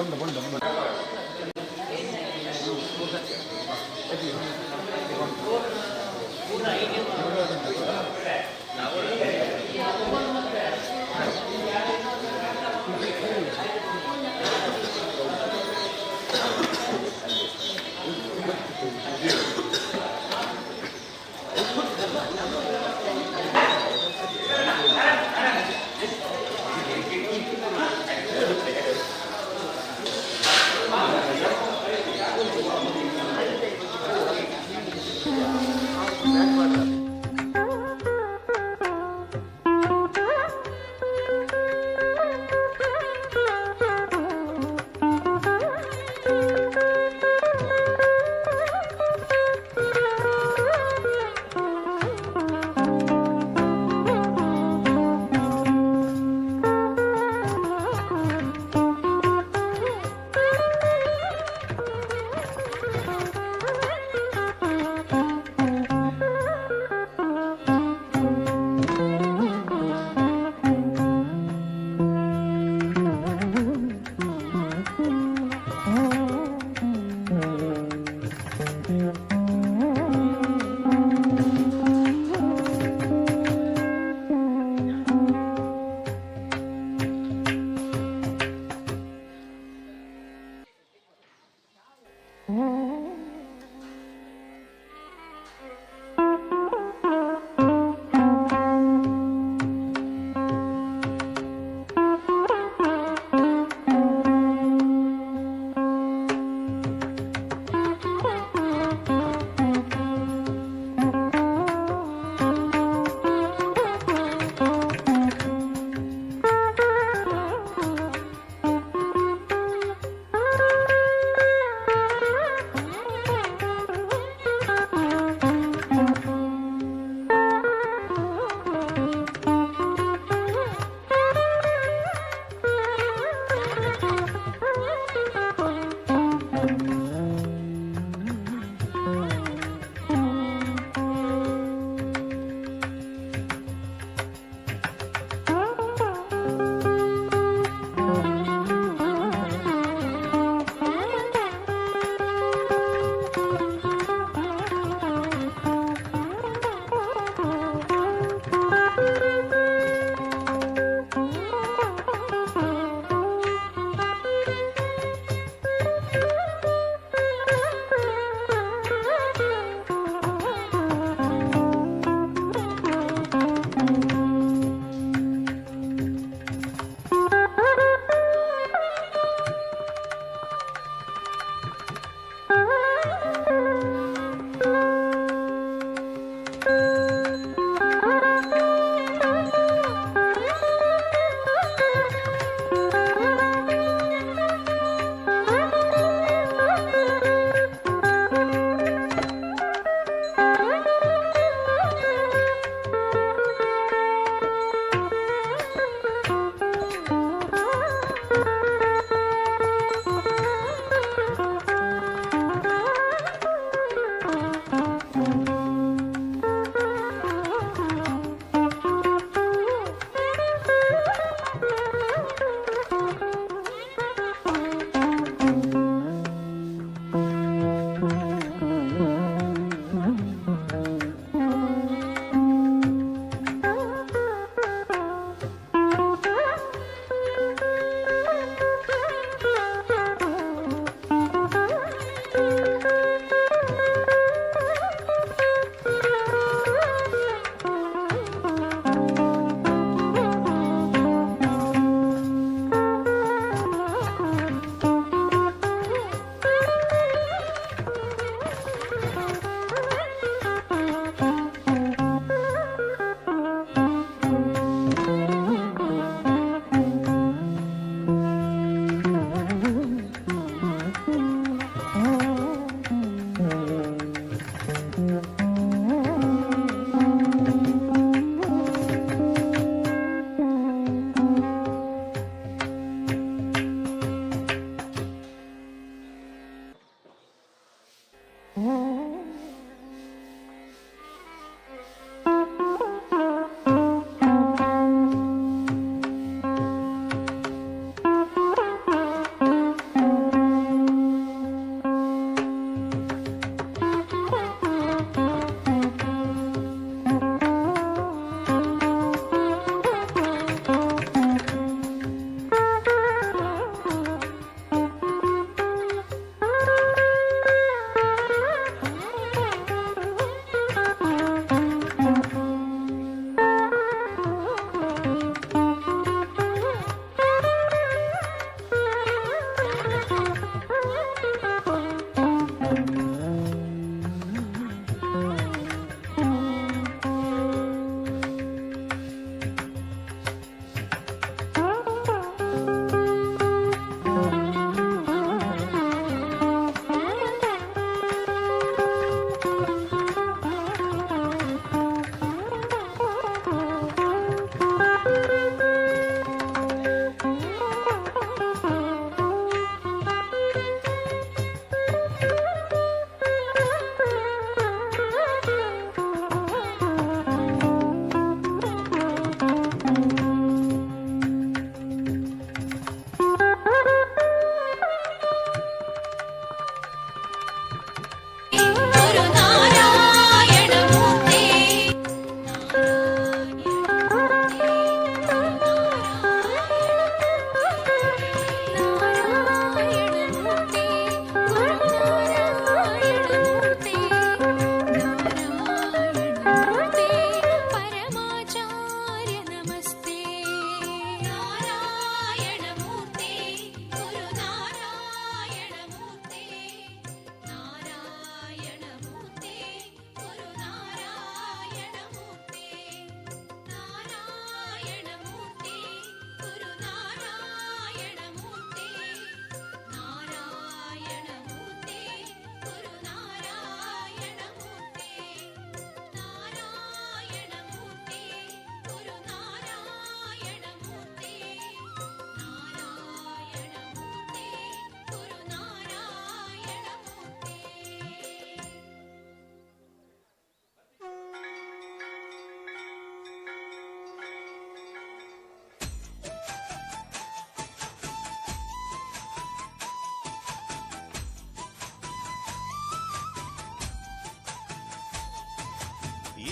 ಬೊಂಡ ಬೊಂಡ ಬೊಂಡ.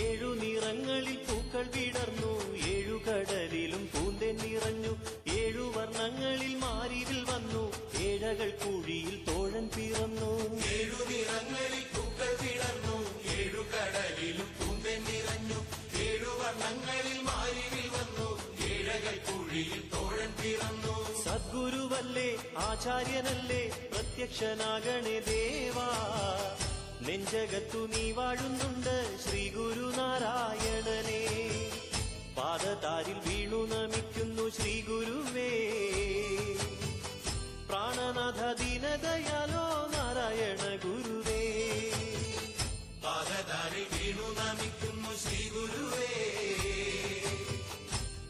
ഏഴു നിറങ്ങളിൽ പൂക്കൾ വിടർന്നു, ഏഴു കടലിലും പൂന്തേൻ നിറഞ്ഞു, ഏഴു വർണ്ണങ്ങളിൽ മാരിവിൽ വന്നു, ഏഴകൾ കുഴിയിൽ തോഴൻ പിറന്നു. ഏഴു നിറങ്ങളിൽ പൂക്കൾ വിടർന്നു, ഏഴു കടലിലും പൂന്തേൻ നിറഞ്ഞു, ഏഴു വർണ്ണങ്ങളിൽ മാരിവിൽ വന്നു, ഏഴകൾ കുഴിയിൽ തോഴൻ പിറന്നു. സദ്ഗുരുവല്ലേ ആചാര്യനല്ലേ പ്രത്യക്ഷനാകണേ ദേവാ, നെഞ്ചകത്തു നീ വാഴുന്നുണ്ട് ശ്രീ ഗുരുനാരായണനെ. പാദതാരിൽ വീണു നമിക്കുന്നു ശ്രീ ഗുരുവേ, പ്രാണനാഥ ദീനദയാലോ നാരായണ ഗുരുവേ. പാദതാരിൽ വീണു നമിക്കുന്നു ശ്രീ ഗുരുവേ,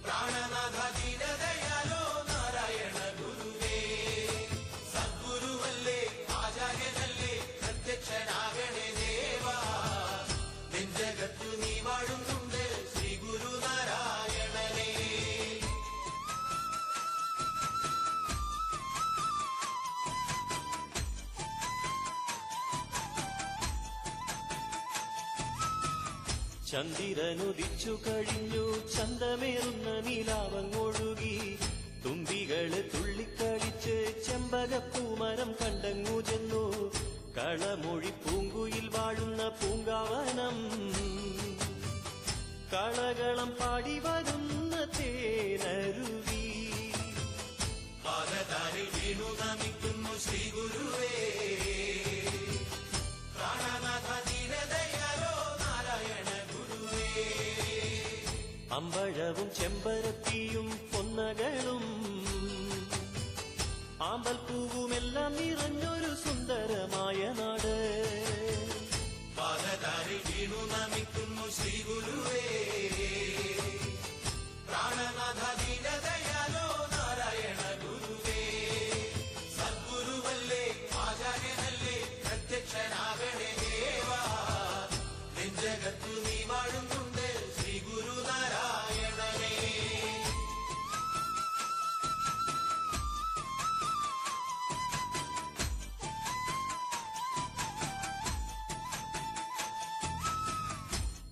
പ്രാണനാഥ ദീനദയാലോ നാരായണ ഗുരുവേ. സദ്ഗുരുവല്ലേ ആചാര്യനല്ലേ പ്രത്യക്ഷനാകണേ ദേവാ, നെഞ്ചകത്തു നീ വാഴുന്നുണ്ട് ശ്രീ ഗുരുനാരായണനേ. ചന്ദിരനുദിച്ചു കഴിഞ്ഞു, ചന്തമേറുന്ന നിലാവങ്ങൊഴുകി, തുമ്പികള് തുള്ളിക്കളിച്ച് ചെമ്പകപ്പൂമരം കണ്ടങ്ങു ചെന്നു. കളമൊഴി പൂങ്കുയിൽ വാഴുന്ന പൂങ്കാവനം, കളകളം പാടി വരുന്ന തേനരുവി. പാദതാരിൽ വീണു നമിക്കുന്നു ശ്രീ ഗുരുവേ, പ്രാണനാഥ ദീനദയാലോ നാരായണ ഗുരുവേ. അമ്പഴവും ചെമ്പരത്തിയും പൊന്നകളും ആമ്പൽപ്പൂവുമെല്ലാം നിറഞ്ഞൊരു സുന്ദരമായ നാട്. പാദതാരിൽ വീണു നമിക്കുന്നു ശ്രീ ഗുരുവേ, പ്രാണനാഥ ദീനദയാലോ നാരായണ ഗുരുവേ. സദ്ഗുരുവല്ലേ ആചാര്യനല്ലേ പ്രത്യക്ഷനാകണേ ദേവാ, നെഞ്ചകത്തു നീ വാഴുന്നുണ്ട് ശ്രീ ഗുരുനാരായണനേ.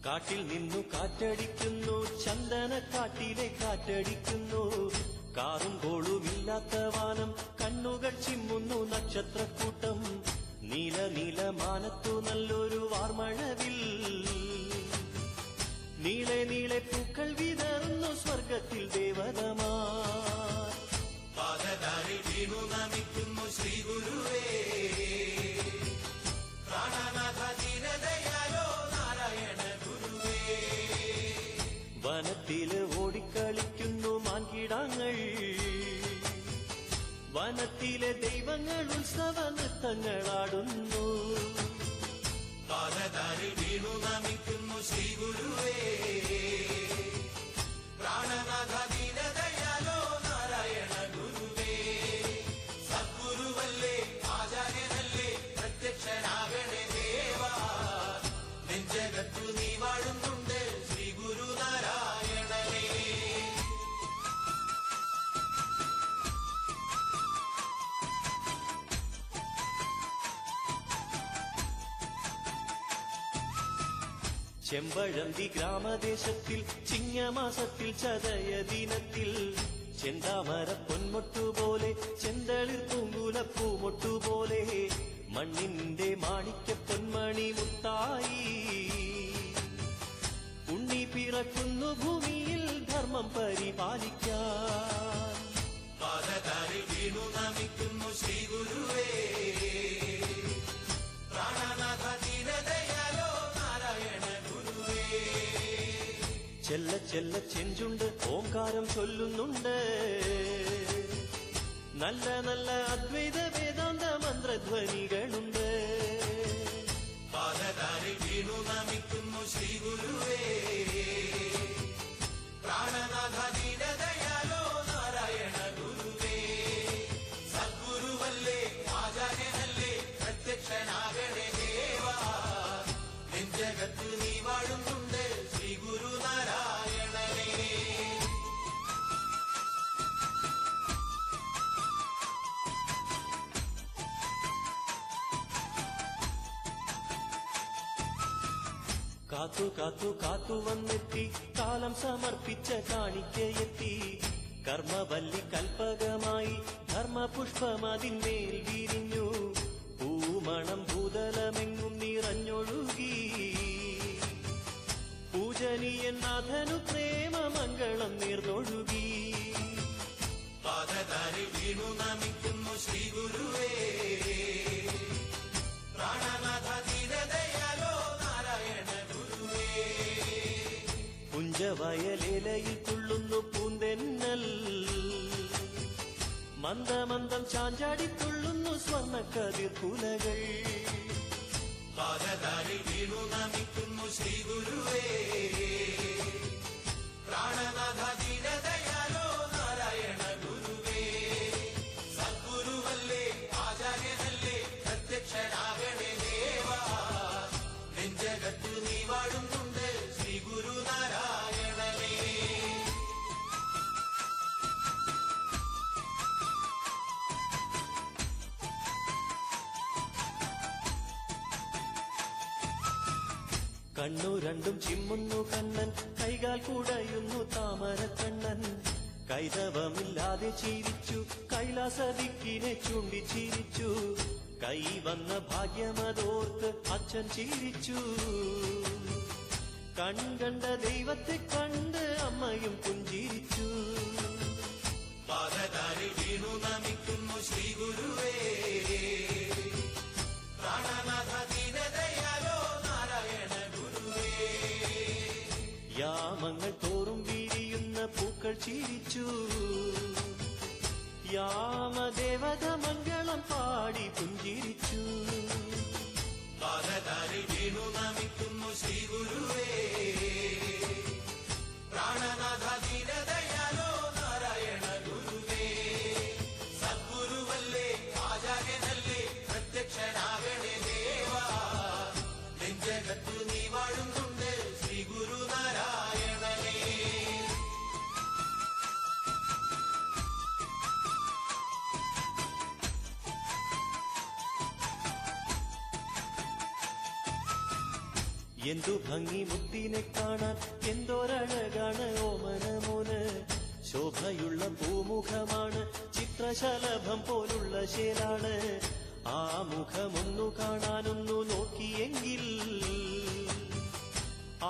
കാട്ടിൽ നിന്നു കാറ്റടിക്കുന്നു, ചന്ദനക്കാട്ടിലെ കാറ്റടിക്കുന്നു, കാറും കോളുമില്ലാത്ത വാനം, കണ്ണുകൾ ചിമ്മുന്നു നക്ഷത്രക്കൂട്ടം, നീല നീല മാനത്തു നല്ലൊരു വാർമഴവിൽ, നീളെ നീളെ പൂക്കൾ വിതറുന്നു സ്വർഗത്തിൽ ദേവതമാർ. പാദതാരിൽ വീണു നമിക്കുന്നു ശ്രീ ഗുരുവേ, പ്രാണനാഥ ദീനദയാലോ നാരായണ ഗുരുവേ. വനത്തില് ഓടിക്കളിക്കുന്നു മാൻകിടാങ്ങൾ, വനത്തിലെ ദൈവങ്ങൾ ഉത്സവ നൃത്തങ്ങളാടുന്നു. പാദതാരിൽ വീണു നമിക്കുന്നു ശ്രീ ഗുരുവേ, പ്രാണനാഥ ദീനദയാലോ നാരായണ ഗുരുവേ. സദ്ഗുരുവല്ലേ ആചാര്യനല്ലേ പ്രത്യക്ഷനാകണേ ദേവാ, നെഞ്ചകത്തു നീ വാഴുന്നുണ്ട് ശ്രീ ഗുരുനാരായണനേ. ചെമ്പഴന്തി ഗ്രാമദേശത്തിൽ ചിങ്ങമാസത്തിൽ ചതയ ദിനത്തിൽ, ചെന്താമര പൊന്മൊട്ടുപോലെ ചെന്തളിർ പൂങ്കുലപ്പൂമൊട്ടുപോലെ മണ്ണിന്റെ മാണിക്യ പൊന്മണി മുത്തായി ഉണ്ണി പിറക്കുന്നു ഭൂമിയിൽ ധർമ്മം പരിപാലിക്കാൻ. പാദതാരിൽ വീണു നമിക്കുന്നു ശ്രീ ഗുരുവേ, പ്രാണനാഥ ദീനദയാലോ നാരായണ ഗുരുവേ. ചെല്ല ചെല്ല ചെഞ്ചുണ്ട് ഓംകാരം ചൊല്ലുന്നുണ്ട്, നല്ല നല്ല അദ്വൈത വേദാന്ത മന്ത്രധ്വനികളുണ്ട്. പാദതാരിൽ വീണു നമിക്കുന്നു ശ്രീ ഗുരുവേ, പ്രാണനാഥ ദീനദയാലോ നാരായണ ഗുരുവേ. സദ്ഗുരുവല്ലേ ആചാര്യനല്ലേ പ്രത്യക്ഷനാകണേ ദേവാ, നെഞ്ചകത്തു നീ വാഴുന്നുണ്ട് ശ്രീ ഗുരുനാരായണനേ. കാത്തു കാത്തു കാത്തു വന്നെത്തി കാലം സമർപ്പിച്ച കാണിക്കയെത്തി. കർമ്മവല്ലി കൽപ്പകമായി ധർമ്മപുഷ്പമതിന്മേൽ വിരിഞ്ഞു. പൂമണം ഭൂതലമെങ്ങും നിറഞ്ഞൊഴുകി. പൂജനീയൻ നാഥനു പ്രേമമംഗളം നീർന്നൊഴുകി. പാദതാരിൽ വീണു നമിക്കുന്നു ശ്രീ ഗുരുവേ. പ്രാണനാഥ ദീനദയാലോ നാരായണ ഗുരുവേ. പുഞ്ചവയലേലയിൽ തുള്ളുന്നു പൂന്തെന്നൽ. മന്ദമന്ദം ചാഞ്ചാടി തുള്ളുന്നു സ്വർണ്ണക്കതിർ കുലകൾ. പാദതാരിൽ വീണു നമിക്കുന്നു ശ്രീ ഗുരുവേ. പ്രാണനാഥ ദീനദയാലോ നാരായണ ഗുരുവേ. സദ്ഗുരുവല്ലേ ആചാര്യനല്ലേ പ്രത്യക്ഷനാകണേ ദേവാ. നെഞ്ചകത്തു നീ വാഴുന്നുണ്ട് ശ്രീ ഗുരു നാരായണനേ. കണ്ണു രണ്ടും ചിമ്മുന്നു കണ്ണൻ, കൈകാൽ കുടയുന്നു താമരക്കണ്ണൻ. കൈതവമില്ലാതെ ചിരിച്ചു, കൈലാസദിക്കിനെ ചൂണ്ടിച്ചിരിച്ചു. കൈ വന്ന ഭാഗ്യമതോർത്ത് അച്ഛൻ ചിരിച്ചു. കൺകണ്ട ദൈവത്തെ കണ്ട് അമ്മയും പുഞ്ചിരിച്ചു. പാദതാരിൽ വീണു നമിക്കുന്നു ശ്രീ ഗുരുവേ. പ്രാണനാഥ ദീനദയാലോ നാരായണ ഗുരുവേ. യാമങ്ങൾ തോറും വിരിയുന്ന പൂക്കൾ ചിരിച്ചു. യാമദേവത മംഗളം പാടി പുഞ്ചിരിച്ചു. പാദതാരിൽ വീണു നമിക്കുന്നു ശ്രീ ഗുരുവേ. പ്രാണനാഥ ദീനദയാലോ നാരായണ ഗുരുവേ. സദ്ഗുരുവല്ലേ ആചാര്യനല്ലേ പ്രത്യക്ഷനാകണേ ദേവാ. നെഞ്ചകത്തു നീ വാഴുന്നുണ്ട് ശ്രീ ഗുരു നാരായണനേ. എന്തു ഭംഗി മുത്തിനെ കാണാൻ, എന്തോരഴകാണ് ഓമനമോന്. ശോഭയുള്ള പൂമുഖമാണ്, ചിത്രശലഭം പോലുള്ള ശേലാണ്. ആ മുഖമൊന്നു കാണാനൊന്നു നോക്കിയെങ്കിൽ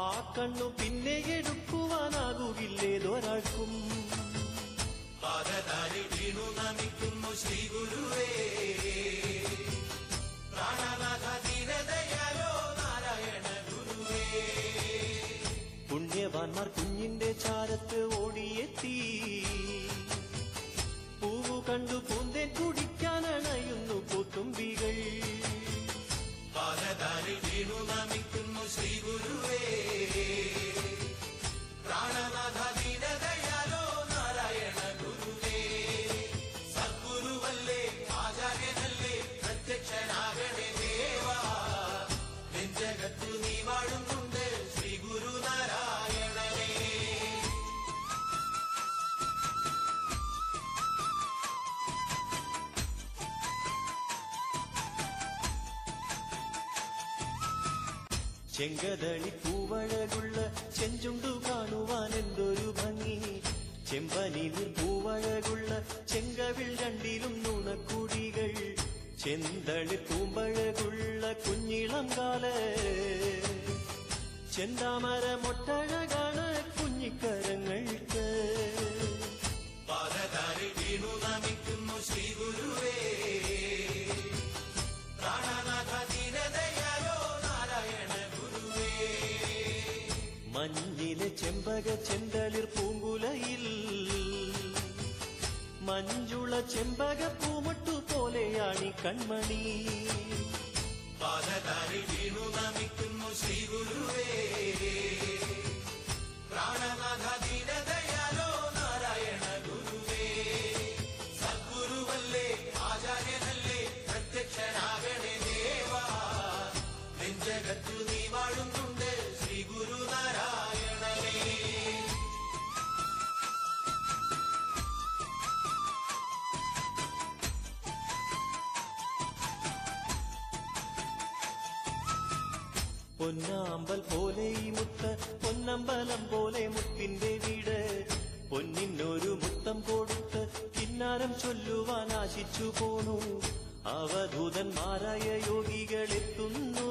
ആ കണ്ണു പിന്നെ എടുക്കുവാനാകുകില്ലേതൊരാൾക്കും. പാദതാരിൽ വീണു നമിക്കുന്നു ശ്രീ ഗുരുവേ. പ്രാണനാഥ ദീനദയാലോ നാരായണ ഗുരുവേ. പുണ്യവാന്മാർ കുഞ്ഞിന്റെ ചാരത്ത് ഓടിയെത്തി. പൂവു കണ്ടു പൂന്തേൻ കുടിക്കാനണയുന്നു പൂത്തുമ്പികൾ. പാദതാരിൽ വീണു നമിക്കുന്നു ശ്രീ ഗുരുവേ. പ്രാണനാഥ ദീനദയാലോ നാരായണ ഗുരുവേ. സദ്ഗുരുവല്ലേ ആചാര്യനല്ലേ പ്രത്യക്ഷനാകണേ ദേവാ. നെഞ്ചകത്തു നീ വാഴുന്നുണ്ട് ശ്രീ ഗുരു നാരായണനേ. ചെങ്കതളി പൂവഴകുള്ള ചെഞ്ചുണ്ടു കാണുവാൻ എന്തൊരു ഭംഗി. ചെമ്പനി പൂവഴകുള്ള ചെങ്കവിൾ രണ്ടിലും നുണക്കുടികൾ. ചെന്തളി പൂമ്പഴകുള്ള കുഞ്ഞിളം കാല്. ചെന്താമര മൊട്ടഴകാണ് കുഞ്ഞിക്കരങ്ങൾക്ക്. പാദതാരിൽ വീണു നമിക്കുന്നു ശ്രീ ഗുരുവേ. പ്രാണനാഥ ദീനദയാലോ നാരായണ ഗുരുവേ. മഞ്ഞിലെ ചെമ്പക ചെന്തളിർ പൂങ്കുലയിൽ മഞ്ജുള ചെമ്പക പൂമൊട്ടു പോലെയാണി കൺമണി. പാദതാരിൽ വീണു നമിക്കുന്നു ശ്രീ ഗുരുവേ. പ്രാണനാഥ ദീനദയാലോ നാരായണ ഗുരുവേ. സദ്ഗുരുവല്ലേ ആചാര്യനല്ലേ പ്രത്യക്ഷനാകണേ ദേവാ. നെഞ്ചകത്തു നീ വാഴുന്നുണ്ട് ശ്രീ ഗുരു നാരായണനേ. പൊന്നാമ്പൽ പോലെ ഈ മുത്ത്, പൊന്നമ്പലം പോലെ മുത്തിന്റെ വീട്. പൊന്നിനൊരു മുത്തം കൊടുത്ത് കിന്നാരം ചൊല്ലുവാൻ ആശിച്ചു പോണു. അവധൂതന്മാരായ യോഗികൾ എത്തുന്നു,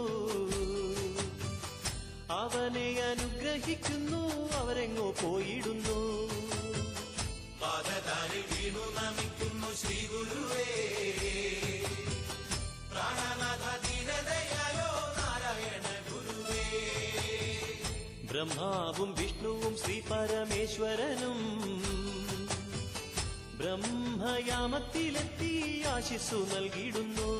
അവനെ അനുഗ്രഹിക്കുന്നു, അവരെങ്ങോ പോയിടുന്നു. പാദതാരിൽ വീണു നമിക്കുന്നു ശ്രീ ഗുരുവേ. പ്രാണനാഥ ദീനദയാലോ നാരായണ ഗുരുവേ. ബ്രഹ്മാവും വിഷ്ണുവും ശ്രീ പരമേശ്വരനും ബ്രഹ്മയാമത്തിലെത്തി ആശിസ്സു നൽകിയിടുന്നു.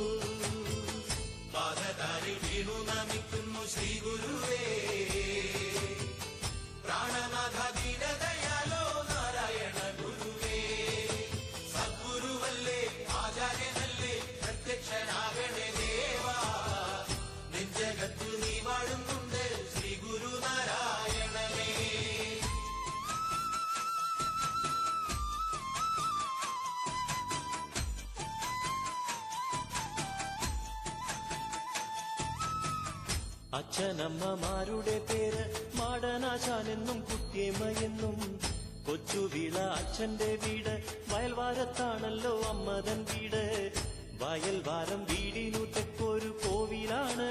പാദതാരിൽ വീണു നമിക്കുന്നു ശ്രീ ഗുരുവേ. പ്രാണനാഥ ദീനദയാലോ നാരായണ ഗുരുവേ. സദ്ഗുരുവല്ലേ ആചാര്യനല്ലേ പ്രത്യക്ഷനാകണേ ദേവാ. നെഞ്ചകത്തു നീ വാഴുന്നുണ്ട് ശ്രീ ഗുരു നാരായണനേ. അച്ഛനമ്മമാരുടെ പേര് മാടനാശാനെന്നും കുട്ടിയമ്മയെന്നും. കൊച്ചുവിള അച്ഛന്റെ വീട്, വയൽവാരത്താണല്ലോ അമ്മതൻ വീട്. വയൽവാരം വീടിനു തെക്കൊരു കോവിലാണ്,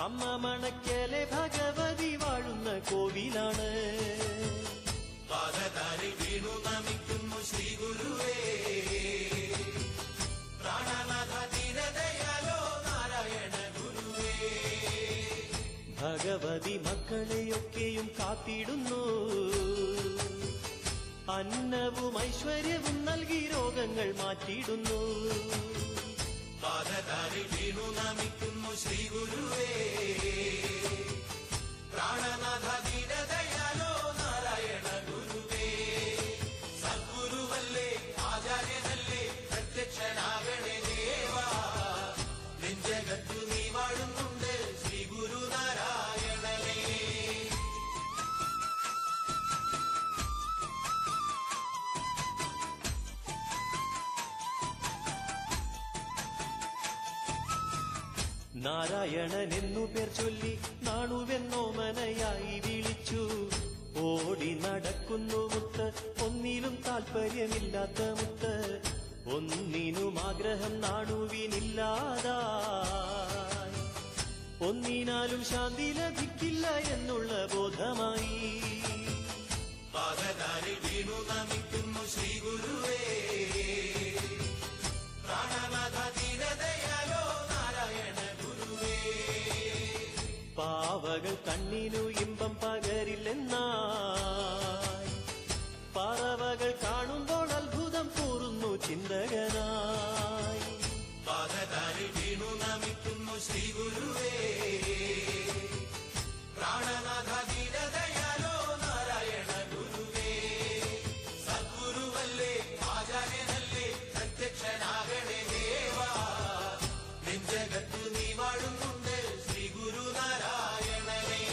അമ്മ മണക്കലെ ഭഗവതി വാഴുന്ന കോവിലാണ്. പാദതാരിൽ വീണു നമിക്കുന്നു ശ്രീ ഗുരുവേ. പ്രാണനാഥ ദീനദയാലോ നാരായണ ഗുരുവേ. ഭഗവതി മക്കളെയൊക്കെയും കാത്തിടുന്നു, അന്നവും ഐശ്വര്യവും നൽകി രോഗങ്ങൾ മാറ്റിയിടുന്നു. പാദതാരിൽ വീണു നമിക്കുന്നു ശ്രീ ഗുരുവേ. പ്രാണനാഥ ദീനദയാലോ നാരായണ ഗുരുവേ. സദ്ഗുരുവല്ലേ ആചാര്യനല്ലേ പ്രത്യക്ഷനാകണേ ദേവാ. നെഞ്ചകത്തു നീ വാഴുന്നുണ്ട് ശ്രീ ഗുരു നാരായണനേ. നാരായണൻ എന്നു പേർ ചൊല്ലി നാണുവെന്നോമനയായി വിളിച്ചു. ഓടി നടക്കുന്നു മുത്ത്, ഒന്നിലും താല്പര്യമില്ലാത്ത മുത്ത്. ഒന്നിനും ആഗ്രഹം നാണുവിനില്ലാതായി, ഒന്നിനാലും ശാന്തി ലഭിക്കില്ല എന്നുള്ള ബോധമായി. പാദതാരിൽ വീണു നമിക്കുന്നു ശ്രീ ഗുരുവേ. പ്രാണനാഥ ദീനദയാലോ നാരായണ ഗുരുവേ. പാവകൾ കണ്ണിനു ഇമ്പം പകരില്ലെന്നായി, പറവകൾ കാണുമ്പോൾ അത്ഭുതം കൂറുന്നു ചിന്തകനായി. പാദതാരിൽ വീണു നമിക്കുന്നു ശ്രീ ഗുരുവേ. പ്രാണനാഥ ദീനദയാലോ നാരായണ ഗുരുവേ. സദ്ഗുരുവല്ലേ ആചാര്യനല്ലേ പ്രത്യക്ഷനാകണേ ദേവാ. നെഞ്ചകത്തു നീ വാഴുന്നുണ്ട് ശ്രീ ഗുരു നാരായണനേ.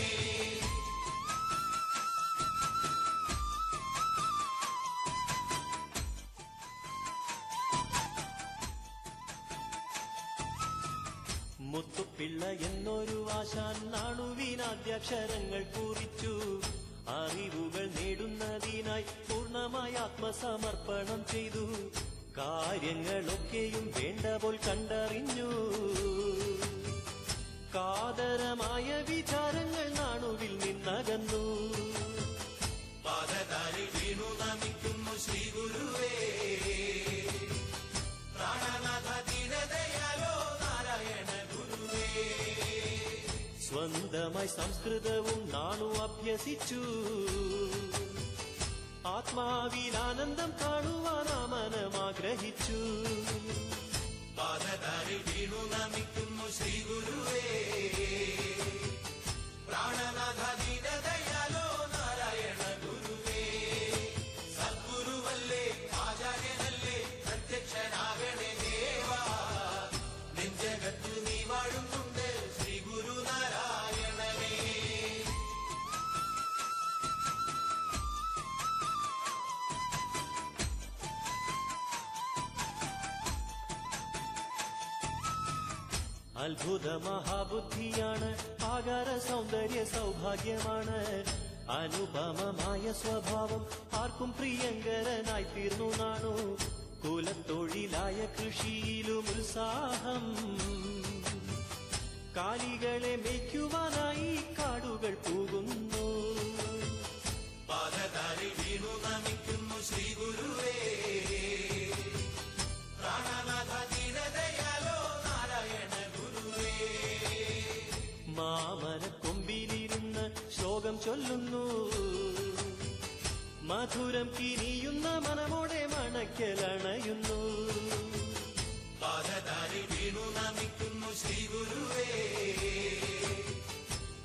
മുത്തുപിള്ള എന്നൊരു ആശാൻ നാണുവിനാദ്യാക്ഷരങ്ങൾ കുറിച്ചു. അറിവുകൾ നേടുന്നതിനായി പൂർണ്ണമായ ആത്മസമർപ്പണം ചെയ്തു. കാര്യങ്ങളൊക്കെയും വേണ്ട പോൽ കണ്ടറിഞ്ഞു. കാതരമായ വിചാരങ്ങൾ നാണുവിൽ നിന്നകന്നു. പാദതാരിൽ വീണു നമിക്കുന്നു ശ്രീ ഗുരുവേ. പ്രാണനാഥ ദീനദയാലോ നാരായണ ഗുരുവേ. സ്വന്തമായി സംസ്കൃതവും നാണു അഭ്യസിച്ചു. ആത്മാവിൽ ആനന്ദം കാണുവാൻ ആ മനമാഗ്രഹിച്ചു. പാദതാരിൽ വീണു നമിക്കുന്നു ശ്രീ ഗുരുവേ. പ്രാണനാഥ ദീനദയാലോ നാരായണ ഗുരുവേ. സദ്ഗുരുവല്ലേ ആചാര്യനല്ലേ പ്രത്യക്ഷനാകണേ ദേവാ. നെഞ്ചകത്തു നീ വാഴുന്നുണ്ട് ശ്രീ ഗുരു നാരായണനേ. അത്ഭുത മഹാബുദ്ധിയാണ്, ആകാര സൗന്ദര്യ സൗഭാഗ്യമാണ്. അനുപമമായ സ്വഭാവം ആർക്കും പ്രിയങ്കരനായി തീർന്നു നാണു. കുലത്തൊഴിലായ കൃഷിയിലും ഉത്സാഹം. കാലികളെ മേയ്ക്കുവാനായി കാടുകൾ പോകുന്നു. പാദതാരിൽ വീണു നമിക്കുന്നു ശ്രീ ഗുരുവേ. പ്രാണനാഥ ദീനദയാലോ നാരായണ ഗുരുവേ. മാമരക്കൊമ്പിലിരുന്ന് ശ്ലോകം ചൊല്ലുന്നു. മധുരം കിനിയുന്ന മനമോടെ മണക്കലണയുന്നു. പാദതാരിൽ വീണു നമിക്കുന്നു ശ്രീ ഗുരുവേ.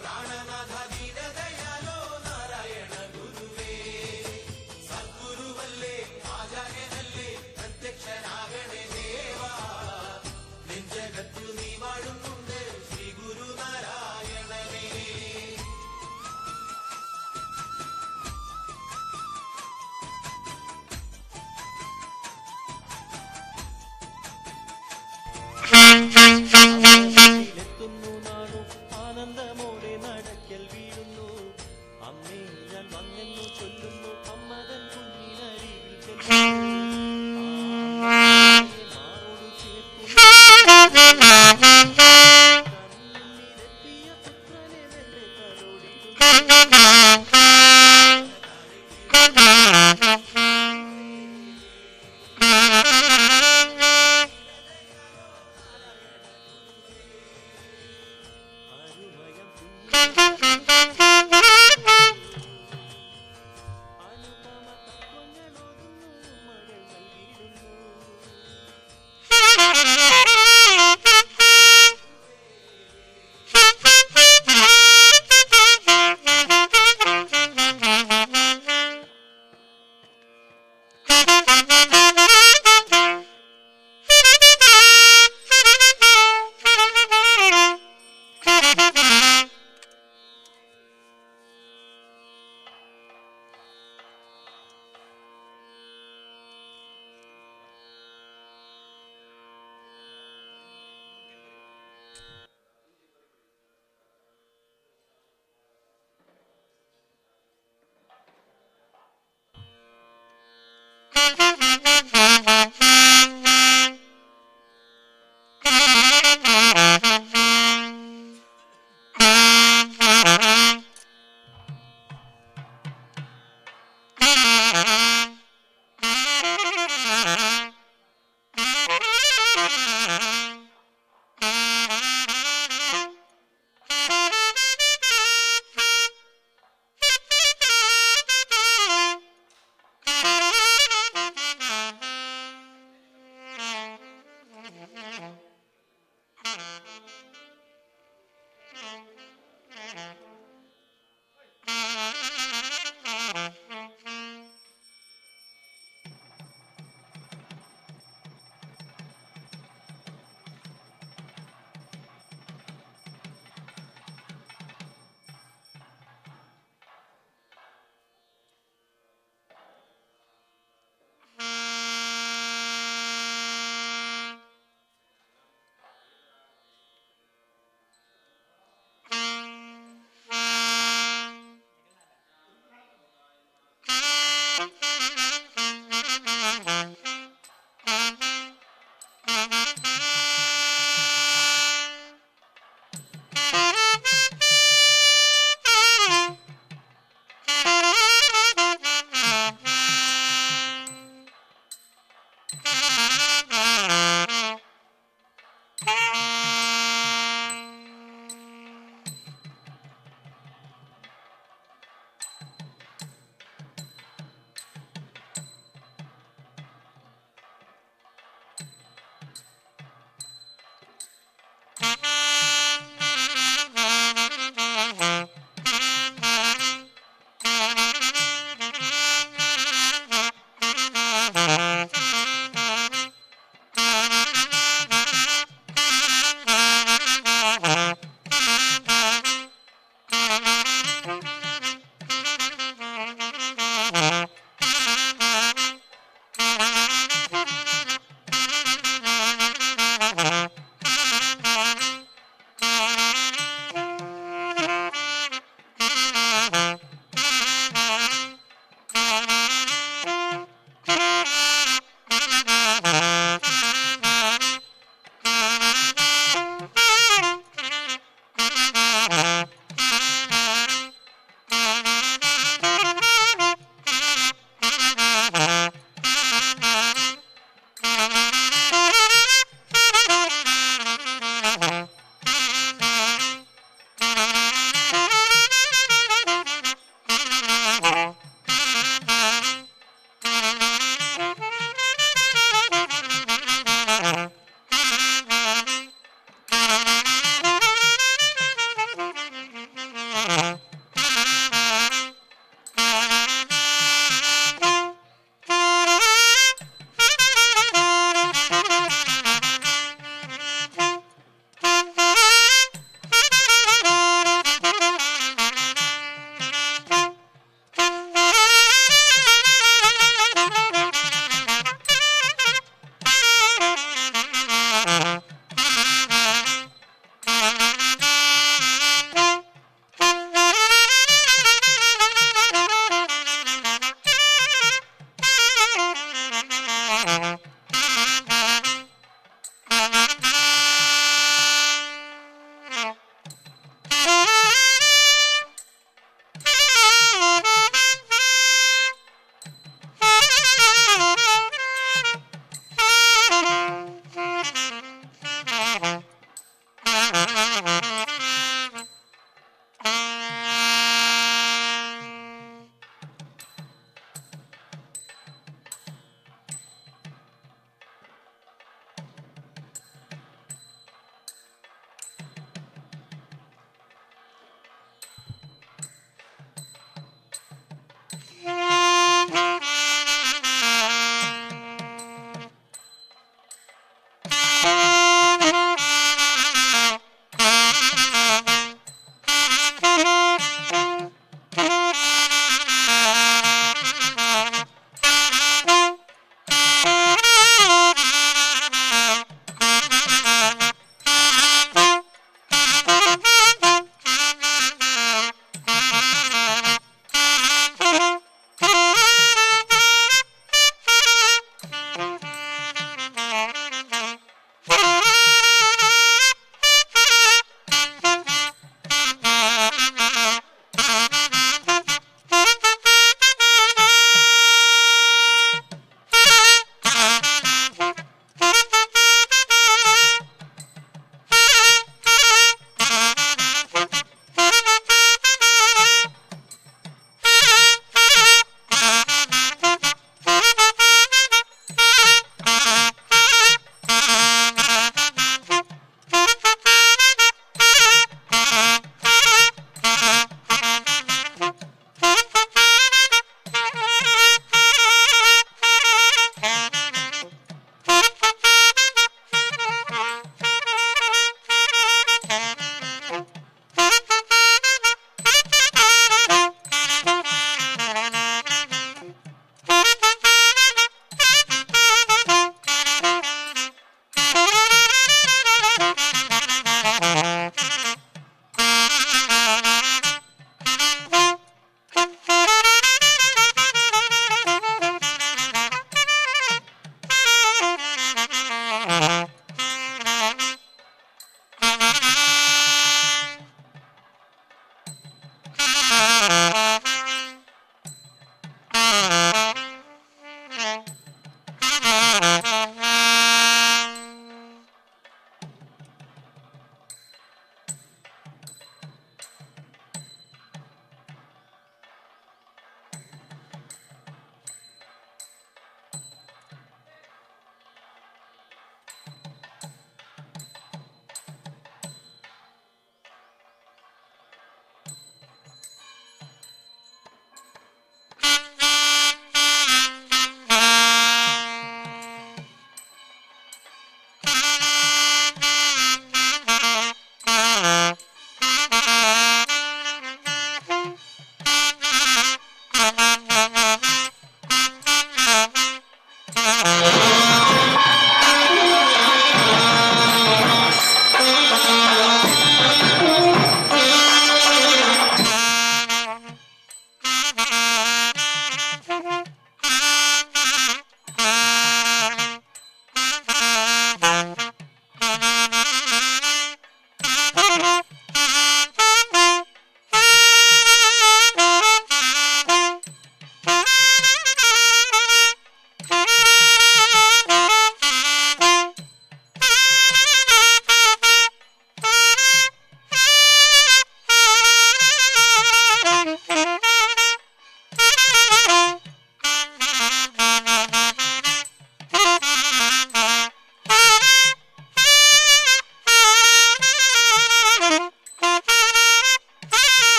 പ്രാണനാഥ ദീനദയാലോ നാരായണ ഗുരുവേ. സദ്ഗുരുവല്ലേ ആചാര്യനല്ലേ പ്രത്യക്ഷനാകണേ ദേവാ. നെഞ്ചകത്തു നീ വാഴുന്നുണ്ട് ശ്രീ ഗുരു നാരായണനേ. എത്തുന്നു നാണു, ആനന്ദമോടെ നടക്കൽ വീഴുന്നു. അമ്മേ ഞാൻ വന്നെന്നു ചൊല്ലുന്നു. അമ്മതൻ കുഞ്ഞിനരികിൽ ചെല്ലുന്നു. ആ അമ്മയെ മാറോടു ചേർക്കുന്നു. കണ്ണിലെത്തിയ പുത്രനെ മെല്ലെ തലോടിടുന്നു. അരുമയം കുഞ്ഞിനെ അനുപമ തത്വങ്ങളോതുന്നു, മകൾ നൽകിയിടുന്നു.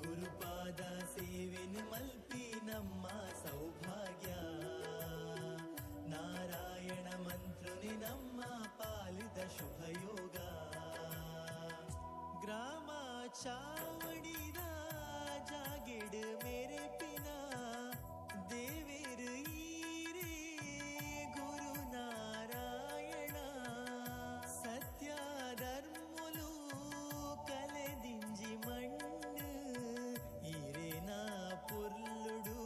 ಗುರುಪಾದ ಸೇವೆನು ಮಲ್ಪಿ ನಮ್ಮ ಸೌಭಾಗ್ಯ, ನಾರಾಯಣ ಮಂತ್ರನೆ ನಮ್ಮ ಪಾಲಿದ ಶುಭಯೋಗ. ಗ್ರಾಮ ಚಾವಡಿದ ಜಾಗೆಡ್ ಮೇರೆ ಪಿನ ದೇವೇರು ಈರೇ ಗುರು ನಾರಾಯಣ. ಸತ್ಯ ಧರ್ಮಲು ಕಲೆದಿಂಜಿ ಮಣ್ಣು ಈರೇನ ಪೊರ್ಲುಡು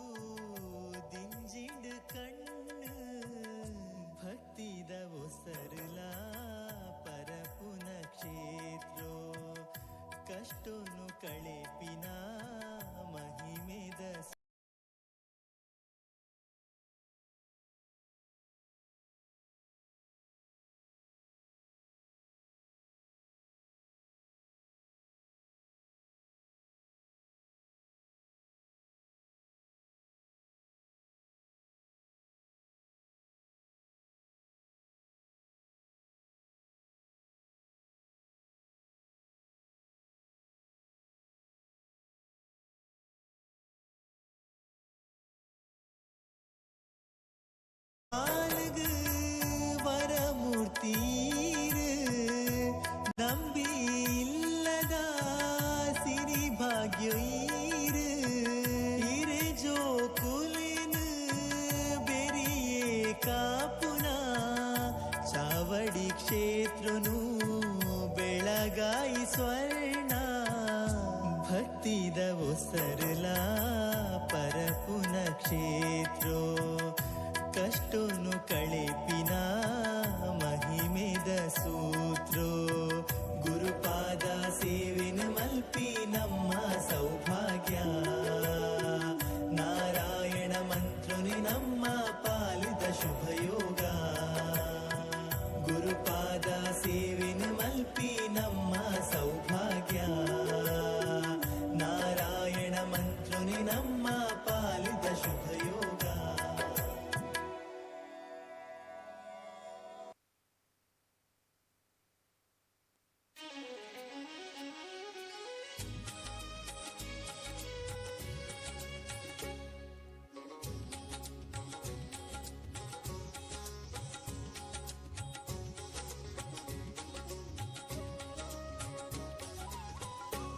ಪಾಲಿದ ಶುಭಯೋಗ. ಗುರುಪಾದ ಸೇವೆನ್ ಮಲ್ಪಿ ನಮ್ಮ ಸೌಭಾಗ್ಯ. ನಾರಾಯಣ ಮಂತ್ರನಿ ನಮ್ಮ ಪಾಲಿದ ಶುಭಯೋಗ.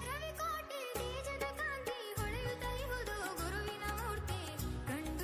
ರವಿಕೋಟೆ ತೇಜದ ಕಾಂತಿ ಹೊಳೆಯುತ್ತ ಇಹುದು ಗುರುವಿನ ಮೂರ್ತಿ. ಕಂಡು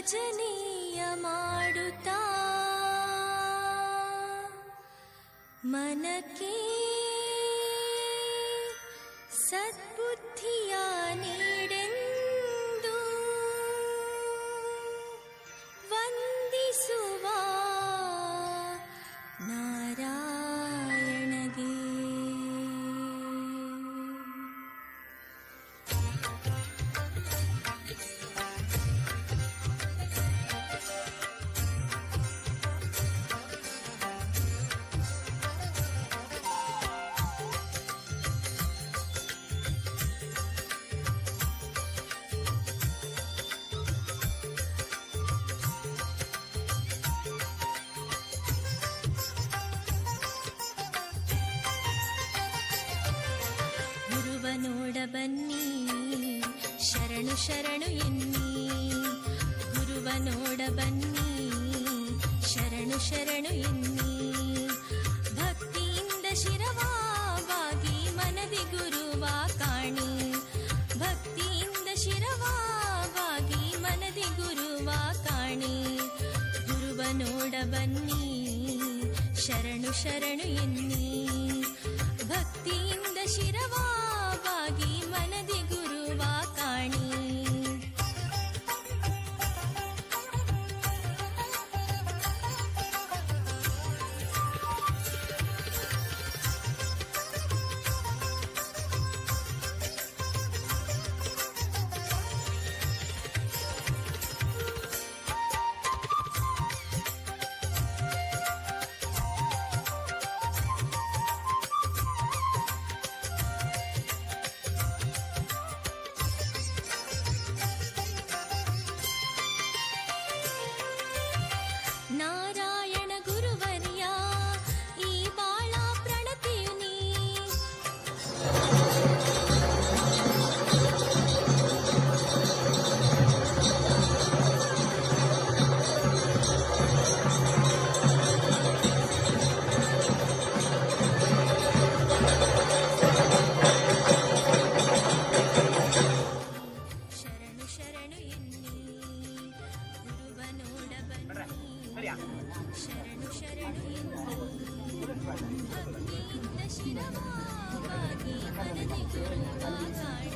ಭಜನೆಯ ಮಾಡುತ್ತಾ ಮನಕ್ಕೆ ಸದ್ಬುದ್ಧಿಯ ನೀಡೆಂದು ವಂದಿಸುವ ನಾರಾಯಣಗೆ. ಗುರುವ ನೋಡ ಬನ್ನಿ, ಶರಣು ಶರಣು ಎನ್ನಿ. ಗುರುವ ನೋಡ ಬನ್ನಿ, ಶರಣು ಶರಣು ಎನ್ನಿ. ಭಕ್ತಿಯಿಂದ ಶಿರವಾಗಿ ಮನದಿ ಗುರುವ ಕಾಣಿ. ಭಕ್ತಿಯಿಂದ ಶಿರವಾಗಿ ಮನದಿ ಗುರುವ ಕಾಣಿ. ಗುರುವ ನೋಡ ಬನ್ನಿ, ಶರಣು ಶರಣು ಎನ್ನಿ. ಭಕ್ತಿಯಿಂದ ಶಿರವಾಗಿ ಮನದಿ ಗುರುವ ಕಾಣಿ. ನಾರಾಯಣ ಗುರುವರ್ಯ, ಈ ಬಾಳ ಪ್ರಣತಿಯು ನೀ. ಶರಣು ಶರಣು ಎನ್ನಿ, ಗುರುವ ನೋಡ ಬನ್ನಿ, ಶರಣು ಶರಣು ಎನ್ನಿ. ಭಕ್ತಿಯಿಂದ ಶಿರವಾಗಿ ಮನದಿ ಗುರುವ ಕಾಣಿ.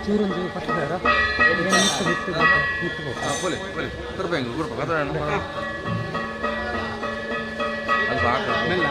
ಚೂರೊಂದು ಪತ್ತುದಾರ ಬಿಟ್ಟು ಬಿಟ್ಟು. ಪೋಲೆ ಪೋಲೆ ಕರ್ಬೇಂಗ್ ಗುರ್ಪ ಕದರ ಅದು ಬಾಕ. ಮೆಲ್ಲ.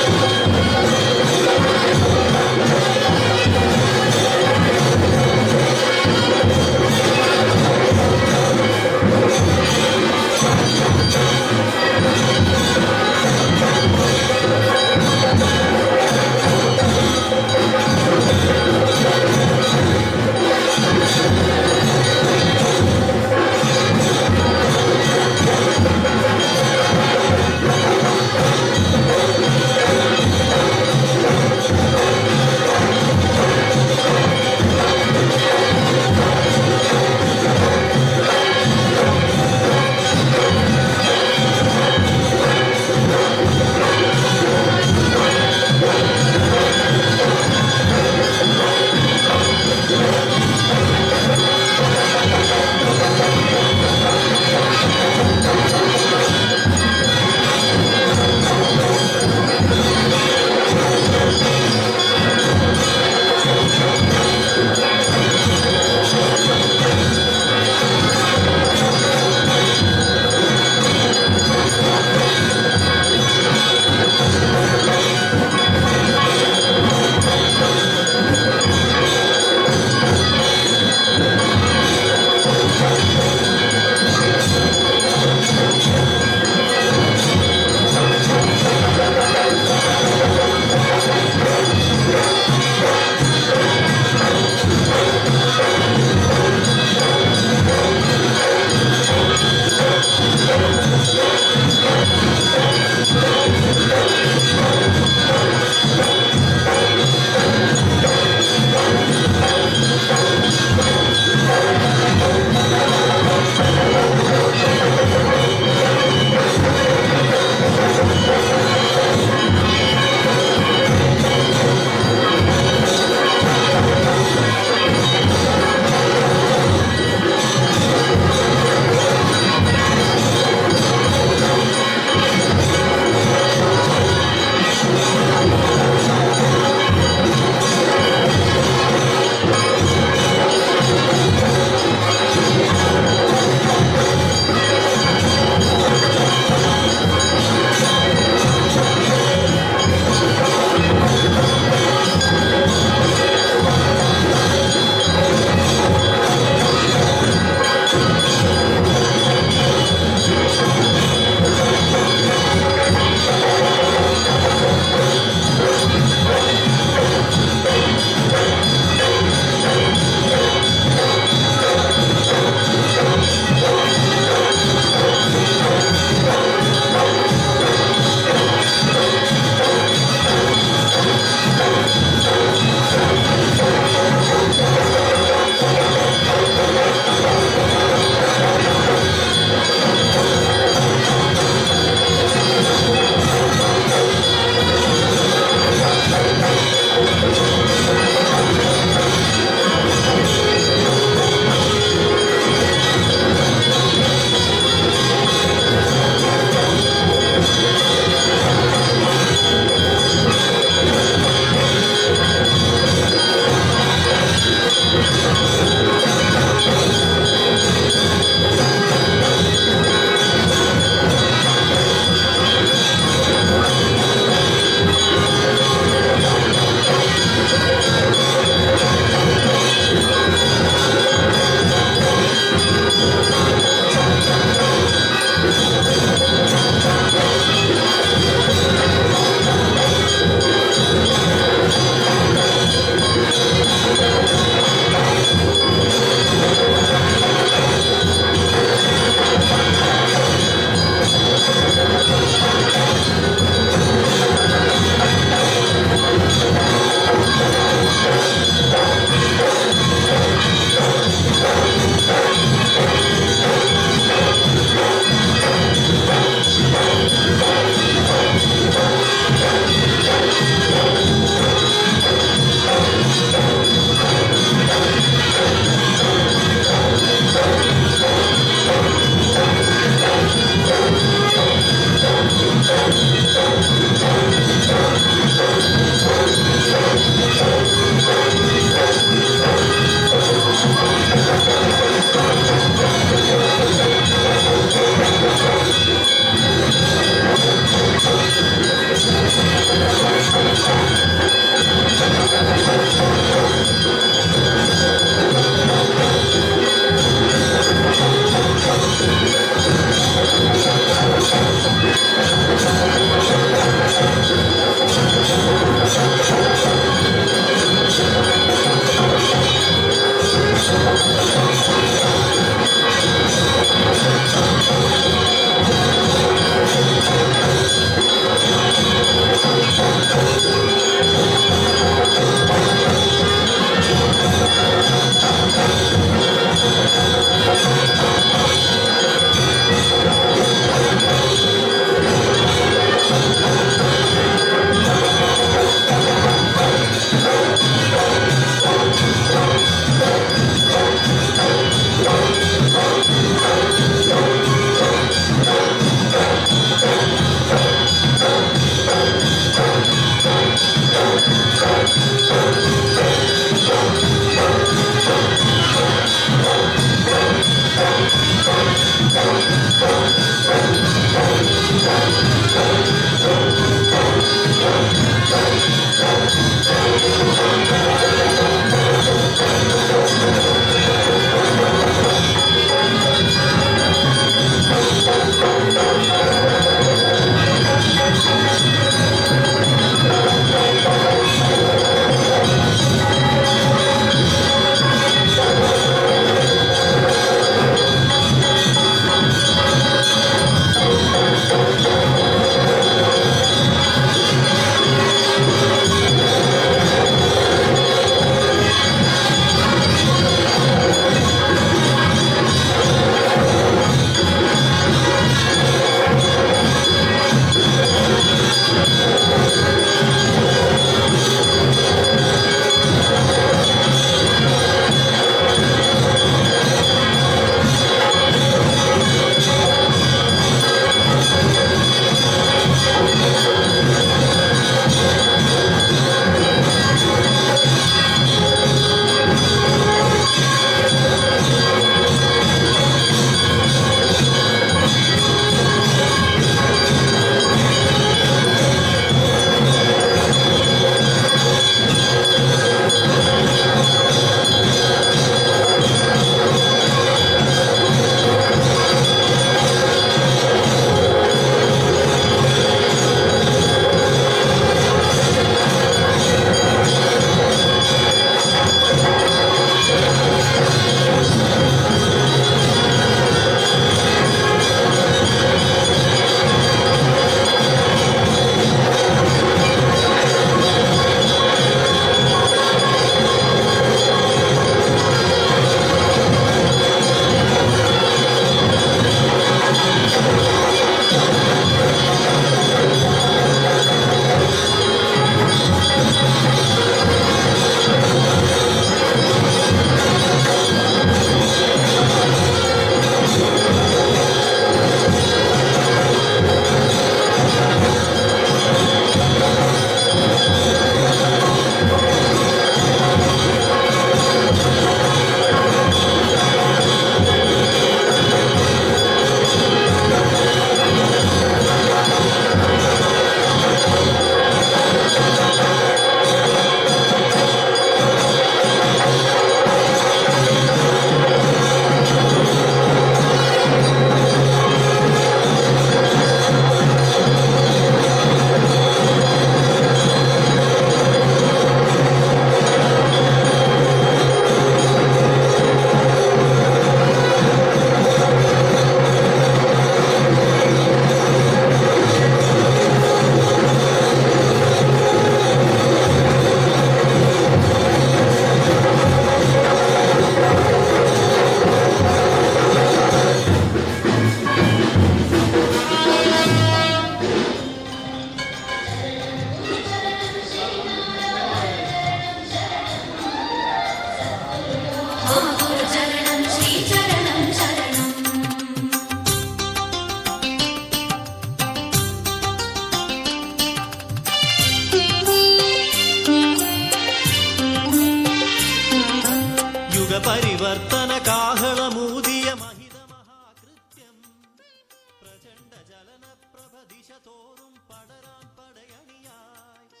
ചലനപ്രഭ ദിശ തോറും പടരാൻ പടയണിയായി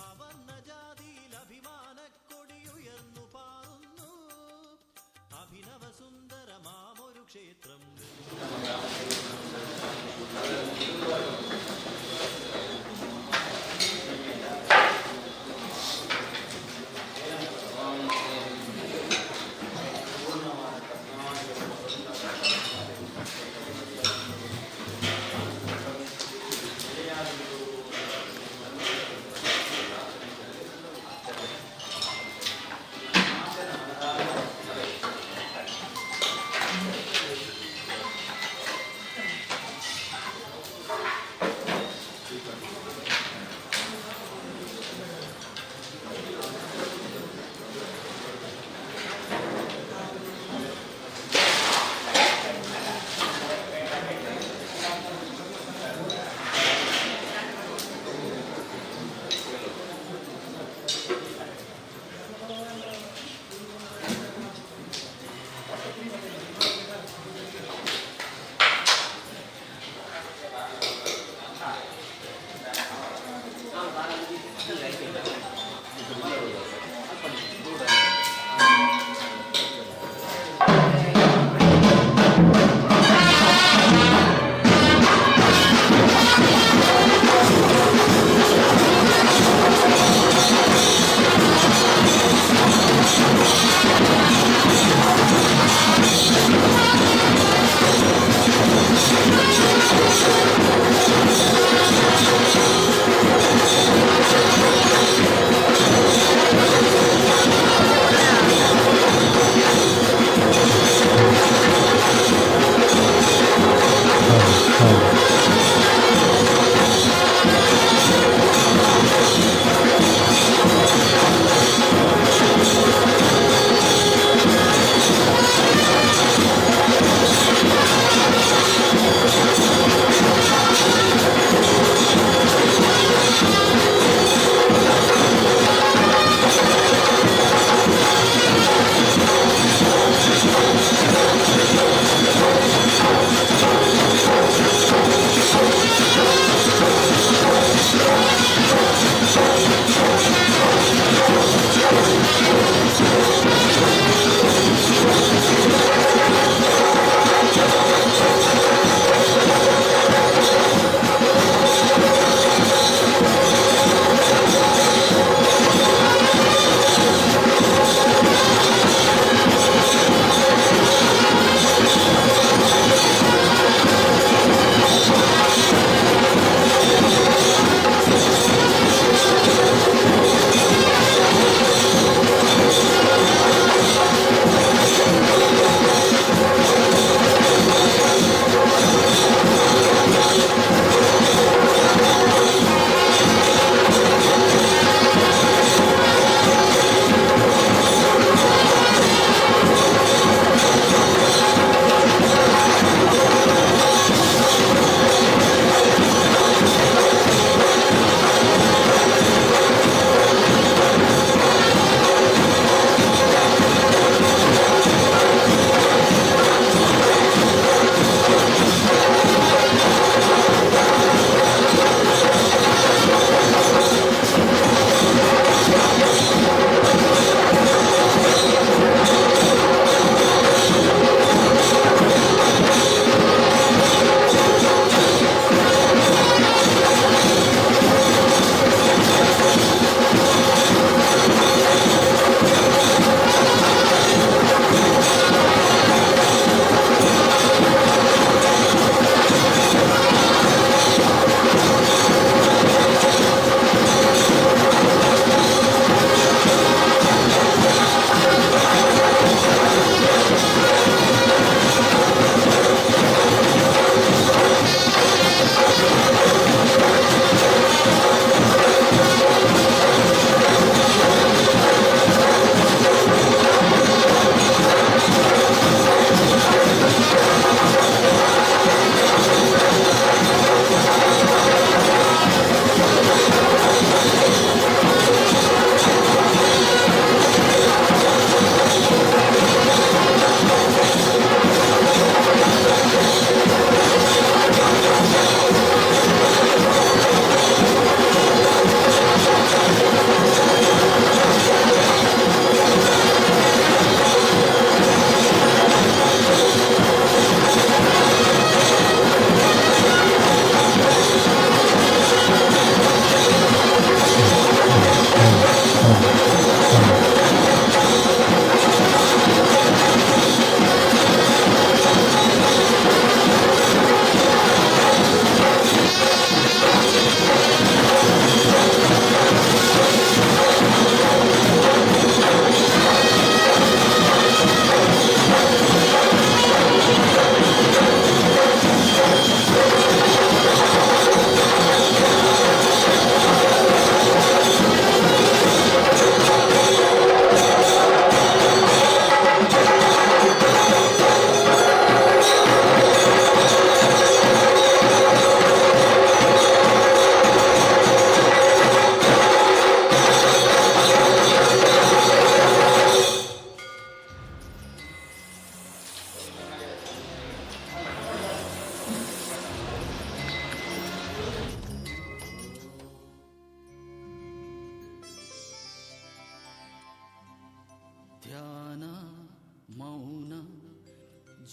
അവർണ ജാതിയിൽ അഭിമാനക്കൊടിയുയർന്നു പാറുന്നു. അഭിനവ സുന്ദരമാമൊരു ക്ഷേത്രം.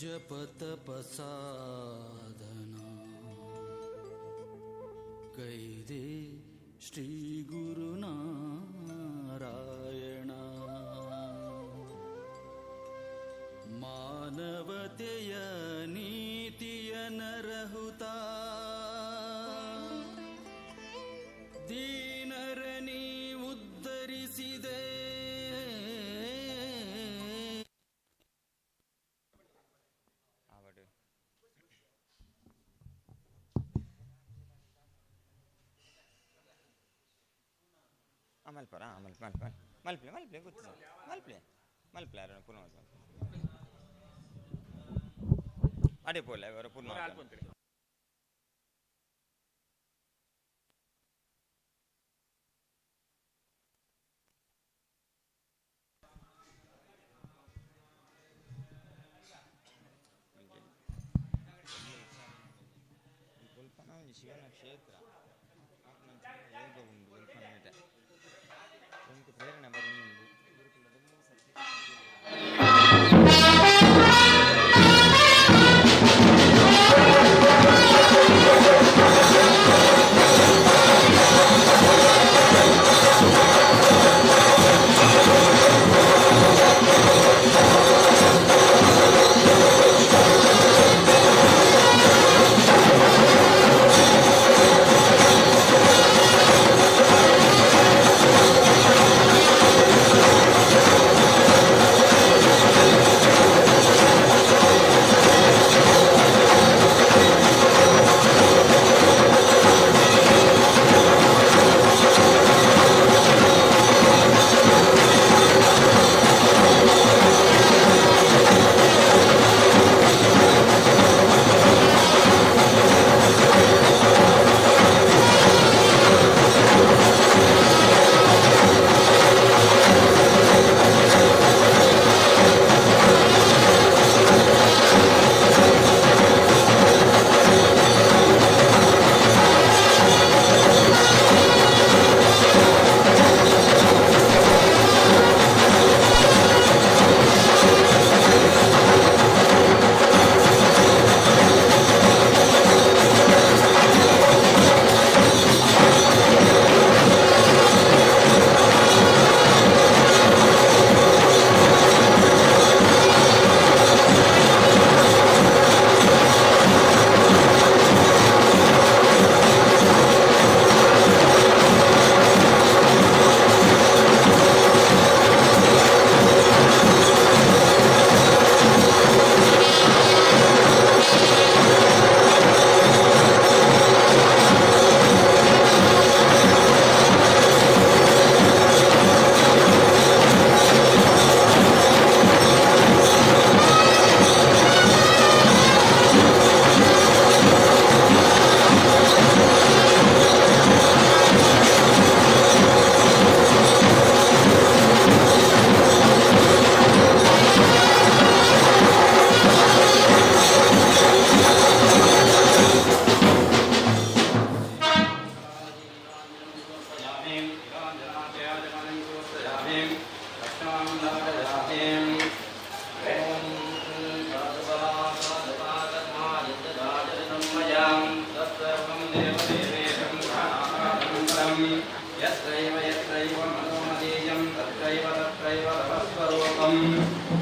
ಜಪ ತಪ ಸಾಧನ ಕೈದೆ ಶ್ರೀ ಗುರುನಾರಾಯಣ. ಮಾನವತೆಯ ನೀತಿಯ ನರಹುತ ದೀನರ ನೀ ಉದ್ಧರಿಸಿದೆ. ಆವಡ್ ಮಲ್ಪರ ಮಲ್ಪ ಮಲ್ಪ ಮಲ್ಪಲೆ ಮಲ್ಪಲೆ ಗೊತ್ತು ಮಲ್ಪಲೆ ಮಲ್ಪಲೆ ಅರಣ ಪೂರ್ಣ ಅಡೆ ಪೋಲೆ ಅವರ ಪೂರ್ಣ. ಉಲ್ಪನ ಒಂಜಿ ಶಿವನ ಕ್ಷೇತ್ರ ಯೋಗ ಉಂಡು. ಉಲ್ಪನ ಒಂದು ಪ್ರೇರಣೆ ಬರುಂಡು. ಯತ್ರೈವ ಯತ್ರೈವ ಮನೋಮದೀಯಂ ತತ್ರೈವ ತತ್ರೈವ ತಪಸ್ವರೂಪಂ.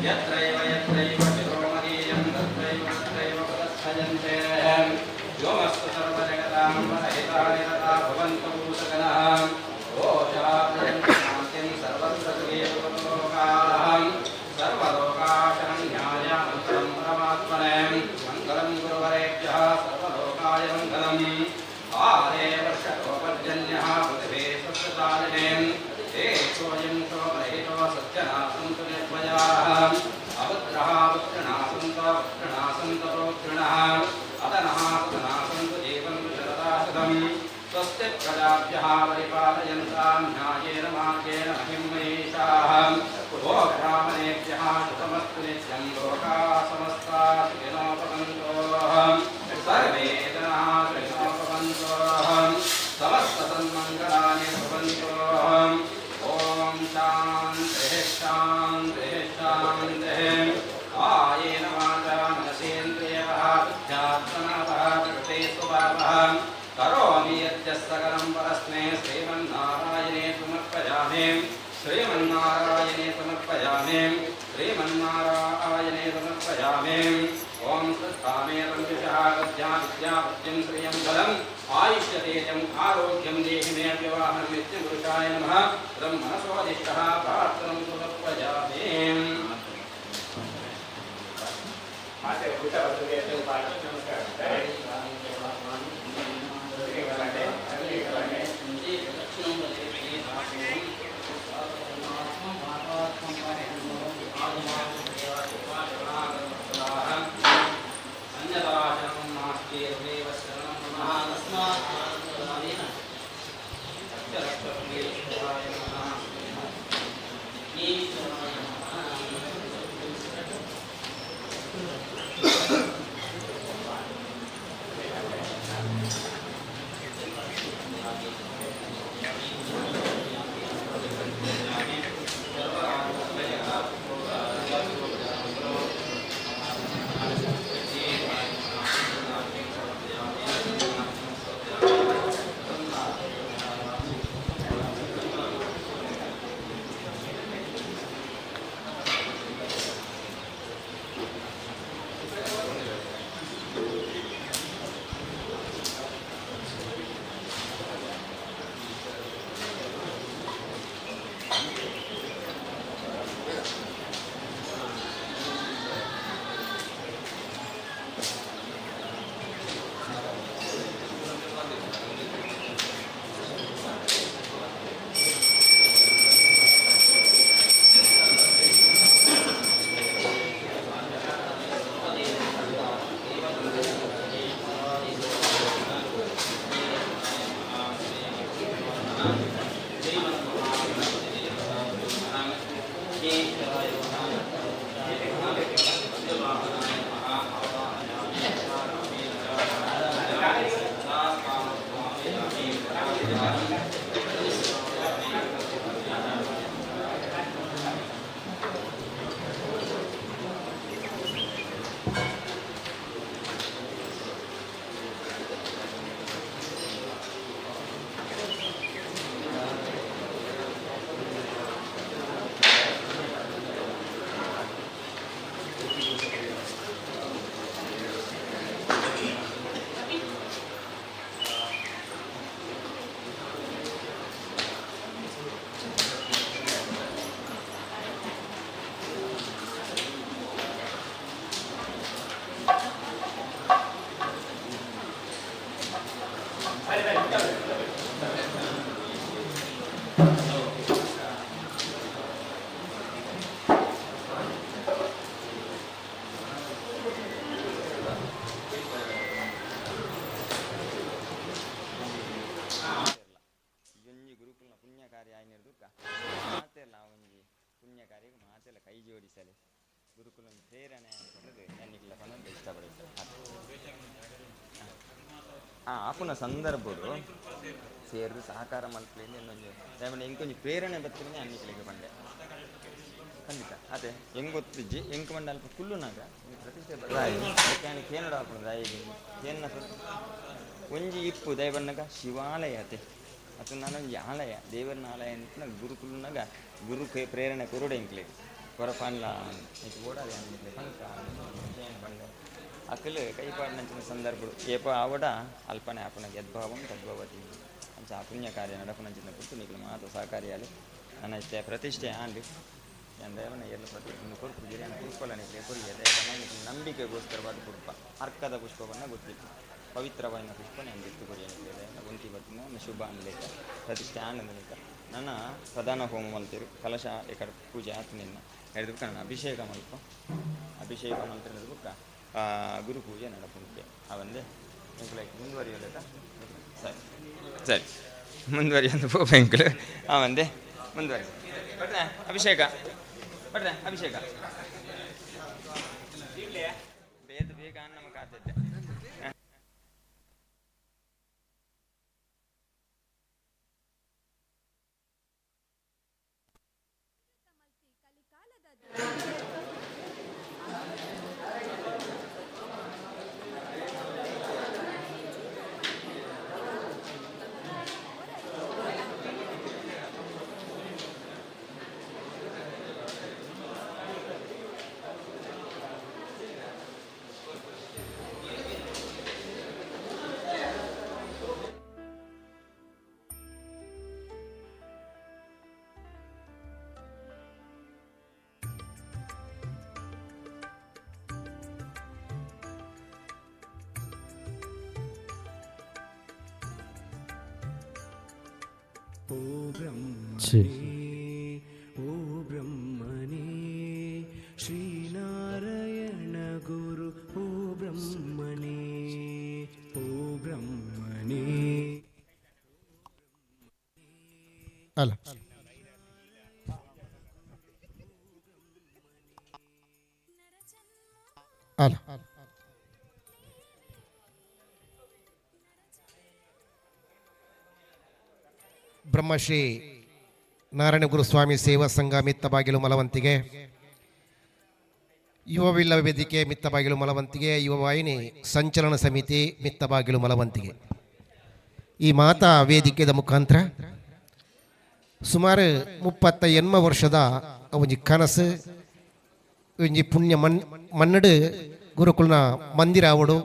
ಯತ್ರೈವ ಯತ್ರೈವ ಶಿರೋಮದೀಯಂ ತತ್ರೈವ ತತ್ರೈವ ಪದಸ್ಥಯಂತೆ. ವ್ಯೋಮಸ್ತು ಸರ್ವಜಗತಾಂ ವರಹಿತಾನಿ ತಥಾ ಭವಂತು ಭೂತಗಣಾಃ. ಘೋಷಾಪ್ರಯಂತು ಶಾಂತಿಂ ಸರ್ವತ್ರ ಸುಖೇಲೋಕಾಃ. ಸರ್ವಲೋಕಾಶರಣ್ಯಾಯ ಮಂಗಲಂ ಪರಮಾತ್ಮನೆ. ಮಂಗಲಂ ಗುರುವರೇಭ್ಯಃ ಸರ್ವಲೋಕಾಯ ಮಂಗಲಂ. ಆರೇ ವರ್ಷೋಪರ್ಜನ್ಯಃ ಪೃಥಿವೇ ಸಸ್ಯಶಾಲಿನೇ. ತೇಷೋಯಂ ಶೋಕರಹಿತೋ ಸಜ್ಜನಾ ಸಂತು ನಿರ್ಭಯಾಃ. ಅಪುತ್ರಃ ಪುತ್ರಿಣಾ ಸಂತ ಪುತ್ರಿಣಾ ಸಂತ ಪೌತ್ರಿಣಃ. ಅತನಃ ಸುತನಾ ಸಂತು ಜೀವಂತು ಶರದಾಶತಂ. ಸ್ವಸ್ತಿ ಪ್ರಜಾಭ್ಯಃ ಪರಿಪಾಲಯಂತಾಂ ನ್ಯಾಯೇನ ಮಾರ್ಗೇಣ ಮಹಿಂ ಮಹಿಷಾಃ. ಗೋಬ್ರಾಹ್ಮಣೇಭ್ಯಃ ಶುಭಮಸ್ತು ನಿತ್ಯಂ. ಲೋಕಾः ಸಮಸ್ತಾः ಸುಖಿನೋ ಭವಂತು. ಸರ್ವೇ ಜನಾः ಸುಖಿನೋ ಭವಂತು. ಸಮಸ್ತ ಸನ್ಮಂಗಳಾನಿ ಭವಂತು. ಓಂ ಶಾಂತಿಃ ಶಾಂತಿಃ ಶಾಂತಿಃ. ಕಾಯೇನ ವಾಚಾ. पापः करोमि यद्यः सकलं परस्मै श्रीमन्नारायणे समर्पयामि श्रीमन्नारायणे समर्पयामि श्रीमन्नारायणे समर्पयामि। ॐ स्थाने रञ्जुषः विद्या विद्यापत्यं श्रियं फलम् आयुष्यतेजम् आरोग्यं देहि मे विवाहं नित्यपुरुषाय नमः। ब्रह्मणसोदिष्टः प्रार्थनं समर्पयामि। अन्यतराशरणं नास्ति तदेव शरणं नमः तस्मात् सत्यरक्षपीश्वराय नमः ईश्वराय नमः। ಒಂಜಿ ಗುರುಕುಲ್ನ ಪುಣ್ಯ ಕಾರ್ಯ ಆಯ್ನಿರ್ದುಕ್ಕ ಮಾತೆಲ್ಲ ಒಂಜಿ ಪುಣ್ಯ ಕಾರ್ಯಕ್ಕೆ ಮಾತೆಲ್ಲ ಕೈ ಜೋಡಿಸಲೆ ಗುರುಕುಲನ ಪ್ರೇರಣೆ ಪಂಡುದು ಎನ್ನಿಕ್ಲ ಪನೊಂದು ಇಷ್ಟಪಡುತ್ತೆ. ಆಪುನ ಸಂದರ್ಭಡು ಸೇರ್ದು ಸಹಕಾರ ಮಲ್ಪಲಿಂದ ಇನ್ನೊಂದು ದಯಮಾಡಿ ಇಂಕೊಂಜಿ ಪ್ರೇರಣೆ ಬತ್ತಿನ ಅನ್ನಿಕ್ಲಿಗೆ ಪಂಡೆ ಖಂಡಿತ ಅದೇ ಹೆಂಗ್ ಗೊತ್ತಿಜ್ಜಿ ಎಂಕ್ ಮಂಡ ಅಲ್ಪ ಕುಲ್ಲುನಾಗ ಪ್ರತಿಷ್ಠೆ ಬದಾಯಿ ಕೇನಡ ಆಪುಂಡು ದಾಯಿಗೆ ಕೇನ್ನ ಒಂಜಿ ಇಪ್ಪು ದಯ ಬನ್ನಗ ಶಿವಾಲಯ ಅತೆ ಅತು ನಾನೊಂಜಿ ಆಲಯ ದೇವರನ ಆಲಯ ಅಂತ ಗುರುಕುಲುನಾಗ ಗುರು ಪ್ರೇರಣೆ ಕೊರುಡೆ ಎಂಕ್ಲೆಗ್ ಕೊರ ಪನ್ಲ ಐಕ್ ಬೋಡಾದೆ ಅಂದಿಕ್ಲೆ ಪಂಕ ಪಂಡ ಅಕಲ್ ಕೈಪಾಡಿನಂಚಿನ ಸಂದರ್ಭಡು ಏಪ ಆವಡ ಅಲ್ಪನೆ ಆಪುನ ಯದ್ಭಾವಂ ತದ್ಭವತಿ ಅಂಚ ಆ ಪುಣ್ಯ ಕಾರ್ಯ ನಡಪುನಂಚಿನ ಪುಟ್ಟು ನಿಕ್ಲು ಮಾತ ಸಹಕಾರಿಯಾಲೆ ನನ್ನ ಇತ್ತೆ ಪ್ರತಿಷ್ಠೆ ಆಂಡ್ ಯಾನ್ ದೇವನ ಏರ್ಲ ಪ್ರತಿ ಒಂದು ಕೊರ್ಪು ಗಿರಿಯನ ಪುಷ್ಪಲ ನಿಕ್ಲೆ ಕೊರಿಯ ದೇವನ ನಿಕ್ಲೆ ನಂಬಿಕೆಗೋಸ್ಕರವಾದ ಪುಷ್ಪ ಅರ್ಕದ ಪುಷ್ಪವನ್ನು ಗೊತ್ತಿತ್ತು ಪವಿತ್ರವಾಯಿನ ಪುಷ್ಪ ನಾನು ಗಿತ್ತು ಕೊರಿಯ ನಿಕ್ಲೆ ದೇವನ ಗುಂತಿ ಬತ್ತಿನ ಶುಭ ಅನ್ಲೇಕ ಪ್ರತಿಷ್ಠೆ ಆನಂದ ನನ್ನ ಪ್ರಧಾನ ಹೋಮ ಮಲ್ತಿರು ಕಲಶ ಎಕಡೆ ಪೂಜೆ ಆತು ನಿನ್ನ ಹಿಡಿದು ನಾನು ಅಭಿಷೇಕ ಮಲ್ಪ ಅಭಿಷೇಕ ಮಲ್ತಿರೋದು ಬುಕ್ಕ ಗುರು ಪೂಜೆ ನಡಪುಂಟೆ ಅವಂದೆ ಎಂಕುಲೈಕ್ ಮುಂದುವರಿಯಲೇತ ಸರಿ ಸರಿ ಮುಂದುವರಿಯಂದು ಪೋಪ ಎಂಕುಲು ಅವಂದೆ ಮುಂದುವರಿ ಭಟ್ರೆ ಅಭಿಷೇಕ ಭಟ್ರೆ ಅಭಿಷೇಕ ಬೇಗ ಬೇಗ ನಮ್ಮ ಕಾತಿದ್ದೆ. ಛೀ. ಓ ಬ್ರಹ್ಮನೇ, ಶ್ರೀನಾರಾಯಣ ಗುರು, ಓ ಬ್ರಹ್ಮನೇ, ಓ ಬ್ರಹ್ಮನೇ. ಅಲ್ಲ, ಅಲ್ಲ, ಬ್ರಹ್ಮಶ್ರೀ ನಾರಾಯಣ ಗುರುಸ್ವಾಮಿ ಸೇವಾ ಸಂಘ ಮಿತ್ತಬಾಗಿಲು ಮಲವಂತಿಗೆ, ಯುವವಿಲ್ಲ ವೇದಿಕೆ ಮಿತ್ತಬಾಗಿಲು ಮಲವಂತಿಗೆ, ಯುವ ವಾಹಿನಿ ಸಂಚಲನ ಸಮಿತಿ ಮಿತ್ತಬಾಗಿಲು ಮಲವಂತಿಗೆ, ಈ ಮಾತಾ ವೇದಿಕೆದ ಮುಖಾಂತರ ಸುಮಾರು 38 ವರ್ಷದ ಒಂಜಿ ಕನಸು, ಒಂಜಿ ಪುಣ್ಯ ಮಣ್ಣಡು ಗುರುಕುಲ್ನ ಮಂದಿರ ಆವಡು,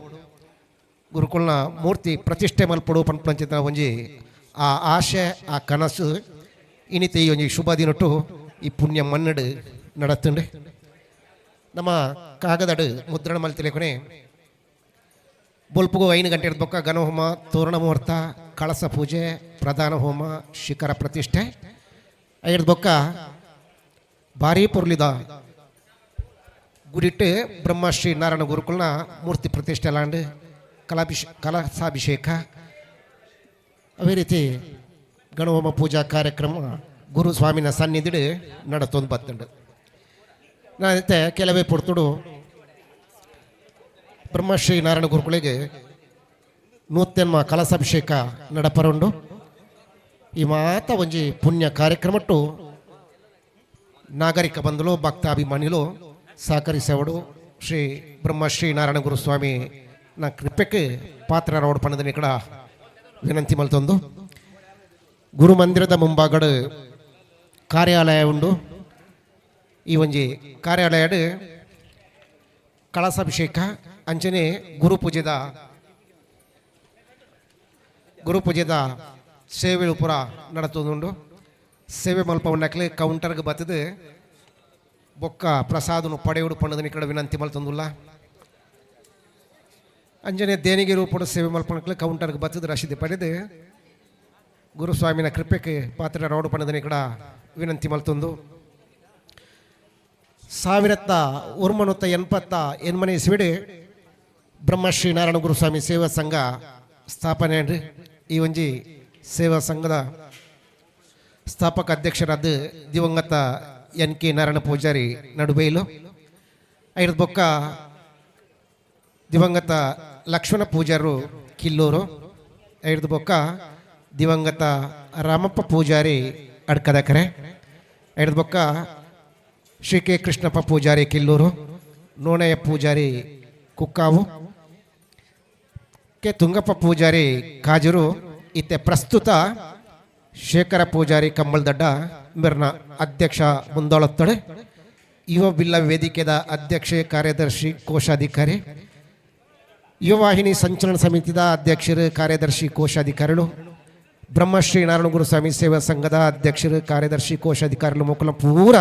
ಗುರುಕುಲ್ನ ಮೂರ್ತಿ ಪ್ರತಿಷ್ಠೆ ಮಲ್ಪಡು ಪನ್ಪಂಚಿತ ಒಂಜಿ ಆ ಆಶೆ, ಆ ಕನಸು ಇನಿತ ಈ ಒಂಜಿ ಶುಭ ದಿನಟು ಈ ಪುಣ್ಯ ಮಣ್ಣಡು ನಡತ್ತುಂಡು. ನಮ್ಮ ಕಾಗದಡು ಮುದ್ರಣ ಮಲ್ತಿಲೇಕೊನೆ ಬೊಲ್ಪುಗು 5 ಗಂಟೆ ಬೊಕ್ಕ ಗಣಹೋಮ, ತೋರಣ ಮುಹೂರ್ತ, ಕಳಸ ಪೂಜೆ, ಪ್ರಧಾನ ಹೋಮ, ಶಿಖರ ಪ್ರತಿಷ್ಠೆ. ಐದು ಬೊಕ್ಕ ಭಾರೀ ಪೊರ್ಲಿದ ಗುಡಿಟ್ಟು ಬ್ರಹ್ಮಶ್ರೀ ನಾರಾಯಣ ಗುರುಕುಲ್ನ ಮೂರ್ತಿ ಪ್ರತಿಷ್ಠೆ ಲಾಂಡ್ ಕಲಸಾಭಿಷೇಕ, ಅದೇ ರೀತಿ ಗಣಹೋಮ ಪೂಜಾ ಕಾರ್ಯಕ್ರಮ ಗುರುಸ್ವಾಮಿನ ಸನ್ನಿಧಿಡು ನಡತೊಂದು ಬತ್ತುಂಡು. ನಾನೈತೆ ಕೆಲವೇ ಪೊರ್ತುಡು ಬ್ರಹ್ಮಶ್ರೀ ನಾರಾಯಣ ಗುರುಕುಳಿಗೆ ನೂತ್ಯನ್ಮ ಕಲಸಾಭಿಷೇಕ ನಡಪರುಂಡು. ಈ ಮಾತ ಒಂಜಿ ಪುಣ್ಯ ಕಾರ್ಯಕ್ರಮಟ್ಟು ನಾಗರಿಕ ಬಂಧುಲು, ಭಕ್ತಾಭಿಮಾನಿಲು ಸಹಕರಿಸವಡು ಶ್ರೀ ಬ್ರಹ್ಮಶ್ರೀ ನಾರಾಯಣ ಗುರುಸ್ವಾಮಿ ನ ಕೃಪೆಗೆ ಪಾತ್ರರವಡು ಪಣದ ಕೂಡ ವಿನಂತಿ ಮಲ್ತೊಂದು. ಗುರುಮಂದಿರದ ಮುಂಭಾಗಡು ಕಾರ್ಯಾಲಯ ಉಂಡು. ಈ ಒಂಜಿ ಕಾರ್ಯಾಲಯಡು ಕಳಸಾಭಿಷೇಕ ಅಂಚನೆ ಗುರುಪೂಜೆದ ಸೇವೆ ಪೂರ ನಡತೊಂದುಂಡು. ಸೇವೆ ಮಲ್ಪವನ್ನಕ್ಲೆ ಕೌಂಟರ್ಗೆ ಬತ್ತದು ಬೊಕ್ಕ ಪ್ರಸಾದನು ಪಡೆಯುಡು ಪಣ್ಣದನಿ ಕಡೆ ವಿನಂತಿ ಮಲ್ತೊಂದುಲ್ಲ. ಅಂಜನೆ ದೇಣಿಗೆ ರೂಪದ ಸೇವೆ ಮಲ್ಪನಕ್ಲೆ ಕೌಂಟರ್ಗೆ ಬತ್ತದು ರಶೀದಿ ಪಡೆದು ಗುರುಸ್ವಾಮಿನ ಕೃಪೆಗೆ ಪಾತ್ರ ರೌಡು ಪಣ್ಣದನಿ ಕಡ ವಿನಂತಿ ಮಲ್ತೊಂದು. 1988ನೇ ಇಸ್ವಿಡ್ ಬ್ರಹ್ಮಶ್ರೀ ನಾರಾಯಣ ಗುರುಸ್ವಾಮಿ ಸೇವಾ ಸಂಘ ಸ್ಥಾಪನೆ. ಈ ಒಂಜಿ ಸೇವಾ ಸಂಘದ ಸ್ಥಾಪಕ ಅಧ್ಯಕ್ಷರಾದ ದಿವಂಗತ ಎನ್ ಕೆ ನಾರಾಯಣ ಪೂಜಾರಿ ನಡುಬೈಲು, ಐದು ಬೊಕ್ಕ ದಿವಂಗತ ಲಕ್ಷ್ಮಣ ಪೂಜಾರು ಕಿಲ್ಲೂರು, ಐದು ಬೊಕ್ಕ ದಿವಂಗತ ರಾಮಪ್ಪ ಪೂಜಾರಿ ಅಡ್ಕದಕರೆ, ಐದು ಬೊಕ್ಕ ಶ್ರೀ ಕೆ ಕೃಷ್ಣಪ್ಪ ಪೂಜಾರಿ ಕಿಲ್ಲೂರು, ನೋಣಯ್ಯ ಪೂಜಾರಿ ಕುಕ್ಕಾವು, ಕೆ ತುಂಗಪ್ಪ ಪೂಜಾರಿ ಕಾಜೂರು, ಇತ್ತೆ ಪ್ರಸ್ತುತ ಶೇಖರ ಪೂಜಾರಿ ಕಂಬಳದಡ್ಡ ಮಿರ್ನ ಅಧ್ಯಕ್ಷ ಮುಂದೊಳತ್ತಡೆ. ಯುವ ಬಿಲ್ಲ ವೇದಿಕೆದ ಅಧ್ಯಕ್ಷೆ, ಕಾರ್ಯದರ್ಶಿ, ಕೋಶಾಧಿಕಾರಿ, ಯುವವಾಹಿನಿ ಸಂಚಲನ ಸಮಿತಿದ ಅಧ್ಯಕ್ಷರು, ಕಾರ್ಯದರ್ಶಿ, ಕೋಶಾಧಿಕಾರಿಗಳು, ಬ್ರಹ್ಮಶ್ರೀ ನಾರಾಯಣ ಗುರುಸ್ವಾಮಿ ಸೇವಾ ಸಂಘದ ಅಧ್ಯಕ್ಷರು, ಕಾರ್ಯದರ್ಶಿ, ಕೋಶಾಧಿಕಾರಿಗಳು ಮುಕುಲ ಪೂರ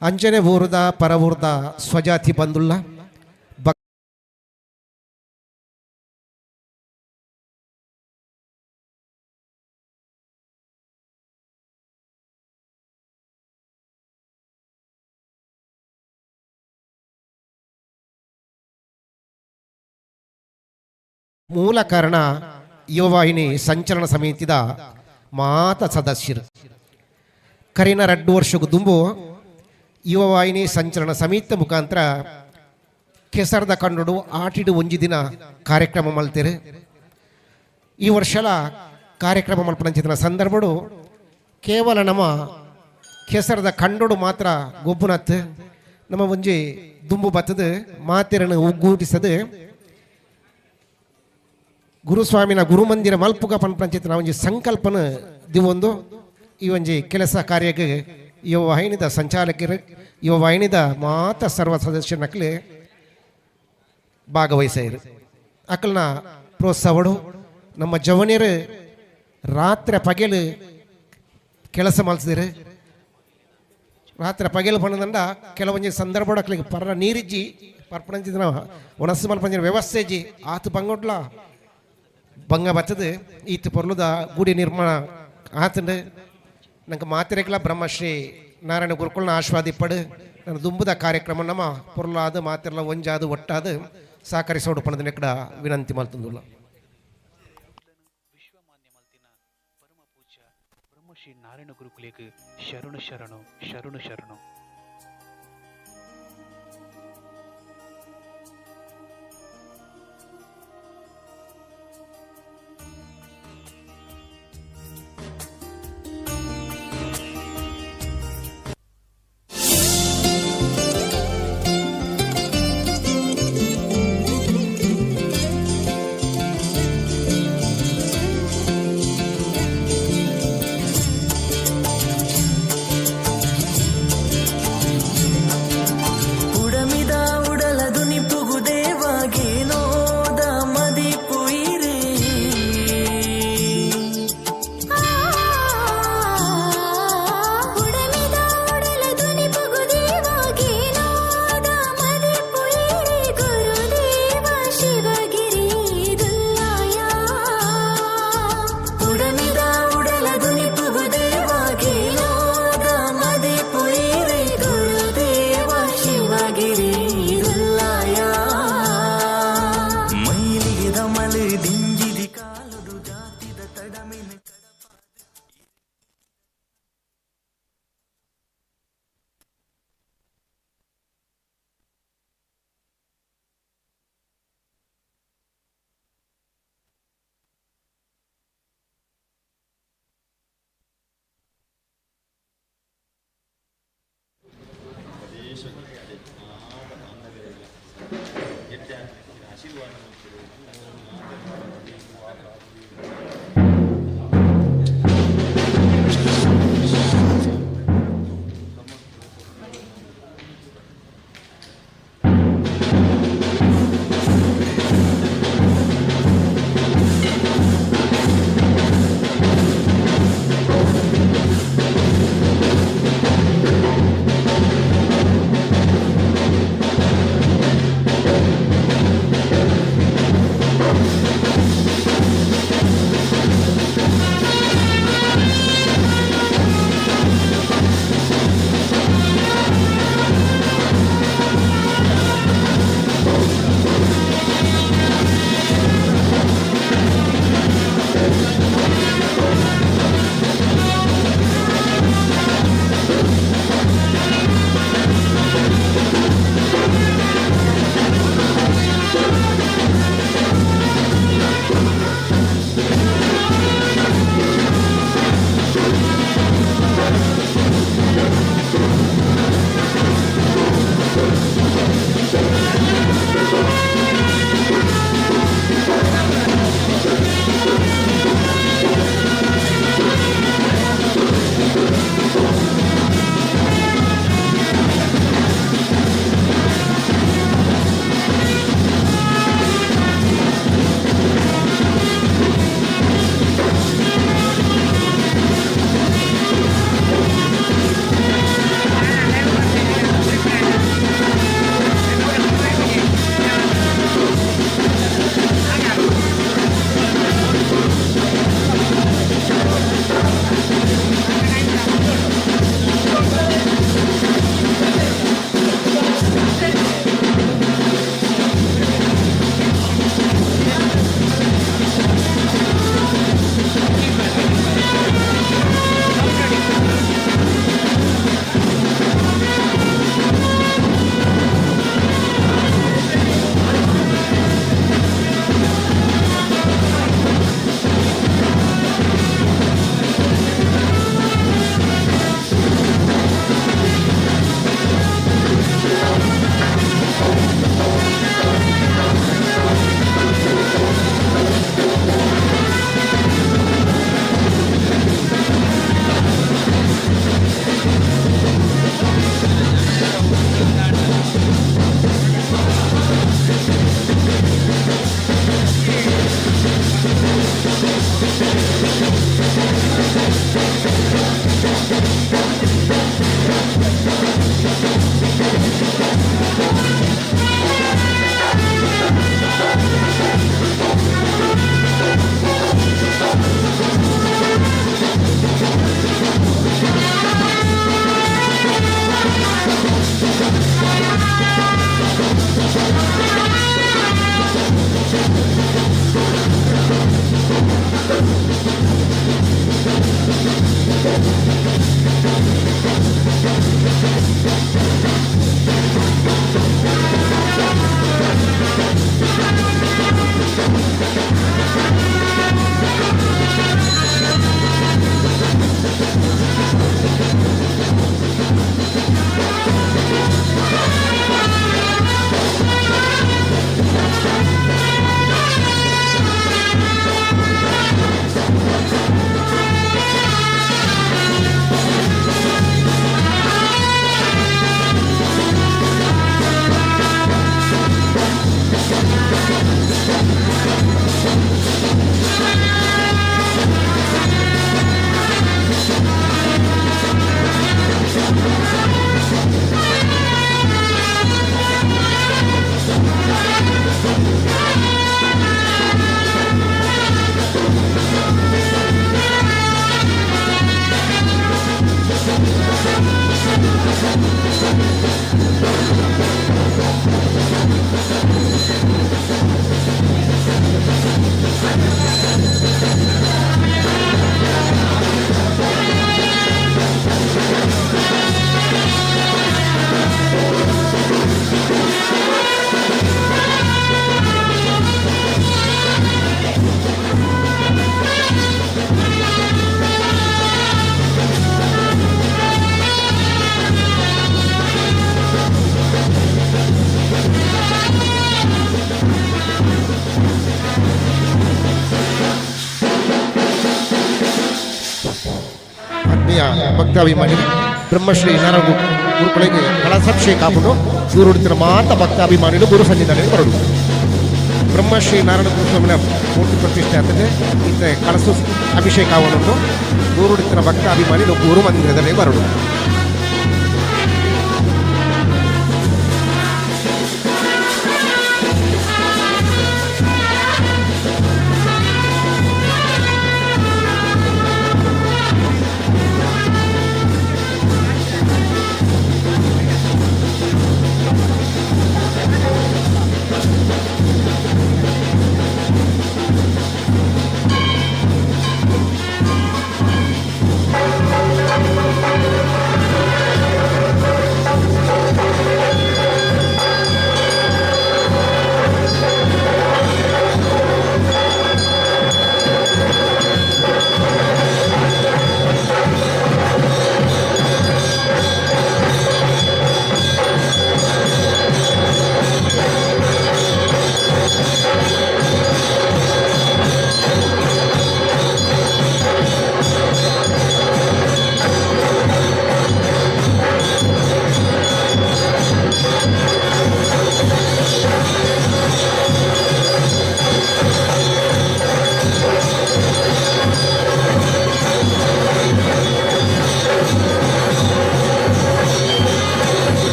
ಅಂಜನೆ ಊರದ ಪರವೂರ್ದ ಸ್ವಜಾತಿ ಬಂದುಲ್ಲ. ಮೂಲ ಕಾರಣ ಯುವವಾಹಿನಿ ಸಂಚಲನ ಸಮಿತಿದ ಮಾತ ಸದಸ್ಯರು. ಕರಿನ 2 ವರ್ಷಕ್ಕೂ ದುಂಬು ಯುವವಾಹಿನಿ ಸಂಚಲನ ಸಮಿತಿ ಮುಖಾಂತರ ಕೆಸರದ ಕಂಡುಡು ಆಟಿಡು ಒಂಜಿ ದಿನ ಕಾರ್ಯಕ್ರಮ ಮಲ್ತೇರು. ಈ ವರ್ಷಲ ಕಾರ್ಯಕ್ರಮ ಮಲ್ಪನಂಚಿನ ಸಂದರ್ಭಡು ಕೇವಲ ನಮ್ಮ ಕೆಸರದ ಕಂಡೋಡು ಮಾತ್ರ ಗೊಬ್ಬುನತ್ತು ನಮ್ಮ ಒಂಜಿ ದುಂಬು ಬತ್ತದು ಮಾತೆರನ್ನು ಒಗ್ಗೂಡಿಸದು ಗುರುಸ್ವಾಮಿನ ಗುರುಮಂದಿರ ಮಲ್ಪುಗ ಪನ್ಪಂಚಿತ ಒಂಜಿ ಸಂಕಲ್ಪನ ದಿವೊಂದು ಈ ಒಂಜಿ ಕೆಲಸ ಕಾರ್ಯಕ್ಕೆ ಯುವ ವಾಹಿನಿದ ಸಂಚಾಲಕರು, ಯುವ ವಾಹಿನಿದ ಮಾತ ಸರ್ವ ಸದಸ್ಯನಕ್ಲೆ ಭಾಗವಹಿಸಿರು. ಅಕಲ್ನ ಪ್ರೋತ್ಸಾಹಡು ನಮ್ಮ ಜವನಿಯರು ರಾತ್ರಿ ಪಗೆಲು ಕೆಲಸ ಮಲ್ಸಿದ್ರು. ರಾತ್ರಿ ಪಗೆಲು ಪಣ್ಣದಂಡ ಕೆಲವೊಂಜಿ ಸಂದರ್ಭ ಅಕ್ಲಿಗೆ ಪರ ನೀರಿಜ್ಜಿ, ಪರ್ಪಣಂಚಿನ ಒಣಸು ಮಲ್ಪಂಜಿನ ವ್ಯವಸ್ಥೆ ಇಜ್ಜಿ. ಆತು ಬಂಗೊಡ್ಲ ಬಂಗ ಬತ್ತದು ಈತ ಪೊರ್ಲುದ ಗುಡಿ ನಿರ್ಮಾಣ ಆತಂಡು ನಂಗೆ ಮಾತಿರೆಗ್ಲ ಬ್ರಹ್ಮಶ್ರೀ ನಾರಾಯಣ ಗುರುಕುಲ್ನ ಆಶ್ವಾದಿಪ್ಪಡು ನನ್ನ ದುಂಬುದ ಕಾರ್ಯಕ್ರಮ ನಮ್ಮ ಪೊರ್ಲಾದ ಮಾತಿರ್ಲ ಒಂಜಾದು ಒಟ್ಟಾದು ಸಹಕರಿಸೋಡು ಪಣದ ಕಡ ವಿನಂತಿ ಮಲ್ತಂದುಲ್ಲ. ವಿಶ್ವಮಾನ್ಯ ಮಲ್ತಿನ ಪರಮ ಪೂಜ್ಯ ಬ್ರಹ್ಮಶ್ರೀ ನಾರಾಯಣ ಗುರುಕುಲೇಗ್ ಶರಣು ಶರಣು ಶರಣು ಶರಣು. ಆತ್ಮೀಯ ಭಕ್ತಾಭಿಮಾನಿ ಬ್ರಹ್ಮಶ್ರೀ ನಾರಾಯಣ ಗುರುಗಳಿಗೆ ಕಳಸಾಭಿಷೇಕ ಆಪುಂಡು. ದೂರುಡುತ್ತಿನ ಮಾತ ಭಕ್ತಾಭಿಮಾನಿಗಳು ಗುರು ಸನ್ನಿಧಾನಕ್ಕೆ ಬರಡು. ಬ್ರಹ್ಮಶ್ರೀ ನಾರಾಯಣ ಗುರುಸ್ವಾಮಿನ ಮೂರ್ತಿ ಪ್ರತಿಷ್ಠೆ ಆಗ್ತದೆ. ಇತ್ತೆ ಕಳಸು ಅಭಿಷೇಕ ಆವನುಂಟು. ದೂರುಡುತ್ತಿನ ಭಕ್ತಾಭಿಮಾನಿಗಳು ಗುರು ಮಂದಿರದಲ್ಲಿ ಬರಡು.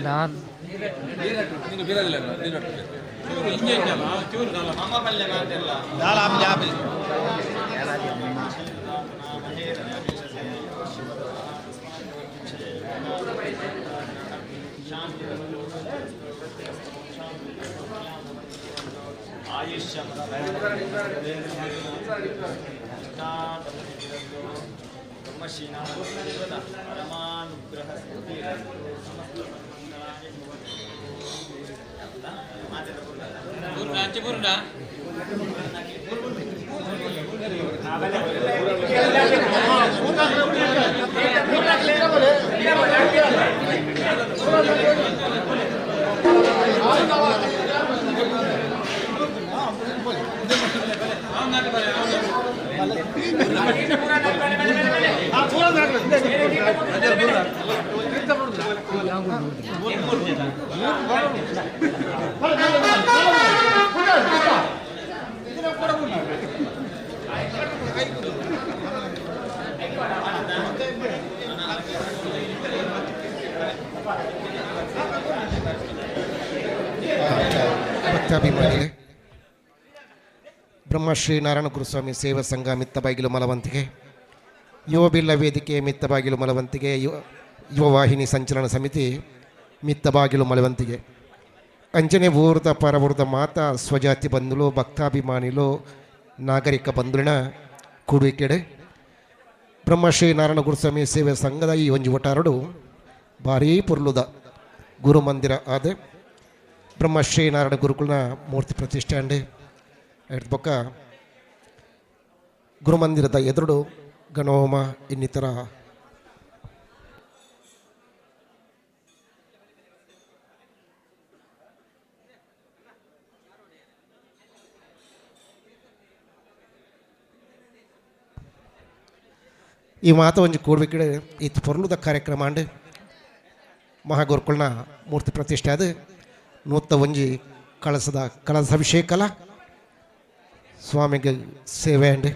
ನಾನು ಭಕ್ತಾಭಿಮಾನಿಗಳೇ, ಬ್ರಹ್ಮಶ್ರೀ ನಾರಾಯಣ ಗುರುಸ್ವಾಮಿ ಸೇವಾ ಸಂಘ ಮಿತ್ತಬಾಗಿಲು ಮಲವಂತಿಗೆ, ಯುವಬಿಲ್ಲ ವೇದಿಕೆ ಮಿತ್ತಬಾಗಿಲು ಮಲವಂತಿಗೆ, ಯುವವಾಹಿನಿ ಸಂಚಲನ ಸಮಿತಿ ಮಿತ್ತಬಾಗಿಲು ಮಲವಂತಿಗೆ, ಅಂಜನೆ ಊರ್ದ ಪರವೂರ್ದ ಮಾತಾ ಸ್ವಜಾತಿ ಬಂಧುಲು, ಭಕ್ತಾಭಿಮಾನಿಲು, ನಾಗರಿಕ ಬಂಧುಲಿನ ಕೂಡುವಿಕೆಡೆ ಬ್ರಹ್ಮಶ್ರೀ ನಾರಾಯಣ ಗುರುಸ್ವಾಮಿ ಸೇವಾ ಸಂಘದ ಈ ಒಂಜಿ ಒಟಾರಡು ಭಾರೀ ಪೊರ್ಲುದ ಗುರುಮಂದಿರ ಆದ ಬ್ರಹ್ಮಶ್ರೀ ನಾರಾಯಣ ಗುರುಕುಲನ ಮೂರ್ತಿ ಪ್ರತಿಷ್ಠೆ ಅಂಡೆ ಬೊಕ್ಕ ಗುರುಮಂದಿರದ ಎದುರು ಗಣಹೋಮ ಇನ್ನಿತರ ಈ ಮಾತ ಒಂಜಿ ಕೂಡ್ಬೇಕಿಡೆ ಇತ್ತು ಪೊರ್ಲುದ ಕಾರ್ಯಕ್ರಮ ಅಂಡ್ ಮಹಾಗುರುಕುಲ್ನ ಮೂರ್ತಿ ಪ್ರತಿಷ್ಠೆ ಅದು ನೂತ ಒಂಜಿ ಕಳಸದ ಕಳಸಾಭಿಷೇಕಲ ಸ್ವಾಮಿಗೆ ಸೇವೆ ಅಂಡ್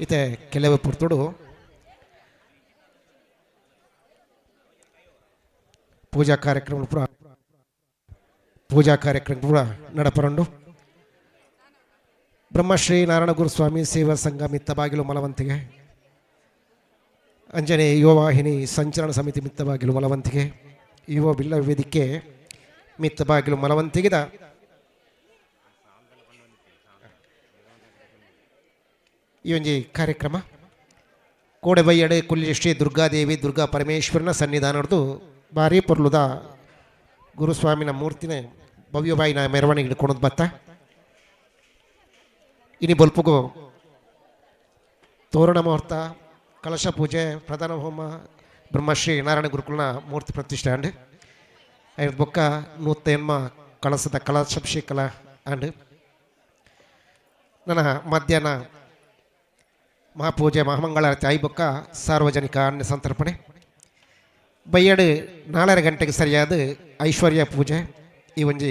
ಇತ್ತೆ ಕೆಲವು ಪುರ್ತುಡು ಪೂಜಾ ಕಾರ್ಯಕ್ರಮ ಪೂರ ಪೂಜಾ ಕಾರ್ಯಕ್ರಮ ಪೂರ ನಡಪರಂಡು. ಬ್ರಹ್ಮಶ್ರೀ ನಾರಾಯಣ ಗುರುಸ್ವಾಮಿ ಸೇವಾ ಸಂಘ ಮಿತ್ತಬಾಗಿಲು ಮಲವಂತಿಗೆ, ಅಂಜನೆ ಯುವವಾಹಿನಿ ಸಂಚಲನ ಸಮಿತಿ ಮಿತ್ತಬಾಗಿಲು ಮಲವಂತಿಗೆ, ಯುವ ಬಿಲ್ಲ ವೇದಿಕೆ ಮಿತ್ತಬಾಗಿಲು ಮಲವಂತಿಗೆದ ಈ ಒಂಜಿ ಕಾರ್ಯಕ್ರಮ ಕೋಡೆಬೈಯಡೆ ಕುಲ್ಲಿ ಶ್ರೀ ದುರ್ಗಾದೇವಿ ದುರ್ಗಾ ಪರಮೇಶ್ವರನ ಸನ್ನಿಧಾನದ್ದು ಭಾರೀ ಪೊರ್ಲುದ ಗುರುಸ್ವಾಮಿನ ಮೂರ್ತಿನೇ ಭವ್ಯಬಾಯಿನ ಮೆರವಣಿಗೆ ಹಿಡ್ಕೊಂಡು ಬತ್ತ. ಇನಿ ಬೊಲ್ಪುಗು ತೋರಣ ಮುಹೂರ್ತ, ಕಲಶ ಪೂಜೆ, ಪ್ರಧಾನ ಹೋಮ, ಬ್ರಹ್ಮಶ್ರೀ ನಾರಾಯಣ ಗುರುಕುಲನ ಮೂರ್ತಿ ಪ್ರತಿಷ್ಠೆ ಅಂಡ್ ಐದು ಬೊಕ್ಕ ನೂತ ಎನ್ಮ ಕಳಸದ ಕಲಶಾಭಿಷೇಕಲ ಅಂಡ್ ನನ್ನ ಮಧ್ಯಾಹ್ನ ಮಹಾಪೂಜೆ ಮಹಾಮಂಗಳಾರತಿ ಐಬೊಕ್ಕ ಸಾರ್ವಜನಿಕ ಅನ್ನ ಸಂತರ್ಪಣೆ. ಬೈಯಡು 4:30 ಗಂಟೆಗೆ ಸರಿಯಾದ ಐಶ್ವರ್ಯ ಪೂಜೆ. ಈ ಒಂಜಿ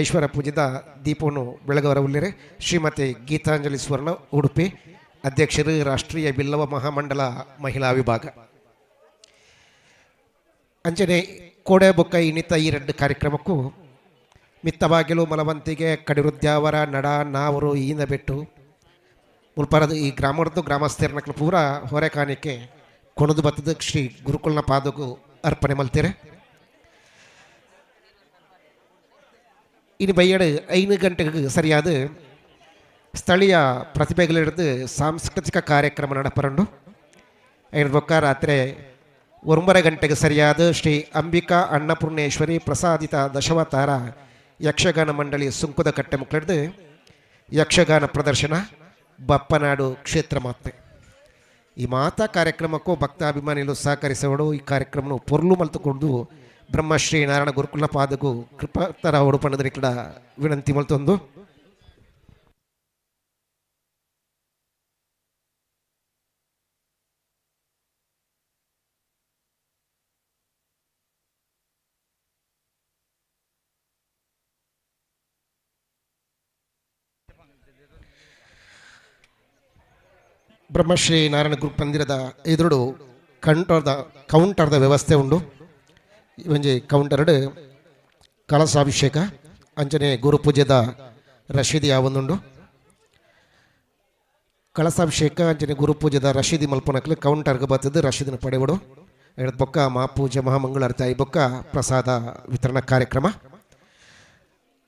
ಐಶ್ವರ್ಯ ಪೂಜೆದ ದೀಪವನ್ನು ಬೆಳಗವರ ಉಲ್ಲೇರೆ ಶ್ರೀಮತಿ ಗೀತಾಂಜಲಿ ಸುವರ್ಣ ಉಡುಪಿ, ಅಧ್ಯಕ್ಷರು ರಾಷ್ಟ್ರೀಯ ಬಿಲ್ಲವ ಮಹಾಮಂಡಲ ಮಹಿಳಾ ವಿಭಾಗ. ಅಂಚನೆ ಕೋಡೆ ಬೊಕ್ಕ ಇನ್ನಿತ ಈ ಎರಡು ಕಾರ್ಯಕ್ರಮಕ್ಕೂ ಮಿತ್ತಬಾಗಿಲು ಮಲವಂತಿಗೆ ಕಡಿರುದ್ಯಾವರ ನಡ ನಾವರು ಈನ ಬೆಟ್ಟು ಮುಲ್ಪರದ ಈ ಗ್ರಾಮರ್ದು ಗ್ರಾಮಸ್ಥರನಕ್ಲು ಪೂರ ಹೊರೆ ಕಾಣಿಕೆ ಕೊಣದು ಬತ್ತದ ಶ್ರೀ ಗುರುಕುಲ್ನ ಪಾದಕ್ಕೂ ಅರ್ಪಣೆ ಮಲ್ತೀರೆ. ಇನ್ನು ಬೈಯಡು 5 ಗಂಟೆಗೆ ಸರಿಯಾದ ಸ್ಥಳೀಯ ಪ್ರತಿಭೆಗಳಿಡಿದು ಸಾಂಸ್ಕೃತಿಕ ಕಾರ್ಯಕ್ರಮ ನಡಪರಂಡು. ಐದು ಬೊಕ್ಕ ರಾತ್ರಿ 9 ಗಂಟೆಗೆ ಸರಿಯಾದ ಶ್ರೀ ಅಂಬಿಕಾ ಅನ್ನಪೂರ್ಣೇಶ್ವರಿ ಪ್ರಸಾದಿತ ದಶವತಾರ ಯಕ್ಷಗಾನ ಮಂಡಳಿ ಸುಂಕುದ ಕಟ್ಟೆ ಮುಕ್ಕಳಿಡ್ದು ಯಕ್ಷಗಾನ ಪ್ರದರ್ಶನ ಬಪ್ಪನಾಡು ಕ್ಷೇತ್ರ ಮಾತೆ. ಈ ಮಾತಾ ಕಾರ್ಯಕ್ರಮಕ್ಕೂ ಭಕ್ತಾಭಿಮಾನಿಗಳು ಸಹಕರಿಸೋಡು. ಈ ಕಾರ್ಯಕ್ರಮನು ಪೊರ್ಲು ಮಲ್ತುಕೊಂಡು ಬ್ರಹ್ಮಶ್ರೀ ನಾರಾಯಣ ಗುರುಕುಲ ಪಾದಗೂ ಕೃಪಾತರ ಉಡುಪಣ್ಣದ ವಿನಂತಿ ಮಲ್ತೊಂದು. ಬ್ರಹ್ಮಶ್ರೀ ನಾರಾಯಣ ಗುರು ಮಂದಿರದ ಎದುರುಡು ಕಂಟರ್ದ ಕೌಂಟರ್ದ ವ್ಯವಸ್ಥೆ ಉಂಡು. ಈ ಒಂಜಿ ಕೌಂಟರ್ಡ್ ಕಲಸಾಭಿಷೇಕ ಅಂಚನೆ ಗುರುಪೂಜೆದ ರಶೀದಿ ಯಾವೊಂದುಂಡು. ಕಳಸಾಭಿಷೇಕ ಅಂಚನೆ ಗುರುಪೂಜೆದ ರಶೀದಿ ಮಲ್ಪನಕ್ಲು ಕೌಂಟರ್ಗೆ ಬತ್ತದು ರಶೀದಿನ ಪಡೆವಡು. ಎಡ್ದ್ ಬೊಕ್ಕ ಮಹಾಪೂಜೆ, ಮಹಾಮಂಗಳಾರತಿ ಆಯಿ ಬೊಕ್ಕ ಪ್ರಸಾದ ವಿತರಣಾ ಕಾರ್ಯಕ್ರಮ.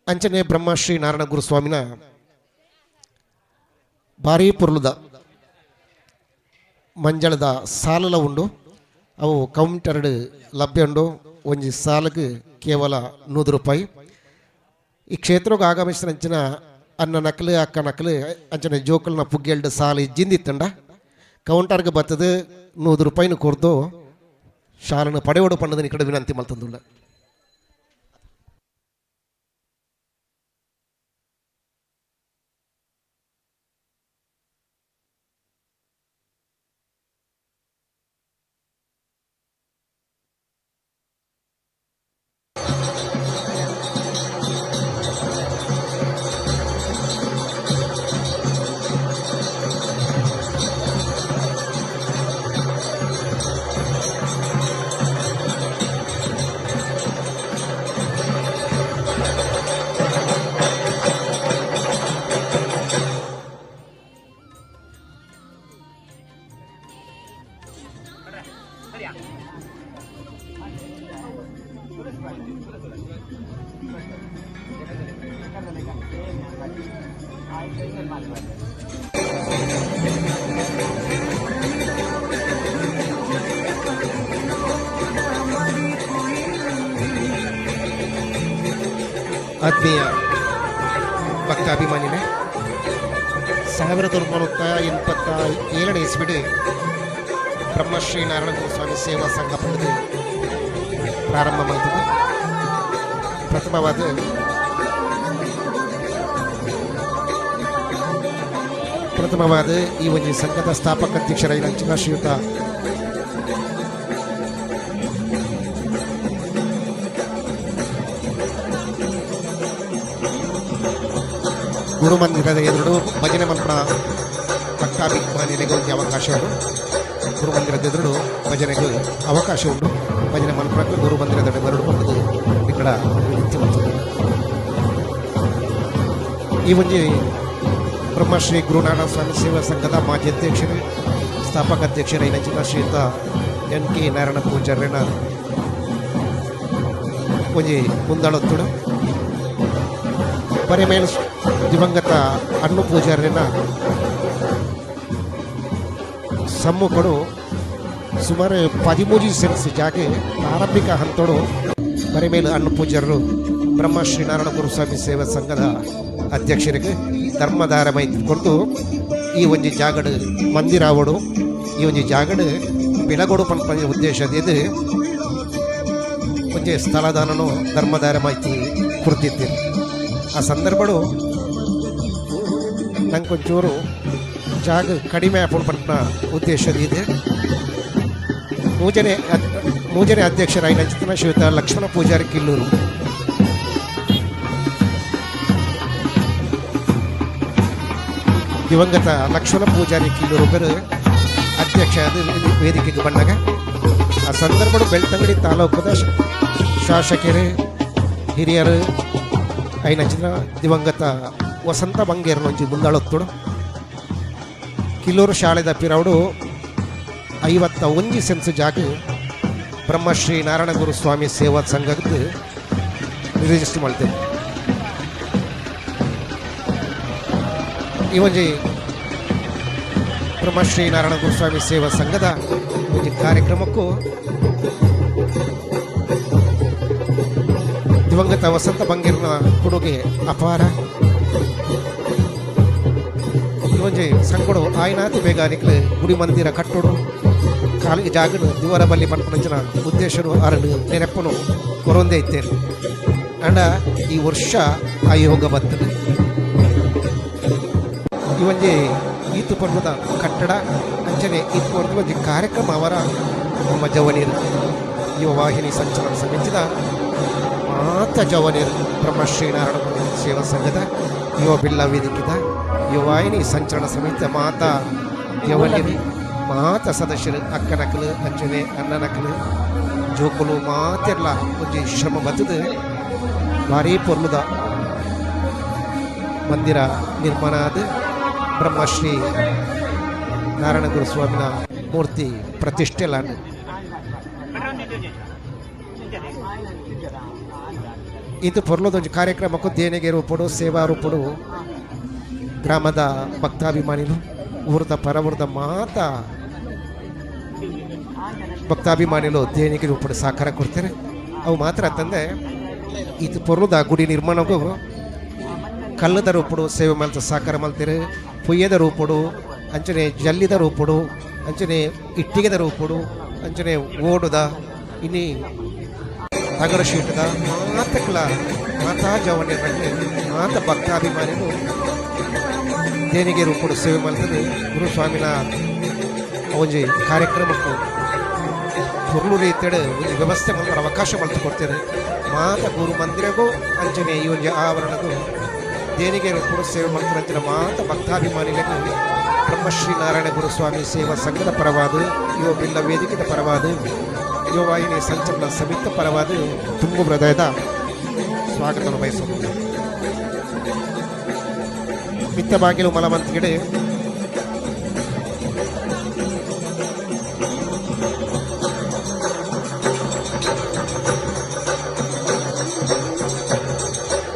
ಅಂಚನೆ ಬ್ರಹ್ಮಶ್ರೀ ನಾರಾಯಣ ಗುರುಸ್ವಾಮಿನ ಭಾರೀ ಪೊರ್ಲುದ ಮಂಜಳದ ಸಾಲುಲ ಉಂಡು. ಅವು ಕೌಂಟರ್ಡ್ ಲಭ್ಯ ಉಂಡು. ಒಂಜಿ ಸಾಲುಗು ಕೇವಲ 100 ರೂಪಾಯಿ. ಈ ಕ್ಷೇತ್ರಕ್ಕೆ ಆಗಮಿಸಿದ ಅಂಚಿನ ಅನ್ನ ನಕಲು, ಅಕ್ಕ ನಕಲು, ಅಂಚನೆ ಜೋಕುಲ್ನ ಪುಗ್ಗೆಲ್ಡ್ ಸಾಲು ಇಜ್ಜಿಂದಿತ್ತಂಡ ಕೌಂಟರ್ಗೆ ಬತ್ತದು 100 ರೂಪಾಯಿನ ಕೊರ್ದು ಶಾಲನ್ನು ಪಡೆಯೋಡು ಪಣ್ಣದ ಈ ಕಡೆ ವಿನಂತಿ ಮಲ್ತಂದುಲ್ಲ. ಆತ್ಮೀಯ ಭಕ್ತಾಭಿಮಾನಿನೇ, 1987ನೇ ಇಸ್ವಿಡ್ ಬ್ರಹ್ಮಶ್ರೀ ನಾರಾಯಣ ಗುರುಸ್ವಾಮಿ ಸೇವಾ ಸಂಘ ಪಡೆದು ಪ್ರಾರಂಭ ಮಾಡ್ತದೆ. ಪ್ರಥಮವಾದ ಈ ಒಂದು ಸಂಘದ ಸ್ಥಾಪಕ ಅಧ್ಯಕ್ಷರಾಗಿನ ಶ್ರೀಯುತ ಗುರುಮಂದಿರದ ಎದುರು ಭಜನೆ ಮಲ್ಪನ ಭಕ್ತಾಭಿಮಾನಿಗಳಿಗೆ ಒಂದು ಅವಕಾಶ ಉಂಟು. ಗುರುಮಂದಿರದ ಎದುರು ಭಜನೆಗೆ ಅವಕಾಶ ಉಂಟು. ಭಜನೆ ಮಲ್ಪನಕ್ಕೆ ಗುರುಮಂದಿರದ ಬರಡು ಬಂದದ್ದು ఇక్కడ ವಿನಂತಿ ಮಾಡ್ತದೆ. ಈ ಒಂಜಿ ಬ್ರಹ್ಮಶ್ರೀ ಗುರುನಾರಾಯಣ ಸ್ವಾಮಿ ಸೇವಾ ಸಂಘದ ಮಾಜಿ ಅಧ್ಯಕ್ಷರು, ಸ್ಥಾಪಕ ಅಧ್ಯಕ್ಷರಾಗಿನ ಶ್ರೀಯುತ ಎನ್ ಕೆ ನಾರಾಯಣ ಪೂಜಾರ್ಯನ ಒಂಜಿ ಮುಂದಾಳೊತ್ತುಡು ಬರೆಮೇಲ್ ದಿವಂಗತ ಅಣ್ಣು ಪೂಜಾರ್ಯನ ಸಮ್ಮುಖಡು ಸುಮಾರು 13 ಸೆನ್ಸ್ ಜಾಗೆ ಪ್ರಾರಂಭಿಕ ಹಂತಡು ಬರೆಮೇಲು ಅಣ್ಣು ಪೂಜಾರರು ಬ್ರಹ್ಮಶ್ರೀ ನಾರಾಯಣ ಗುರುಸ್ವಾಮಿ ಸೇವಾ ಸಂಘದ ಅಧ್ಯಕ್ಷರಿಗೆ ಧರ್ಮದಾರ ಮೈತ್ರಿ ಕೊಡ್ದು ಈ ಒಂಜಿ ಜಾಗಡು ಮಂದಿರ ಆವಡು, ಈ ಒಂಜಿ ಜಾಗಡು ಬೆಳಗೊಡು ಪನ್ಪ ಉದ್ದೇಶದ ಇದು ಒಂಜಿ ಸ್ಥಳದಾನನು ಧರ್ಮದಾರ ಮಾಹಿತಿ ಕೊಡ್ತಿದ್ದೀರಿ. ಆ ಸಂದರ್ಭಡು ನಂಗೊಂಚೂರು ಜಾಗ ಕಡಿಮೆ ಆಪುಂಡು ಪನ್ಪಿನ ಉದ್ದೇಶದ ಇದೆ. ಮೂಜನೆ ಮೂಜನೆ ಅಧ್ಯಕ್ಷರಾಗಿ ನಂಚಿತನ ಶ್ರೀಯುತ ಲಕ್ಷ್ಮಣ ಪೂಜಾರಿ ಕಿಲ್ಲೂರು. ದಿವಂಗತ ಲಕ್ಷ್ಮಣ ಪೂಜಾರಿ ಕಿಲ್ಲೂರು ಒಬ್ಬರು ಅಧ್ಯಕ್ಷ ಅದು ವೇದಿಕೆಗೆ ಬಂದಾಗ ಆ ಸಂದರ್ಭಡು ಬೆಳ್ತಂಗಡಿ ತಾಲೂಕದ ಶಾಸಕರು, ಹಿರಿಯರು ಐನಂಚಿನ ದಿವಂಗತ ವಸಂತ ಬಂಗೇರನೊಂಜಿ ಮುಂದಾಳೊತ್ತುಡು. ಕಿಲ್ಲೂರು ಶಾಲೆದ ಪಿರವುಡು 51 ಸೆನ್ಸ್ ಜಾಗ ಬ್ರಹ್ಮಶ್ರೀ ನಾರಾಯಣ ಗುರು ಸ್ವಾಮಿ ಸೇವಾ ಸಂಘದ ರಿಜಿಸ್ಟರ್ ಮಾಡ್ತೇವೆ. ಈ ಒಂಜಿ ಬ್ರಹ್ಮಶ್ರೀ ನಾರಾಯಣ ಗುರುಸ್ವಾಮಿ ಸೇವಾ ಸಂಘದ ಒಂಜಿ ಕಾರ್ಯಕ್ರಮಕ್ಕೂ ದಿವಂಗತ ವಸಂತ ಬಂಗೇರ್ನ ಕೊಡುಗೆ ಅಪಾರ. ಈ ಒಂಜಿ ಸಂಘಡು ಆಯ್ನಾತಿ ಬೇಗ ನಿಕ್ಲು ಗುಡಿ ಮಂದಿರ ಕಟ್ಟೋಡು, ಕಾಲಿಗೆ ಜಾಗನು ದಿವರ ಬಲ್ಲಿ ಪನ್ಪನಂಚಿನ ಉದ್ದೇಶನು ಅರಳು ನೆನಪುನು ಕೊರೊಂದೇ ಇತ್ತೇನೆ. ಅಂಡ ಈ ವರ್ಷ ಆಯೋಗ ಬರ್ತದೆ. ಈ ಒಂಜಿ ಈತು ಪರ್ವದ ಕಟ್ಟಡ ಅಂಚನೆ ಈತು ಪರ್ವದ ಒಂಜಿ ಕಾರ್ಯಕ್ರಮ ಅವರ ನಮ್ಮ ಜವನೀರು ಯುವ ವಾಹಿನಿ ಸಂಚಲನ ಸಮಿತಿದ ಮಾತ ಜವನೀರು, ಬ್ರಹ್ಮಶ್ರೀ ನಾರಾಯಣ ಗುರು ಸೇವಾ ಸಂಘದ ಯುವ ಬಿಲ್ಲ ವೇದಿಕೆದ ಯುವ ವಾಹಿನಿ ಸಂಚಲನ ಸಮಿತಿಯ ಮಾತಾ. ಜವನ್ಯರು ಮಾತ ಸದಸ್ಯರು ಅಕ್ಕನಕಲು ಅಂಚನೆ ಅಣ್ಣನಕಲು ಜೋಕುಲು ಮಾತೆರ್ಲ ಒಂಜಿ ಶ್ರಮ ಬತ್ತದು ಭಾರೀ ಪೊರ್ಲುದ ಮಂದಿರ ನಿರ್ಮಾಣ ಆದ ಬ್ರಹ್ಮಶ್ರೀ ನಾರಾಯಣ ಗುರುಸ್ವಾಮಿನ ಮೂರ್ತಿ ಪ್ರತಿಷ್ಠೆಲಾಂಡ್. ಇದು ಪೊರ್ಲದೊಂಜಿ ಕಾರ್ಯಕ್ರಮಕ್ಕೂ ದೇಣಿಗೆ ರೂಪಡು ಸೇವಾ ರೂಪಡು ಗ್ರಾಮದ ಭಕ್ತಾಭಿಮಾನಿಲು ಊರದ ಪರವೂರದ ಮಾತ ಭಕ್ತಾಭಿಮಾನಿಲು ದೇಣಿಗೆ ರೂಪಡು ಸಹಕಾರ ಕೊಡ್ತಾರೆ. ಅವು ಮಾತ್ರ ತಂದೆ ಇದು ಪೊರ್ಲುದ ಗುಡಿ ನಿರ್ಮಾಣಕ್ಕೂ ಕಲ್ಲದ ರೂಪಡು ಸೇವೆ ಮಲ್ತ ಸಹಕಾರ ಮಲ್ತಿರು, ಪುಯ್ಯದ ರೂಪಡು ಅಂಚನೆ ಜಲ್ಲಿದ ರೂಪಡು ಅಂಚನೆ ಇಟ್ಟಿಗೆದ ರೂಪಡು ಅಂಚನೆ ಓಡುದ ಇನಿ ತಗರ ಶೀಟದ ಮಾತಕ್ಲ ಮಾತಾ ಜವನ್ಯರಲ್ಲಿ ಮಾತ ಭಕ್ತಾಭಿಮಾನಿಲು ದೇಣಿಗೆ ರೂಪಡು ಸೇವೆ ಮಲ್ತದೆ. ಗುರುಸ್ವಾಮಿನ ಒಂಜಿ ಕಾರ್ಯಕ್ರಮಕ್ಕೂ ಪೊರ್ಲು ರೀತಿಯಡು ಒಂಜಿ ವ್ಯವಸ್ಥೆ ಮಲ್ಪರ ಅವಕಾಶ ಮಲ್ತು ಕೊಡ್ತೇನೆ. ಮಾತ ಗುರು ಮಂದಿರಗೂ ಅಂಚನೆ ಈ ಒಂಜಿ ಆವರಣಗೂ ದೇಣಿಗೆ ರೂಪಡು ಸೇವೆ ಮಲ್ಪುನ ಅಂಚಿನ ಮಾತ ಭಕ್ತಾಭಿಮಾನಿలకు ಬ್ರಹ್ಮಶ್ರೀ ನಾರಾಯಣ ಗುರುಸ್ವಾಮಿ ಸೇವಾ ಸಂಘದ ಪರವಾದ, ಯುವ ಬಿಲ್ಲ ವೇದಿಕೆದ ಪರವಾದ, ಯುವವಾಹಿನಿ ಸಂಚಲನ ಸಮಿತಿ ಪರವಾದ ತುಂಬು ಹೃದಯದ ಸ್ವಾಗತವನ್ನು ಬಯಸುವುದು. ಮಿತ್ತಬಾಗಿಲು ಮಲವಂತಿಗಡೆ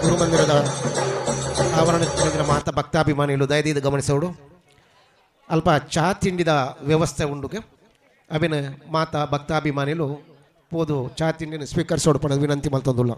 ಗುರುಮಂದಿರದ ಆವರಣ ಮಾತ ಭಕ್ತಾಭಿಮಾನಿಗಳು ದಯದೀದು ಗಮನಿಸೋಡು. ಅಲ್ಪ ಚಹಾ ತಿಂಡಿದ ವ್ಯವಸ್ಥೆ ಉಂಡುಗೆ ಅವಿನ ಮಾತಾ ಭಕ್ತಾಭಿಮಾನಿಲು ಪೋದು ಚಹಾ ತಿಂಡಿನ ಸ್ವೀಕರಿಸೋಡು ಪಡೆದು ವಿನಂತಿ ಮಲ್ತೊಂದುಲ್ಲ.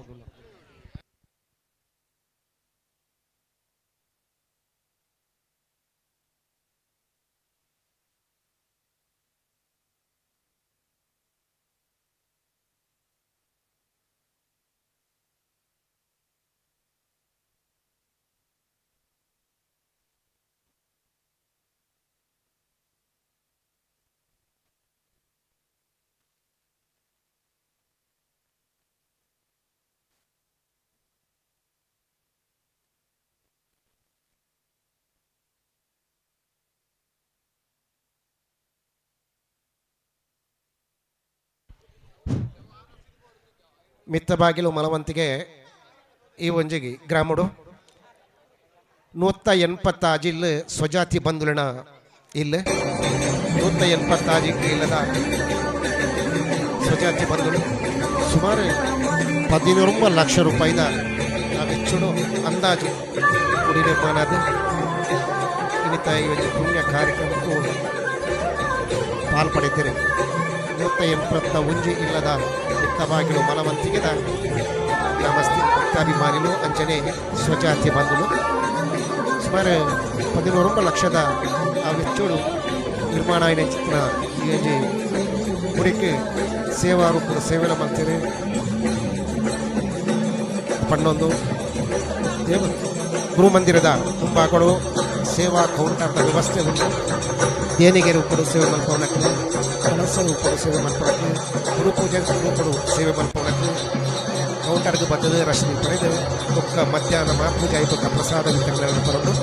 ಮಿತ್ತಬಾಗಿಲು ಮಲವಂತಿಗೆ ಈ ಒಂಜಿಗೆ ಗ್ರಾಮಡು 186 ಇಲ್ಲು ಸ್ವಜಾತಿ ಬಂಧುಲಿನ ಇಲ್ಲ 186 ಇಲ್ಲದ ಸ್ವಜಾತಿ ಬಂಧುಲು ಸುಮಾರು 19 ಲಕ್ಷ ರೂಪಾಯಿದ ವೆಚ್ಚಡು ಅಂದಾಜು ಗುಡಿ ನಿರ್ಮಾಣ ಅದು. ಇನ್ನಿತ ಈ ಒಂದು ಪುಣ್ಯ ಕಾರ್ಯಕ್ರಮಕ್ಕೂ ಪಾಲ್ಪಡೆತೀರಿ. 181 ಇಲ್ಲದ ಮಿತ್ತಬಾಗಿಲು ಮಲವಂತಿಗೆದ ಗ್ರಾಮಸ್ಥಿ ಭಕ್ತಾಭಿಮಾನಿಲು ಅಂಚನೆ ಸ್ವಜಾತಿ ಬಂಧುಲು ಸುಮಾರು 19 ಲಕ್ಷದ ಆ ವೆಚ್ಚೋಡು ನಿರ್ಮಾಣ అయిన ಚಿತ್ರ ಈ ಒಂಜಿ ಗುಡಿಕ್ ಸೇವಾ ರೂಪದ ಸೇವೆಲ ಮಲ್ತೆರ್ ಪಣ್ಣೊಂದು ದೇವ ಗುರುಮಂದಿರದ ಮುಂಭಾಗಡು ಸೇವಾ ಕೌಂಟರ್ದ ವ್ಯವಸ್ಥೆ ಉಂಟು. ದೇಣಿಗೆ ರೂಪಡು ಸೇವೆ ಮಲ್ಪವನಕ್ಕೆ, ಕಳಸ ರೂಪಡು ಸೇವೆ ಮಲ್ಪವನಕ್ಕೆ, ಗುರುಪೂಜೆ ರೂಪಡು ಸೇವೆ ಮಲ್ಪವನಕ್ಕೆ ಕೌಂಟರ್ಗೆ ಬತ್ತದ ರಶ್ಮಿ ಪಡೆದು ಬೊಕ್ಕ ಮಧ್ಯಾಹ್ನ ಮಹಾಪೂಜೆ ಬೊಕ್ಕ ಪ್ರಸಾದ ವಿತರಣೆ ಪಡೆದು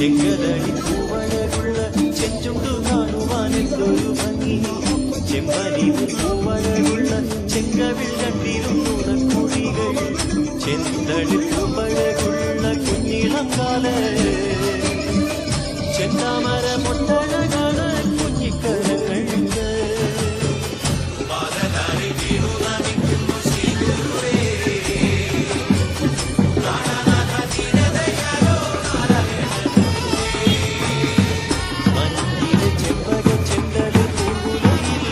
ചെങ്കതളി പൂവഴകുള്ള ചെഞ്ചുണ്ടു കാണുവാനെന്തൊരു ഭംഗി. ചെമ്പനി പൂവഴകുള്ള ചെങ്കവിൾ കണ്ടിരും നുണക്കുഴികൾ. ചെന്തളി പൂവഴകുള്ള കുഞ്ഞിളം കാല്. ചെന്താമര മൊട്ടഴകാണ് കുഞ്ഞിക്കരങ്ങൾക്ക്. മഞ്ഞിലെ ചെമ്പക ചെന്തളി പൂങ്കുലയിൽ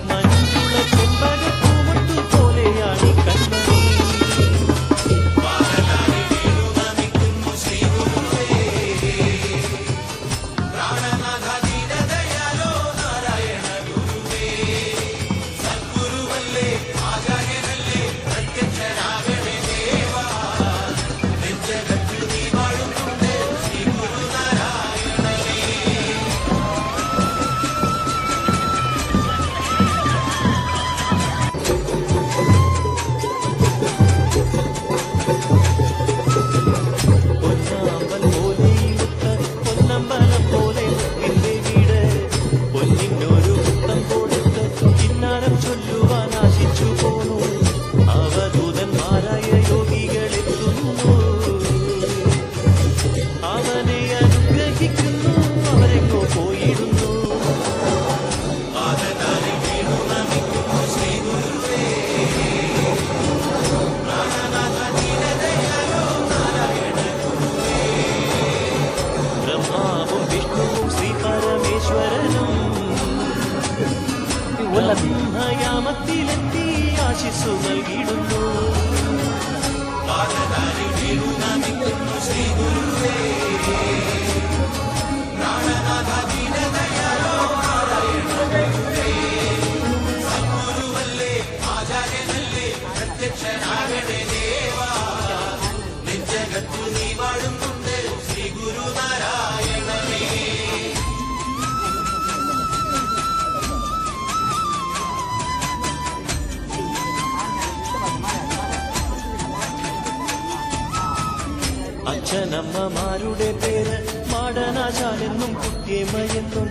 മഞ്ഞുള്ള ചെമ്പക പൂമൊട്ടു പോലെയാണ് കൺമണി. പൊന്നാമ്പൽ പോലെ മുത്ത പൊന്നമ്പലം പോലെ എന്റെ വീട്. പൊന്നിനൊരു മുത്തം കൊടുത്ത് കിന്നാരം ചൊല്ലുവാൻ ആശിച്ചു പോന്നു. അവധൂതന്മാരായ യോഗികളെത്തുന്നു. അവനെ അനുഗ്രഹിക്കുന്നു. അവരെങ്ങോ പോയിടുന്നു. ബ്രഹ്മാവും വിഷ്ണുവും ശ്രീ പരമേശ്വരനും ബ്രഹ്മയാമത്തിലെത്തി ആശിസ്സു നൽകിയിടുന്നു. അച്ഛനമ്മമാരുടെ പേര് മാടനാശാനെന്നും കുട്ടിയമ്മയെന്നും.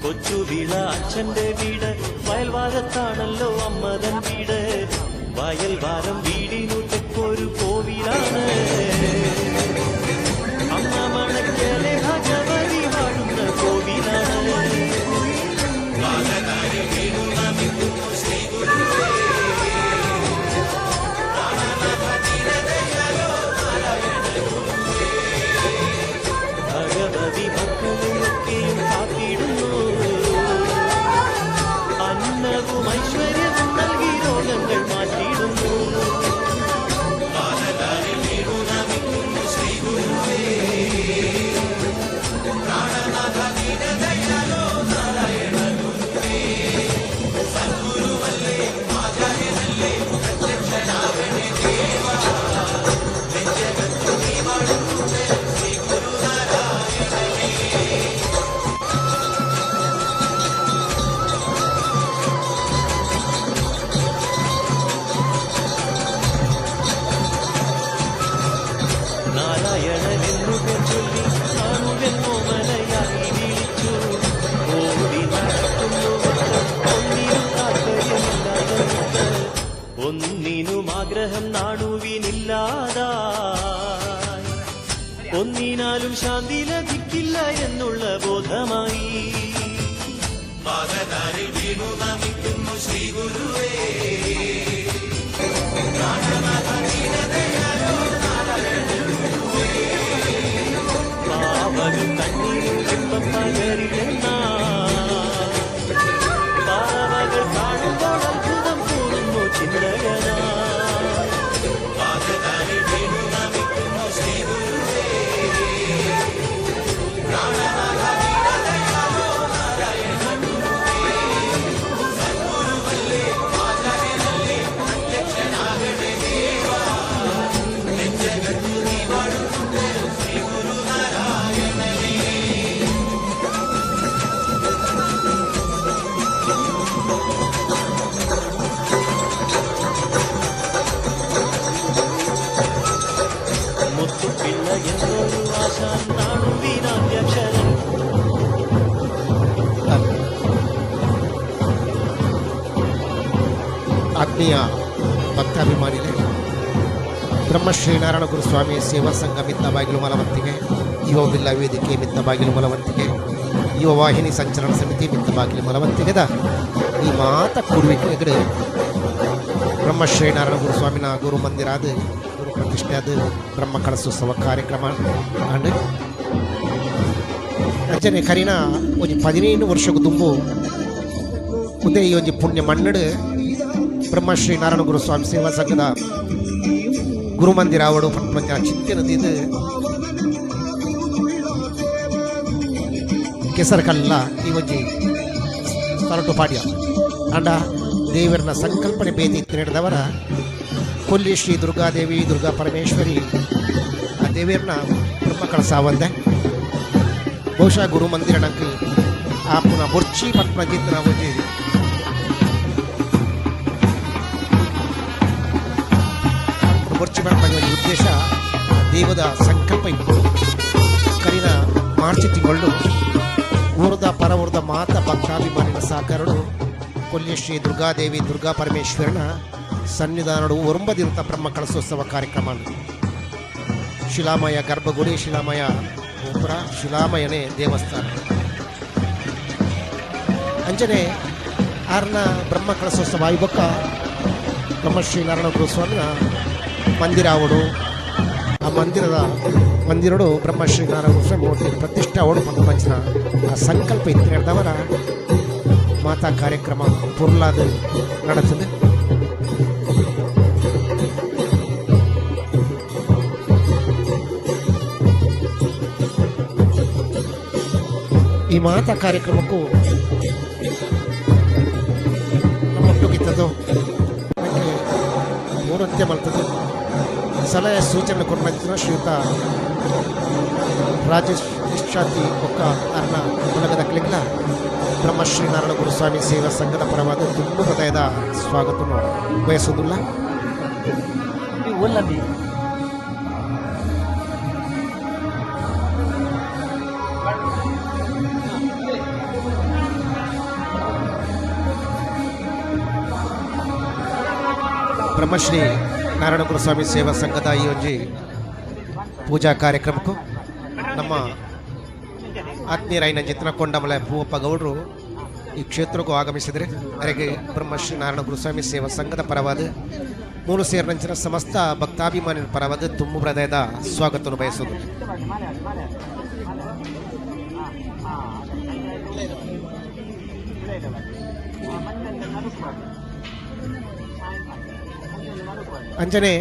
കൊച്ചുവിള അച്ഛന്റെ വീട്, വയൽവാരത്താണല്ലോ അമ്മതൻ വീട്. വയൽവാരം വീടിനു തെക്കൊരു കോവിലാണ്. അമ്മ മണക്കലെ ഭഗവതി വാഴുന്ന കോവിലാണ്. ഭഗവതി മക്കളെയൊക്കെയും കാത്തിടുന്നു. അന്നവും ഐശ്വര്യവും നൽകി രോഗങ്ങൾ മാറ്റിയിടുന്നു. നാരായണനെന്നു പേർ ചൊല്ലി നാണുവെന്നോ മലയായി വിളിച്ചു. ഓടി നടക്കുന്നു ഒന്നിനും താല്പര്യമില്ലാതെ, ഒന്നിനും ആഗ്രഹം നാണുവിനില്ലാതായി. ഒന്നിനാലും ശാന്തി ലഭിക്കില്ല എന്നുള്ള ബോധമായി. പാദതാരിൽ വീണു നമിക്കുന്നു ശ്രീ ഗുരുവേ. പാവകൾ കണ്ണീരിൽ ഇമ്പം പകരില്ലെന്നാ. പാവകൾ കാണുമ്പോൾ അത്ഭുതം തോന്നുന്നു ചിന്തകനാ. പാദതാരിൽ വീണു നമിക്കുന്നു ശ്രീ ഗുരുവേ. സദ്ഗുരുവല്ലേ ആചാര്യനല്ലേ പ്രത്യക്ഷനാകണേ ദേവാ. പിള്ള എന്നൊരു ആശാൻ നാണുവിനാദ്യാക്ഷരൻ. ಆತ್ಮೀಯ ಭಕ್ತಾಭಿಮಾನಿಗಳೇ, ಬ್ರಹ್ಮಶ್ರೀ ನಾರಾಯಣ ಗುರುಸ್ವಾಮಿ ಸೇವಾ ಸಂಘ ಮಿತ್ತಬಾಗಿಲು ಮಲವಂತಿಗೆ, ಯುವ ಬಿಲ್ಲ ವೇದಿಕೆ ಮಿತ್ತಬಾಗಿಲು ಮಲವಂತಿಗೆ, ಯುವ ವಾಹಿನಿ ಸಂಚಲನ ಸಮಿತಿ ಮಿತ್ತಬಾಗಿಲು ಮಲವಂತಿಗೆದ ಈ ಮಾತ ಕೂಡುವಿಕೆ ಬ್ರಹ್ಮಶ್ರೀ ನಾರಾಯಣ ಗುರುಸ್ವಾಮಿನ ಗುರು ಮಂದಿರ ಅದು ಗುರು ಪ್ರತಿಷ್ಠೆ ಅದು ಬ್ರಹ್ಮ ಕಳಸೋತ್ಸವ ಕಾರ್ಯಕ್ರಮ ಅಂಡ್ ಅಂಚನೆ ಕರಿನ ಒಂಜಿ 15 ವರ್ಷಕ್ಕೂ ದುಂಬು ಉದೇ ಈ ಒಂಜಿ ಪುಣ್ಯ ಮಣ್ಣಡು ಬ್ರಹ್ಮಶ್ರೀ ನಾರಾಯಣ ಗುರುಸ್ವಾಮಿ ಸೇವಾ ಸಂಘದ ಗುರುಮಂದಿರ ಅವಡು ಪಂಚ ಚಿಂತನೆ ಇದು ಕೆಸರಕಲ್ಲ ಈ ಒಂಜಿ ಸ್ಥಳಟು ಪಾಡ್ಯ ಅಂಡ ದೇವರನ ಸಂಕಲ್ಪನೆ ಬೇತಿ ನಡೆದವರ ಕೊಲ್ಲಿ ಶ್ರೀ ದುರ್ಗಾದೇವಿ ದುರ್ಗಾ ಪರಮೇಶ್ವರಿ ಆ ದೇವಿಯರ್ನ ಬ್ರಹ್ಮ ಕಳಸಾವಂದೆ ಬಹುಶಃ ಗುರುಮಂದಿರ ನಂಗೆ ಆ ಪುನಃ ಬೊರ್ಚಿ ಪಂಪನ ಒಂಜಿ ಬೊರ್ಚಿ ಪನ್ಪನ ಒಂಜಿ ಉದ್ದೇಶ ದೇವದ ಸಂಕಲ್ಪ ಇಪ್ಪು. ಕರಿನ ಮಾರ್ಚ್ ತಿಂಗಳು ಊರದ ಪರ ಊರದ ಮಾತ ಭಕ್ತಾಭಿಮಾನಿನ ಸಹಕಾರಡು ಕೊಲ್ಯ ಶ್ರೀ ದುರ್ಗಾದೇವಿ ದುರ್ಗಾ ಪರಮೇಶ್ವರನ ಸನ್ನಿಧಾನಡು ಒರಂಬದಿರುತ್ತ ಬ್ರಹ್ಮ ಕಳಸೋತ್ಸವ ಕಾರ್ಯಕ್ರಮ. ಶಿಲಾಮಯ ಗರ್ಭಗುಡಿ, ಶಿಲಾಮಯ ಗೋಪುರ, ಶಿಲಾಮಯನೇ ದೇವಸ್ಥಾನ. ಅಂಜನೆ ಆರ್ನ ಬ್ರಹ್ಮ ಕಳಸೋತ್ಸವ ಆಯ್ಬೊಕ್ಕ ಬ್ರಹ್ಮಶ್ರೀ ನಾರಾಯಣ ಗುರುಸ್ವಾಮಿನ ಮಂದಿರ ಅವಡು ಆ ಮಂದಿರದ ಮಂದಿರಡು ಬ್ರಹ್ಮಶ್ರೀ ನಾರಾಯಣ ಗುರುಸ್ವಾಮಿ ಮೂರ್ತಿ ಪ್ರತಿಷ್ಠೆ ಅವಡು ಪಂಚನ ಆ ಸಂಕಲ್ಪ ಇತ್ತಿನವರ ಮಾತಾ ಕಾರ್ಯಕ್ರಮ ಪುರ್ಲಾದ ನಡೆತದೆ. ಈ ಮಾತಾ ಕಾರ್ಯಕ್ರಮಕ್ಕೂ ನಮ್ಮೊಟ್ಟುಗಿತ್ತದು ಮೂರತ್ಯ ಮಲ್ತದ್ದು ಸಲಹೆ ಸೂಚನೆ ಕೊಡ್ಮಂಚಿನ ಶ್ರೀಯುತ ರಾಜೇಶ್ ನಿಶ್ಚಾತಿ ಒಕ್ಕ ಅರ್ಣ ಬಳಗದ ಕ್ಲಿಗ್ಲ ಬ್ರಹ್ಮಶ್ರೀ ನಾರಾಯಣ ಗುರುಸ್ವಾಮಿ ಸೇವಾ ಸಂಘದ ಪರವಾದ ತುಂಬ ಹೃದಯದ ಸ್ವಾಗತವನ್ನು ಬಯಸುವುದಿಲ್ಲ. ಬ್ರಹ್ಮಶ್ರೀ ನಾರಾಯಣ ಗುರುಸ್ವಾಮಿ ಸೇವಾ ಸಂಘದ ಈ ಒಂಜಿ ಪೂಜಾ ಕಾರ್ಯಕ್ರಮಕ್ಕೂ ನಮ್ಮ ಆತ್ಮೀಯರಾಯಿನ ಜಿತ್ನ ಕೊಂಡಮಲೆ ಭೂವಪ್ಪ ಗೌಡರು ಈ ಕ್ಷೇತ್ರಕ್ಕೂ ಆಗಮಿಸಿದರೆ ಅವರಿಗೆ ಬ್ರಹ್ಮಶ್ರೀ ನಾರಾಯಣ ಗುರುಸ್ವಾಮಿ ಸೇವಾ ಸಂಘದ ಪರವಾದ ಮೂರು ಸೇರಿನಂಚಿನ ಸಮಸ್ತ ಭಕ್ತಾಭಿಮಾನಿನ ಪರವಾದ ತುಂಬು ಹೃದಯದ ಸ್ವಾಗತವನ್ನು ಬಯಸುವುದು. ಅಂಜನೆ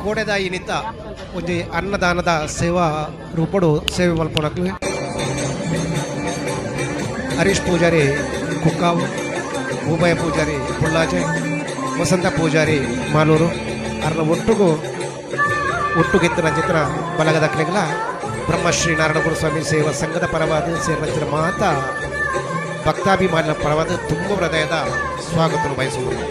ಕೋಡೆದಾಯಿ ನಿತ್ತ ಒಂಜಿ ಅನ್ನದಾನದ ಸೇವಾ ರೂಪಡು ಸೇವೆ ಮಲ್ಪೊನಕ್ಲು ಹರೀಶ್ ಪೂಜಾರಿ ಕುಕ್ಕಾವು, ಭೂಮಯ್ಯ ಪೂಜಾರಿ ಪುಳ್ಳಾಜೆ, ವಸಂತ ಪೂಜಾರಿ ಮಾಲೂರು ಅರ್ನ ಒಟ್ಟುಗು ಒಟ್ಟುಗೆತ್ತಿನ ಚಿತ್ರ ಬಲಗದ ಕ್ಲೆಗ್ಲ ಬ್ರಹ್ಮಶ್ರೀ ನಾರಾಯಣ ಗುರುಸ್ವಾಮಿ ಸೇವಾ ಸಂಘದ ಪರವಾದ ಸೇರಿದ ಮಾತಾ ಭಕ್ತಾಭಿಮಾನಿನ ಪರವಾದ ತುಂಬ ಹೃದಯದ ಸ್ವಾಗತವನ್ನು ಬಯಸುವುದು.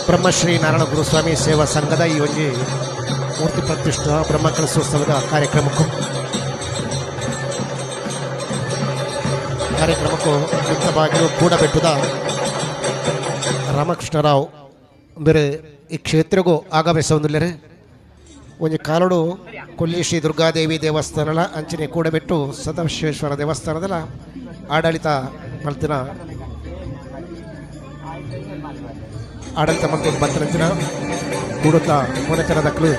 ಬ್ರಹ್ಮಶ್ರೀ ನಾರಾಯಣ ಗುರುಸ್ವಾಮಿ ಸೇವಾ ಸಂಘದ ಈ ಒಂಜಿ ಮೂರ್ತಿ ಪ್ರತಿಷ್ಠಾ ಬ್ರಹ್ಮ ಕಲಶೋತ್ಸವದ ಕಾರ್ಯಕ್ರಮಕ್ಕೂ ಮಿತ್ತಬಾಗಿಲು ಕೂಡಬೆಟ್ಟದ ರಾಮಕೃಷ್ಣರಾವ್ ಬೇರೆ ಈ ಕ್ಷೇತ್ರಗೂ ಆಗಮಿಸೊಂದುಲ್ಲೆರ್. ಒಂಜಿ ಕಾಲಡು ಕೊಲ್ಲಿ ಶ್ರೀ ದುರ್ಗಾದೇವಿ ದೇವಸ್ಥಾನಲ ಅಂಚನೆ ಕೂಡಬೆಟ್ಟು ಸದಾಶಿವೇಶ್ವರ ದೇವಸ್ಥಾನದಲ ಆಡಳಿತ ಮಲ್ತಿನ ಆಡಳಿತ ಮಲ್ತೊಂದು ಬತ್ತನಂಚಿನ ಕೂಡುತ್ತ ಮೊನಚನದಕ್ಲು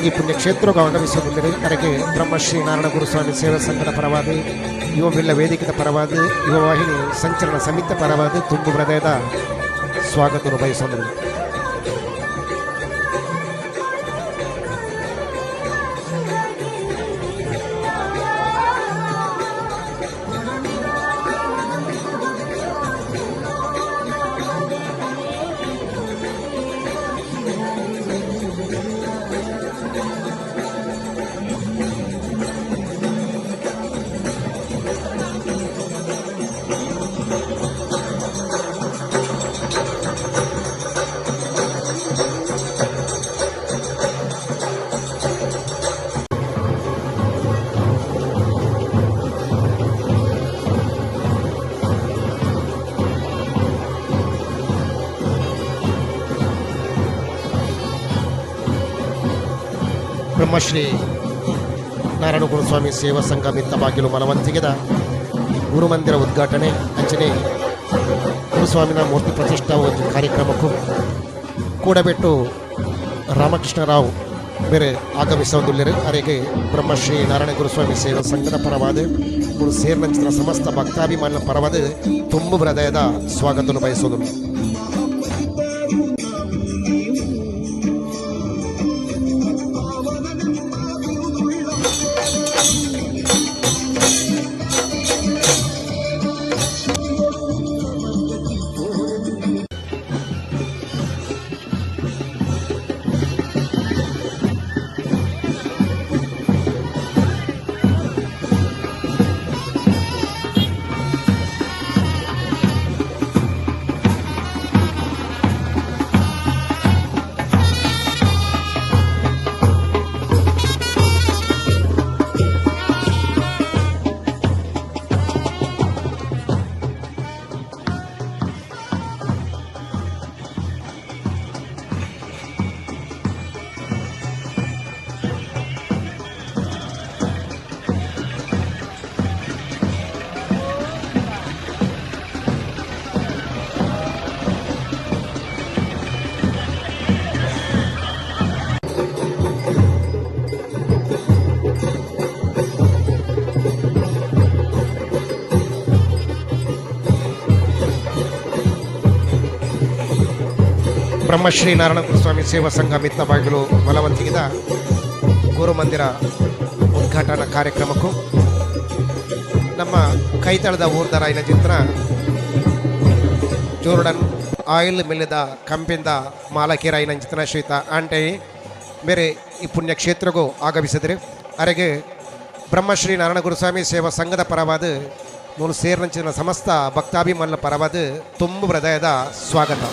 ಈ ಪುಣ್ಯಕ್ಷೇತ್ರಕ್ಕೆ ಆಗಮಿಸೊಂದುಲ್ಲೆರ್. ಅರೆಗೆ ಬ್ರಹ್ಮಶ್ರೀ ನಾರಾಯಣ ಗುರುಸ್ವಾಮಿ ಸೇವಾ ಸಂಘದ ಪರವಾದ, ಯುವ ಬಿಲ್ಲ ವೇದಿಕೆದ ಪರವಾದ, ಯುವ ವಾಹಿನಿ ಸಂಚಲನ ಸಮಿತಿ ಪರವಾದ ತುಂಬು ಹೃದಯದ ಸ್ವಾಗತ ಬಯಸೊಂದು. ಬ್ರಹ್ಮಶ್ರೀ ನಾರಾಯಣ ಗುರುಸ್ವಾಮಿ ಸೇವಾ ಸಂಘ ಮಿತ್ತಬಾಗಿಲು ಮಲವಂತಿಗೆದ ಗುರುಮಂದಿರ ಉದ್ಘಾಟನೆ ಅಂಚನೆ ಗುರುಸ್ವಾಮಿನ ಮೂರ್ತಿ ಪ್ರತಿಷ್ಠಾ ಒಂದು ಕಾರ್ಯಕ್ರಮಕ್ಕೂ ಕೂಡಬೆಟ್ಟು ರಾಮಕೃಷ್ಣರಾವ್ ಬೇರೆ ಆಗಮಿಸುವಂದುಳ್ಳರು. ಅರೆಗೆ ಬ್ರಹ್ಮಶ್ರೀ ನಾರಾಯಣ ಗುರುಸ್ವಾಮಿ ಸೇವಾ ಸಂಘದ ಪರವಾದ ಗುರು ಸೇರ್ನಂಚಿನ ಸಮಸ್ತ ಭಕ್ತಾಭಿಮಾನ ಪರವಾದ ತುಂಬು ಹೃದಯದ ಸ್ವಾಗತವನ್ನು ಬಯಸುವುದು. ಬ್ರಹ್ಮಶ್ರೀ ನಾರಾಯಣ ಗುರುಸ್ವಾಮಿ ಸೇವಾ ಸಂಘ ಮಿತ್ತಬಾಗಿಲು ಮಲವಂತಿಗಿದ ಗುರುಮಂದಿರ ಉದ್ಘಾಟನಾ ಕಾರ್ಯಕ್ರಮಕ್ಕೂ ನಮ್ಮ ಕೈತಳದ ಊರ್ದರಾಯಿನ ಚಿತ್ರ ಜೋರ್ಡನ್ ಆಯಿಲ್ ಮಿಲ್ಲದ ಕಂಪಿಂದ ಮಾಲಕೀರಾಯಿನ ಚಿತ್ರ ಶ್ರೀತ ಆಂಟೈ ಬೇರೆ ಈ ಪುಣ್ಯಕ್ಷೇತ್ರಗೂ ಆಗಮಿಸಿದರೆ ಅರೆಗೆ ಬ್ರಹ್ಮಶ್ರೀ ನಾರಾಯಣ ಗುರುಸ್ವಾಮಿ ಸೇವಾ ಸಂಘದ ಪರವಾದ ಮೂರು ಸೇರ್ನಂಚಿನ ಸಮಸ್ತ ಭಕ್ತಾಭಿಮಾನ ಪರವಾದ ತುಂಬು ಹೃದಯದ ಸ್ವಾಗತ.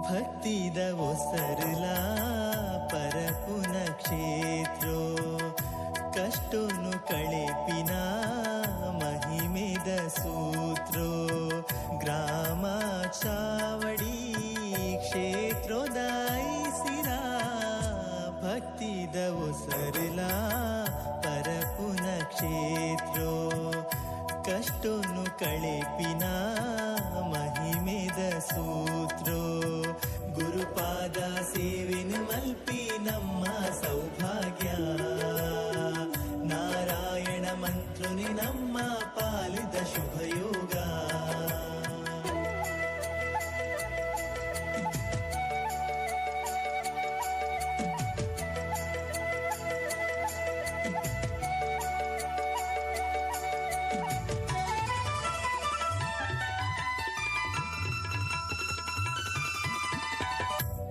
ಭಕ್ತಿದ ಒಸರುಲಾ ಪರಪುನ ಕ್ಷೇತ್ರೋ ಕಷ್ಟೋನು ಕಳೆಪಿನ ಮಹಿಮೆದ ಸೂತ್ರೋ ಗ್ರಾಮ ಚಾವಡಿ ಕ್ಷೇತ್ರೋದಾಯಿಸಿರ ಭಕ್ತಿದ ಒಸರುಲಾ ಪರಪುನ ಕ್ಷೇತ್ರೋ ಕಷ್ಟೋನು ಕಳೆಪಿನ ಮಹಿಮೆದ ಸೂತ್ರೋ ಗುರುಪಾದ ಸೇವೆನು ಮಲ್ಪಿ ನಮ್ಮ ಸೌಭಾಗ್ಯ ನಾರಾಯಣ ಮಂತ್ರುನಿ ನಮ್ಮ ಪಾಲಿದ ಶುಭಯೋಗ.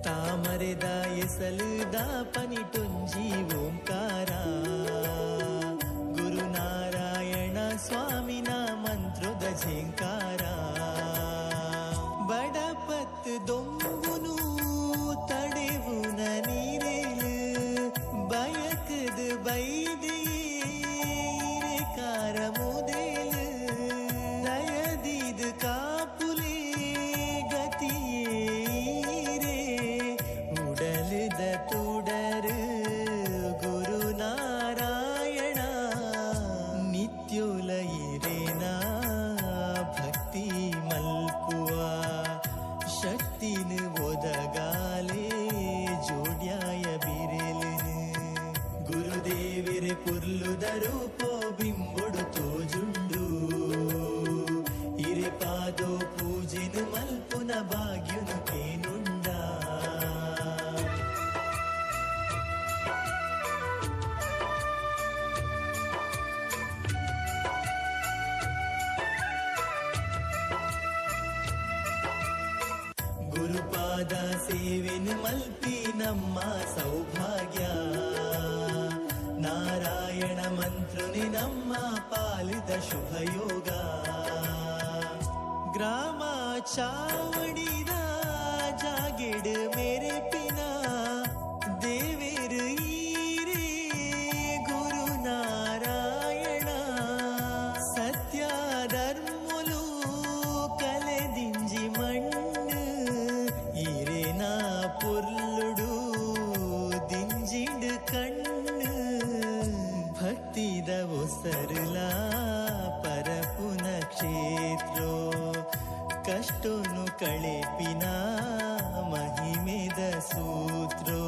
ತಾಮರೆದ ಎಸಲುದ ಪನಿಟೊಂಜಿ ಓಂಕಾರ ಗುರುನಾರಾಯಣ ಸ್ವಾಮಿನ ಮಂತ್ರದ ಝೇಂಕಾರ ಬಡಪತ್ ದೊಂಬುನು ತಡೆವುನ ನೀರೇಲು ಬಯಕದ ಬೈದೆಯೇ ಕಾರ ಮುದೇಲು ದಯದಿದ ಕಾಪುಲೇ ಗತಿಯೇ ಉಡಲಿದ ತುಡರು ಗುರುನಾರಾಯಣ ನಿತ್ಯೋಲಯಿರೇನ ಭಕ್ತಿ ಮಲ್ಪುವ ಶಕ್ತಿನು ಒದಗಾಲೆ ಜೋಡ್ಯಾಯ ಬಿರೆಲಿನು ಗುರುದೇವಿರೆ ಪುರ್ಲುದ ರೂಪೋ ಬಿಂಬೊಡು ತೋಜುಂಡು. ಗುರುಪಾದ ಸೇವೆನ್ ಮಲ್ಪಿ ನಮ್ಮ ಸೌಭಾಗ್ಯ. ನಾರಾಯಣ ಮಂತ್ರುನಿ ನಮ್ಮ ಪಾಲಿದ ಶುಭಯೋಗ. ಗ್ರಾಮ ಚಾವಡಿದ ಜಾಗೆಡ್ ಮೇರೆ ಪಿನ ದೇವೇರು ಈರೇ ಗುರು ನಾರಾಯಣ. ಸತ್ಯ ಧರ್ಮುಲು ಕಲೆದಿಂಜಿ ಮಣ್ಣು ಈರೇನ ಪೊರ್ಲುಡು ದಿಂಜಿಡ್ ಕಣ್ಣು. ಭಕ್ತಿದ ಒಸರುಲಾ ಪರಪುನ ಕ್ಷೇತ್ರೋ ಕಷ್ಟೋನು ಕಳೆಪಿನ ಮಹಿಮೆದ ಸೂತ್ರೋ.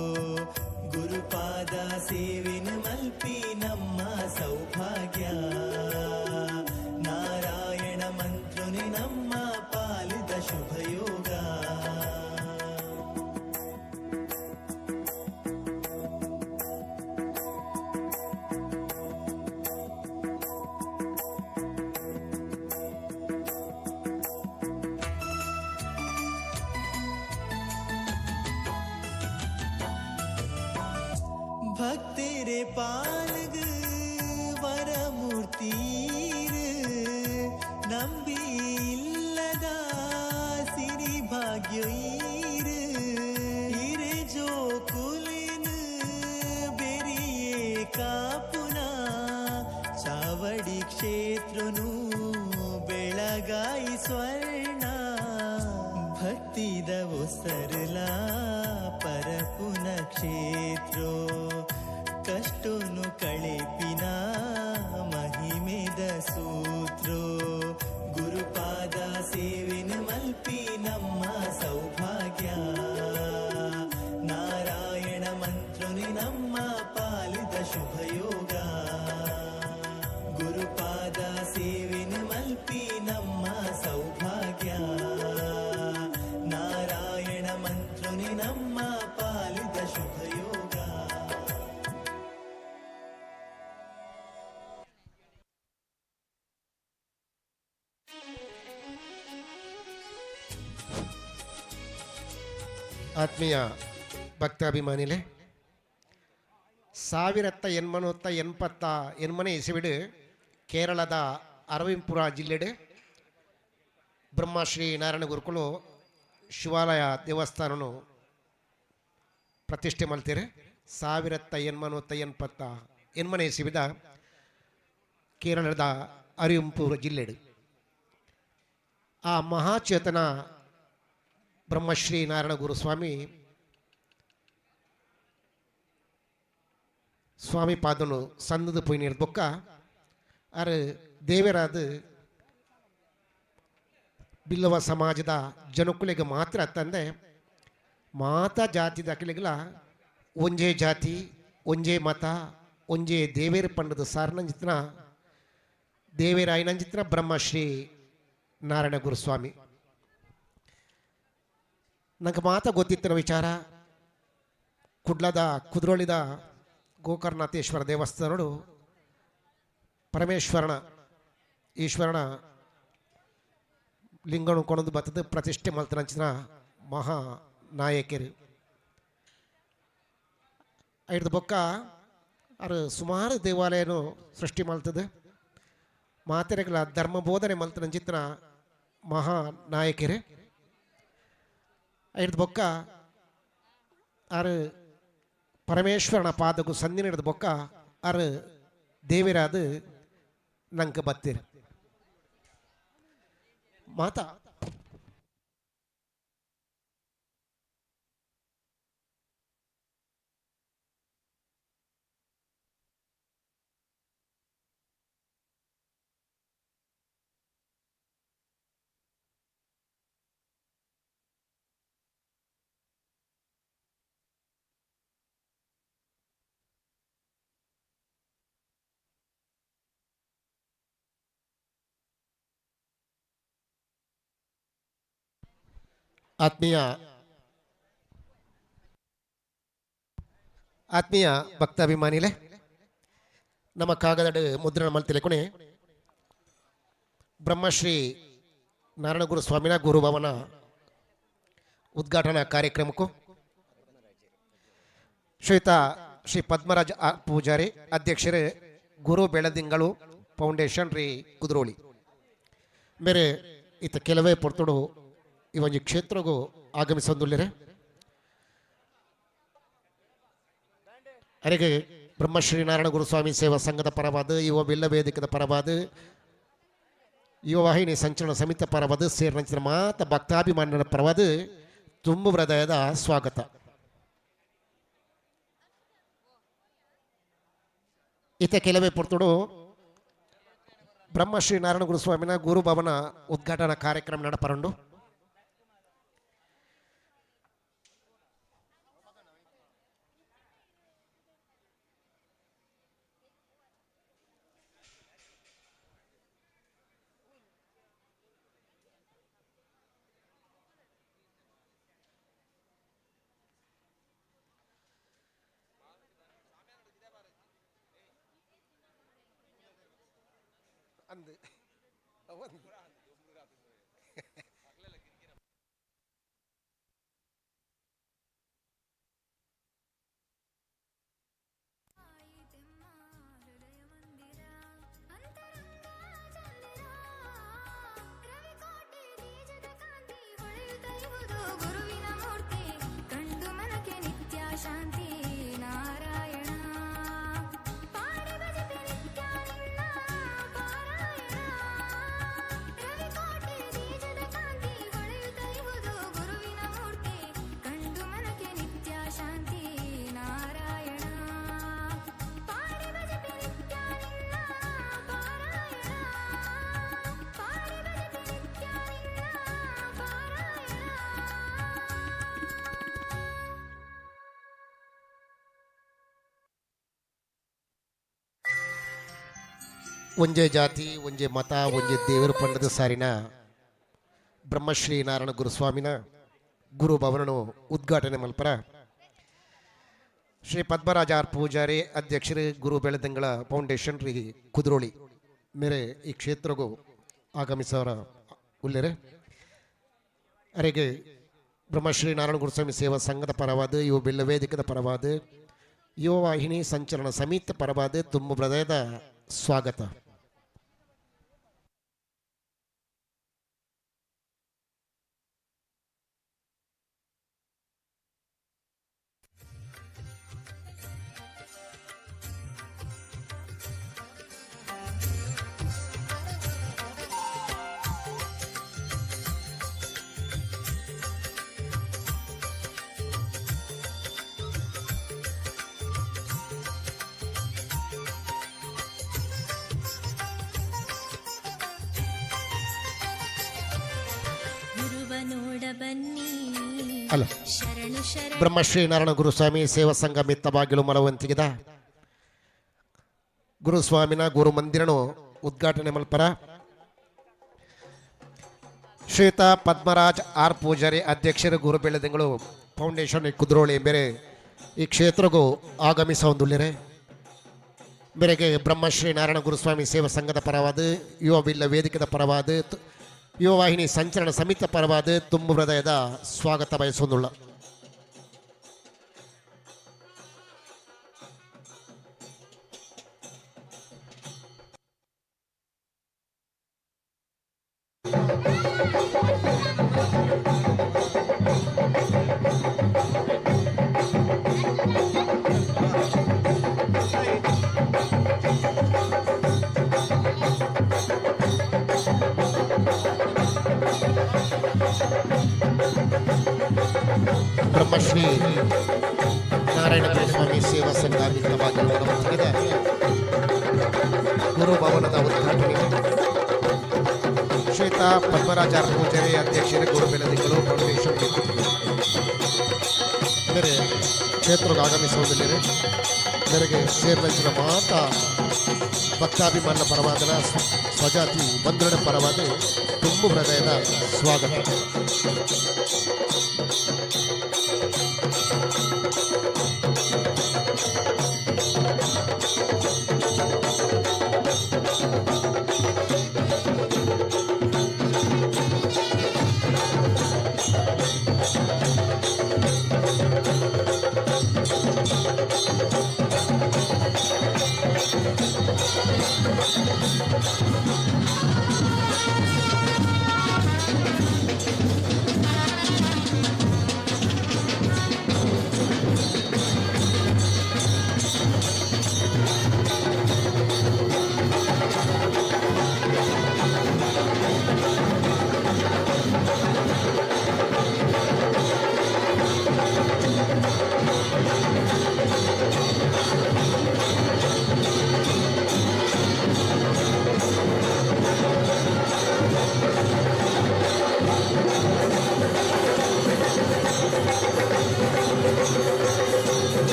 ಗುರುಪಾದ ಸೇವೆನ ಮಲ್ಪಿ ನಮ್ಮ ಸೌಭಾಗ್ಯ. ನಾರಾಯಣ ಮಂತ್ರುನಿ ನಮ್ಮ ಪಾಲಿದ ಶುಭಯೋಗ. ಭಕ್ತರೆ ಪಾಲ್ಗ ವರಮೂರ್ತೀರು ನಂಬಿ ಇಲ್ಲದ ಸಿರಿ ಭಾಗ್ಯ ಈರು. ಇರೆ ಜೋಕುಲೇನು ಬೆರಿಯೇ ಕಾಪುನ ಚಾವಡಿ ಕ್ಷೇತ್ರನು ಬೆಳಗಾಯಿ ಸ್ವರ್ಣ. ಭಕ್ತಿದ ಒಸರುಲಾ ಪರಪುನ ಕ್ಷೇತ್ರೋ ಕಷ್ಟೋನು ಕಳೆಪಿನ ಮಹಿಮೆದ ಸೂತ್ರೋ. ಗುರುಪಾದ ಸೇವೆನ ಮಲ್ಪಿ ನಮ್ಮ ಸೌಭಾಗ್ಯ. ನಾರಾಯಣ ಮಂತ್ರುನಿ ನಮ್ಮ ಪಾಲಿದ ಶುಭಯೋಗ. ಗುರುಪಾದ ಸೇವೆನ ಮಲ್ಪಿ ನಮ್ಮ ಸೌಭಾಗ್ಯ. ನಾರಾಯಣ ಮಂತ್ರುನಿ ನಮ್ಮ ಪಾಲಿದ ಶುಭಯೋಗ. ಆತ್ಮೀಯ ಭಕ್ತಾಭಿಮಾನಿಲೆ, 1888 ಇಸವಿಡು ಕೇರಳದ ಅರವಿಂಪುರ ಜಿಲ್ಲೆಡು ಬ್ರಹ್ಮಶ್ರೀ ನಾರಾಯಣ ಗುರುಕುಲು ಶಿವಾಲಯ ದೇವಸ್ಥಾನನು ಪ್ರತಿಷ್ಠೆ ಮಲ್ತೀರಿ. 1888 ಇಸವಿದ ಕೇರಳದ ಅರಿವಂಪುರ ಜಿಲ್ಲೆಡು ಆ ಮಹಾಚೇತನ ಬ್ರಹ್ಮಶ್ರೀ ನಾರಾಯಣ ಗುರುಸ್ವಾಮಿ ಸ್ವಾಮಿ ಪಾದನು ಸಂದದ ಪೋಯಿನಿರ್ ಬೊಕ್ಕ ಅರು ದೇವರಾದ ಬಿಲ್ಲವ ಸಮಾಜದ ಜನಕುಲಿಗೆ ಮಾತ್ರ ತಂದೆ ಮಾತಾ ಜಾತಿದ ಅಕಲಿಗಲ ಒಂಜೇ ಜಾತಿ ಒಂಜೇ ಮತ ಒಂಜೇ ದೇವೇರ ಪಂಡದ ಸಾರನಂಜಿತ್ನ ದೇವೇರಾಯನಂಜಿತ್ನ ಬ್ರಹ್ಮಶ್ರೀ ನಾರಾಯಣ ಗುರುಸ್ವಾಮಿ. ನಂಗೆ ಮಾತ ಗೊತ್ತಿತ್ತಿನ ವಿಚಾರ, ಕುಡ್ಲದ ಕುದ್ರೋಳಿದ ಗೋಕರ್ಣನಾಥೇಶ್ವರ ದೇವಸ್ಥಾನಡು ಪರಮೇಶ್ವರನ ಈಶ್ವರನ ಲಿಂಗನು ಕೊಣದು ಬತ್ತದ ಪ್ರತಿಷ್ಠೆ ಮಲ್ತನಂಚಿನ ಮಹಾ ನಾಯಕರು. ಐದು ಬೊಕ್ಕ ಅರು ಸುಮಾರು ದೇವಾಲಯನು ಸೃಷ್ಟಿ ಮಲ್ತದೆ ಮಾತೆರೆಗಳ ಧರ್ಮ ಬೋಧನೆ ಮಲ್ತನಂಚಿತ್ನ ಮಹಾ ನಾಯಕರು. ಐದು ಬೊಕ್ಕ ಅರು ಪರಮೇಶ್ವರನ ಪಾದಕು ಸಂಧಿ ಹಿಡಿದ ಬೊಕ್ಕ ಅರು ದೇವಿರಾದ ನಂಗೆ ಬತ್ತೀರಿ ಮಾತಾ. ಆತ್ಮೀಯ ಆತ್ಮೀಯ ಭಕ್ತಾಭಿಮಾನಿಲೆ, ನಮ್ಮ ಕಾಗದಡು ಮುದ್ರಣ ಮಲ್ತಿಲೆಕೊನೆ ಬ್ರಹ್ಮಶ್ರೀ ನಾರಾಯಣಗುರು ಸ್ವಾಮಿನ ಗುರುಭವನ ಉದ್ಘಾಟನಾ ಕಾರ್ಯಕ್ರಮಕ್ಕೂ ಶ್ರೀತಾ ಶ್ರೀ ಪದ್ಮರಾಜ್ ಪೂಜಾರಿ ಅಧ್ಯಕ್ಷರೇ ಗುರು ಬೆಳದಿಂಗಳು ಫೌಂಡೇಶನ್ ರೀ ಕುದ್ರೋಳಿ ಮೇರೆ ಇತ್ತ ಕೆಲವೇ ಪೊರ್ತುಡು ಈ ಒಂಜಿ ಕ್ಷೇತ್ರಗೂ ಆಗಮಿಸೊಂದುಲ್ಲೆರೆ. ಅರೆಗೆ ಬ್ರಹ್ಮಶ್ರೀ ನಾರಾಯಣ ಗುರುಸ್ವಾಮಿ ಸೇವಾ ಸಂಘದ ಪರವಾದ, ಯುವ ಬಿಲ್ಲ ವೇದಿಕದ ಪರವಾದ, ಯುವ ವಾಹಿನಿ ಸಂಚಲನ ಸಮಿತಿ ಪರವಾದ, ಸೇರಿನಂಚಿನ ಮಾತ ಭಕ್ತಾಭಿಮಾನಿಗಳ ಪರವಾದ ತುಂಬು ಹೃದಯದ ಸ್ವಾಗತ. ಇತ ಕೆಲವೇ ಪೊರ್ತುಡು ಬ್ರಹ್ಮಶ್ರೀ ನಾರಾಯಣ ಗುರುಸ್ವಾಮಿನ ಗುರುಭವನ ಉದ್ಘಾಟನಾ ಕಾರ್ಯಕ್ರಮ ನಡಪರಂಡು. ಅಂದು ಗುರುವಿನ ಮೂರ್ತಿ ಕಂಡು ಮನಕ್ಕೆ ನಿತ್ಯ ಶಾಂತಿ ನಾರಾಯಣ ಪಾಡಿ ಭಜತೆ ನಿತ್ಯ ನಿನ್ನ ಪಾರಾಯಣ. ರವಿಕೋಟಿ ಬೀಜದ ಕಾಂತಿ ಹೊಳೆಯುತ್ತ ಇಹುದು ಗುರುವಿನ ಮೂರ್ತಿ ಕಂಡು ಮನಕ್ಕೆ ನಿತ್ಯ ಶಾಂತಿ ನಾರಾಯಣ ಪಾಡಿ ಭಜತೆ ನಿತ್ಯ ನಿನ್ನ ಪಾರಾಯಣ. ಪಾಡಿ ಭಜತೆ ನಿತ್ಯ ನಿನ್ನ ಪಾರಾಯಣ. ಒಂಜೆ ಜಾತಿ, ಒಂಜೆ ಮತ, ಒಂಜೆ ದೇವರು ಪಂಡದ ಸಾರಿನ ಬ್ರಹ್ಮಶ್ರೀ ನಾರಾಯಣ ಗುರುಸ್ವಾಮಿನ ಗುರು ಭವನನು ಉದ್ಘಾಟನೆ ಮಲ್ಪರ ಶ್ರೀ ಪದ್ಮರಾಜ ಆರ್ ಪೂಜಾರಿ ಅಧ್ಯಕ್ಷರು ಗುರು ಬೆಳದಂಗಳ ಫೌಂಡೇಶನ್ ರೀ ಕುದ್ರೋಳಿ ಮೇರೆ ಈ ಕ್ಷೇತ್ರಗೂ ಆಗಮಿಸೋರ ಉಲ್ಲೆರೆ. ಅರೆಗೆ ಬ್ರಹ್ಮಶ್ರೀ ನಾರಾಯಣ ಗುರುಸ್ವಾಮಿ ಸೇವಾ ಸಂಘದ ಪರವಾದ, ಯುವ ಬಿಲ್ಲ ವೇದಿಕದ ಪರವಾದ, ಯುವ ವಾಹಿನಿ ಸಂಚಲನ ಸಮಿತಿ ಪರವಾದ ತುಂಬು ಹೃದಯದ ಸ್ವಾಗತ. ಗುರುವ ನೋಡ ಬನ್ನಿ. ಅಲ್ಲ. ಶರಣು ಶರಣು. ಬ್ರಹ್ಮಶ್ರೀ ನಾರಾಯಣ ಗುರುಸ್ವಾಮಿ ಸೇವಾ ಸಂಘ ಮಿತ್ತಬಾಗಿಲು ಮಲವಂತಿಗಿದ ಗುರುಸ್ವಾಮಿನ ಗುರು ಮಂದಿರನು ಉದ್ಘಾಟನೆ ಮಲ್ಪರ ಶ್ವೇತ ಪದ್ಮರಾಜ್ ಆರ್ ಪೂಜಾರಿ ಅಧ್ಯಕ್ಷರು ಗುರು ಬೆಳೆದಂಗಳು ಫೌಂಡೇಶನ್ ಕುದ್ರೋಳಿ ಬೇರೆ ಈ ಕ್ಷೇತ್ರಗೂ ಆಗಮಿಸೊಂದುಳ್ಳಿರೆ. ಮೇರೆಗೆ ಬ್ರಹ್ಮಶ್ರೀ ನಾರಾಯಣ ಗುರುಸ್ವಾಮಿ ಸೇವಾ ಸಂಘದ ಪರವಾದ, ಯುವ ಬಿಲ್ಲ ವೇದಿಕೆದ ಪರವಾದ, ಯುವ ವಾಹಿನಿ ಸಂಚಲನ ಸಮಿತಿ ಪರವಾದ ತುಂಬು ಹೃದಯದ ಸ್ವಾಗತ ಬಯಸೊಂದುಳ್ಳ. ಬ್ರಹ್ಮಶ್ರೀ ನಾರಾಯಣ ಗುರುಸ್ವಾಮಿ ಸೇವಾ ಸಂಘ ಮಿತ್ತವಾಗಿರುವ ತೆಗೆದ ಗುರು ಭವನದ ಉದ್ಘಾಟನೆ ಶ್ವೇತಾ ಪದ್ಮರಾಜ ಪೂಜಾರಿ ಅಧ್ಯಕ್ಷರೇ ಗುರು ಬೆಳದಿಂಗಳು ಫೌಂಡೇಶನ್ ಬೇರೆ ಕ್ಷೇತ್ರಕ್ಕೆ ಆಗಮಿಸುವುದಿಲ್ಲರೆ. ಮೇರೆಗೆ ಸೇರಿದಂಚಿನ ಮಾತಾ ಭಕ್ತಾಭಿಮಾನ ಪರವಾದನ ಸ್ವಜಾತಿ ಬಂಧುಗಳ ಪರವಾದ ತುಂಬು ಹೃದಯದ ಸ್ವಾಗತ.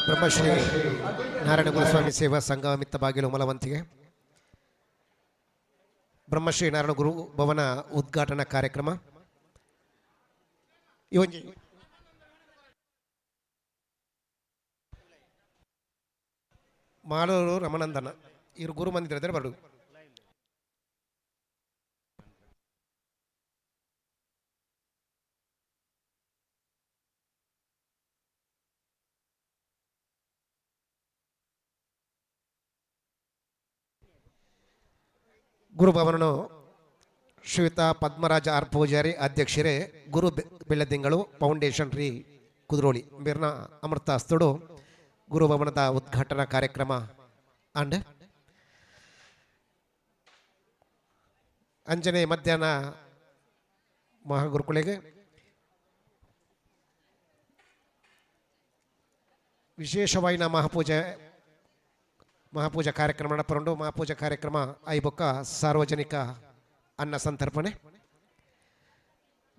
ಬ್ರಹ್ಮಶ್ರೀ ನಾರಾಯಣ ಗುರುಸ್ವಾಮಿ ಸೇವಾ ಸಂಘ ಮಿತ್ತಬಾಗಿಲು ಮಲವಂತಿಗೆ ಬ್ರಹ್ಮಶ್ರೀ ನಾರಾಯಣ ಗುರು ಭವನ ಉದ್ಘಾಟನಾ ಕಾರ್ಯಕ್ರಮ ಈ ಒಂಜಿ ಮಾಲೂರು ರಮನಂದನ ಇವರು ಗುರು ಮಂದಿರದಲ್ಲಿ ಬರು. ಗುರುಭವನನು ಶ್ರೀಯುತ ಪದ್ಮರಾಜ ಆರ್ ಪೂಜಾರಿ ಅಧ್ಯಕ್ಷರೇ, ಗುರು ಬೆಳ್ಳದಿಂಗಳು ಫೌಂಡೇಶನ್ ರೀ ಕುದ್ರೋಳಿ ಮೇರ್ನ ಅಮೃತಾಸ್ತುಡು ಗುರುಭವನದ ಉದ್ಘಾಟನಾ ಕಾರ್ಯಕ್ರಮ ಅಂಡ್ ಅಂಜನೆ ಮಧ್ಯಾಹ್ನ ಮಹಾಗುರುಕುಳಿಗೆ ವಿಶೇಷವಾಯಿನ ಮಹಾಪೂಜೆ ಮಹಾಪೂಜಾ ಕಾರ್ಯಕ್ರಮ ನಡಪರುಂಡು. ಮಹಾಪೂಜಾ ಕಾರ್ಯಕ್ರಮ ಐಬೊಕ್ಕ ಸಾರ್ವಜನಿಕ ಅನ್ನ ಸಂತರ್ಪಣೆ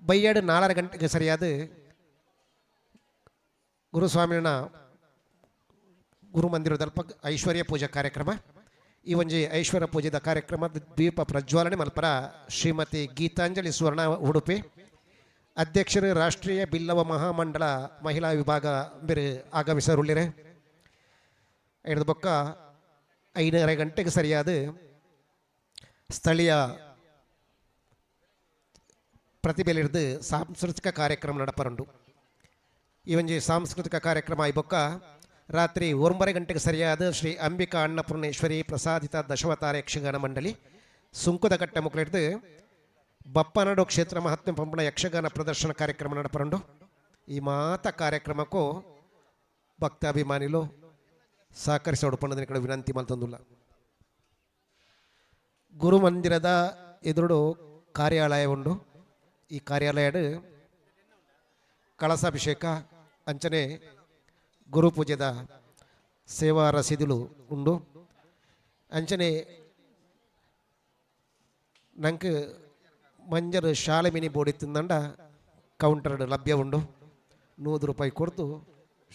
ಬೈಯಾಡು 4 ಗಂಟೆಗೆ ಸರಿಯಾದ ಗುರುಸ್ವಾಮಿನ ಗುರುಮಂದಿರದಲ್ಪ ಐಶ್ವರ್ಯ ಪೂಜಾ ಕಾರ್ಯಕ್ರಮ. ಈ ಒಂಜಿ ಐಶ್ವರ್ಯ ಪೂಜೆದ ಕಾರ್ಯಕ್ರಮ ದೀಪ ಪ್ರಜ್ವಾಲನೆ ಮಲ್ಪರ ಶ್ರೀಮತಿ ಗೀತಾಂಜಲಿ ಸುವರ್ಣ ಉಡುಪಿ ಅಧ್ಯಕ್ಷರು ರಾಷ್ಟ್ರೀಯ ಬಿಲ್ಲವ ಮಹಾಮಂಡಲ ಮಹಿಳಾ ವಿಭಾಗ ಬೇರೆ ಆಗಮಿಸರುಳ್ಳಿರೆ. ಹಿಡಿದ ಬೊಕ್ಕ 5:30 ಗಂಟೆಗೆ ಸರಿಯಾದ ಸ್ಥಳೀಯ ಪ್ರತಿಭೆಲಿರ್ದು ಸಾಂಸ್ಕೃತಿಕ ಕಾರ್ಯಕ್ರಮ ನಡಪರುಂಡು. ಈ ಒಂಜಿ ಸಾಂಸ್ಕೃತಿಕ ಕಾರ್ಯಕ್ರಮ ಐಬೊಕ್ಕ ರಾತ್ರಿ 9 ಗಂಟೆಗೆ ಸರಿಯಾದ ಶ್ರೀ ಅಂಬಿಕಾ ಅನ್ನಪೂರ್ಣೇಶ್ವರಿ ಪ್ರಸಾದಿತ ದಶವತಾರ ಯಕ್ಷಗಾನ ಮಂಡಳಿ ಸುಂಕದಕಟ್ಟೆ ಮುಕ್ಳಿಡ್ದು ಬಪ್ಪನಾಡು ಕ್ಷೇತ್ರ ಮಹಾತ್ಮ್ಯ ಪಂಪಣ ಯಕ್ಷಗಾನ ಪ್ರದರ್ಶನ ಕಾರ್ಯಕ್ರಮ ನಡಪರುಂಡು. ಈ ಮಾತ ಕಾರ್ಯಕ್ರಮಕ್ಕೂ ಭಕ್ತಾಭಿಮಾನಿಲು ಸಹಕರಿಸೋಡು ಪಣ್ಣದ ಕಡೆ ವಿನಂತಿ ಮಲ್ತೊಂದುಲ್ಲ. ಗುರುಮಂದಿರದ ಎದುರುಡು ಕಾರ್ಯಾಲಯ ಉಂಡು. ಈ ಕಾರ್ಯಾಲಯಡು ಕಳಸಾಭಿಷೇಕ ಅಂಚನೆ ಗುರುಪೂಜೆದ ಸೇವಾ ರಸೀದುಲು ಉಂಡು. ಅಂಚನೆ ನಂಗೆ ಮಂಜರು ಶಾಲೆ ಮಿನಿ ಬೋಡಿ ತಿಂದಂಡ ಕೌಂಟರ್ ಲಭ್ಯ ಉಂಡು. 100 ರೂಪಾಯಿ ಕೊಡ್ತು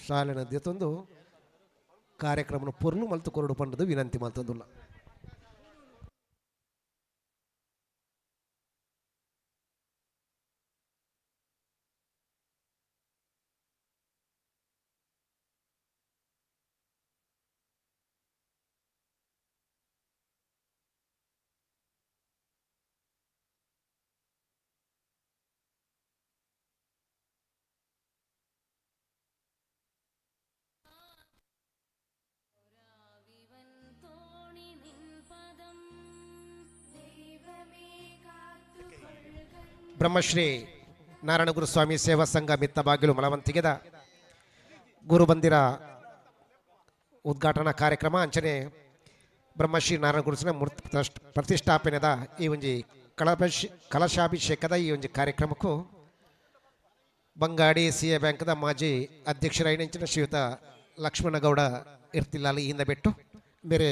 ಶಾಲೆನ ದೆತ್ತೊಂದು ಕಾರ್ಯಕ್ರಮನ ಪೊರ್ಲು ಮಲ್ತು ಕೊರಡು ಪಂಡದು ವಿನಂತಿ ಮಲ್ತೊಂದುಲ್ಲ. ಬ್ರಹ್ಮಶ್ರೀ ನಾರಾಯಣ ಗುರುಸ್ವಾಮಿ ಸೇವಾ ಸಂಘ ಮಿತ್ತಬಾಗಿಲು ಮಲವಂತಿಗೆದ ಗುರುಬಂದಿರ ಉದ್ಘಾಟನಾ ಕಾರ್ಯಕ್ರಮ ಅಂಚನೆ ಬ್ರಹ್ಮಶ್ರೀ ನಾರಾಯಣ ಗುರುಸಿನ ಮೂರ್ತಿ ಪ್ರತಿಷ್ಠಾಪನೆದ ಈ ಒಂಜಿ ಕಲಶಾಭಿಷೇಕದ ಈ ಒಂಜಿ ಕಾರ್ಯಕ್ರಮಕ್ಕೂ ಬಂಗಾಡಿ ಸಿ ಎ ಬ್ಯಾಂಕ್ದ ಮಾಜಿ ಅಧ್ಯಕ್ಷರಾಯಿನಂಚಿನ ಶ್ರೀಯುತ ಲಕ್ಷ್ಮಣಗೌಡ ಇರ್ತಿಲ್ಲಾಲಿ ಇಂದ ಬಿಟ್ಟು ಬೇರೆ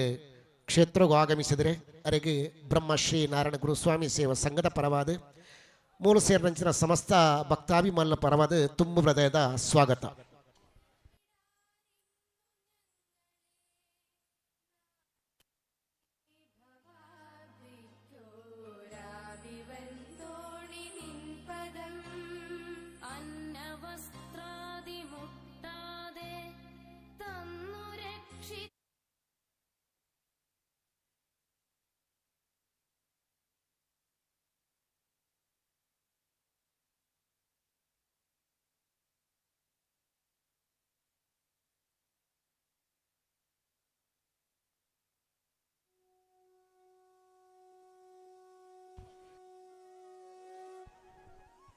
ಕ್ಷೇತ್ರಗೂ ಆಗಮಿಸಿದರೆ ಅರೆಗೆ ಬ್ರಹ್ಮಶ್ರೀ ನಾರಾಯಣ ಗುರುಸ್ವಾಮಿ ಸೇವಾ ಸಂಘದ ಪರವಾದ ಮೂಲ ಸೇರಿದಂಚಿನ ಸಮಸ್ತ ಭಕ್ತಾಭಿಮಾನ ಪರವಾದ ತುಂಬು ಹೃದಯದ ಸ್ವಾಗತ.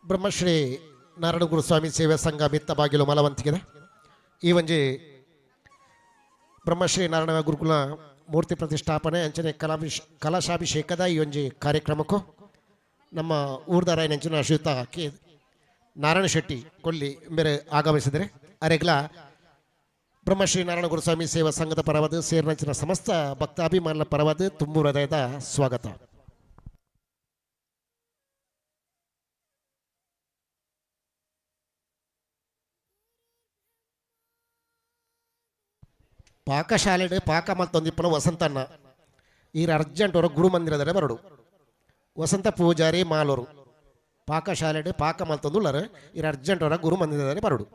ಬ್ರಹ್ಮಶ್ರೀ ನಾರಾಯಣ ಗುರುಸ್ವಾಮಿ ಸೇವಾ ಸಂಘ ಮಿತ್ತಬಾಗಿಲು ಮಲವಂತಿಗಿದೆ ಈ ಒಂಜಿ ಬ್ರಹ್ಮಶ್ರೀ ನಾರಾಯಣ ಗುರುಕುಲ ಮೂರ್ತಿ ಪ್ರತಿಷ್ಠಾಪನೆ ಅಂಚನೆ ಕಲಶಾಭಿಷೇಕದ ಈ ಒಂಜಿ ಕಾರ್ಯಕ್ರಮಕ್ಕೂ ನಮ್ಮ ಊರ್ದರಾಯನಂಚಿನ ಶ್ರೀಯುತ ಕೆ ನಾರಾಯಣ ಶೆಟ್ಟಿ ಕೊಲ್ಲಿ ಬೇರೆ ಆಗಮಿಸಿದರೆ ಅರೆಗ್ಲ ಬ್ರಹ್ಮಶ್ರೀ ನಾರಾಯಣ ಗುರುಸ್ವಾಮಿ ಸೇವಾ ಸಂಘದ ಪರವಾದ ಸೇರಿನಂಚಿನ ಸಮಸ್ತ ಭಕ್ತಾಭಿಮಾನರ ಪರವಾದ ತುಂಬು ಹೃದಯದ ಸ್ವಾಗತ. ಪಾಕಶಾಲೆಡ್ ಪಾಕ ಮಲ್ತೊಂದಿಪ್ಪುನ ವಸಂತಣ್ಣ ಈರ್ ಅರ್ಜೆಂಟ್ ಅವರು ಗುರು ಮಂದಿರದರೆ ಬರಡು. ವಸಂತ ಪೂಜಾರಿ ಮಾಲೂರು ಪಾಕಶಾಲೆಡ್ ಪಾಕ ಮಲ್ತೊಂದುಲ್ಲರು, ಈರ್ ಅರ್ಜೆಂಟ್ ಅವರ ಗುರು ಮಂದಿರದರೆ ಬರಡು.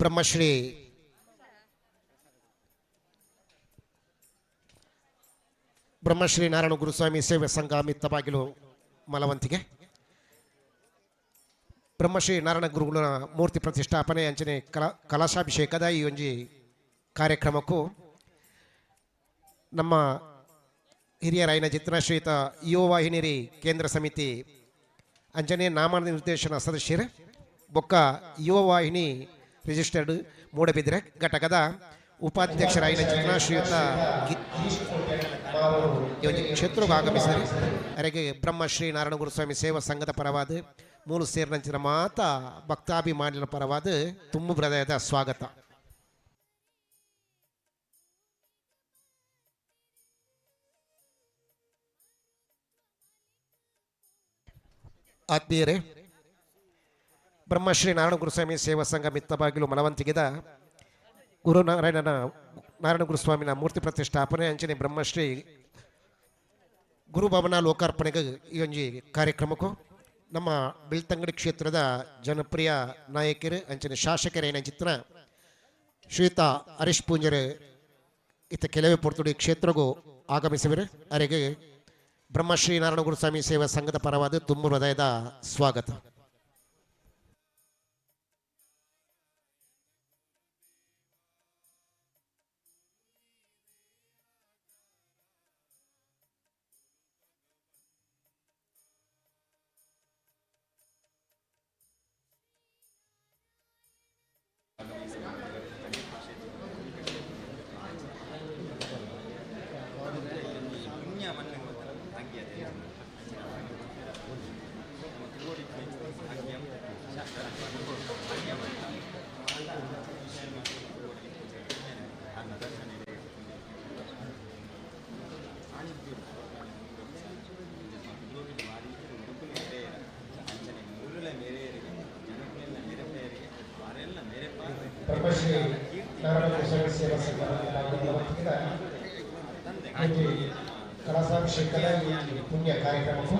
ಬ್ರಹ್ಮಶ್ರೀ ಬ್ರಹ್ಮಶ್ರೀ ನಾರಾಯಣ ಗುರುಸ್ವಾಮಿ ಸೇವೆ ಸಂಘ ಮಿತ್ತಬಾಗಿಲು ಮಲವಂತಿಗೆ ಬ್ರಹ್ಮಶ್ರೀ ನಾರಾಯಣ ಗುರುಗಳ ಮೂರ್ತಿ ಪ್ರತಿಷ್ಠಾಪನೆ ಅಂಚನೆ ಕಲಶಾಭಿಷೇಕದ ಈ ಒಂಜಿ ಕಾರ್ಯಕ್ರಮಕ್ಕೂ ನಮ್ಮ ಹಿರಿಯರಾಯಿನ ಚಿತ್ರಶ್ರೀತ ಯುವ ವಾಹಿನಿರಿ ಕೇಂದ್ರ ಸಮಿತಿ ಅಂಚನೆ ನಾಮನಿರ್ದೇಶನ ಸದಸ್ಯರು ಬೊಕ್ಕ ಯುವ ವಾಹಿನಿ ರಿಜಿಸ್ಟರ್ಡ್ ಮೂಡಬಿದ್ರೆ ಘಟಕದ ಉಪಾಧ್ಯಕ್ಷರಾಯಿನ ಚಿತ್ರಶ್ರೀಯುತ ಕ್ಷೇತ್ರಕ್ಕೆ ಆಗಮಿಸಿದರು. ಅರೆಗೆ ಬ್ರಹ್ಮಶ್ರೀ ನಾರಾಯಣ ಗುರುಸ್ವಾಮಿ ಸೇವಾ ಸಂಘದ ಪರವಾದ ಮೂಲು ಸೇರಿನಂಚಿನ ಮಾತ ಭಕ್ತಾಭಿಮಾನಿಗಳ ಪರವಾದ ತುಂಬು ಹೃದಯದ ಸ್ವಾಗತ. ಆತ್ಮೀಯರೇ, ಬ್ರಹ್ಮಶ್ರೀ ನಾರಾಯಣ ಗುರುಸ್ವಾಮಿ ಸೇವಾ ಸಂಘ ಮಿತ್ತಬಾಗಿಲು ಮಲವಂತಿಗೆದ ಗುರುನಾರಾಯಣನ ನಾರಾಯಣ ಗುರುಸ್ವಾಮಿನ ಮೂರ್ತಿ ಪ್ರತಿಷ್ಠಾಪನೆ ಅಂಚನೆ ಬ್ರಹ್ಮಶ್ರೀ ಗುರುಭವನ ಲೋಕಾರ್ಪಣೆಗೆ ಈ ಒಂಜಿ ಕಾರ್ಯಕ್ರಮಕ್ಕೂ ನಮ್ಮ ಬೆಳ್ತಂಗಡಿ ಕ್ಷೇತ್ರದ ಜನಪ್ರಿಯ ನಾಯಕರು ಅಂಚನೆ ಶಾಸಕರೇನ ಚಿತ್ರ ಶ್ರೀತ ಹರೀಶ್ ಪೂಂಜರು ಇತ್ತ ಕೆಲವೇ ಪೊರ್ತುಡಿ ಕ್ಷೇತ್ರಗೂ ಆಗಮಿಸುವರು. ಅರೆಗೆ ಬ್ರಹ್ಮಶ್ರೀ ನಾರಾಯಣ ಗುರುಸ್ವಾಮಿ ಸೇವಾ ಸಂಘದ ಪರವಾದ ತುಂಬು ಹೃದಯದ ಸ್ವಾಗತ. ಬ್ರಹ್ಮಶ್ರೀ ನಾರಾಯಣ ಗುರುಸ್ವಾಮಿ ಸೇವಾ ಸಂಘ ಕಲಸಾಭಿಷೇಕದ ಈ ಪುಣ್ಯ ಕಾರ್ಯಕ್ರಮಕ್ಕೂ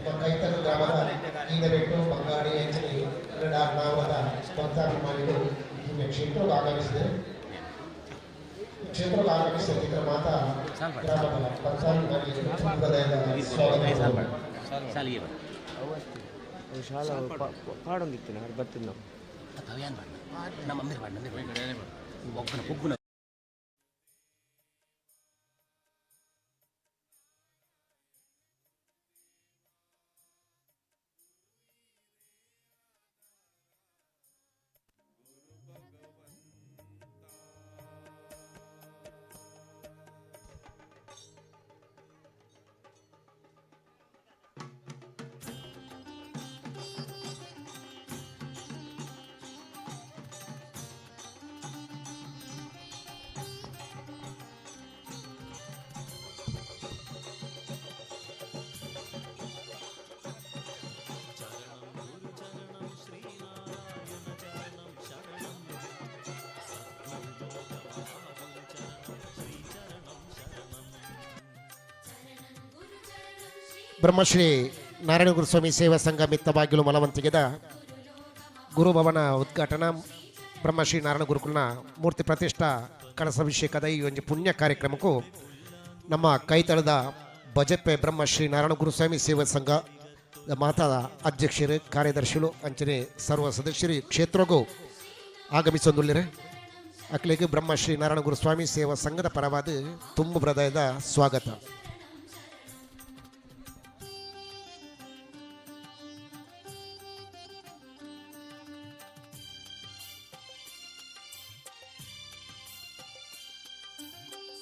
ನಮ್ಮ ಕೈತಲು ಗ್ರಾಮದ ಈನಬೆಟ್ಟು ಬಂಗಾಡಿ ಅಂಚನೆ ಕನ್ನಡ ನಾವದ ಭಕ್ತಾಭಿಮಾನಿಗಳು ಪುಣ್ಯ ಕ್ಷೇತ್ರಕ್ಕೆ ಆಗಮಿಸಿದರು. ಕ್ಷೇತ್ರಕ್ಕೆ ಆಗಮಿಸಿದ ಮಾತಾ ಗ್ರಾಮದ ಭಕ್ತಾಭಿಮಾನಿಗಳು ಹೃದಯದ ಸ್ವಾಗತ. ಪಾಡೊಂದಿತ್ತು ಬತ್ತಿದ್ದು ನಾವು. ಬ್ರಹ್ಮಶ್ರೀ ನಾರಾಯಣ ಗುರುಸ್ವಾಮಿ ಸೇವಾ ಸಂಘ ಮಿತ್ತಬಾಗಿಲು ಮಲವಂತಿಗೆದ ಗುರುಭವನ ಉದ್ಘಾಟನಾ, ಬ್ರಹ್ಮಶ್ರೀ ನಾರಾಯಣ ಗುರುಕುಲ್ನ ಮೂರ್ತಿ ಪ್ರತಿಷ್ಠಾ ಕಳಸಾಭಿಷೇಕದ ಈ ಒಂದು ಪುಣ್ಯ ಕಾರ್ಯಕ್ರಮಕ್ಕೂ ನಮ್ಮ ಕೈತಳದ ಬಜಪೆ ಬ್ರಹ್ಮಶ್ರೀ ನಾರಾಯಣ ಗುರುಸ್ವಾಮಿ ಸೇವಾ ಸಂಘ ಮಾತಾದ ಅಧ್ಯಕ್ಷರು, ಕಾರ್ಯದರ್ಶಿಗಳು, ಅಂಚನೆ ಸರ್ವ ಸದಸ್ಯರು ಕ್ಷೇತ್ರಗೂ ಆಗಮಿಸೊಂದುಳ್ಳಿರೆ. ಅಕ್ಲೆಗೆ ಬ್ರಹ್ಮಶ್ರೀ ನಾರಾಯಣ ಗುರುಸ್ವಾಮಿ ಸೇವಾ ಸಂಘದ ಪರವಾದ ತುಂಬು ಹೃದಯದ ಸ್ವಾಗತ.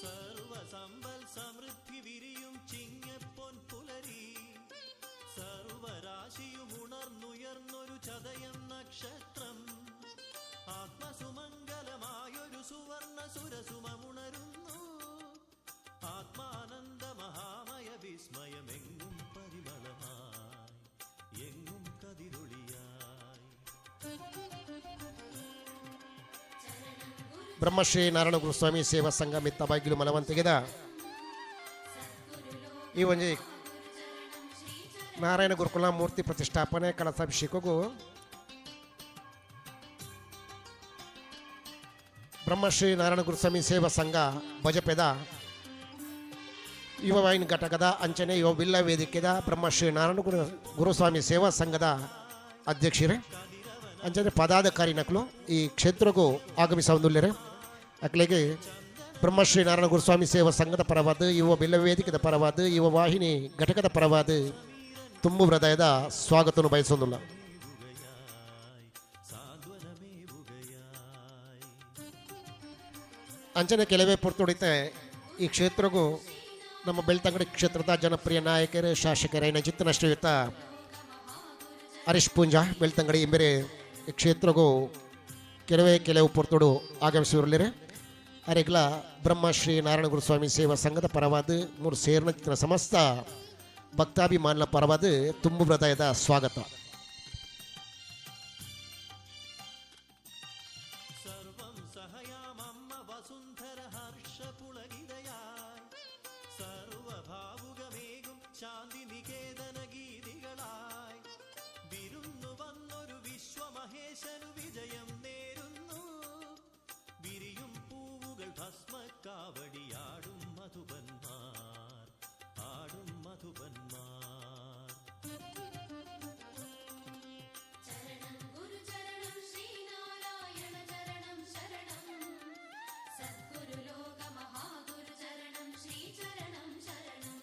സർവസമ്പൽ സമൃദ്ധി വിരിയും ചിങ്ങപ്പൊൻ പുലരി, സർവരാശിയും ഉണർന്നുയർന്നൊരു ചതയം നക്ഷത്രം, ആത്മസുമംഗലമായൊരു സുവർണ സുരസുമമുണരുന്നു, ആത്മാനന്ദ മഹാമയ വിസ്മയമെങ്ങും പരിമളമായി, എങ്ങും കതിരൊളിയായി. ಬ್ರಹ್ಮಶ್ರೀ ನಾರಾಯಣ ಗುರುಸ್ವಾಮಿ ಸೇವಾ ಸಂಘ ಮಿತ್ತಬಾಗಿಲು ಮಲವಂತಿಗೆದ ಈ ಒಂಜಿ ನಾರಾಯಣ ಗುರುಕುಲ ಮೂರ್ತಿ ಪ್ರತಿಷ್ಠಾಪನೆ ಕಳಸಾಭಿಷೇಕಗೂ ಬ್ರಹ್ಮಶ್ರೀ ನಾರಾಯಣ ಗುರುಸ್ವಾಮಿ ಸೇವಾ ಸಂಘ ಬಜಪೆದ ಯುವ ವಾಹಿನಿ ಘಟಕದ ಅಂಚನೆ ಯುವ ಬಿಲ್ಲ ವೇದಿಕೆದ ಬ್ರಹ್ಮಶ್ರೀ ನಾರಾಯಣ ಗುರುಸ್ವಾಮಿ ಸೇವಾ ಸಂಘದ ಅಧ್ಯಕ್ಷರೇ, ಅಂಚನೆ ಪದಾಧಿಕಾರಿ ನಕಲು ಈ ಕ್ಷೇತ್ರಕ್ಕೂ ಆಗಮಿಸೊಂದುಲ್ಲೆರ್. ಅಕ್ಲೆಗೆ ಬ್ರಹ್ಮಶ್ರೀ ನಾರಾಯಣ ಗುರುಸ್ವಾಮಿ ಸೇವಾ ಸಂಘದ ಪರವಾದ, ಯುವ ಬಿಲ್ಲ ವೇದಿಕೆದ ಪರವಾದ, ಯುವ ವಾಹಿನಿ ಘಟಕದ ಪರವಾದ ತುಂಬು ಹೃದಯದ ಸ್ವಾಗತವನ್ನು ಬಯಸೊಂದುಲ್ಲ. ಅಂಚನೆ ಕೆಲವೇ ಪುರ್ತುಡಿತೆ ಈ ಕ್ಷೇತ್ರಗೂ ನಮ್ಮ ಬೆಳ್ತಂಗಡಿ ಕ್ಷೇತ್ರದ ಜನಪ್ರಿಯ ನಾಯಕರು, ಶಾಸಕರೈನ ಜಿತ್ತನ ಶ್ರೀಯುತ ಹರೀಶ್ ಪೂಂಜಾ ಬೆಳ್ತಂಗಡಿ ಇಂಬೇರೆ ಈ ಕ್ಷೇತ್ರಗೂ ಕೆಲವೇ ಕೆಲವು ಪೊರ್ತುಡು ಆಗಮಿಸಿರಲಿರೆ. ಅರೆಗ್ಲ ಬ್ರಹ್ಮಶ್ರೀ ನಾರಾಯಣ ಗುರುಸ್ವಾಮಿ ಸೇವಾ ಸಂಘದ ಪರವಾದ, ಮೂರು ಸೇರ್ನ ಸಮಸ್ತ ಭಕ್ತಾಭಿಮಾನ ಪರವಾದ ತುಂಬು ಹೃದಯದ ಸ್ವಾಗತ. സർവം സഹയാമമ്മ വസുന്ധര ഹർഷ പുളകിതയായി, സർവഭാവുകമേകും ശാന്തി നികേതന ഗീതികളായി, വിരുന്നു വന്നൊരു വിശ്വമഹേശനു വിജയം നേരുന്നു. വിരിയും പൂവുകൾ ഭസ്മക്കാവടിയാടും മധുപന്മാർ, ആടും മധുപന്മാർ. ചരണം ഗുരുചരണം ശ്രീനാരായണ ചരണം ശരണം, സദ്ഗുരു ലോക മഹാഗുരു ചരണം ശ്രീചരണം ശരണം.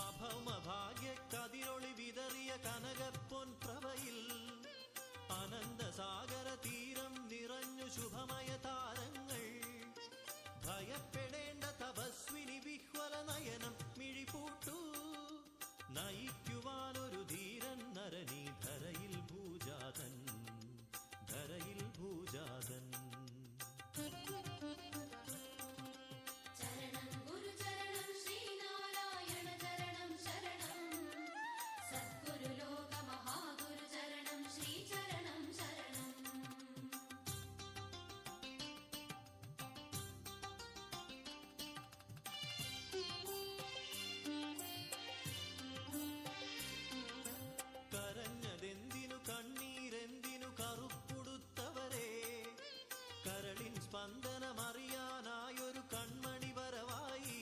അഭൗമ ഭാഗ്യ കതിരൊളി വിതറിയ കനകപ്പൊൻ പ്രഭയിൽ അനന്തസാഗര തീരം നിറഞ്ഞു ശുഭമയ താരങ്ങൾ. ഭയപ്പെടേണ്ട തപസ്വിനി വിഹ്വല നയനം മിഴിപൂട്ടു, നയിക്കുവാനൊരു ധീരൻ നരനീ ധരയിൽ ഭൂജാതൻ, ധരയിൽ ഭൂജാതൻ. ചരണം ഗുരുചരണം ശ്രീനാരായണ ചരണം ശരണം, സദ്ഗുരു ലോക മഹാഗുരു ചരണം ശ്രീചരണം ശരണം. കരഞ്ഞതെന്തിനു, കണ്ണീരെന്തിനു കറുപ്പുടുത്തവരെ? കരളിൻ സ്പന്ദനമറിയാനായൊരു കൺമണി വരവായി.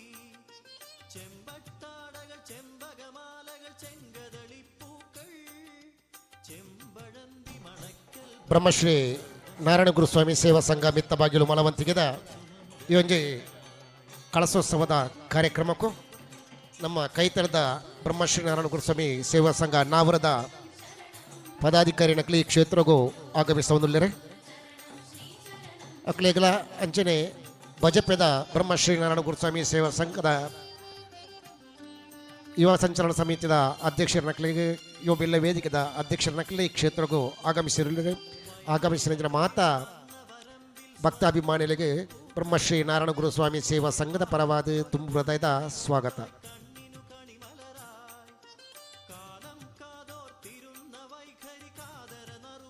ചെമ്പട്ടാടകൾ, ചെമ്പകമാലകൾ, ചെങ്കദളിപ്പൂക്കൾ, ചെമ്പഴന്തി മണക്കൽ. ಬ್ರಹ್ಮಶ್ರೀ ನಾರಾಯಣ ಗುರುಸ್ವಾಮಿ ಸೇವಾ ಸಂಘ ಮಿತ್ತಬಾಗಿಲು ಮಲವಂತಿಗೆದ ಈ ಒಂಜಿ ಕಳಸೋತ್ಸವದ ಕಾರ್ಯಕ್ರಮಕ್ಕೂ ನಮ್ಮ ಕೈತಳದ ಬ್ರಹ್ಮಶ್ರೀ ನಾರಾಯಣ ಗುರುಸ್ವಾಮಿ ಸೇವಾ ಸಂಘ ನಾವರದ ಪದಾಧಿಕಾರಿ ನಕಲಿ ಈ ಕ್ಷೇತ್ರಗೂ ಆಗಮಿಸೊಂದುಲ್ಲೆರ್. ಅಕ್ಲೆಗ್ಲ ಅಂಚನೆ ಬಜಪೆದ ಬ್ರಹ್ಮಶ್ರೀ ನಾರಾಯಣ ಗುರುಸ್ವಾಮಿ ಸೇವಾ ಸಂಘದ ಯುವ ಸಂಚಲನ ಸಮಿತಿಯ ಅಧ್ಯಕ್ಷರ ನಕಲಿಗೆ, ಯುವ ಬಿಲ್ಲ ವೇದಿಕೆದ ಅಧ್ಯಕ್ಷರ ನಕಲಿ ಈ ಕ್ಷೇತ್ರಗೂ ಆಗಮಿಸಿರಲಿದೆ. ಆಗಮಿಸಿದ ಮಾತಾ ಭಕ್ತಾಭಿಮಾನಿಗಳಿಗೆ ಬ್ರಹ್ಮಶ್ರೀ ನಾರಾಯಣ ಗುರುಸ್ವಾಮಿ ಸೇವಾ ಸಂಘದ ಪರವಾದ ತುಂಬು ಹೃದಯದ ಸ್ವಾಗತ. കാലം കാതോർത്തിരുന്ന വൈഖരി കാതര നറുമലരായി.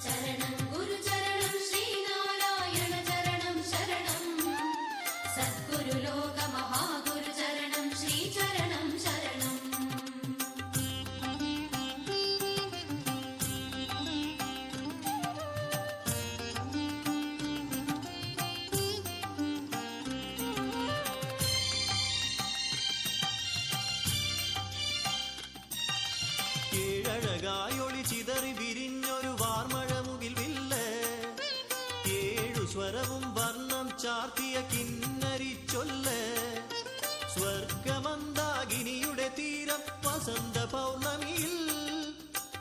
ಚರಣಂ ಗುರು ಚರಣಂ ಶ್ರೀನಾರಾಯಣ ಚರಣಂ ಶರಣಂ ಸದ್ಗುರು ಲೋಕ ಮಹಾಗುರು ಚರಣಂ ಶ್ರೀ ಚರಣಂ ಶರಣಂ. ഏഴഴകായൊളി ചിതറി വിരിഞ്ഞൊരു വാർമഴമുകിൽ വില്ല്, ഏഴു സ്വരവും വർണ്ണം ചാർത്തിയ കിന്നരി ചൊല്ല്, സ്വർഗമന്ദാകിനിയുടെ തീരം വസന്ത പൗർണമിയിൽ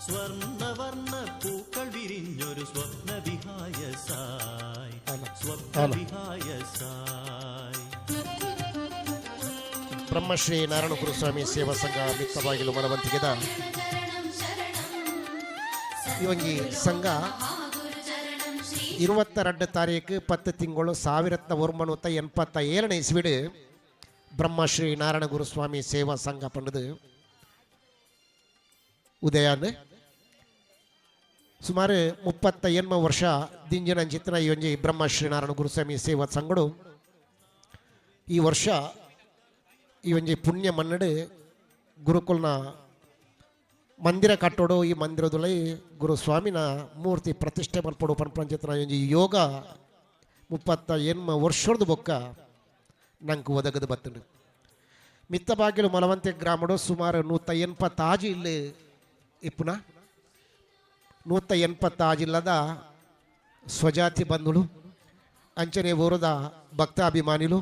സ്വർണവർണ്ണ പൂക്കൾ വിരിഞ്ഞൊരു സ്വപ്നവിഹായ സായ്, സ്വപ്നവിഹായ സായ്. ಬ್ರಹ್ಮಶ್ರೀ ನಾರಾಯಣ ಗುರುಸ್ವಾಮಿ ಸೇವಾ ಸಂಘ ಮಿತ್ತಬಾಗಿಲು ಮಲವಂತಿಗೆದ ಚರಣಂ ಶರಣಂ ಈ ಒಂಜಿ ಸಂಘ ಮಹಾಗುರು ಚರಣಂ ಶ್ರೀ 22 ತಾರೀಕು 10 ತಿಂಗಳು 1987ನೇ ಇಸ್ವಿಡು ಬ್ರಹ್ಮಶ್ರೀ ನಾರಾಯಣ ಗುರುಸ್ವಾಮಿ ಸೇವಾ ಸಂಘ ಪಂಡದು ಉದಯಾನ್. ಸುಮಾರು 38 ವರ್ಷ ದಿಂಜಿನಂಚಿತ್ತಿನ ಈ ಒಂಜಿ ಬ್ರಹ್ಮಶ್ರೀ ನಾರಾಯಣ ಗುರುಸ್ವಾಮಿ ಸೇವಾ ಸಂಘಡು ಈ ವರ್ಷ ಈ ಒಂಜಿ ಪುಣ್ಯ ಮನ್ನಡು ಗುರುಕುಲ್ನ ಮಂದಿರ ಕಟ್ಟೋಡು, ಈ ಮಂದಿರದಲ್ಲಿ ಗುರುಸ್ವಾಮಿನ ಮೂರ್ತಿ ಪ್ರತಿಷ್ಠೆ ಮಲ್ಪೊಡು ಪನ್ಪಂಚಿತ್ತಿನ ಒಂಜಿ ಯೋಗ 38 ವರ್ಷದ ಬೊಕ್ಕ ನಂಗೆ ಒದಗದು ಬತ್ತಂಡು. ಮಿತ್ತಬಾಗಿಲು ಮಲವಂತೆ ಗ್ರಾಮಡು ಸುಮಾರು 186 ಇಲ್ಲಿ ಇಪ್ಪುನ 186 ಇಲ್ಲದ ಸ್ವಜಾತಿ ಬಂಧುಲು, ಅಂಚನೆ ಊರದ ಭಕ್ತಾಭಿಮಾನಿಲು,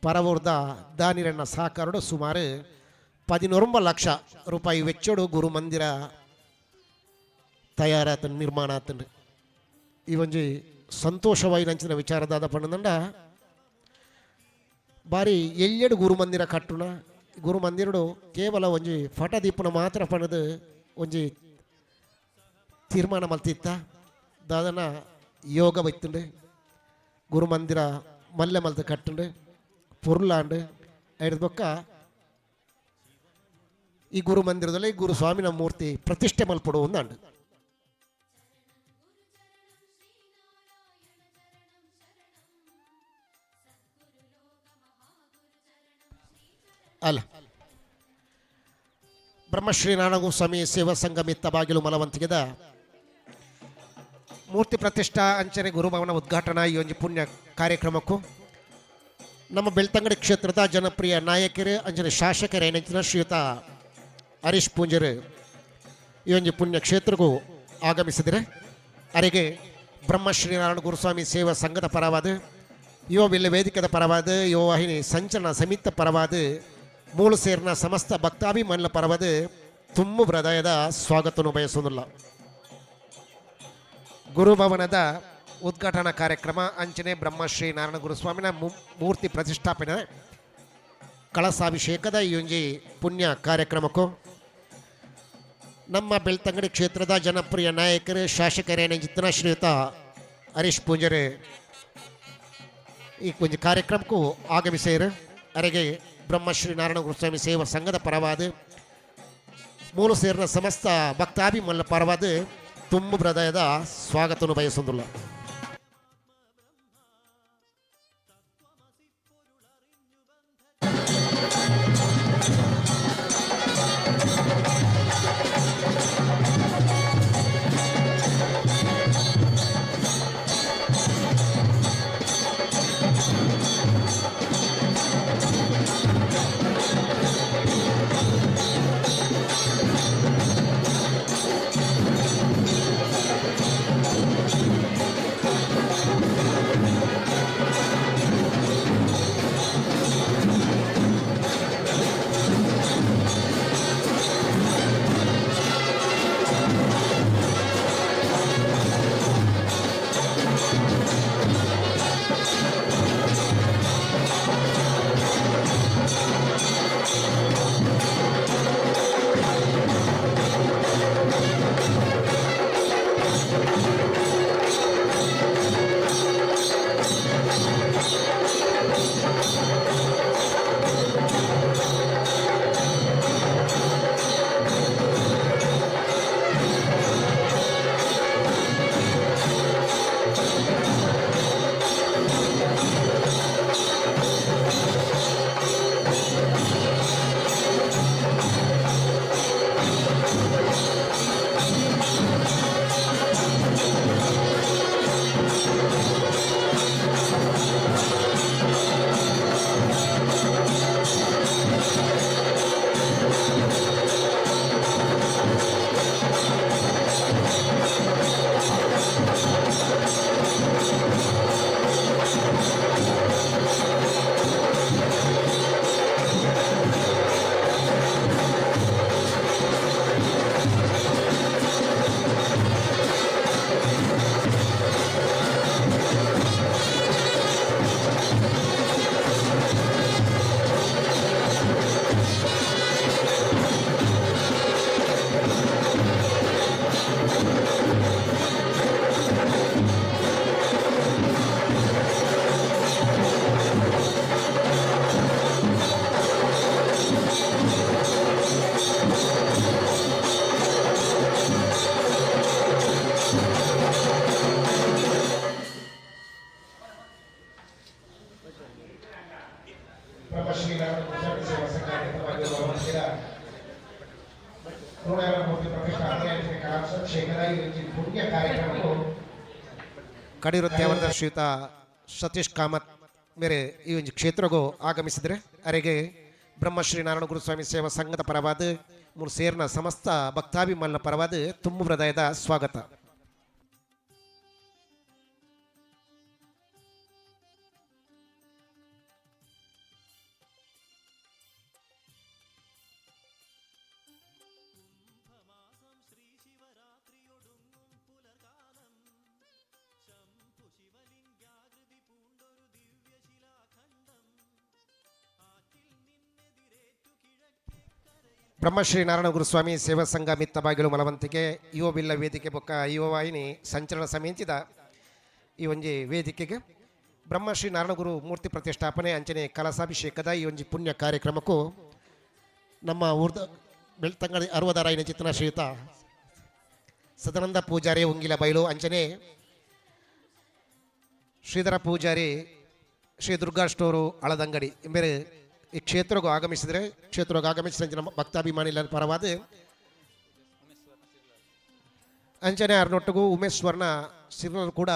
ಪರವೂರ್ದ ದಾನಿರನ್ನ ಸಹಕಾರಡು ಸುಮಾರು 19 ಲಕ್ಷ ರೂಪಾಯಿ ವೆಚ್ಚಡು ಗುರು ಮಂದಿರ ತಯಾರಾತ ನಿರ್ಮಾಣ ಆತಂಡು. ಈ ಒಂಜಿ ಸಂತೋಷವಾಯಿನಂಚಿನ ವಿಚಾರದಾದ ಪಂಡಂಡ ಬಾರಿ ಎಲ್ಯಡು ಗುರು ಮಂದಿರ ಕಟ್ಟುನ ಗುರು ಮಂದಿರಡು ಕೇವಲ ಒಂಜಿ ಫಟ ದೀಪನ ಮಾತ್ರ ಪಣದು ಒಂಜಿ ತೀರ್ಮಾನ ಮಲ್ತಿತ್ತ ದಾದನ ಯೋಗ ಬೈತುಂಡು. ಗುರು ಮಂದಿರ ಮಲ್ಲೆ ಮಲ್ತ ಕಟ್ಟುಂಡು ಪೊರ್ಲಾಂಡು. ಐದು ಬೊಕ್ಕ ಈ ಗುರು ಮಂದಿರದಲ್ಲಿ ಗುರು ಸ್ವಾಮಿನ ಮೂರ್ತಿ ಪ್ರತಿಷ್ಠೆ ಮಲ್ಪಡು ಅಂದಾಂಡು. ಅಲ್ಲ, ಬ್ರಹ್ಮಶ್ರೀ ನಾರಾಯಣ ಸೇವಾ ಸಂಘ ಮಿತ್ತ ಬಾಗಿಲು ಮಲವಂತಿಗೆದ ಮೂರ್ತಿ ಪ್ರತಿಷ್ಠಾ ಅಂಚನೆ ಗುರುಭವನ ಉದ್ಘಾಟನಾ ಈ ಒಂದು ಪುಣ್ಯ ಕಾರ್ಯಕ್ರಮಕ್ಕೂ ನಮ್ಮ ಬೆಳ್ತಂಗಡಿ ಕ್ಷೇತ್ರದ ಜನಪ್ರಿಯ ನಾಯಕರು ಅಂಚನೆ ಶಾಸಕರೇನಂಚಿನ ಶ್ರೀಯುತ ಹರೀಶ್ ಪೂಂಜರು ಈ ಒಂದು ಪುಣ್ಯ ಕ್ಷೇತ್ರಕ್ಕೂ ಆಗಮಿಸಿದರೆ ಅರೆಗೆ ಬ್ರಹ್ಮಶ್ರೀ ನಾರಾಯಣ ಗುರುಸ್ವಾಮಿ ಸೇವಾ ಸಂಘದ ಪರವಾದ, ಯುವ ವಿಲ್ಲ ವೇದಿಕೆದ ಪರವಾದ, ಯುವ ವಾಹಿನಿ ಸಂಚಲನ ಸಮಿತ ಪರವಾದ, ಮೂಳು ಸೇರಿನ ಸಮಸ್ತ ಭಕ್ತಾಭಿಮಾನಿಗಳ ಪರವಾದ ತುಂಬು ಹೃದಯದ ಸ್ವಾಗತವನ್ನು ಬಯಸುವುದಿಲ್ಲ. ಗುರುಭವನದ ಉದ್ಘಾಟನಾ ಕಾರ್ಯಕ್ರಮ ಅಂಚನೆ ಬ್ರಹ್ಮಶ್ರೀ ನಾರಾಯಣ ಗುರುಸ್ವಾಮಿನ ಮೂರ್ತಿ ಪ್ರತಿಷ್ಠಾಪನೆ ಕಳಸಾಭಿಷೇಕದ ಈ ಒಂಜಿ ಪುಣ್ಯ ಕಾರ್ಯಕ್ರಮಕ್ಕೂ ನಮ್ಮ ಬೆಳ್ತಂಗಡಿ ಕ್ಷೇತ್ರದ ಜನಪ್ರಿಯ ನಾಯಕರು ಶಾಸಕರೇನಂಚಿತ್ತಿನ ಶ್ರೀಯುತ ಹರೀಶ್ ಪೂಂಜರು ಈ ಒಂಜಿ ಕಾರ್ಯಕ್ರಮಕ್ಕೂ ಆಗಮಿಸಿರು. ಅರೆಗೆ ಬ್ರಹ್ಮಶ್ರೀ ನಾರಾಯಣ ಗುರುಸ್ವಾಮಿ ಸೇವಾ ಸಂಘದ ಪರವಾದ, ಮೂಲ ಸೇರಿನ ಸಮಸ್ತ ಭಕ್ತಾಭಿಮಾನಿಗಳ ಪರವಾದ ತುಂಬು ಹೃದಯದ ಸ್ವಾಗತವನ್ನು ಬಯಸುವುದಿಲ್ಲ. ಸೇವಾ ಸಂಘ ಮಿತ್ತಬಾಗಿಲು ಮಲವಂತಿಗೆದ 103 ಪ್ರತಿಷ್ಠಾಪನೆ ಕಲಾಭಿಷೇಕದ ಈ ಒಂಜಿ ಪುಣ್ಯ ಕಾರ್ಯಕ್ರಮಕ್ಕೂ ಕಡಿವೃತ್ತಿಯವರದ ಶ್ರೀಯುತ ಸತೀಶ್ ಕಾಮತ್ ಮೇರೆ ಈ ಒಂದು ಕ್ಷೇತ್ರಗೂ ಆಗಮಿಸಿದರೆ ಅರೆಗೆ ಬ್ರಹ್ಮಶ್ರೀ ನಾರಾಯಣ ಗುರುಸ್ವಾಮಿ ಸೇವಾ ಸಂಘದ ಪರವಾದ, ಮೂರು ಸೇರ್ನ ಸಮಸ್ತ ಭಕ್ತಾಭಿಮಾನ ಪರವಾದ ತುಂಬು ಹೃದಯದ ಸ್ವಾಗತ. ಬ್ರಹ್ಮಶ್ರೀ ನಾರಾಯಣ ಗುರುಸ್ವಾಮಿ ಸೇವಾ ಸಂಘ ಮಿತ್ತಬಾಗಿಲು ಮಲವಂತಿಗೆ ಯುವ ಬಿಲ್ಲ ವೇದಿಕೆ ಬೊಕ್ಕ ಯುವ ವಾಹಿನಿ ಸಂಚಲನ ಸಮಿತಿದ ಈ ಒಂಜಿ ವೇದಿಕೆಗೆ ಬ್ರಹ್ಮಶ್ರೀ ನಾರಾಯಣಗುರು ಮೂರ್ತಿ ಪ್ರತಿಷ್ಠಾಪನೆ ಅಂಚನೆ ಕಲಸಾಭಿಷೇಕದ ಈ ಒಂಜಿ ಪುಣ್ಯ ಕಾರ್ಯಕ್ರಮಕ್ಕೂ ನಮ್ಮ ಊರ್ದ ಬೆಳ್ತಂಗಡಿ ಅರುವದರಾಯಿನ ಚಿತ್ರನ ಶ್ರೀಯುತ ಸದಾನಂದ ಪೂಜಾರಿ ಉಂಗಿಲ ಬೈಲು, ಅಂಚನೆ ಶ್ರೀಧರ ಪೂಜಾರಿ ಶ್ರೀ ದುರ್ಗಾ ಸ್ಟೋರು ಅಳದಂಗಡಿ ಬೇರೆ ಈ ಕ್ಷೇತ್ರಗೂ ಆಗಮಿಸಿದರೆ, ಕ್ಷೇತ್ರಕ್ಕೆ ಆಗಮಿಸಿದ ನಮ್ಮ ಭಕ್ತಾಭಿಮಾನಿಗಳ ಪರವಾದ ಅಂಚನೆ ಅರ್ನೊಟ್ಟಿಗೂ ಉಮೇಶ್ ಸ್ವರ್ಣ ಸಿರ್ನರು ಕೂಡ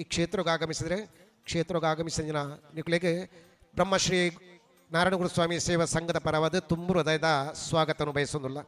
ಈ ಕ್ಷೇತ್ರಕ್ಕೆ ಆಗಮಿಸಿದರೆ, ಕ್ಷೇತ್ರಕ್ಕೆ ಆಗಮಿಸಿದ ಜನ ನಿಕುಲೆಗೆ ಬ್ರಹ್ಮಶ್ರೀ ನಾರಾಯಣ ಗುರುಸ್ವಾಮಿ ಸೇವಾ ಸಂಘದ ಪರವಾದ ತುಂಬು ಹೃದಯದ ಸ್ವಾಗತವನ್ನು ಬಯಸೋದಿಲ್ಲ.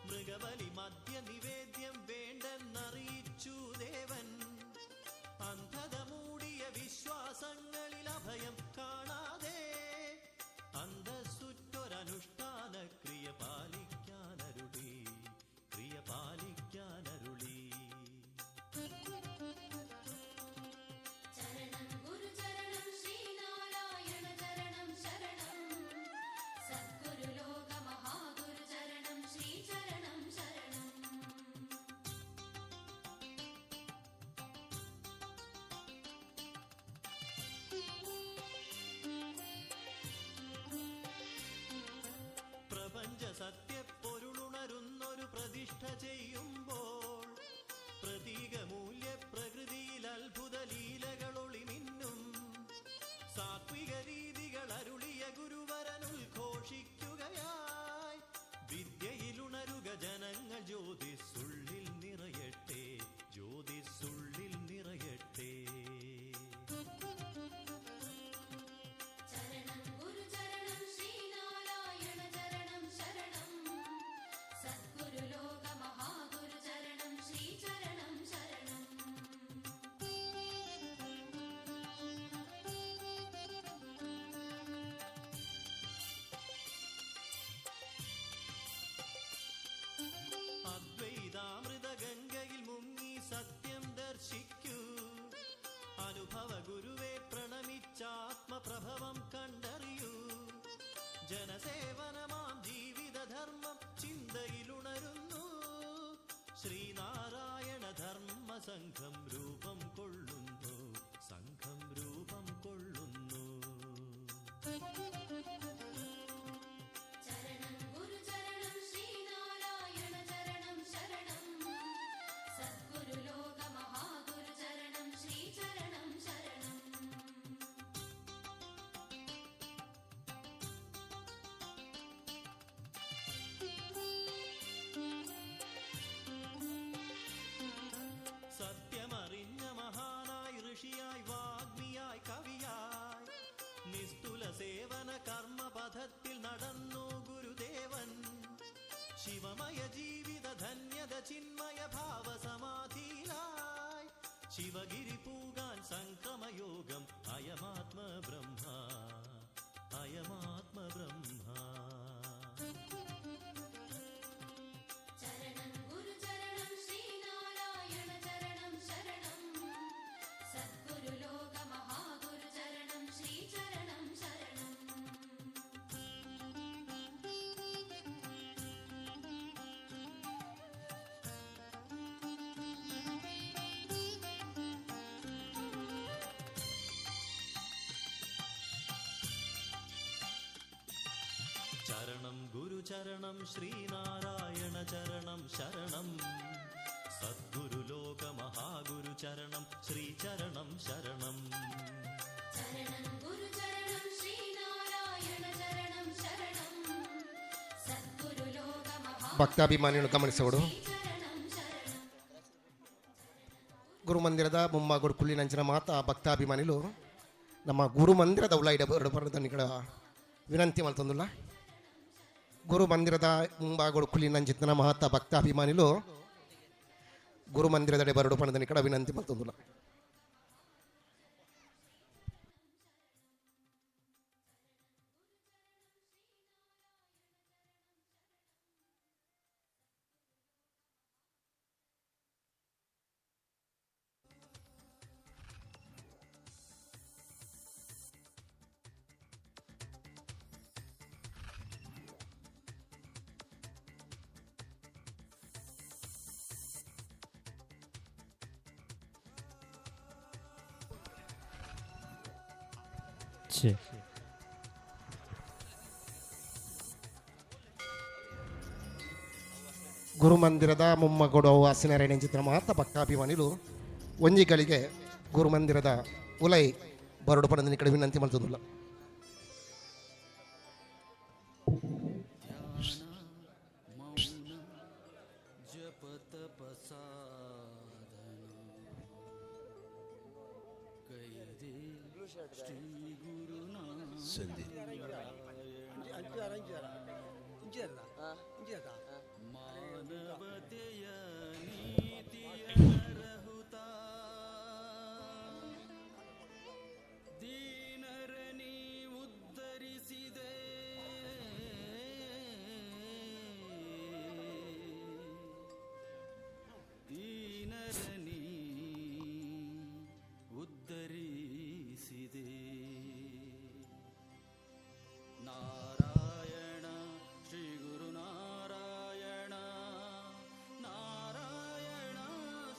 മൃഗബലി മദ്യ നിവേദ്യം വേണ്ടെന്നറിയിച്ചു ദേവൻ. അന്ധത മൂടിയ വിശ്വാസങ്ങളിൽ അഭയം കാണാതെ അന്തസ്സുറ്റൊരനുഷ്ഠാന ക്രിയ പാലിക്കാനരുളി, ക്രിയ പാലിക്കാനരുളി. ചരണം ഗുരു ചരണം ശ്രീനാരായണ ചരണം ശരണം, സദ്ഗുരു ലോക മഹാഗുരു ചരണം ശ്രീ ചരണം ശരണം. പ്രപഞ്ച സത്യപ്പൊരുളുണരുന്നൊരു പ്രതിഷ്ഠ ചെയ്യുമ്പോൾ പ്രതീകമൂല്യ പ്രകൃതിയിൽ അത്ഭുത ലീലകളൊളിമിന്നും സാത്വിക രീതികൾ അരുളിയ ഗുരുവരനുദ്ഘോഷിക്കുകയായി വിദ്യയിലുണരുക ജനങ്ങൾ, ജ്യോതിസ്സുള്ളിൽ നിറയട്ടെ, ജ്യോതിസ്സുള്ളിൽ നിറയട്ടെ. ചരണം ഗുരു ചരണം ശ്രീനാരായണ ചരണം ശരണം, സദ്ഗുരു ലോക മഹാഗുരു ചരണം ശ്രീ ചരണം ശരണം. അദ്വൈതാമൃത ഗംഗയിൽ മുങ്ങി സത്യം ദർശിക്കൂ, അനുഭവ ഗുരുവെ പ്രണമിച്ചാത്മപ്രഭവം കണ്ടറിയൂ. ജനസേവനമാം ജീവിതധർമ്മം ചിന്തയിലുണരുന്നു, ശ്രീനാരായണ ധർമ്മ സംഘം രൂപം കൊള്ളുന്നു, സംഘം രൂപം ധർമ്മപഥത്തിൽ നടന്നു ഗുരുദേവൻ. ശിവമയ ജീവിത ധന്യത ചിന്മയ ഭാവസമാധിയിലായി ശിവഗിരി പൂകാൻ സംക്രമയോഗം. അയമാത്മ ബ്രഹ്മ, അയമാത്മ ബ്രഹ്മ. ചരണം ഗുരുചരണം ശ്രീനാരായണ ചരണം ശരണം. സദ്ഗുരുലോക മഹാഗുരുചരണം ശ്രീചരണം ശരണം. ചരണം ഗുരുചരണം ശ്രീനാരായണ ചരണം ശരണം. സദ്ഗുരുലോക മഹാഗുരുചരണം ശ്രീചരണം ശരണം. ചരണം ഗുരുചരണം ശ്രീനാരായണ ചരണം ശരണം. സദ്ഗുരുലോക ಭಕ್ತಾಭಿಮಾನಿಗಳು ಗಮನಿಸೋಡು. മഹാചരണം ശരണം. ಗುರುಮಂದಿರದ ಮುಂಬಾಗೋಡು ಕುಳ್ಳಿನಂಚಿನ ಮಾತಾ ಭಕ್ತಾಭಿಮಾನಿಲು ನಮ್ಮ ಗುರುಮಂದಿರದ ಉಲಾಯಿಡ ಬರದನ್ನ ವಿನಂತಿ ಮಲ್ತೊಂದುಲ್ಲ. ಗುರುಮಂದಿರದ ಮುಂಬಾಗೋಡು ಕುಳ್ಳಿನಂಚಿನ ಮಹಾತ ಭಕ್ತಾಭಿಮಾನಿಲು ಗುರುಮಂದಿರದಡೆ ಬರಡು ಪಣದನಿ ಕಡ ವಿನಂತಿ ಮಲ್ತೊಂದುಲ್ಲ. ಗುರುಮಂದಿರದ ಮೊಮ್ಮಗಡು ವಾಸಿನಾರಾಯಣ ಚಿತ್ರ ಮಾತ ಭಕ್ತಾಭಿಮಾನಿಲು ಒಂಜಿಗಳಿಗೆ ಗುರುಮಂದಿರದ ಉಲೈ ಬರಡು ಪಣದಿನ ಕಡೆ ವಿನಂತಿ ಮಲ್ತೊಂದುಲ್ಲ. ಉದ್ಧರಿಸಿದೆ. ನಾರಾಯಣ ಶ್ರೀ ಗುರು ನಾರಾಯಣ, ನಾರಾಯಣ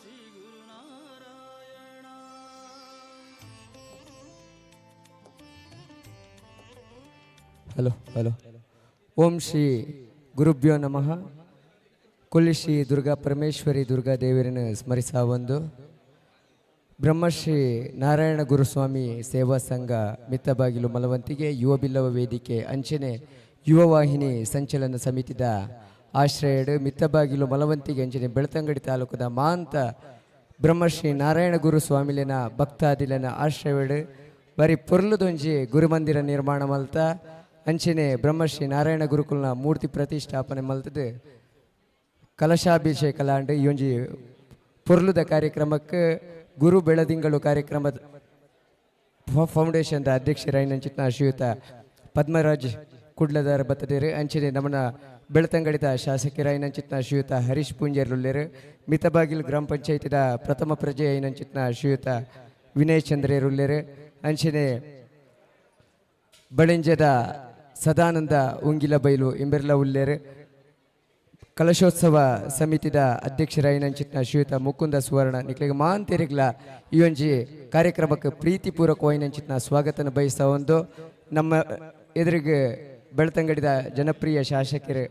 ಶ್ರೀ ಗುರು ನಾರಾಯಣ. ಹಲೋ ಹಲೋ, ಓಂ ಶ್ರೀ ಗುರುಭ್ಯೋ ನಮಃ. ಕೊಲ್ಲಿ ಶ್ರೀ ದುರ್ಗಾ ಪರಮೇಶ್ವರಿ ದುರ್ಗಾ ದೇವರನ್ನು ಸ್ಮರಿಸ ಒಂದು ಬ್ರಹ್ಮಶ್ರೀ ನಾರಾಯಣ ಗುರುಸ್ವಾಮಿ ಸೇವಾ ಸಂಘ ಮಿತ್ತಬಾಗಿಲು ಮಲವಂತಿಗೆ, ಯುವ ಬಿಲ್ಲವ ವೇದಿಕೆ ಅಂಚನೆ ಯುವ ವಾಹಿನಿ ಸಂಚಲನ ಸಮಿತಿದ ಆಶ್ರಯಡು ಮಿತ್ತಬಾಗಿಲು ಮಲವಂತಿಗೆ ಅಂಚನೆ ಬೆಳ್ತಂಗಡಿ ತಾಲೂಕದ ಮಾಂತ ಬ್ರಹ್ಮಶ್ರೀ ನಾರಾಯಣ ಗುರುಸ್ವಾಮಿಲಿನ ಭಕ್ತಾದಿಲನ ಆಶ್ರಯಡು ಬರಿ ಪೊರ್ಲುದೊಂಜಿ ಗುರುಮಂದಿರ ನಿರ್ಮಾಣ ಮಲ್ತ ಅಂಚನೆ ಬ್ರಹ್ಮಶ್ರೀ ನಾರಾಯಣ ಗುರುಕುಲ್ನ ಮೂರ್ತಿ ಪ್ರತಿಷ್ಠಾಪನೆ ಮಲ್ತದು ಕಲಶಾಭಿಷೇಕ ಲಾಂಡ್. ಈ ಒಂಜಿ ಪೊರ್ಲುದ ಕಾರ್ಯಕ್ರಮಕ್ಕೆ ಗುರು ಬೆಳದಿಂಗಳು ಕಾರ್ಯಕ್ರಮದ ಫೌಂಡೇಶನ್ದ ಅಧ್ಯಕ್ಷರಾಯಿನಂಚಿತ್ನ ಶ್ರೀಯುತ ಪದ್ಮರಾಜ್ ಕುಡ್ಲದಾರ ಬತ್ತದೇರು, ಅಂಚನೆ ನಮ್ಮನ ಬೆಳ್ತಂಗಡಿದ ಶಾಸಕರಾಯಿನಂಚಿತ್ನ ಶ್ರೀಯುತ ಹರೀಶ್ ಪೂಂಜೇರ್ಲುಲ್ಲೇರು, ಮಿತಬಾಗಿಲು ಗ್ರಾಮ ಪಂಚಾಯತಿದ ಪ್ರಥಮ ಪ್ರಜೆ ಐನಂಚಿತ್ನ ಶ್ರೀಯುತ ವಿನಯ್ ಚಂದ್ರೇರುಲ್ಲೇರು, ಅಂಚನೆ ಬಳಿಂಜದ ಸದಾನಂದ ಉಂಗಿಲ ಬೈಲು ಇಂಬೆರ್ಲ ಉಲ್ಲೇರು, ಕಲಶೋತ್ಸವ ಸಮಿತಿದ ಅಧ್ಯಕ್ಷರಾಯಿನಂಚಿತ್ನ ಶ್ರೀಯುತ ಮುಕುಂದ ಸುವರ್ಣ. ನಿಕ್ಲೆಗ್ ಮಾಂತೆರಿಗ್ಲ ಈ ಒಂಜಿ ಕಾರ್ಯಕ್ರಮಕ್ಕೆ ಪ್ರೀತಿಪೂರ್ವಕವಾಯಿನಂಚಿತ್ನ ಸ್ವಾಗತನ ಬಯಸ್ತಾ ಒಂದು ನಮ್ಮ ಎದುರಿಗೆ ಬೆಳ್ತಂಗಡಿದ ಜನಪ್ರಿಯ ಶಾಸಕರು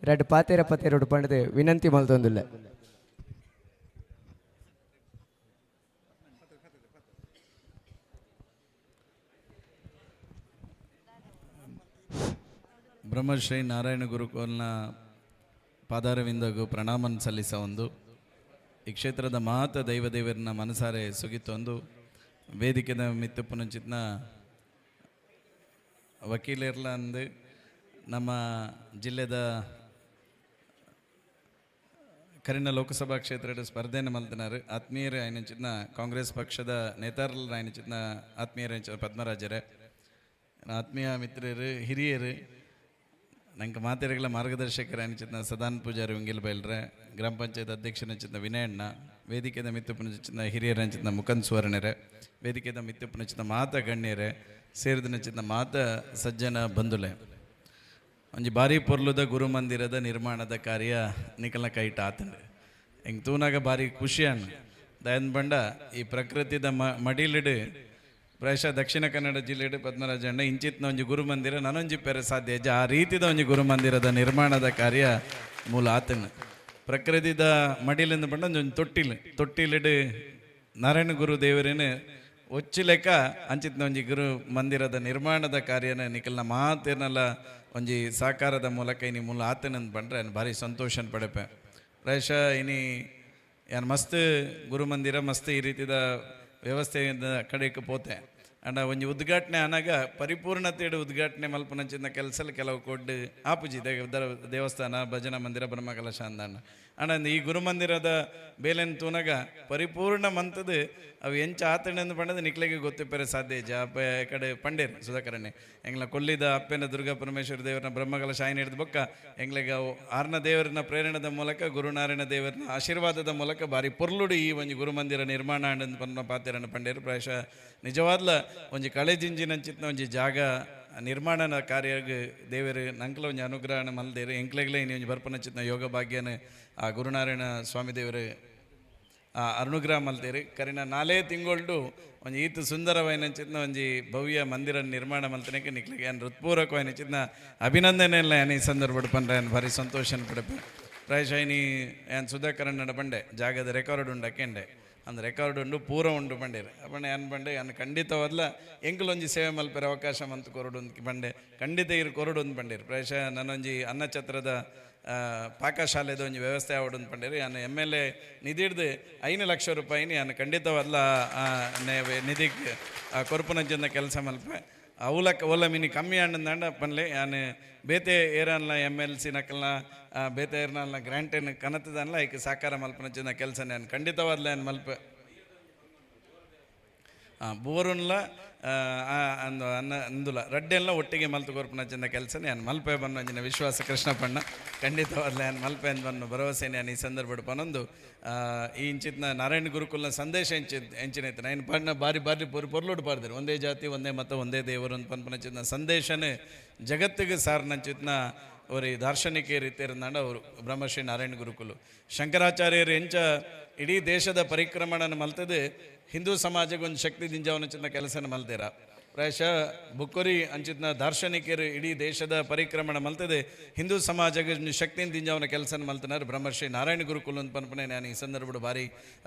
ರಡ್ಡ್ ಪಾತೆರ ಪತೆರೊಡು ಪಂಡದು ವಿನಂತಿ ಮಲ್ತೊಂದುಲ್ಲ. ಬ್ರಹ್ಮಶ್ರೀ ನಾರಾಯಣ ಗುರುಕುಲ್ನ ಪಾದಾರವಿಂದಗೂ ಪ್ರಣಾಮನ್ ಸಲ್ಲಿಸ ಒಂದು ಈ ಕ್ಷೇತ್ರದ ಮಹತ್ವ ದೈವದೇವರನ್ನ ಮನಸಾರೆ ಸುಗಿತೊಂದು ವೇದಿಕೆದ ಮಿತ್ತು ಪುನಂಚಿತ್ನ ವಕೀಲರ್ಲ ಅಂದು ನಮ್ಮ ಜಿಲ್ಲೆದ ಕರಿನ ಲೋಕಸಭಾ ಕ್ಷೇತ್ರದ ಸ್ಪರ್ಧೆಯನ್ನು ಮಲ್ತನಾರು ಆತ್ಮೀಯರೇ ಆಯ್ನಂಚಿನ ಕಾಂಗ್ರೆಸ್ ಪಕ್ಷದ ನೇತಾರರ ಆಯ್ನಂಚಿನ ಆತ್ಮೀಯರೇ ಪದ್ಮರಾಜರೇ, ಆತ್ಮೀಯ ಮಿತ್ರರು, ಹಿರಿಯರು, ನಂಗೆ ಮಾತೆರೆಗಳ ಮಾರ್ಗದರ್ಶಕರ ಆಯ್ನಂಚಿನ ಸದಾನ್ ಪೂಜಾರಿ ಉಂಗಿಲ್ ಬೈಲ್ರೆ, ಗ್ರಾಮ ಪಂಚಾಯತ್ ಅಧ್ಯಕ್ಷನಂಚಿನ ವಿನಯಣ್ಣ, ವೇದಿಕೆದ ಮಿತ್ತುಪುನಚಿನ ಹಿರಿಯರಂಚಿನ ಮುಕಂದ್ ಸುವರ್ಣರೆ, ವೇದಿಕೆದ ಮಿತ್ತುಪುನಚಿನ ಮಾತ ಗಣ್ಯರೇ, ಸೇರಿದನಂಚಿನ ಮಾತ ಸಜ್ಜನ ಬಂಧುಲೆ, ಒಂಜಿ ಬಾರಿ ಪೊರ್ಲುದ ಗುರುಮಂದಿರದ ನಿರ್ಮಾಣದ ಕಾರ್ಯ ನಿಕಲ್ನ ಕೈಟ ಆತಂಡು ಹಿಂಗೆ ತೂನಾಗ ಭಾರಿ ಖುಷಿಯಾನು. ದಯನ್ ಬಂಡ ಈ ಪ್ರಕೃತಿದ ಮಡಿಲಿಡು ಪ್ರಾಯಶಃ ದಕ್ಷಿಣ ಕನ್ನಡ ಜಿಲ್ಲೆಡು ಪದ್ಮರಾಜಣ್ಣ ಇಂಚಿತ್ನ ಒಂಜಿ ಗುರುಮಂದಿರ ನನೊಂಜಿ ಪೆರೆ ಸಾಧ್ಯ ಆ ರೀತಿದ ಒಂಜಿ ಗುರುಮಂದಿರದ ನಿರ್ಮಾಣದ ಕಾರ್ಯ ಮೂಲ ಆತನ. ಪ್ರಕೃತಿದ ಮಡಿಲಿಂದ ಬಂಡ ಒಂಜಿ ತೊಟ್ಟಿಲು, ತೊಟ್ಟಿಲಿಡು ನಾರಾಯಣ ಗುರು ದೇವರೇನೆ ಒಚ್ಚು ಲೆಕ್ಕ ಅಂಚಿತ್ನ ಒಂಜಿ ಗುರು ಮಂದಿರದ ನಿರ್ಮಾಣದ ಕಾರ್ಯನ ನಿಕಲ್ನ ಮಾತೇನಲ್ಲ ಒಂಜಿ ಸಾಕಾರದ ಮೂಲಕ ಇನಿ ಮೂಲ ಆತನಂದು ಬಂಡ್ರೆ ನಾನು ಭಾರಿ ಸಂತೋಷನ ಪಡೆಪೆ. ಪ್ರಾಯಶಃ ಇನಿ ಯಾನ್ ಮಸ್ತ್ ಗುರುಮಂದಿರ ಮಸ್ತ್ ಈ ರೀತಿದ ವ್ಯವಸ್ಥೆಯಿಂದ ಕಡೆಗೆ ಪೋತೆ. ಅಂಡ ಒಂಜಿ ಉದ್ಘಾಟನೆ ಆನಾಗ ಪರಿಪೂರ್ಣತೆಡು ಉದ್ಘಾಟನೆ ಮಲ್ಪುನಂಚಿನ ಕೆಲಸ ಕೆಲವು ಕೊಡ್ಡು ಆಪುಜಿ ದೇವಸ್ಥಾನ ಭಜನಾ ಮಂದಿರ ಬ್ರಹ್ಮಕಲಶ ಅಂದಣ್ಣ. ಅಂಡ ಈ ಗುರುಮಂದಿರದ ಬೇಲೆನ್ ತೂನಾಗ ಪರಿಪೂರ್ಣ ಮಂತದ ಅವು ಎಂಚ ಆತಣಂದು ಪಂಡದ ನಿಕ್ಲೆಗೆ ಗೊತ್ತಿಪ್ಪರೆ ಸಾಧ್ಯ ಇಜ್ಜ. ಅಪ್ಪ ಕಡೆ ಪಂಡೇರು ಸುಧಾಕರಣ್ಣೆ ಎಂಗ್ಲ ಕೊಲ್ಲಿದ ಅಪ್ಪನ ದುರ್ಗಾ ಪರಮೇಶ್ವರ ದೇವರನ ಬ್ರಹ್ಮಕಲಶ ಆಯ್ನ ಹಿಡಿದ ಬೊಕ್ಕ ಎಂಗ್ಲೆಗೆ ಅವು ಆರ್ನ ದೇವರನ ಪ್ರೇರಣದ ಮೂಲಕ ಗುರುನಾರಾಯಣ ದೇವರನ ಆಶೀರ್ವಾದದ ಮೂಲಕ ಭಾರಿ ಪೊರ್ಲುಡು ಈ ಒಂಜಿ ಗುರುಮಂದಿರ ನಿರ್ಮಾಣ ಅಂಡಂದು ಪನ್ನ ಪಾತೆರನ ಪಂಡೇರು. ಪ್ರಾಯಶಃ ನಿಜವಾದ್ಲ ಒಂಜಿ ಕಳೆಜಿಂಜಿನಂಚಿತ್ನ ಒಂಜಿ ಜಾಗ ನಿರ್ಮಾಣನ ಕಾರ್ಯಗ್ ದೇವರು ನಂಕ್ಲ ಒಂಜಿ ಅನುಗ್ರಹನ ಮಲ್ದೇರು ಎಂಕ್ಲೆಗ್ಲೆ ಇನಿ ಒಂಜಿ ಬರ್ಪನಂಚಿತ್ನ ಯೋಗ ಭಾಗ್ಯನ ಆ ಗುರುನಾರಾಯಣ ಸ್ವಾಮಿ ದೇವರು ಆ ಅನುಗ್ರಹ ಮಲ್ತೇರು. ಕರಿನ ನಾಲೇ ತಿಂಗೊಳ್ಡು ಒಂಜಿ ಈತ ಸುಂದರವಾಯಿನಂಚಿತ್ನ ಒಂಜಿ ಭವ್ಯ ಮಂದಿರ ನಿರ್ಮಾಣ ಮಲ್ತನಕ್ಕೆ ನಿಕ್ಲೆಗೆ ಏನ್ ಹೃತ್ಪೂರ್ವಕವಾಯಿನಂಚಿತ್ನ ಅಭಿನಂದನೆ ಎಲ್ಲ ಏನ್ ಈ ಸಂದರ್ಭ ಪಂಡ್ರೆ ಏನ್ ಭಾರಿ ಸಂತೋಷನ ಪಡಪೆ. ಪ್ರಾಯಶಃ ಇನಿ ಏನ್ ಸುಧಾಕರಣ್ಣನ ಬಂಡೆ ಜಾಗದ ರೆಕಾರ್ಡ್ ಉಂಡಕ್ಕೆಂಡೆ ಅಂದ್ ರೆಕಾರ್ಡ್ ಉಂಡು ಪೂರ ಉಂಡು ಬಂಡೇರು. ಅಪ್ಪಣೆ ಏನ್ ಬಂಡೆ ಏನ್ ಖಂಡಿತವಾದ್ಲ ಎಂಕುಲೊಂಜಿ ಸೇವೆ ಮಲ್ಪೆರ ಅವಕಾಶ ಮಂತ್ ಕೊರಡು ಅಂದ್ ಬಂಡೆ ಖಂಡಿತ ಇರು ಕೊರಡು ಅಂದ್ ಬಂಡೇರು. ಪ್ರಾಯಶಃ ನನ್ನೊಂಜಿ ಅನ್ನಛತ್ರದ ಪಾಕಶಾಲೆದ ಒಂಜಿ ವ್ಯವಸ್ಥೆ ಆವಡು ಅಂದ್ ಪಂಡೇರು. ಯಾನ್ ಎಮ್ ಎಲ್ ಎ ನಿಧಿ ಹಿಡ್ದು 5 ಲಕ್ಷ ರೂಪಾಯಿನಿ ಯಾನ್ ಖಂಡಿತವಾದ್ಲ ನಿಧಿಗ್ ಕೊರ್ಪುನಂಚಿನ ಕೆಲಸ ಮಲ್ಪೆ. ಅವಲಕ್ಕ ಓಲ ಮಿನಿ ಕಮ್ಮಿ ಅಂಡಂದಾಂಡ ಪನ್ಲೆ ಯಾನ್ ಬೇತೆ ಏರನ್ಲ ಎಮ್ ಎಲ್ ಸಿ ನಕಲ್ನ ಬೇತೆ ಏರ್ನಲ್ನ ಗ್ರ್ಯಾಂಟೇನು ಕನತದನ್ಲ ಐಕ್ ಸಾಕಾರ ಮಲ್ಪನಂಚಿನ ಕೆಲಸ ನಾನು ಖಂಡಿತವಾದ್ಲ ಯಾನ್ ಮಲ್ಪೆ. ಬೋರುನ್ಲ ಅಂದು ಅನ್ನ ಅಂದುಲ ರಡ್ಡೆಲ್ಲ ಒಟ್ಟಿಗೆ ಮಲ್ತು ಕೊರ್ಪುನಂಚಿನ ಕೆಲಸ ನಾನು ಮಲ್ಪೆ ಬನ್ನಂಚಿನ ವಿಶ್ವಾಸ ಕೃಷ್ಣಪ್ಪಣ್ಣ ಖಂಡಿತವಾದ್ಲ ಯಾನ್ ಮಲ್ಪೆ ಅಂದ್ ಬನ್ನು ಭರವಸೆ ನಾನು ಈ ಸಂದರ್ಭ ಪನೊಂದು ಈ ಇಂಚಿತ್ನ ನಾರಾಯಣ ಗುರುಕುಲ್ನ ಸಂದೇಶ ಎಂಚಿನೈತೆ ನಾನು ಪಣ್ಣ ಬಾರಿ ಬಾರಿ ಪೊರ್ಲುಡು ಪಾಡ್ದಿರು. ಒಂದೇ ಜಾತಿ ಒಂದೇ ಮತ ಒಂದೇ ದೇವರು ಅಂತ ಪನ್ಪನಂಚಿನ ಸಂದೇಶನೇ ಜಗತ್ತಿಗೆ ಸಾರ್ನಂಚಿತ್ನ ಅವರಿ ದಾರ್ಶನಿಕ ರೀತಿಯರಂದಾಂಡ ಅವರು ಬ್ರಹ್ಮಶ್ರೀ ನಾರಾಯಣ ಗುರುಕುಲು. ಶಂಕರಾಚಾರ್ಯರು ಎಂಚ ಇಡೀ ದೇಶದ ಪರಿಕ್ರಮಣನ ಮಲ್ತದೆ ಹಿಂದೂ ಸಮಾಜಕ್ಕೆ ಒಂದು ಶಕ್ತಿ ದಿಂಜಾವನಚಿತ್ನ ಕೆಲಸನ ಮಲ್ತೇರ. ಪ್ರಾಯಶಃ ಬುಕ್ಕೊರಿ ಅಂಚಿತ್ನ ದಾರ್ಶನಿಕರು ಇಡೀ ದೇಶದ ಪರಿಕ್ರಮಣ ಮಲ್ತದೆ ಹಿಂದೂ ಸಮಾಜಕ್ಕೆ ಒಂದು ಶಕ್ತಿನ ದಿಂಜಾವನ ಕೆಲಸನ ಮಲ್ತನಾರು ಬ್ರಹ್ಮಶ್ರೀ ನಾರಾಯಣ ಗುರುಕುಲು ಅಂತ ಪನ್ಪನೆ ನಾನು ಈ ಸಂದರ್ಭದ ಭಾರಿ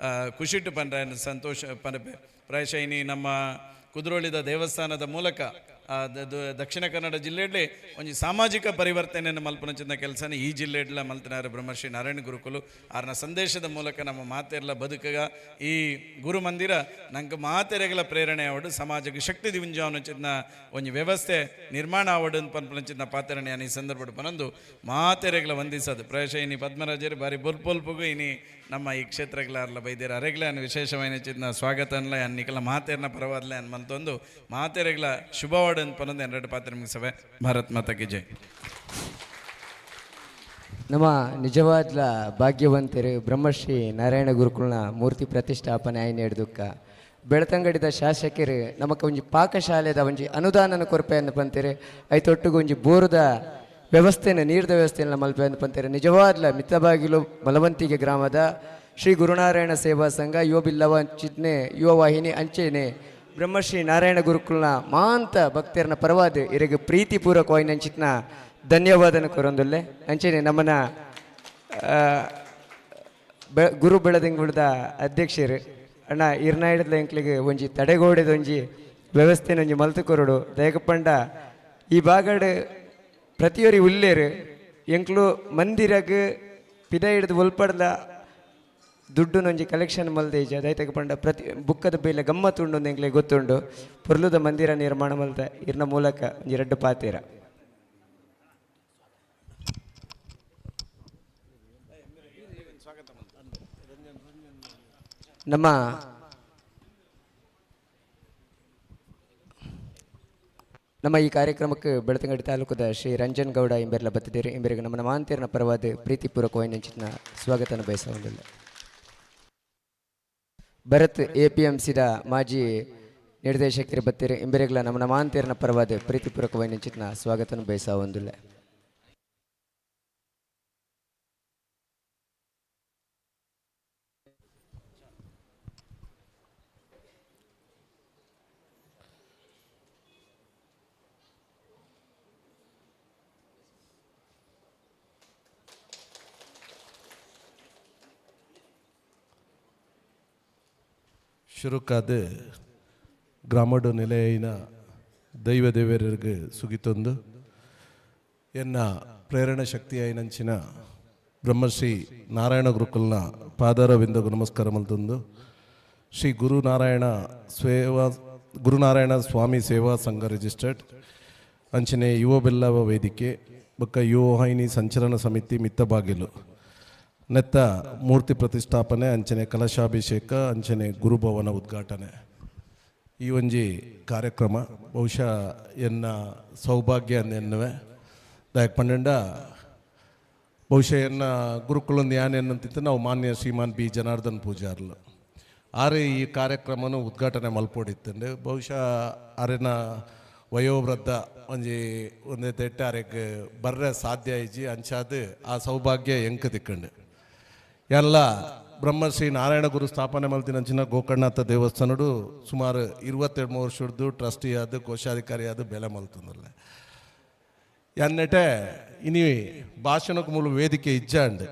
ಖುಷಿಟ್ಟು ಪನ್ರೆ ಸಂತೋಷ ಪನಪೆ. ಪ್ರಾಯಶಃ ಇನಿ ನಮ್ಮ ಕುದ್ರೋಳಿದ ದೇವಸ್ಥಾನದ ಮೂಲಕ ದಕ್ಷಿಣ ಕನ್ನಡ ಜಿಲ್ಲೆಯಲ್ಲಿ ಒಂಜಿ ಸಾಮಾಜಿಕ ಪರಿವರ್ತನೆಯನ್ನು ಮಲ್ಪನಂಚಿನ ಕೆಲಸನ ಈ ಜಿಲ್ಲೆಡ್ಲ ಮಲ್ತನಾರು ಬ್ರಹ್ಮಶ್ರೀ ನಾರಾಯಣ ಗುರುಕುಲು. ಆರ್ನ ಸಂದೇಶದ ಮೂಲಕ ನಮ್ಮ ಮಾತೆರ್ಲ ಬದುಕಗ ಈ ಗುರು ಮಂದಿರ ನಂಗೆ ಮಾತೆರೆಗಳ ಪ್ರೇರಣೆ ಆವಡು ಸಮಾಜಕ್ಕೆ ಶಕ್ತಿ ದಿವಿಂಜಾವನಂಚಿನ ಒಂಜಿ ವ್ಯವಸ್ಥೆ ನಿರ್ಮಾಣ ಆವಡು ಅಂತ ಪನ್ಪನಂಚಿನ ಪಾತೆರಣೆ ಈ ಸಂದರ್ಭ ಪನೊಂದು ಮಾತೆರೆಗಳ ವಂದಿಸೋದು. ಪ್ರಾಯಶಃ ಇನಿ ಪದ್ಮರಾಜರು ಬಾರಿ ಬೊಲ್ಪೊಲ್ಪುಗು ಇನಿ ನಮ್ಮ ಈ ಕ್ಷೇತ್ರಗಳಾರ್ಲ ಬೈದೇರು ಅರೆಗ್ಲ ಅನ್ ವಿಶೇಷವಾಯಿನ ಚಿತ್ನ ಸ್ವಾಗತನ್ಲ ಅನ್ ನಿಕಲ ಮಾತೆರ್ನ ಪರವಾದ್ಲೆ ಅನ್ ಮಂತೊಂದು ಮಾತೆರೆಗಳ ಶುಭವಾಡು ಅಂತ ಪನೊಂದು ಎರಡು ಪಾತ್ರ ಮುಗಿಸವೆ. ಭಾರತ್ ಮಾತಾ ಕಿ ಜೈ. ನಮ್ಮ ನಿಜವಾದ ಭಾಗ್ಯವಂತರು ಬ್ರಹ್ಮಶ್ರೀ ನಾರಾಯಣ ಗುರುಕುಲ್ನ ಮೂರ್ತಿ ಪ್ರತಿಷ್ಠಾಪನೆ ಆಯ್ನ ಹಿಡ್ದುಕ್ಕ ಬೆಳ್ತಂಗಡಿದ ಶಾಸಕರು ನಮಕ್ ಒಂಜಿ ಪಾಕಶಾಲೆದ ಒಂಜಿ ಅನುದಾನನ ಕೊರಪೆಯನ್ನು ಪಂತೇರು ಐತೊಟ್ಟಿಗೆ ಒಂಜಿ ಬೋರದ ವ್ಯವಸ್ಥೆನ ನೀರ್ದ ವ್ಯವಸ್ಥೆಯನ್ನು ಮಲ್ಪೆ ಅಂತ ಪಂತೇರು. ನಿಜವಾದ್ಲ ಮಿತ್ತಬಾಗಿಲು ಮಲವಂತಿಗೆ ಗ್ರಾಮದ ಶ್ರೀ ಗುರುನಾರಾಯಣ ಸೇವಾ ಸಂಘ ಯುವ ಬಿಲ್ಲವ ಚಿತ್ನೆ ಯುವ ವಾಹಿನಿ ಅಂಚೆನೆ ಬ್ರಹ್ಮಶ್ರೀ ನಾರಾಯಣ ಗುರುಕುಲ್ನ ಮಾಂತ ಭಕ್ತರನ ಪರವಾದ ಇರಗ ಪ್ರೀತಿಪೂರ್ವಕವಾಗಿ ನಂಚಿತ್ನ ಧನ್ಯವಾದನ ಕೊರೊಂದುಲ್ಲೆ. ಅಂಚೆನೆ ನಮ್ಮನ ಗುರು ಬೆಳದಿಂಗುಳದ ಅಧ್ಯಕ್ಷರು ಅಣ್ಣ ಇರ್ನಾಯ್ಡದ ಎಂಕ್ಲಿಗೆ ಒಂಜಿ ತಡೆಗೋಡೆದ ಒಂಜಿ ವ್ಯವಸ್ಥೆನ ಒಂಜಿ ಮಲ್ತು ಕೊರಡು ದಯಕಪಂಡ ಈ ಬಾಗಡ್ ಪ್ರತಿಯೊರಿ ಉಲ್ಲೇರು ಎಂಕ್ಲು ಮಂದಿರಗ್ ಪಿದ ಹಿಡಿದು ಒಲ್ಪಡ್ದ ದುಡ್ಡುನೊಂಜಿ ಕಲೆಕ್ಷನ್ ಮಲ್ದೇಜ ದಯತಕ ಪಂಡ ಪ್ರತಿ ಬುಕ್ಕದ ಬೇಲೆ ಗಮ್ಮತ್ ಉಂಡು ಎಂಕ್ಲೆ ಗೊತ್ತುಂಡು. ಪೊರ್ಲುದ ಮಂದಿರ ನಿರ್ಮಾಣ ಮಲ್ತ ಇರ್ನ ಮೂಲಕ ಒಂಜಿ ರಡ್ಡ್ ಪಾತೆರ. ನಮ್ಮ ನಮ್ಮ ಈ ಕಾರ್ಯಕ್ರಮಕ್ಕೆ ಬೆಳ್ತಂಗಡಿ ತಾಲೂಕದ ಶ್ರೀ ರಂಜನ್ ಗೌಡ ಇಂಬೆರ್ಲ ಬತ್ತಿದ್ದೀರಿ. ಇಂಬೆರಿಗೆ ನಮ್ಮ ಮಾಂತಿರ್ನ ಪರವಾದ ಪ್ರೀತಿಪೂರ್ವಕವಾಗಿ ನೆಂಚಿನ ಸ್ವಾಗತನ ಬಯಸೋದಿಲ್ಲ. ಭರತ್ ಎ ಪಿ ಎಂ ಸಿದ ಮಾಜಿ ನಿರ್ದೇಶಕರು ಬತ್ತೀರಿ. ಇಂಬೆರಿಗ್ಲ ನಮ್ಮ ಮಾಂತಿರ್ನ ಪರವಾದ ಪ್ರೀತಿಪೂರ್ವಕವಾಗಿ ನೆಂಚಿನ ಸ್ವಾಗತನ ಬಯಸೋದಿಲ್ಲ. ಶುರುಕಾದ ಗ್ರಾಮಡು ನೆಲೆಯಿನ ದೈವ ದೇವರಿಗೆ ಸುಗಿತೊಂದು ಎನ್ನ ಪ್ರೇರಣಾ ಶಕ್ತಿಯಾಯಿನಂಚಿನ ಬ್ರಹ್ಮಶ್ರೀ ನಾರಾಯಣ ಗುರುಕುಲ್ನ ಪಾದಾರವಿಂದಗೂ ನಮಸ್ಕಾರ ಮಲ್ತೊಂದು ಶ್ರೀ ಗುರುನಾರಾಯಣ ಸ್ವಾಮಿ ಸೇವಾ ಸಂಘ ರಿಜಿಸ್ಟರ್ಡ್ ಅಂಚನೆ ಯುವ ಬೆಲ್ಲವ ವೇದಿಕೆ ಬೊಕ್ಕ ಯುವವಾಹಿನಿ ಸಂಚಲನ ಸಮಿತಿ ಮಿತ್ತಬಾಗಿಲು ನೆತ್ತ ಮೂರ್ತಿ ಪ್ರತಿಷ್ಠಾಪನೆ ಅಂಚನೆ ಕಲಶಾಭಿಷೇಕ ಅಂಚನೆ ಗುರುಭವನ ಉದ್ಘಾಟನೆ ಈ ಒಂಜಿ ಕಾರ್ಯಕ್ರಮ ಬಹುಶಃ ಎನ್ನ ಸೌಭಾಗ್ಯ ಎನ್ನುವೆ ದಾಯಕ್ ಪಂಡೆಂಡ ಬಹುಶಃ ಎನ್ನ ಗುರುಕುಲೊಂದು ಯಾನ್ ಎನ್ನಂತಿತ್ತು ನಾವು ಮಾನ್ಯ ಶ್ರೀಮಾನ್ ಬಿ ಜನಾರ್ದನ್ ಪೂಜಾರ್ಲು ಆರೆ ಈ ಕಾರ್ಯಕ್ರಮನು ಉದ್ಘಾಟನೆ ಮಲ್ಪೊಡಿತ್ತಂಡೆ. ಬಹುಶಃ ಆರೆನ ವಯೋವೃದ್ಧ ಒಂಜಿ ಒಂದೇ ತೆಟ್ಟ ಆರೆಗ್ ಬರ್ರೆ ಸಾಧ್ಯ ಇಜ್ಜಿ ಅಂಚಾದ್ ಆ ಸೌಭಾಗ್ಯ ಎಂಕ್ ತಿಕ್ಕಂಡು. ಎಲ್ಲ ಬ್ರಹ್ಮಶ್ರೀ ನಾರಾಯಣ ಗುರು ಸ್ಥಾಪನೆ ಮಲ್ತಿನಂಚಿನ ಗೋಕರ್ಣನಾಥ ದೇವಸ್ಥಾನಡು ಸುಮಾರು 22 ವರ್ಷದ್ದು ಟ್ರಸ್ಟಿ ಆದ ಕೋಶಾಧಿಕಾರಿ ಆದ ಬೆಲೆ ಮಲ್ತಂದಲ್ಲ. ಎನ್ನೆಟೆ ಇನಿ ಭಾಷಣಕ್ಕೆ ಮೂಲ ವೇದಿಕೆ ಇಜ್ಜಾಂಡ್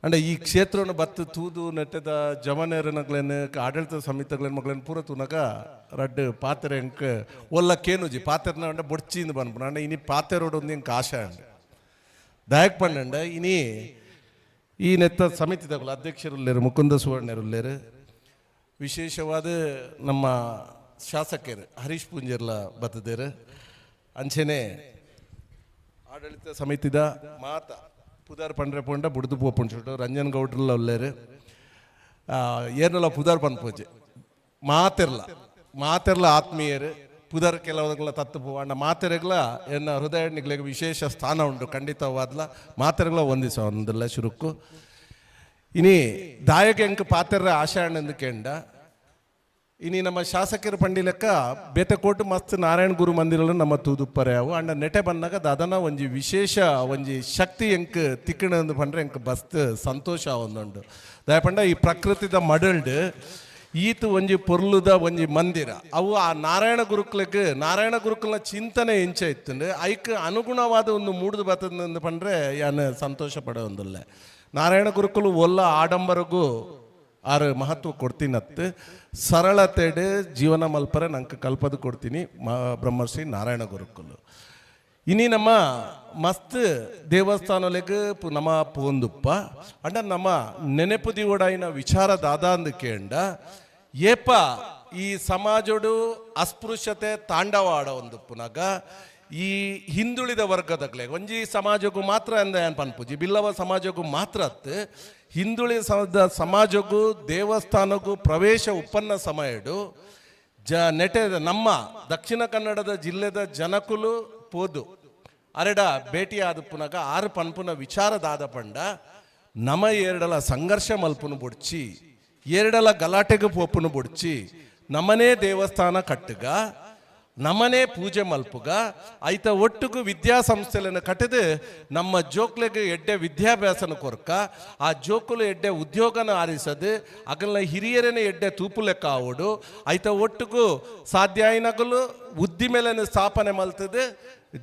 ಅಂಡ ಈ ಕ್ಷೇತ್ರವನ್ನು ಬತ್ತು ತೂದು ನೆಟ್ಟದ ಜವನೇರನಗ್ಲೇನು ಆಡಳಿತ ಸಮಿತಿಗಳೇನು ಮಗಳೇನು ಪೂರ ತೂನಗ ರಡ್ಡು ಪಾತ್ರೆ ಎಂಕ್ ಒಲ್ಲ ಕೇನುಜಿ ಪಾತ್ರೆನ ಅಂಡ ಬೊಡ್ಚಿಂದು ಬಂದ್ಪುನ ಅಂಡ ಇನಿ ಪಾತೆರೋಡು ಎಂಕ್ ಆಶೆ ಅಂಡ್ ದಾಯಕ್ ಪಂಡ ಇನಿ ಈ ನೆತ್ತ ಸಮಿತಿದಗಳು ಅಧ್ಯಕ್ಷರುಲ್ಲೇರು ಮುಕುಂದ ಸುವರ್ಣರುಲ್ಲೇರು ವಿಶೇಷವಾದ ನಮ್ಮ ಶಾಸಕರು ಹರೀಶ್ ಪೂಂಜರ್ಲ ಬತ್ತದೇರು ಅಂಚೆನೆ ಆಡಳಿತ ಸಮಿತಿದ ಮಾತ ಪುದಾರ್ ಪಂಡ್ರೆ ಪೋಂಡ ಬುಡ್ದು ಪೋಪುಂಚುಟು ರಂಜನ್ ಗೌಡ್ರಲ್ಲ ಉಲ್ಲೇರು ಏರ್ನಲ್ಲ ಪುದಾರ್ ಪನ್ಪೂಜೆ ಮಾತಿರ್ಲ ಮಾತಿರ್ಲ ಆತ್ಮೀಯರು ಪುದರ್ ಕೆಲವಗಳ ತತ್ತು ಪೋವಂಡ ಮಾತೆರೆಗ್ಲ ಎನ್ನ ಹೃದಯ ನಿಗ್ಲಿಗೆ ವಿಶೇಷ ಸ್ಥಾನ ಉಂಟು ಖಂಡಿತವಾದ್ಲ ಮಾತೆರೆಗ್ಲ ಒಂದಿಸ ಒಂದಿಲ್ಲ ಶುರುಕ್ಕು ಇನಿ ದಾಯಕ ಎಂಕ್ ಪಾತೆರ್ರ ಆಶಾಣ್ಣಂದು ಕೆಂಡ ಇನಿ ನಮ್ಮ ಶಾಸಕರು ಪಂಡಿಲೆಕ್ಕ ಬೇತೆಕೋಟು ಮಸ್ತ್ ನಾರಾಯಣ ಗುರು ಮಂದಿರಲು ನಮ್ಮ ತೂದುಪ್ಪರೆ ಅವು ಅಂಡ ನೆಟೆ ಬಂದಾಗ ದಾದನ ಒಂಜಿ ವಿಶೇಷ ಒಂಜಿ ಶಕ್ತಿ ಎಂಕ್ ತಿಕ್ಕಣಂದು ಪಂಡ್ರೆ ಎಂಕ್ ಬಸ್ತ್ ಸಂತೋಷ ಒಂದುಂಡು. ದಯಪಂಡ ಈ ಪ್ರಕೃತಿದ ಮಡಲ್ಡ್ ಈತ ಒಂಜಿ ಪೊರ್ಲುದ ಒಂಜಿ ಮಂದಿರ ಅವು ಆ ನಾರಾಯಣ ಗುರುಕ್ಲಕ್ಕೆ ನಾರಾಯಣ ಗುರುಕುಲ್ನ ಚಿಂತನೆ ಎಂಚ ಇತ್ತಂಡು ಐಕ್ ಅನುಗುಣವಾದ ಒಂದು ಮೂಡುದು ಬರ್ತದಂದು ಪಂಡ್ರೆ ಯಾನ್ ಸಂತೋಷ ಪಡೋಂದಿಲ್ಲ. ನಾರಾಯಣ ಗುರುಕುಲು ಒಲ್ಲ ಆಡಂಬರಗೂ ಆರು ಮಹತ್ವ ಕೊಡ್ತೀನತ್ತು ಸರಳತೆಡೆ ಜೀವನ ಮಲ್ಪರೆ ನಂಗೆ ಕಲ್ಪದ ಕೊಡ್ತೀನಿ ಬ್ರಹ್ಮಶ್ರೀ ನಾರಾಯಣ ಗುರುಕುಲು. ಇನಿ ನಮ್ಮ ಮಸ್ತ್ ದೇವಸ್ಥಾನಲೆಗ್ ನಮ್ಮ ಪೋಂದುಪ್ಪ ಅಂಡ ನಮ್ಮ ನೆನೆಪು ದಿವಡಾಯಿನ ವಿಚಾರ ದಾದಾ ಅಂದು ಕೇಂಡ ಏಪ ಈ ಸಮಾಜಡು ಅಸ್ಪೃಶ್ಯತೆ ತಾಂಡವಾಡ ಒಂದು ಪುನಗ ಈ ಹಿಂದುಳಿದ ವರ್ಗದಗ್ಲೆ ಒಂಜಿ ಸಮಾಜಕ್ಕೂ ಮಾತ್ರ ಅಂದ ಏನ್ ಪನ್ಪುಜಿ ಬಿಲ್ಲವ ಸಮಾಜಕ್ಕೂ ಮಾತ್ರ ಅತ್ತು ಹಿಂದುಳಿದ ಸಮಾಜಕ್ಕೂ ದೇವಸ್ಥಾನಕ್ಕೂ ಪ್ರವೇಶ ಉಪ್ಪನ್ನ ಸಮಯಡು ನೆಟೆ ನಮ್ಮ ದಕ್ಷಿಣ ಕನ್ನಡದ ಜಿಲ್ಲೆದ ಜನಕುಲು ಪೋದು ಅರೆಡ ಭೇಟಿ ಆದ ಪುನಗ ಆರು ಪನ್ಪುನ ವಿಚಾರದಾದ ಪಂಡ ನಮ ಎರಡಲ ಸಂಘರ್ಷ ಮಲ್ಪುನು ಬುಡ್ಚಿ ಎರಡಲ ಗಲಾಟೆಗೆ ಪೋಪುನು ಬುಡ್ಚಿ ನಮನೇ ದೇವಸ್ಥಾನ ಕಟ್ಟುಗ ನಮನೇ ಪೂಜೆ ಮಲ್ಪುಗ ಐತ ಒಟ್ಟುಗು ವಿದ್ಯಾಸಂಸ್ಥೆಗಳನ್ನು ಕಟ್ಟದು ನಮ್ಮ ಜೋಕ್ಲೆಗೆ ಎಡ್ಡೆ ವಿದ್ಯಾಭ್ಯಾಸನ ಕೊರ್ಕ ಆ ಜೋಕುಲು ಎಡ್ಡೆ ಉದ್ಯೋಗನ ಆರಿಸದು ಅಗಲ್ನ ಹಿರಿಯರನೇ ಎಡ್ಡೆ ತೂಪು ಲೆಕ್ಕ ಆವಡು ಐತ ಒಟ್ಟುಗು ಸಾಧ್ಯ ಆಯ್ನಗಲು ಉದ್ದಿಮೆಲೆನ ಸ್ಥಾಪನೆ ಮಲ್ತದೆ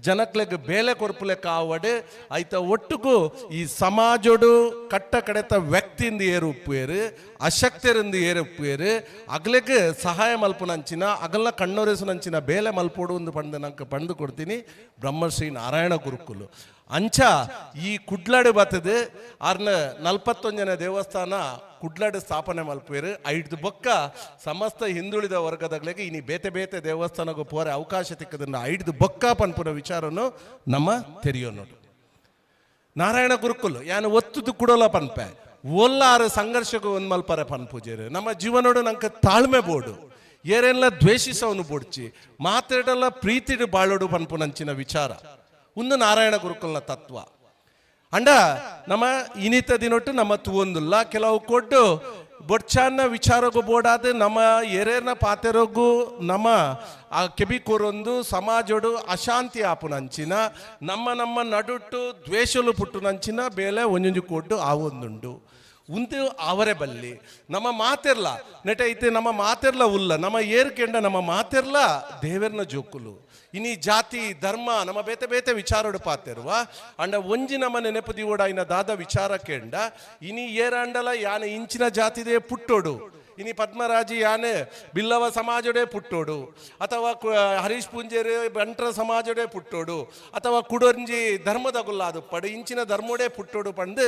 ಜನಕ್ಲೆಗ್ ಬೇಲೆ ಕೊರ್ಪು ಲೆಕ್ಕ ಆವಡು ಐತ ಒಟ್ಟುಗು ಈ ಸಮಾಜೋಡು ಕಟ್ಟ ಕಡೆತ ವ್ಯಕ್ತಿಯಿಂದ ಏರು ಉಪ್ಪುಯೇರು ಅಶಕ್ತರಿಂದ ಏರು ಉಪ್ಪುಯೇರು ಅಗ್ಲೆಗ್ ಸಹಾಯ ಮಲ್ಪುನಂಚಿನ ಅಗಲ್ನ ಕಣ್ಣೊರೆಸುನಂಚಿನ ಬೇಲೆ ಮಲ್ಪೋಡು ಒಂದು ಪಂಡ ನಂಗೆ ಪಂಡು ಕೊಡ್ತೀನಿ ಬ್ರಹ್ಮಶ್ರೀ ನಾರಾಯಣ ಗುರುಕುಲು. ಅಂಚ ಈ ಕುಡ್ಲಾಡು ಬತ್ತದು ಆರ್ನ 41ನೇ ದೇವಸ್ಥಾನ ಕುಡ್ಲಡ್ ಸ್ಥಾಪನೆ ಮಲ್ಪುವೆರ್. ಐಡ್ದ್ ಬೊಕ್ಕ ಸಮಸ್ತ ಹಿಂದುಳಿದ ವರ್ಗದಗಳಿಗೆ ಇನಿ ಬೇತೆ ಬೇತೆ ದೇವಸ್ಥಾನಗೂ ಪೋರೆ ಅವಕಾಶ ತಿಕ್ಕದನ್ನ ಐಡ್ದ್ ಬೊಕ್ಕ ಪನ್ಪುನ ವಿಚಾರನು ನಮ್ಮ ತೆರಿಯೋನೋಡು. ನಾರಾಯಣ ಗುರುಕುಲು ಯಾನು ಒತ್ತುದು ಕುಡೋಲ ಪನ್ಪೆ ಒಲ್ಲಾರು ಸಂಘರ್ಷಕ್ಕೂ ಒಂದು ಮಲ್ಪರೆ ಪನ್ಪುಜೇರು. ನಮ್ಮ ಜೀವನೋಡು ನಂಗೆ ತಾಳ್ಮೆ ಬೋಡು, ಏರೆಲ್ಲ ದ್ವೇಷಿಸವನು ಬೋಡ್ಚಿ, ಮಾತಾಡಲ್ಲ ಪ್ರೀತಿಡು ಬಾಳೋಡು ಪನ್ಪುನಂಚಿನ ವಿಚಾರ ಒಂದು ನಾರಾಯಣ ಗುರುಕುಲ್ನ ತತ್ವ. ಅಂಡ ನಮ್ಮ ಇನಿತ ದಿನೊಟ್ಟು ನಮ್ಮ ತೂವೊಂದುಲ್ಲ ಕೆಲವು ಕೊಟ್ಟು ಬೊಡ್ಚಾನ್ನ ವಿಚಾರಗೂ ಬೋಡಾದ ನಮ್ಮ ಏರೇರ್ನ ಪಾತೆರೋಗು ನಮ್ಮ ಆ ಕೆಬಿ ಕೊರೊಂದು ಸಮಾಜೋಡು ಅಶಾಂತಿ ಆಪುನಂಚಿನ ನಮ್ಮ ನಮ್ಮ ನಡುಟ್ಟು ದ್ವೇಷಲು ಪುಟ್ಟುನಂಚಿನ ಬೇಲೆ ಒಂಜೊಂಜಿ ಕೊಟ್ಟು ಆವೊಂದುಂಡು ಉಂತು ಅವರೇ ಬಲ್ಲಿ. ನಮ್ಮ ಮಾತೆರ್ಲ ನೆಟ ಐತೆ, ನಮ್ಮ ಮಾತೆರ್ಲ ಉಲ್ಲ, ನಮ್ಮ ಏರ್ಕೆಂಡ ನಮ್ಮ ಮಾತೆರ್ಲ ದೇವೆರ್ನ ಜೋಕುಲು. ಇನಿ ಜಾತಿ ಧರ್ಮ ನಮ್ಮ ಬೇತೆ ಬೇತೆ ವಿಚಾರೋಡು ಪಾತೆರುವ ಅಂಡ ಒಂಜಿ ನಮ್ಮ ನೆನಪು ದಿವೋಡ ಇನ್ನ ದಾದ ವಿಚಾರ ಕೆಂಡ ಇನಿ ಏರಾಂಡಲ ಯಾನೆ ಇಂಚಿನ ಜಾತಿದೇ ಪುಟ್ಟೋಡು, ಇನಿ ಪದ್ಮರಾಜಿ ಯಾನೆ ಬಿಲ್ಲವ ಸಮಾಜೋಡೆ ಪುಟ್ಟೋಡು, ಅಥವಾ ಹರೀಶ್ ಪೂಂಜೇರು ಬಂಟ್ರ ಸಮಾಜೋಡೆ ಪುಟ್ಟೋಡು, ಅಥವಾ ಕುಡೊಂಜಿ ಧರ್ಮದ ಗುಲ್ಲಾದು ಪಡು ಇಂಚಿನ ಧರ್ಮೋಡೆ ಪುಟ್ಟೋಡು ಪಂಡು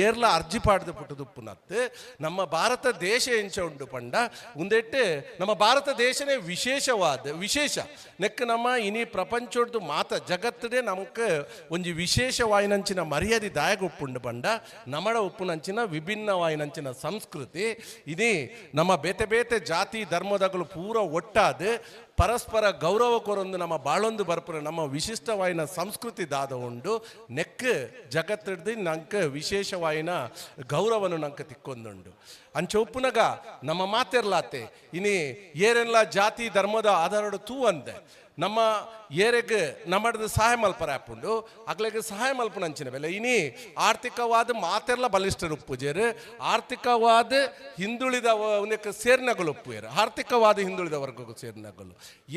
ಏರ್ಲ ಅರ್ಜಿ ಪಾಡ್ದು ಪುಟ್ಟುದುಪ್ಪುನತ್ತು. ನಮ್ಮ ಭಾರತ ದೇಶ ಎಂಚ ಉಂಡು ಪಂಡ ಉಂದೆಟ್ಟು ನಮ್ಮ ಭಾರತ ದೇಶನೇ ವಿಶೇಷವಾದ ವಿಶೇಷ ನೆಕ್ ನಮ್ಮ ಇನಿ ಪ್ರಪಂಚೊಡ್ದು ಮಾತ ಜಗತ್ತದೇ ನಮಕ್ ಒಂಜಿ ವಿಶೇಷವಾಯಿನಂಚಿನ ಮರ್ಯಾದೆ ದಾಯಕ ಉಪ್ಪುಂಡು ಪಂಡ ನಮಡ ಉಪ್ಪುನಂಚಿನ ವಿಭಿನ್ನವಾಯಿನಂಚಿನ ಸಂಸ್ಕೃತಿ ಇನಿ ನಮ್ಮ ಬೇತೆ ಬೇತೆ ಜಾತಿ ಧರ್ಮದಗಳು ಪೂರ ಒಟ್ಟಾದ ಪರಸ್ಪರ ಗೌರವ ಕೊರೊಂದು ನಮ್ಮ ಬಾಳೊಂದು ಬರ್ಪುರ ನಮ್ಮ ವಿಶಿಷ್ಟವಾಯಿನ ಸಂಸ್ಕೃತಿ ದಾದ ಉಂಡು. ನೆಕ್ ಜಗತ್ತಿಡ್ದು ನಂಗೆ ವಿಶೇಷವಾಯಿನ ಗೌರವನು ನಂಗೆ ತಿಕ್ಕೊಂದುಂಡು. ಅಂಚೆ ಉಪ್ಪುನಗ ನಮ್ಮ ಮಾತೆರ್ಲಾತೆ ಇನಿ ಏರೆಲ್ಲ ಜಾತಿ ಧರ್ಮದ ಆಧಾರಡು ತೂವಂದೆ ನಮ್ಮ ಏರೆಗ್ ನಮ್ಮಡದ ಸಹಾಯ ಮಲ್ಪರ ಆಪುಂಡು ಅಗ್ಲೆಗ್ ಸಹಾಯ ಮಲ್ಪುನ ಅಂಚಿನ ಬೆಲೆ. ಇನಿ ಆರ್ಥಿಕವಾದ ಮಾತೆರ್ಲ ಬಲಿಷ್ಠರು ಉಪ್ಪುಜೇರು, ಆರ್ಥಿಕವಾದ ಹಿಂದುಳಿದ ಒಂದಕ್ಕೆ ಸೇರ್ನಗಳು ಉಪ್ಪುಯರು, ಆರ್ಥಿಕವಾದ ಹಿಂದುಳಿದ ವರ್ಗಕ್ಕೂ ಸೇರ್ನಗಳು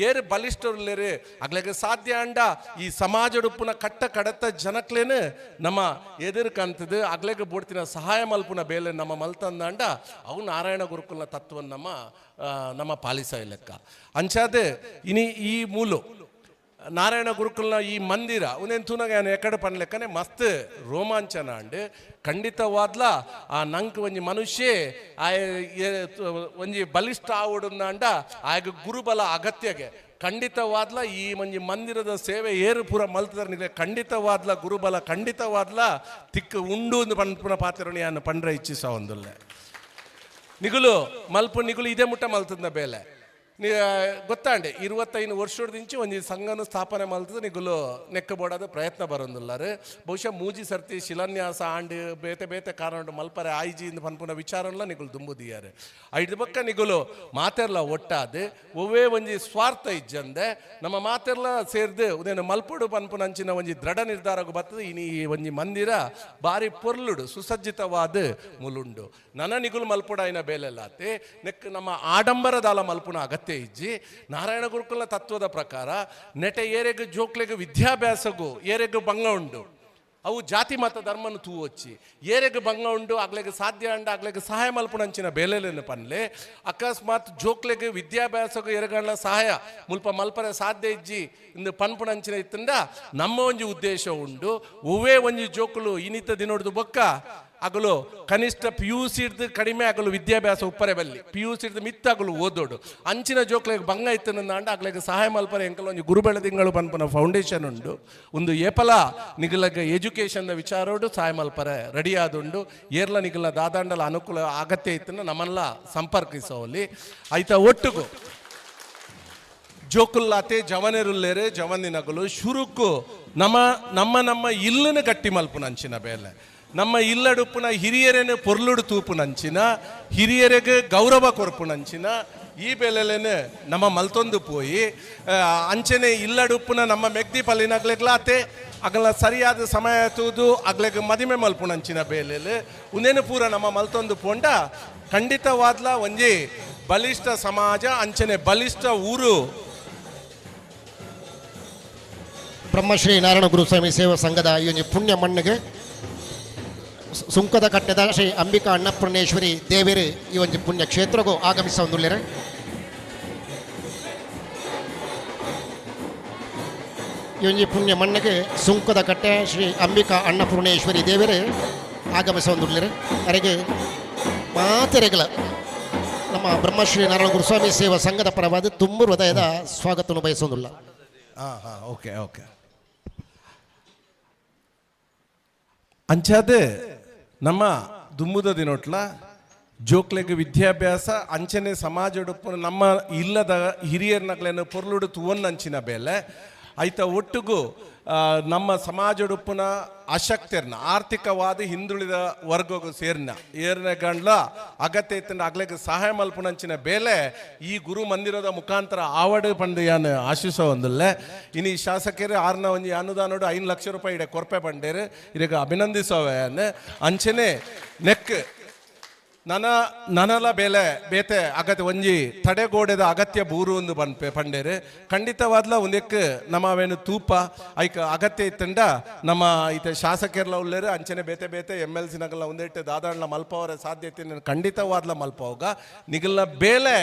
ಏರು ಬಲಿಷ್ಠರುಲ್ಲೇರು ಅಗ್ಲೆಗ್ ಸಾಧ್ಯ ಅಂಡ ಈ ಸಮಾಜಡುಪ್ಪುನ ಕಟ್ಟ ಕಡತ ಜನಕ್ಲೇನು ನಮ್ಮ ಎದುರು ಕಂತದು ಅಗ್ಲೆಗ್ ಬೋಡ್ತಿನ ಸಹಾಯ ಮಲ್ಪುನ ಬೇಲೆ ನಮ್ಮ ಮಲ್ತಂದಾಂಡ ಅವು ನಾರಾಯಣ ಗುರುಕುಲ್ನ ತತ್ವವನ್ನು ನಮ್ಮ ನಮ್ಮ ಪಾಲಿಸ ಲೆಕ್ಕ. ಅಂಚಾದ ಇನಿ ಈ ಮೂಲು ನಾರಾಯಣ ಗುರುಕುಲ್ನ ಈ ಮಂದಿರ ಉನೇನು ತೂನಾಗ ಎಕಡೆ ಪನ್ಲೆಕ್ಕನೆ ಮಸ್ತ್ ರೋಮಾಂಚನ ಅಂಡ್ ಖಂಡಿತವಾದ್ಲ ಆ ನಂಕ್ ಒಂಜಿ ಮನುಷ್ಯ ಆಯ ಒಂಜಿ ಬಲಿಷ್ಠ ಆವಡುಂದಾಂಡ ಆಗ ಗುರುಬಲ ಅಗತ್ಯಗೆ ಖಂಡಿತವಾದ್ಲ ಈ ಒಂಜಿ ಮಂದಿರದ ಸೇವೆ ಏರು ಪೂರ ಮಲ್ತದರ್ನಿಗೆ ಖಂಡಿತವಾದ್ಲ ಗುರುಬಲ ಖಂಡಿತವಾದ್ಲ ತಿಕ್ಕ ಉಂಡು ಒಂದು ಪನ್ಪುನ ಪಾತ್ರನಿ ಅನ್ನು ಪಂಡ್ರೆ ಇಚ್ಛಿಸ ಒಂದುಲ್ಲೆ. ನಿಗುಲು ಮಲ್ಪು ನಿಗುಲು ಇದೇ ಮುಟ್ಟ ಮಲ್ತದ ಬೇಲೆ ನೀ ಗೊತ್ತಾಂಡೆ 25 ವರ್ಷದಿಂಚಿ ಒಂಜಿ ಸಂಘನ ಸ್ಥಾಪನೆ ಮಲ್ತದ ನಿಗುಲು ನೆಕ್ಕ ಬೋಡಾದ ಪ್ರಯತ್ನ ಬರೋದಿಲ್ಲಾರು. ಬಹುಶಃ ಮೂಜಿ ಸರ್ತಿ ಶಿಲಾನ್ಯಾಸ ಆಂಡ್ ಬೇತೆ ಬೇತೆ ಕಾರಣ ಮಲ್ಪರೆ ಆಯ್ಜಿ ಇಂದು ಪನ್ಪುನ ವಿಚಾರಲ್ಲ ನಿಗುಲು ದುಂಬುದಿಯಾರು. ಐದು ಪಕ್ಕ ನಿಗುಲು ಮಾತೆರ್ಲ ಒಟ್ಟಾದ ಒವ್ವೇ ಒಂಜಿ ಸ್ವಾರ್ಥ ಇಜ್ಜಂದೆ ನಮ್ಮ ಮಾತೆರ್ಲ ಸೇರ್ದು ಉದೇನು ಮಲ್ಪುಡು ಪನ್ಪುನ ಅಂಚಿನ ಒಂಜಿ ದೃಢ ನಿರ್ಧಾರಕ್ಕೆ ಬರ್ತದೆ. ಇನಿ ಈ ಒಂಜಿ ಮಂದಿರ ಬಾರಿ ಪೊರ್ಲುಡು ಸುಸಜ್ಜಿತವಾದ ಮುಲುಂಡು. ನನ್ನ ನಿಗುಲು ಮಲ್ಪುಡಾಯಿನ ಬೇಲೆಲ್ಲಾತೆ ನೆಕ್ ನಮ್ಮ ಆಡಂಬರದಾಲ ಮಲ್ಪುನ ಅಗತ್ಯ ಇಜ್ಜಿ. ನಾರಾಯಣ ಗುರುಕುಲ ತತ್ವದ ಪ್ರಕಾರ ನೆಟೆ ಏರೆಗ್ ಜೋಕ್ಲೆಗ್ ವಿದ್ಯಾಭ್ಯಾಸಗು ಏರೆಗ್ ಭಂಗ ಉಂಡು, ಅವು ಜಾತಿ ಮತ ಧರ್ಮನು ತೂವೊಚ್ಚಿ ಏರೆಗ್ ಭಂಗ ಉಂಡು ಅಗ್ಲೆಗ್ ಸಾಧ್ಯ ಅಂಡ ಅಗ್ಲೆಗ್ ಸಹಾಯ ಮಲ್ಪುನಂಚಿನ ಬೇಲೆಲೆನು ಪನ್ಲೆ. ಅಕಸ್ಮಾತ್ ಜೋಕ್ಲೆಗ್ ವಿದ್ಯಾಭ್ಯಾಸಗು ಎರೆಗಣ್ಣ ಸಹಾಯ ಮುಲ್ಪ ಮಲ್ಪರೆ ಸಾಧ್ಯ ಇಜ್ಜಿ ಇಂದು ಪನ್ಪುನಂಚಿನ ಇತ್ತಂಡ ನಮ್ಮ ಒಂಜಿ ಉದ್ದೇಶ ಉಂಡು. ಒವ್ವೇ ಒಂಜಿ ಜೋಕುಲು ಇನಿತ ದಿನೊಡ್ದು ಬೊಕ್ಕ ಅಗಲು ಕನಿಷ್ಠ ಪಿ ಯು ಸಿ ಹಿಡ್ದು ಕಡಿಮೆ ಆಗಲು ವಿದ್ಯಾಭ್ಯಾಸ ಉಪ್ಪರೆ ಬಲ್ಲಿ ಪಿ ಯು ಸಿ ಹಿಡ್ದು ಮಿತ್ತಾಗಲು ಓದೋಡು ಅಂಚಿನ ಜೋಕ್ಲೆಗ್ ಭಂಗ ಇತ್ತನಂದಾಂಡ ಅಗ್ಲೆಗ್ ಸಹಾಯ ಮಲ್ಪರೆ ಎಂಕಲ ಒಂಜಿ ಗುರುಬೆಳ ತಿಂಗಳು ಪನ್ಪುನ ಫೌಂಡೇಶನ್ ಉಂಡು. ಒಂದು ಏಪಲ ನಿಗಲಗ ಎಜುಕೇಷನ್ ವಿಚಾರೋಡು ಸಹಾಯ ಮಲ್ಪರೆ ರೆಡಿ ಆದುಂಡು. ಏರ್ಲ ನಿಗಲ ದಾದಾಂಡಲ ಅನುಕೂಲ ಅಗತ್ಯ ಇತ್ತನ ನಮ್ಮಲ್ಲ ಸಂಪರ್ಕಿಸೋಲಿ ಆಯ್ತಾ. ಒಟ್ಟುಗು ಜೋಕುಲ್ಲಾತೆ ಜವನೆರುಲ್ಲೇರೆ ಜವನಿನಗಲು ಶುರುಕು ನಮ್ಮ ನಮ್ಮ ನಮ್ಮ ಇಲ್ಲನ ಗಟ್ಟಿ ಮಲ್ಪುನಂಚಿನ ಬೇಲೆ ನಮ್ಮ ಇಲ್ಲಡುಪ್ಪುನ ಹಿರಿಯರೇನೆ ಪೊರ್ಲುಡು ತೂಪುನಂಚಿನ ಹಿರಿಯರಿಗೆ ಗೌರವ ಕೊರ್ಪುನಂಚಿನ ಈ ಬೇಲೆಲೇನೆ ನಮ್ಮ ಮಲ್ತೊಂದು ಪೋಯಿ ಅಂಚನೆ ಇಲ್ಲಡುಪ್ಪುನ ನಮ್ಮ ಮೆಗ್ದಿ ಪಲ್ಲಿನಗ್ಲೆಗ್ಲಾತೆ ಅಗಲ ಸರಿಯಾದ ಸಮಯ ತೂದು ಅಗ್ಲೆಗ್ ಮದಿಮೆ ಮಲ್ಪುನಂಚಿನ ಬೇಲೆಲು ಉಂದೇನು ಪೂರ ನಮ್ಮ ಮಲ್ತೊಂದು ಪೋಂಡ ಖಂಡಿತವಾದ್ಲ ಒಂಜಿ ಬಲಿಷ್ಠ ಸಮಾಜ ಅಂಚನೆ ಬಲಿಷ್ಠ ಊರು. ಬ್ರಹ್ಮಶ್ರೀ ನಾರಾಯಣ ಗುರುಸ್ವಾಮಿ ಸೇವಾ ಸಂಘದ ಈ ಒಂಜಿ ಪುಣ್ಯ ಮಣ್ಣಿಗೆ ಸುಂಕದ ಕಟ್ಟೆದ ಶ್ರೀ ಅಂಬಿಕಾ ಅನ್ನಪೂರ್ಣೇಶ್ವರಿ ದೇವರು ಈ ಒಂದು ಪುಣ್ಯ ಕ್ಷೇತ್ರಗೂ ಆಗಮಿಸ ಒಂದುಲ್ಲೆರ್. ಈ ಒಂಜಿ ಪುಣ್ಯ ಮಣ್ಣಿಗೆ ಸುಂಕದ ಕಟ್ಟೆ ಶ್ರೀ ಅಂಬಿಕಾ ಅನ್ನಪೂರ್ಣೇಶ್ವರಿ ದೇವರು ಆಗಮಿಸ ಒಂದುಲ್ಲೆರ್. ಅರೆಗೆ ಮಾತೆರೆಗಳ ನಮ್ಮ ಬ್ರಹ್ಮಶ್ರೀ ನಾರಾಯಣ ಗುರುಸ್ವಾಮಿ ಸೇವಾ ಸಂಘದ ಪರವಾದ ತುಂಬ ಹೃದಯದ ಸ್ವಾಗತವನ್ನು ಬಯಸೋದಿಲ್ಲ. ಹಾಂ ಹಾಂ ಓಕೆ ಓಕೆ. ಅಂಚಾದೆ ನಮ್ಮ ದುಮ್ಮುದ ದಿನೊಟ್ಲ ಜೋಕ್ಲೆಗ್ ವಿದ್ಯಾಭ್ಯಾಸ ಅಂಚನೆ ಸಮಾಜಡುಪ್ಪು ನಮ್ಮ ಇಲ್ಲದ ಹಿರಿಯರ್ನಗ್ಲೇನು ಪೊರ್ಲುಡು ತುವನ್ ಅಂಚಿನ ಬೇಲೆ ಐತ ಒಟ್ಟುಗು ನಮ್ಮ ಸಮಾಜಡುಪ್ಪುನ ಅಶಕ್ತಿರ್ನ ಆರ್ಥಿಕವಾದ ಹಿಂದುಳಿದ ವರ್ಗಗೂ ಸೇರ್ನ ಏರ್ನ ಗಂಡ್ಲ ಅಗತ್ಯ ಇತ್ತಂಡ ಅಗ್ಲೆಗ್ ಸಹಾಯ ಮಲ್ಪುನಂಚಿನ ಬೇಲೆ ಈ ಗುರು ಮಂದಿರದ ಮುಖಾಂತರ ಆವಡು ಪಂಡು ಯಾನ್ ಆಶಿಸ ಒಂದುಲ್ಲೆ. ಇನಿ ಶಾಸಕರು ಆರ್ನ ಒಂಜಿ ಅನುದಾನಡು 5 ಲಕ್ಷ ರೂಪಾಯಿ ಇಡೆ ಕೊರ್ಪೆ ಪಂಡೇರು ಇರೆಗ್ ಅಭಿನಂದಿಸೋವೆ ಯಾನ್. ಅಂಚನೆ ನೆಕ್ ನನ ನನಲ ಬೇಲೆ ಬೇತೆ ಅಗತ್ಯ ಒಂಜಿ ತಡೆಗೋಡೆದ ಅಗತ್ಯ ಬೂರು ಒಂದು ಪನ್ಪೆ ಪಂಡೇರು ಖಂಡಿತವಾದ್ಲ ಒಂದಕ್ಕೆ ನಮ್ಮ ಅವೇನು ತೂಪ ಐಕ ಅಗತ್ಯ ಇತ್ತಂಡ ನಮ್ಮ ಈತ ಶಾಸಕರ್ಲ ಉಳ್ಳೇರು ಅಂಚನೆ ಬೇತೆ ಬೇತೆ ಎಮ್ ಎಲ್ ಸಿನಗಲ್ಲ ಒಂದಿಟ್ಟು ದಾದಾಣ್ಲ ಮಲ್ಪವರ ಸಾಧ್ಯತೆ ಖಂಡಿತವಾದ್ಲ ಮಲ್ಪವಾಗ ನಿಗಲ್ನ ಬೇಲೆ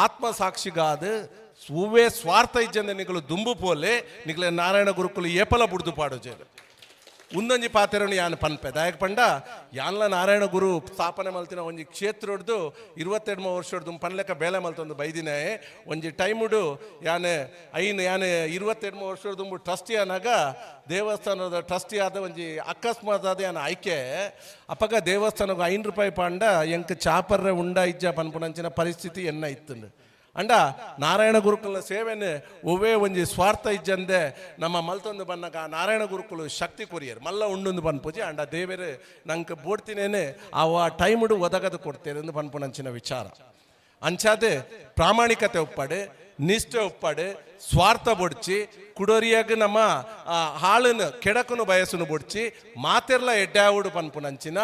ಆತ್ಮಸಾಕ್ಷಿಗಾದ ಹೂವೇ ಸ್ವಾರ್ಥ ಇಜ್ಜಂದೆ ನಿಗಲು ದುಂಬು ಪೋಲೆ ನಿಗಲ ನಾರಾಯಣ ಗುರುಕುಲು ಏಪಲ ಬುಡ್ದು ಪಾಡೋಜೇರು. ಉಂದೊಂಜಿ ಪಾತೆರನು ಯಾನ್ ಪನ್ಪೆ ದಾಯಕ ಪಂಡ ಯಾನ್ಲ ನಾರಾಯಣ ಗುರು ಸ್ಥಾಪನೆ ಮಲ್ತಿನ ಒಂಜಿ ಕ್ಷೇತ್ರಡ್ದು 22 ವರ್ಷಡ್ದು ಪನ್ಲೆಕ್ಕ ಬೇಲೆ ಮಲ್ತೊಂದು ಬೈದಿನ ಒಂಜಿ ಟೈಮುಡು ಯಾನೆ ಐನ್ ಯಾನೆ 22 ವರ್ಷಡ್ದು ಟ್ರಸ್ಟಿ ಆನಾಗ ದೇವಸ್ಥಾನದ ಟ್ರಸ್ಟಿ ಆದ ಒಂಜಿ ಅಕಸ್ಮಾತ್ ಆದ ಯಾನ್ ಆಯ್ಕೆ ಅಪಗ ದೇವಸ್ಥಾನಕ್ಕೆ 5 ರೂಪಾಯಿ ಪಂಡ ಎಂಕ್ ಚಾಪರ್ರೆ ಉಂಡ ಇಜ್ಜ ಪನ್ಪುನಂಚಿನ ಪರಿಸ್ಥಿತಿ ಎನ್ನ ಇತ್ತುಂಡು. ಅಂಡ ನಾರಾಯಣ ಗುರುಕುಲ ಸೇವೆನೆ ಒವ್ವೇ ಒಂಜಿ ಸ್ವಾರ್ಥ ಇಜ್ಜಂದೆ ನಮ್ಮ ಮಲ್ತೊಂದು ಬನ್ನಗ ನಾರಾಯಣ ಗುರುಕುಲು ಶಕ್ತಿ ಕೊರಿಯರ್ ಮಲ್ಲ ಉಂಡೊಂದು ಪನ್ಪುಜಿ ಅಂಡ ದೇವೇರು ನಂಗೆ ಬೋಡ್ತಿನೇನೆ ಅವ ಟೈಮುಡು ಒದಗದು ಕೊಡ್ತೇನೆ ಎಂದು ಪನ್ಪುನಂಚಿನ ವಿಚಾರ. ಅಂಚಾದೆ ಪ್ರಾಮಾಣಿಕತೆ ಒಪ್ಪಾಡು, ನಿಷ್ಠೆ ಒಪ್ಪಾಡು, ಸ್ವಾರ್ಥ ಬೊಡ್ಚಿ ಕುಡೋರಿಯಾಗ ನಮ್ಮ ಹಾಳನ್ನು ಕೆಡಕನು ಬಯಸುನು ಬೊಡ್ಚಿ ಮಾತೆರ್ಲ ಎಡ್ಡಾವುಡು ಪನ್ಪುನಂಚಿನ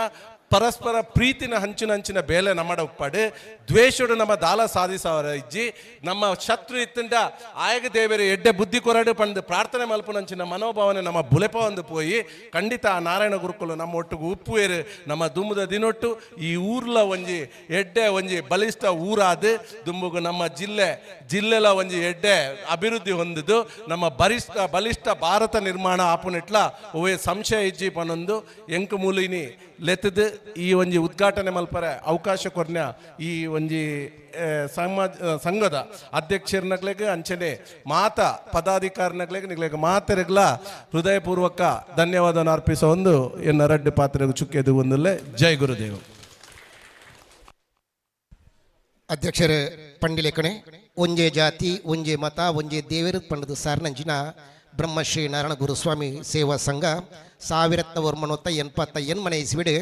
ಪರಸ್ಪರ ಪ್ರೀತಿನ ಹಂಚಿನಂಚಿನ ಬೇಲೆ ನಮ್ಮಡ ಒಪ್ಪಾಡು, ದ್ವೇಷಡು ನಮ್ಮ ದಾಲ ಸಾಧಿಸವರ ಇಜ್ಜಿ ನಮ್ಮ ಶತ್ರು ಇತ್ತಂಡ ಆಯಗ ದೇವರು ಎಡ್ಡೆ ಬುದ್ಧಿ ಕೊರಡು ಪಂದು ಪ್ರಾರ್ಥನೆ ಮಲ್ಪುನಂಚಿನ ಮನೋಭಾವನೆ ನಮ್ಮ ಬುಲೆಪ ಒಂದು ಪೋಯಿ ಖಂಡಿತ ಆ ನಾರಾಯಣ ಗುರುಕುಲು ನಮ್ಮ ಒಟ್ಟಿಗೆ ಉಪ್ಪುವೇರು ನಮ್ಮ ದುಮ್ಮದ ದಿನೊಟ್ಟು ಈ ಊರ್ಲ ಒಂಜಿ ಎಡ್ಡೆ ಒಂಜಿ ಬಲಿಷ್ಠ ಊರಾದ ದುಂಬುಗು ನಮ್ಮ ಜಿಲ್ಲೆ ಜಿಲ್ಲೆಲ ಒಂಜಿ ಎಡ್ಡೆ ಅಭಿವೃದ್ಧಿ ಹೊಂದಿದ್ದು ನಮ್ಮ ಬಲಿಷ್ಠ ಭಾರತ ನಿರ್ಮಾಣ ಆಪುನೆಟ್ಲ ಒವ್ವೇ ಸಂಶಯ ಇಜ್ಜಿ ಪನೊಂದು ಎಂಕು ಮೂಲಿನಿ ಲೆತ್ತದು ಈ ಒಂಜಿ ಉದ್ಘಾಟನೆ ಮಲ್ಪರೆ ಅವಕಾಶ ಕೊರ್ನ ಈ ಒಂಜಿ ಸಮಾಜ ಸಂಘದ ಅಧ್ಯಕ್ಷರ್ನಗ್ಲೆಗ್ ಅಂಚನೆ ಮಾತಾ ಪದಾಧಿಕಾರಿನಗ್ಲೆಗ್ ನಿಗ್ಲೆಗ್ ಮಾತೆರೆಗ್ಲ ಹೃದಯಪೂರ್ವಕ ಧನ್ಯವಾದವನ್ನು ಅರ್ಪಿಸೋ ಒಂದು ಎನ್ನ ರಡ್ಡು ಪಾತ್ರೆಗೆ ಚುಕ್ಕೆದು ಒಂದಲ್ಲೇ. ಜೈ ಗುರುದೇವ್. ಅಧ್ಯಕ್ಷರ ಪಂಡಿಲೇಖಣೆ ಒಂಜೇ ಜಾತಿ ಒಂಜೇ ಮತ ಒಂಜೇ ದೇವರು ಪಂಡದು ಸಾರ್ನಂಚಿನ ಬ್ರಹ್ಮಶ್ರೀ ನಾರಾಯಣ ಗುರುಸ್ವಾಮಿ ಸೇವಾ ಸಂಘ 1988 ಇಸ್ವಿಡು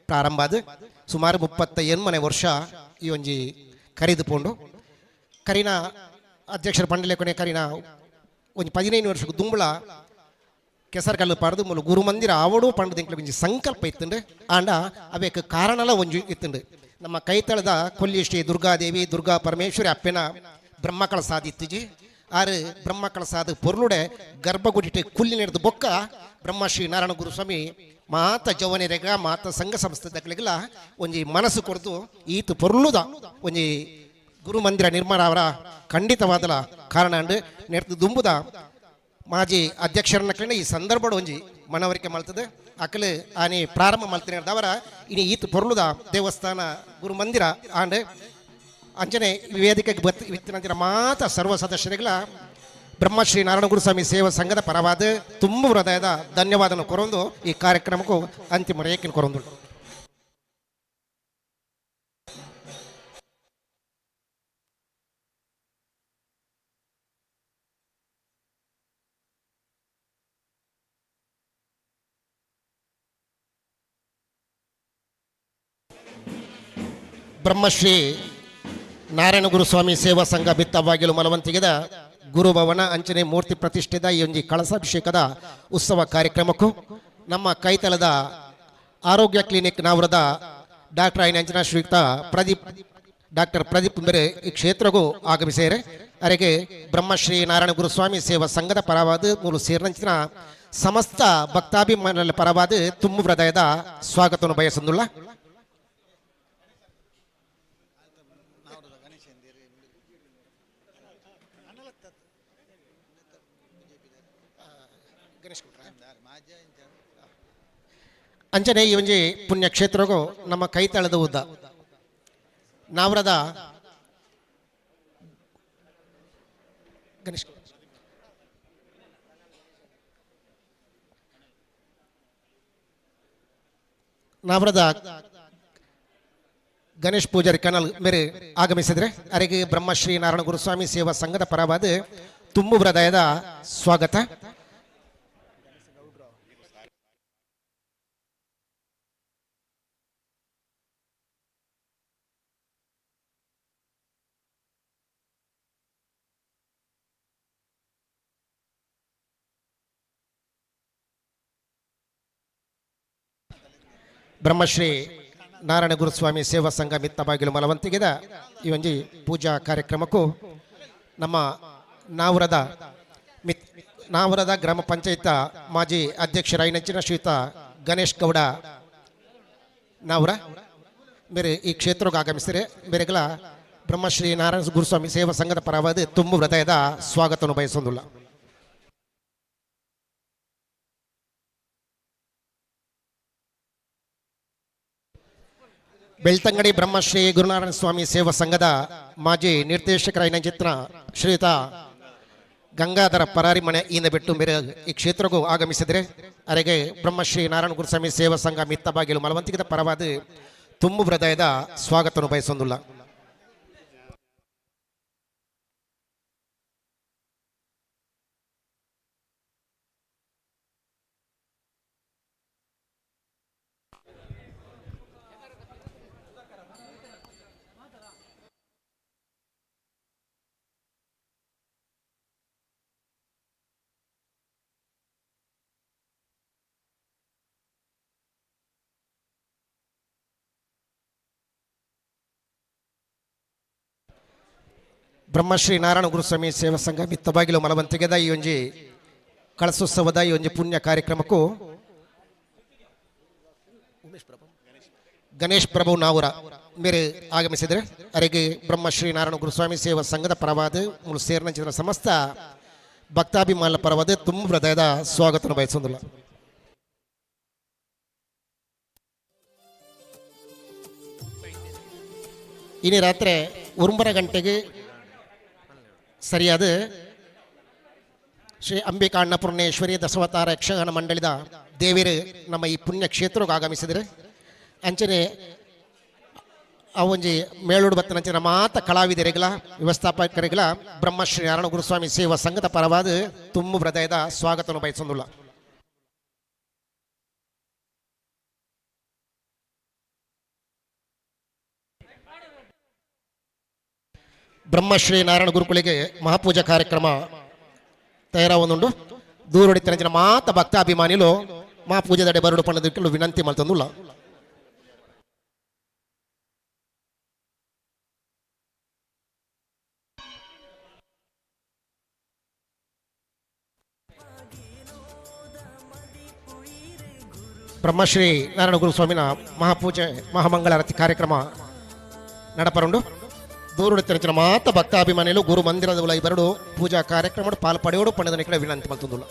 ಪ್ರಾರಂಭ ಆದ ಸುಮಾರು 38 ವರ್ಷ ಈ ಒಂಜಿ ಕರಿದು ಪೋಂಡು ಕರಿನ ಅಧ್ಯಕ್ಷರ ಪಂಡಿಲೇಖಣೆ ಕರಿನ ಒಂಜಿ 15 ವರ್ಷಕ್ಕೆ ದುಂಬಳ ಕೆಸರು ಪಾಡ್ದು ಮೂಲ ಗುರುಮಂದಿರ ಆವಡು ಪಂಡದ ಒಂಜಿ ಸಂಕಲ್ಪ ಇತ್ತುಂಡು ಆಂಡ ಅವೇಕ ಕಾರಣಲ ಒಂಜಿ ಇತ್ತುಂಡು. ನಮ್ಮ ಕೈತಳದ ಕೊಲ್ಲಿ ಶ್ರೀ ದುರ್ಗಾದೇವಿ ದುರ್ಗಾ ಪರಮೇಶ್ವರಿ ಅಪ್ಪೆನ ಬ್ರಹ್ಮಕಳ ಸಾಧಿತ್ತಿಜಿ ಆರು ಬ್ರಹ್ಮಕಳ ಸಾಧ ಪೊರ್ಲುಡೆ ಗರ್ಭಗುಡಿಟೆ ಕುಲ್ಲಿ ನಡೆದು ಬೊಕ್ಕ ಬ್ರಹ್ಮಶ್ರೀ ನಾರಾಯಣ ಗುರುಸ್ವಾಮಿ ಮಾತ ಜವನಿರೆಗ ಮಾತ ಸಂಘ ಸಂಸ್ಥೆದಕ್ಲೆಗೆಲ್ಲ ಒಂಜಿ ಮನಸ್ಸು ಕೊಡ್ದು ಈತ ಪೊರ್ಲುದ ಒಂಜಿ ಗುರುಮಂದಿರ ನಿರ್ಮಾಣ ಅವರ ಖಂಡಿತವಾದಲ ಕಾರಣ ಅಂಡು ನೆಡ್ದು ದುಂಬುದ ಮಾಜಿ ಅಧ್ಯಕ್ಷರನ್ನ ಈ ಸಂದರ್ಭ ಒಂಜಿ ಮನವರಿಕೆ ಮಲ್ತದೆ ಅಕಲು ಆನೆ ಪ್ರಾರಂಭ ಮಲ್ತಿನ ಅವರ ಇನಿ ಈತ ಪೊರ್ಲುದ ದೇವಸ್ಥಾನ ಗುರುಮಂದಿರ ಆಂಡ್ ಅಂಚನೆ ವೇದಿಕೆಗೆ ಬತ್ತಿನ ಮಾತ ಸರ್ವ ಸದಸ್ಯರಿಗಳ ಬ್ರಹ್ಮಶ್ರೀ ನಾರಾಯಣ ಗುರುಸ್ವಾಮಿ ಸೇವಾ ಸಂಘದ ಪರವಾದ ತುಂಬ ಹೃದಯದ ಧನ್ಯವಾದನ ಕೊರೊಂದು ಈ ಕಾರ್ಯಕ್ರಮಕ್ಕೂ ಅಂತಿಮ ರೇಖೆ ಕೊರೊಂದು. ಬ್ರಹ್ಮಶ್ರೀ ನಾರಾಯಣ ಗುರುಸ್ವಾಮಿ ಸೇವಾ ಸಂಘ ಬಿತ್ತವಾಗಿಲು ಮಲವಂತಿಗೆದ ಗುರುಭವನ ಅಂಚನೆ ಮೂರ್ತಿ ಪ್ರತಿಷ್ಠಿತ ಈ ಒಂಜಿ ಕಳಸಾಭಿಷೇಕದ ಉತ್ಸವ ಕಾರ್ಯಕ್ರಮಕ್ಕೂ ನಮ್ಮ ಕೈತಲದ ಆರೋಗ್ಯ ಕ್ಲಿನಿಕ್ ನಾವ್ರದ ಡಾಕ್ಟರ್ ಐನ ಅಂಜನಾ ಶ್ರೀಯುಕ್ತ ಪ್ರದೀಪ್ ಡಾಕ್ಟರ್ ಪ್ರದೀಪ್ ಮೇರೆ ಈ ಕ್ಷೇತ್ರಗೂ ಆಗಮಿಸಿದರೆ ಅರೆಗೆ ಬ್ರಹ್ಮಶ್ರೀ ನಾರಾಯಣ ಗುರುಸ್ವಾಮಿ ಸೇವಾ ಸಂಘದ ಪರವಾದ ಮೂರು ಸೇರಿನಂಚಿನ ಸಮಸ್ತ ಭಕ್ತಾಭಿಮಾನ ಪರವಾದ ತುಂಬು ಹೃದಯದ ಸ್ವಾಗತವನ್ನು ಬಯಸಂದುಲ್ಲ. ಅಂಚನೆ ಈ ಒಂಜಿ ಪುಣ್ಯಕ್ಷೇತ್ರಗೂ ನಮ್ಮ ಕೈತಳದ ಉದ್ದ ನಾವ್ರದ ಗಣೇಶ್ ನಾವ್ರದ ಗಣೇಶ್ ಪೂಜಾರಿ ಕನಲ್ ಮೇರೆ ಆಗಮಿಸಿದರೆ ಅರೆಗೆ ಬ್ರಹ್ಮಶ್ರೀ ನಾರಾಯಣ ಗುರುಸ್ವಾಮಿ ಸೇವಾ ಸಂಘದ ಪರವಾದ ತುಂಬು ಹೃದಯದ ಸ್ವಾಗತ. ಬ್ರಹ್ಮಶ್ರೀ ನಾರಾಯಣ ಗುರುಸ್ವಾಮಿ ಸೇವಾ ಸಂಘ ಮಿತ್ತಬಾಗಿಲು ಮಲವಂತಿಗೆದ ಈ ಒಂಜಿ ಪೂಜಾ ಕಾರ್ಯಕ್ರಮಕ್ಕೂ ನಮ್ಮ ನಾವುರದ ನಾವುರದ ಗ್ರಾಮ ಪಂಚಾಯತ್ ಮಾಜಿ ಅಧ್ಯಕ್ಷರಾಯಿನಂಚಿನ ಶ್ರೀಯುತ ಗಣೇಶ್ ಗೌಡ ನಾವುರ ಮೇರೆ ಈ ಕ್ಷೇತ್ರಕ್ಕೆ ಆಗಮಿಸಿದರೆ ಮೇರೆಗಳ ಬ್ರಹ್ಮಶ್ರೀ ನಾರಾಯಣ ಗುರುಸ್ವಾಮಿ ಸೇವಾ ಸಂಘದ ಪರವಾದ ತುಂಬು ಹೃದಯದ ಸ್ವಾಗತವನ್ನು ಬಯಸೋದಿಲ್ಲ. ಬೆಳ್ತಂಗಡಿ ಬ್ರಹ್ಮಶ್ರೀ ಗುರುನಾರಾಯಣ ಸ್ವಾಮಿ ಸೇವಾ ಸಂಘದ ಮಾಜಿ ನಿರ್ದೇಶಕರಾಯಿನ ಚಿತ್ರ ಶ್ರೀಯುತ ಗಂಗಾಧರ ಪರಾರಿ ಮನೆ ಈನ ಬಿಟ್ಟು ಮೇರೆ ಈ ಕ್ಷೇತ್ರಕ್ಕೂ ಆಗಮಿಸಿದರೆ ಅರೆಗೆ ಬ್ರಹ್ಮಶ್ರೀ ನಾರಾಯಣ ಗುರುಸ್ವಾಮಿ ಸೇವಾ ಸಂಘ ಮಿತ್ತಬಾಗಿಲು ಮಲವಂತಿಕದ ಪರವಾದ ತುಂಬು ಹೃದಯದ ಸ್ವಾಗತವನ್ನು ಬಯಸೊಂದುಲ್ಲ. ಬ್ರಹ್ಮಶ್ರೀ ನಾರಾಯಣ ಗುರುಸ್ವಾಮಿ ಸೇವಾ ಸಂಘ ಮಿತ್ತಬಾಗಿಲು ಮಲವಂತಿಗೆದ ಈ ಒಂಜಿ ಕಳಸೋತ್ಸವದ ಈ ಒಂಜಿ ಪುಣ್ಯ ಕಾರ್ಯಕ್ರಮಕ್ಕೂ ಗಣೇಶ್ ಪ್ರಭು ನಾವುರ ಮೇರೆ ಆಗಮಿಸಿದರೆ ಅರೆಗೆ ಬ್ರಹ್ಮಶ್ರೀ ನಾರಾಯಣ ಗುರುಸ್ವಾಮಿ ಸೇವಾ ಸಂಘದ ಪರವಾದ ಮೂರು ಸೇರಿನ ಸಮಸ್ತ ಭಕ್ತಾಭಿಮಾನ ಪರವಾದ ತುಂಬ ಹೃದಯದ ಸ್ವಾಗತವನ್ನು ಬಯಸೋದಿಲ್ಲ. ಇನ್ನು ರಾತ್ರಿ 9 ಗಂಟೆಗೆ ಸರಿಯಾದ ಶ್ರೀ ಅಂಬಿಕಾ ಅನ್ನಪೂರ್ಣೇಶ್ವರಿ ದಶವತಾರ ಯಕ್ಷಗಾನ ಮಂಡಳಿದ ದೇವಿರು ನಮ್ಮ ಈ ಪುಣ್ಯ ಕ್ಷೇತ್ರಕ್ಕೆ ಆಗಮಿಸಿದರೆ ಅಂಚನೆ ಆ ಒಂಜಿ ಮೇಳುಡು ಬತ್ತನಂಚಿನ ಮಾತ ಕಲಾವಿದರಿಗಳ ವ್ಯವಸ್ಥಾಪಕರಿಗಳ ಬ್ರಹ್ಮಶ್ರೀ ನಾರಾಯಣ ಗುರುಸ್ವಾಮಿ ಸೇವಾ ಸಂಘದ ಪರವಾದ ತುಂಬು ಹೃದಯದ ಸ್ವಾಗತವನ್ನು ಬಯಸೊಂದುಲ್ಲ. ಬ್ರಹ್ಮಶ್ರೀ ನಾರಾಯಣ ಗುರುಕುಲಿಗೆ ಮಹಾಪೂಜಾ ಕಾರ್ಯಕ್ರಮ ತಯಾರಾವೊಂದುಂಡು. ದೂರೊಡಿತನಂಚಿನ ಮಾತ ಭಕ್ತಾಭಿಮಾನಿಲು ಮಹಾಪೂಜೆದಡೆ ಬರಡು ಪಣ್ಣದಕ್ಕೆ ವಿನಂತಿ ಮಲ್ತೊಂದುಲ್ಲ. ಬ್ರಹ್ಮಶ್ರೀ ನಾರಾಯಣ ಗುರುಸ್ವಾಮಿನ ಮಹಾಪೂಜೆ ಮಹಾಮಂಗಳಾರತಿ ಕಾರ್ಯಕ್ರಮ ನಡಪರುಂಡು. ದೂರುಡಿತನಂಚಿನ ಮಾತ ಭಕ್ತಾಭಿಮಾನಿಲು ಗುರು ಮಂದಿರದ ಉಲೈ ಬರಡು ಪೂಜಾ ಕಾರ್ಯಕ್ರಮ ಪಾಲ್ ಪಡೆಯೋಡು ಪಣ್ಣದನ ಕಡೆ ವಿನಂತಿ ಮಲ್ತೊಂದುಲ್ಲ.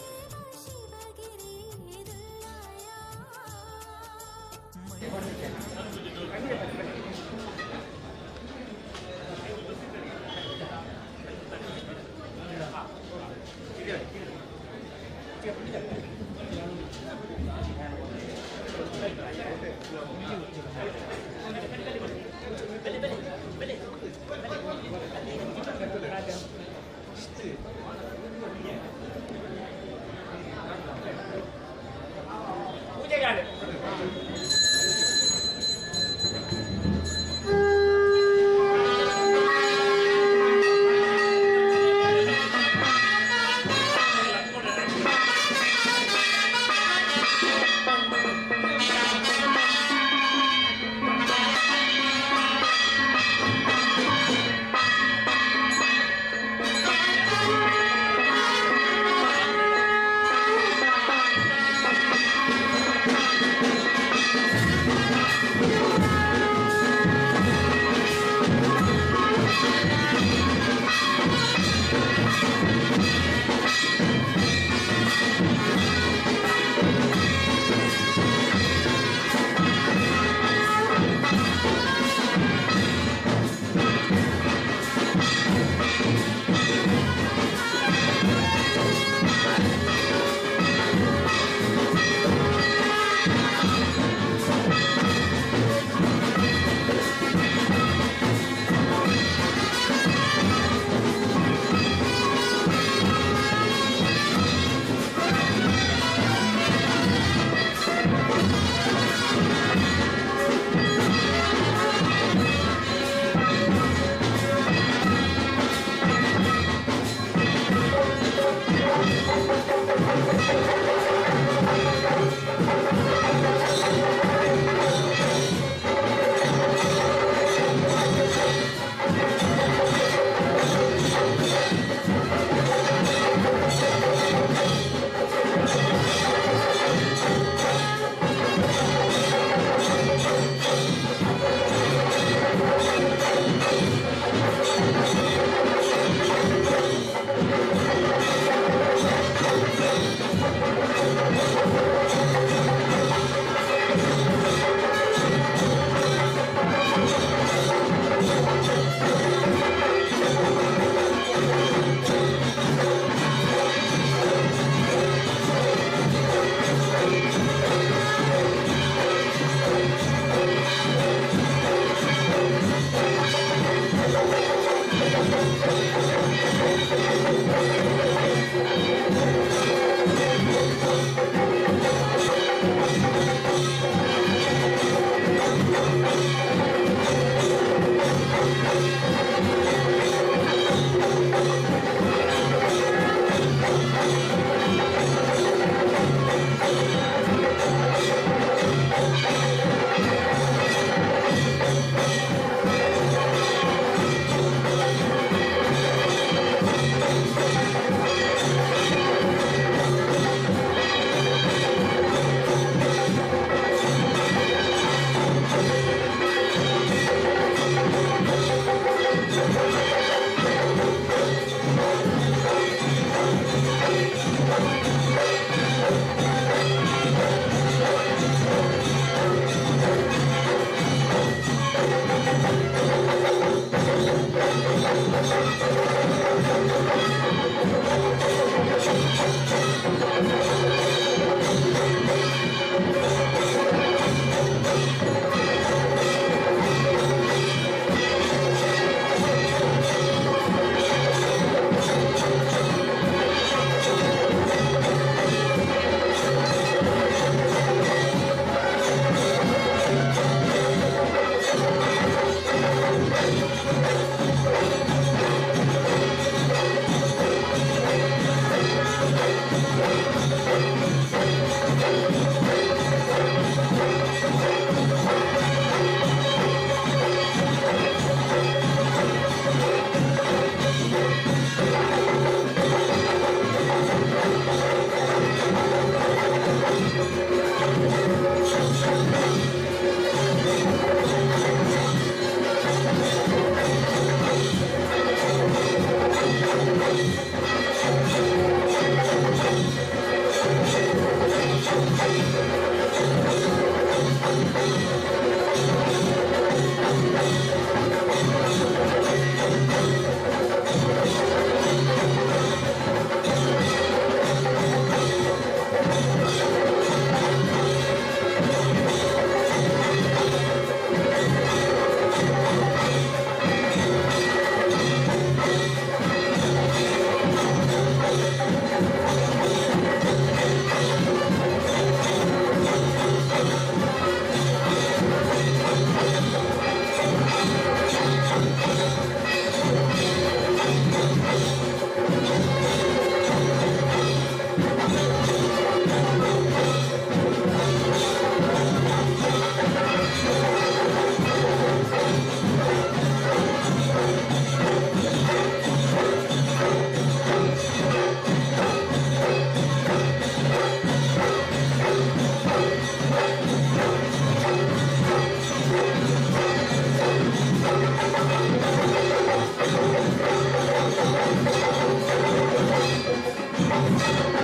Thank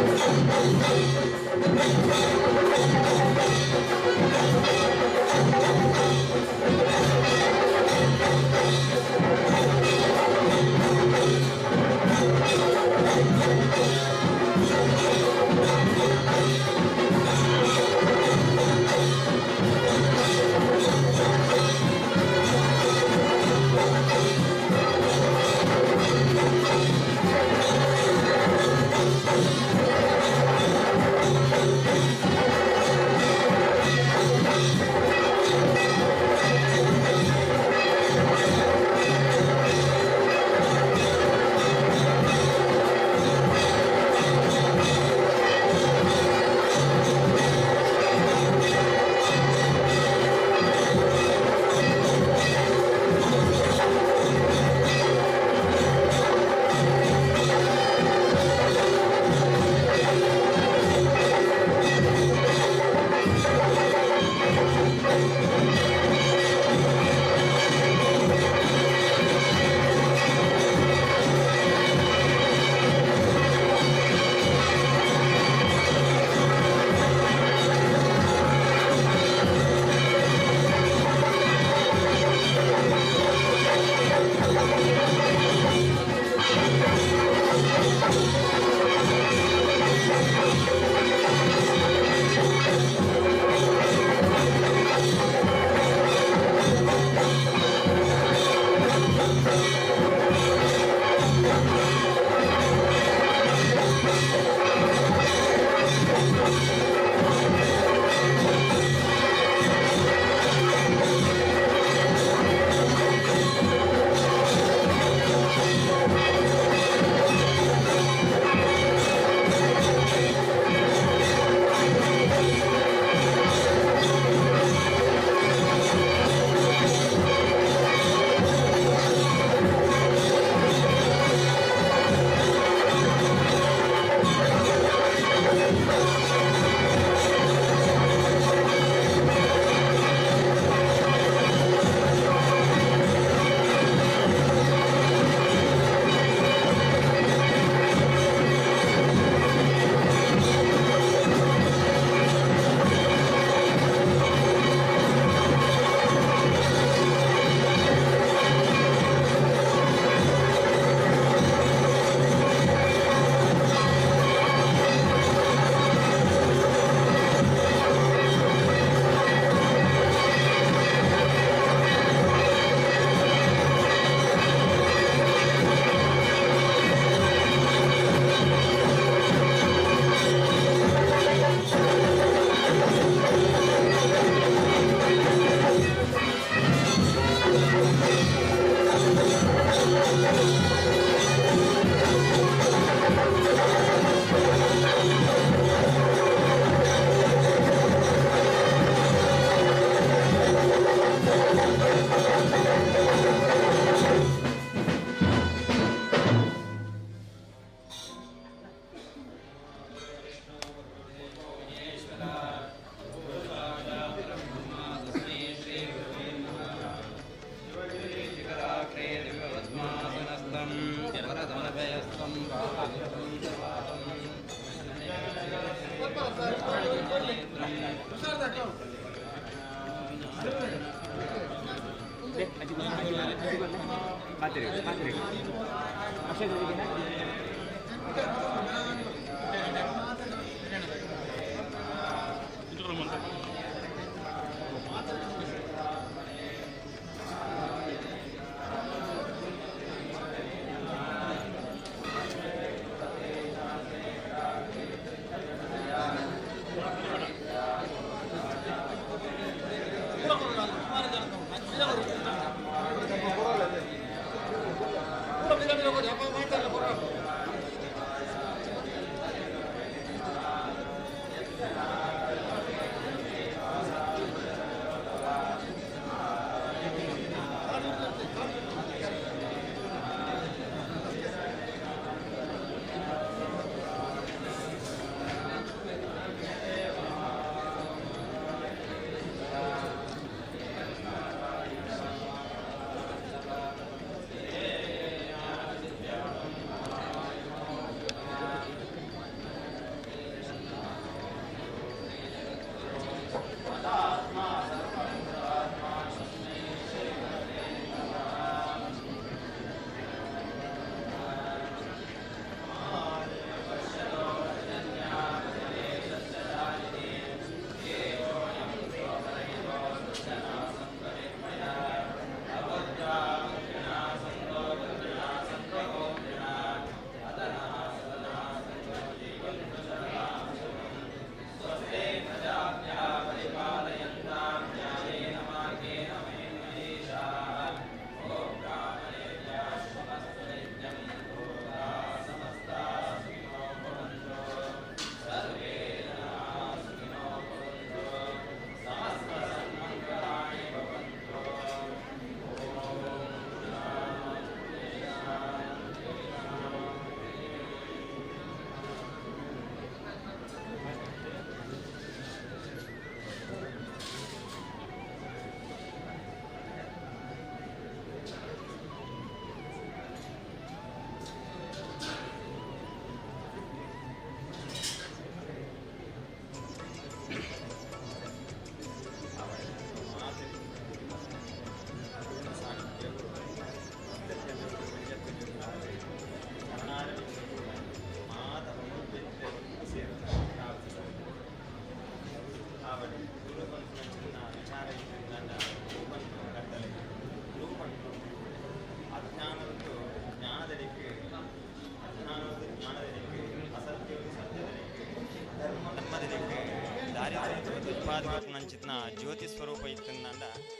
ತೆರಿಪಾದ ನಂಚಿತ್ನ ಜ್ಯೋತಿ ಸ್ವರೂಪ ಇತ್ತಂದ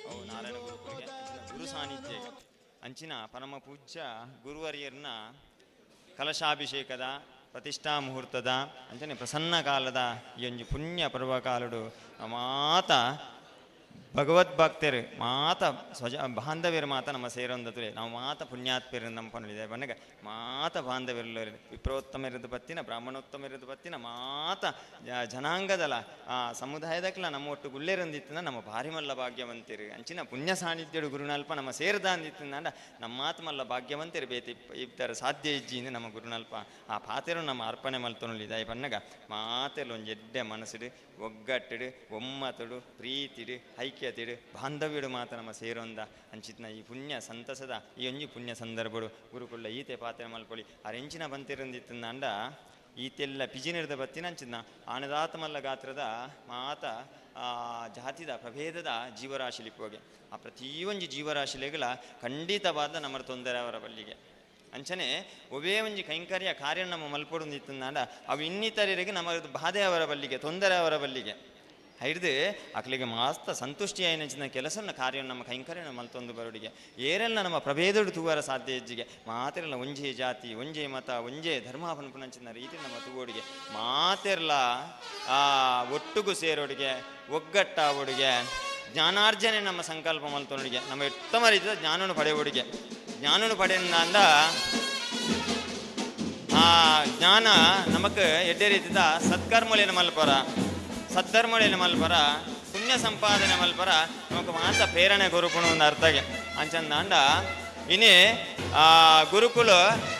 ಅವು ನಾರಾಯಣ ಗುರುಕುಲಿಗೆ ಅಂಚಿನ ಗುರು ಸಾನ್ನಿಧ್ಯ ಅಂಚಿನ ಪರಮ ಪೂಜ್ಯ ಗುರುವರಿಯರ್ನ ಕಲಶಾಭಿಷೇಕದ ಪ್ರತಿಷ್ಠಾ ಮುಹೂರ್ತದ ಅಂಚನೆ ಪ್ರಸನ್ನ ಕಾಲದ ಈ ಒಂಜಿ ಪುಣ್ಯ ಪರ್ವಕಾಲಡು ಮಾತ ಭಗವದ್ಭಕ್ತರು ಮಾತ ಸ್ವಜ ಬಾಂಧವ್ಯರು ಮಾತ ನಮ್ಮ ಸೇರೊಂದತುಲೆ ನಾವು ಮಾತ ಪುಣ್ಯಾತ್ಮರು ನಮ್ಮ ಪನುಲಿದೆ ಬನ್ನಗ ಮಾತ ಬಾಂಧವ್ಯರು ವಿಪ್ರೋತ್ತಮರಿದ್ದು ಬತ್ತಿನ ಬ್ರಾಹ್ಮಣೋತ್ತಮರಿದ್ದು ಬತ್ತಿನ ಮಾತ ಜನಾಂಗದಲ ಆ ಸಮುದಾಯದಕ್ಲ ನಮ್ಮ ಒಟ್ಟು ಗುಲ್ಲೇರೊಂದಿತ್ತಿನ ನಮ್ಮ ಭಾರಿ ಮಲ್ಲ ಭಾಗ್ಯವಂತಿರು ಅಂಚಿನ ಪುಣ್ಯ ಸಾನ್ನಿಧ್ಯಡು ಗುರುನಲ್ಪ ನಮ್ಮ ಸೇರ್ದ ಅಂದಿತ್ತಿನ ನಮ್ಮ ಆತ್ಮಲ್ಲ ಭಾಗ್ಯವಂತಿರು ಬೇತಿ ಇತ್ತರ ಸಾಧ್ಯ ಇಜ್ಜಿಂದ ನಮ್ಮ ಗುರುನಲ್ಪ ಆ ಪಾತೆರು ನಮ್ಮ ಅರ್ಪಣೆ ಮಲ್ತೊನುಲಿದೆ ಬನ್ನಗ ಮಾತೆಲ್ಲ ಒಂಜಿ ಎಡ್ಡೆ ಮನಸ್ಸುಡು ಒಗ್ಗಟ್ಟುಡು ಒಮ್ಮತಡು ಪ್ರೀತಿಡು ಐಕ್ಯತೆಡು ಬಾಂಧವ್ಯಡು ಮಾತ ನಮ್ಮ ಸೇರೊಂದ ಅಂಚಿತ್ನ ಈ ಪುಣ್ಯ ಸಂತಸದ ಈ ಒಂಜಿ ಪುಣ್ಯ ಸಂದರ್ಭಡು ಗುರುಕುಳ್ಳ ಈತೆ ಪಾತ್ರೆ ಮಲ್ಪೊಳಿ ಅರೆಂಚಿನ ಬಂತಿರಂದಿತ್ತಂದ ಈತೆಲ್ಲ ಪಿಜಿನಿರ್ದ ಬತ್ತಿನ ಅಂಚಿನ ಆನದಾತಮಲ್ಲ ಗಾತ್ರದ ಮಾತ ಆ ಜಾತಿದ ಪ್ರಭೇದದ ಜೀವರಾಶಿಲಿಪ್ಪೋಗೆ ಆ ಪ್ರತಿಯೊಂಜಿ ಜೀವರಾಶಿಲೆಗಳ ಖಂಡಿತವಾದ ನಮ್ಮ ತೊಂದರೆ ಅವರ ಬಲ್ಲಿಗೆ ಅಂಚನೆ ಒವೇ ಒಂಜಿ ಕೈಂಕರ್ಯ ಕಾರ್ಯ ನಮ್ಮ ಮಲ್ಪೊಡುಂದಿತ್ತಂದಾಂಡ ಅವು ಇನ್ನಿತರರಿಗೆ ನಮ್ಮ ಬಾಧೆ ಅವರ ಬಲ್ಲಿಗೆ ತೊಂದರೆ ಅವರ ಬಲ್ಲಿಗೆ ಹಿಡ್ದು ಅಕ್ಲಿಗೆ ಮಾಸ್ತ ಸಂತುಷ್ಟಿ ಆಯ್ನಂಚಿನ ಕೆಲಸನ ಕಾರ್ಯ ನಮ್ಮ ಕೈಂಕರ್ಯನ ಮಲ್ತೊಂದು ಬರೋಡಿಗೆ ಏರೆಲ್ಲ ನಮ್ಮ ಪ್ರಭೇದಡು ತೂವರ ಸಾಧ್ಯ ಹೆಜ್ಜಿಗೆ ಮಾತೆಲ್ಲ ಒಂಜೇ ಜಾತಿ ಒಂಜೇ ಮತ ಒಂಜೇ ಧರ್ಮ ಪನ್ಪುನಂಚಿನ ರೀತಿ ನಮ್ಮ ತೂವೋಡಿಗೆ ಮಾತೆರ್ಲ ಆ ಒಟ್ಟುಗು ಸೇರೋಡಿಗೆ ಒಗ್ಗಟ್ಟಾವೋಡಿಗೆ ಜ್ಞಾನಾರ್ಜನೆ ನಮ್ಮ ಸಂಕಲ್ಪ ಮಲ್ತೊನಡಿಗೆ ನಮ್ಮ ಉತ್ತಮ ರೀತಿಯ ಜ್ಞಾನವನ್ನು ಪಡೆಯೋಡಿಗೆ ಜ್ಞಾನವನ್ನು ಪಡೆಯಿಂದ ಆ ಜ್ಞಾನ ನಮಕ್ ಎಡ್ಡೆ ರೀತಿದ ಸತ್ಕರ್ಮಲೇನ ಮಲ್ಪರ ಸದ್ಧರ್ಮಲೇನ ಮಲ್ಪರ ಪುಣ್ಯ ಸಂಪಾದನೆ ಮಲ್ಪರ ನಮಕ್ ಮಾತ ಪ್ರೇರಣೆ ಗುರುಕುಣ ಒಂದು ಅರ್ಥಗೆ ಅಂಚಂದಾಂಡ ಇನಿ ಆ ಗುರುಕುಲ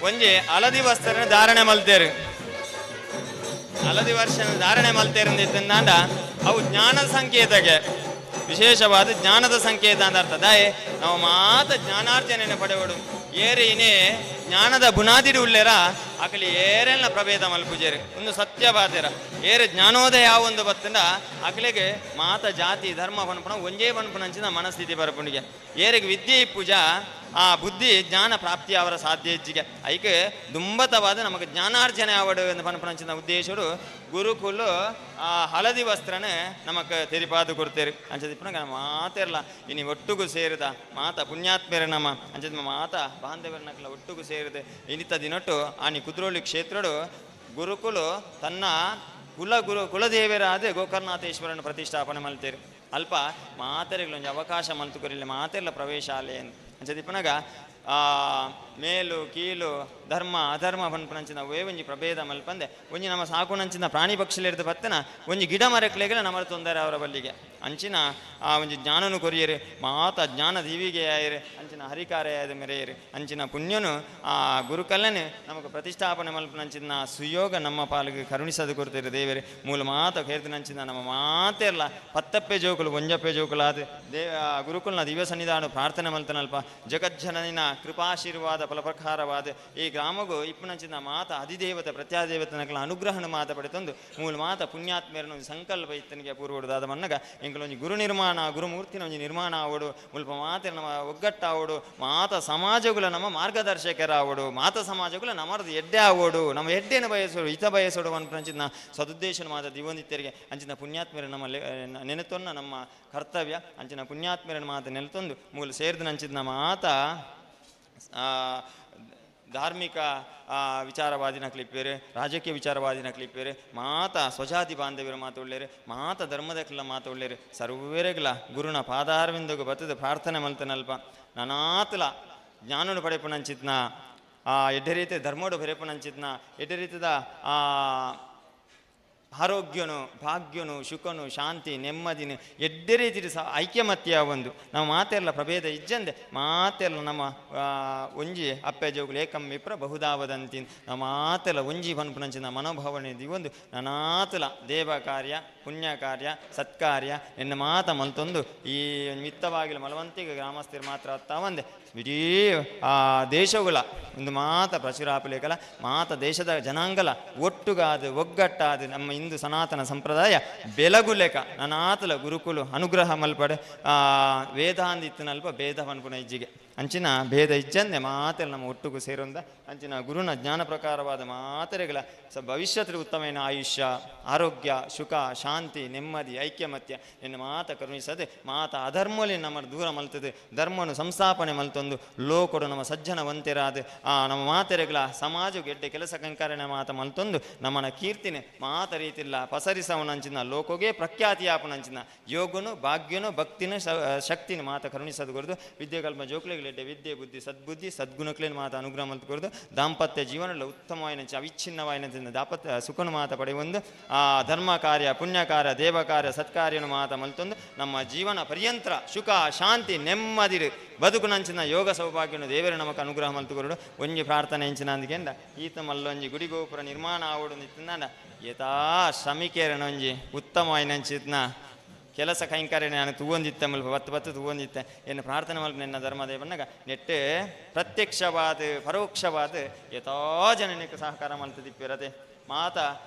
ಒಂಜಿ ಹಳದಿ ವಸ್ತ್ರನ ಧಾರಣೆ ಮಲ್ತೇರು. ಹಳದಿ ವರ್ಷ ಧಾರಣೆ ಮಲ್ತೇರಂದಿತ್ತಂದಾಂಡ ಅವು ಜ್ಞಾನದ ಸಂಕೇತಕ್ಕೆ ವಿಶೇಷವಾದ ಜ್ಞಾನದ ಸಂಕೇತ ಅಂತ ಅರ್ಥ. ದಾಯೆ ನಾವು ಮಾತ ಜ್ಞಾನಾರ್ಜನೆಯನ್ನು ಪಡೆಯೋಡು ಏರಿ ಇನಿ ಜ್ಞಾನದ ಬುನಾದಿಡು ಉಲ್ಲೇರ ಅಕಲಿ ಏರೆಲ್ಲ ಪ್ರಭೇದ ಮಲ್ಪುಜೇರು ಒಂದು ಸತ್ಯ ಬಾತೆರ ಏರೆ ಜ್ಞಾನೋದಯ ಒಂದು ಬತ್ತಂಡ ಅಕಲಿಗೆ ಮಾತ ಜಾತಿ ಧರ್ಮ ಪನ್ಪುಣ ಒಂಜೇ ಪನ್ಪುನಂಚಿನ ಮನಸ್ಥಿತಿ ಬರಪುಣಿಗೆ ಏರಿಗೆ ವಿದ್ಯೆ ಪೂಜಾ ಆ ಬುದ್ಧಿ ಜ್ಞಾನ ಪ್ರಾಪ್ತಿ ಅವರ ಸಾಧ್ಯ ಹೆಚ್ಚಿಗೆ ಐಕೆ ದುಂಬತವಾದ ನಮಗೆ ಜ್ಞಾನಾರ್ಜನೆ ಆವಡು ಎಂದು ಪನ್ಪುನಂಚಿನ ಉದ್ದೇಶಡು ಗುರುಕುಲು ಆ ಹಳದಿ ವಸ್ತ್ರನೇ ನಮಕ್ ತೆರಿಪಾದು ಕೊಡ್ತೇರು. ಅಂಚದಿಪ್ಪುನಗ ಮಾತೆರ್ಲ ಇನಿ ಒಟ್ಟುಗು ಸೇರಿದ ಮಾತ ಪುಣ್ಯಾತ್ಮೇರ ನಮ ಅಂಚದ ಮಾತ ಬಾಂಧವ್ಯರನಕ್ಲ ಒಟ್ಟುಗು ಸೇರಿದೆ ಇನಿತ ದಿನೊಟ್ಟು ಆನಿ ಕುದ್ರೋಳಿ ಕ್ಷೇತ್ರಡು ಗುರುಕುಲು ತನ್ನ ಕುಲ ಗುರು ಕುಲದೇವರಾದ ಗೋಕರ್ಣನಾಥೇಶ್ವರನ ಪ್ರತಿಷ್ಠಾಪನೆ ಮಲ್ತೇರು. ಅಲ್ಪ ಮಾತೆರೆಗಳೊಂದು ಅವಕಾಶ ಮಲ್ತುಕೊರಿಲ್ಲ ಮಾತೆರ್ಲ ಪ್ರವೇಶ ಆಲೆ ಅಂಚದಿಪ್ಪುನಗ ಆ ಮೇಲು ಕೀಲು ಧರ್ಮ ಅಧರ್ಮ ಪನ್ಪುನಂಚಿನ ಅವೇ ಒಂಜಿ ಪ್ರಭೇದ ಮಲ್ಪಂದೆ ಒಂಜಿ ನಮ್ಮ ಸಾಕುನಂಚಿನ ಪ್ರಾಣಿ ಪಕ್ಷಿಲಿರ್ದು ಬತ್ತನ ಒಂಜಿ ಗಿಡ ಮರಕ್ಲೆಗೆಲ್ಲ ನಮರ ತೊಂದರೆ ಅವರ ಬಲ್ಲಿಗೆ ಅಂಚಿನ ಆ ಒಂಜಿ ಜ್ಞಾನನು ಕೊರಿಯರು ಮಾತ ಜ್ಞಾನ ದೀವಿಗೆ ಆಯರು ಅಂಚಿನ ಹರಿಕಾರ್ಯ ಮೆರೆಯರು ಅಂಚಿನ ಪುಣ್ಯನು ಆ ಗುರುಕಲ್ಲನೆ ನಮಗೆ ಪ್ರತಿಷ್ಠಾಪನೆ ಮಲ್ಪನಂಚಿನ ಸುಯೋಗ ನಮ್ಮ ಪಾಲಿಗೆ ಕರುಣಿಸದು ಕೊಡ್ತೀರಿ ದೇವರು. ಮೂಲ ಮಾತ ಕೇರ್ತಿನಂಚಿನ ನಮ್ಮ ಮಾತೆಲ್ಲ ಪತ್ತಪ್ಪೆ ಜೋಕುಲು ಒಂಜಪ್ಪೆ ಜೋಕುಲು ಆದ ದೇವ ಗುರುಕುಲ್ನ ದಿವ್ಯ ಸನ್ನಿಧಾನ ಪ್ರಾರ್ಥನೆ ಮಲ್ತನಲ್ಪ ಜಗಜ್ಜನನಿನ ಕೃಪಾಶೀರ್ವಾದ ಫಲಪ್ರಕಾರವಾದ ಈ ಗ್ರಾಮಗೂ ಇಪ್ಪನಂಚಿನ ಮಾತ ಅಧಿದೇವತೆ ಪ್ರತ್ಯಾದೇವತನಕಲ ಅನುಗ್ರಹಣ ಮಾತ ಪಡೆತಂದು ಮೂಲ ಮಾತ ಪುಣ್ಯಾತ್ಮೇರನ ಒಂದು ಸಂಕಲ್ಪ ಇತ್ತನಿಗೆ ಪೂರ್ವದಾದ ಮನ್ನಗ ಎಂಕಲೊಂಜಿ ಗುರು ನಿರ್ಮಾಣ ಗುರುಮೂರ್ತಿನ ಒಂಜಿ ನಿರ್ಮಾಣ ಆವಡು ಮುಲ್ಪ ಮಾತೆ ನಮ್ಮ ಒಗ್ಗಟ್ಟಾವಡು ಮಾತ ಸಮಾಜಗುಲ ನಮ್ಮ ಮಾರ್ಗದರ್ಶಕರಾವಡು ಮಾತ ಸಮಾಜಗುಲ ನಮ್ಮದು ಎಡ್ಡೆ ಆವೋಡು ನಮ್ಮ ಎಡ್ಡೆನ ಬಯಸೋಡು ಹಿತ ಬಯಸೋಡು ಅನ್ಪಂಚಿನ ಸದುದ್ದೇಶನ ಮಾತ ದಿವಂದಿತ್ತರಿಗೆ ಅಂಚಿನ ಪುಣ್ಯಾತ್ಮೇರ ನಮ್ಮ ನೆನೆತೊನ್ನ ನಮ್ಮ ಕರ್ತವ್ಯ ಅಂಚಿನ ಪುಣ್ಯಾತ್ಮೇರನ ಮಾತ ನೆಲೆತೊಂದು ಮೂಲ ಸೇರಿದ ನಂಚಿನ ಮಾತ ಧಾರ್ಮಿಕ ವಿಚಾರವಾದಿನ ಕ್ಲಿಪ್ಪೇರು ರಾಜಕೀಯ ವಿಚಾರವಾದಿನ ಕ್ಲಿಪ್ಪೇರು ಮಾತ ಸ್ವಜಾತಿ ಬಾಂಧವ್ಯರ ಮಾತು ಉಳ್ಳೇರು ಮಾತ ಧರ್ಮದಕ್ಲ ಮಾತು ಉಳ್ಳೇರು ಸರ್ವೇರೆಗ್ಲ ಗುರುನ ಪಾದಾರವಿಂದಗೂ ಬತ್ತದ ಪ್ರಾರ್ಥನೆ ಮಲ್ತನಲ್ಪ ನಾನಾತಲ ಜ್ಞಾನನು ಪಡೆಪುನಂಚಿತ್ನ ಆ ಎಡ್ಡೆ ರೀತಿ ಧರ್ಮೋಡು ಬರೆಪುನಂಚಿತ್ನ ಎಡ್ಡೆ ರೀತಿದ ಆ ಆರೋಗ್ಯನು ಭಾಗ್ಯನು ಸುಖನು ಶಾಂತಿ ನೆಮ್ಮದಿನು ಎಡ್ಡೆ ರೀತಿ ಸಹ ಐಕ್ಯಮತ್ಯ ಒಂದು ನಾವು ಮಾತೆಲ್ಲ ಪ್ರಭೇದ ಇಜ್ಜಂದೆ ಮಾತೆಲ್ಲ ನಮ್ಮ ಒಂಜಿ ಅಪ್ಪೆ ಜೋಗುಲು ಏಕಂ ವಿಪ್ರ ಬಹುದಾವದಂತಿ ನಾವು ಮಾತೆಲ್ಲ ಒಂಜಿ ಪನ್ಪುನಂಚಿನ ಮನೋಭಾವನೆ ಒಂದು ನಾನಾತಲ ದೇವ ಕಾರ್ಯ ಪುಣ್ಯ ಕಾರ್ಯ ಸತ್ಕಾರ್ಯ ಎನ್ನ ಮಾತ ಮಲ್ತೊಂದು ಈ ಮಿತ್ತವಾಗಿಲ ಮಲವಂತಿಗೆ ಗ್ರಾಮಸ್ಥರು ಮಾತ್ರ ಅತ್ತಾವಂದೆ ಇಡೀ ಆ ದೇಶಗಳ ಒಂದು ಮಾತ ಪ್ರಚುರಾಪಲೇಕಲ ಮಾತ ದೇಶದ ಜನಾಂಗಲ ಒಟ್ಟುಗಾದ ಒಗ್ಗಟ್ಟಾದ ನಮ್ಮ ಹಿಂದೂ ಸನಾತನ ಸಂಪ್ರದಾಯ ಬೆಲಗುಲೆಕ ನನಾತಲ ಗುರುಕುಲು ಅನುಗ್ರಹ ಮಲ್ಪಡೆ ವೇದಾಂದಿತ್ತನಲ್ಪ ಭೇದ ಪನ್ಪುನ ಇಜ್ಜಿಗೆ. ಅಂಚಿನ ಭೇದ ಇಜ್ಜಂದೆ ಮಾತೆಲ್ಲ ನಮ್ಮ ಒಟ್ಟುಗು ಸೇರೊಂದ ಅಂಚಿನ ಗುರುನ ಜ್ಞಾನ ಪ್ರಕಾರವಾದ ಮಾತೆರೆಗಳ ಭವಿಷ್ಯದ ಉತ್ತಮೈನ ಆಯುಷ್ಯ ಆರೋಗ್ಯ ಸುಖ ಶಾಂತಿ ನೆಮ್ಮದಿ ಐಕ್ಯಮತ್ಯ ಎನ್ನು ಮಾತ ಕರುಣಿಸದೆ ಮಾತ ಅಧರ್ಮಲಿ ನಮ್ಮ ದೂರ ಮಲ್ತದೆ ಧರ್ಮನು ಸಂಸ್ಥಾಪನೆ ಮಲ್ತೊಂದು ಲೋಕೊಡು ನಮ್ಮ ಸಜ್ಜನವಂತೆರಾದ ಆ ನಮ್ಮ ಮಾತೆರೆಗಳ ಸಮಾಜಕ್ಕೆ ಎಡ್ಡೆ ಕೆಲಸ ಕಂಕರಣೆ ಮಾತ ಮಲ್ತೊಂದು ನಮ್ಮನ ಕೀರ್ತಿನೆ ಮಾತ ರೀತಿಲ್ಲ ಪಸರಿಸವನಂಚಿನ ಲೋಕೋಗೆ ಪ್ರಖ್ಯಾತಿಯಾಪನಂಚಿನ ಯೋಗನು ಭಾಗ್ಯನು ಭಕ್ತಿನ ಶಕ್ತಿನ ಮಾತ ಕರುಣಿಸದು ಕೊರದು ವಿದ್ಯೆಕಲ್ಪ ಜೋಕ್ಲೆಗಳೆಡ್ಡೆ ವಿದ್ಯೆ ಬುದ್ಧಿ ಸದ್ಬುದ್ಧಿ ಸದ್ಗುಣಕ್ಲೇನು ಮಾತ ಅನುಗ್ರಹ ಮಲ್ತು ಕೊರದು ದಾಂಪತ್ಯ ಜೀವನಲ್ಲ ಉತ್ತಮವಾಯಿನ ಅವಿಚ್ಛಿನ್ನವಾಯಿನ ದಾಂಪತ್ಯ ಸುಖನು ಮಾತ ಪಡೆಯೊಂದು ಆ ಧರ್ಮ ಕಾರ್ಯ ಪುಣ್ಯ ಕಾರ್ಯ ದೇವ ಕಾರ್ಯ ಸತ್ಕಾರ್ಯನು ಮಾತ ಮಲ್ತೊಂದು ನಮ್ಮ ಜೀವನ ಪರ್ಯಂತರ ಸುಖ ಶಾಂತಿ ನೆಮ್ಮದಿರು ಬದುಕುನಂಚಿನ ಯೋಗ ಸೌಭಾಗ್ಯನು ದೇವರು ನಮಕ್ ಅನುಗ್ರಹ ಮಲ್ತು ಕೊರಡು ಒಂಜಿ ಪ್ರಾರ್ಥನೆ ಎಂಚಿನ ಅಂದಕೆಂದ ಈತ ಮಲ್ಲೊಂಜಿ ಗುಡಿಗೋಪುರ ನಿರ್ಮಾಣ ಆವಡು ನಿತ್ತಿಂದ ಯಥಾ ಶ್ರಮಿಕೇರನೊಂಜಿ ಉತ್ತಮವಾಯಿನಂಚಿತ್ನ ಕೆಲಸ ಕೈಂಕರ್ಯ ನಾನು ತೂವೊಂದಿತ್ತೆ ಮಲ್ಪ ಬತ್ತು ಬತ್ತು ತೂವೊಂದಿತ್ತೆ ಎನ್ನು ಪ್ರಾರ್ಥನೆ ಮಲ್ಪ ನಿನ್ನ ಧರ್ಮದೇವನಾಗ ನೆಟ್ಟು ಪ್ರತ್ಯಕ್ಷವಾದ ಪರೋಕ್ಷವಾದ ಯಥಾ ಜನನಿಗೆ ಸಹಕಾರ ಮಲ್ತದಿಪ್ಪಿರತೆ ಮಾತ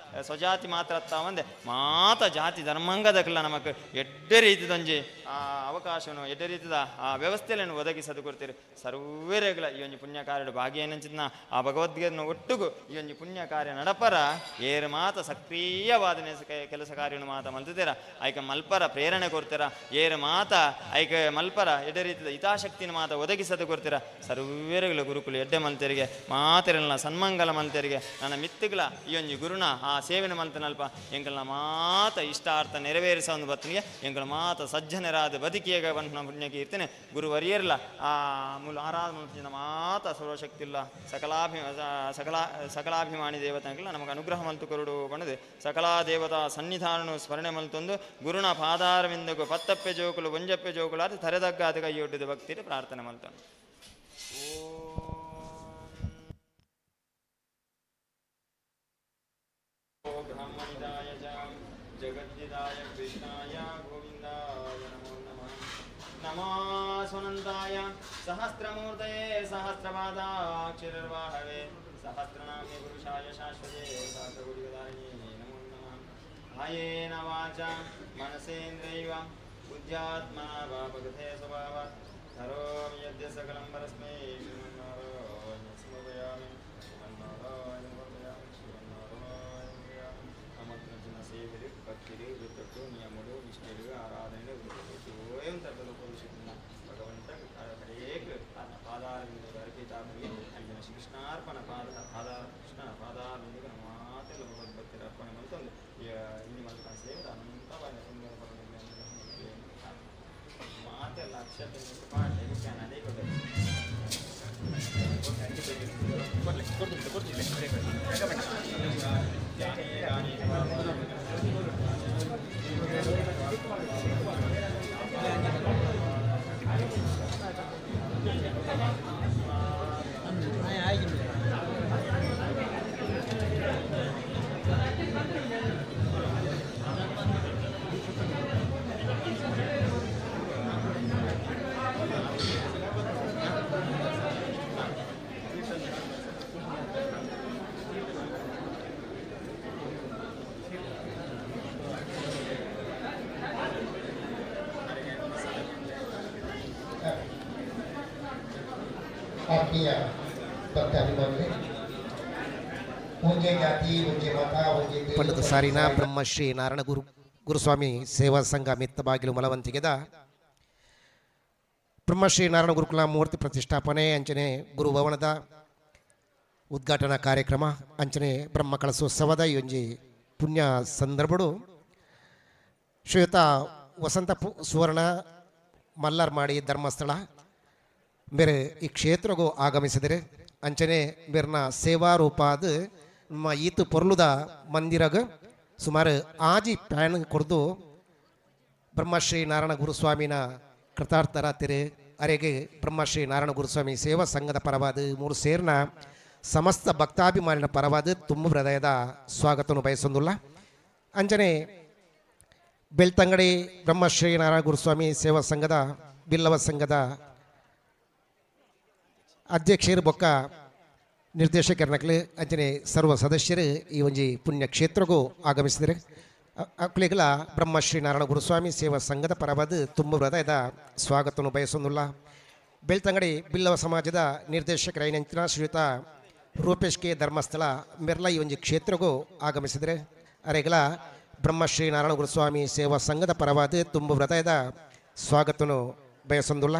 ಸ್ವಜಾತಿ ಮಾತ್ರ ಒಂದೆ ಮಾತ ಜಾತಿ ಧರ್ಮಾಂಗದಕ್ಕೆಲ್ಲ ನಮಕ್ ಎಡ್ಡೆ ರೀತಿದೊಂಜಿ ಆ ಅವಕಾಶನು ಎಡ್ಡೆ ರೀತಿದ ಆ ವ್ಯವಸ್ಥೆಯನ್ನು ಒದಗಿಸದು ಕೊಡ್ತೀರಿ ಸರ್ವೇರೆಗಳ ಈ ಒಂಜಿ ಪುಣ್ಯ ಕಾರ್ಯಡು ಭಾಗಿಯೇನಂಚಿನ ಆ ಭಗವದ್ಗೀತೆನ ಒಟ್ಟುಗು ಈ ಒಂಜಿ ಪುಣ್ಯ ಕಾರ್ಯ ನಡಪರ ಏರು ಮಾತ ಸಕ್ರಿಯವಾದ ಕೆಲಸ ಕಾರ್ಯನು ಮಾತ ಮಲ್ತಿದ್ದೀರ ಐಕ ಮಲ್ಪರ ಪ್ರೇರಣೆ ಕೊಡ್ತೀರ ಏರು ಮಾತ ಐಕ ಮಲ್ಪರ ಎಡ್ಡೆ ರೀತಿದ ಹಿತಾಶಕ್ತಿನ ಮಾತ ಒದಗಿಸದು ಕೊಡ್ತೀರ ಸರ್ವೇರೆಗಳ ಗುರುಕುಲು ಎಡ್ಡೆ ಮಲ್ತೆರಿಗೆ ಮಾತೆರೆಲ್ಲ ಸನ್ಮಂಗಲ ಮಲ್ತೆರಿಗೆ ನನ್ನ ಮಿತ್ತುಗಳ ಈ ಒಂಜಿ ಗುರುನ ಆ ಸೇವೆನ ಮಲ್ತನಲ್ಪ ಎಂಕಲ್ನ ಮಾತ ಇಷ್ಟಾರ್ಥ ನೆರವೇರಿಸ ಒಂದು ಬತ್ತನಿಗೆ ಎಂಕಲ ಮಾತ ಸಜ್ಜನರಾದ ಬದುಕಿಯಗ ಬಂದ ಪುಣ್ಯ ಕೀರ್ತನೆ ಗುರುವರಿಯರ್ಲ ಆ ಮೂಲ ಆರಾಧನ ಮಾತ ಸರ್ವಶಕ್ತಿಲ್ಲ ಸಕಲಾಭಿಮಾನಿ ದೇವತನಕ್ಕೆಲ್ಲ ನಮಗೆ ಅನುಗ್ರಹ ಮಲ್ತು ಕೊರಡು ಬಣ್ಣದು ಸಕಲಾ ದೇವತಾ ಸನ್ನಿಧಾನನು ಸ್ಮರಣೆ ಮಲ್ತೊಂದು ಗುರುನ ಪಾದಾರವಿಂದಗು ಪತ್ತಪ್ಪೆ ಜೋಕುಲು ಒಂಜಪ್ಪೆ ಜೋಕುಲು ಅದು ತರೆದಗ್ಗಾದ ಕೈಯೊಡ್ಡಿದ ಭಕ್ತಿರು ಪ್ರಾರ್ಥನೆ ಮಲ್ತನು. ಬ್ರಹ್ಮಣಿದಾಯ ಚ ಜಗದ್ದಿದಾಯ ಕೃಷ್ಣಾಯ ಗೋವಿಂದಾಯ ನಮೋ ನಮಃ. ನಮೋ ಸುನಂದಾಯ ಸಹಸ್ರಮೂರ್ತಯೇ ಸಹಸ್ರಪಾದಾಕ್ಷರರ್ವಾಹವೇ ಸಹಸ್ರನಾಮ್ಯ ಪುರುಷಾಯ ಶಾಶ್ವತೇ ಸಹಸ್ರಗುಡಿಗದಾರಿಣೇ ನಮೋ ನಮಃ. ಆಯೇನ ವಾಚಾ ಮನಸೇಂದ್ರೈವ ಬುದ್ಧ್ಯಾತ್ಮನ ವಾಪಗತೆ ಸ್ವಭಾವಾತ್ ಕರೋಮಿ ಯದ್ಯ ಸಕಲಂ ಪರಸ್ಮೈ ಶ್ರೀಮನ್ನಾರಾಯಣ ಸಮರ್ಪಯಾಮಿ ಶ್ರೀಮನ್ನಾರಾಯಣ ಸಮರ್ಪಯಾಮಿ ಶ್ರೀಮನ್ನಾರಾಯಣ ಸಮರ್ಪಯಾಮಿ. ನಮತ್ರ ಸೇವೆರು ಭಕ್ತಿರು ವೃತ್ತಕ್ಕೂ ನಿಯಮಡು ನಿಷ್ಠೆರು ಆರಾಧನೆ ಸ್ವಯಂ ತಪ್ಪಲು ಪುರುಷನ ಭಗವಂತ ಕಡೆಗೆ ಪಾದಾರವಿಂದ ಅರ್ಪಿತಾಪಿ ಅಂಜನ ಶ್ರೀಕೃಷ್ಣಾರ್ಪಣ ಪಾದ ಪಾದ ಕೃಷ್ಣನ ಪಾದಾರವಿಂದ ಮಾತೆಲ್ಲ ಭಗವದ್ಭಕ್ತರ ಅರ್ಪಣೆ ಮಲ್ತೊಂದು ಇಲ್ಲಿ ಮಲ್ತ ಸೇವೆ ಅನಂತವಾದ ಸುಂದರ ಮಾತೆಲ್ಲ ಅಕ್ಷತೆ ಪಾಠ ಅದೇ ಆತ್ಮೀಯ ಭಕ್ತಾಭಿಮಾನಿಗಳೇ, ಒಂಜೆ ಜಾತಿ ಒಂಜೆ ಮತ ಒಂಜೆ ಪಂಡಿತ ಸಾರಿನ ಬ್ರಹ್ಮಶ್ರೀ ನಾರಾಯಣ ಗುರುಸ್ವಾಮಿ ಸೇವಾ ಸಂಘ ಮಿತ್ತಬಾಗಿಲು ಮಲವಂತಿಗೆದ ಬ್ರಹ್ಮಶ್ರೀ ನಾರಾಯಣ ಗುರುಕುಲ ಮೂರ್ತಿ ಪ್ರತಿಷ್ಠಾಪನೆ ಅಂಚನೆ ಗುರುಭವನದ ಉದ್ಘಾಟನಾ ಕಾರ್ಯಕ್ರಮ ಅಂಚನೆ ಬ್ರಹ್ಮ ಕಳಸೋತ್ಸವದ ಈ ಒಂಜಿ ಪುಣ್ಯ ಸಂದರ್ಭಡು ಶ್ರೀಯುತ ವಸಂತ ಸುವರ್ಣ ಮಲ್ಲಾರ್ ಮಾಡಿ ಧರ್ಮಸ್ಥಳ ಬೇರೆ ಈ ಕ್ಷೇತ್ರಗೂ ಆಗಮಿಸಿದರೆ ಅಂಚನೆ ಬೇರ್ನ ಸೇವಾರೂಪಾದ ನಮ್ಮ ಈತು ಪೊರ್ಲುದ ಮಂದಿರಗ ಸುಮಾರು ಆಜಿ ಪ್ಯಾನ್ ಕೊಡ್ದು ಬ್ರಹ್ಮಶ್ರೀ ನಾರಾಯಣ ಗುರುಸ್ವಾಮಿನ ಕೃತಾರ್ಥರಾತಿರು ಅರೆಗೆ ಬ್ರಹ್ಮಶ್ರೀ ನಾರಾಯಣ ಗುರುಸ್ವಾಮಿ ಸೇವಾ ಸಂಘದ ಪರವಾದ ಮೂರು ಸೇರ್ನ ಸಮಸ್ತ ಭಕ್ತಾಭಿಮಾನಿನ ಪರವಾದ ತುಂಬ ಹೃದಯದ ಸ್ವಾಗತವನ್ನು ಬಯಸೊಂದುಲ್ಲ. ಅಂಚನೆ ಬೆಳ್ತಂಗಡಿ ಬ್ರಹ್ಮಶ್ರೀ ನಾರಾಯಣ ಗುರುಸ್ವಾಮಿ ಸೇವಾ ಸಂಘದ ಬಿಲ್ಲವ ಸಂಘದ ಅಧ್ಯಕ್ಷರು ಬೊಕ್ಕ ನಿರ್ದೇಶಕರನಕ್ಲು ಅಂಚನೆ ಸರ್ವ ಸದಸ್ಯರು ಈ ಒಂಜಿ ಪುಣ್ಯ ಕ್ಷೇತ್ರಗೂ ಆಗಮಿಸಿದರೆ ಅಕ್ಲಿಗಳ ಬ್ರಹ್ಮಶ್ರೀ ನಾರಾಯಣ ಗುರುಸ್ವಾಮಿ ಸೇವಾ ಸಂಘದ ಪರವಾದ ತುಂಬ ಹೃದಯದ ಸ್ವಾಗತವನ್ನು ಬಯಸೊಂದುಲ್ಲ. ಬೆಳ್ತಂಗಡಿ ಬಿಲ್ಲವ ಸಮಾಜದ ನಿರ್ದೇಶಕರಾಯಿನಂಚಿನ ಶ್ರೀಯುತ ರೂಪೇಶ್ ಕೆ ಧರ್ಮಸ್ಥಳ ಮೆರ್ಲ ಈ ಒಂದು ಕ್ಷೇತ್ರಗೂ ಆಗಮಿಸಿದರೆ ಅರೆಗಲ ಬ್ರಹ್ಮಶ್ರೀ ನಾರಾಯಣ ಗುರುಸ್ವಾಮಿ ಸೇವಾ ಸಂಘದ ಪರವಾದ ತುಂಬು ಹೃದಯದ ಸ್ವಾಗತನು ಬಯಸೊಂದುಲ್ಲ.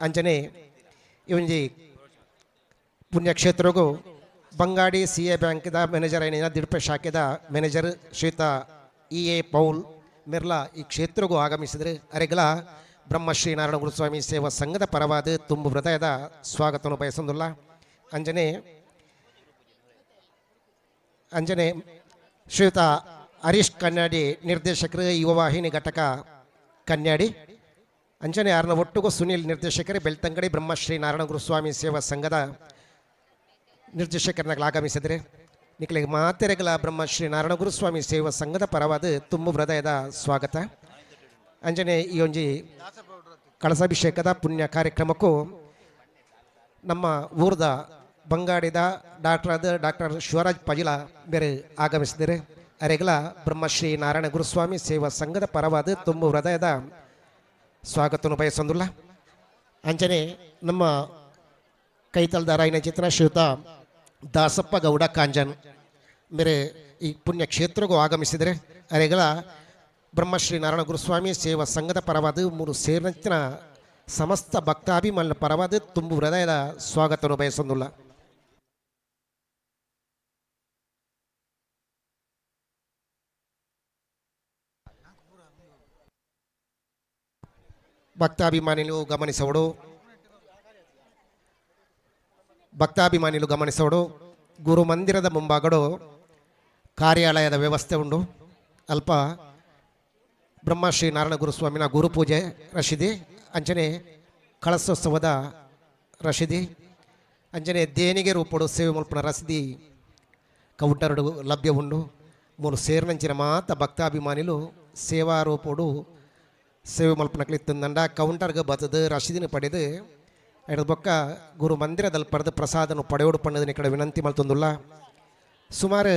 ಅಂಜನೆ ಈ ಒಂಜಿ ಪುಣ್ಯಕ್ಷೇತ್ರಗೂ ಬಂಗಾಡಿ ಸಿ ಎ ಬ್ಯಾಂಕ್ದ ಮ್ಯಾನೇಜರ್ అయిన ದಿಡ್ಪೆ ಶಾಖೆದ ಮ್ಯಾನೇಜರ್ ಶ್ರೀಯುತ ಇ ಎ ಪೌಲ್ ಮೆರ್ಲಾ ಈ ಕ್ಷೇತ್ರಗೂ ಆಗಮಿಸಿದರೆ ಅರೆಗಲ ಬ್ರಹ್ಮಶ್ರೀ ನಾರಾಯಣ ಗುರುಸ್ವಾಮಿ ಸೇವಾ ಸಂಘದ ಪರವಾದ ತುಂಬು ಹೃದಯದ ಸ್ವಾಗತವನ್ನು ಬಯಸೊಂದುಲ್ಲ. ಅಂಜನೆ ಅಂಜನೆ ಶ್ರೀಯುತ ಹರೀಶ್ ಕನ್ಯಾಡಿ ನಿರ್ದೇಶಕರು ಯುವವಾಹಿನಿ ಘಟಕ ಕನ್ಯಾಡಿ, ಅಂಜನೆ ಆರ್ನ ಒಟ್ಟುಗೂ ಸುನೀಲ್ ನಿರ್ದೇಶಕರು ಬೆಳ್ತಂಗಡಿ ಬ್ರಹ್ಮಶ್ರೀ ನಾರಾಯಣ ಗುರುಸ್ವಾಮಿ ಸೇವಾ ಸಂಘದ ನಿರ್ದೇಶಕರನ್ನಾಗಲು ಆಗಮಿಸಿದರೆ ನಿಖಲಿಗೆ ಮಾತೆರೆಗಳ ಬ್ರಹ್ಮಶ್ರೀ ನಾರಾಯಣ ಗುರುಸ್ವಾಮಿ ಸೇವಾ ಸಂಘದ ಪರವಾದ ತುಂಬು ಹೃದಯದ ಸ್ವಾಗತ. ಅಂಜನೆ ಈ ಒಂಜಿ ಕಳಸಾಭಿಷೇಕದ ಪುಣ್ಯ ಕಾರ್ಯಕ್ರಮಕ್ಕೂ ನಮ್ಮ ಊರದ ಬಂಗಾಡಿದ ಡಾಕ್ಟರ್ ಡಾಕ್ಟರ್ ಶಿವರಾಜ್ ಪಜಿಲ ಬೇರೆ ಆಗಮಿಸಿದರೆ ಅರೆಗಲ ಬ್ರಹ್ಮಶ್ರೀ ನಾರಾಯಣ ಗುರುಸ್ವಾಮಿ ಸೇವಾ ಸಂಘದ ಪರವಾದ ತುಂಬು ಹೃದಯದ ಸ್ವಾಗತವನ್ನು ಬಯಸೊಂದುಲ್ಲ. ಅಂಜನೆ ನಮ್ಮ ಕೈತಲ್ದ ರಾಯನ ಚಿತ್ರ ಶ್ರೀಯುತ ದಾಸಪ್ಪ ಗೌಡ ಕಾಂಜನ್ ಬೇರೆ ಈ ಪುಣ್ಯಕ್ಷೇತ್ರಗೂ ಆಗಮಿಸಿದರೆ ಅರೆಗಳ ಬ್ರಹ್ಮಶ್ರೀ ನಾರಾಯಣ ಗುರುಸ್ವಾಮಿ ಸೇವಾ ಸಂಘದ ಪರವಾದ ಮೂರು ಸೇರಿನ ಸಮಸ್ತ ಭಕ್ತಾಭಿಮಾನ ಪರವಾದ ತುಂಬು ಹೃದಯದ ಸ್ವಾಗತವನ್ನು ಬಯಸೊಂದುಲ್ಲ. ಭಕ್ತಾಭಿಮಾನಿಗಳು ಗಮನಿಸೋಡು, ಭಕ್ತಾಭಿಮಾನಿಗಳು ಗಮನಿಸೋಡು, ಗುರು ಮಂದಿರದ ಮುಂಭಾಗಡು ಕಾರ್ಯಾಲಯದ ವ್ಯವಸ್ಥೆ ಉಂಟು. ಅಲ್ಪ ಬ್ರಹ್ಮಶ್ರೀ ನಾರಾಯಣ ಗುರುಸ್ವಾಮಿನ ಗುರುಪೂಜೆ ರಶೀದಿ, ಅಂಚನೆ ಕಳಸೋತ್ಸವದ ರಶೀದಿ, ಅಂಚನೆ ದೇಣಿಗೆ ರೂಪಡು ಸೇವೆ ಮಲ್ಪನ ರಸೀದಿ ಕೌಂಟರ್ಡು ಲಭ್ಯ ಉಂಡು. ಮೂರು ಸೇರಿನಂಚಿನ ಮಾತ ಭಕ್ತಾಭಿಮಾನಿಲು ಸೇವಾ ರೂಪಡು ಸೇವೆ ಮಲ್ಪನಕ್ಲಿ ಇತ್ತಂದಂಡ ಕೌಂಟರ್ಗೆ ಬತ್ತದು ರಸೀದಿನ ಪಡೆದು ಎಡದ ಬೊಕ್ಕ ಗುರು ಮಂದಿರದಲ್ಲಿ ಪಡೆದು ಪ್ರಸಾದನು ಪಡೆಯೋಡು ಪಣ್ಣದನ್ನ ಈ ಕಡೆ ವಿನಂತಿ ಮಲ್ತೊಂದುಲ್ಲ. ಸುಮಾರು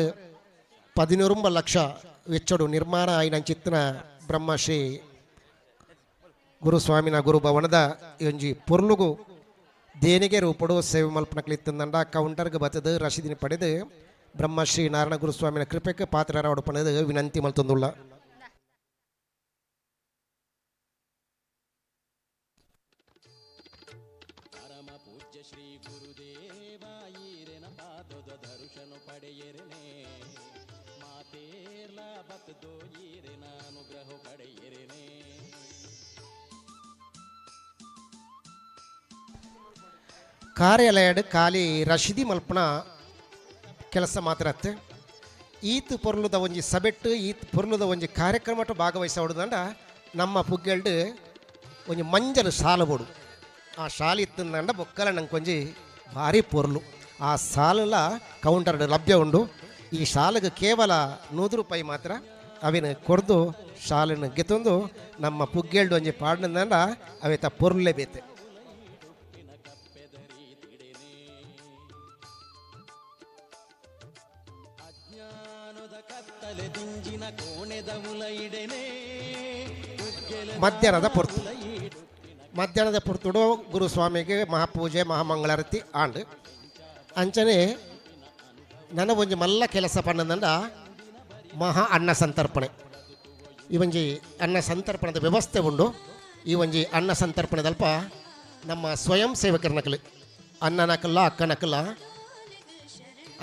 11 ಲಕ್ಷ ವೆಚ್ಚಡು ನಿರ್ಮಾಣ ಆಯಿನಂಚಿತ್ತಿನ ಬ್ರಹ್ಮಶ್ರೀ ಗುರುಸ್ವಾಮಿನ ಗುರುಭವನದ ಒಂಜಿ ಪೊರ್ಲುಗು ದೇಣಿಗೆ ರೂಪಡು ಸೇವೆ ಮಲ್ಪನಕ್ಲಿ ಇತ್ತಂದಂಡ ಕೌಂಟರ್ಗೆ ಬತ್ತದು ರಸೀದಿನ ಪಡೆದು ಬ್ರಹ್ಮಶ್ರೀ ನಾರಾಯಣ ಗುರುಸ್ವಾಮಿನ ಕೃಪೆಗೆ ಪಾತ್ರರಾವಡು ಪಣ್ಣದು ವಿನಂತಿ ಮಲ್ತೊಂದುಲ್ಲ. ಪರಮ ಪೂಜ್ಯ ಶ್ರೀ ಗುರುದೇವ ಈರೆನ ಪಾದದ ದರ್ಶನ ಪಡೆಯರೆನೆ, ಮಾತೇರ್ಲ ಬತ್ತದೋ ಈರೆನ ಅನುಗ್ರಹ ಪಡೆಯರೆನೆ. ಕಾರ್ಯಾಲಯಡ್ ಖಾಲಿ ರಶೀದಿ ಮಲ್ಪನ ಕೆಲಸ ಮಾತ್ರ ಅತ್ತೆ. ಈತ್ ಪೊರ್ಲುದ ಒಂಜಿ ಸಬೆಟ್ಟು ಈತ್ ಪೊರ್ಲುದ ಒಂಜಿ ಕಾರ್ಯಕ್ರಮಟ್ಟು ಭಾಗವಹಿಸೋಡ್ದಂಡ ನಮ್ಮ ಪುಗ್ಗೆಲ್ಡ್ ಒಂಜಿ ಮಂಜಲು ಸಾಲ ಬೋಡು. ಆ ಶಾಲೆ ಇತ್ತಂದಂಡ ಬೊಕ್ಕಲ ನಂಗೆ ಒಂಜಿ ಭಾರಿ ಪೊರ್ಲು ಆ ಸಾಲಲ ಕೌಂಟರ್ ಲಭ್ಯ ಉಂಡು. ಈ ಶಾಲೆಗೆ ಕೇವಲ 100 ರೂಪಾಯಿ ಮಾತ್ರ ಅವಿನ ಕೊರ್ದು ಶಾಲೆನ ಗೆತ್ತೊಂದು ನಮ್ಮ ಪುಗ್ಗೆಲ್ಡು ಒಂಜಿ ಪಾಡ್ನಂದಂಡ ಅವೇತ ಪೊರ್ಲೇ ಬೇತೆ. ಮಧ್ಯಾಹ್ನದ ಪೊರ್ತು, ಮಧ್ಯಾಹ್ನದ ಪೊರ್ತುಡು ಗುರುಸ್ವಾಮಿಗೆ ಮಹಾಪೂಜೆ ಮಹಾಮಂಗಳಾರತಿ ಆಂಡ್. ಅಂಚನೆ ನನ್ನ ಒಂಜಿ ಮಲ್ಲ ಕೆಲಸ ಪಣ್ಣಂದಂಡ ಮಹಾ ಅನ್ನ ಸಂತರ್ಪಣೆ. ಈ ಒಂಜಿ ಅನ್ನ ಸಂತರ್ಪಣದ ವ್ಯವಸ್ಥೆ ಉಂಡು. ಈ ಒಂಜಿ ಅನ್ನ ಸಂತರ್ಪಣೆದಲ್ಪ ನಮ್ಮ ಸ್ವಯಂ ಸೇವಕರ ನಕಲು ಅನ್ನನಕಲ್ಲ ಅಕ್ಕನಕಲ್ಲ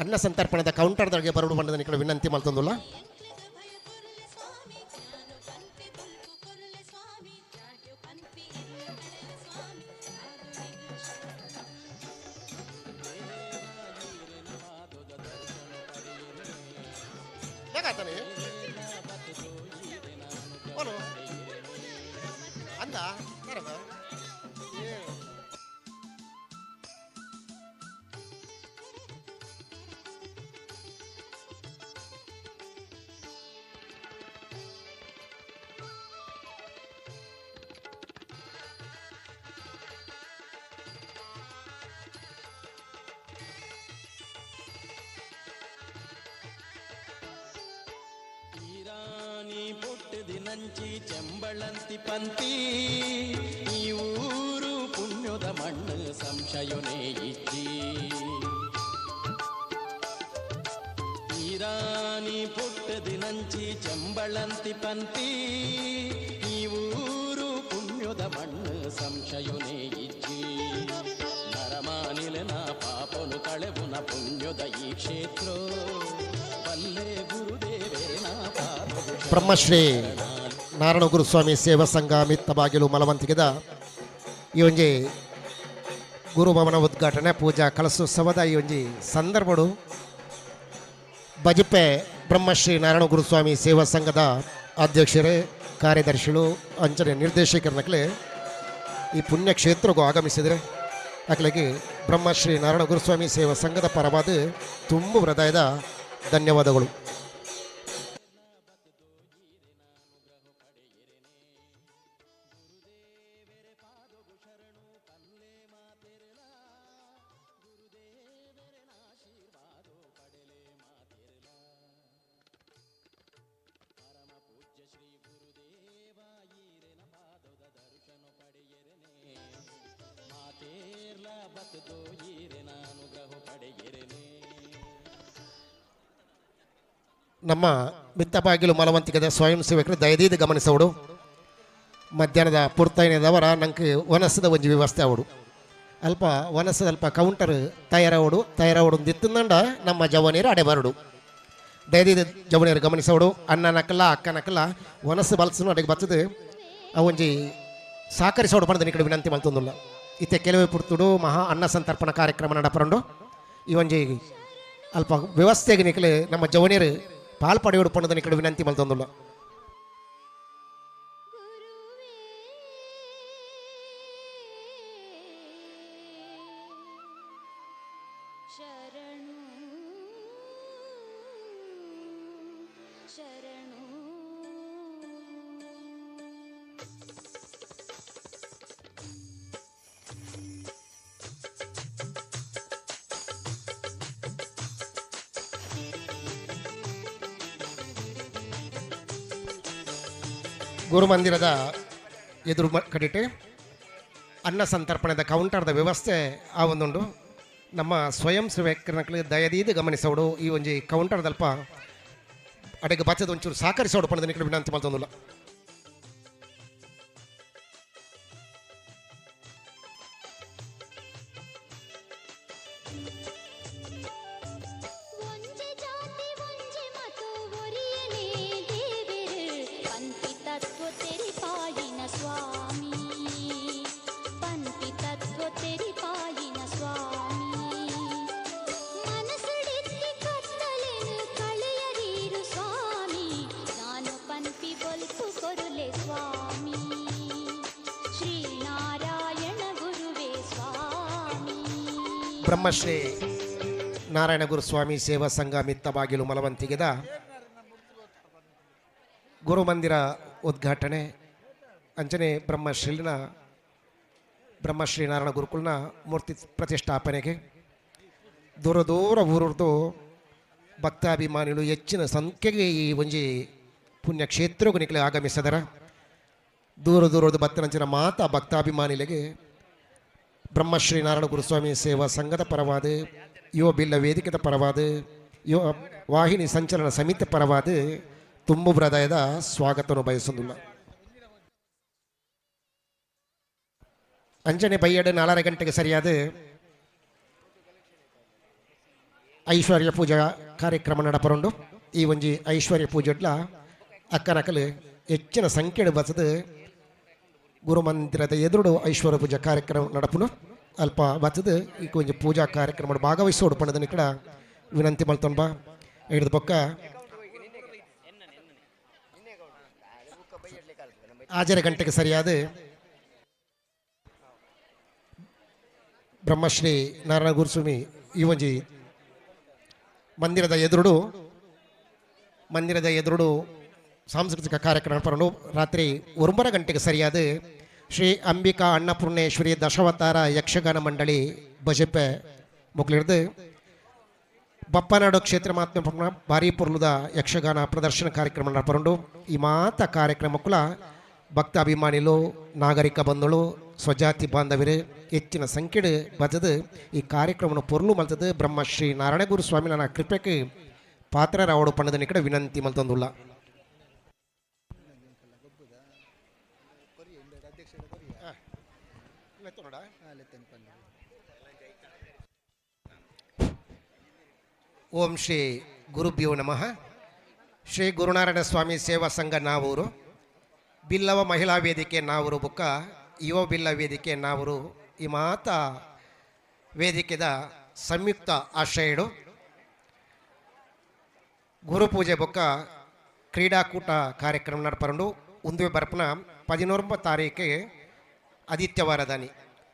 ಅನ್ನ ಸಂತರ್ಪಣದ ಕೌಂಟರ್ದೊಳಗೆ ಬರಡು ಬಂದದ ಈ ಕಡೆ ವಿನಂತಿ ಮಲ್ತೊಂದುಲ್ಲ. ಹೇಗಾಯ್ತಾನೆ ಓನು ಅಂದ ಬರಬ. ಈರಾನಿ ಪುಟ್ಟದಿ ನಂಚಿ ಚೆಂಬಳಂತಿ ಪಂತಿ ಈ ಊರು ಪುಣ್ಯೋದ ಪುಣ್ಯದ ಮಣ್ಣು ಸಂಶಯನೇ ಇಜ್ಜಿ. ಈರಾನಿ ಪುಟ್ಟದಿನಂಚಿ ಚಂಬಳಂತಿ ಪಂತಿ ಈ ಊರು ಪುಣ್ಯದ ಮಣ್ಣು ಸಂಶಯನೇ ಇಜ್ಜಿ. ನರಮಾನಿಲನ ಪಾಪನು ಕಳೆವುನ ಪುಣ್ಯದ ಈ ಕ್ಷೇತ್ರ ಬಲ್ಲೆ ಗುರುದೇವೇನ ಪಾಪವು. ಬ್ರಹ್ಮಶ್ರೀ ನಾರಾಯಣ ಗುರುಸ್ವಾಮಿ ಸೇವಾ ಸಂಘ ಮಿತ್ತಬಾಗಿಲು ಮಲವಂತಿಗೆದ ಈ ಒಂಜಿ ಗುರುಭವನ ಉದ್ಘಾಟನೆ ಪೂಜಾ ಕಲಸೋತ್ಸವದ ಈ ಒಂಜಿ ಸಂದರ್ಭಡು ಬಜಿಪೆ ಬ್ರಹ್ಮಶ್ರೀ ನಾರಾಯಣ ಗುರುಸ್ವಾಮಿ ಸೇವಾ ಸಂಘದ ಅಧ್ಯಕ್ಷರೇ, ಕಾರ್ಯದರ್ಶಿಗಳು, ಅಂಚನೆ ನಿರ್ದೇಶಕರನಕ್ಲೆ ಈ ಪುಣ್ಯಕ್ಷೇತ್ರಕ್ಕೂ ಆಗಮಿಸಿದರೆ ಅಕ್ಲೆಗೆ ಬ್ರಹ್ಮಶ್ರೀ ನಾರಾಯಣ ಗುರುಸ್ವಾಮಿ ಸೇವಾ ಸಂಘದ ಪರವಾದ ತುಂಬು ಹೃದಯದ ಧನ್ಯವಾದಗಳು. ನಮ್ಮ ಮಿತ್ತಬಾಗಿಲು ಮಲವಂತಿಕದ ಸ್ವಯಂ ಸೇವಕರು ದಯದೀದು ಗಮನಿಸೋಡು. ಮಧ್ಯಾಹ್ನದ ಪುರ್ತೈನದವರ ನಂಗೆ ವನಸದ ಒಂಜಿ ವ್ಯವಸ್ಥೆ ಅವಡು ಅಲ್ಪ ವನಸದ ಅಲ್ಪ ಕೌಂಟರ್ ತಯಾರವಡು ತಯಾರವಡು ದಿತ್ತಂದಂಡ ನಮ್ಮ ಜವನೀರು ಅಡೆ ಬರಡು. ದಯದೀದು ಜವನೀರು ಗಮನಿಸೋಡು. ಅಣ್ಣನಕಲ್ಲ ಅಕ್ಕನಕಲ್ಲ ವನಸ್ಸು ಬಲ್ಸನು ಅಡೆಗೆ ಬರ್ತದೆ. ಆ ಒಂಜಿ ಸಹಕರಿಸೋಡು ಪಣದ ಈ ಕಡೆ ವಿನಂತಿ ಮಲ್ತೊಂದುಲ್ಲ. ಇತ್ತೆ ಕೆಲವೇ ಪುರ್ತುಡು ಮಹಾ ಅನ್ನ ಸಂತರ್ಪಣ ಕಾರ್ಯಕ್ರಮ ನಡಪರಂಡು. ಈ ಒಂಜಿ ಅಲ್ಪ ವ್ಯವಸ್ಥೆಗೆ ನಿಕಲೆ ನಮ್ಮ ಜವನೀರು ಪಾಲ್ ಪಡೆಯೋಡು ಪಣದ ಈ ಕಡೆ ವಿನಂತಿ ಮಲ್ತೊಂದುಲ್ಲ. ಶರಣು ಶರಣು. ಗುರುಮಂದಿರದ ಎದುರು ಕಡಿಟೆ ಅನ್ನ ಸಂತರ್ಪಣೆದ ಕೌಂಟರ್ದ ವ್ಯವಸ್ಥೆ ಆ ಒಂದುಂಡು. ನಮ್ಮ ಸ್ವಯಂ ಸೇವಕರನಕ್ಲು ದಯದೀದು ಗಮನಿಸೋಡು. ಈ ಒಂಜಿ ಕೌಂಟರ್ದಲ್ಪ ಅಡೆಗೆ ಬಚ್ಚದ ಒಂಚೂರು ಸಹಕರಿಸೋಡು ಪಣದ ನಿಕಡೆ ವಿನಂತಿ ಮಲ್ತೊಂದುಲ್ಲ. ಒಂಜೆ ಜಾತಿ ಒಂಜೆ ಮತೋ ಒರಿಯಲೇ ದೇವೆರು ಪನ್ಪಿ ತತ್ವ ತೆರಿಪಾಯಿನ ಸ್ವಾಮಿ, ಪನ್ಪಿ ತತ್ವ ತೆರಿಪಾಯಿನ ಸ್ವಾಮಿ. ಮನಸ್ಸಿಡಿತ್ತಿ ಕತ್ತಲೆನು ಕಳೆಯರೀರು ಸ್ವಾಮಿ, ನಾನು ಪನ್ಪಿ ಬೊಲ್ಪು ಕೊರುಲೆ ಸ್ವಾಮಿ. ಶ್ರೀನಾರಾಯಣ ಗುರುವೇ ಸ್ವಾಮಿ. ಬ್ರಹ್ಮಶ್ರೀ ನಾರಾಯಣ ಗುರುಸ್ವಾಮಿ ಸೇವಾ ಸಂಘ ಮಿತ್ತಬಾಗಿಲು ಮಲವಂತಿಗೆದ ಗುರುಮಂದಿರ ಉದ್ಘಾಟನೆ ಅಂಚನೆ ಬ್ರಹ್ಮಶ್ರೀ ನಾರಾಯಣ ಗುರುಕುಲ್ನ ಮೂರ್ತಿ ಪ್ರತಿಷ್ಠಾಪನೆಗೆ ದೂರ ದೂರ ಊರದ್ದು ಭಕ್ತಾಭಿಮಾನಿಗಳು ಹೆಚ್ಚಿನ ಸಂಖ್ಯೆಗೆ ಈ ಒಂಜಿ ಪುಣ್ಯಕ್ಷೇತ್ರಗೂ ನಿಕಲೆ ಆಗಮಿಸದರ. ದೂರ ದೂರದ ಭಕ್ತನಂಚಿನ ಮಾತಾ ಭಕ್ತಾಭಿಮಾನಿಗಳಿಗೆ ಬ್ರಹ್ಮಶ್ರೀ ನಾರಾಯಣ ಗುರುಸ್ವಾಮಿ ಸೇವಾ ಸಂಘದ ಪರವಾದ, ಯುವ ಬಿಲ್ಲ ವೇದಿಕೆದ ಪರವಾದ, ಯುವ ವಾಹಿನಿ ಸಂಚಲನ ಸಮಿತಿ ಪರವಾದ ತುಂಬು ಹೃದಯದ ಸ್ವಾಗತವನ್ನು ಬಯಸುವುದಿಲ್ಲ. ಅಂಜನೆ ಬೈಯಡು 4:30 ಗಂಟೆಗೆ ಸರಿಯಾದ ಐಶ್ವರ್ಯ ಪೂಜಾ ಕಾರ್ಯಕ್ರಮ ನಡಪರುಂಡು. ಈ ಒಂಜಿ ಐಶ್ವರ್ಯ ಪೂಜೆಡ್ಲ ಅಕ್ಕನಕಲು ಹೆಚ್ಚಿನ ಸಂಖ್ಯೆಡು ಬಸದು ಗುರುಮಂದಿರದ ಎದುರುಡು ಐಶ್ವರ್ಯ ಪೂಜಾ ಕಾರ್ಯಕ್ರಮ ನಡಪುನು. ಅಲ್ಪ ಬತ್ತದು ಈ ಒಂಜಿ ಪೂಜಾ ಕಾರ್ಯಕ್ರಮ ಭಾಗವಹಿಸೋಡು ಪಣದನಿ ಕೂಡ ವಿನಂತಿ ಮಲ್ತೊಂಬ. ಹಿಡಿದ ಪಕ್ಕ 6:30 ಗಂಟೆಗೆ ಸರಿಯಾದ ಬ್ರಹ್ಮಶ್ರೀ ನಾರಾಯಣ ಗುರುಸ್ವಾಮಿ ಈ ಒಂಜಿ ಮಂದಿರದ ಎದುರುಡು ಸಾಂಸ್ಕೃತಿಕ ಕಾರ್ಯಕ್ರಮ ಪರಂಡು. ರಾತ್ರಿ 9 ಗಂಟೆಗೆ ಸರಿಯಾದ ಶ್ರೀ ಅಂಬಿಕಾ ಅನ್ನಪೂರ್ಣೇಶ್ವರಿ ದಶಾವತಾರ ಯಕ್ಷಗಾನ ಮಂಡಳಿ ಬಜಪೆ ಮುಕ್ಲಿಡ್ದು ಬಪ್ಪನಾಡು ಕ್ಷೇತ್ರ ಮಹಾತ್ಮ ಭಾರೀ ಪೊರ್ಲುದ ಯಕ್ಷಗಾನ ಪ್ರದರ್ಶನ ಕಾರ್ಯಕ್ರಮ ನಡಪರುಂಡು. ಈ ಮಾತ ಕಾರ್ಯಕ್ರಮಕ್ಕುಲ ಭಕ್ತ ಅಭಿಮಾನಿಲು, ನಾಗರಿಕ ಬಂಧುಗಳು, ಸ್ವಜಾತಿ ಬಾಂಧವರು ಹೆಚ್ಚಿನ ಸಂಖ್ಯೆಡ್ ಬತ್ತದು ಈ ಕಾರ್ಯಕ್ರಮನ ಪೊರ್ಲು ಮಲ್ತದು ಬ್ರಹ್ಮಶ್ರೀ ನಾರಾಯಣಗುರು ಸ್ವಾಮಿನ ಕೃಪೆಗೆ ಪಾತ್ರರಾವಡು ಪಣ್ಣದನಿ ಕಡೆ ವಿನಂತಿ ಮಲ್ತೊಂದುಲ್ಲ. ಓಂ ಶ್ರೀ ಗುರುಭ್ಯೋ ನಮಃ. ಶ್ರೀ ಗುರುನಾರಾಯಣ ಸ್ವಾಮಿ ಸೇವಾ ಸಂಘ ನಾವೂರು, ಬಿಲ್ಲವ ಮಹಿಳಾ ವೇದಿಕೆ ನಾವೂರು ಬುಕ್ಕ ಯುವ ಬಿಲ್ಲ ವೇದಿಕೆ ನಾವೂರು ಈ ಮಾತ ವೇದಿಕೆದ ಸಂಯುಕ್ತ ಆಶ್ರಯಡು ಗುರುಪೂಜೆ ಬೊಕ್ಕ ಕ್ರೀಡಾಕೂಟ ಕಾರ್ಯಕ್ರಮ ನಡಪರಂಡು. ಉಂದುವೆ ಬರ್ಪನ 19 ತಾರೀಕು ಆದಿತ್ಯವಾರದಾನಿ,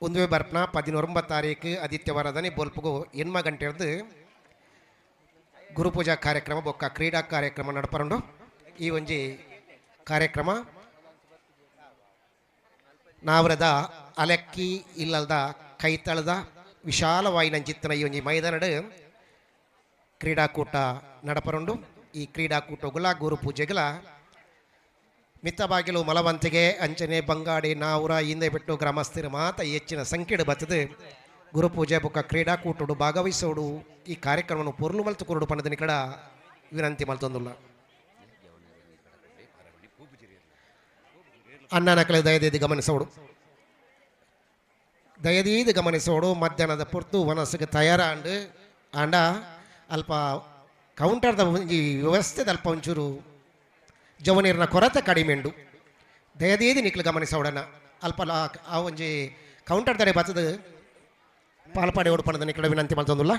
ಉಂದುವೆ ಬರ್ಪನ 19 ತಾರೀಕು ಆದಿತ್ಯವಾರದಾನಿ ಬೊಲ್ಪುಗು 8 ಗಂಟೆರ್ದು ಗುರುಪೂಜಾ ಕಾರ್ಯಕ್ರಮ ಬೊಕ್ಕ ಕ್ರೀಡಾ ಕಾರ್ಯಕ್ರಮ ನಡಪರಂಡು. ಈ ಒಂಜಿ ಕಾರ್ಯಕ್ರಮ ನಾವರದ ಅಲಕ್ಕಿ ಇಲ್ಲಲ್ದ ಕೈತಳದ ವಿಶಾಲವಾಯಿನ ಚಿತ್ತನ ಈ ಒಂಜಿ ಮೈದಾನಡು ಕ್ರೀಡಾಕೂಟ ನಡಪರುಂಡು. ಈ ಕ್ರೀಡಾಕೂಟಗಳ ಗುರುಪೂಜೆಗಳ ಮಿತ್ತಬಾಗಿಲು ಮಲವಂತಿಗೆ ಅಂಚನೆ ಬಂಗಾಡಿ ನಾವುರ ಹಿಂದೆ ಬಿಟ್ಟು ಗ್ರಾಮಸ್ಥರು ಮಾತ ಹೆಚ್ಚಿನ ಸಂಖ್ಯೆಡು ಬತ್ತದು ಗುರುಪೂಜೆ ಬೊಕ್ಕ ಕ್ರೀಡಾಕೂಟಡು ಭಾಗವಹಿಸೋಡು. ಈ ಕಾರ್ಯಕ್ರಮವನ್ನು ಪೊರ್ಲು ಮಲ್ತು ಕೊರಡು ಪಣದಿನ ಕಡ ವಿನಂತಿ ಮಲ್ತೊಂದುಲ್ಲ. ಅಣ್ಣನ ದಯದೀದಿ ಗಮನಿಸೋಡು, ದಯದೀದಿ ಗಮನಿಸೋಡು. ಮಧ್ಯಾಹ್ನದ ಪೊರ್ತು ವನಸ್ಸಿಗೆ ತಯಾರಾಂಡು ಆಂಡ ಅಲ್ಪ ಕೌಂಟರ್ದ ಒಂಜಿ ವ್ಯವಸ್ಥೆದ ಅಲ್ಪ ಒಂಚೂರು ಜವನೀರಿನ ಕೊರತೆ ಕಡಿಮೆ ಉಂಡು. ದಯದೀದಿ ನಿಕ್ಲು ಗಮನಿಸೋಡನ ಅಲ್ಪ ಆ ಒಂಜಿ ಕೌಂಟರ್ ದಡೆ ಬತ್ತದು ಪಾಲ್ಪಾಡಿ ಓಡ್ಪಣದ ನಿಕ್ಲ ವಿನಂತಿ ಮಲ್ತೊಂದುಲ್ಲ.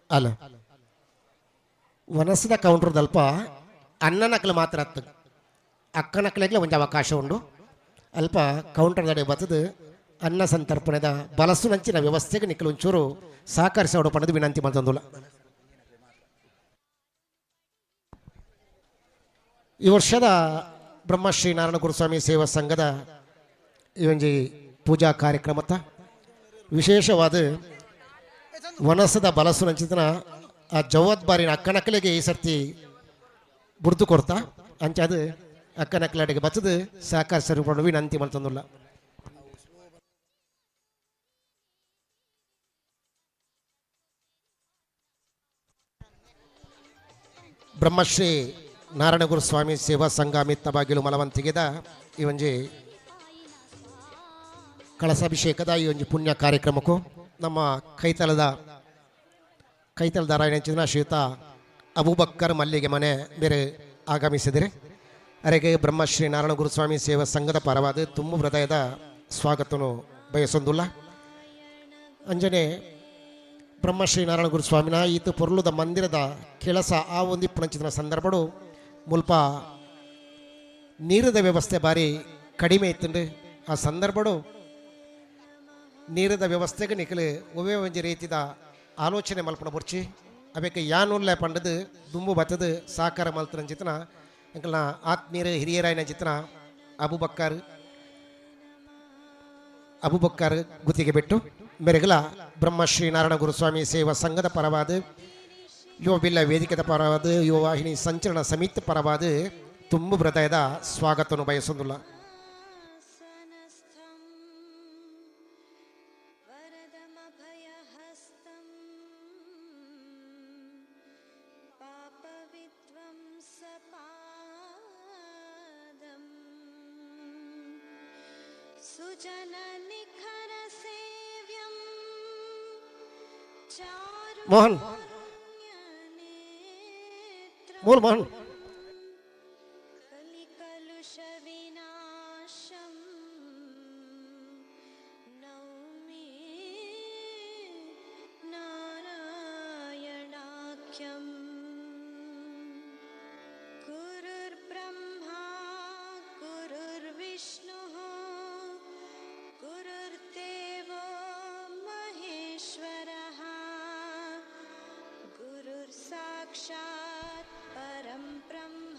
ಅಲ್ಲ ವನಸದ ಕೌಂಟರ್ದಲ್ಪ ಅಣ್ಣನಕ್ಲು ಮಾತ್ರ ಅತ್ತು ಅಕ್ಕನಕ್ಲೆಗ್ಲ ಒಂಜಿ ಅವಕಾಶ ಉಂಡು. ಅಲ್ಪ ಕೌಂಟರ್ದಡೆ ಬತ್ತದು ಅನ್ನ ಸಂತರ್ಪಣೆದ ಬಲಸುನಂಚಿನ ವ್ಯವಸ್ಥೆಗೆ ನಿಕ್ಕಲು ಒಂಚೂರು ಸಹಕರಿಸೋಡು ಪಣದು ವಿನಂತಿ ಮಲ್ತೊಂದುಲ್ಲ. ಈ ವರ್ಷದ ಬ್ರಹ್ಮಶ್ರೀ ನಾರಾಯಣ ಗುರುಸ್ವಾಮಿ ಸೇವಾ ಸಂಘದ ಈ ಒಂಜಿ ಪೂಜಾ ಕಾರ್ಯಕ್ರಮತ್ತ ವಿಶೇಷವಾದ ವನಸದ ಬಲಸುನಂಚಿತನ ಆ ಜವಾಬ್ದಾರಿನ ಅಕ್ಕನಕ್ಕಲಿಗೆ ಈ ಸರ್ತಿ ಬುಡ್ದು ಕೊಡ್ತಾ ಅಂಚ ಅದು ಅಕ್ಕನಕ್ಕಲಡಿಗೆ ಬತ್ತದು ಸಹಕರಿಸಲು ವಿನಂತಿ ಮಲ್ತೊಂದುಲ್ಲ. ಬ್ರಹ್ಮಶ್ರೀ ನಾರಾಯಣಗುರು ಸ್ವಾಮಿ ಸೇವಾ ಸಂಘ ಮಿತ್ತಬಾಗಿಲು ಮಲವಂತಿಗೆದ ಈ ಒಂಜಿ ಕಳಸಾಭಿಷೇಕದ ಈ ಒಂಜಿ ಪುಣ್ಯ ಕಾರ್ಯಕ್ರಮಕ್ಕೂ ನಮ್ಮ ಕೈತಲದ ರಾಯಣಂಚಿನ ಶ್ರೀಯುತ ಅಬೂಬಕ್ಕರ್ ಮಲ್ಲಿಗೆ ಮನೆ ಬೇರೆ ಆಗಮಿಸಿದರೆ ಅರೆಗೆ ಬ್ರಹ್ಮಶ್ರೀ ನಾರಾಯಣ ಗುರುಸ್ವಾಮಿ ಸೇವಾ ಸಂಘದ ಪರವಾದ ತುಂಬು ಹೃದಯದ ಸ್ವಾಗತನು ಬಯಸೊಂದುಲ್ಲ. ಅಂಜನೆ ಬ್ರಹ್ಮಶ್ರೀ ನಾರಾಯಣ ಗುರುಸ್ವಾಮಿನ ಈತ ಪೊರ್ಲುದ ಮಂದಿರದ ಕೆಲಸ ಆ ಒಂದು ಪುಣಚಿನ ಸಂದರ್ಭಡು ಮುಲ್ಪ ನೀರದ ವ್ಯವಸ್ಥೆ ಬಾರಿ ಕಡಿಮೆ ಇತ್ತಂಡು. ಆ ಸಂದರ್ಭಡು ನೀರದ ವ್ಯವಸ್ಥೆಗೆ ನಿಖಲು ಒವ್ವೇ ಒಂಜಿ ರೀತಿದ ಆಲೋಚನೆ ಮಲ್ಪನ ಬುರ್ಚಿ ಅಬೇಕ ಯಾನುಲ್ಲೆ ಪಂಡದು ದುಂಬು ಬತ್ತದು ಸಹಕಾರ ಮಲ್ತನ ಚಿತನ ಎಂಕಲ್ನ ಆತ್ಮೀಯರು ಹಿರಿಯರಾಯನ ಚಿತನ ಅಬುಬಕ್ಕರ್ ಅಬುಬಕ್ಕರ್ ಗುತ್ತಿಗೆ ಬಿಟ್ಟು ಮೆರೆಗಲ ಬ್ರಹ್ಮಶ್ರೀ ನಾರಾಯಣ ಗುರುಸ್ವಾಮಿ ಸೇವಾ ಸಂಘದ ಪರವಾದ ಯುವ ಬಿಲ್ಲ ವೇದಿಕೆದ ಪರವಾದ ಯುವ ವಾಹಿನಿ ಸಂಚಲನ ಸಮಿತಿ ಪರವಾದ ತುಂಬು ಹೃದಯದ ಸ್ವಾಗತವನ್ನು ಬಯಸೋದಿಲ್ಲ. ಮೋಹನ್ ಮೂಲ ಮೋಹನ್ ಕಲಿಕಲುಷವಿನಾಶಂ.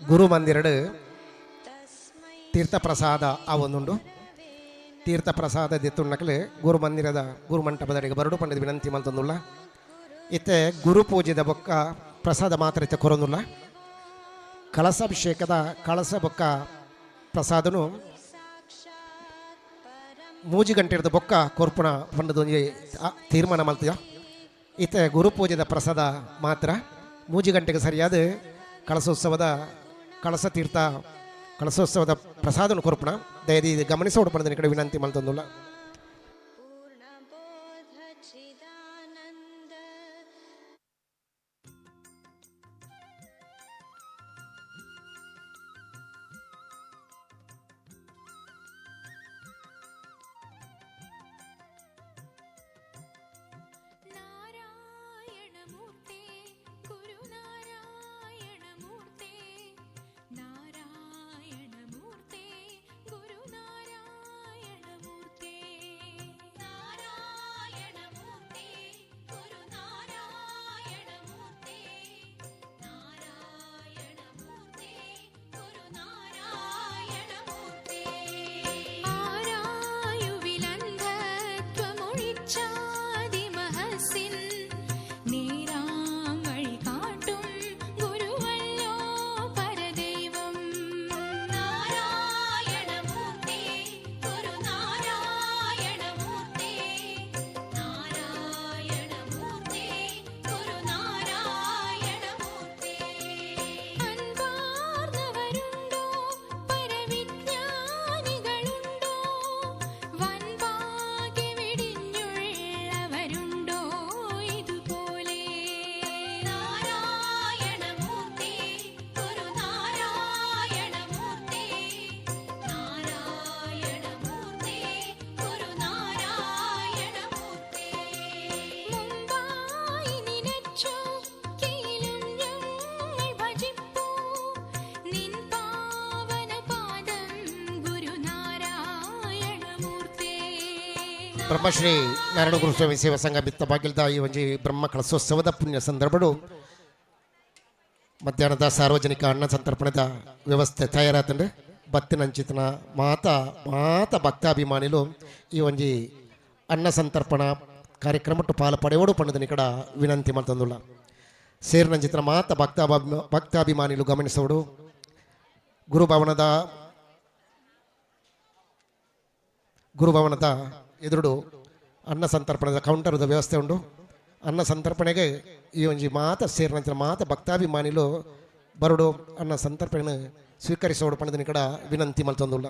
ಗುರು ಮಂದಿರಡು ತೀರ್ಥಪ್ರಸಾದ ಆವೊಂದುಂಡು. ತೀರ್ಥಪ್ರಸಾದ ದೆತ್ತುಣ್ಣಕಲೆ ಗುರು ಮಂದಿರದ ಗುರು ಮಂಟಪದಡಿಗೆ ಬರಡು ಪಂಡದ ವಿನಂತಿ ಮಲ್ತೊಂದುಲ್ಲ. ಇತ್ತೆ ಗುರು ಪೂಜೆದ ಬೊಕ್ಕ ಪ್ರಸಾದ ಮಾತ್ರ ಇತ್ತೆ ಕೊರೊಂದುಲ್ಲ. ಕಳಸಾಭಿಷೇಕದ ಕಳಸ ಬೊಕ್ಕ ಪ್ರಸಾದನು ಮೂಜಿ ಗಂಟೆದ ಬೊಕ್ಕ ಕೊರ್ಪುಣ ಪಂಡದೊಂಜಿ ತೀರ್ಮಾನ ಮಲ್ತಿದ. ಇತ್ತೆ ಗುರು ಪೂಜೆದ ಪ್ರಸಾದ ಮಾತ್ರ ಮೂಜಿ ಗಂಟೆಗೆ ಸರಿಯಾದ ಕಳಸೋತ್ಸವದ ಕಳಸ ತೀರ್ಥ ಕಳಸೋತ್ಸವದ ಪ್ರಸಾದನು ಕೊರ್ಪುಣ ದಯದಿ ಗಮನಿಸೋಡು ಪಂಡದ ಕಡೆ ವಿನಂತಿ ಮಲ್ತೊಂದುಲ್ಲ. നാരായണമൂർത്തേ ഗുരുനാരായണമൂർത്തേ നാരായണമൂർത്തേ ഗുരുനാരായണമൂർത്തേ നാരായണമൂർത്തേ ഗുരുനാരായണമൂർത്തേ നാരായണമൂർത്തേ ഗുരുനാരായണമൂർത്തേ ആരായുവിലന്ധത്വമൊഴിച്ചാതിമഹസിൻ നേരാം വഴി കാട്ടും ഗുരുവല്ലോ പരദൈവം. നാരായണമൂർത്തേ ഗുരുനാരായണമൂർത്തേ നാരായണമൂർത്തേ ഗുരുനാരായണമൂർത്തേ അൻപാർന്നവരുണ്ടോ പരവിജ്ഞാനികളുണ്ടോ വൻപാകെ വെടിഞ്ഞുള്ളവരുണ്ടോ ഇതുപോലെ. നാരായണമൂർത്തേ ഗുരുനാരായണമൂർത്തേ നാരായണമൂർത്തേ ഗുരുനാരായണമൂർത്തേ മുമ്പായി നിനച്ചു കീലും ഞങ്ങൾ ഭജിപ്പൂ നിൻ പാവനപാദം ഗുരുനാരായണമൂർത്തേ. ಬ್ರಹ್ಮಶ್ರೀ ನಾರಾಯಣ ಗುರುಸ್ವಾಮಿ ಸೇವಾ ಸಂಘ ಬಿತ್ತ ಬಾಗಿಲ್ದ ಈ ಒಂಜಿ ಬ್ರಹ್ಮ ಕಳಸೋತ್ಸವದ ಪುಣ್ಯ ಸಂದರ್ಭಡು ಮಧ್ಯಾಹ್ನದ ಸಾರ್ವಜನಿಕ ಅನ್ನ ಸಂತರ್ಪಣದ ವ್ಯವಸ್ಥೆ ತಯಾರಾತಂಡು ಬತ್ತಿನಂಚಿತನ ಮಾತ ಮಾತ ಭಕ್ತಾಭಿಮಾನಿಲು ಈ ಒಂಜಿ ಅನ್ನ ಸಂತರ್ಪಣ ಕಾರ್ಯಕ್ರಮಟ್ಟು ಪಾಲು ಪಡೆಯೋಡು ಪಂಡದನಿ ಕಡ ವಿನಂತಿ ಮಲ್ತಂದುಲ್ಲ. ಸೇರಿನಂಚಿತನ ಮಾತ ಭಕ್ತಾಭಿಮಾನಿಲು ಗಮನಿಸೋಡು. ಗುರುಭವನದ ಗುರುಭವನದ ಎದುರುಡು ಅನ್ನ ಸಂತರ್ಪಣದ ಕೌಂಟರ್ದ ವ್ಯವಸ್ಥೆ ಉಂಡು. ಅನ್ನ ಸಂತರ್ಪಣೆಗೆ ಈ ಒಂಜಿ ಮಾತ ಸೇರಿನಂಚಿನ ಮಾತ ಭಕ್ತಾಭಿಮಾನಿಲು ಬರುಡು ಅನ್ನ ಸಂತರ್ಪಣೆ ಸ್ವೀಕರಿಸೋಡು ಪಂಡದನಿ ಕಡ ವಿನಂತಿ ಮಲ್ತೊಂದುಲ್ಲ.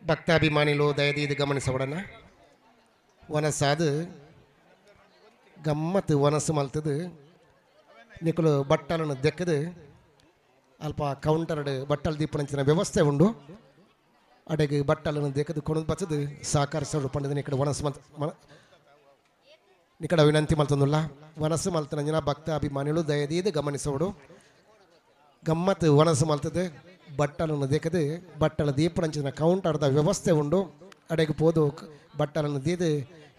ಭಕ್ತಾಭಿಮಾನಿಲು ದಯದೀದು ಗಮನಿಸೋಡನ. ವನಸಾದು ಗಮ್ಮತ್ತು ವನಸು ಮಲ್ತದು ನಿಕುಲು ಬಟ್ಟಲನ್ನು ದೆಕ್ಕದು ಅಲ್ಪ ಕೌಂಟರ್ಡ್ ಬಟ್ಟಲು ದೀಪನಂಚಿನ ವ್ಯವಸ್ಥೆ ಉಂಡು. ಅಡೆಗೆ ಬಟ್ಟಲನ್ನು ದೆಕ್ಕದು ಕೊಣದು ಬತ್ತದು ಸಹಕರಿಸೋಡು ಪಂಡದ ನಿಕಡೆ ವನಸು ಮಲ್ತ ನಿಕಡ ವಿನಂತಿ ಮಲ್ತೊಂದುಲ್ಲ. ವನಸು ಮಲ್ತನಂಜಿನ ಭಕ್ತಾಭಿಮಾನಿಲು ದಯದೀದು ಗಮನಿಸೋಡು. ಗಮ್ಮತ್ತು ವನಸು ಮಲ್ತದೆ ಬಟ್ಟಲನ್ನು ದೆಕ್ಕದು ಬಟ್ಟಲ ದೀಪನಂಚಿನ ಕೌಂಟರ್ದ ವ್ಯವಸ್ಥೆ ಉಂಡು. ಅಡೆಗೆ ಪೋದು ಬಟ್ಟಲನ್ನು ದೀದು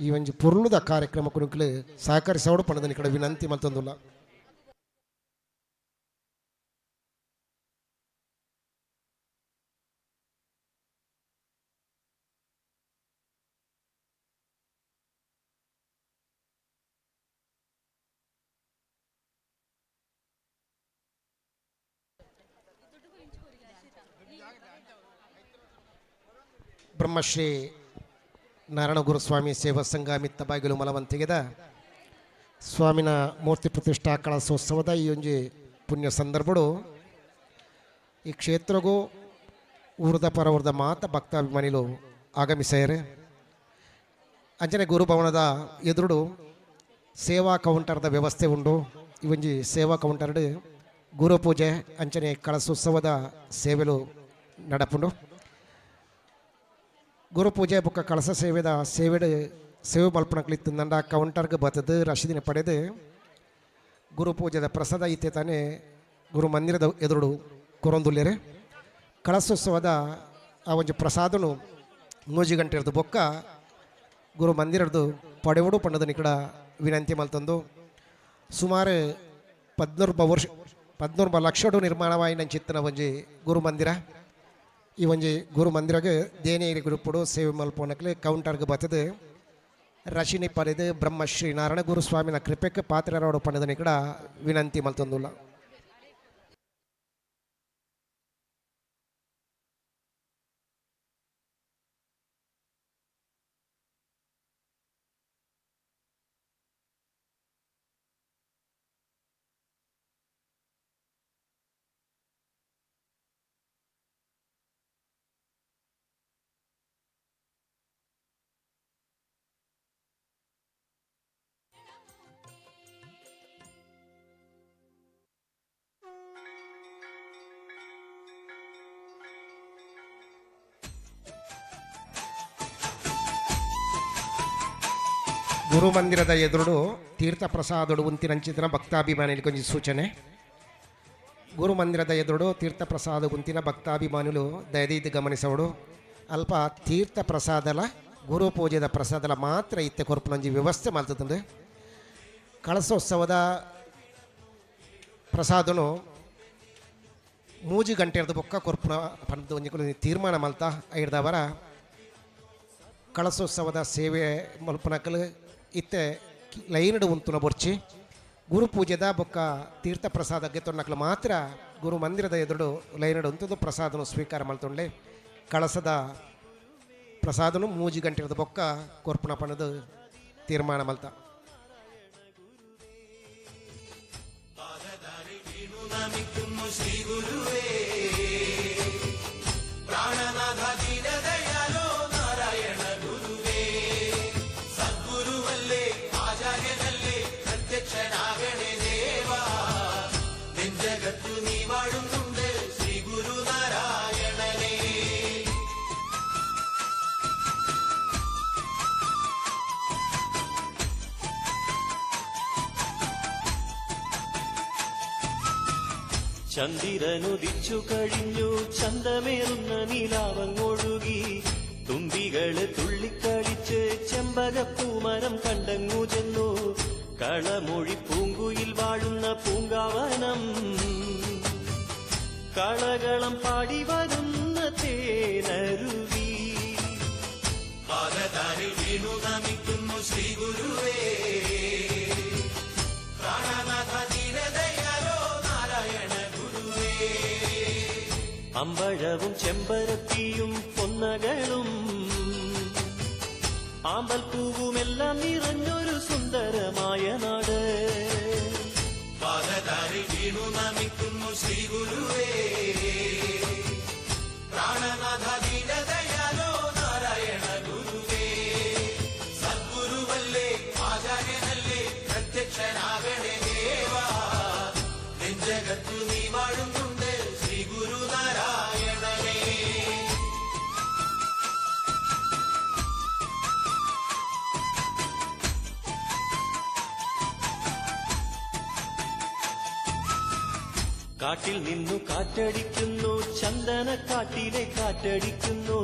ಈ ಒಂಜಿ ಪೊರ್ಲುದ ಕಾರ್ಯಕ್ರಮ ಕುನುಕಲು ಸಹಕರಿಸೋಡು ಪಂಡದ ನಿಕಡೆ ವಿನಂತಿ ಮಲ್ತೊಂದುಲ್ಲ. ಬ್ರಹ್ಮಶ್ರೀ ನಾರಾಯಣ ಗುರುಸ್ವಾಮಿ ಸೇವಾ ಸಂಘ ಮಿತ್ತಬಾಗಿಲು ಮಲವಂತಿಗೆದ ಸ್ವಾಮಿನ ಮೂರ್ತಿ ಪ್ರತಿಷ್ಠಾ ಕಳಸೋತ್ಸವದ ಈ ಒಂಜಿ ಪುಣ್ಯ ಸಂದರ್ಭಡು ಈ ಕ್ಷೇತ್ರಗೂ ಊರದ ಪರವರದ ಮಾತ ಭಕ್ತಾಭಿಮಾನಿಲು ಆಗಮಿಸೇರೆ. ಅಂಚನೆ ಗುರುಭವನದ ಎದುರುಡು ಸೇವಾ ಕೌಂಟರ್ದ ವ್ಯವಸ್ಥೆ ಉಂಡು. ಈ ಒಂಜಿ ಸೇವಾ ಕೌಂಟರ್ಡ್ ಗುರು ಪೂಜೆ ಅಂಚನೆ ಕಳಸೋತ್ಸವದ ಸೇವೆಲು ನಡಪುಂಡು. ಗುರು ಪೂಜೆ ಬೊಕ್ಕ ಕಳಸ ಸೇವೆದ ಸೇವೆಡ್ ಸೇವೆ ಮಲ್ಪನಕ್ಲಿತ್ತಂಡ ಕೌಂಟರ್ಗೆ ಬತ್ತದು ರಶೀದಿನ ಪಡೆದು ಗುರು ಪೂಜೆದ ಪ್ರಸಾದ ಇತ್ತೆ ತಾನೇ ಗುರು ಮಂದಿರದ ಎದುರುಡು ಕೊರೊಂದುಲ್ಲೆರೆ. ಕಳಸೋತ್ಸವದ ಆ ಒಂಜಿ ಪ್ರಸಾದನು 3 ಗಂಟೆರ್ದು ಬೊಕ್ಕ ಗುರು ಮಂದಿರದ್ದು ಪಡೆವಡು ಪಂಡದ ನಿಕಡ ವಿನಂತಿ ಮಲ್ತಂದು. ಸುಮಾರು 14 ವರ್ಷ 14 ಲಕ್ಷಡು ನಿರ್ಮಾಣವಾಯಿನ ಚಿತ್ತನ ಒಂಜಿ ಗುರು ಮಂದಿರ. ಈ ಒಂಜಿ ಗುರು ಮಂದಿರಗೆ ದೇನೇರಿ ಗುರುಪುಡು ಸೇವೆ ಮಲ್ಪೋನಕ್ಲೆ ಕೌಂಟರ್ಗೆ ಬತ್ತದು ರಶಿನಿ ಪಡೆದು ಬ್ರಹ್ಮಶ್ರೀ ನಾರಾಯಣ ಗುರುಸ್ವಾಮಿನ ಕೃಪೆಗೆ ಪಾತ್ರರಾಡು ಪಂಡದ ನಿಕಡ ವಿನಂತಿ ಮಲ್ತಂದುಲ್ಲ. ಗುರುಮಂದಿರದ ಎದುರುಡು ತೀರ್ಥ ಪ್ರಸಾದಡು ಉಂತಿನಂಚಿತನ ಭಕ್ತಾಭಿಮಾನಿಗಳಿಗೆ ಕೊಂಚ ಸೂಚನೆ. ಗುರುಮಂದಿರದ ಎದುರುಡು ತೀರ್ಥ ಪ್ರಸಾದ ಉಂತಿನ ಭಕ್ತಾಭಿಮಾನುಲು ದಯದೀದು ಗಮನಿಸೋಡು. ಅಲ್ಪ ತೀರ್ಥ ಪ್ರಸಾದಲ ಗುರು ಪೂಜೆದ ಪ್ರಸಾದಲ ಮಾತ್ರ ಇತ್ತೆ ಕೊರ್ಪುನಂಜಿ ವ್ಯವಸ್ಥೆ ಮಲ್ತದಂದು. ಕಳಸೋತ್ಸವದ ಪ್ರಸಾದನು 3 ಗಂಟೆರ್ದು ಬೊಕ್ಕ ಕೊರ್ಪುನ ಪಂದ್ ಒಂಜಿ ತೀರ್ಮಾನ ಮಲ್ತ. ಐಡ್ದವರ ಕಳಸೋತ್ಸವದ ಸೇವೆ ಮಲ್ಪನಕಲು ಇತ್ತೆ ಲೈನ್ಡ್ ಉಂತುನ ಬೊರ್ಚಿ. ಗುರು ಪೂಜೆದ ಬೊಕ್ಕ ತೀರ್ಥ ಪ್ರಸಾದ ಗೆತ್ತೊನ್ನಕಲು ಮಾತ್ರ ಗುರು ಮಂದಿರದ ಎದುರು ಲೈನ್ಡ್ ಉಂತುದು ಪ್ರಸಾದನು ಸ್ವೀಕಾರ ಮಲ್ತೊಂಡೆ. ಕಳಸದ ಪ್ರಸಾದನು 3 ಗಂಟೆದ ಬೊಕ್ಕ ಕೊರ್ಪುನ ಪಣದು ತೀರ್ಮಾನ ಮಲ್ತ. ചന്ദിരനുദിച്ചു കഴിഞ്ഞു, ചന്തമേറുന്ന നിലാവങ്ങൊഴുകി, തുമ്പികള് തുള്ളിക്കളിച്ച് ചെമ്പകപ്പൂമരം കണ്ടങ്ങു ചെന്നു. കളമൊഴി പൂങ്കുയിൽ വാഴുന്ന പൂങ്കാവനം, കളകളം പാടി വരുന്ന തേനരുവി. പാദതാരിൽ വീണു നമിക്കുന്നു ശ്രീ ഗുരുവേ, പ്രാണനാഥ ദീനദയാലോ നാരായണ ഗുരുവേ. അമ്പഴവും ചെമ്പരത്തിയും പൊന്നകളും ആമ്പൽപ്പൂവുമെല്ലാം നിറഞ്ഞൊരു സുന്ദരമായ നാട്. പാദതാരിൽ വീണു നമിക്കുന്നു ശ്രീ ഗുരുവേ, പ്രാണനാഥ ദീനദയാലോ നാരായണ ഗുരുവേ. സദ്ഗുരുവല്ലേ ആചാര്യനല്ലേ പ്രത്യക്ഷനാകണേ ദേവാ, നെഞ്ചകത്തു നീ വാഴുന്നുണ്ട് ശ്രീ ഗുരു നാരായണനേ. കാട്ടിൽ നിന്നു കാറ്റടിക്കുന്നു, ചന്ദനക്കാട്ടിലെ കാറ്റടിക്കുന്നു.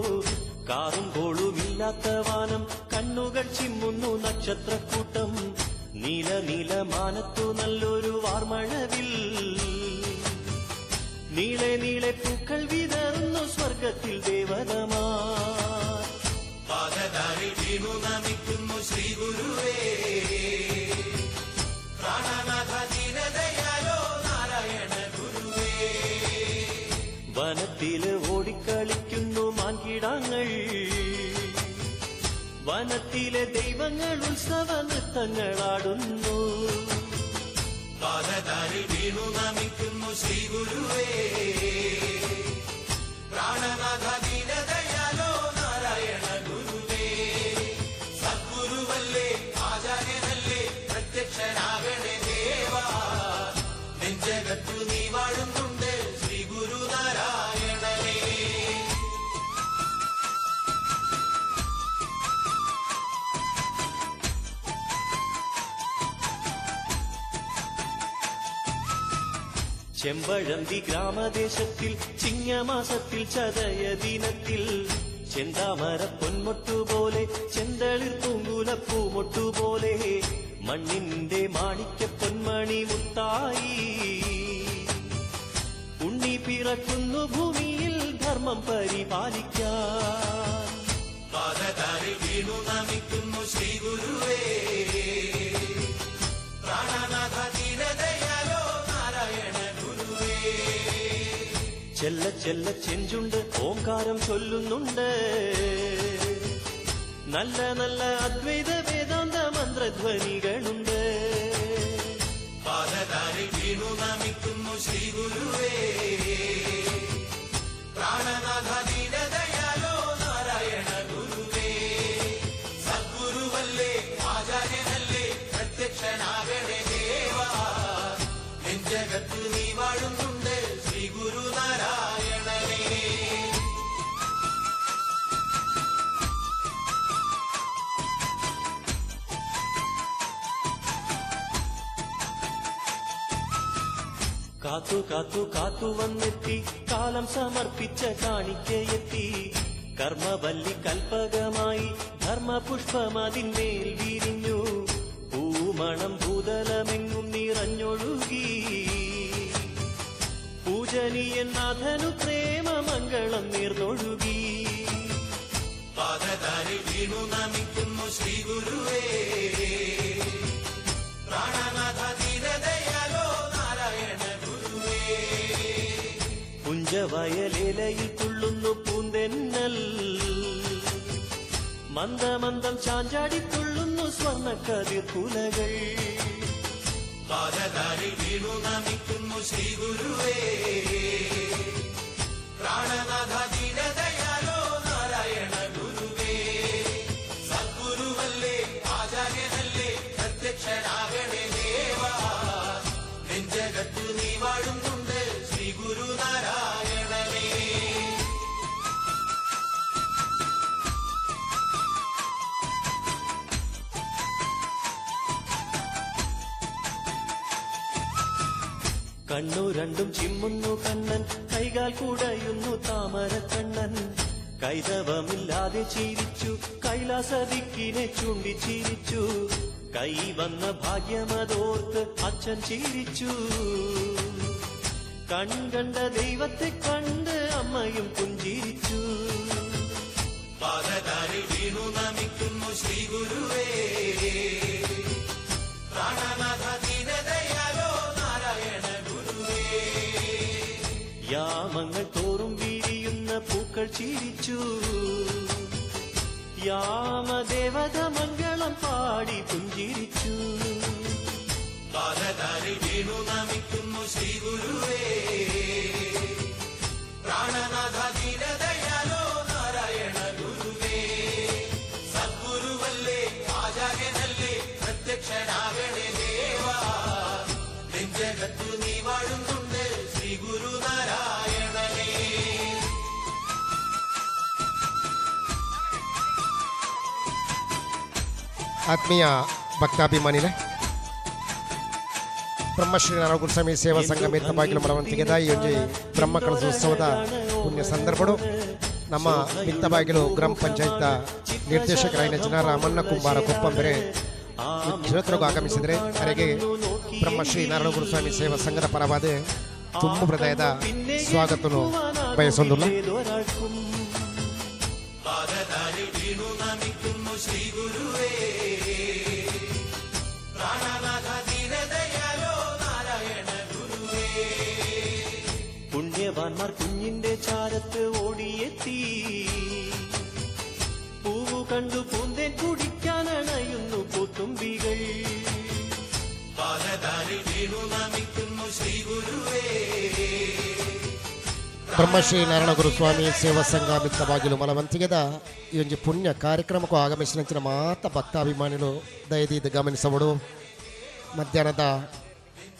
കാറും കോളുമില്ലാത്ത വാനം, കണ്ണുകൾ ചിമ്മുന്നു നക്ഷത്രക്കൂട്ടം. നീല നീല മാനത്തു നല്ലൊരു വാർമഴവിൽ, നീളെ നീളെ പൂക്കൾ വിതറുന്നു സ്വർഗത്തിൽ ദേവതമാർ. പാദതാരിൽ വീണു നമിക്കുന്നു ശ്രീ ഗുരുവേ, പ്രാണനാഥ ദീനദയാലോ നാരായണ ഗുരുവേ. വനത്തില് ഓടിക്കളിക്കുന്നു മാൻകിടാങ്ങൾ, വനത്തിലെ ദൈവങ്ങൾ ഉത്സവ നൃത്തങ്ങളാടുന്നു. പാദതാരിൽ വീണു നമിക്കുന്നു ശ്രീ ഗുരുവേ. പ്രാണനാഥ ദീനദയാലോ നാരായണ ഗുരുവേ. സദ്ഗുരുവല്ലേ ആചാര്യനല്ലേ പ്രത്യക്ഷനാകണേ ദേവാ. നെഞ്ചകത്തു നീ വാഴുന്നുണ്ട് ശ്രീ ഗുരുനാരായണനേ. ചെമ്പഴന്തി ഗ്രാമദേശത്തിൽ ചിങ്ങമാസത്തിൽ ചതയ ദിനത്തിൽ ചെന്താമര പൊന്മൊട്ടുപോലെ ചെന്തളിർ പൂങ്കുലപ്പൂമൊട്ടുപോലെ മണ്ണിന്റെ മാണിക്യ പൊന്മണി മുത്തായി ഉണ്ണി പിറക്കുന്നു ഭൂമിയിൽ ധർമ്മം പരിപാലിക്കാൻ. പാദതാരിൽ വീണു നമിക്കുന്നു ശ്രീ ഗുരുവേ. പ്രാണനാഥ ദീനദയാലോ നാരായണ ഗുരുവേ. ചെല്ല ചെല്ല ചെഞ്ചുണ്ട് ഓംകാരം ചൊല്ലുന്നുണ്ട്. നല്ല നല്ല അദ്വൈത വേദാന്ത മന്ത്രധ്വനികളുണ്ട്. പാദതാരിൽ വീണു നമിക്കുന്നു ശ്രീ ഗുരുവേ. പ്രാണനാഥ ദീനദയാലോ നാരായണ ഗുരുവേ. സദ്ഗുരുവല്ലേ ആചാര്യനല്ലേ പ്രത്യക്ഷനാകണേ ദേവാ. നെഞ്ചകത്തു നീ വാഴുന്നുണ്ട് ശ്രീ ഗുരുനാരായണനേ. കാത്തു കാത്തു കാത്തു വന്നെത്തി കാലം സമർപ്പിച്ച കാണിക്കയെത്തി. കർമ്മവല്ലി കൽപ്പകമായി ധർമ്മപുഷ്പമതിന്മേൽ വിരിഞ്ഞു. പൂമണം ഭൂതലമെങ്ങും നിറഞ്ഞൊഴുകി. പൂജനീയൻ നാഥനു പ്രേമമംഗളം നീർന്നൊഴുകി. പാദതാരിൽ വീണു നമിക്കുന്നു ശ്രീ ഗുരുവേ. പ്രാണനാഥ ദീനദയാലോ നാരായണ ഗുരുവേ. പുഞ്ചവയലേലയിൽ തുള്ളുന്നു പൂന്തെന്നൽ. മന്ദമന്ദം ചാഞ്ചാടി തുള്ളുന്നു സ്വർണ്ണക്കതിർ കുലകൾ. പാദതാരിൽ വീണു നമിക്കുന്നു ശ്രീ ഗുരുവേ. പ്രാണനാഥ ദീനദയാലോ നാരായണ ഗുരുവേ. സദ്ഗുരുവല്ലേ ആചാര്യനല്ലേ പ്രത്യക്ഷനാകണേ ദേവാ. നെഞ്ചകത്തു നീ വാഴുന്നുണ്ട് ശ്രീ ഗുരുനാരായണനേ. കണ്ണു രണ്ടും ചിമ്മുന്നു കണ്ണൻ, കൈകാൽ കുടയുന്നു താമരക്കണ്ണൻ. കൈതവമില്ലാതെ ചിരിച്ചു കൈലാസദിക്കിനെ ചൂണ്ടി ചിരിച്ചു. കൈ വന്ന ഭാഗ്യമതോർത്ത് അച്ഛൻ ചിരിച്ചു. കൺകണ്ട ദൈവത്തെ കണ്ട് അമ്മയും പുഞ്ചിരിച്ചു. പാദതാരിൽ വീണു നമിക്കുന്നു ശ്രീ ഗുരുവേ. പ്രാണനാഥ ദീനദയാലോ നാരായണ ഗുരുവേ. യാമങ്ങൾ തോറും വിരിയുന്ന പൂക്കൾ ചിരിച്ചു. യാമദേവത മംഗളം പാടി പുഞ്ചിരിച്ചു. പാദതാരിൽ വീണു നമിക്കുന്നു ശ്രീ ഗുരുവേ. പ്രാണനാഥ ദീനദയാലോ നാരായണ ഗുരുവേ. സദ്ഗുരുവല്ലേ ആചാര്യനല്ലേ പ്രത്യക്ഷനാകണേ ദേവാ. നെഞ്ചകത്തു നീ വാഴുന്നുണ്ട് ശ്രീ ഗുരുനാരായണനേ. ಆತ್ಮೀಯ ಭಕ್ತಾಭಿಮಾನಿಲೆ, ಬ್ರಹ್ಮಶ್ರೀ ನಾರಾಯಣ ಗುರುಸ್ವಾಮಿ ಸೇವಾ ಸಂಘ ಮಿತ್ತಬಾಗಿಲು ಮಲವಂತಿಗೆದ ಈ ಒಂಜಿ ಬ್ರಹ್ಮ ಕಳಸೋತ್ಸವದ ಪುಣ್ಯ ಸಂದರ್ಭಡು ನಮ್ಮ ಮಿತ್ತಬಾಗಿಲು ಗ್ರಾಮ ಪಂಚಾಯತ್ ನಿರ್ದೇಶಕರಾಯಿನ ಜನ ರಾಮಣ್ಣ ಕುಂಬಾರ ಕೊಪ್ಪಂಬೆರೆ ಈ ಕ್ಷೇತ್ರಕ್ಕೆ ಆಗಮಿಸಿದರೆ ಅರೆಗೆ ಬ್ರಹ್ಮಶ್ರೀ ನಾರಾಯಣ ಗುರುಸ್ವಾಮಿ ಸೇವಾ ಸಂಘದ ಪರವಾದ ತುಂಬು ಹೃದಯದ ಸ್ವಾಗತನು ಬಯಸೊಂದುಲ್ಲ. പാദതാരിൽ വീണു നമിക്കുന്നു ശ്രീ ഗുരുവേ. പ്രാണനാഥ ദീനദയാലോ നാരായണ ഗുരുവേ. പുണ്യവാന്മാർ കുഞ്ഞിന്റെ ചാരത്ത് ഓടിയെത്തി. പൂവ് കണ്ടു പൂന്തേൻ കുടിക്കാനണയുന്നു പൂത്തുമ്പികൾ. പാദതാരിൽ വീണു നമിക്കുന്നു ശ്രീ ഗുരുവേ. ಬ್ರಹ್ಮಶ್ರೀ ನಾರಾಯಣ ಸ್ವಾಮಿ ಸೇವಾ ಸಂಘ ಮಿತ್ತಬಾಗಿಲು ಮಲವಂತಿಗೆದ ಈ ಒಂದು ಪುಣ್ಯ ಕಾರ್ಯಕ್ರಮಕ್ಕೂ ಆಗಮಿಸಿದ ಮಾತ ಭಕ್ತಾಭಿಮಾನಿಗಳು ದಯದೀದ ಗಮನಿಸಬಡು. ಮಧ್ಯಾಹ್ನದ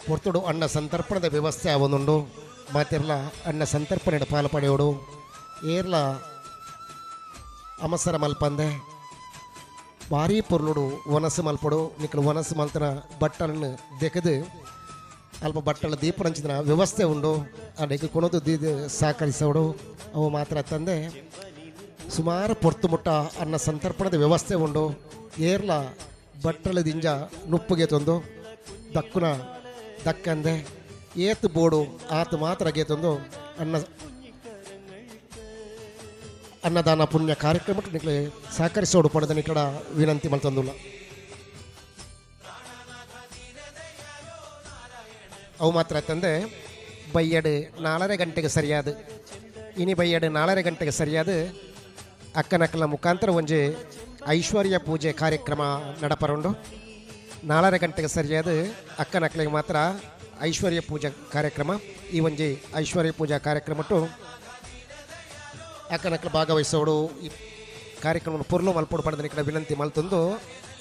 ಪೊರ್ತುಡು ಅನ್ನ ಸಂತರ್ಪಣದ ವ್ಯವಸ್ಥೆ ಅವನುಂಡು. ಮಾತಿರ್ಲ ಅನ್ನ ಸಂತರ್ಪಣೆ ಪಾಲು ಪಡೆಯೋಡು. ಏರ್ಲ ಅಮಸರ ಮಲ್ಪಂದೆ ಭಾರೀ ಪೊರ್ಲುಡು ವನಸು ಮಲ್ಪಡು. ನಿಕ್ಕಲು ವನಸು ಮಲ್ತನ ಬಟ್ಟలను ದೆಕದು ಅಲ್ಪ ಬಟ್ಟಲ ದೀಪರಂಚಿನ ವ್ಯವಸ್ಥೆ ಉಂಡು. ಅದಕ್ಕೆ ಕೊಣದು ದೀದ ಸಹಕರಿಸೋಡು. ಅವು ಮಾತ್ರ ತಂದೆ ಸುಮಾರು ಪೊರ್ತು ಮುಟ್ಟ ಅನ್ನ ಸಂತರ್ಪಣದ ವ್ಯವಸ್ಥೆ ಉಂಡು. ಏರ್ಲ ಬಟ್ಟಲ ದಿಂಜ ನುಪ್ಪುಗೆ ತಂದು ದಕ್ಕುನ ದಕ್ಕಂದೆ ಏತು ಬೋಡು ಆತು ಮಾತ್ರ ತಂದು ಅನ್ನದಾನ ಪುಣ್ಯ ಕಾರ್ಯಕ್ರಮಕ್ಕೆ ನಿಕ್ಲೆ ಸಹಕರಿಸೋಡು ಪಡೆದ ನಿಕಡ ವಿನಂತಿ ಮಲ್ತಂದುಲ್ಲ. ಅವು ಮಾತ್ರ ತಂದೆ ಬೈಯಡು 4:30 ಗಂಟೆಗೆ ಸರಿಯಾದ ಇನಿ ಬೈಯಡು 4:30 ಗಂಟೆಗೆ ಸರಿಯಾದ ಅಕ್ಕನಕ್ಕಲ ಮುಖಾಂತರ ಒಂಜಿ ಐಶ್ವರ್ಯ ಪೂಜೆ ಕಾರ್ಯಕ್ರಮ ನಡಪರುಂಡು. 4:30 ಗಂಟೆಗೆ ಸರಿಯಾದ ಅಕ್ಕನಕ್ಕಲಿಗೆ ಮಾತ್ರ ಐಶ್ವರ್ಯ ಪೂಜಾ ಕಾರ್ಯಕ್ರಮ. ಈ ಒಂಜಿ ಐಶ್ವರ್ಯ ಪೂಜಾ ಕಾರ್ಯಕ್ರಮಟ್ಟು ಅಕ್ಕನಕ್ಕಲು ಭಾಗವಹಿಸೋಡು. ಈ ಕಾರ್ಯಕ್ರಮ ಪೊರ್ಲು ಮಲ್ಪೊಡು ಪಡೆದ ಕಡೆ ವಿನಂತಿ ಮಲ್ತಂದು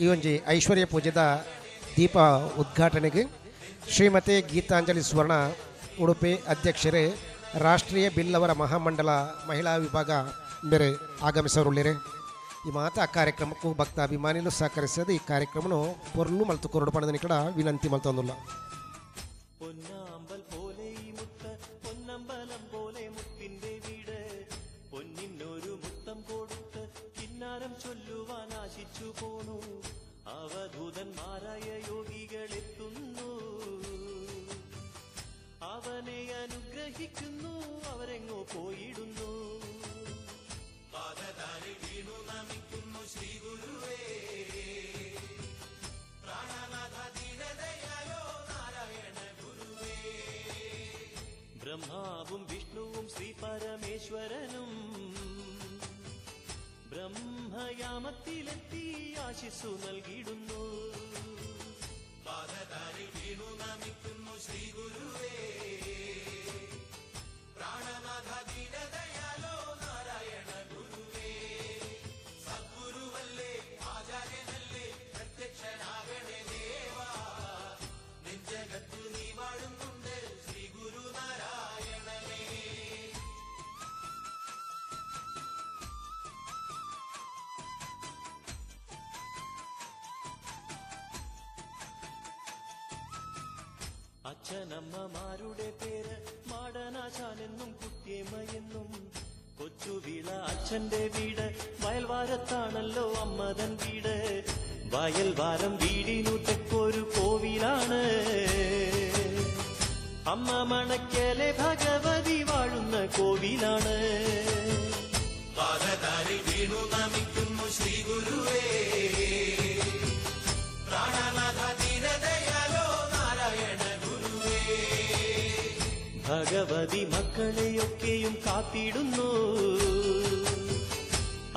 ಈ ಒಂಜಿ ಐಶ್ವರ್ಯ ಪೂಜೆದ ದೀಪ ಉದ್ಘಾಟನೆಗೆ ಶ್ರೀಮತಿ ಗೀತಾಂಜಲಿ ಸುವರ್ಣ ಉಡುಪಿ ಅಧ್ಯಕ್ಷರೇ, ರಾಷ್ಟ್ರೀಯ ಬಿಲ್ಲವರ ಮಹಾಮಂಡಲ ಮಹಿಳಾ ವಿಭಾಗ ಮೇರೆ ಆಗಮಿಸೋರುಳ್ಳಿರೆ. ಈ ಮಾತ ಆ ಕಾರ್ಯಕ್ರಮಕ್ಕೂ ಭಕ್ತಾಭಿಮಾನಿಲು ಸಹಕರಿಸೋದು ಈ ಕಾರ್ಯಕ್ರಮನು ಪೊರ್ಲು ಮಲ್ತು ಕೊರಡು ಪಡೆದ ಕಡ ವಿನಂತಿ ಮಲ್ತೊಂದುಲ್ಲ. പൊന്നാമ്പൽ പോലെ ഈ മുത്ത്, പൊന്നമ്പലം പോലെ മുത്തിന്റെ വീട്. പൊന്നിനൊരു മുത്തം കൊടുത്ത് കിന്നാരം ചൊല്ലുവാൻ ആശിച്ചു പോന്നു. അവധൂതന്മാരായ യോഗികൾ എത്തുന്നു, അവനെ അനുഗ്രഹിക്കുന്നു, അവരെങ്ങോ പോയിടുന്നു. പാദതാരിൽ വീണു നമിക്കുന്നു ശ്രീ ഗുരുവേ. പ്രാണനാഥ ദീനദയാലോ നാരായണ ഗുരുവേ. ബ്രഹ്മാവും വിഷ്ണുവും ശ്രീ പരമേശ്വരനും ബ്രഹ്മയാമത്തിലെത്തി ആശിസ്സു നൽകിയിടുന്നു. പാദതാരിൽ വീണു നമിക്കുന്നു ശ്രീ ഗുരുവേ. പ്രാണനാഥ ദീനദയാലോ നാരായണ ഗുരുവേ. സദ്ഗുരുവല്ലേ ആചാര്യനല്ലേ പ്രത്യക്ഷനാകണേ ദേവാ. നെഞ്ചകത്തു നീ വാഴുന്നുണ്ട് ശ്രീ ഗുരു നാരായണനേ. അച്ഛനമ്മമാരുടെ പേര് മാടനാശാനെന്നും കുട്ടിയമ്മയെന്നും. കൊച്ചുവിള അച്ഛന്റെ വീട്, വയൽവാരത്താണല്ലോ അമ്മതൻ വീട്. വയൽവാരം വീടിനു തെക്കൊരു കോവിലാണ്, അമ്മ മണക്കലെ ഭഗവതി വാഴുന്ന കോവിലാണ്. പാദതാരിൽ വീണു നമിക്കുന്നു ശ്രീ ഗുരുവേ. പ്രാണനാഥ ദീനദയാലോ നാരായണ ഗുരുവേ. ഭഗവതി മക്കളെയൊക്കെയും കാത്തിടുന്നു,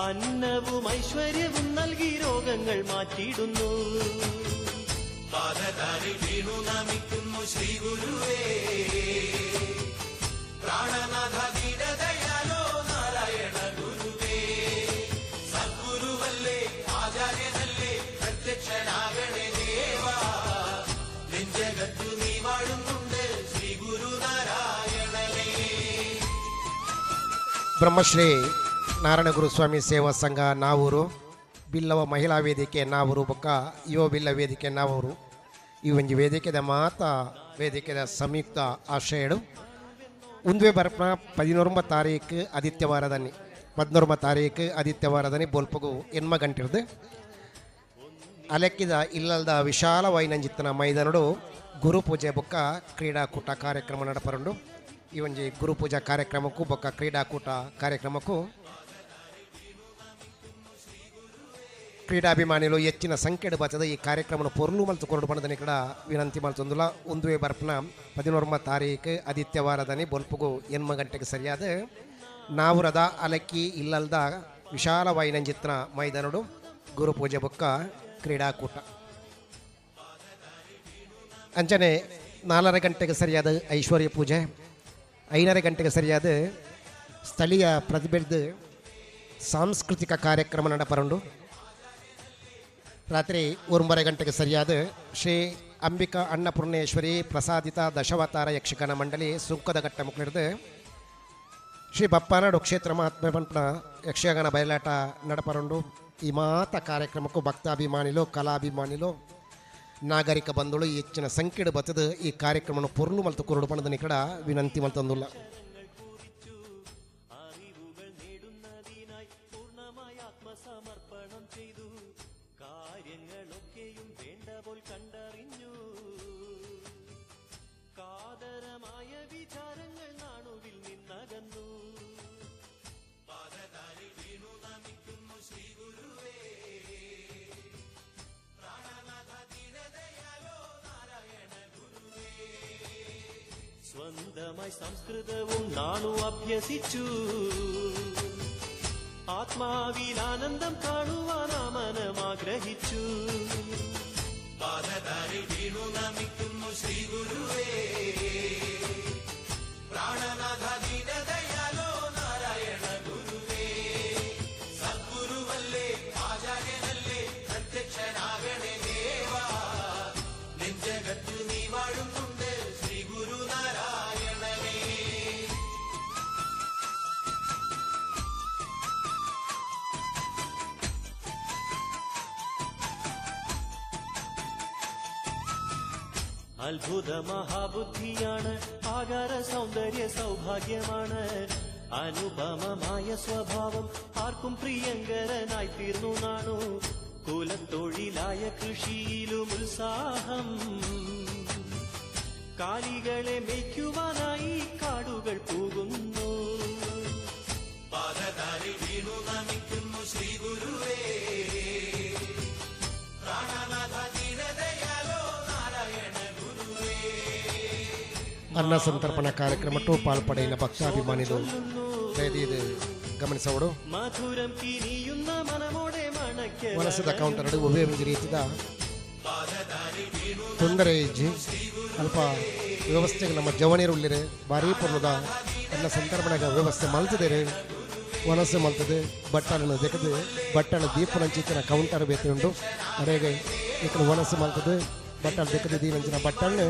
അന്നവും ഐശ്വര്യവും നൽകി രോഗങ്ങൾ മാറ്റിയിടുന്നു. പാദതാരിൽ വീണു നമിക്കുന്നു ശ്രീ ഗുരുവേ. പ്രാണനാഥ ദീനദയാലോ നാരായണ ഗുരുവേ. സദ്ഗുരുവല്ലേ ആചാര്യനല്ലേ പ്രത്യക്ഷനാകണേ ദേവാ. നെഞ്ചകത്തു നീ വാഴുന്നുണ്ട് ശ്രീ ഗുരു നാരായണനേ. ಬ್ರಹ್ಮಶ್ರೀ ನಾರಾಯಣ ಗುರುಸ್ವಾಮಿ ಸೇವಾ ಸಂಘ ನಾವೂರು, ಬಿಲ್ಲವ ಮಹಿಳಾ ವೇದಿಕೆ ನಾವೂರು ಬೊಕ್ಕ ಯುವ ಬಿಲ್ಲ ವೇದಿಕೆ ನಾವೂರು ಈ ಒಂಜಿ ವೇದಿಕೆದ ಮಾತ ವೇದಿಕೆದ ಸಂಯುಕ್ತ ಆಶ್ರಯಡು ಉಂದುವೆ ಬರ್ಪಣ 11 ತಾರೀಕು ಆದಿತ್ಯವಾರದನಿ 11 ತಾರೀಕು ಆದಿತ್ಯವಾರದನಿ ಬೋಲ್ಪಗು 8 ಗಂಟೆರ್ದು ಅಲೆಕ್ಕಿದ ಇಲ್ಲಲ್ದ ವಿಶಾಲ ವೈನಂಜಿತ್ತನ ಮೈದಾನಡು ಗುರುಪೂಜೆ ಬೊಕ್ಕ ಕ್ರೀಡಾಕೂಟ ಕಾರ್ಯಕ್ರಮ ನಡಪರುಂಡು. ಈ ಒಂಜಿ ಗುರುಪೂಜಾ ಕಾರ್ಯಕ್ರಮಕ್ಕೂ ಬೊಕ್ಕ ಕ್ರೀಡಾಕೂಟ ಕಾರ್ಯಕ್ರಮಕ್ಕೂ ಕ್ರೀಡಾಭಿಮಾನಿಲು ಹೆಚ್ಚಿನ ಸಂಖ್ಯೆಡು ಬತ್ತದ ಈ ಕಾರ್ಯಕ್ರಮನ ಪೊರ್ಲು ಮಲ್ತು ಕೊರಡು ಪಣದನಿ ಕಡ ವಿನಂತಿ ಮಲ್ತೊಂದುಲ. ಉಂದುವೆ ಬರ್ಪನ 11 ತಾರೀಕು ಆದಿತ್ಯವಾರದನಿ ಬೊಲ್ಪುಗು 8 ಗಂಟೆಗೆ ಸರಿಯಾದ ನಾವುರದ ಅಲಕ್ಕಿ ಇಲ್ಲಲ್ದ ವಿಶಾಲವಾಯಿನಂಚಿತ್ನ ಮೈದಾನಡು ಗುರುಪೂಜೆ ಬೊಕ್ಕ ಕ್ರೀಡಾಕೂಟ. ಅಂಚನೆ 4:30 ಗಂಟೆಗೆ ಸರಿಯಾದ ಐಶ್ವರ್ಯ ಪೂಜೆ, 5:30 ಗಂಟೆಗೆ ಸರಿಯಾದ ಸ್ಥಳೀಯ ಪ್ರತಿಭೆದ ಸಾಂಸ್ಕೃತಿಕ ಕಾರ್ಯಕ್ರಮ ನಡಪರಂಡು. ರಾತ್ರಿ 9:30 ಗಂಟೆಗೆ ಸರಿಯಾದ ಶ್ರೀ ಅಂಬಿಕಾ ಅನ್ನಪೂರ್ಣೇಶ್ವರಿ ಪ್ರಸಾದಿತ ದಶಾವತಾರ ಯಕ್ಷಗಾನ ಮಂಡಳಿ ಸುಂಕದಘಟ್ಟ ಮುಕ್ಳಿಡ್ದು ಶ್ರೀ ಬಪ್ಪನಾಡು ಕ್ಷೇತ್ರ ಮಹಾತ್ಮೆ ಪಂಪನ ಯಕ್ಷಗಾನ ಬಯಲಾಟ ನಡಪರಂಡು. ಈ ಮಾತ ಕಾರ್ಯಕ್ರಮಕ್ಕೂ ಭಕ್ತಾಭಿಮಾನಿಲು, ಕಲಾಭಿಮಾನಿಲು, ನಾಗರಿಕ ಬಂಧುಗಳು ಹೆಚ್ಚಿನ ಸಂಖ್ಯೆಡು ಬತ್ತದ ಈ ಕಾರ್ಯಕ್ರಮವನ್ನು ಪೊರ್ಲು ಮಲ್ತು ಕುರುಡು ಪಣದ ನಿಕಡ ವಿನಂತಿ ಮಲ್ತಂದುಲ್ಲ. അറിവുകൾ നേടുന്നതിനായി പൂർണ്ണമായി ആത്മസമർപ്പണം ചെയ്തു. കാര്യങ്ങളൊക്കെയും വേണ്ട പോൽ കണ്ടറിഞ്ഞു. കാതരമായ വിചാരങ്ങൾ നാണുവിൽ നിന്നകന്നു. പാദതാരിൽ വീണു നമിക്കുന്നു ശ്രീ ഗുരുവേ, പ്രാണനാഥ ദീനദയാലോ നാരായണ ഗുരുവേ. സ്വന്തമായി സംസ്കൃതവും നാണു അഭ്യസിച്ചു. ആത്മാവിൽ ആനന്ദം കാണുവാൻ ആ മനമാഗ്രഹിച്ചു. പാദതാരിൽ വീണു നമിക്കുന്നു ശ്രീ ഗുരുവേ, പ്രാണനാഥ ദീനദയാലോ നാരായണ ഗുരുവേ. സദ്ഗുരുവല്ലേ ആചാര്യനല്ലേ പ്രത്യക്ഷനാകണേ ദേവാ, നെഞ്ചകത്തു നീ വാഴുന്നുണ്ട് ശ്രീ ഗുരു നാരായണനേ. അത്ഭുത മഹാബുദ്ധിയാണ്, ആകാര സൗന്ദര്യ സൗഭാഗ്യമാണ്, അനുപമമായ സ്വഭാവം ആർക്കും പ്രിയങ്കരനായി തീർന്നു നാണു. കുലത്തൊഴിലായ കൃഷിയിലും ഉത്സാഹം, കാലികളെ മേയ്ക്കുവാനായി കാടുകൾ പോകുന്നു. പാദതാരിൽ വീണു നമിക്കുന്നു ശ്രീ ഗുരുവേ, പ്രാണനാഥ ദീനദയാലോ നാരായണ ഗുരുവേ. ಅನ್ನ ಸಂತರ್ಪಣಾ ಕಾರ್ಯಕ್ರಮಟ್ಟು ಪಾಲ್ಪಡೆಯಿನ ಭಕ್ತಾಭಿಮಾನಿಲು ದಯದೀದು ಗಮನಿಸವಡು. മധുരം കിനിയുന്ന മനമോടെ മണയ്ക്ക് ವಲಸದ ಕೌಂಟರ್ ಉಭಯ ರೀತಿದ ತೊಂದರೆ ಇಜ್ಜಿ. ಅಲ್ಪ ವ್ಯವಸ್ಥೆಗೆ ನಮ್ಮ ಜವನಿರು ಉಳ್ಳಿರೆ ಭಾರೀ ಪೊರ್ಲುದ ಅನ್ನ ಸಂತರ್ಪಣೆಗೆ ವ್ಯವಸ್ಥೆ ಮಲ್ತದೇರೆ. ವಲಸೆ ಮಲ್ತದೆ ಬಟ್ಟಲನ್ನು ದೆಕದು ಬಟ್ಟಲ ದೀಪನಂಚಿತ್ತಿನ ಕೌಂಟರ್ ಬೇತೆ ಉಂಡು. ಅಡೆಗೆ ఇక్కడ ವಲಸೆ ಮಲ್ತದೆ ಬಟ್ಟಲು ದೆಕದು ದೀನಂಚಿನ ಬಟ್ಟಲ್ನ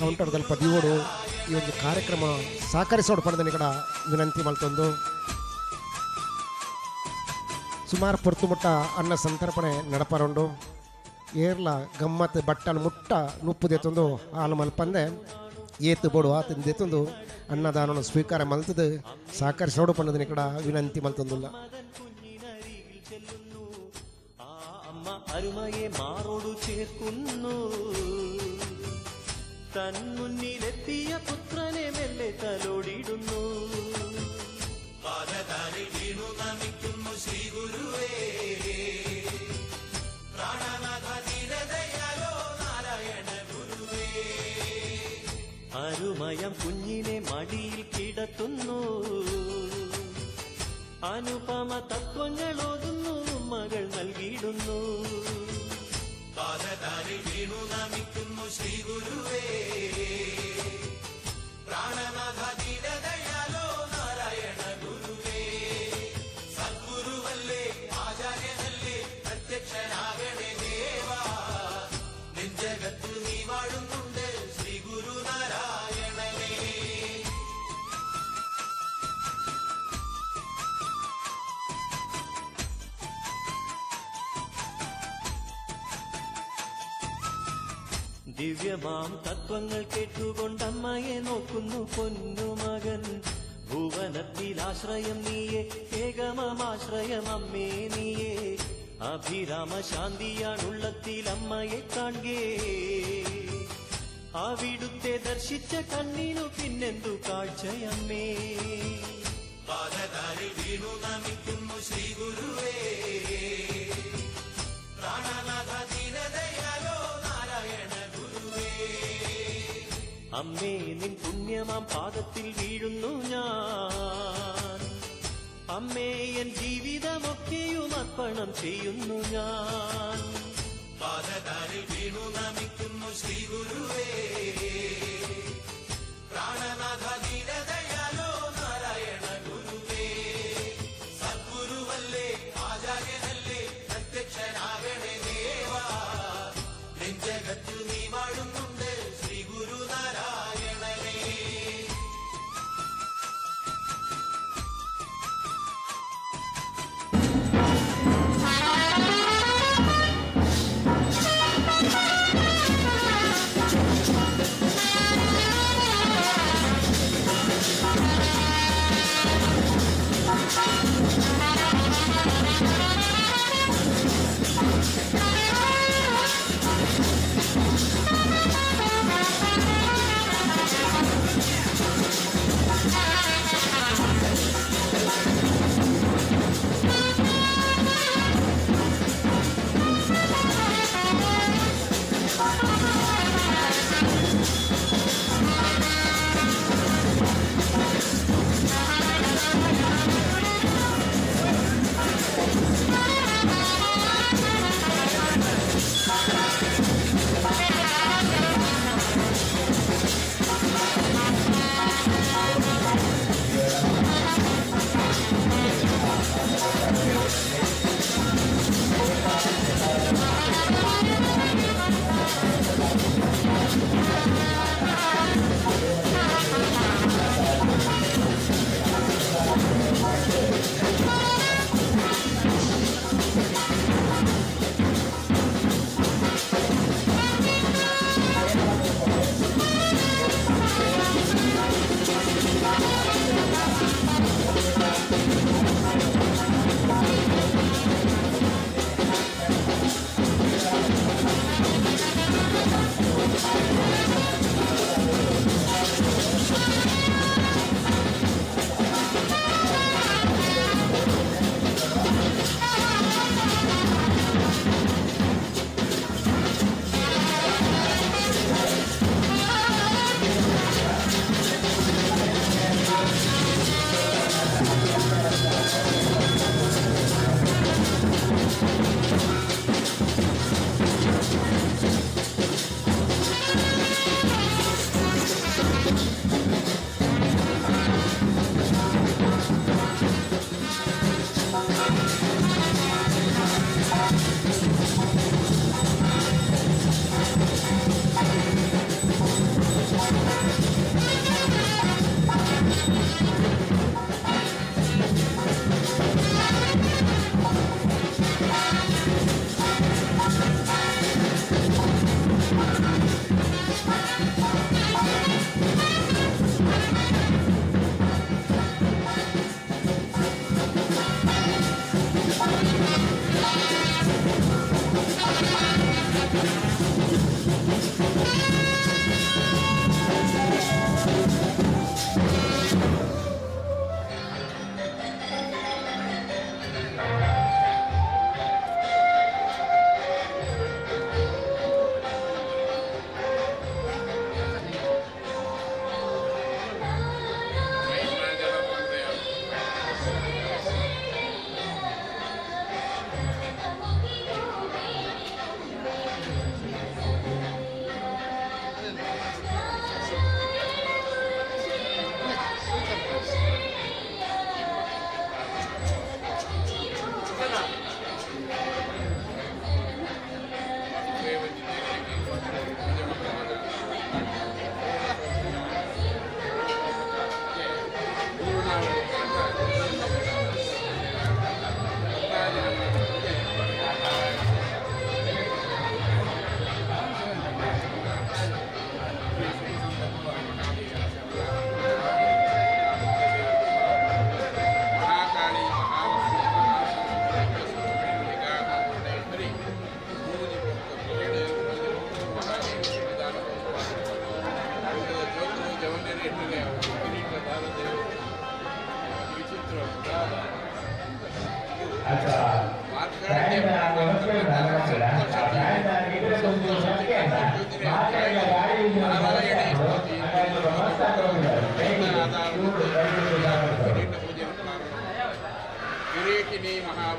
ಕೌಂಟರ್ ದಲ್ಪ ದೀವೋಡು. ಈ ಒಂದು ಕಾರ್ಯಕ್ರಮ ಸಹಕರಿಸೋಡು ಪಡೆದ ಕಡ ವಿನಂತಿ ಮಲ್ತೊಂದು. ಸುಮಾರು ಪೊರ್ತು ಮುಟ್ಟ ಅನ್ನ ಸಂತರ್ಪಣೆ ನಡಪರುಂಡು. ಏರ್ಲ ಗಮ್ಮತ್ ಬಟ್ಟಲು ಮುಟ್ಟ ನುಪ್ಪು ದೆತ್ತೊಂದು ಹಾಲು ಮಲ್ಪಂದೆ ಏತು ಬೋಡು ಆತನ ದೆತ್ತೊಂದು ಅನ್ನದಾನವನ್ನು ಸ್ವೀಕಾರ ಮಲ್ತದು ಸಹಕರಿಸೋಡು ಪಣ್ಣದನ ಕಡ ವಿನಂತಿ ಮಲ್ತೊಂದುಲ್ಲ. കുഞ്ഞിനരികിൽ ചെല്ലുന്നു. ആ അമ്മ അരുമയെ മാറോടു ചേർക്കുന്നു. തൻ മുന്നിലെത്തിയ പുത്രനെ മെല്ലെ തലോടിടുന്നു. പാദതാരിൽ വീണു നമിക്കുന്നു ശ്രീ ഗുരുവേ, പ്രാണനാഥ ദീനദയാലോ നാരായണ ഗുരുവേ. അരുമയം കുഞ്ഞിനെ മടിയിൽ കിടത്തുന്നു. അനുപമ തത്വങ്ങൾ ഓതുന്നു, ഉമ്മകൾ നൽകിയിടുന്നു. പാദതാരിൽ വീണു നമിക്കുന്നു ശ്രീ ഗുരുവേ, പ്രാണനാഥ ദീനദയാലോ നാരായണ ഗുരുവേ. സദ്ഗുരുവല്ലേ ആചാര്യനല്ലേ പ്രത്യക്ഷനാകണേ ദേവാ, നെഞ്ചകത്തു നീ വാഴുന്നുണ്ട് ശ്രീ ഗുരു നാരായണനേ. ദിവ്യമാം തത്വങ്ങൾ കേട്ടുകൊണ്ടമ്മയെ നോക്കുന്നു പൊന്നുമകൻ. ഭുവനത്തിൽ ആശ്രയം നീയേ, ഏകമമാശ്രയം അമ്മേ നീയേ. അഭിരാമ ശാന്തിയാണുള്ളത്തിൽ അമ്മയെ കാൺകേ. അവിടുത്തെ ദർശിച്ച കണ്ണിനു പിന്നെന്തു കാഴ്ചയമ്മേ. പാദതാരിൽ വീണു നമിക്കുന്നു ശ്രീ ഗുരുവേ, പ്രാണനാഥ ദീനദയാലോ നാരായണ ഗുരുവേ. അമ്മേ നിൻ പുണ്യമാം പാദത്തിൽ വീഴുന്നു ഞാൻ. അമ്മേ, എൻ ജീവിതമൊക്കെയും അർപ്പണം ചെയ്യുന്നു ഞാൻ. പാദതാരിൽ വീണു നമിക്കുന്നു ശ്രീ ഗുരുവേ. പ്രാണനാഥ ദീനദയാലോ നാരായണ ഗുരുവേ. സദ്ഗുരുവല്ലേ ആചാര്യനല്ലേ പ്രത്യക്ഷനാകണേ ദേവാ. നെഞ്ചകത്തു നീ വാഴുന്നുണ്ട് ശ്രീ ഗുരു നാരായണനേ.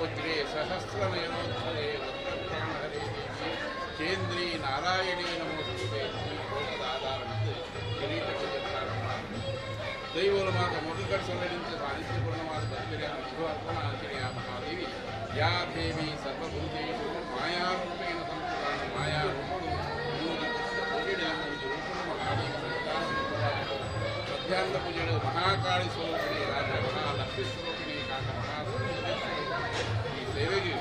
ವಜ್ರೇ ಸಹಸ್ರನಯನೋತ್ಸವೆ ವಕ್ರಪ್ರಾಣಹರೇ ದೇವಿ ಕೇಂದ್ರೀ ನಾರಾಯಣೇ ನಮೋಸ್ತುತೆ. ಈ ಶ್ಲೋಕದ ಆಧಾರವಿದ್ದು ಕಿರೀಟ ಪೂಜೆ ಪ್ರಾರಂಭ. ದೈವರ ಮಾತ ಮೊದಲು ಸಾನ್ನಿಧ್ಯಪೂರ್ಣವಾದ ಬದುಕರೆ ಅನುಭವಾತ್ಮನ ಆಂಜನೇಯ ಮಹಾದೇವಿ. ಯಾ ದೇವಿ ಸರ್ವಭೂತೇಷು ಮಾಯಾರೂಪೇಣ ಸಂಸ್ಕೃತ. ಮಾಯಾರೂಪಡು ಮೂರು ಪೂಜೆ ರೂಪನು ಮಹಾದೇವಿ ಸಂತಾನ. ಮಧ್ಯಾಹ್ನದ ಪೂಜೆಗಳು ಮಹಾಕಾಳಿ ಸ್ವರೂಪಿಣಿ, ರಾತ್ರಿ ಮಹಾಲಕ್ಷ್ಮೀ ಸ್ವರೂಪಿಣಿ, ಕಾಕ ಮಹಾಸರಸ್ವತಿ. ಈ ಸೇವೆಗೆ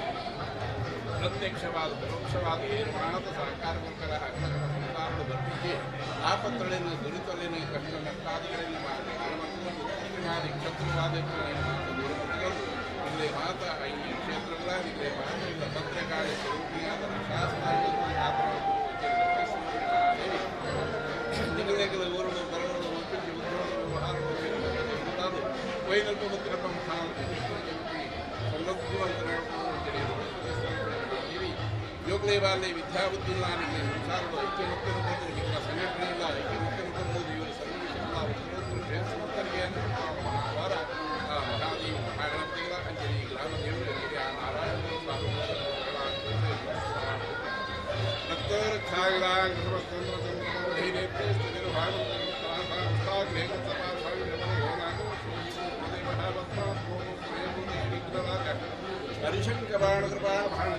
ಪ್ರತ್ಯಕ್ಷವಾದ ಪರೋಕ್ಷವಾದ ಏರ್ಮಾನದ ಸಹಕಾರ ಕೊಡ್ತಾರೆ. ಅಗ್ರಗಳ ಸಂಸಾರದ ಬರ್ತಿದ್ದೆ ಆಪತ್ತುಗಳನ್ನು, ದುರಿತಗಳನ್ನು, ಕಷ್ಟ ನಷ್ಟಾದಿಗಳನ್ನು ಮಾಡಿ ಕ್ಷತ್ರುವಾದ ಇಲ್ಲಿ ಮಾತ ಈ ಕ್ಷೇತ್ರಗಳ ಇಲ್ಲಿ ಮಾತ ಇಲ್ಲ. ಭದ್ರಕಾಳಿ ಸ್ವರೂಪಿಣಿಯಾದ ಮಹಾದೇವಿ ನಿಗಲೇಗಲ ಊರುಗಳು ಬರಗಳು ಒಪ್ಪಿಸಿ ಉದ್ಯೋಗ ವ್ಯವಹಾರಗಳು ವೈನಲ್ಪ ಮುತ್ತಿರಪ್ಪ ಮಹಾಸಮೃದ್ಧಿವಂತರೇವಿ. ಯೋಗಲೇ ಬಾಲೆ ವಿದ್ಯಾಬುದ್ಧಿ ಇಲ್ಲ, ನಿಮಗೆ ಸಂಸಾರಗಳು ಐಕ್ಯಮತ್ಯನು ಬಂದು ನಿಮ್ಮ ಸಂಘಟನೆ ಇಲ್ಲ, ಐಕ್ಯಮತ್ಯನು ಬಂದು ಇವರು ಸರ್ವ ಮಹಾವಾರ ಆ ಮಹಾದೇವಿ ಮಹಾಗಣಪತಿಗಳ ಅಂಜಲಿ ಗ್ರಾಮ ದೇವರು ಆ ನಾರಾಯಣ ಹರಿಶಂಕರಾಣ ಕೃಪಾ ಭಾಣ.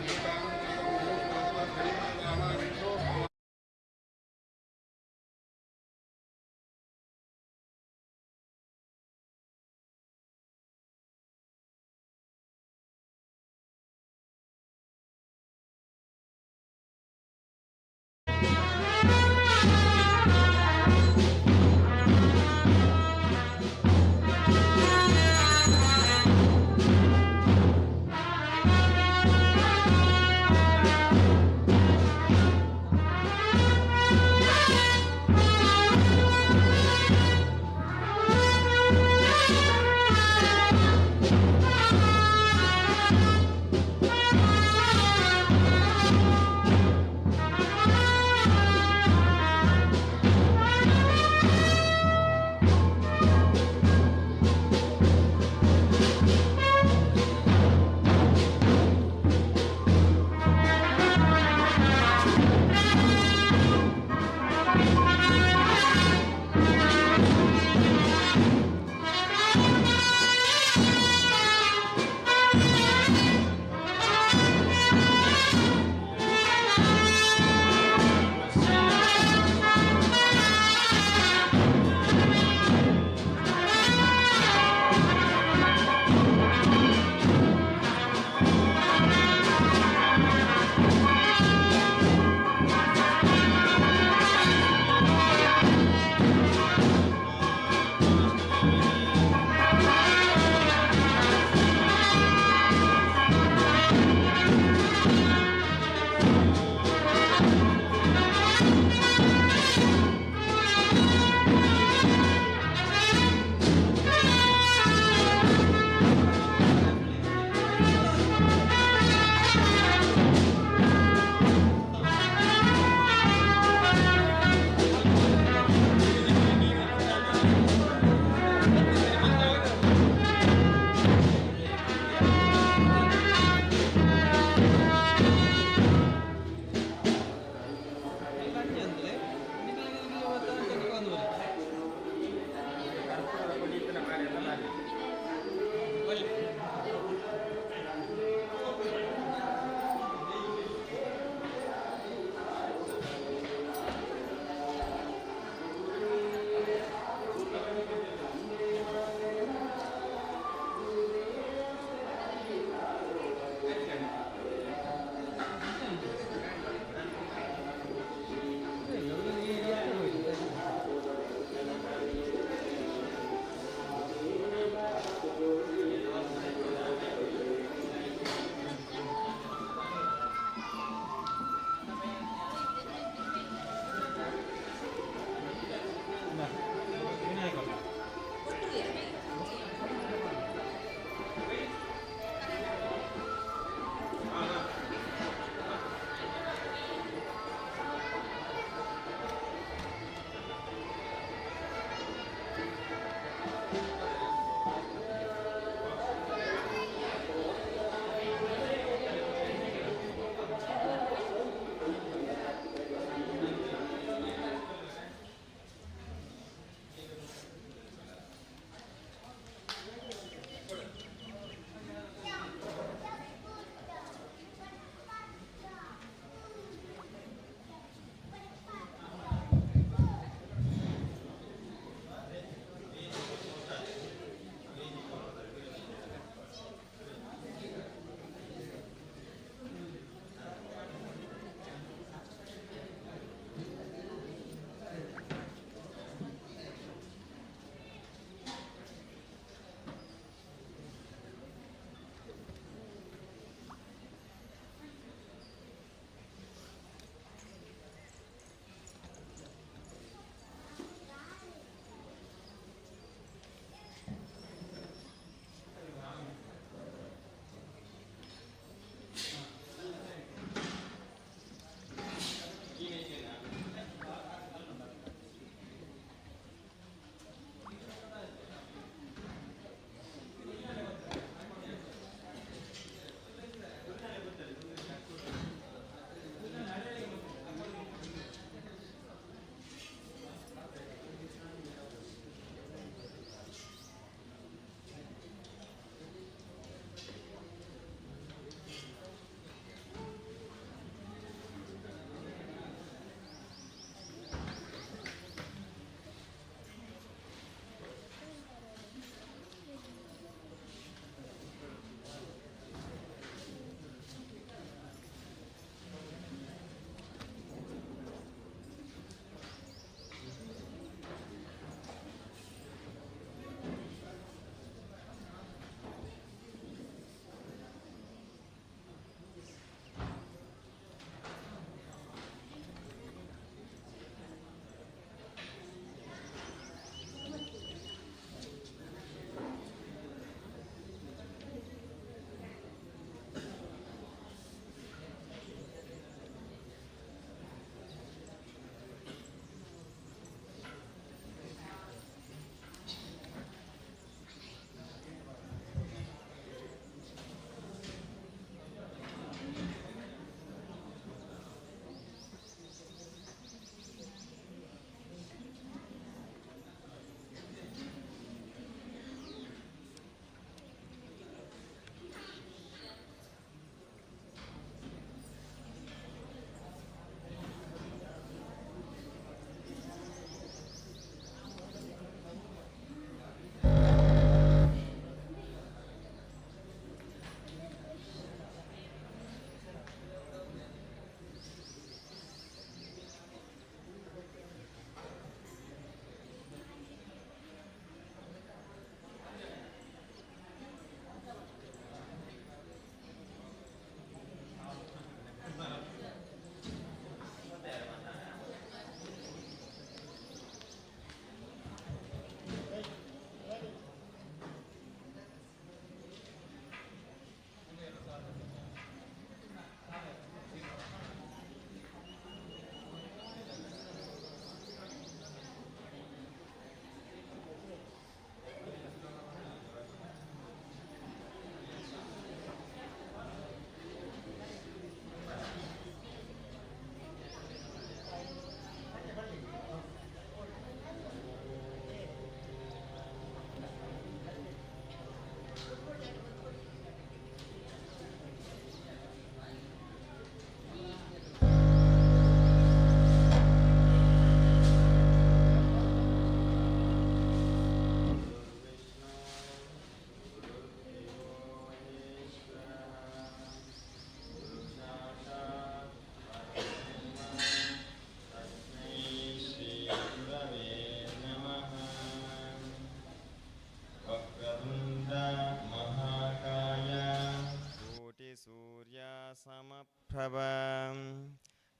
ಮಲಪ್ರಭ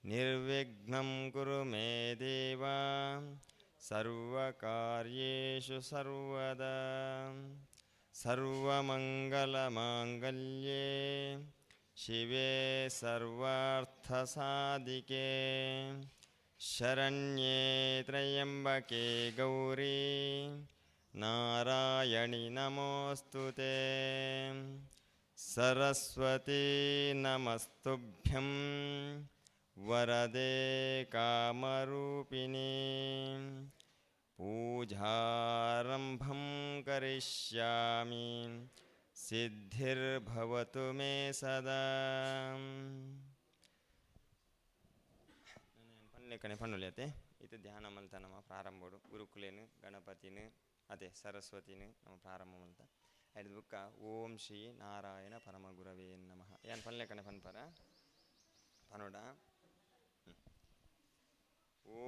ನಿರ್ವಿಘ್ನಂ ಕುರು ಮೇ ದೇವ ಸರ್ವಕಾರ್ಯೇಷು ಸರ್ವದಾ. ಸರ್ವಮಂಗಲಮಾಂಗಲ್ಯೇ ಶಿವೆ ಸರ್ವಾರ್ಥಸಾಧಿಕೆ ಶರಣ್ಯೇ ತ್ರಯಂಬಕೆ ಗೌರಿ ನಾರಾಯಣಿ ನಮೋಸ್ತುತೆ. ಸರಸ್ವತಿ ನಮಸ್ತುಭ್ಯಂ ವರದೆ ಕಾಮರೂಪಿಣಿ. ಪೂಜಾರಂಭಂ ಕರಿಷ್ಯಾಮಿ ಸಿದ್ಧಿರ್ಭವತು ಮೇ ಸದಾ. ಪನ್ಲೆಕ್ಕನೆ ಪನ್ನುಲಿಯತೆ ಇದು ಧ್ಯಾನ ಮಲ್ತ ನಮ್ಮ ಪ್ರಾರಂಭೋಡು ಗುರುಕುಲೇನು ಗಣಪತಿನು ಅದೇ ಸರಸ್ವತಿನು ನಮ್ಮ ಪ್ರಾರಂಭ ಮಲ್ತ ಐದು ಬುಕ್ಕ ಓಂ ಶ್ರೀ ನಾರಾಯಣ ಪರಮಗುರವೇ ನಮಃ. ಏನು ಪನ್ಲೆಕ್ಕನೆ ಪನ್ಪರ ಪನೋಡ ಓ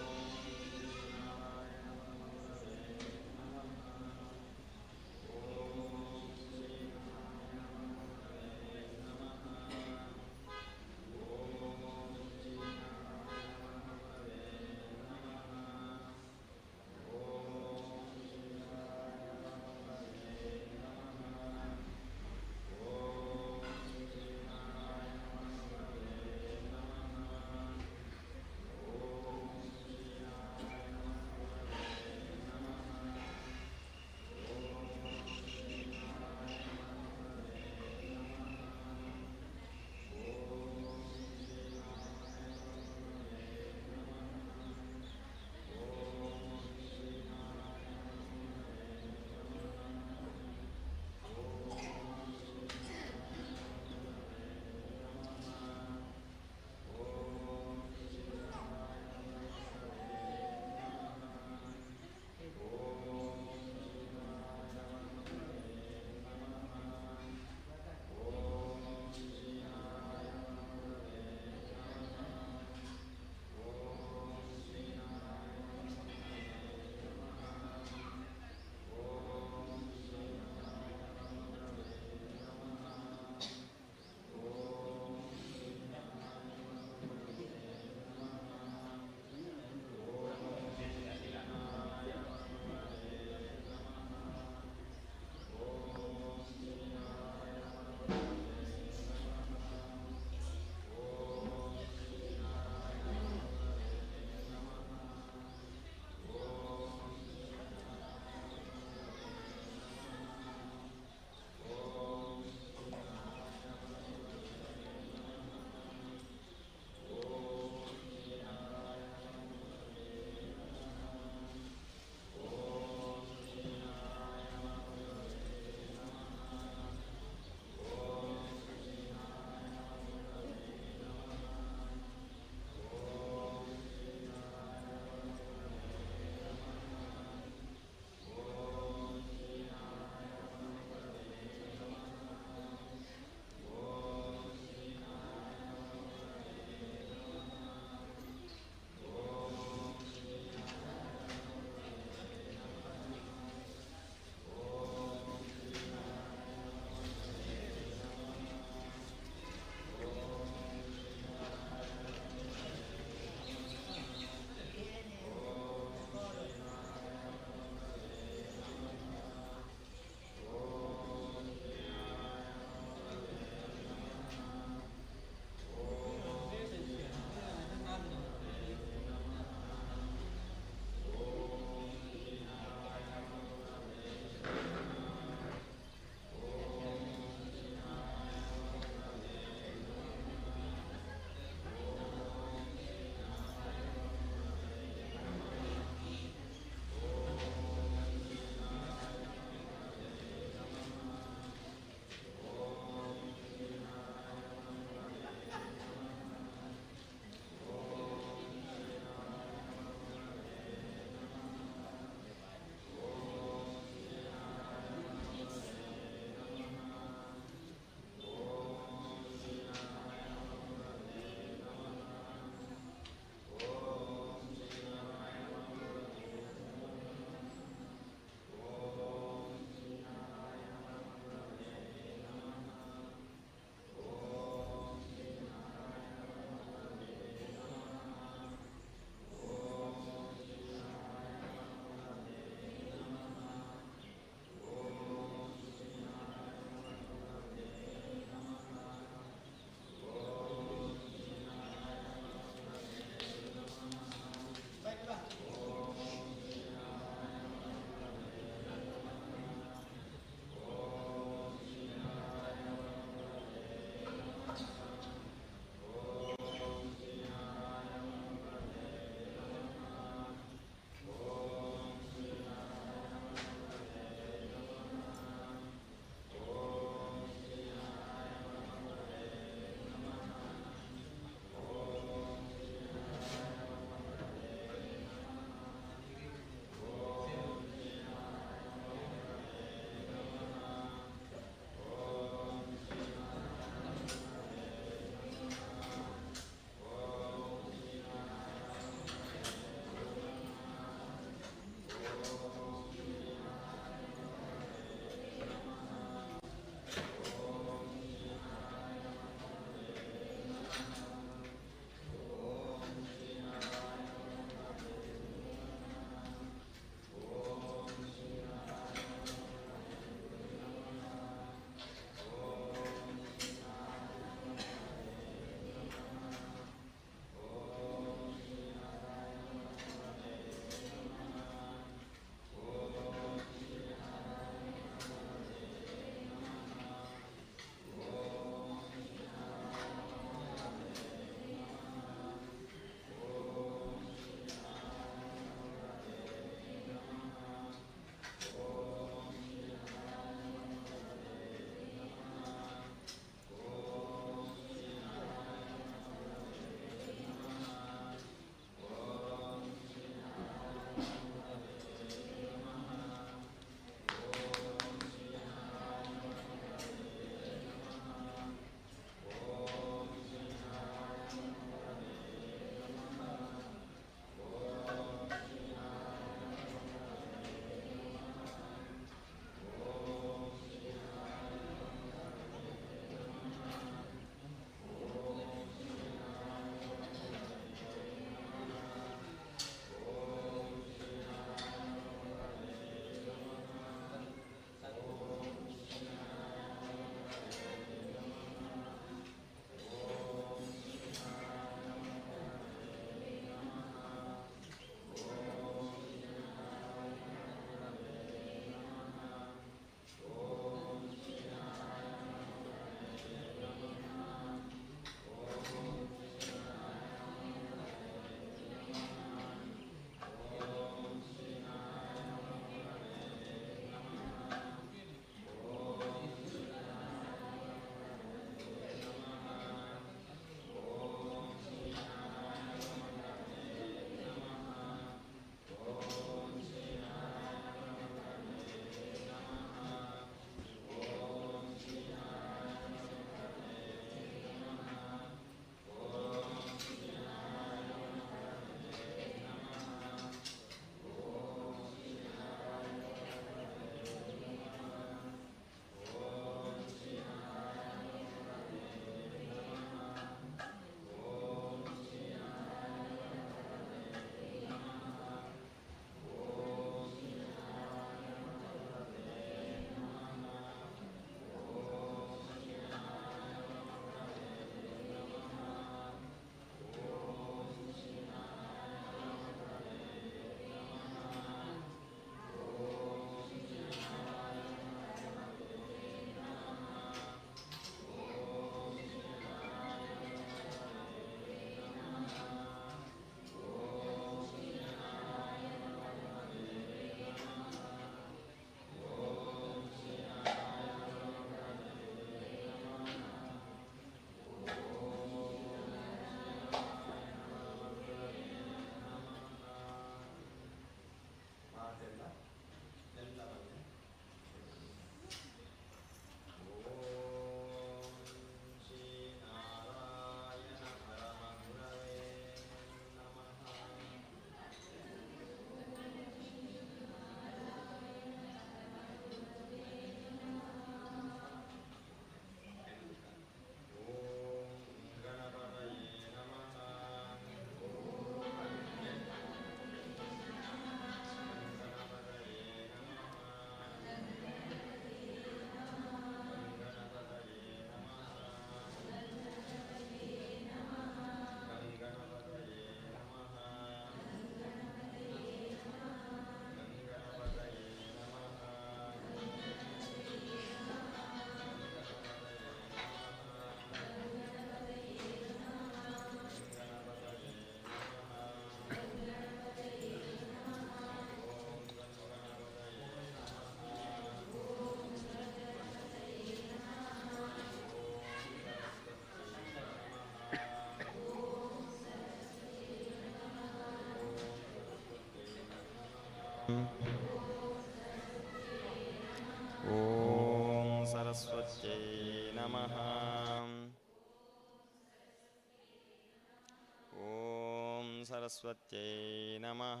सरस्वत्यै नमः।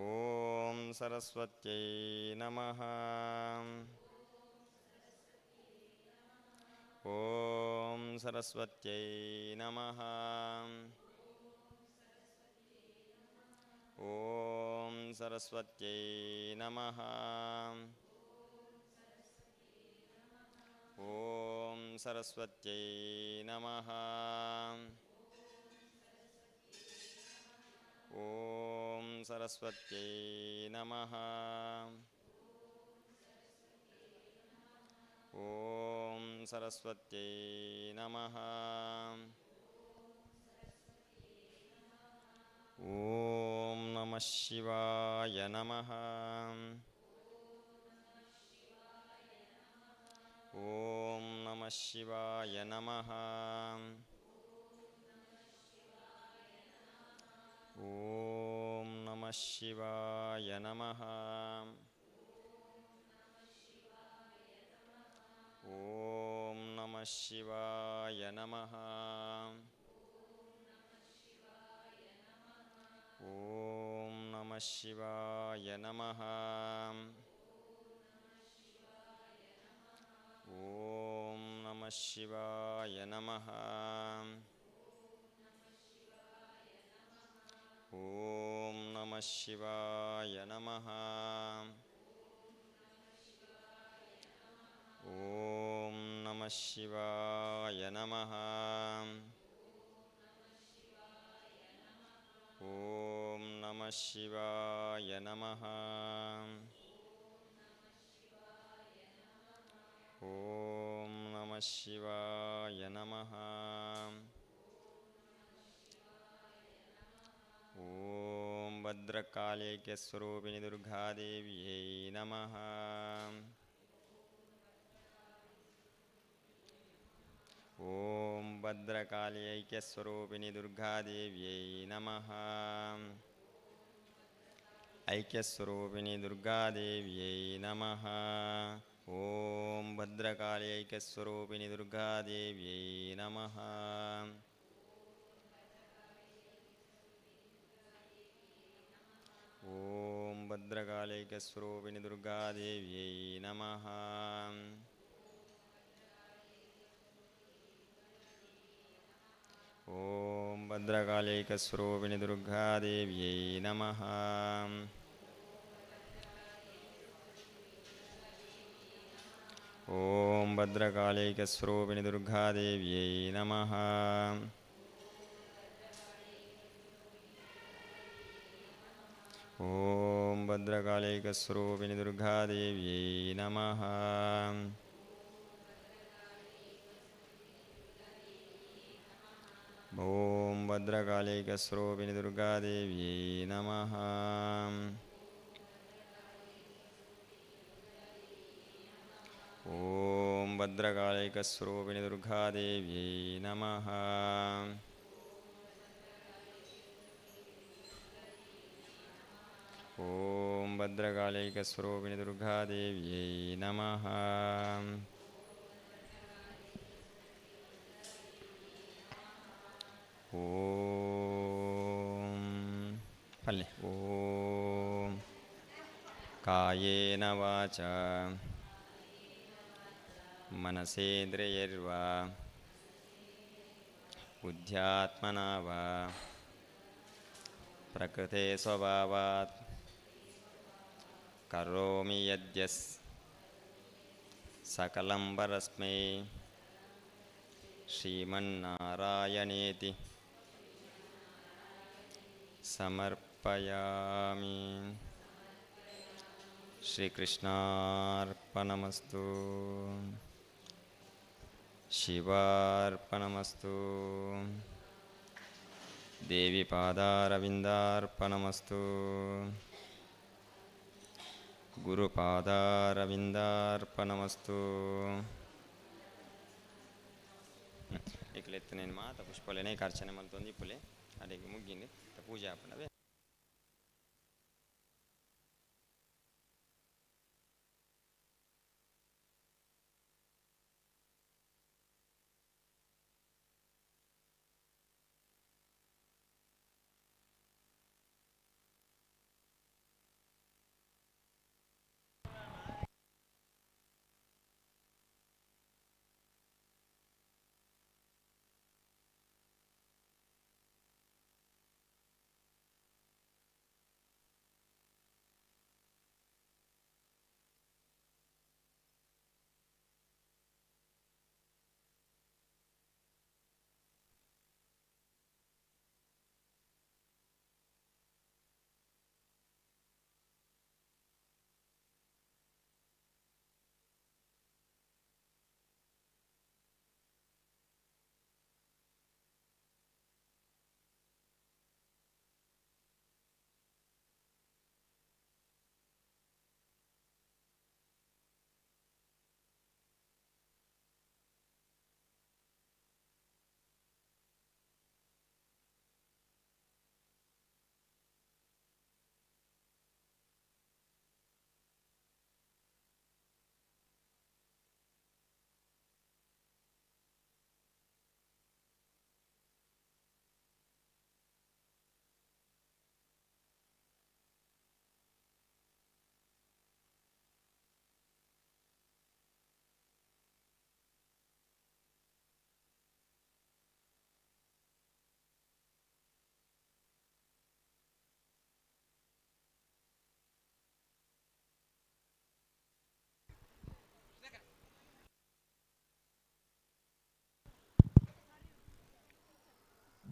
ॐ सरस्वत्यै नमः। ॐ सरस्वत्यै नमः। ॐ सरस्वत्यै नमः। ॐ सरस्वत्यै नमः। ॐ सरस्वत्यै नमः। ॐ सरस्वत्यै नमः। ॐ नमः शिवाय नमः। ॐ नमः शिवाय नमः। ॐ नमः शिवाय नमः। ॐ नमः शिवाय नमः। ॐ नमः शिवाय नमः। ॐ नमः शिवाय नमः। ॐ नमः शिवाय नमः। ॐ नमः शिवाय नमः। ॐ नमः शिवाय नमः। ॐ नमः शिवाय नमः। ॐ भद्रकालैक्यस्वरूपिणि दुर्गादेव्यै नमः। ॐ भद्रकाली ऐक्यस्वरूपिणि दुर्गादेव्यै नमः। ऐक्यस्वरूपिणि दुर्गादेव्यै नमः। ॐ भद्रकाली ऐक्यस्वरूपिणि दुर्गादेव्यै नमः। ॐ भद्रकालैक्यस्वरूपिणि दुर्गादेव्यै नमः। ॐ भद्रकालैक्यस्वरूपिणि दुर्गादेव्यै नमः। ॐ भद्रकालैक्यस्वरूपिणि दुर्गादेव्यै नमः। ॐ भद्रकालैक्यस्वरूपिणि दुर्गादेव्यै नमः। ॐ भद्रकालैक्यस्वरूपिणि दुर्गादेव्यै नमः। ॐ भद्रकालैक्यस्वरूपिणि दुर्गादेव्यै नमः। ॐ भद्रकालैक्यस्वरूपिणि दुर्गादेव्यै नमः। ॐ फले ॐ कायेन वाचा मनसेन्द्रियैर्वा बुद्ध्यात्मना वा प्रकृते स्वभावात् करोमि यद्यस् सकलं परस्मै श्रीमन्नारायणेति समर्पयामि। श्रीकृष्णार्पणमस्तु। शिवार्पणमस्तु। देवीपादारविन्दार्पणमस्तु। गुरुपादारविन्दार्पणमस्तु। ಇಕ್ಲೆತ್ತು ಮಾತ ಪುಷ್ಪಲೇನೆ ಅರ್ಚನೆ ಮಲ್ತೊಂದು ಇಪ್ಪುಲೆ ಅಡೆಗೆ ಮುಗ್ಗಿಂದು ಪೂಜೆ ಆಪುಂಡವೆ.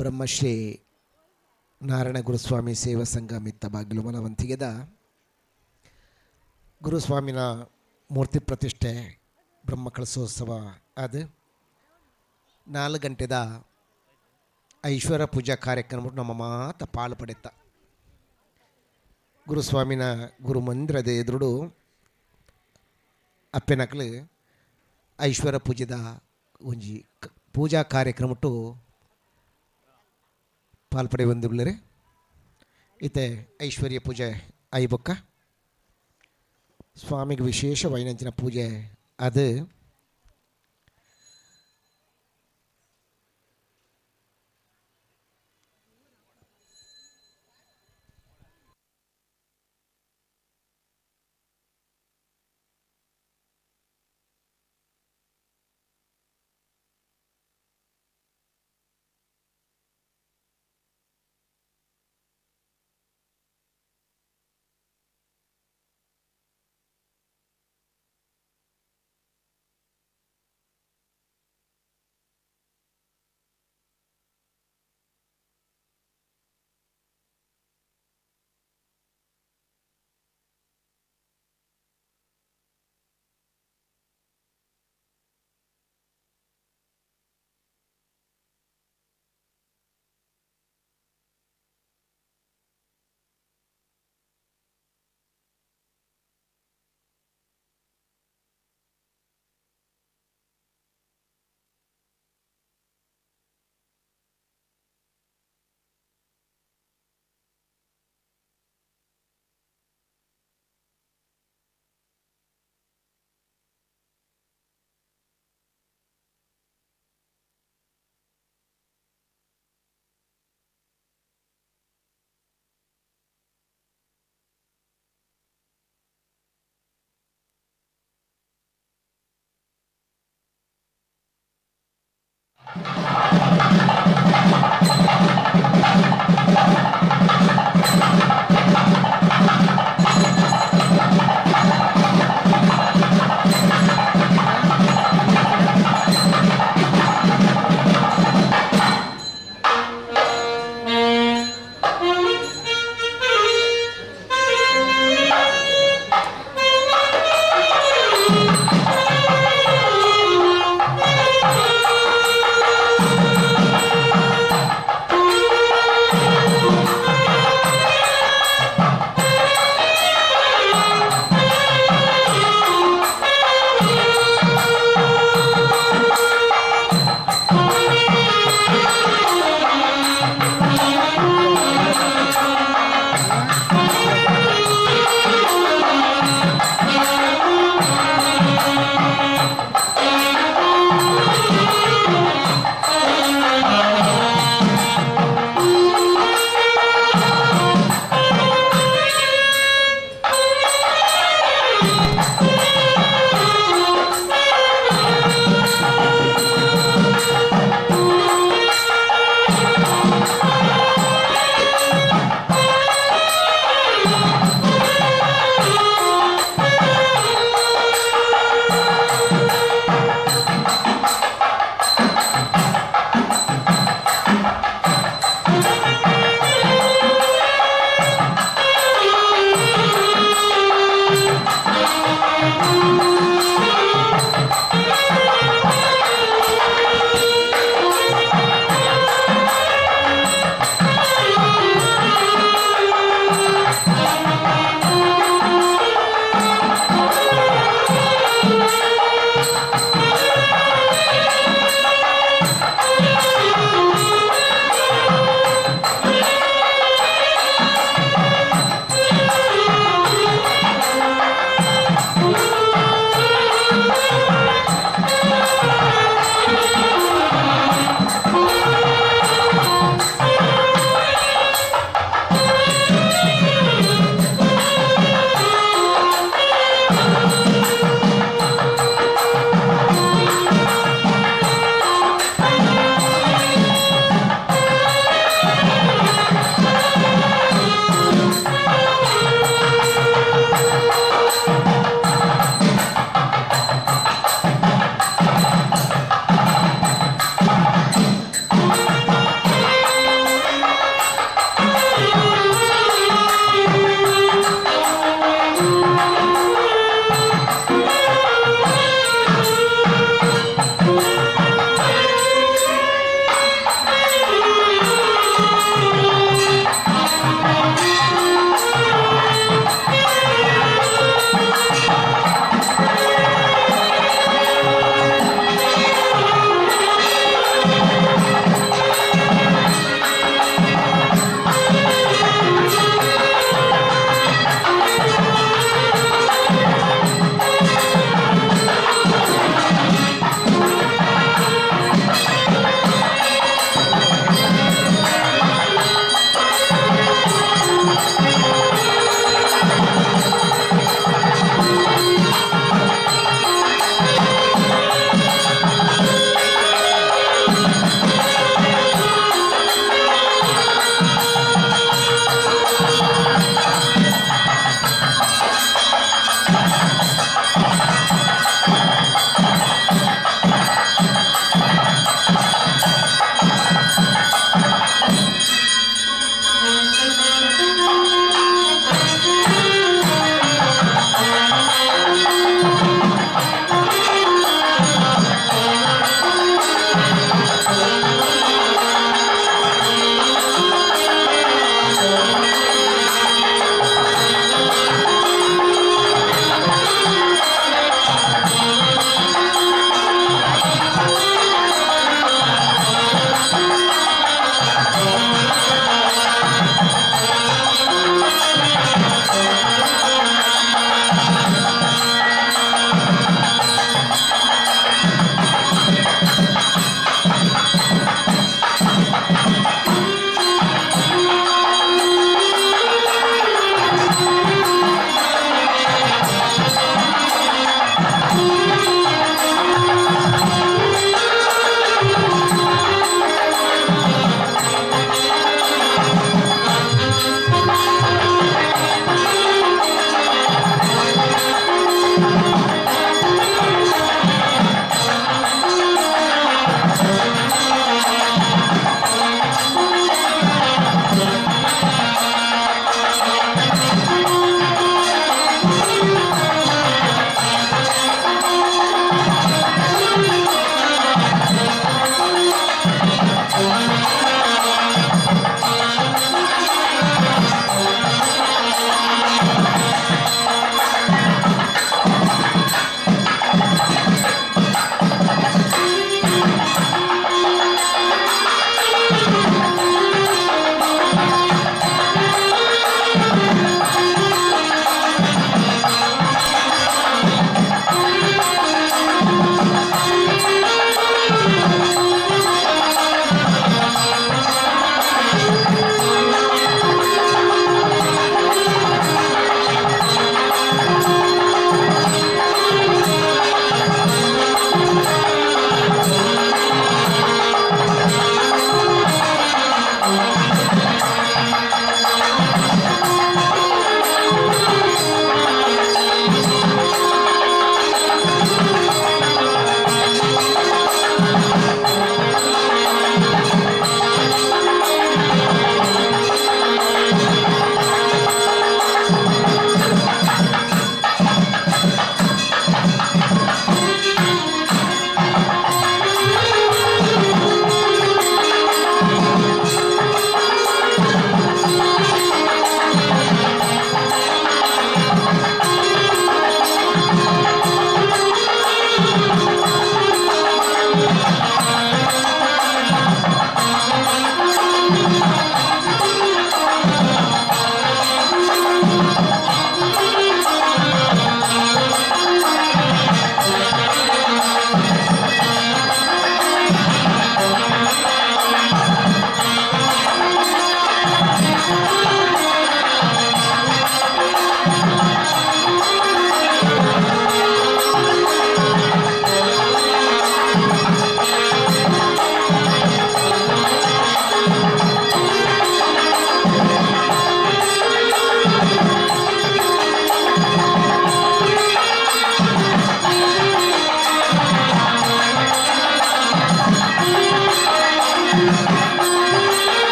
ಬ್ರಹ್ಮಶ್ರೀ ನಾರಾಯಣ ಗುರುಸ್ವಾಮಿ ಸೇವಾ ಸಂಘ ಮಿತ್ತ ಬಾಗಿಲು ಮಲವಂತಿಗೆದ ಗುರುಸ್ವಾಮಿನ ಮೂರ್ತಿ ಪ್ರತಿಷ್ಠೆ ಬ್ರಹ್ಮ ಕಳಸೋತ್ಸವ ಅದು 4 ಗಂಟೆದ ಐಶ್ವರ್ಯ ಪೂಜಾ ಕಾರ್ಯಕ್ರಮ ನಮ್ಮ ಮಾತ ಪಾಲು ಪಡೆತ ಗುರುಸ್ವಾಮಿನ ಗುರು ಮಂದಿರದ ಎದುರುಡು ಅಪ್ಪೆನಕ್ಲು ಐಶ್ವರ್ಯ ಪೂಜೆದ ಒಂಜಿ ಪೂಜಾ ಕಾರ್ಯಕ್ರಮಟ್ಟು ಪಾಲ್ಪಡೆ ಬಂದಿಲ್ಲರೆ ಇತ್ತೆ ಐಶ್ವರ್ಯ ಪೂಜೆ ಐಬೊಕ್ಕ ಸ್ವಾಮಿಗೆ ವಿಶೇಷ ವೈನಂಚಿನ ಪೂಜೆ ಅದು.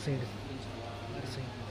Side side.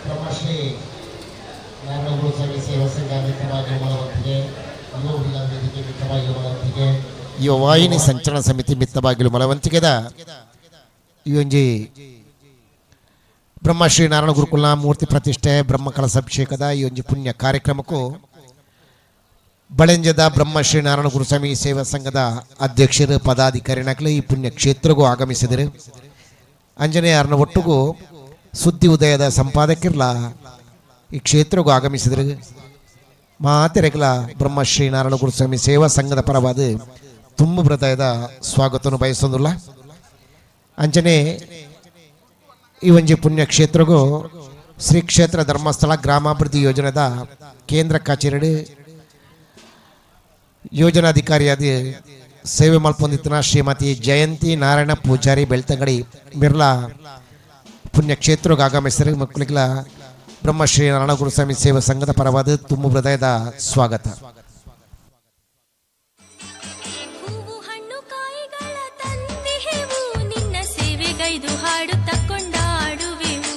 ಬ್ರಹ್ಮಶ್ರೀ ನಾರಾಯಣ ಗುರುಸ್ವಾಮಿ ಸೇವಾ ಸಂಘ ಮಿತ್ತಬಾಗಿಲು ಮಲವಂತಿಗೆ, ಯುವ ವೇದಿಕೆ ಮಿತ್ತಬಾಗಿಲು ಮಲವಂತಿಗೆ, ಯುವ ವಾಹಿನಿ ಸಂಚಲನ ಸಮಿತಿ ಮಿತ್ತಬಾಗಿಲು ಮಲವಂತಿಗೆದ ಈ ಒಂಜಿ ಬ್ರಹ್ಮಶ್ರೀ ನಾರಾಯಣ ಗುರುಕುಲ ಮೂರ್ತಿ ಪ್ರತಿಷ್ಠೆ ಬ್ರಹ್ಮ ಕಲಸಾಭಿಷೇಕದ ಈ ಒಂಜಿ ಪುಣ್ಯ ಕಾರ್ಯಕ್ರಮಕ್ಕೂ ಬಳೆಂಜದ ಬ್ರಹ್ಮಶ್ರೀ ನಾರಾಯಣ ಗುರುಸ್ವಾಮಿ ಸೇವಾ ಸಂಘದ ಅಧ್ಯಕ್ಷರು ಪದಾಧಿಕಾರಿನಾಗಲಿ ಈ ಪುಣ್ಯ ಕ್ಷೇತ್ರಗೂ ಆಗಮಿಸಿದರು. ಅಂಜನೇಯರನ ಒಟ್ಟಿಗೂ ಸುದ್ದಿ ಉದಯದ ಸಂಪಾದಕಿರ್ಲ ಈ ಕ್ಷೇತ್ರಗೂ ಆಗಮಿಸಿದರು. ಮಾತೆರೆಗಲ ಬ್ರಹ್ಮಶ್ರೀ ನಾರಾಯಣ ಗುರುಸ್ವಾಮಿ ಸೇವಾ ಸಂಘದ ಪರವಾದ ತುಂಬ ಹೃದಯದ ಸ್ವಾಗತವನ್ನು ಬಯಸೋದಿಲ್ಲ. ಅಂಚನೆ ಈ ಒಂಜಿ ಪುಣ್ಯ ಕ್ಷೇತ್ರಗೂ ಶ್ರೀ ಕ್ಷೇತ್ರ ಧರ್ಮಸ್ಥಳ ಗ್ರಾಮಾಭಿವೃದ್ಧಿ ಯೋಜನೆದ ಕೇಂದ್ರ ಕಚೇರಿ ಯೋಜನಾಧಿಕಾರಿಯಾದ ಸೇವೆ ಮಲ್ಪೊಂದಿತ್ತಿನ ಶ್ರೀಮತಿ ಜಯಂತಿ ನಾರಾಯಣ ಪೂಜಾರಿ ಬೆಳ್ತಂಗಡಿ ಮಿರ್ಲಾ ಪುಣ್ಯಕ್ಷೇತ್ರಕ್ಕೆ ಆಗಮಿಸಿದರೆ ಮಕ್ಕಳಿಗೆಲ್ಲ ಬ್ರಹ್ಮಶ್ರೀ ನಾರಾಯಣ ಗುರುಸ್ವಾಮಿ ಸೇವಾ ಸಂಘದ ಪರವಾದ ತುಂಬು ಹೃದಯದ ಸ್ವಾಗತ. ಹೂವು ಹಣ್ಣು ಕಾಯಿಗಳ ತಂದಿಹೆವು, ನಿನ್ನ ಸೇವೆಗೈದು ಹಾಡುತ್ತ ಕೊಂಡಾಡುವೆವು.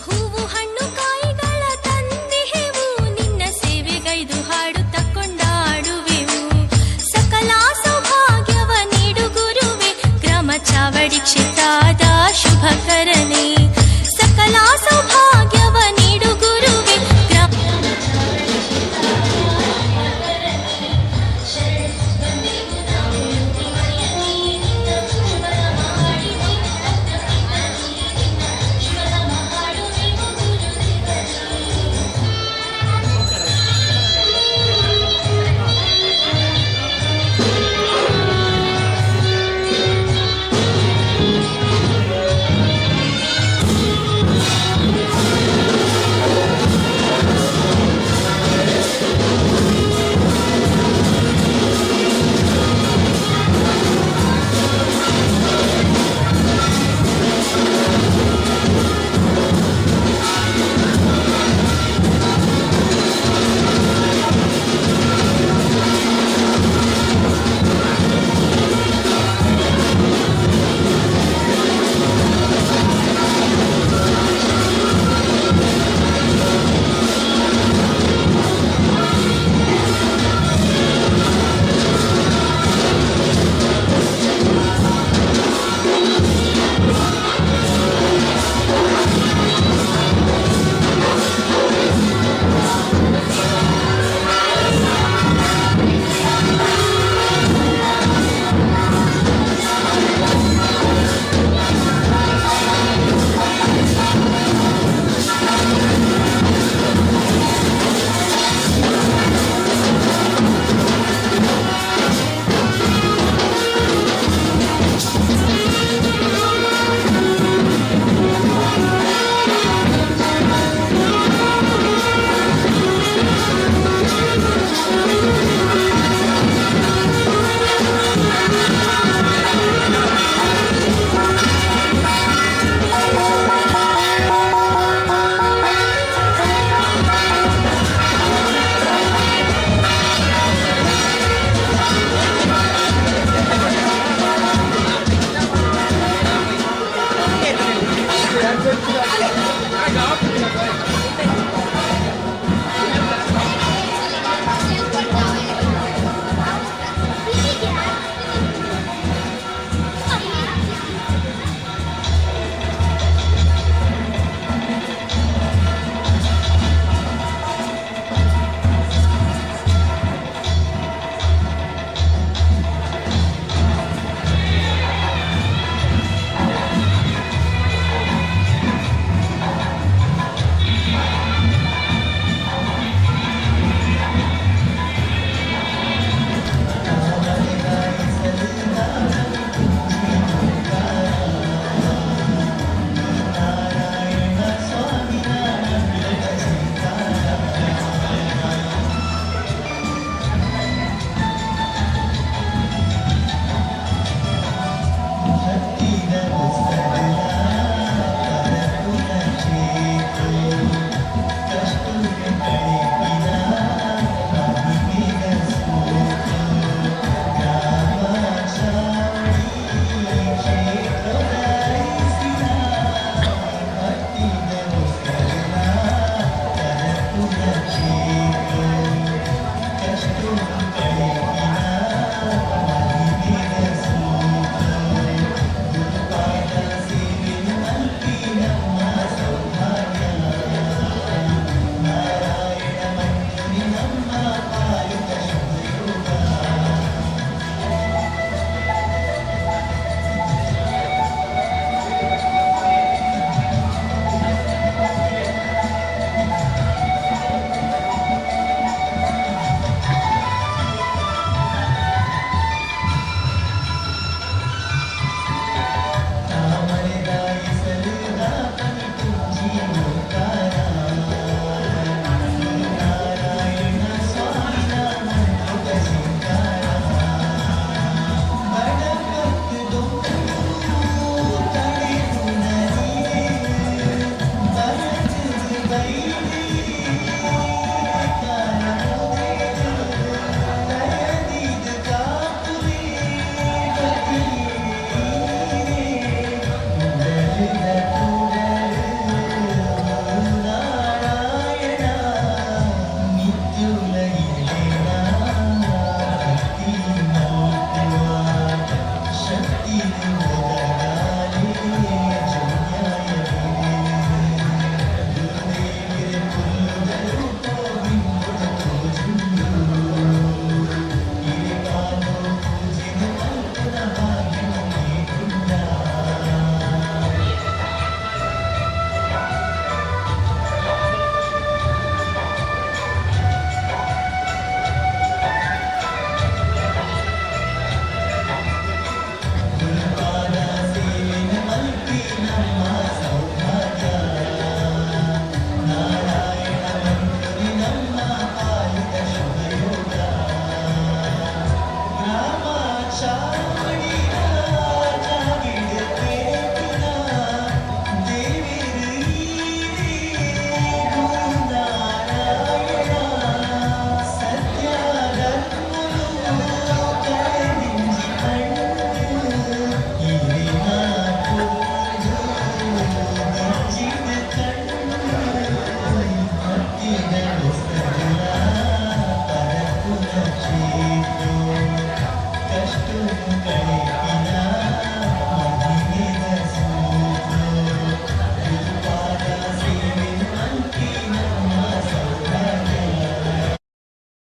ಹೂವು ಹಣ್ಣು ಕಾಯಿಗಳ ತಂದಿಹೆವು, ನಿನ್ನ ಸೇವೆಗೈದು ಹಾಡುತ್ತ ಕೊಂಡಾಡುವೆವು. ಸಕಲ ಸೌಭಾಗ್ಯವ ನೀಡು ಗುರುವೆ, ಗ್ರಾಮ ಚಾವಡಿ ಕ್ಷೇತ್ರದ ಶುಭಕರನೆ. ಸಕಲ ಸೌಭಾಗ್ಯವ ನೀಡು ಗುರುವೆ, ಗ್ರಾಮ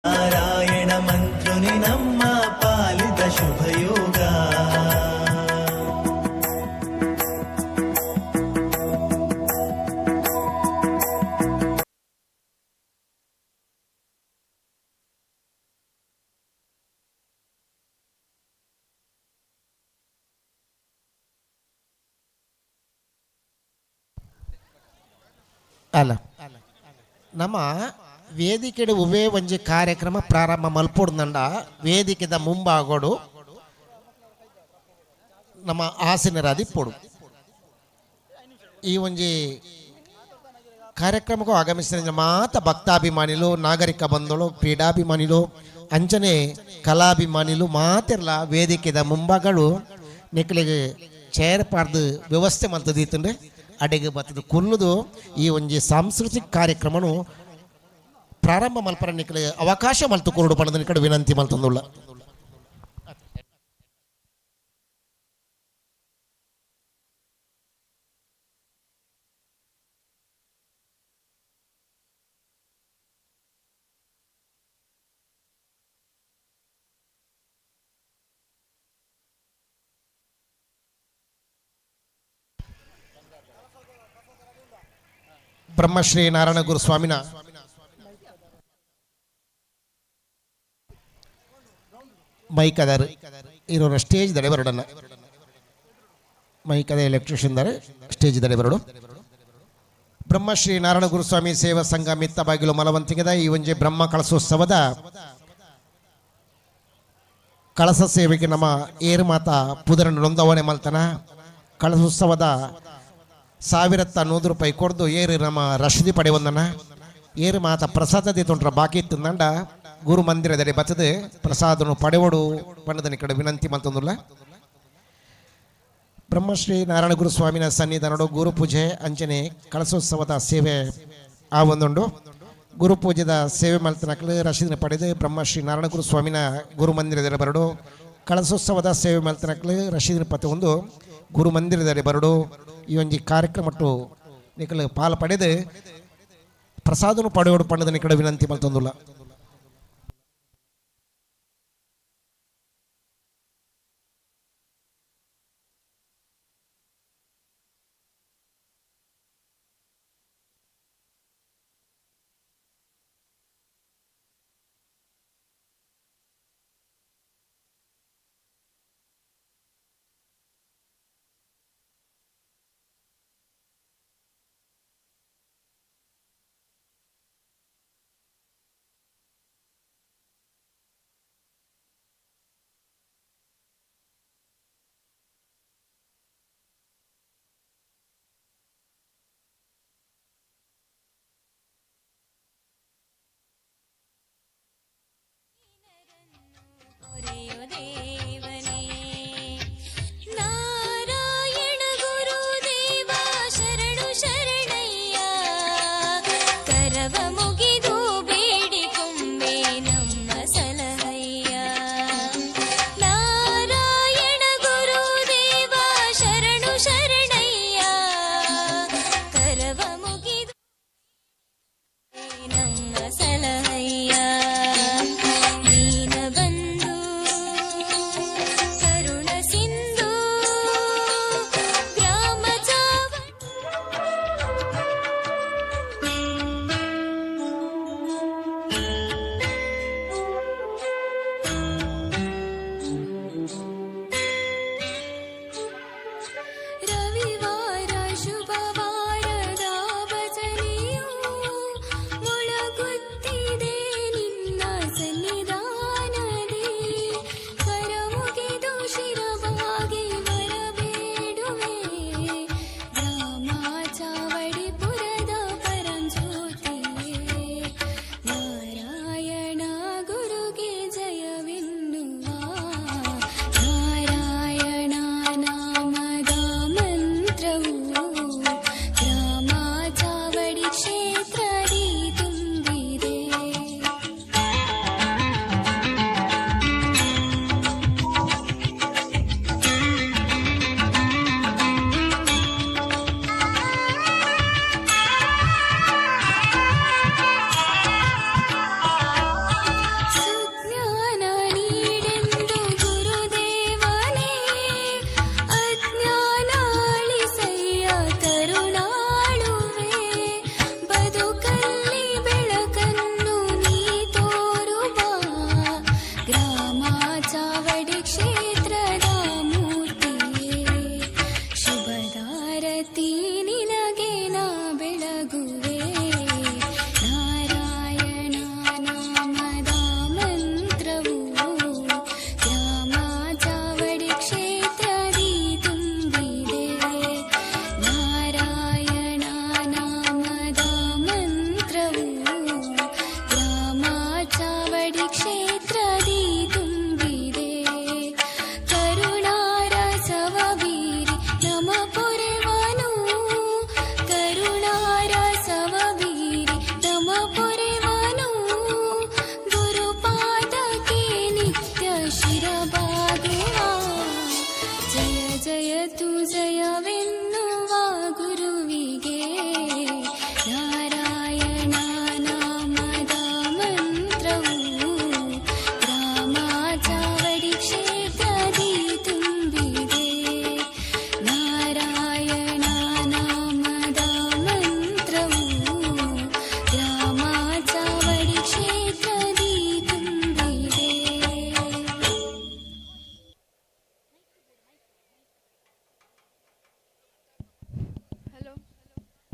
ನಾರಾಯಣ ಮಂತ್ರುನಿ ನಮ್ಮ ಪಾಲಿದ ಶುಭಯೋಗ. ಅಲ್ಲ, ನಮ್ಮ ವೇದಿಕೆಡು ಉವೇ ಒಂಜಿ ಕಾರ್ಯಕ್ರಮ ಪ್ರಾರಂಭ ಮಲ್ಪೊಡ್ದಂಡ ವೇದಿಕೆದ ಮುಂಭಾಗೋಡು ನಮ್ಮ ಆಸನರಾದಿ ಪೊಡು. ಈ ಒಂಜಿ ಕಾರ್ಯಕ್ರಮಕ್ಕೂ ಆಗಮಿಸಿದ ಮಾತ ಭಕ್ತಾಭಿಮಾನಿಲು, ನಾಗರಿಕ ಬಂಧುಗಳು, ಕ್ರೀಡಾಭಿಮಾನಿಲು, ಅಂಚನೆ ಕಲಾಭಿಮಾನಿಲು ಮಾತೆರ್ಲ ವೇದಿಕೆದ ಮುಂಭಾಗಗಳು ನಿಕ್ಲೆಗ್ ಚೇರ್ ಪಾಡ್ದು ವ್ಯವಸ್ಥೆ ಮಲ್ತದೀತಂಡೆ ಅಡೆಗೆ ಬತ್ತದ ಕುಲ್ಲುದು ಈ ಒಂಜಿ ಸಾಂಸ್ಕೃತಿಕ ಕಾರ್ಯಕ್ರಮನು ಪ್ರಾರಂಭ ಮಲ್ಪರ ನಿಕ್ಲೆ ಅವಕಾಶ ಮಲ್ತು ಕೊರಡು ಪಣದ ನಿಕಡೆ ವಿನಂತಿ ಮಲ್ತಂದುಳ್ಳ. ಬ್ರಹ್ಮಶ್ರೀ ನಾರಾಯಣ ಗುರುಸ್ವಾಮಿನ ಮೈಕ್ ಅದಾರ ಇರೋರ ಸ್ಟೇಜ್ ದಡೆ ಬರೋಡನ್ನ ಮೈಕ್ ಅದ ಎಲೆಕ್ಟ್ರಿಷಿಯನ್ ದಾರೆ ಸ್ಟೇಜ್ ದಡೆ ಬರೋಡು. ಬ್ರಹ್ಮಶ್ರೀ ನಾರಾಯಣ ಗುರುಸ್ವಾಮಿ ಸೇವಾ ಸಂಘ ಮಿತ್ತ ಬಾಗಿಲು ಮಲವಂತಿಗೆದ ಈ ಒಂಜಿ ಬ್ರಹ್ಮ ಕಳಸೋತ್ಸವದ ಕಳಸ ಸೇವೆಗೆ ನಮ್ಮ ಏರು ಮಾತಾ ಪುದರನ್ನು ನೊಂದವನೆ ಮಲ್ತನ ಕಳಸೋತ್ಸವದ 1100 ರೂಪಾಯಿ ಕೊಡ್ದು ಏರು ನಮ್ಮ ರಶೀದಿ ಪಡೆಯೊಂದನ ಏರು ಮಾತ ಪ್ರಸಾದ ತೊಂಟ್ರ ಬಾಕಿ ಇತ್ತು ಗುರು ಮಂದಿರದಲ್ಲಿ ಬತ್ತದೆ ಪ್ರಸಾದನು ಪಡೆವಡು ಪಣ್ಣದನಿ ಕಡೆ ವಿನಂತಿ ಮಲ್ತೊಂದುಲ್ಲ. ಬ್ರಹ್ಮಶ್ರೀ ನಾರಾಯಣ ಗುರು ಸ್ವಾಮಿನ ಸನ್ನಿಧಾನಡು ಗುರು ಪೂಜೆ ಅಂಚನೆ ಕಳಸೋತ್ಸವದ ಸೇವೆ ಆ ಒಂದುಂಡು. ಗುರು ಪೂಜೆದ ಸೇವೆ ಮಲ್ತನಕ್ಲು ರಶೀದಿನ ಪಡೆದು ಬ್ರಹ್ಮಶ್ರೀ ನಾರಾಯಣ ಗುರು ಸ್ವಾಮಿನ ಗುರು ಮಂದಿರದಲ್ಲಿ ಬರಡು. ಕಳಸೋತ್ಸವದ ಸೇವೆ ಮಲ್ತನಕ್ಲು ರಶೀದಿನ ಪತ್ತೆ ಒಂದು ಗುರು ಮಂದಿರದಲ್ಲಿ ಬರಡು. ಈ ಒಂಜಿ ಕಾರ್ಯಕ್ರಮಟ್ಟು ನಿಕಲು ಪಾಲು ಪಡೆದು ಪ್ರಸಾದನು ಪಡೆಯೋಡು ಪಣ್ಣದ ಕಡೆ ವಿನಂತಿ ಮಲ್ತೊಂದುಲ್ಲ.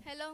ಹಲೋ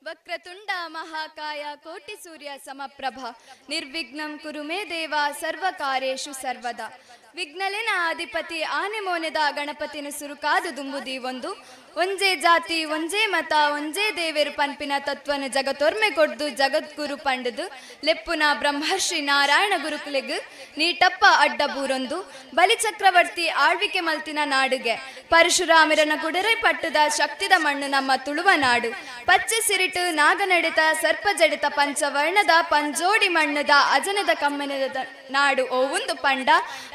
ವಕ್ರತುಂಡ ಮಹಾಕಾಯ ಕೋಟಿ ಸೂರ್ಯ ಸಮಪ್ರಭ ನಿರ್ವಿಘ್ನಂ ಕುರು ಮೇ ದೇವ ಸರ್ವಕಾರ್ಯೇಷು ಸರ್ವದಾ. ವಿಘ್ನಲೆನ ಅಧಿಪತಿ ಆನೆ ಮೋನೆದ ಗಣಪತಿನ ಸುರುಕಾದು ದುಂಬುದಿ ಒಂದು ಒಂಜೇ ಜಾತಿ ಒಂಜೇ ಮತ ಒಂಜೇ ದೇವೆರು ಪನ್ಪಿನ ತತ್ವನ ಜಗತ್ತೊರ್ಮೆ ಕೊಡ್ದು ಜಗದ್ಗುರು ಪಂಡದು ಲೆಪ್ಪುನ ಬ್ರಹ್ಮರ್ಷಿ ನಾರಾಯಣ ಗುರುಕುಲೆಗ್ ನೀಟಪ್ಪ ಅಡ್ಡ ಬೂರೊಂದು ಬಲಿಚಕ್ರವರ್ತಿ ಆಳ್ವಿಕೆ ಮಲ್ತಿನ ನಾಡುಗೆ ಪರಶುರಾಮರನ ಕುಡರೆ ಪಟ್ಟದ ಶಕ್ತಿದ ಮಣ್ಣು ನಮ್ಮ ತುಳುವ ನಾಡು. ಪಚ್ಚೆ ಸಿರಿಟು ನಾಗನಡೆತ ಸರ್ಪ ಜಡಿತ ಪಂಚವರ್ಣದ ಪಂಜೋಡಿ ಮಣ್ಣದ ಅಜನದ ಕಮ್ಮನದ ನಾಡು ಓವುಂದು ಪಂಡ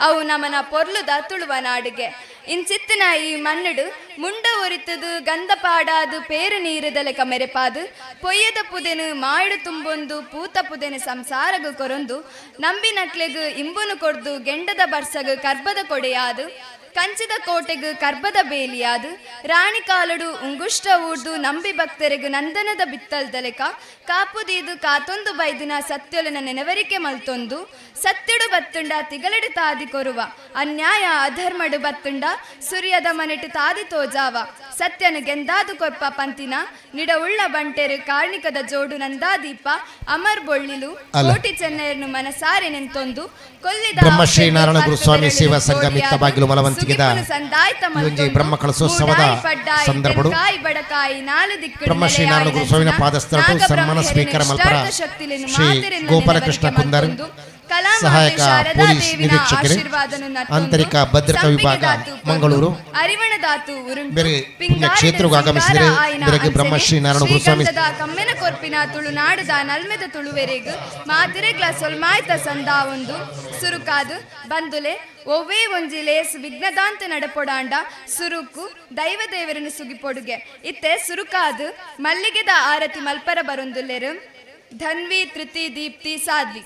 ಅವು ನಮನ ಪೊರ್ಲುದ ತುಳುವ ನಾಡುಗೆ. ಇಂಚಿತ್ತಿನ ಈ ಮಣ್ಣುಡು ಮುಂಡ ಒರಿತದು ಗಂಧ ಪಾಡಾದು ಪೇರು ನೀರುದಲೆಕ ಮೆರೆಪಾದು ಪೊಯ್ಯದ ಪುದೆನು ಮಾಯಡು ತುಂಬೊಂದು ಪೂತ ಪುದೆನು ಸಂಸಾರಗು ಕೊರೊಂದು ನಂಬಿನಕ್ಲೆಗು ಇಂಬುನು ಕೊಡ್ದು ಗೆಂಡದ ಬರ್ಸಗು ಕರ್ಬದ ಕೊಡೆಯಾದು ಕಂಚಿದ ಕೋಟೆಗು ಕರ್ಬದ ಬೇಲಿಯಾದು ರಾಣಿ ಕಾಲಡು ಉಂಗುಷ್ಟ ಊರ್ದು ನಂಬಿ ಭಕ್ತರಿಗು ನಂದನದ ಬಿತ್ತಲ್ದಲೆಕ ಕಾಪುದೀದು ಕಾತೊಂದು ಬೈದಿನ ಸತ್ಯೊಲನ ನೆನವರಿಕೆ ಮಲ್ತೊಂದು ಸತ್ಯಡು ಬತ್ತುಂಡ ತಿಗಲಡು ತಾದಿ ಕೊರುವ ಅನ್ಯಾಯ ಅಧರ್ಮಡು ಬತ್ತುಂಡ ಸೂರ್ಯದ ಮನೆಟು ತಾದಿ ತೋಜಾವ ಸತ್ಯನು ಗೆಂದಾದು ಕೊರ್ಪ ಪಂತಿನ ನಿಡವುಳ್ಳ ಬಂಟೆರು ಕಾರ್ಣಿಕದ ಜೋಡು ನಂದಾದೀಪ ಅಮರ್ ಬೊಳ್ಳಿಲು ಕೋಟಿ ಚೆನ್ನೈರ್ನು ಮನಸಾರೆ ನೆಂತೊಂದು ಕೊಲ್ಲಿದ ಬ್ರಹ್ಮಶ್ರೀ ನಾರಾಯಣ ಗುರುಸ್ವಾಮಿ ಸೇವಾ ಸಂಘ ಮಿತ್ತಬಾಗಿಲು ಮಲವಂತಿಗೆದ ಈ ಬ್ರಹ್ಮ ಕಳಸೋತ್ಸವದ ಸಂದರ್ಭಡು ಬ್ರಹ್ಮಶ್ರೀ ನಾರಾಯಣ ಗುರುಸ್ವಾಮಿನ ಪಾದಸ್ಥಳಟು ಸನ್ಮಾನ ಸ್ವೀಕಾರ ಮಲ್ಪರ ಶ್ರೀ ಗೋಪಾಲಕೃಷ್ಣ ಕುಂದರ್ ಸಹಾಯಕ ಪೊಲೀಸ್ ನಿರೀಕ್ಷಕರು ಆಂತರಿಕ ಭದ್ರತಾ ವಿಭಾಗ ಮಂಗಳೂರು ಬೇರೆ ಪುಣ್ಯ ಕ್ಷೇತ್ರಕ್ಕೆ ಆಗಮಿಸಿದರೆ ಬೆಳಗ್ಗೆ ಬ್ರಹ್ಮಶ್ರೀ ನಾರಾಯಣ ಗುರುಸ್ವಾಮಿ ಕಮ್ಮೆನ ಕೊರ್ಪಿನ ತುಳುನಾಡುದ ನಲ್ಮೆದ ತುಳುವೆರೆಗ್ ಮಾತಿರೆಗ್ಲ ಸೊಲ್ಮಾಯ್ತ ಸಂದಾ ಒಂದು ಸುರುಕಾದು ಬಂದುಲೆ ಒವ್ವೇ ಒಂಜಿ ಲೇಸ್ ವಿಘ್ನದಾಂತ ನಡಪೊಡಾಂಡ ಸುರುಕು ದೈವ ದೇವರನ್ನು ಸುಗಿಪೊಡುಗೆ ಇತ್ತೆ ಸುರುಕಾದು ಮಲ್ಲಿಗೆದ ಆರತಿ ಮಲ್ಪರ ಬರೊಂದುಲ್ಲೆರು ಧನ್ವಿ ತೃತಿ ದೀಪ್ತಿ ಸಾಧ್ವಿ.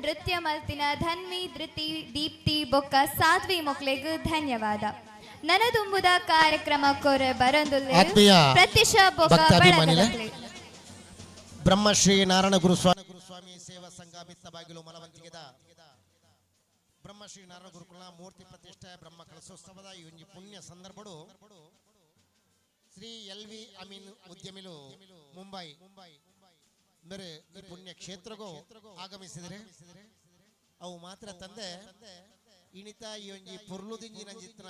ನೃತ್ಯ ಮಲ್ತಿನ ಧನ್ವಿ, ಧೃತಿ, ದೀಪ್ತಿ ಬೊಕ್ಕ ಸಾಧ್ವಿ ಮೊಕ್ಲೆಗ್ ಧನ್ಯವಾದ. ನನದುಂಬುದ ಕಾರ್ಯಕ್ರಮ ಕೊರೆ ಬರಂದುಲ್ಲೆ ಆತ್ಮೀಯ ಪ್ರತ್ಯಕ್ಷ ಬೊಕ್ಕ ಭಕ್ತಾಭಿಮಾನಿಲೆ, ಬಳಗದಕ್ಲೆ. ಬ್ರಹ್ಮಶ್ರೀ ನಾರಾಯಣ ಗುರುಸ್ವಾಮಿ ಗುರುಸ್ವಾಮಿ ಸೇವಾ ಸಂಘ ಮಿತ್ತಬಾಗಿಲು ಮಲವಂತಿಗೆದ ಬ್ರಹ್ಮಶ್ರೀ ನಾರಾಯಣ ಗುರುಕುಲ ಮೂರ್ತಿ ಪ್ರತಿಷ್ಠೆ ಬ್ರಹ್ಮ ಕಲಶೋತ್ಸವದ ಈ ಒಂಜಿ ಪುಣ್ಯ ಸಂದರ್ಭಡು ಶ್ರೀ ಎಲ್ ವಿ ಅಮೀನ್ ಉದ್ಯಮಿಲು ಮುಂಬೈ ಮೇರೆ ಈ ಪುಣ್ಯ ಕ್ಷೇತ್ರಗೂ ಆಗಮಿಸಿದರೆ ಅವು ಮಾತ್ರ ತಂದೆ ಇಣಿತ ಈ ಒಂಜಿ ಪೊರ್ಲುದಿಂಜಿ ನಂಜಿತ್ನ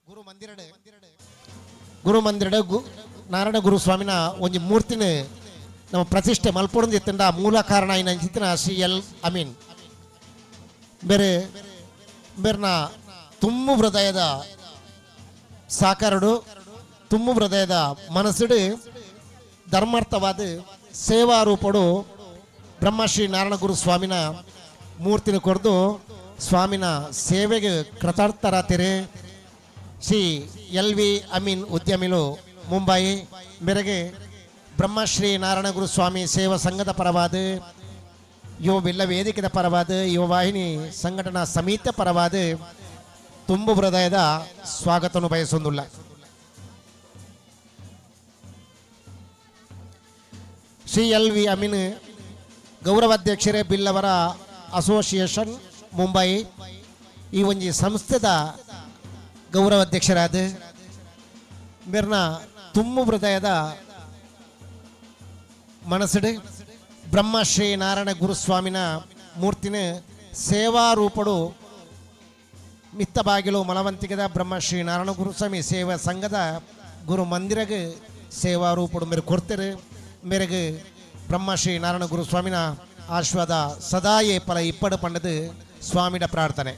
ಗುರು ಮಂದಿರಡೆ ಗುರು ಮಂದಿರಡೆ ನಾರಾಯಣ ಗುರುಸ್ವಾಮಿನ ಒಂಜಿ ಮೂರ್ತಿನ ನಮ್ಮ ಪ್ರತಿಷ್ಠೆ ಮಲ್ಪೊಡಂದಿತ್ತಂಡ ಮೂಲ ಕಾರಣ ನಂಜಿತ್ನ ಶ್ರೀ ಎಲ್ ಅಮೀನ್ ಬೇರೆ ಬೇರ್ನ ತುಂಬು ಹೃದಯದ ಸಾಕಾರಡು ತುಂಬು ಹೃದಯದ ಮನಸ್ಸುಡು ಧರ್ಮಾರ್ಥವಾದ ಸೇವಾ ರೂಪಡು ಬ್ರಹ್ಮಶ್ರೀ ನಾರಾಯಣ ಗುರು ಸ್ವಾಮಿನ ಮೂರ್ತಿನ ಕೊರೆದು ಸ್ವಾಮಿನ ಸೇವೆಗೆ ಕೃತಾರ್ಥರಾತಿರಿ. ಶ್ರೀ ಎಲ್ ವಿ ಅಮೀನ್ ಉದ್ಯಮಿಲು ಮುಂಬೈ ಮೇರೆಗೆ ಬ್ರಹ್ಮಶ್ರೀ ನಾರಾಯಣ ಗುರು ಸ್ವಾಮಿ ಸೇವಾ ಸಂಘದ ಪರವಾದ, ಯುವ ಬಿಲ್ಲ ವೇದಿಕೆದ ಪರವಾದ, ಯುವ ವಾಹಿನಿ ಸಂಘಟನಾ ಸಮಿತಿ ಪರವಾದ ತುಂಬು ಹೃದಯದ ಸ್ವಾಗತವನ್ನು ಬಯಸೊಂದುಲ್ಲ. ಶ್ರೀ ಎಲ್ ವಿ ಅಮೀನ್ ಗೌರವಾಧ್ಯಕ್ಷರೇ ಬಿಲ್ಲವರ ಅಸೋಸಿಯೇಷನ್ ಮುಂಬೈ ಈ ಒಂಜಿ ಸಂಸ್ಥೆದ ಗೌರವಾಧ್ಯಕ್ಷರಾದ ಮೇರ್ನ ತುಂಬು ಹೃದಯದ ಮನಸ್ಸುಡು ಬ್ರಹ್ಮಶ್ರೀ ನಾರಾಯಣ ಗುರುಸ್ವಾಮಿನ ಮೂರ್ತಿನ ಸೇವಾ ರೂಪಡು ಮಿತ್ತಬಾಗಿಲು ಮಲವಂತಿಗೆದ ಬ್ರಹ್ಮಶ್ರೀ ನಾರಾಯಣ ಗುರುಸ್ವಾಮಿ ಸೇವಾ ಸಂಘದ ಗುರು ಮಂದಿರಗೆ ಸೇವಾ ರೂಪಡು ಮೇರೆ ಕೊಡ್ತಾರೆ. ಮೇರೆಗೆ ಬ್ರಹ್ಮಶ್ರೀ ನಾರಾಯಣ ಗುರುಸ್ವಾಮಿನ ಆಶೀರ್ವಾದ ಸದಾಯೇ ಫಲ ಇಪ್ಪಡು ಪಂಡದು ಸ್ವಾಮಿನ ಪ್ರಾರ್ಥನೆ.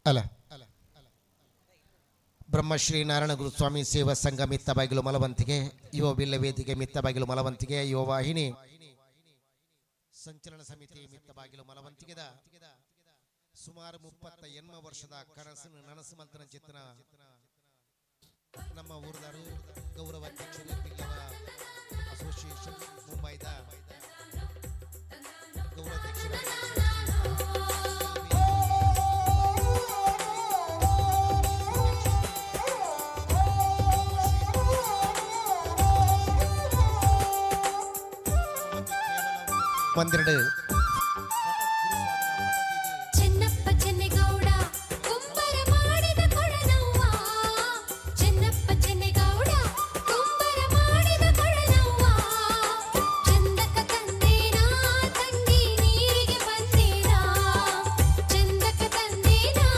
ಅಲ್ಲ ಬ್ರಹ್ಮಶ್ರೀ ನಾರಾಯಣ ಗುರುಸ್ವಾಮಿ ಸೇವಾ ಸಂಘ ಮಿತ್ತಬಾಗಿಲು ಮಲವಂತಿಗೆ, ಯುವ ಬಿಲ್ಲ ವೇದಿಕೆ ಮಿತ್ತಬಾಗಿಲು ಮಲವಂತಿಗೆ, ಯುವ ವಾಹಿನಿ ಸಂಚಲನ ಸಮಿತಿ ಮಿತ್ತಬಾಗಿಲು ಮಲವಂತಿಗೆದ ಸುಮಾರು 38 ವರ್ಷದ ಕನಸು ನನಸು ಮಂತನ ಚಿತ್ರ ನಮ್ಮ ಊರದಾರು ಗೌರವ ಅಧ್ಯಕ್ಷರು ಬಿಲ್ಲವ ಅಸೋಸಿಯೇಷನ್ ಮುಂಬೈದ ಗೌರವಾಧ್ಯಕ್ಷರು ಒಂದೆರಡು ಚೆನ್ನಪ್ಪ ಚೆನ್ನೆಗೌಡ ಕುಂಬರ ಮಾಡಿದ ಕೊಳಲವ್ವ, ಚೆನ್ನಪ್ಪ ಚೆನ್ನೆಗೌಡ ಕುಂಬರ ಮಾಡಿದ ಕೊಳಲವ್ವ, ಚಂದಕ ತಂದೇನಾ ತಂಗಿ ನೀರಿಗೆ ಬಂದೇನಾ, ಚಂದಕ ತಂದೇನಾ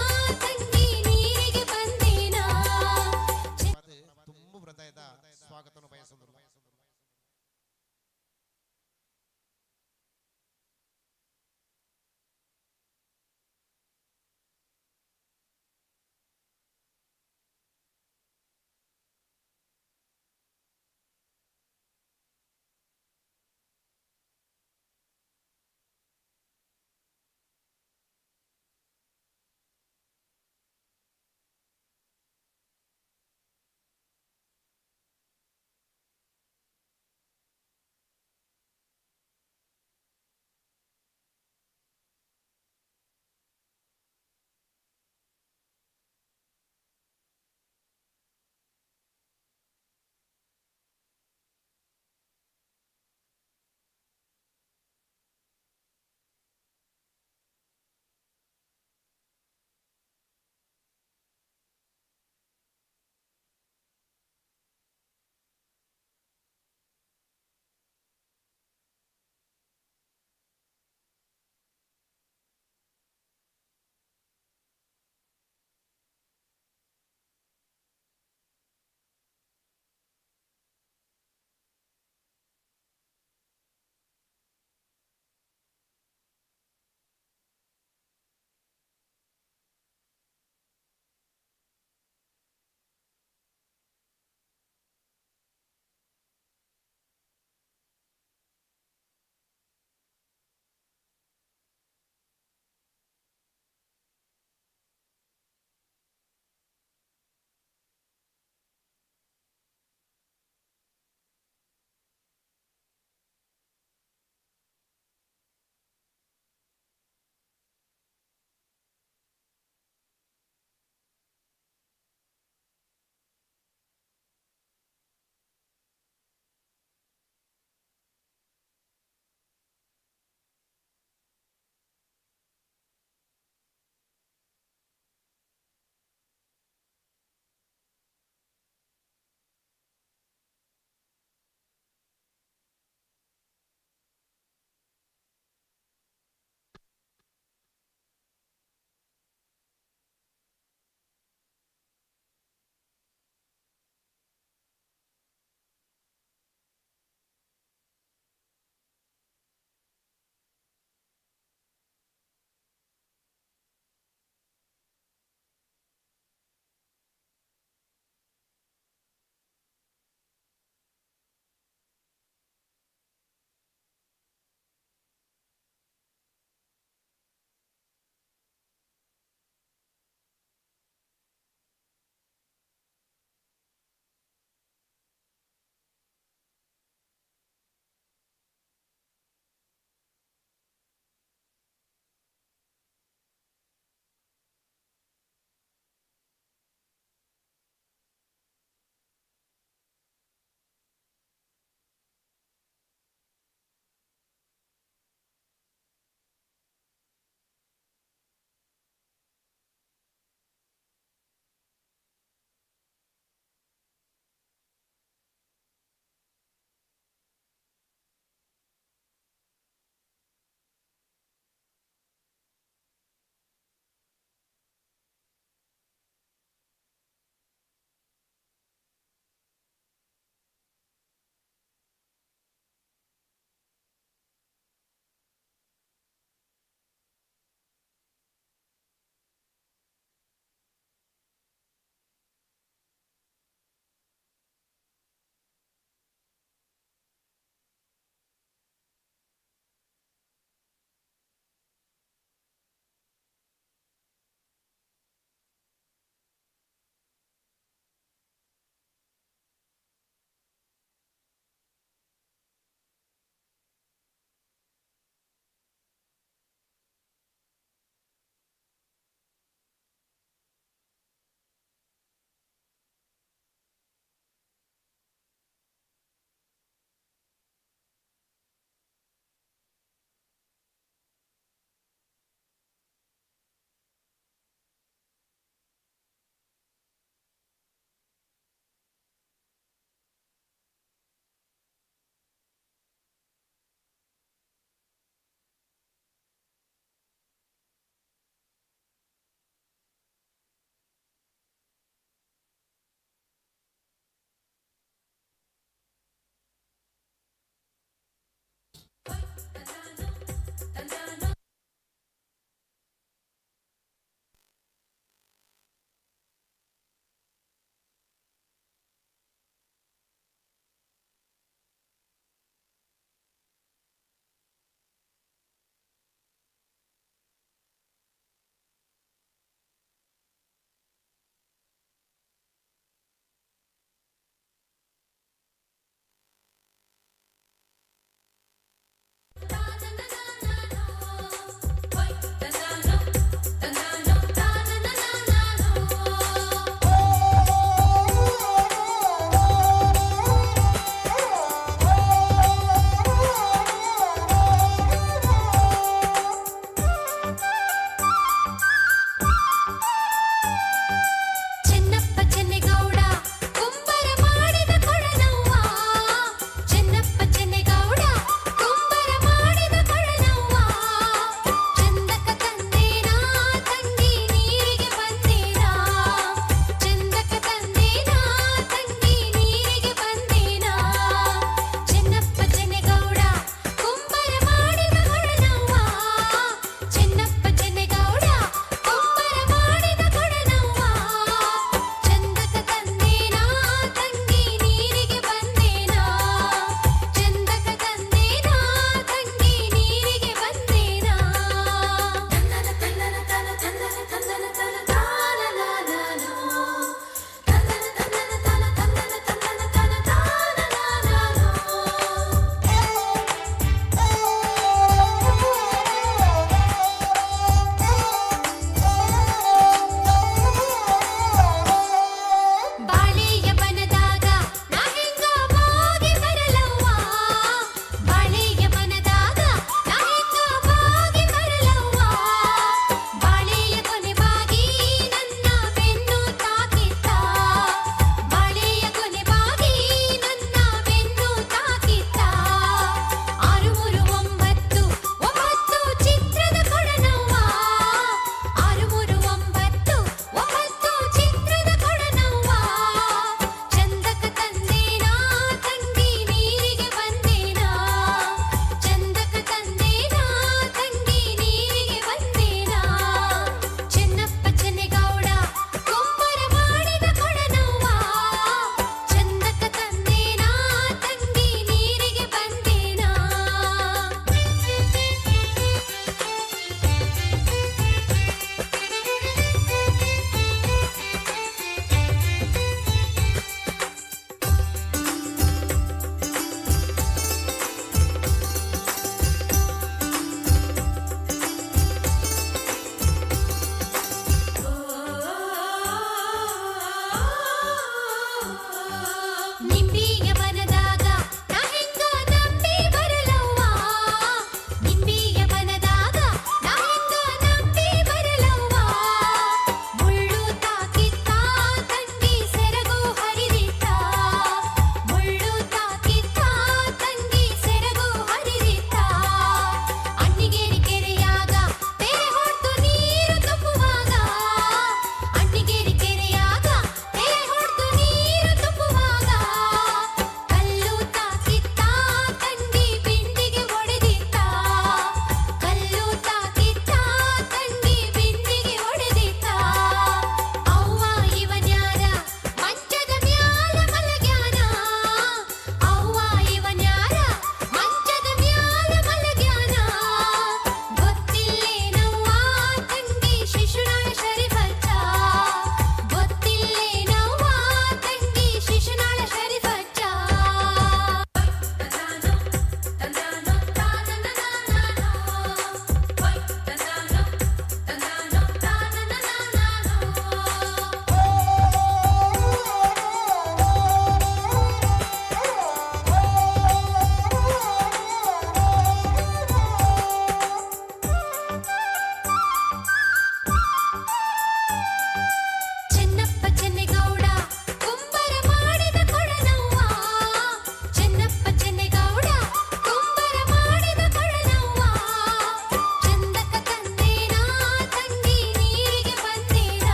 ತಂಗಿ ನೀರಿಗೆ ಬಂದೇನಾ. ತುಂಬು ಹೃದಯದ ಸ್ವಾಗತವನ್ನು ಬಯಸುವುದು.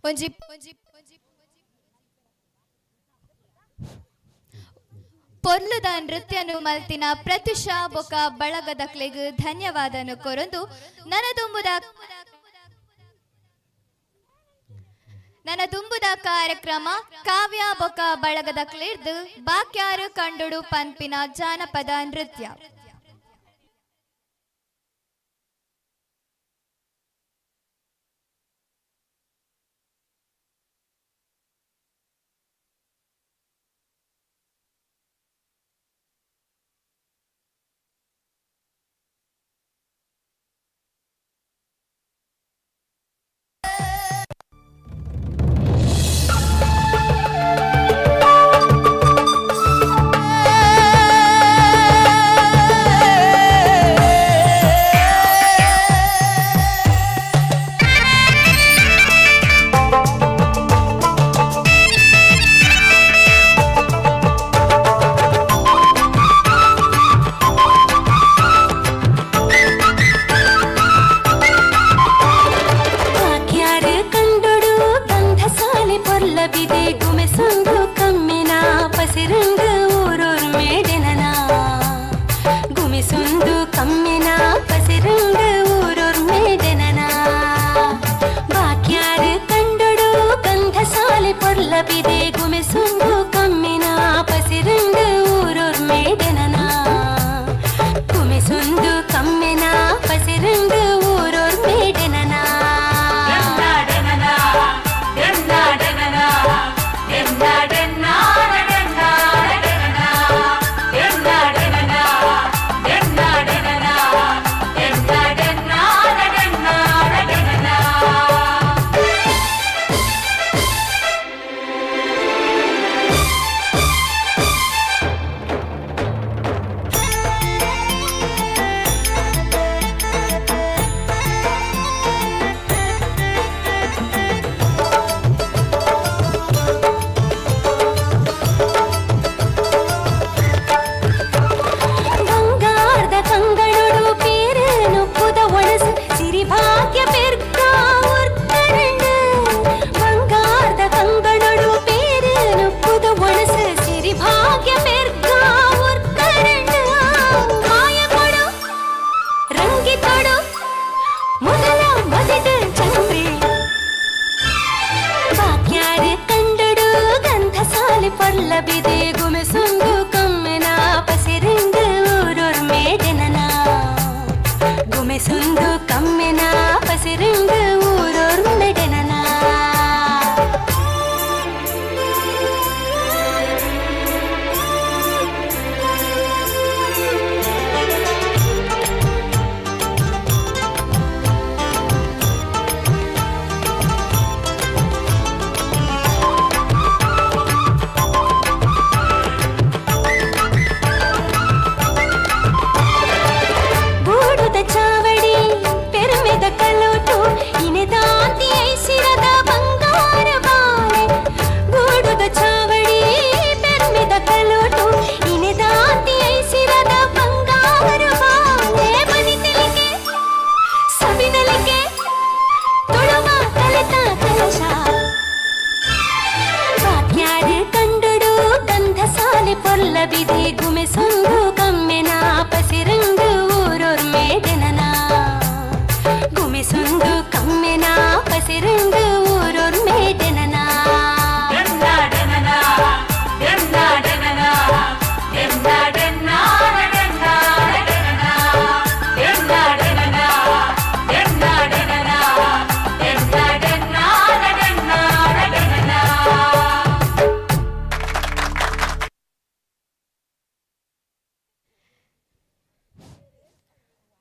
ಒಂಜಿ ಪೊರ್ಲುದ ನೃತ್ಯನು ಮಲ್ತಿನ ಪ್ರತ್ಯುಷಾ ಬೊಕ ಬಳಗದಕ್ಲೆಗ್ ಧನ್ಯವಾದನು ಕೊರೊಂದು ನನದುಂಬುದ ಕಾರ್ಯಕ್ರಮ ಕಾವ್ಯ ಬೊಕ ಬಳಗದಕ್ಲೆರ್ದು ಬಾಕ್ಯಾರು ಕಂಡುಡು ಪನ್ಪಿನ ಜಾನಪದ ನೃತ್ಯ.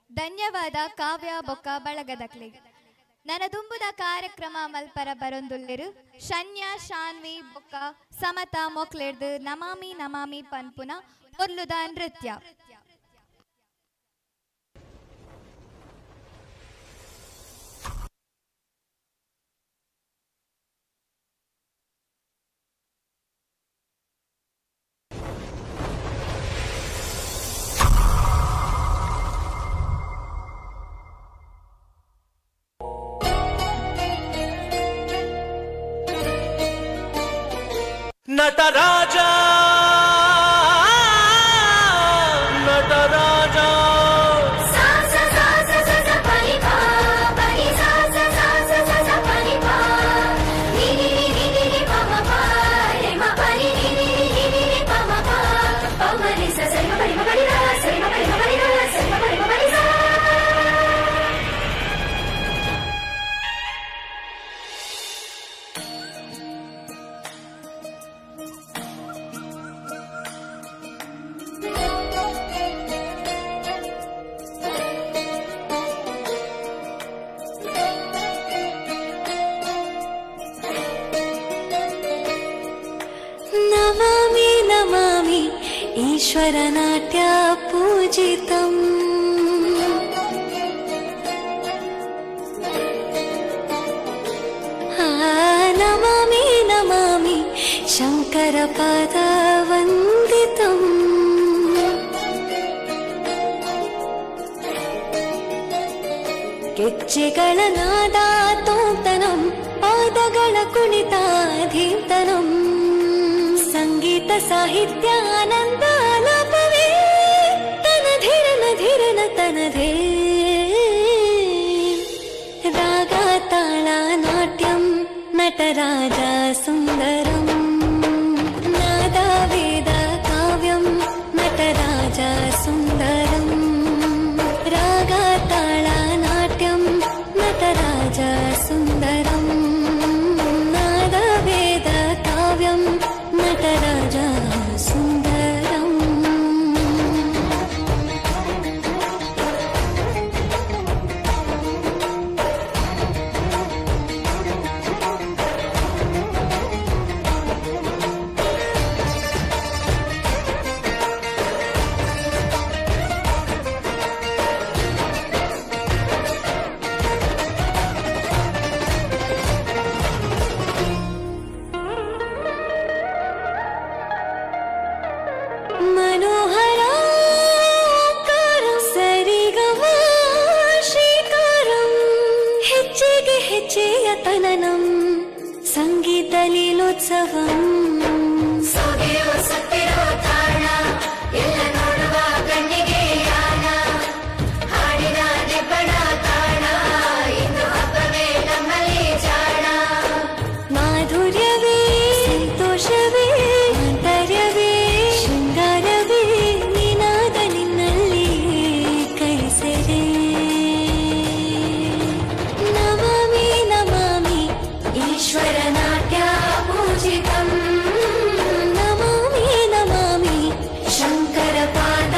ಧನ್ಯವಾದ ಕಾವ್ಯ ಬೊಕ್ಕ ಬಳಗದಕ್ಲೆಗ್. ನನದುಂಬುದ ಕಾರ್ಯಕ್ರಮ ಮಲ್ಪರ ಬರೊಂದುಲ್ಲೆರು ಶನ್ಯ ಶಾನ್ವಿ ಬೊಕ್ಕ ಸಮತ ಮೊಕ್ಲೆರ್ದು ನಮಾಮಿ ನಮಾಮಿ ಪನ್ಪುನ ಪೊರ್ಲುದ ನೃತ್ಯ. ನಟರಾಜ ನಟರಾಜ. ಸಾ ಸಾ ಸಾ ಸಾ ಸಾ ಸಾ ಪರಿ ಪಾ ಪರಿ ಸಾ ಸಾ ಸಾ ಸಾ ಸಾ ಸಾ ಪರಿ ಪಾ ನಿ ನಿ ನಿ ನಿ ನಿ ನಿ ಪ ಮ ಪ ರೆ ಮ ಪ ನಿ ನಿ ನಿ ನಿ ನಿ ನಿ ನಿ ಪ ಮ ಪ ಪ ಮ ರಿ ಸ ಸ ರಿ ಮ ಪ ರಿ ಮ ಪ ರಿ ರ ಸ ರಿ ಮ ಪ ರಿ ಮ ಪ ರಿ ರ ಸ ರಿ ಮ ಪ ರಿ ಮ ಪ ರಿ ಸಾ. नमामि नमामि ईश्वरनाट्या पूजितम्। नमामि नमामि शङ्करपादावन्दितम्। ಗೆಜ್ಜೆಗಳ ನಾದ ತೋಂತನಂ, ಪಾದಗಳ ಕುಣಿತ ಧೀಂತನಂ, ಸಂಗೀತ ಸಾಹಿತ್ಯ ಆನಂದ ಆಲಾಪವೇ ತನಧಿರನ ಧಿರನ ತನಧೇ. ರಾಗ ತಾಳ ನಾಟ್ಯಂ ನಟರಾಜ ಸುಂದರಂ, ನಾದ ವೇದ ಕಾವ್ಯಂ ನಟರಾಜ ಸುಂದರಂ, ರಾಗ ತಾಳ ನಾಟ್ಯಂ ನಟರಾಜ ಸುಂದರಂ, ನಾದ ವೇದ ಕಾವ್ಯಂ ನಟರಾಜ ಸುಂದರಂ. ಮನೋಹರಾಕಾರಂ ಸರಿಗಮ ಶ್ರೀಕಾರಂ, ಹೆಜ್ಜೆಗೆ ಹೆಜ್ಜೆಯ ತನನಂ ಸಂಗೀತ ಲೀಲೋತ್ಸವಂ. ಸೊಗೆಯೋ ಸತ್ತಿರೋ ತಾಣ ಎಲ್ಲ ನೋಡುವ ಕಣ್ಣಿಗೆ ಯಾನ, ಹಾಡಿನ ನೆಬ್ಬಣ ತಾಣ, ಇಂದು ಹಬ್ಬವೇ ನಮ್ಮಲ್ಲಿ ಜಾಣ. ಮಾಧುರ್ಯವೇ ಸಂತೋಷವೇ ಆಂತರ್ಯವೇ ಶೃಂಗಾರವೇ ನಿನಾದ ನಿನ್ನಲ್ಲಿ ಕೈಸೆರೆ. ನಮಾಮಿ ನಮಾಮಿ ಈಶ್ವರನಾಟ್ಯ ಪೂಜಿತಂ. ನಮಾಮಿ ನಮಾಮಿ ಶಂಕರ ಪಾದ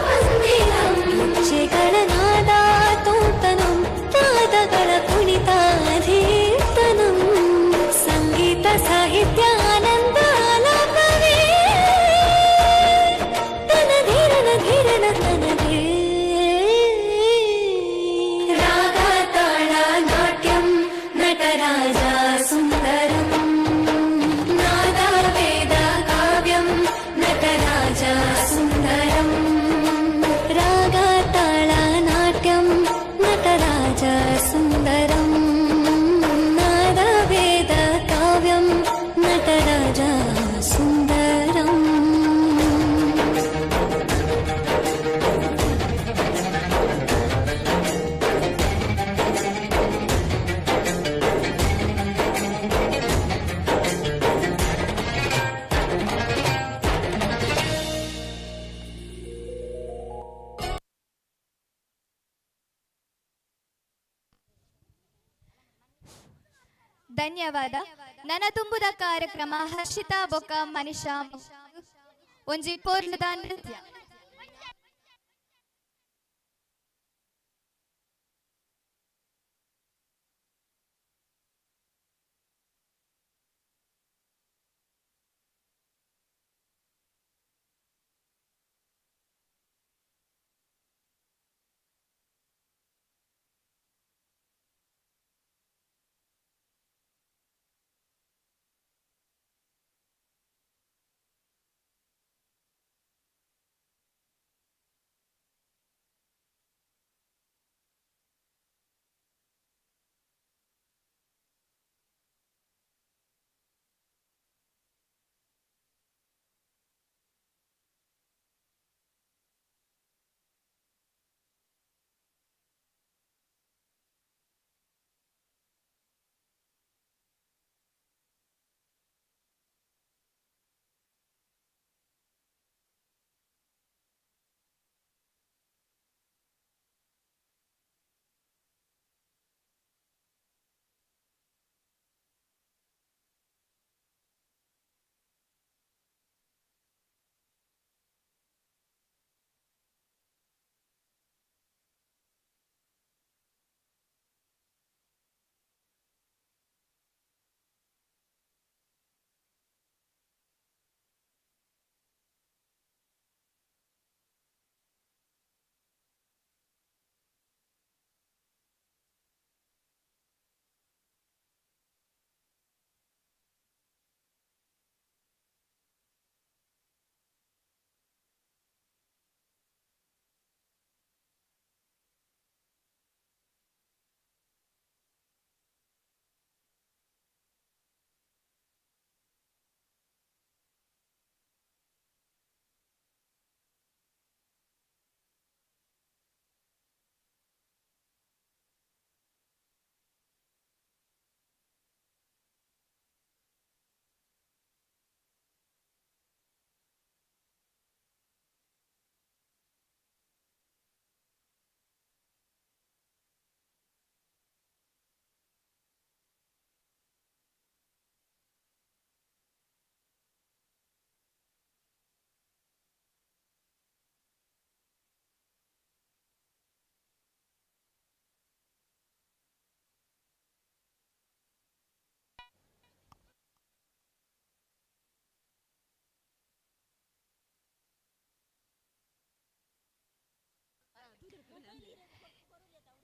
ವಂದಿತಂ. ಹೆಜ್ಜೆಗಳ ನಾದ ತೋಂತನಂ, ಪಾದಗಳ ಕುಣಿತ ಧೀರ್ತನಂ, ಸಂಗೀತ ಸಾಹಿತ್ಯ ಆನಂದ ಆಲಾಪವೇ ತನಧಿರನ ಧಿರನ ತನಧೇ. ರಾಗ ತಾಳ ನಾಟ್ಯಂ ನಟರಾಜ ಸುಂದರಂ, ನಾದ ವೇದ ಕಾವ್ಯಂ ನಟರಾಜ ಸುಂದರಂ, ರಾಗ ತಾಳ ನಾಟ್ಯಂ ನಟರಾಜ ಸುಂದರಂ, ನಾದ ವೇದ ಕಾವ್ಯಂ ನಟರಾಜ ಸುಂದರಂ. ಧನ್ಯವಾದ. ನನ ತುಂಬುದ ಕಾರ್ಯಕ್ರಮ ಹರ್ಷಿತಾ ಬೊಕ್ಕ ಮನಿಷಾ ಒಂಜಿ ಪೋರ್ಲುದ ನೃತ್ಯ.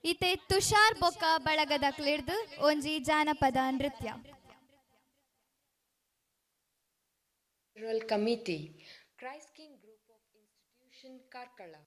ಇತೆ ತುಷಾರ್ ಬೊಕ್ಕ ಬಳಗದ ಕ್ಲಿಡ್ದು ಒಂಜಿ ಜಾನಪದ ನೃತ್ಯ. Cultural Committee, Christ King Group of Institution, Karkala.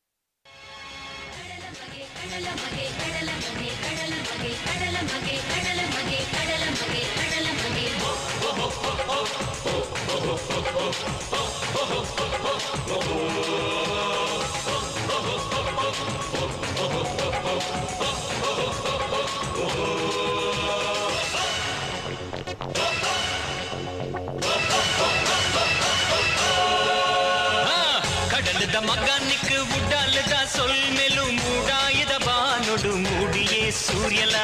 ಕಡಲದ ಮಗನಿಕ್ ಉಡಲದ ಸೊಲ್ಮೆಲು ಮೂಡಾಯದ ಬಾನೊಡು ಮೂಡಿಯೇ ಸೂರ್ಯಲ.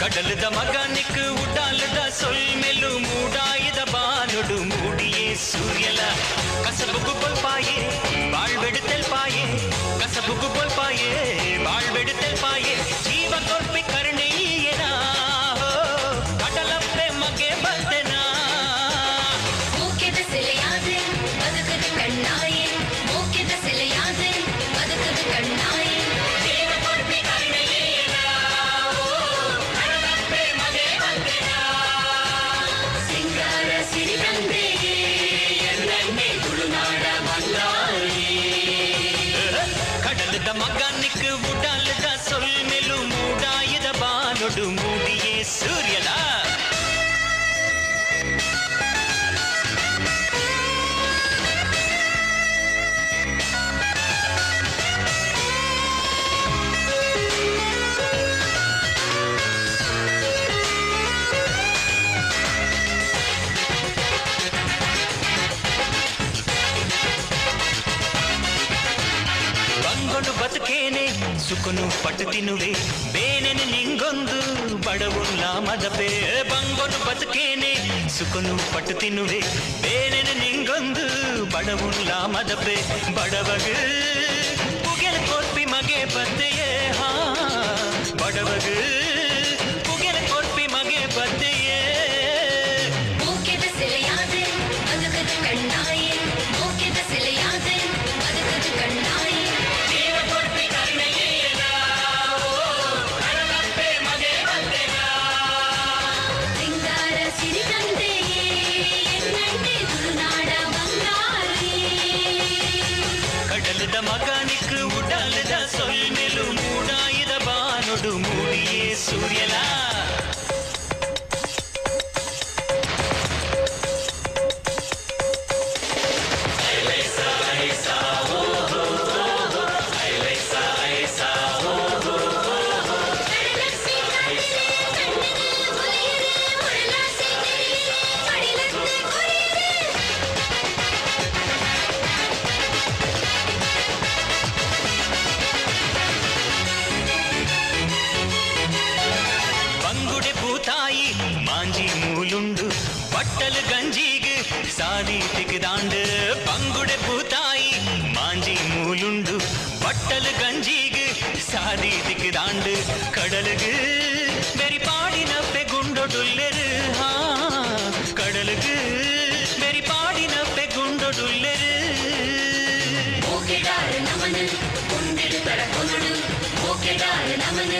ಕಡಲದ ಮಗನಿಕ್ ಉಡಲದ ಸೊಲ್ಮೆಲು ಮೂಡಾಯದ ಬಾನೊಡು ಮೂಡಿಯೇ ಸೂರ್ಯಲ. ಕಸಬುಗು ಬೊಲ್ಪಾಯೆ ಬಾಳ್ವೆಡುತ್ತೆಲ್ಪಾಯೆ, ಕಸಬುಗು ಬೊಲ್ಪಾಯೆ ಬಾಳ್ವೆಡುತ್ತೆಲ್ಪಾಯೆ, ಜೀವ ಕೊರ್ಪಿ ಕರುಣೆಯೇನಾ ಕಡಲಪ್ಪೆ ಮಗೆ ಬಲ್ತೆನಾ. ಮೂಕ್ಯದ ಸಿಲೆಯಾದೆ ಬದುಕದ ಕಣ್ಣಾಯೆ, ಮೂಕ್ಯದ ಸಿಲೆಯಾದೆ ಬದುಕದ ಕಣ್ಣಾಯೆ. ಜೀವ ಕೊರ್ಪಿ ಕರುಣೆಯೇನಾ ಕಡಲಪ್ಪೆ ಮಗೆ ಬಲ್ತೆನಾ. ಸಿಂಗಾರ ಸಿರಿ ತಂದೆಯೇ ಎನ್ನನ್ನೇ ತುಳುನಾಡ ಬಂಗಾರೇ. ಕಡಲದ ಮಗನಿಕ್ ಉಡಲದ ಸೊಲ್ಮೆಲು ಮೂಡಾಯದ ಬಾನೊಡು ಮೂಡಿಯೇ ಸೂರ್ಯಲ. ಬಂಗೊನು ಬದುಕೇನೆ ಸುಖನು ಪಟ್ಟು ತಿನ್ನುವೆ, ಬೇನೆನು ನಿಂಗೊಂದು ಬಡವುಲ್ಲ ಮದಪೆ. ಬಂಗೊನು ಬದುಕೇನೆ ಸುಖನು ಪಟ್ಟು ತಿನ್ನುವೆ, ಬೇನೆನು ನಿಂಗೊಂದು ಬಡವುಲ್ಲ ಮದಪೆ. ಬಡವಗು ಪುಗೆಲ್ ಕೊರ್ಪಿ ಮಗೆ ಬತ್ತೆಯೇ, ಹಾ ಬಡವಗು ಪುಗೆಲ್ ಕೊರ್ಪಿ ಮಗೆ ಬತ್ತೆಯೇ. ಮೂಕ್ಯದ ಸಿಲೆಯಾದೆ ಬದುಕದ ಕಣ್ಣಾಯೆ, ಮೂಕ್ಯದ ಸಿಲೆಯಾದೆ ಬದುಕದ ಕಣ್ಣಾಯೆ. ಜೀವ ಕೊರ್ಪಿ ಕರುಣೆಯೇನಾ ಕಡಲಪ್ಪೆ ಮಗೆ ಬಲ್ತೆನಾ. ಸಿಂಗಾರ ಸಿರಿ ತಂದೆಯೇ ಎನ್ನನ್ನೇ ತುಳುನಾಡ ಬಂಗಾರೇ. ಕಡಲದ ಮಗನಿಕ್ ಉಡಲದ ಸೊಲ್ಮೆಲು ಮೂಡಾಯದ ಬಾನೊಡು ಮೂಡಿಯೇ ಸೂರ್ಯಲ. ಬಂಗುಡೆ ಪೂತಾಯಿ ಮಾಂಜಿ ಮೂಲುಂಡು ಬಟ್ಟಲು ಗಂಜಿಗೆ ಸಾದಿ ತಿಕ್ದಾಂಡು. ಬಂಗುಡೆ ಪೂತಾಯಿ ಮಾಂಜಿ ಮೂಲುಂಡು ಬಟ್ಟಲು ಗಂಜಿಗೆ ಸಾದಿ ತಿಕ್ದಾಂಡು. ಕಡಲುಗು ಬೆರಿ ಪಾಡಿನ ಪೆಗುಂಡೊಡುಲ್ಲೆರು, ಹಾ ಕಡಲುಗು ಬೆರಿ ಪಾಡಿನ ಪೆಗುಂಡೊಡುಲ್ಲೆರು. ಮೂಕೆದಾರ ನಮನ ಕುಂಡಿಡು ತರ ಕೊನುಡು, ಮೂಕೆದಾರ ನಮನ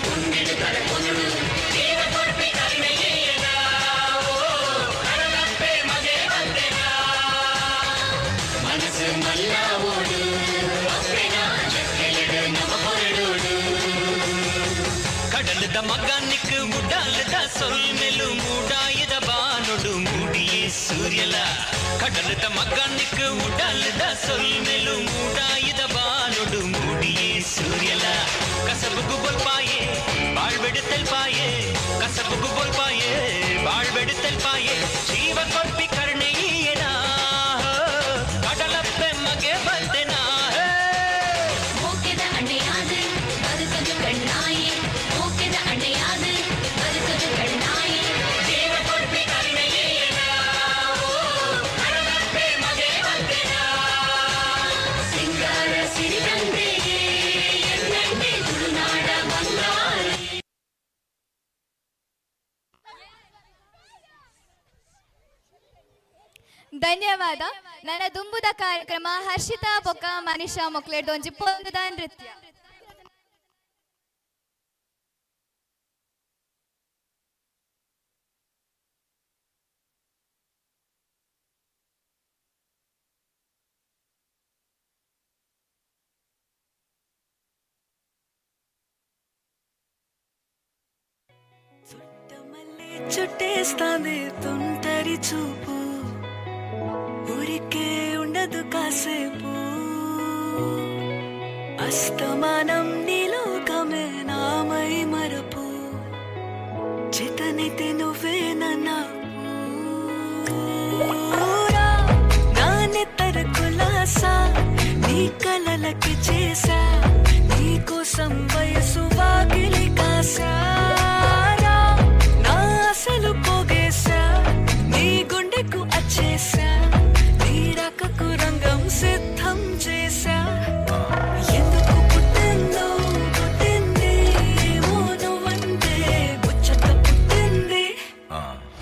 ಕುಂಡಿಡು ತರ ಕೊನುಡು. ಜೀವ ಕೊರ್ಪಿ ಕರುಣೆಯೇನಾ ಕಡಲಪ್ಪೆ ಮಗೆ ಬಲ್ತೆನಾ. ಮನಸ್ಸು ಮಲ್ಲ ಓಡು ಅಪ್ಪೆನ ಜಕ್ಕೆಲೆಡು ನಮ ಹೊರಡೋಡು. ಕಡಲದ ಮಗನಿಕ್ ಉಡಲದ ಸೊಲ್ಮೆಲು ಮೂಡಾಯದ ಬಾನೊಡು ಮೂಡಿಯೇ ಸೂರ್ಯಲ. ಕಡಲದ ಮಗನಿಕ್ ಉಡಲದ ಸೊಲ್ಮೆಲು ಮೂಡಾಯದ ಬಾನೊಡು ಮೂಡಿಯೇ ಸೂರ್ಯಲ. ಕಸಬುಗು ಬೊಲ್ಪಾಯೆ ಬಾಳ್ವೆಡುತ್ತೆಲ್ಪಾಯೆ, ಕಸಬುಗು ಬೊಲ್ಪಾಯೆ ಬಾಳ್ವೆಡುತ್ತೆಲ್ಪಾಯೆ, ಜೀವ ಕೊರ್ಪಿ ಕರುಣೆಯೇನಾ ಕಡಲಪ್ಪೆ ಮಗೆ ಬಲ್ತೆನಾ. ಮೂಕ್ಯದ ಅಣ್ಣೆಯಾದ ಬದುಕದು ಕಣ್ಣಾಯೆ, ಮೂಕ್ಯದ ಅಣ್ಣೆಯಾದ ಬದುಕದು ಕಣ್ಣಾಯೆ. ಜೀವ ಕೊರ್ಪಿ ಕರುಣೆಯೇನಾ ಕಡಲಪ್ಪೆ ಮಗೆ ಬಲ್ತೆನಾ. ಸಿಂಗಾರ ಸಿರಿ ತಂದೆಯೇ ಎನ್ನನ್ನೇ ತುಳುನಾಡ ಬಂಗಾರೇ. ಧನ್ಯವಾದ. ನನ್ನ ದುಂಬುದ ಕಾರ್ಯಕ್ರಮ ಹರ್ಷಿತಾ ಬೊಕ್ಕ ಮನಿಷಾ ಮೊಕ್ಲೆಡ್ ಒಂಜಿ ಪೊಂದುದ ನೃತ್ಯ. చుట్టేస్తాంది తుంటరి చూపు. ఊరికే ఉండదు కాసేపు. అస్తమానం నీలోకమే నామై మరపు. చేతనైతే నువ్వే నా పూరా. నా నెత్తర కులాసా నీ కలలకి చేసా. నీకోసం వయసు వాకిలి కాసారా. నా అసలు పోగేశా, నీ గుండెకు అచ్చేసా. నీ రాకకు రంగం సిద్ధం చేశా. ఎందుకు పుట్టిందో పుట్టింది ఏమో నువ్వంటే ముచ్చట పుట్టింది.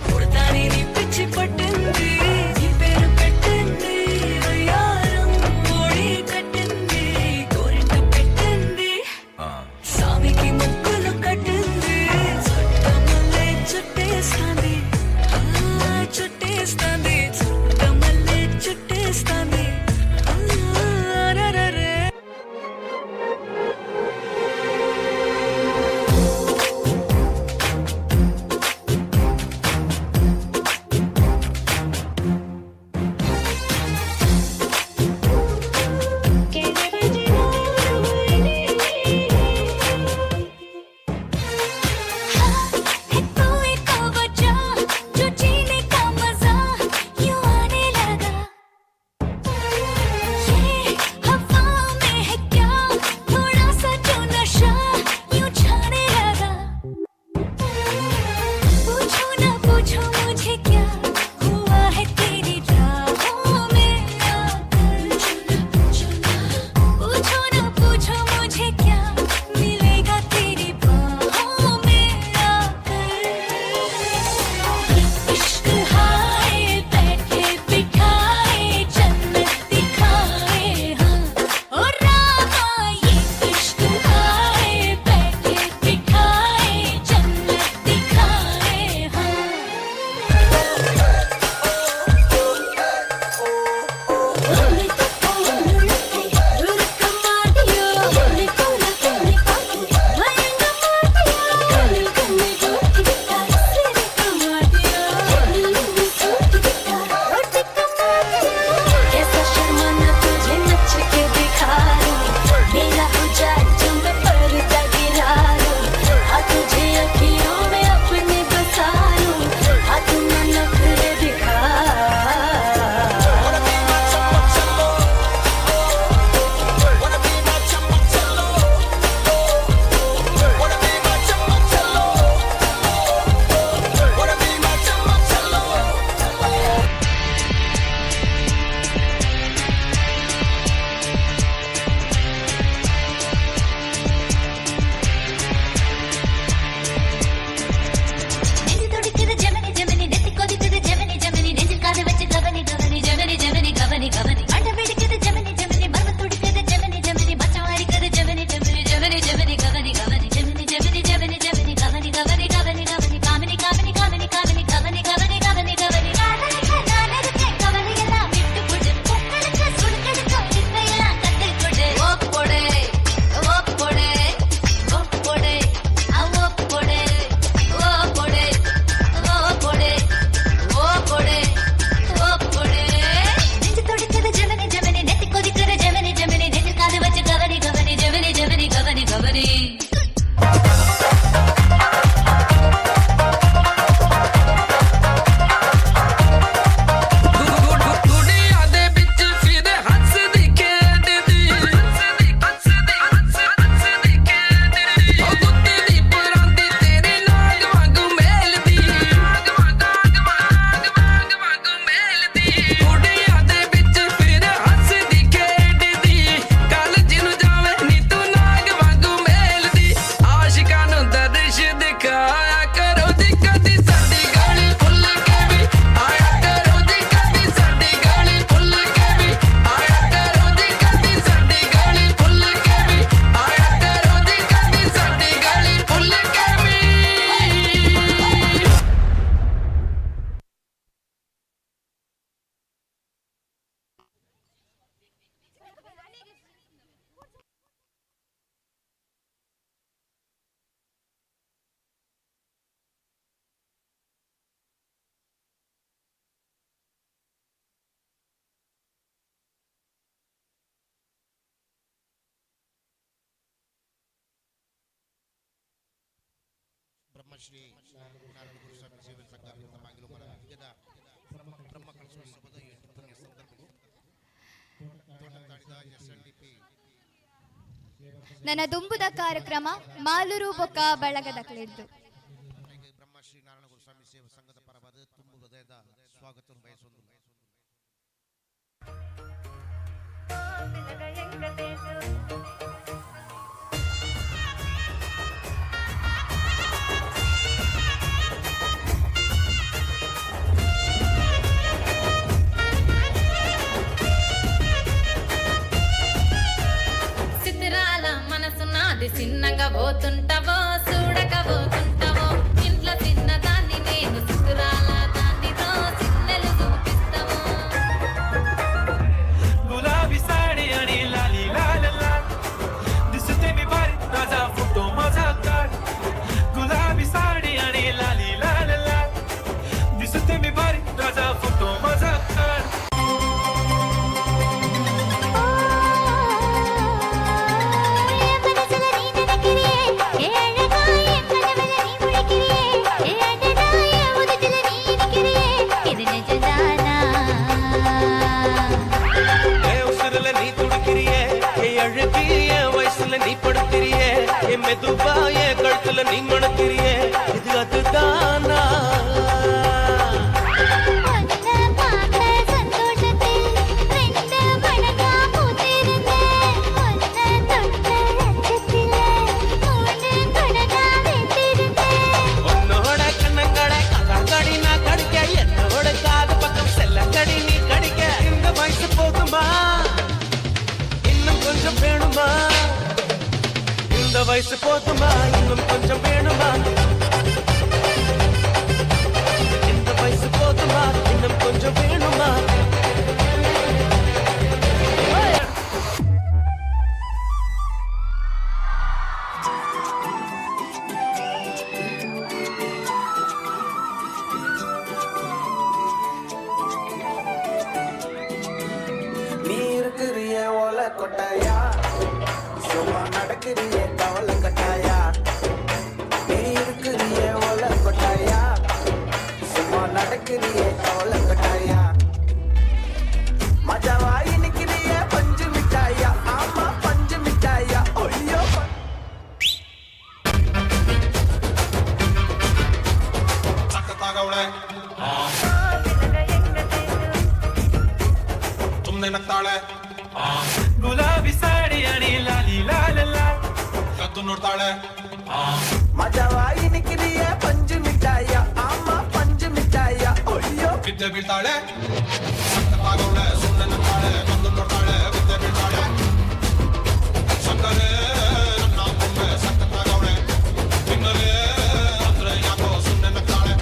పుడతాని నీ పిచ్చి పట్టింది, నీ పేరు పెట్టింది. వయ్యారం ఓడి కట్టింది, గోరింట పెట్టింది, సామికి ముక్కులు కట్టింది. ಬ್ರಹ್ಮಶ್ರೀ ನಾರಾಯಣ ಗುರುಸ್ವಾಮಿ ಸೇವಾ ಸಂಘ ಮಿತ್ತಬಾಗಿಲು ಮಲವಂತಿಗೆದ ಬ್ರಹ್ಮ ಕಲಶೋತ್ಸವದ ಪುಣ್ಯ ಸಂದರ್ಭ ತೋಟತಾಡಿದ ಎಸ್ಎನ್ಡಿಪಿ ನನ್ನ ದುಂಬುದ ಕಾರ್ಯಕ್ರಮ ಮಾಲೂರು ಬೊಕ್ಕ ಬಳಗದಕ್ಲಿದ್ದು. ಬ್ರಹ್ಮಶ್ರೀ ನಾರಾಯಣ ಗುರುಸ್ವಾಮಿ ಸೇವಾ ಸಂಘದ ಪರವಾದ ತುಂಬು ಹೃದಯದ ಸ್ವಾಗತ ಬಯಸುವುದು. సితిరాల మనసు నాది చిన్నగా పోతుంటావో చూడక పోతుంటావో ఇంట్లో చిన్నదాన్ని నేను సితురాల దాన్నితో చిన్నలు చూపిస్తావో. गुलाबी साडी आणि लाली लाल लाल दिसते मी भारी माझा फोटो माझा काढ. गुलाबी साडी आणि लाली लाल लाल दिसते मी भारी माझा फोटो माझा काढ. உசுருல நீ துடிக்கிறியே, என் அழகு என் வயசுல நீ படுக்கிறியே, என் மெதுவா என் கழுத்துல நீ மணக்கிறியே, இது அதுதானா? உன்னோட கண்ணங்கடை கடி நான் கடிக்க, என்னோட காது பக்கம் செல்ல கடி நீ கடிக்க, இந்த வயசு போதுமா இன்னும் கொஞ்சம் வேணுமா? இந்த வயசு போதுமா இன்னும் கொஞ்சம் வேணுமா? இந்த வயசு போதுமா இன்னும் கொஞ்சம் வேணுமா? நீ இருக்கிறிய ஓலை கொட்டாயா, சும்மா நடக்கிறிய கவலை கட்டாயா. நீ இருக்கிறிய ஓலை கொட்டாயா, சும்மா நடக்கிறிய கவலை கட்டாயா. மஜாவாயி நிக்கிறிய பஞ்சு மிட்டாயா, ஆமா பஞ்சு மிட்டாயா. ஒய்யோ ಸಖತ್ತಾಗವಳೆ ಸುಮ್ಮನೆ ನಗ್ತಾಳೆ. ಗುಲಾಬಿ ಸಾಡಿ ಅಣಿ ಲಾಲಿ ಲಾಲ ಲಾಲ್ ಕದ್ದು ನೋಡ್ತಾಳೆ. ಮಜವಾಯಿ ನಿಕ್ಕಿರಿಯ ಪಂಜು ಮಿಠಾಯ, ಆಮ ಪಂಜು ಮಿಠಾಯ. ಒಯ್ಯೋ ಬಿದ್ದೆ ಬೀಳ್ತಾಳೆ. ಸಖತ್ತಾಗವಳೆ ಸುಮ್ಮನೆ ನಗ್ತಾಳೆ, ಕದ್ದು ನೋಡ್ತಾಳೆ, ಬಿದ್ದೆ ಬೀಳ್ತಾಳೆ. ಶಂಕರೇ ನನ್ನ ಬೊಂಬೆ ಸಖತ್ತಾಗವಳೆ, ತಿನ್ನಲೇ ಅಂದ್ರೆ ಯಾಕೋ ಸುಮ್ಮನೆ ನಗ್ತಾಳೆ.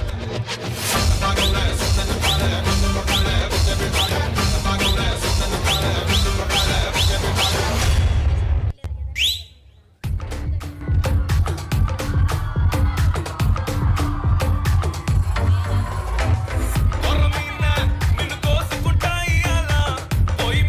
ಸಖತ್ತಾಗವಳೆ ಸುಮ್ಮನೆ ನಗ್ತಾಳೆ, ಕದ್ದು ನೋಡ್ತಾಳೆ, ಬಿದ್ದೆ ಬೀಳ್ತಾಳೆ. ಸಖತ್ತಾಗವಳೆ ಸುಮ್ಮನೆ ನಗ್ತಾಳೆ, ಕದ್ದು ನೋಡ್ತಾಳೆ, ಬಿದ್ದೆ ಬೀಳ್ತಾಳೆ. నిన్ను కోసుకుంటాయి అలా పోయి.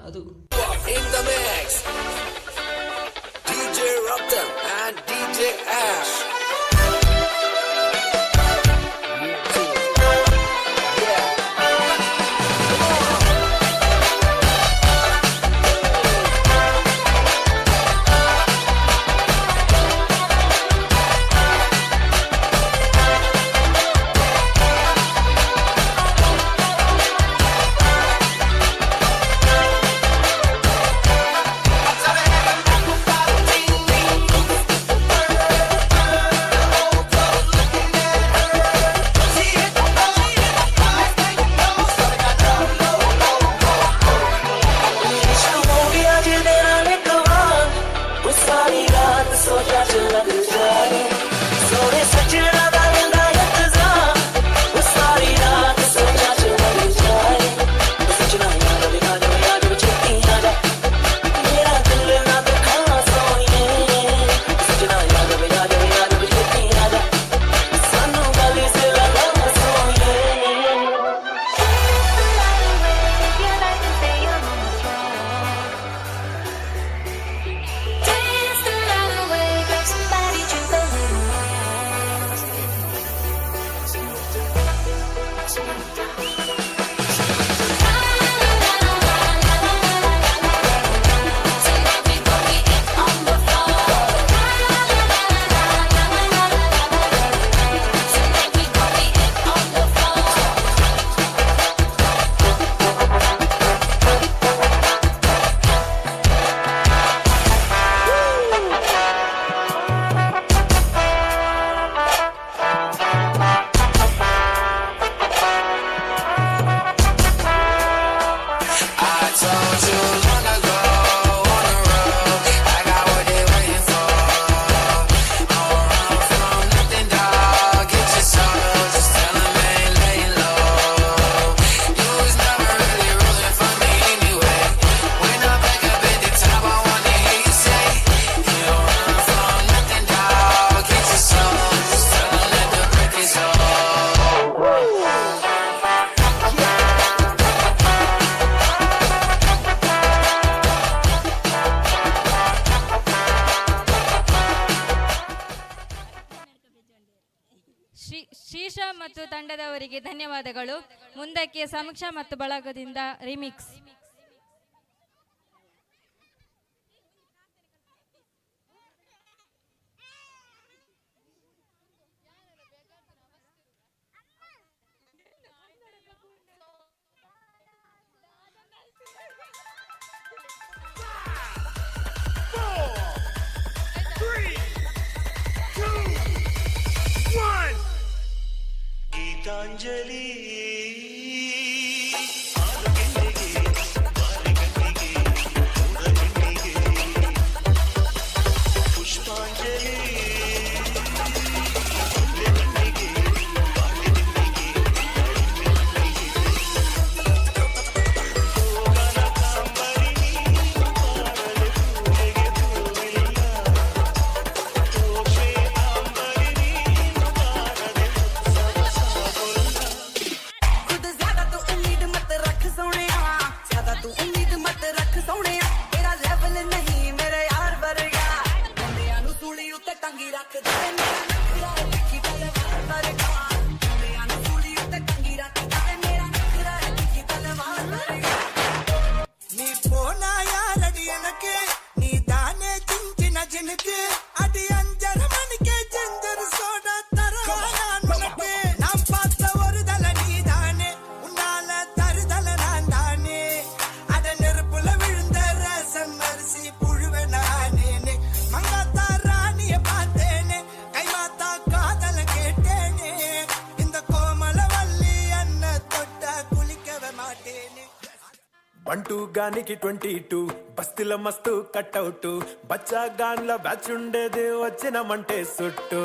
ಅದು In the mix, DJ Ratan and DJ Ash. हो गया ਜਿਹਦੇ ਨਾਲ ਇੱਕ ਵਾਰ ਉਹ ਸਾਰੀ ਰਾਤ ਸੋਚਾਂ ਚ ਲੱਗ ਜਾਏ ਸੋਹਣੇ ਸੱਜਣਾ ਦਾ ਰਹਿੰਦਾ ਇੰਤਜ਼ਾਰ ਉਹ ਸਾਰੀ ਰਾਤ ਸੋਚਾਂ ਚ ਲੱਗ ਜਾਏ ਸੱਜਣਾ ਯਾਰ ਵੀ ਆ ਜਾ ਆ ਜਾ ਛੇਤੀ ਆ ਜਾ ਮੇਰਾ ਦਿਲ ਨਾ ਦੁਖਾ ਸੋਹਣੀਏ ਸੱਜਣਾ ਯਾਰ ਵੀ ਆ ਜਾ ਆ ਜਾ ਛੇਤੀ ਆ ਜਾ ਸਾਨੂੰ ਗਲੀ ਸੇ ਲਗਾ ਸੋਹਣੀਏ। Dance the night away, grab somebody, drink a little. Tonight we gon' get it on the floor. Tonight we gon' get it on the floor. I told you long ago on the road, I got what they waiting for. Don't run from nothing, dog. Get your soul. Just tell 'em I ain't laying low. You was never really rooting for me anyway. When I'm back up at the top, I wanna hear you say, you don't run from nothing, dog. Get your soul. Just tell 'em that the brick is old. Shri Shreesha ಮತ್ತು ತಂಡದವರಿಗೆ ಧನ್ಯವಾದಗಳು. ಮುಂದಕ್ಕೆ ಸಮೀಕ್ಷಾ ಮತ್ತು ಬಳಗದಿಂದ remix. 4, 3, 2, 1. Geetanjali ಆರು ಗಂಟೆಗೆ ಬಾರಿ ಗಂಟೆಗೆ ಮೂರ ಗಂಟೆಗೆ ಪುಷ್ಪಾಂಜಲಿ ಒಂದೇ ಕಣ್ಣಿಗೆ ಬಾಳೆ ದಿಂಡಿಗೆ ದಾಳಿಂಬೆ ಹಣ್ಣಿಗೆ ಕನಕಾಂಬರಿ ನೀನು ಬಾರದೆ ಪೂಜೆಗೆ ಹೂವಿಲ್ಲ ಓ ಶ್ವೇತಾಂಬರಿ ನೀನು ಬಾರದೆ ಉತ್ಸವ ಸಾಗೋಲ್ಲ. खुद ज्यादा तू उम्मीद मत रख सोहणिया, ज्यादा तू उम्मीद मत रख सोहणिया, तेरा लेवल नहीं मेरे यार वर्गा। ਬੰਦਿਆਂ ਨੂੰ ਸੂਲੀ ਉੱਤੇ ਟੰਗੀ ਰੱਖਦਾ ਵੇ ਮੇਰਾ ਨਖਰਾ ਏ ਤਿੱਖੀ ਤਲਵਾਰ ਵਰਗਾ। ਬੰਦਿਆਂ ਨੂੰ ਸੂਲੀ ਉੱਤੇ ਟੰਗੀ ਰੱਖਦਾ ਵੇ ਮੇਰਾ ਨਖਰਾ ਏ ਤਿੱਖੀ ਤਲਵਾਰ ਵਰਗਾ। நீ போனா யாரடி எனக்கு? நீ தானே சிஞ்சின ஜினுக்கு. அடி அஞ்சரை மணிக்கே ஜிஞ்சர் சோடா தரவா நான் உனக்கு? நான் பார்த்த ஒரு தலை நீ தானே, உன்னால தருதல நான் தானே. அட நெருப்புல விழுந்த ரசம் அரிசி புழுவ நானேனே. மங்காத்தா ராணிய பார்த்தேனே, கைமாத்தா காதல கேட்டேனே. இந்த கோமலவல்லி அண்ண தொட்ட குளிக்கவே மாட்டேனே. బంటూ గానికి 22. బస్తీల మస్తు కట్అవుట్ బచ్చగాన్ల బ్యాచ్ ఉండేది వచ్చినమంటే సుట్టు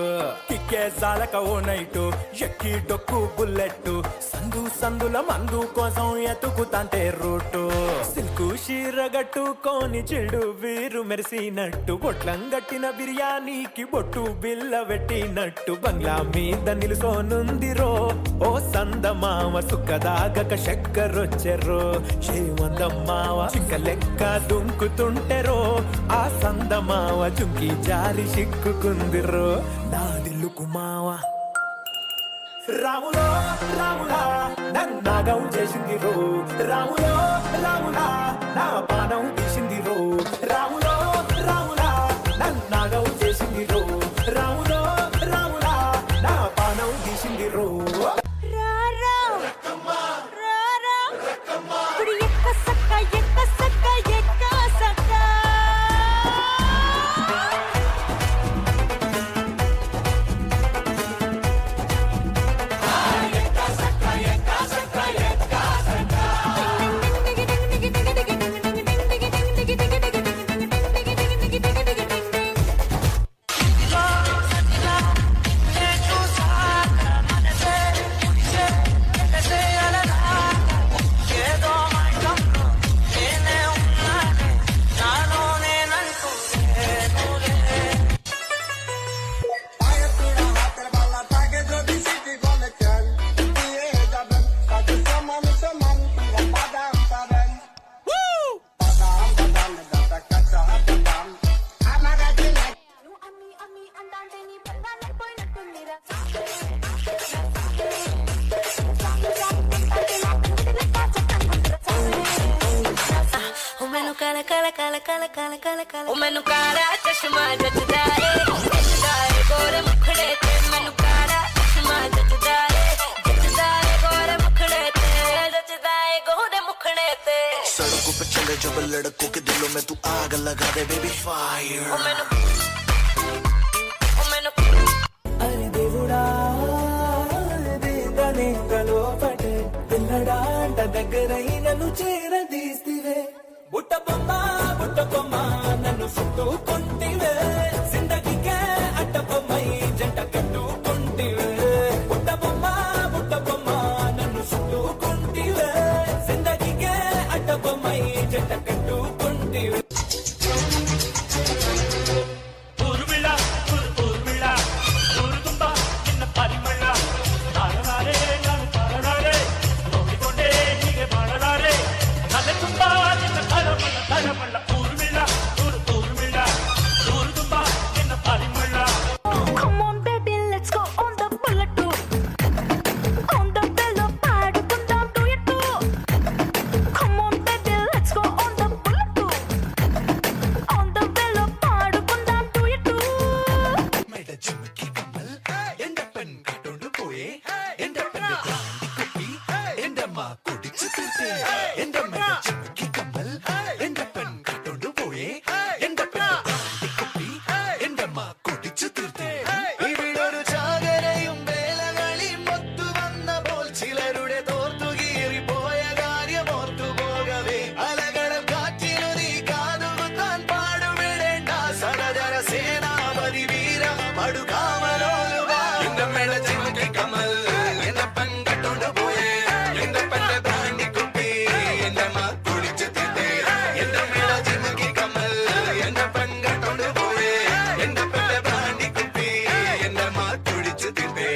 కిక్కే సాలక ఓ నైటు ఎక్కి డొక్కు బుల్లెట్ సందు సందుల మందు కోసం ఎతుకుతాంటే రూటు సిల్కు చీరగట్టుకొని చెడు వీరు మెరిసినట్టు బొట్లంగట్టిన బిర్యానీకి బొట్టు బిల్ల పెట్టినట్టు బంగ్లా మీద నిలుసోనుందిరో ఓ సందమామ సుఖదాగక చక్కరొచ్చెర్రో శ్రీమందమ్మావ చింక లెక్క దుంకుతుంటెరో ఆ సందమావ చుంకి జారి సిక్కుకుందిరో నా దిల్లు కుమావ రాములో రాములా నన్నాగం చేసింది రో రాములో రాములా నా పానం తీసింది రో రాములో రాములా నన్నాగం చేసింది రో రాములో రాములా నా పానం తీసింది రో. ਉਹ ਮੈਨੂੰ ਕਾਲਾ ਚਸ਼ਮਾ ਜੱਜਦਾ ਏ, ਜੱਜਦਾ ਏ ਗੋਰੇ ਮੁਖੜੇ ਤੇ। ਮੈਨੂੰ ਕਾਲਾ ਚਸ਼ਮਾ ਜੱਜਦਾ ਏ, ਜੱਜਦਾ ਏ ਗੋਰੇ ਮੁਖੜੇ ਤੇ, ਜੱਜਦਾ ਏ ਗੋਰੇ ਮੁਖੜੇ ਤੇ। सड़कों पे चले जब लड़कों के दिलों में तू आग लगा दे बेबी फायर। ਉਹ ਮੈਨੂੰ ਉਹ ਮੈਨੂੰ అరే దేవుడా లోపటే పిల్లడాంట దగ్గరై నన్ను చేరదీస్తివే. బుట్ట బొమ్మ బుట్ట బొమ్మ నన్ను చుట్టుకుంటివే, జిందగీకే అట్ట బొమ్మై జంట కట్టుకుంటివే. బుట్ట బొమ్మ బుట్ట బొమ్మ నన్ను చుట్టుకుంటివే, జిందగీకే అట్ట బొమ్మై జంట కట్టుకుంటివే. ಊರ್ಮಿಳ ಊರ್ಮಿಳ ಊರು ತುಂಬ ನಿನ್ನ ಪರಿಮಳ, ತಾಳಲಾರೆ ನಾನು ತಾಳಲಾರೆ, ನೋಡಿಕೊಂಡೇ ಹೀಗೆ ಬಾಳಲಾರೆ, ತಲೆ ತುಂಬ ನಿನ್ನ ತಳಮಳ ತಳಮಳ. ಊರ್ಮಿಳ ಊರು ಊರ್ಮಿಳ ಊರು ತುಂಬ ನಿನ್ನ ಪರಿಮಳ. Come on baby, let's go on the bullet too. On the bello పాడుకుందాం duet too. Come on baby, let's go on the bullet too. On the bello పాడుకుందాం duet too. ഇവിടൊരു ചാകരയും വേലകളിയും ഒത്തുവന്ന പോൽ ചിലരുടെ തോർത്തുകീറി പോയ കാര്യം ഓർത്തു പോകവേ അലകടൽ കാറ്റിനു നീ കാതുകുത്താൻ പാടുവിടേണ്ട സടജര സേനാപതി വീര പടുകാമലോലുവ. എന്റെ മേള ചിമക്കി കമൽ എന്റെ പെങ്കട്ടോണ്ട് പോയേ, എന്റെ പെന്റെ ബ്രാൻഡി കുപ്പി എന്റെ അമ്മ കുടിച്ചു തീർത്തേ. എന്റെ മേള ചിമക്കി കമൽ എന്റെ പെങ്കട്ടോണ്ട് പോയേ, എന്റെ പെന്റെ ബ്രാൻഡി കുപ്പി എന്റെ അമ്മ കുടിച്ചു തീർത്തേ.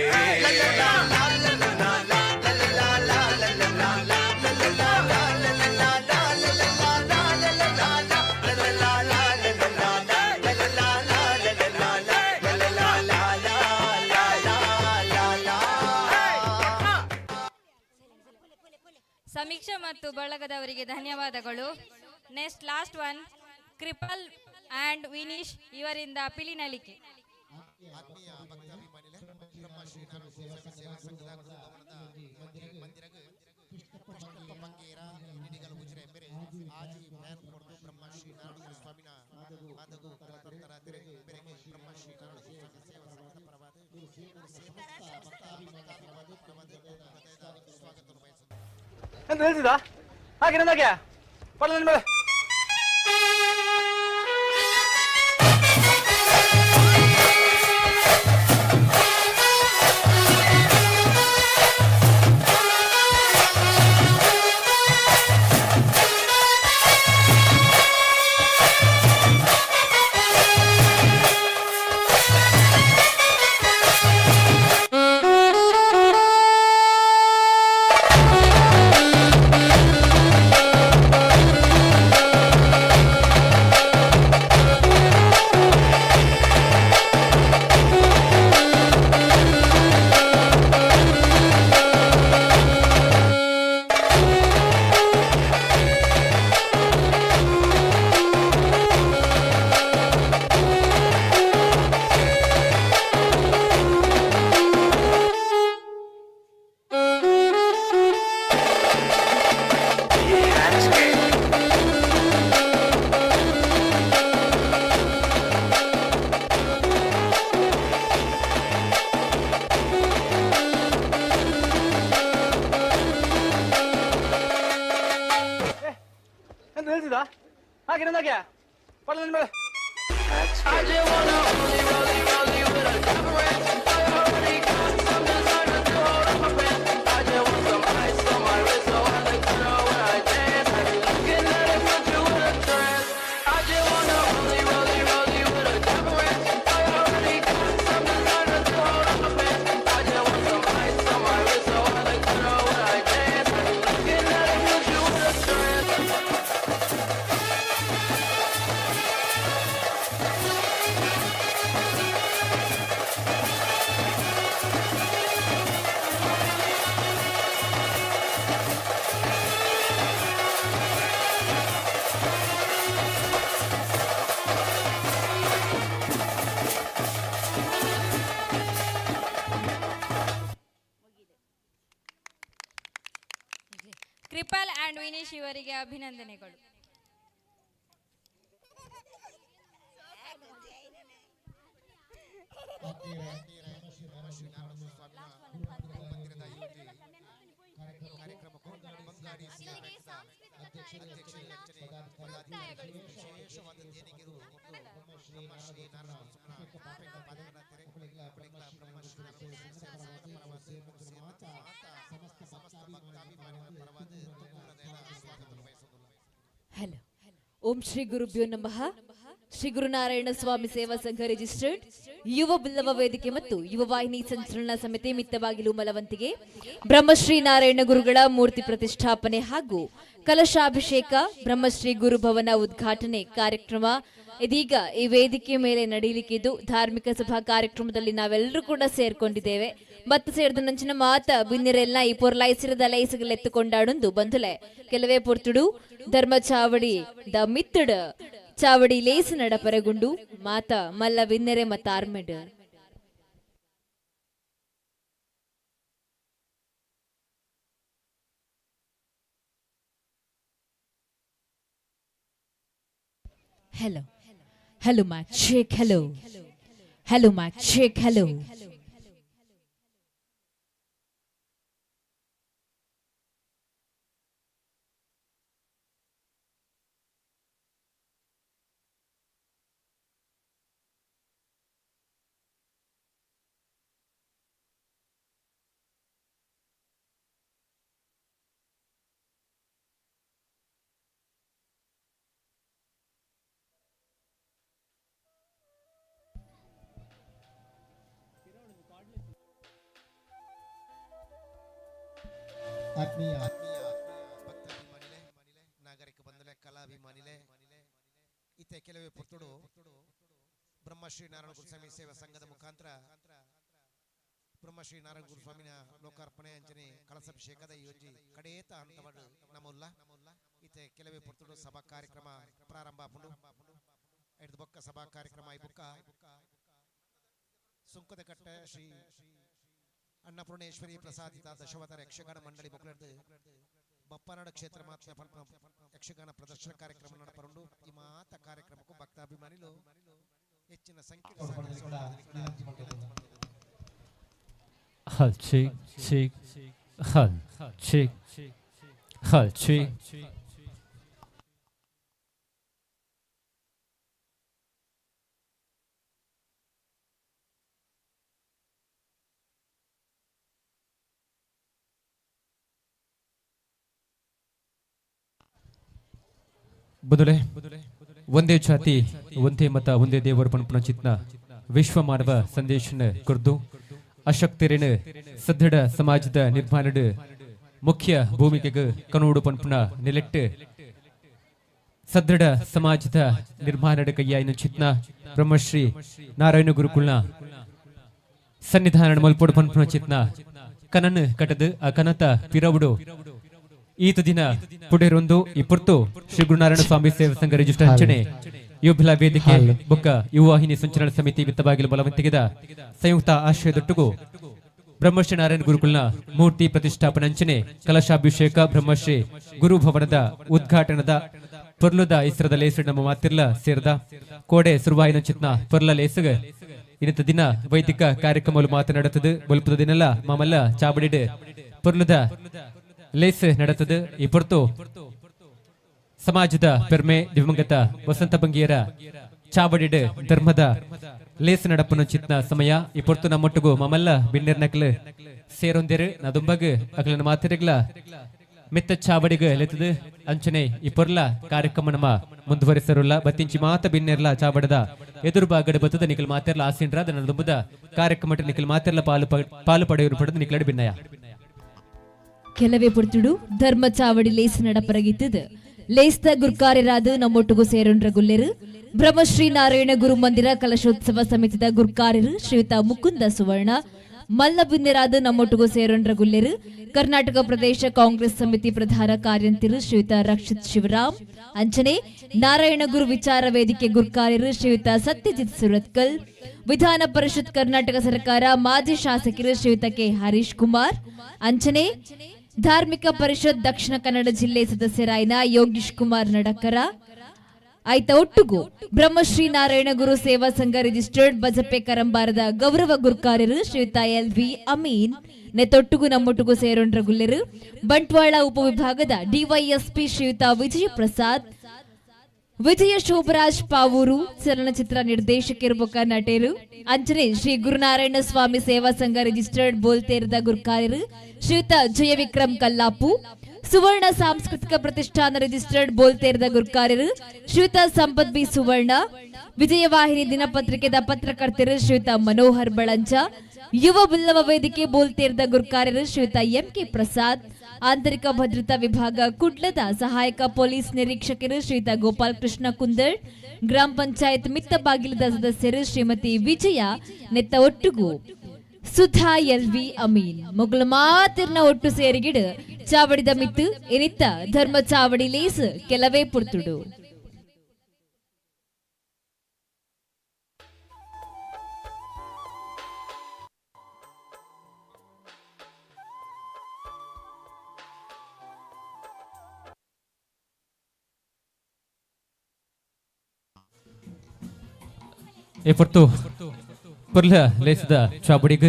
ಸಮೀಕ್ಷಾ ಮತ್ತು ಬಳಗದವರಿಗೆ ಧನ್ಯವಾದಗಳು. Next last one Kripal and Vineesh ಇವರಿಂದ ಪಿಲಿನಲಿಕೆ. ಎಂತ ಹೇಳ್ತಿದ್ದ ಹಾಗೆ ನನಗೆ ಪಡ ಮೇಲೆ. ಕೃಪಾಲ್ ಆ್ಯಂಡ್ ವಿನೀಶ್ ಇವರಿಗೆ ಅಭಿನಂದನೆಗಳು. ಹಲೋ, ಓಂ ಶ್ರೀ ಗುರುಭ್ಯೋ ನಮಃ. ಶ್ರೀ ಗುರುನಾರಾಯಣ ಸ್ವಾಮಿ ಸೇವಾ ಸಂಘ ರಿಜಿಸ್ಟರ್ಡ್ ಯುವ ಬಿಲ್ಲವ ವೇದಿಕೆ ಮತ್ತು ಯುವ ವಾಹಿನಿ ಸಂಚಲನ ಸಮಿತಿ ಮಿತ್ತಬಾಗಿಲು ಮಲವಂತಿಗೆ ಬ್ರಹ್ಮಶ್ರೀ ನಾರಾಯಣ ಗುರುಗಳ ಮೂರ್ತಿ ಪ್ರತಿಷ್ಠಾಪನೆ ಹಾಗೂ ಕಲಶಾಭಿಷೇಕ ಬ್ರಹ್ಮಶ್ರೀ ಗುರುಭವನ ಉದ್ಘಾಟನೆ ಕಾರ್ಯಕ್ರಮ ಇದೀಗ ಈ ವೇದಿಕೆ ಮೇಲೆ ನಡೆಯಲಿಕ್ಕಿದ್ದು, ಧಾರ್ಮಿಕ ಸಭಾ ಕಾರ್ಯಕ್ರಮದಲ್ಲಿ ನಾವೆಲ್ಲರೂ ಕೂಡ ಸೇರ್ಕೊಂಡಿದ್ದೇವೆ. ಮತ್ತು ಸೇರಿದ ನಂಚಿನ ಮಾತ ಬಿನ್ನಿರೆಲ್ಲ ಈ ಪೊರ್ಲಾಯಿಸಿರದ ಲೈಸಗಲೆತ್ತುಕೊಂಡಾಡೊಂದು ಬಂಧುಲೆ ಕೆಲವೇ ಪೊರ್ತುಡು ಧರ್ಮ ಚಾವಡಿ the ಮಿತ್ತಡ ಚಾವಡಿ ಲೇಸ್ ನಡಪರೆಗುಂಡು ಮಾತ ಮಲ್ಲ ಬಿನ್ನೆರೆ ಮತ್ತ armed. Hello hello mic check, hello hello mic check, hello. ಆತ್ಮೀಯ ಭಕ್ತಾಭಿಮಾನಿಲೆ, ನಾಗರಿಕ ಬಂಧುಲೆ, ಕಲಾಭಿಮಾನಿಲೆ, ಇತ್ತೆ ಕೆಲವೇ ಪುರ್ತುಡು ಬ್ರಹ್ಮಶ್ರೀ ನಾರಾಯಣ ಗುರುಸ್ವಾಮಿ ಸೇವಾ ಸಂಘದ ಮುಖಾಂತರ ಬ್ರಹ್ಮಶ್ರೀ ನಾರಾಯಣ ಗುರುಸ್ವಾಮಿನ ಲೋಕಾರ್ಪಣೆ ಅಂಚನೆ ಕಲಸಾಭಿಷೇಕದ ಈ ಒಂಜಿ ಕಡೇತ ಹಂತವಾಡು ನಮುಲ್ಲ. ಇತ್ತೆ ಕೆಲವೇ ಪುರ್ತುಡು ಸಭಾ ಕಾರ್ಯಕ್ರಮ ಪ್ರಾರಂಭ ಆಪುಂಡು. ಐದು ಬೊಕ್ಕ ಸಭಾ ಕಾರ್ಯಕ್ರಮ I ಬೊಕ್ಕ ಸುಂಕದಕಟ್ಟೆ ಶ್ರೀ ಅನ್ನಪೂರ್ಣೇಶ್ವರಿ ಪ್ರಸಾದಿತ ದಶವತಾರ ಯಕ್ಷಗಾನ ಮಂಡಳಿ ಮೊಕಲೆರ್ದು ಬಪ್ಪನಾಡ ಕ್ಷೇತ್ರ ಮಾತ್ರ ಯಕ್ಷಗಾನ ಪ್ರದರ್ಶನ ಕಾರ್ಯಕ್ರಮ ನಡಪರುಂಡು. ಈ ಮಾತ ಕಾರ್ಯಕ್ರಮಕ್ಕೂ ಭಕ್ತಾಭಿಮಾನಿಲು ಹೆಚ್ಚಿನ ಸಂಖ್ಯೆ ಹಲ್ ಚಿಕ್ ಚಿಕ್ ಹಲ್ ಚಿಕ್ ಹಲ್ ಚಿಕ್. ಬದುಲೆ ಒಂದೇ ಜಾತಿ ಒಂದೇ ಮತ ಒಂದೇ ದೇವರು ಪಣಪುಣ ಚಿತ್ನ ವಿಶ್ವ ಮಾನವ ಸಂದೇಶನ ಕುರ್ದು ಅಶಕ್ತರಿನ ಸದೃಢ ಸಮಾಜದ ನಿರ್ಮಾಣದ ಮುಖ್ಯ ಭೂಮಿಕೆಗೆ ಕನೋಡು ಪನ್ಪುನ ನೆಲೆಟ್ಟು ಸದೃಢ ಸಮಾಜದ ನಿರ್ಮಾಣದ ಕೈಯಾಯಿನ ಚಿತ್ನ ಬ್ರಹ್ಮಶ್ರೀ ನಾರಾಯಣ ಗುರುಕುಲ್ನ ಸನ್ನಿಧಾನ ಮಲ್ಪೋಡು ಪನ್ಪುನ ಚಿತ್ನ ಕನನ್ ಕಟದು ಆ ಕನತ ಪಿರವುಡು ಈತ ದಿನ ಪುಡೇರೊಂದು ಇಪ್ಪುರ್ತು ಶ್ರೀ ಗುರುನಾರಾಯಣ ಸ್ವಾಮಿ ಸೇವಾ ಸಂಘ ರಿಜಿಸ್ಟರ್ ಅಂಚನೆ ಯುಬಿಲ ವೇದಿಕೆ ಬೊಕ್ಕ ಯುವವಾಹಿನಿ ಸಂಚಲನ ಸಮಿತಿ ಮಿತ್ತಬಾಗಿಲು ಬಲವಂತಿಗೆದ ಸಂಯುಕ್ತ ಆಶ್ರಯದೊಟ್ಟಿಗೂ ಬ್ರಹ್ಮಶ್ರೀ ನಾರಾಯಣ ಗುರುಕುಲ್ನ ಮೂರ್ತಿ ಪ್ರತಿಷ್ಠಾಪನೆ ಅಂಚನೆ ಕಲಶಾಭಿಷೇಕ ಬ್ರಹ್ಮಶ್ರೀ ಗುರು ಭವನದ ಉದ್ಘಾಟನದ ಪೊರ್ಲುದ ಇಸ್ರದ ಲೇಸು ನಮ್ಮ ಮಾತಿರ್ಲ ಸೇರ್ದ ಕೋಡೆ ಸುರುವಾಯಿನ ಚಿತ್ನ ಪೊರ್ಲ ಲೇಸುಗ ಇನ್ನತ ದಿನ ವೈದಿಕ ಕಾರ್ಯಕ್ರಮಗಳು ಮಾತನಾಡುತ್ತದೆ. ಬೊಲ್ಪದ ದಿನಲ್ಲ ಮಾಮಲ್ಲ ಚಾವಡಿಡ್ ಪೊರ್ಲುದ ಲೇಸ್ நடத்தது. இப்பொழுது ಸಮಾಜದ ಪೆರ್ಮೆ ದಿವಂಗತ ವಸಂತ ಬಂಗಿಯರ ಚಾವಡಿಡ್ ಧರ್ಮದ ಲೇಸ್ ನಡಪುನ ಚಿತ್ನ ಸಮಯ. ಈ ಪೊರ್ತು ನಮ್ಮೊಟ್ಟುಗು ಮಮಲ್ಲ ಬಿನ್ನೆರ್ನಕ್ಲು ಸೇರೊಂದಿರು. ನದುಂಬಗ್ ಅಕ್ಲನ ಮಾತಿರಿಗ್ಲ ಮಿತ್ತ ಚಾವಡಿಗ್ ಲೆತ್ತದು ಅಂಚನೆ ಈ ಪೊರ್ಲ ಕಾರ್ಯಕ್ರಮ ನಮ್ಮ ಮುಂದುವರಿಸರುಲ್ಲ. ಬತ್ತಿಂಚಿ ಮಾತ ಬಿನ್ನೆರ್ಲ ಚಾವಡದ ಎದುರು ಬಾಗಡ ಬತ್ತದ ನಿಖಲ್ ಮಾತೆರ್ಲ ಆಸಿಂಡ್ರ ದುಂಬುದ ಕಾರ್ಯಕ್ರಮ ನಿಖಲ್ ಮಾತೆರ್ಲ ಪಾಲು ಪಾಲು ಪಡೆಯರು ಪಡೆದು ನಿಖಲಡು ಬಿನ್ನಯ. ಕೆಲವೇ ಪೊರ್ತುಡು ಧರ್ಮ ಚಾವಡಿ ಲೇಸ್ ನಡಪರಗಿತ್ತದು. ಲೇಸ್ದ ಗುರ್ಕಾರ್ಯರಾದ ನಮ್ಮೊಟ್ಟುಗು ಸೇರೊಂಡ್ರ ಗುಲ್ಲೆರು ಬ್ರಹ್ಮಶ್ರೀ ನಾರಾಯಣ ಗುರು ಮಂದಿರ ಕಲಶೋತ್ಸವ ಸಮಿತಿದ ಗುರ್ಕಾರ್ಯರು ಶ್ರೀಯುತ ಮುಕುಂದ ಸುವರ್ಣ, ಮಲ್ಲ ಬಿನ್ನೆರಾದ ನಮ್ಮೊಟ್ಟುಗು ಸೇರೊಂಡ್ರ ಗುಲ್ಲೆರು ಕರ್ನಾಟಕ ಪ್ರದೇಶ ಕಾಂಗ್ರೆಸ್ ಸಮಿತಿ ಪ್ರಧಾನ ಕಾರ್ಯಂತಿರು ಶ್ರೀಯುತ ರಕ್ಷಿತ್ ಶಿವರಾಮ್, ಅಂಚನೆ ನಾರಾಯಣ ಗುರು ವಿಚಾರ ವೇದಿಕೆ ಗುರ್ಕಾರ್ಯರು ಶ್ರೀಯುತ ಸತ್ಯಜಿತ್ ಸುರತ್ಕಲ್, ವಿಧಾನ ಪರಿಷತ್ ಕರ್ನಾಟಕ ಸರ್ಕಾರ ಮಾಜಿ ಶಾಸಕರು ಶ್ರೀಯುತ ಕೆ ಹರೀಶ್ ಕುಮಾರ್, ಅಂಚನೆ ಧಾರ್ಮಿಕ ಪರಿಷತ್ ದಕ್ಷಿಣ ಕನ್ನಡ ಜಿಲ್ಲೆ ಸದಸ್ಯರಾಯನ ಯೋಗೀಶ್ ಕುಮಾರ್ ನಡಕರ ಆಯ್ತ ಒಟ್ಟುಗು ಬ್ರಹ್ಮಶ್ರೀ ನಾರಾಯಣ ಗುರು ಸೇವಾ ಸಂಘ ರಿಜಿಸ್ಟರ್ಡ್ ಬಜಪೆ ಕರಂಬಾರದ ಗೌರವ ಗುರ್ಕಾರ್ಯರು ಶ್ರೀಯುತ ಎಲ್ ವಿ ಅಮೀನ್ ನೆತ್ತೊಟ್ಟುಗು ನಮ್ಮೊಟ್ಟುಗು ಸೇರೊಂಡ್ರ ಗುಲ್ಲೆರು ಬಂಟ್ವಾಳ ಉಪವಿಭಾಗದ ಡಿವೈಎಸ್ಪಿ ಶ್ರೀಯುತ ವಿಜಯ ಪ್ರಸಾದ್, ವಿಜಯ ಶೋಭರಾಜ್ ಪಾವೂರು ಚಲನಚಿತ್ರ ನಿರ್ದೇಶಕರು ಬೊಕ್ಕ ನಟರು, ಅಂಚನೆ ಶ್ರೀ ಗುರುನಾರಾಯಣ ಸ್ವಾಮಿ ಸೇವಾ ಸಂಘ ರಿಜಿಸ್ಟರ್ಡ್ ಬೋಲ್ತೇರದ ಗುರ್ಕಾರ್ಯರು ಶ್ರೀಯುತ ಜಯ ವಿಕ್ರಮ್ ಕಲ್ಲಾಪು, ಸುವರ್ಣ ಸಾಂಸ್ಕೃತಿಕ ಪ್ರತಿಷ್ಠಾನ ರಿಜಿಸ್ಟರ್ಡ್ ಬೋಲ್ತೇರದ ಗುರ್ಕಾರ್ಯರು ಶ್ರೀಯುತ ಸಂಪತ್ ಬಿ ಸುವರ್ಣ, ವಿಜಯವಾಹಿನಿ ದಿನಪತ್ರಿಕೆದ ಪತ್ರಕರ್ತರು ಶ್ರೀಯುತ ಮನೋಹರ್ ಬಳಂಜ, ಯುವ ಬಿಲ್ಲವ ವೇದಿಕೆ ಬೋಲ್ತೇರದ ಗುರ್ಕಾರ್ಯರು ಶ್ರೀಯುತ ಎಂ ಕೆ ಪ್ರಸಾದ್, ಆಂತರಿಕ ಭದ್ರತಾ ವಿಭಾಗ ಕುಡ್ಲದ ಸಹಾಯಕ ಪೊಲೀಸ್ ನಿರೀಕ್ಷಕರು ಶ್ರೀಯುತ ಗೋಪಾಲ್ ಕೃಷ್ಣ ಕುಂದರ್, ಗ್ರಾಮ ಪಂಚಾಯತ್ ಮಿತ್ತಬಾಗಿಲದ ಸದಸ್ಯರು ಶ್ರೀಮತಿ ವಿಜಯ ನೆತ್ತ ಒಟ್ಟುಗು ಸುಧಾ ಎಲ್ ವಿ ಅಮೀನ್ ಮೊಗಲ ಮಾತಿರ್ನ ಒಟ್ಟು ಸೇರಿಗಿಡು ಚಾವಡಿದ ಮಿತ್ತು ಎನಿತ್ತ ಧರ್ಮ ಚಾವಡಿ ಲೇಸ್ ಕೆಲವೇ ಪುರ್ತುಡು. ಈ ಪೊರ್ತು ಪೊರ್ಲ ಲೇಸದ ಚಾವಡಿಗ್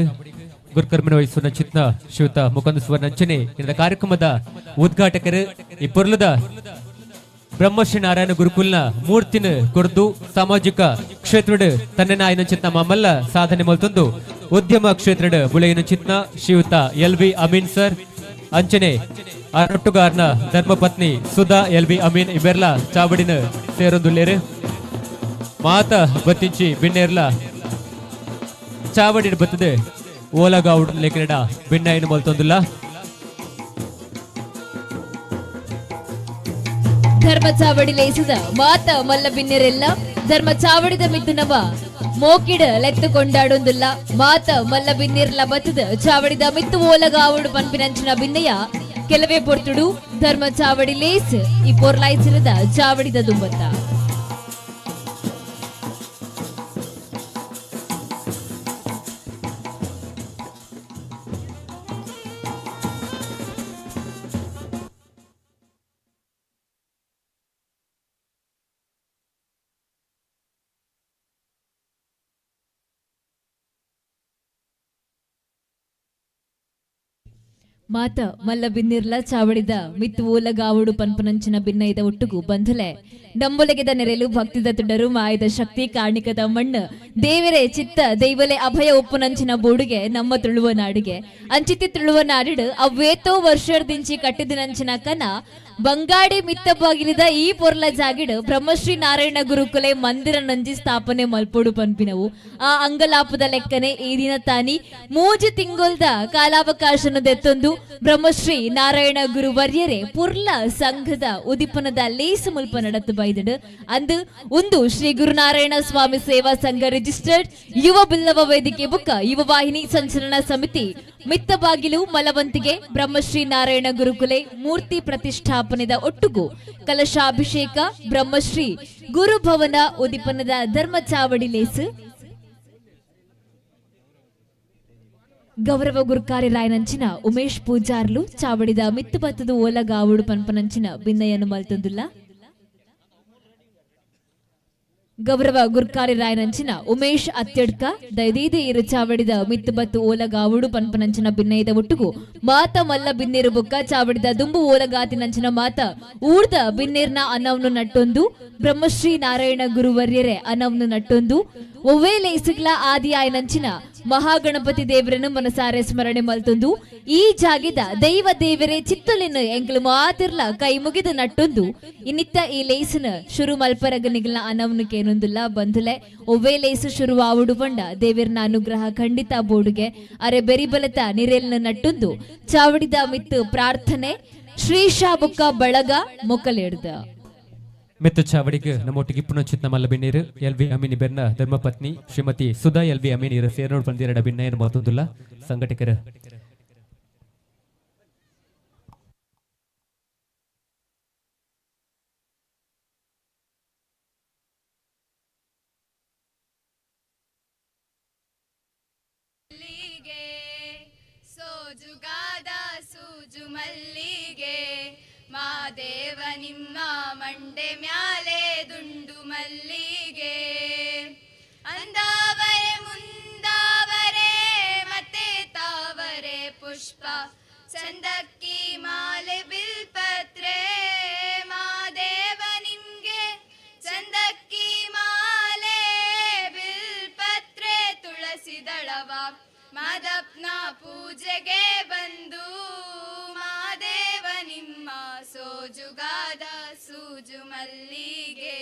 ಗುರುಕರ್ಮನ ವಹಿಸುವ ಚಿತ್ನ ಶ್ರೀಯುತ ಮುಕುಂದ ಸುವರ್ಣ ಅಂಚನೆ ಇಂದ ಕಾರ್ಯಕ್ರಮದ ಉದ್ಘಾಟಕರು ಈ ಪೊರ್ಲದ ಬ್ರಹ್ಮಶ್ರೀ ನಾರಾಯಣ ಗುರುಕುಲ್ನ ಮೂರ್ತಿನ ಕೊರ್ದು ಸಾಮಾಜಿಕ ಕ್ಷೇತ್ರದ ತನ್ನ ನಾಯನ ಚಿತ್ನ ಮಾಮಲ್ಲ ಸಾಧನೆ ಮಲ್ತೊಂದು ಉದ್ಯಮ ಕ್ಷೇತ್ರದ ಬುಳೆಯಿನ ಚಿತ್ನ ಶ್ರೀಯುತ ಎಲ್ ವಿ ಅಮೀನ್ ಸರ್ ಅಂಚನೆ ಅರೊಟ್ಟುಗಾರನ ಧರ್ಮಪತ್ನಿ ಸುಧಾ ಎಲ್ ವಿ ಅಮೀನ್ ಇವೆರ್ಲ ಚಾವಡಿನ ಸೇರೊಂದುಲ್ಲೇರು. ಮಾತ ಬತ್ತಿಂಚಿ ಬಿನ್ನೇರ್ಲ ಚಾವಡಿ ಬತ್ತದೆ ಓಲಗಾವುಡ್ ಲೇಖನಡ ಬಿನ್ನೈನ ಮಲ್ತೊಂದುಲ್ಲ. ಧರ್ಮ ಚಾವಡಿ ಲೇಸದ ಮಾತ ಮಲ್ಲ ಬಿನ್ನೆರೆಲ್ಲ ಧರ್ಮ ಚಾವಡಿದ ಮಿತ್ತುನವ ಮೋಕಿಡ ಲೆತ್ತು ಕೊಂಡಾಡೊಂದುಲ್ಲ. ಮಾತ ಮಲ್ಲ ಬಿನ್ನಿರ್ಲ ಬತ್ತದ ಚಾವಡಿದ ಮಿತ್ತು ಓಲಗಾವುಡು ಪನ್ಪಿನಂಚಿನ ಬಿನ್ನಯ ಕೆಲವೇ ಪೊರ್ತುಡು ಧರ್ಮ ಚಾವಡಿ ಲೇಸ್ ಈ ಪೊರ್ಲಾಯ್ಸಿರದ ಚಾವಡಿದ ದುಂಬತ್ತ. ಮಾತ ಮಲ್ಲ ಬಿನ್ನಿರ್ಲ ಚಾವಡಿದ ಮಿತ್ತು ಓಲಗಾವುಡು ಪನ್ಪನಂಚಿನ ಬಿನ್ನೈದ ಒಟ್ಟುಗು ಬಂಧುಲೆ ಡಂಬುಲಗೆದ ನೆರೆಲು ಭಕ್ತಿದ ತುಡರು ಮಾಯದ ಶಕ್ತಿ ಕಾರ್ಣಿಕದ ಮಣ್ಣು ದೇವರೇ ಚಿತ್ತ ದೈವಲೆ ಅಭಯ ಒಪ್ಪುನಂಚಿನ ಬೋಡುಗೆ ನಮ್ಮ ತುಳುವ ನಾಡಿಗೆ ಅಂಚಿತಿ ತುಳುವ ನಾಡಿಡು ಅವ್ವೇತೋ ವರ್ಷದಿಂಚಿ ಕಟ್ಟಿದಿನಂಚಿನ ಕನ ಬಂಗಾಡಿ ಮಿತ್ತ ಬಾಗಿಲಿದ ಈ ಪೊರ್ಲ ಜಾಗಿಡು ಬ್ರಹ್ಮಶ್ರೀ ನಾರಾಯಣ ಗುರುಕುಲೆ ಮಂದಿರ ನಂಜಿ ಸ್ಥಾಪನೆ ಮಲ್ಪೊಡು ಪನ್ಪಿನವು. ಆ ಅಂಗಲಾಪದ ಲೆಕ್ಕನೆ ಈ ದಿನ ತಾನಿ ಮೂಜಿ ತಿಂಗೊಲ್ದ ಕಾಲಾವಕಾಶನ ದೆತ್ತೊಂದು ಬ್ರಹ್ಮಶ್ರೀ ನಾರಾಯಣ ಗುರು ವರ್ಯರೆ ಪುರ್ಲ ಸಂಘದ ಉದಿಪನದ ಲೇಸು ಮುಲ್ಪ ನಡತು ಬೈದಡು. ಅಂದು ಒಂದು ಶ್ರೀ ಗುರುನಾರಾಯಣ ಸ್ವಾಮಿ ಸೇವಾ ಸಂಘ ರಿಜಿಸ್ಟರ್ಡ್ ಯುವ ಬಿಲ್ಲವ ವೇದಿಕೆ ಬುಕ್ಕ ಯುವ ವಾಹಿನಿ ಸಂಚಲನ ಸಮಿತಿ ಮಿತ್ತಬಾಗಿಲು ಮಲವಂತಿಗೆ ಬ್ರಹ್ಮಶ್ರೀ ನಾರಾಯಣ ಗುರುಕುಲೆ ಮೂರ್ತಿ ಪ್ರತಿಷ್ಠಾಪನೆದ ಒಟ್ಟುಗು ಕಲಶಾಭಿಷೇಕ ಬ್ರಹ್ಮಶ್ರೀ ಗುರುಭವನ ಉದಿಪನದ ಧರ್ಮ ಚಾವಡಿ ಲೇಸು ಗೌರವ ಗುರುಕಾರಿ ರಾಯನಂಚಿನ ಉಮೇಶ್ ಪೂಜಾರ್ಲು ಚಾವಡಿದ ಮಿತ್ತುಬತ್ತದ ಓಲಗಾವುಡು ಪನ್ಪನಂಚಿನ ಬಿನ್ನಯನ್ನು ಮಲ್ತೊಂದುಲ್ಲ. ಗೌರವ ಗುರ್ಕಾರಿ ರಾಯನಂಚಿನ ಉಮೇಶ್ ಅತ್ಯಡ್ಕ ದೈದೀದಿ ಇರು ಚಾವಡಿದ ಮಿತ್ತು ಬತ್ತು ಓಲಗಾವುಡು ಪನ್ಪನಂಚಿನ ಬಿನ್ನೈದ ಒಟ್ಟುಗು ಮಾತ ಮಲ್ಲ ಬಿನ್ನೇರು ಬೊಕ್ಕ ಚಾವಡಿದ ದುಂಬು ಓಲಗಾತಿನಂಚಿನ ಮಾತ ಊರ್ದ ಬಿನ್ನೇರ್ನ ಅನ್ನವನ್ನು ನಟ್ಟೊಂದು ಬ್ರಹ್ಮಶ್ರೀ ನಾರಾಯಣ ಗುರುವರ್ಯರೆ ಅನ್ನವನ್ನು ನಟ್ಟೊಂದು ಒವ್ವೇ ಲೇಸುಗ್ಲ ಆದಿ ಆಯನಂಚಿನ ಮಹಾಗಣಪತಿ ದೇವರನ್ನು ಮನಸಾರೆ ಸ್ಮರಣೆ ಮಲ್ತೊಂದು ಈ ಜಾಗಿದ ದೈವ ದೇವರೇ ಚಿತ್ತಲಿನ ಎಂಕ್ಲು ಮಾತಿರ್ಲ ಕೈ ಮುಗಿದು ನಟ್ಟೊಂದು ಇನ್ನಿತ್ತ ಈ ಲೇಸಿನ ಶುರು ಮಲ್ಪರಗ ನಿಗಲ್ನ ಅನವನು ಕೇನೊಂದುಲ್ಲ ಬಂಧುಲೆ. ಒವ್ವೇ ಲೇಸು ಶುರು ಆವುಡು ಪಂಡ ದೇವಿರ್ನ ಅನುಗ್ರಹ ಖಂಡಿತ ಬೋಡುಗೆ. ಅರೆ ಬೆರಿಬಲತ ನಿರೆಲ್ನ ನಟ್ಟೊಂದು ಚಾವಡಿದ ಮಿತ್ತು ಪ್ರಾರ್ಥನೆ ಶ್ರೀಶಾ ಬುಕ್ಕ ಬಳಗ ಮೊಕಲೆಡ್ದ. ಮೆತ್ತ ಚಾವಡಿಗೆ ನಮ್ಮೊಟ್ಟಿಗೆ ಪುನಚಿತ್ನ ಮಲ್ಲ ಬಿನ್ನೀರು ಎಲ್ ವಿ ಅಮೀನಿ ಬೆರ್ನ ಧರ್ಮಪತ್ನಿ ಶ್ರೀಮತಿ ಸುಧಾ ಎಲ್ ವಿ ಅಮೀನಿ ಸೇರ್ನೋಡ್ ಬಂದಿರಡ ಬಿನ್ನಯನ ಮತ್ತೊಂದುಲ್ಲ ಸಂಘಟಕರ. ಸೋಜುಗಾದ ಸೂಜು ಮಲ್ಲಿಗೆ ಮಾದೇವ ನಿಮ್ಮ ಮಂಡೆ ಮ್ಯಾಲೆ ದುಂಡು ಮಲ್ಲಿಗೆ. ಅಂದಾವರೆ ಮುಂದಾವರೆ ಮತ್ತೆ ತಾವರೆ ಪುಷ್ಪ ಚಂದಕ್ಕಿ ಮಾಲೆ ಬಿಲ್ಪತ್ರೆ ಮಾದೇವ ನಿಮ್ಗೆ ಚಂದಕ್ಕಿ ಮಾಲೆ ಬಿಲ್ಪತ್ರೆ ತುಳಸಿ ದಳವ ಮಾದಪ್ನ ಪೂಜೆಗೆ ಬಂದು ಮಾದೇವ ನಿಮ್ಮ ಸೋಜುಗಾದ ಸೂಜು ಮಲ್ಲಿಗೆ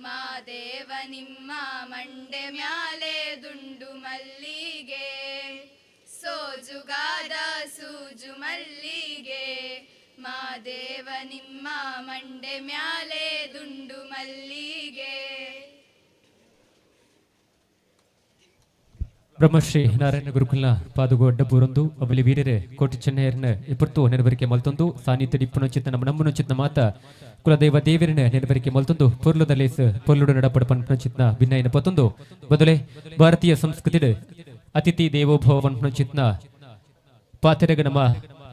ಮಾದೇವ ನಿಮ್ಮ ಮಂಡೆ ಮ್ಯಾಲೆ ದುಂಡು ಮಲ್ಲಿಗೆ ಸೋಜುಗಾದ ಸೂಜು ಮಲ್ಲಿಗೆ ಮಾದೇವ ನಿಮ್ಮ ಮಂಡೆ ಮ್ಯಾಲೆ ದುಂಡು ಮಲ್ಲಿಗೆ. ಬ್ರಹ್ಮಶ್ರೀ ನಾರಾಯಣ ಗುರುಕುಲ್ನ ಪಾದುಗು ಅಡ್ಡಪೂರೊಂದು ಅವಲಿ ವೀರರೆ ಕೋಟಿ ಚೆನ್ನೈಯರ್ನ ಇಪ್ಪತ್ತು ನೆನವರಿಕೆ ಮಲ್ತೊಂದು ಸಾನ್ನಿಧ್ಯ ಇಪ್ಪುನ ಚಿತ್ತ ನಮ್ಮ ನಮ್ಮನ ಚಿತ್ನ ಮಾತ ಕುಲದೈವ ದೇವರಿನ ನೆನವರಿಕೆ ಮಲ್ತೊಂದು ಪೊರ್ಲುದ ಲೇಸ್ ಪೊರ್ಲುಡು ನಡಪಡ ಪನ್ಪುನ ಚಿತ್ನ ಭಿನ್ನಯಿನ ಪತ್ತೊಂದು ಬದಲೆ ಭಾರತೀಯ ಸಂಸ್ಕೃತಿಡ್ ಅತಿಥಿ ದೇವೋಭವ ಪನ್ಪುನ ಚಿತ್ನ ಪಾತೆರಗ ನಮ್ಮ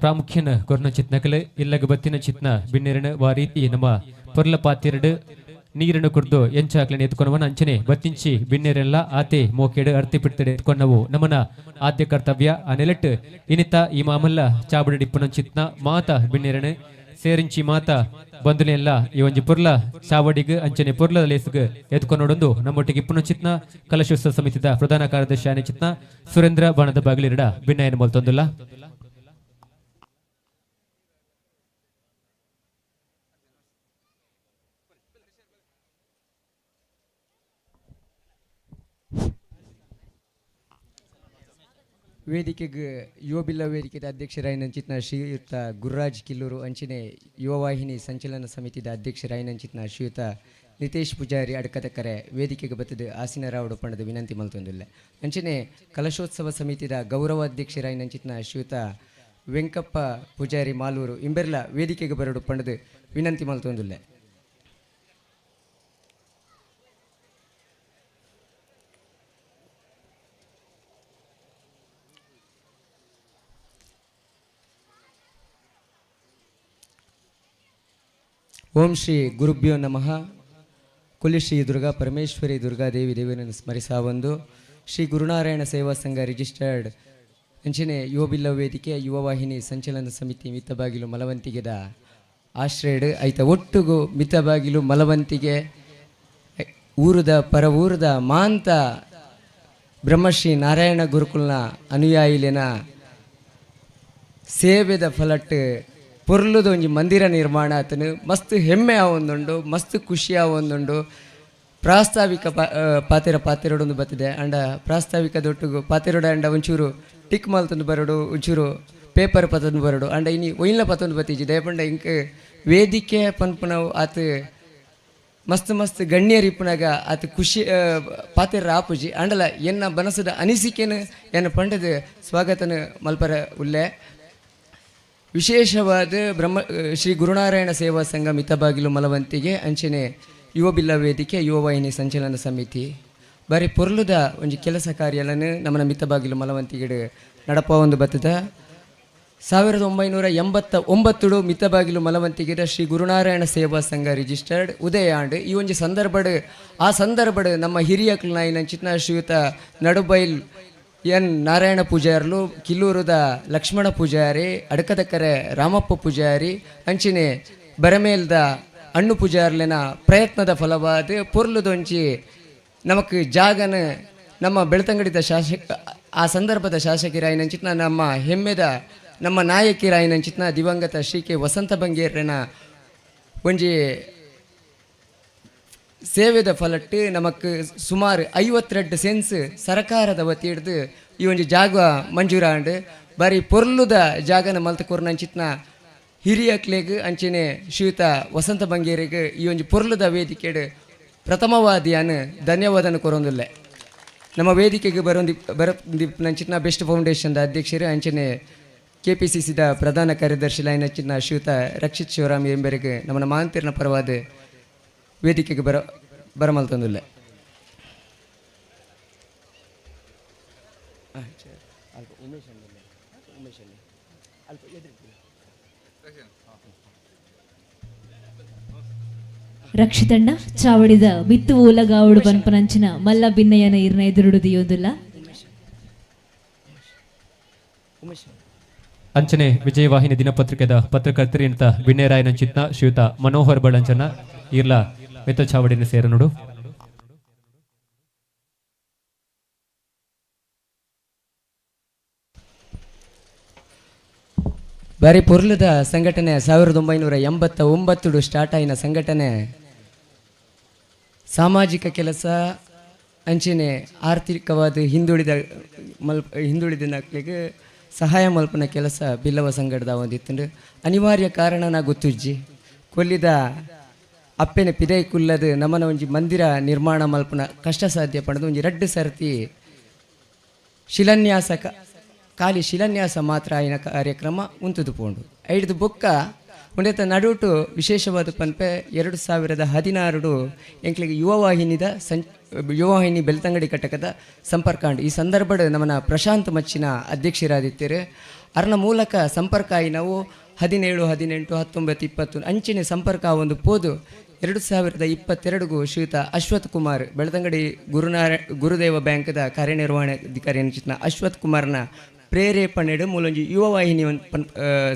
ಪ್ರಾಮುಖ್ಯನ ಕೊರ್ನ ಚಿತ್ನಕಲೆ ಇಲ್ಲಗ ಬತ್ತಿನ ಚಿತ್ನ ಬಿನ್ನೆರನ ವಾ ರೀತಿ ನಮ್ಮ ಪೊರ್ಲ ಪಾತಿರಡು ನೀರನ್ನು ಕುಡ್ದು ಎಂಚಾಕ್ಲನೆ ಎತ್ಕೊನವನ ಅಂಚನೆ ಬತ್ತಿಂಚಿ ಬಿನ್ನೆರೆಲ್ಲ ಆತೆ ಮೋಕೆಡು ಅರ್ತಿ ಪಿಡ್ತಡೆ ಎತ್ಕೊನ್ನವು ನಮನ ಆದ್ಯ ಕರ್ತವ್ಯ. ಆ ನೆಲೆಟ್ಟು ಇನಿತ ಈ ಮಾಮಲ್ಲ ಚಾಬುಡಿ ಡಿಪ್ಪುನ ಚಿತ್ನ ಮಾತ ಬಿನ್ನೆರನು ಸೇರಿಂಚಿ ಮಾತ ಬಂಧುನೆಲ್ಲ ಈ ಒಂಜಿ ಪುರ್ಲ ಚಾವಡಿಗ್ ಅಂಚನೆ ಪುರ್ಲ ಲೇಸ್ಗ್ ಎತ್ಕೊನೊಡೊಂದು ನಮ್ಮೊಟ್ಟಿಗೆ ಇಪ್ಪುನ ಚಿತ್ನ ಕಲಶೋತ್ಸವ ಸಮಿತಿದ ಪ್ರಧಾನ ಕಾರ್ಯದರ್ಶಿ ಆನೆ ಚಿತ್ನ ಸುರೇಂದ್ರ ಬಾಣದ ಬಾಗಿಲಿರಡ ಬಿನ್ನಯನ ಮೊಲ್ತೊಂದುಲ್ಲ. ವೇದಿಕೆಗೆ ಯುವಬಿಲ್ಲ ವೇದಿಕೆದ ಅಧ್ಯಕ್ಷರಾಯಿನಂಚಿತ್ನ ಶ್ರೀಯುತ ಗುರುರಾಜ್ ಕಿಲ್ಲೂರು, ಅಂಚಿನೆ ಯುವವಾಹಿನಿ ಸಂಚಲನ ಸಮಿತಿದ ಅಧ್ಯಕ್ಷರಾಯಿನಂಚಿತ್ನ ಶ್ರೀಯುತ ನಿತೇಶ್ ಪೂಜಾರಿ ಅಡ್ಕದಕರೆ ವೇದಿಕೆಗೆ ಬತ್ತದ ಆಸೀನರಾವುಡು ಪಂಡದ ವಿನಂತಿ ಮಲ್ತೊಂದುಲ್ಲ. ಅಂಚಿನೆ ಕಲಶೋತ್ಸವ ಸಮಿತಿದ ಗೌರವ ಅಧ್ಯಕ್ಷರಾಯಿನಂಚಿತ್ನ ಶ್ರೀಯುತ ವೆಂಕಪ್ಪ ಪೂಜಾರಿ ಮಾಲೂರು ಇಂಬೆರ್ಲ ವೇದಿಕೆಗೆ ಬರಡು ಪಂಡದ ವಿನಂತಿ ಮಲ್ತೊಂದುಲ್ಲ. ಓಂ ಶ್ರೀ ಗುರುಭ್ಯೋ ನಮಃ. ಕುಲಿ ಶ್ರೀ ದುರ್ಗಾ ಪರಮೇಶ್ವರಿ ದುರ್ಗಾದೇವಿ ದೇವಿಯನ್ನು ಸ್ಮರಿಸಾವೊಂದು ಶ್ರೀ ಗುರುನಾರಾಯಣ ಸೇವಾ ಸಂಘ ರಿಜಿಸ್ಟರ್ಡ್ ಅಂಚನೆ ಯುವಬಿಲ್ಲ ವೇದಿಕೆ ಯುವವಾಹಿನಿ ಸಂಚಲನ ಸಮಿತಿ ಮಿತ್ತಬಾಗಿಲು ಮಲವಂತಿಗೆದ ಆಶ್ರಯಡ್ ಐತ ಒಟ್ಟುಗು ಮಿತ್ತಬಾಗಿಲು ಮಲವಂತಿಗೆ ಊರದ ಪರವೂರದ ಮಾಂತ ಬ್ರಹ್ಮಶ್ರೀ ನಾರಾಯಣ ಗುರುಕುಲ್ನ ಅನುಯಾಯಿಲಿನ ಸೇವೆದ ಫಲಟ್ ಪೊರ್ಲುದ ಒಂಜಿ ಮಂದಿರ ನಿರ್ಮಾಣ ಆತನು ಮಸ್ತ್ ಹೆಮ್ಮೆ ಆವೊಂದುಂಡು, ಮಸ್ತ್ ಖುಷಿ ಆವೊಂದುಂಡು. ಪ್ರಾಸ್ತಾವಿಕ ಪಾತೆರ ಪಾತೆರಡೊಂದು ಬತ್ತಿದೆ ಅಂಡ ಪ್ರಾಸ್ತಾವಿಕ ದೊಟ್ಟುಗು ಪಾತೆರೊಡ ಅಂಡ ಒಂಚೂರು ಟಿಕ್ ಮಲ್ತೊಂದು ಬರಡು, ಒಂಚೂರು ಪೇಪರ್ ಪತ್ತೊಂದು ಬರಡು ಅಂಡ ಇನಿ ಒಯ್ಲ ಪತ್ತೊಂದು ಬತ್ತಿಜಿ ದಯಪಂಡ ಇಂಕ್ ವೇದಿಕೆ ಪನ್ಪುನವು ಆತ ಮಸ್ತ್ ಮಸ್ತ್ ಗಣ್ಯರು ಇಪ್ಪುನಾಗ ಆತ ಖುಷಿ ಪಾತೆರ ಆಪುಜಿ ಅಂಡಲ ಎನ್ನ ಬನಸದ ಅನಿಸಿಕೆನು ಎನ್ನ ಪಂಡದ ಸ್ವಾಗತನ ಮಲ್ಪರ ಉಲ್ಲೆ. ವಿಶೇಷವಾದ ಬ್ರಹ್ಮ ಶ್ರೀ ಗುರುನಾರಾಯಣ ಸೇವಾ ಸಂಘ ಮಿತಬಾಗಿಲು ಮಲವಂತಿಗೆ ಅಂಚನೆ ಯುವಬಿಲ್ಲ ವೇದಿಕೆ ಯುವವಾಹಿನಿ ಸಂಚಲನ ಸಮಿತಿ ಬಾರಿ ಪೊರ್ಲುದ ಒಂಜಿ ಕೆಲಸ ಕಾರ್ಯಲನು ನಮ್ಮನ ಮಿತಬಾಗಿಲು ಮಲವಂತಿಗೆ ನಡಪ ಒಂದು ಬತ್ತದ. 1989 ಮಿತ್ತಬಾಗಿಲು ಮಲವಂತಿಗೆದ ಶ್ರೀ ಗುರುನಾರಾಯಣ ಸೇವಾ ಸಂಘ ರಿಜಿಸ್ಟರ್ಡ್ ಉದಯ ಆಂಡ್. ಈ ಒಂಜಿ ಸಂದರ್ಭಡ್, ಆ ಸಂದರ್ಭಡ್ ನಮ್ಮ ಹಿರಿಯಕ್ಲು ಚಿತ್ನ ಶ್ರೀಯುತ ನಡುಬೈಲ್ ಎನ್ ನಾರಾಯಣ ಪೂಜಾರ್ಲು, ಕಿಲ್ಲೂರುದ ಲಕ್ಷ್ಮಣ ಪೂಜಾರಿ, ಅಡಕದಕ್ಕರೆ ರಾಮಪ್ಪ ಪೂಜಾರಿ, ಅಂಚಿನೆ ಬರಮೇಲ್ದ ಅಣ್ಣು ಪೂಜಾರ್ಲಿನ ಪ್ರಯತ್ನದ ಫಲವಾದ ಪೊರ್ಲುದೊಂಚಿ ನಮಕ್ ಜಾಗನ ನಮ್ಮ ಬೆಳ್ತಂಗಡಿದ ಶಾಸಕ, ಆ ಸಂದರ್ಭದ ಶಾಸಕರಾಯಿನಂಚಿತ್ನ ನಮ್ಮ ಹೆಮ್ಮೆದ ನಮ್ಮ ನಾಯಕಿರಾಯಿನಂಚಿತ್ನ ದಿವಂಗತ ಶ್ರೀ ಕೆ ವಸಂತ ಬಂಗೇರನ ಒಂಜಿ ಸೇವೆದ ಫಲಟ್ಟು ನಮಕ್ ಸುಮಾರು 52 ಸೆನ್ಸ್ ಸರಕಾರದ ವತಿ ಹಿಡ್ದು ಈ ಒಂಜಿ ಜಾಗ ಮಂಜೂರಾಂಡ್. ಬಾರಿ ಪೊರ್ಲುದ ಜಾಗನ ಮಲ್ತ ಕೊರ್ನಂಚಿತ್ನ ಹಿರಿಯಕ್ಲೆಗ್ ಅಂಚನೆ ಶ್ರೀಯುತ ವಸಂತ ಬಂಗೇರಿಗೆ ಈ ಒಂಜಿ ಪೊರ್ಲುದ ವೇದಿಕೆಡ್ ಪ್ರಥಮವಾದಿಯಾನ ಧನ್ಯವಾದನ ಕೊರೊಂದುಲ್ಲೆ. ನಮ್ಮ ವೇದಿಕೆಗೆ ಬರೋಂದಿ ಬರೋಂದಿಪ್ಪುನಂಚಿತ್ನ ಬೆಸ್ಟ್ ಫೌಂಡೇಶನ್ದ ಅಧ್ಯಕ್ಷರು ಅಂಚನೆ ಕೆಪಿಸಿಸಿದ ಪ್ರಧಾನ ಕಾರ್ಯದರ್ಶಿ ಲೈನಂಚಿನ ಶ್ರೀಯುತ ರಕ್ಷಿತ್ ಶಿವರಾಮ್ ಎಂಬರಿಗೆ ನಮ್ಮನ ಮಾಂತಿರ್ನ ಪರವಾದ ವೇದಿಕೆಗೆ ಬರಮಲ್ತೊಂದುಲ್ಲೆ. ರಕ್ಷಿತಣ್ಣ ಚಾವಡಿದ ಮಿತ್ತು ಓಲಗಾವಡು ಪನ್ಪನಂಚಿನ ಮಲ್ಲ ಬಿನ್ನಯನ ಇರ್ನ ಎದುರುಡು ದಿಯೋದುಲ್ಲ. ಅಂಚನೆ ವಿಜಯವಾಹಿನಿ ದಿನಪತ್ರಿಕೆದ ಪತ್ರಕರ್ತರಿಂತ ವಿನಯರಾಯನ ಚಿತ್ನ ಶ್ರೀಯುತ ಮನೋಹರ್ ಬಳಂಚನ ಇರ್ಲ ಮಿತ್ತ ಚಾವಡಿನ ಸೇರನುಡು. ಬಾರಿ ಪೊರ್ಲುದ ಸಂಘಟನೆ 1989 ಸ್ಟಾರ್ಟ್ ಆಯಿನ ಸಂಘಟನೆ. ಸಾಮಾಜಿಕ ಕೆಲಸ ಅಂಚನೆ ಆರ್ಥಿಕವಾದ ಹಿಂದುಳಿದ ಹಿಂದುಳಿದ ಮಕ್ಕಳಿಗೆ ಸಹಾಯ ಮಲ್ಪನ ಕೆಲಸ ಬಿಲ್ಲವ ಸಂಘಟದ ಒಂದಿತ್ತುಂಡು. ಅನಿವಾರ್ಯ ಕಾರಣನ ಗೊತ್ತುಜ್ಜಿ ಕೊಲ್ಲಿದ ಅಪ್ಪೆನ ಪಿದೈ ಕುಲ್ಲದ ನಮನ ಒಂಜಿ ಮಂದಿರ ನಿರ್ಮಾಣ ಮಲ್ಪನ ಕಷ್ಟ ಸಾಧ್ಯ ಪಡೆದು ಒಂಜಿ ರಡ್ಡು ಸರ್ತಿ ಶಿಲಾನ್ಯಾಸ ಖಾಲಿ ಶಿಲಾನ್ಯಾಸ ಮಾತ್ರ ಆಯಿನ ಕಾರ್ಯಕ್ರಮ ಉಂತುದು ಪೋಂಡು. ಐಡ್ದು ಬೊಕ್ಕ ಉಂಡೆತ ನಡುಟು ವಿಶೇಷವಾದ ಪನ್ಪೆ 2016 ಎಂಕ್ಲಿಗೆ ಯುವವಾಹಿನಿದ ಯುವವಾಹಿನಿ ಬೆಳ್ತಂಗಡಿ ಘಟಕದ ಸಂಪರ್ಕ ಅಂಡು. ಈ ಸಂದರ್ಭಡ್ ನಮ್ಮನ ಪ್ರಶಾಂತ್ ಮಚ್ಚಿನ ಅಧ್ಯಕ್ಷರಾದಿತ್ತೇರು. ಅರ್ನ ಮೂಲಕ ಸಂಪರ್ಕ ಆಯಿ ನಾವು 17, 18, 19, 20 ಅಂಚಿನ ಸಂಪರ್ಕ ಒಂದು ಪೋದು 2022ಗೂ ಶ್ರೀಯುತ ಅಶ್ವಥ್ ಕುಮಾರ್ ಬೆಳ್ತಂಗಡಿ ಗುರುದೇವ ಬ್ಯಾಂಕ್ದ ಕಾರ್ಯನಿರ್ವಹಣಾಧಿಕಾರಿ ಅನ್ಚಿತ್ನ ಅಶ್ವಥ್ ಕುಮಾರ್ನ ಪ್ರೇರೇಪಣೆಡು ಮೂಲೊಂಜಿ ಯುವವಾಹಿನಿ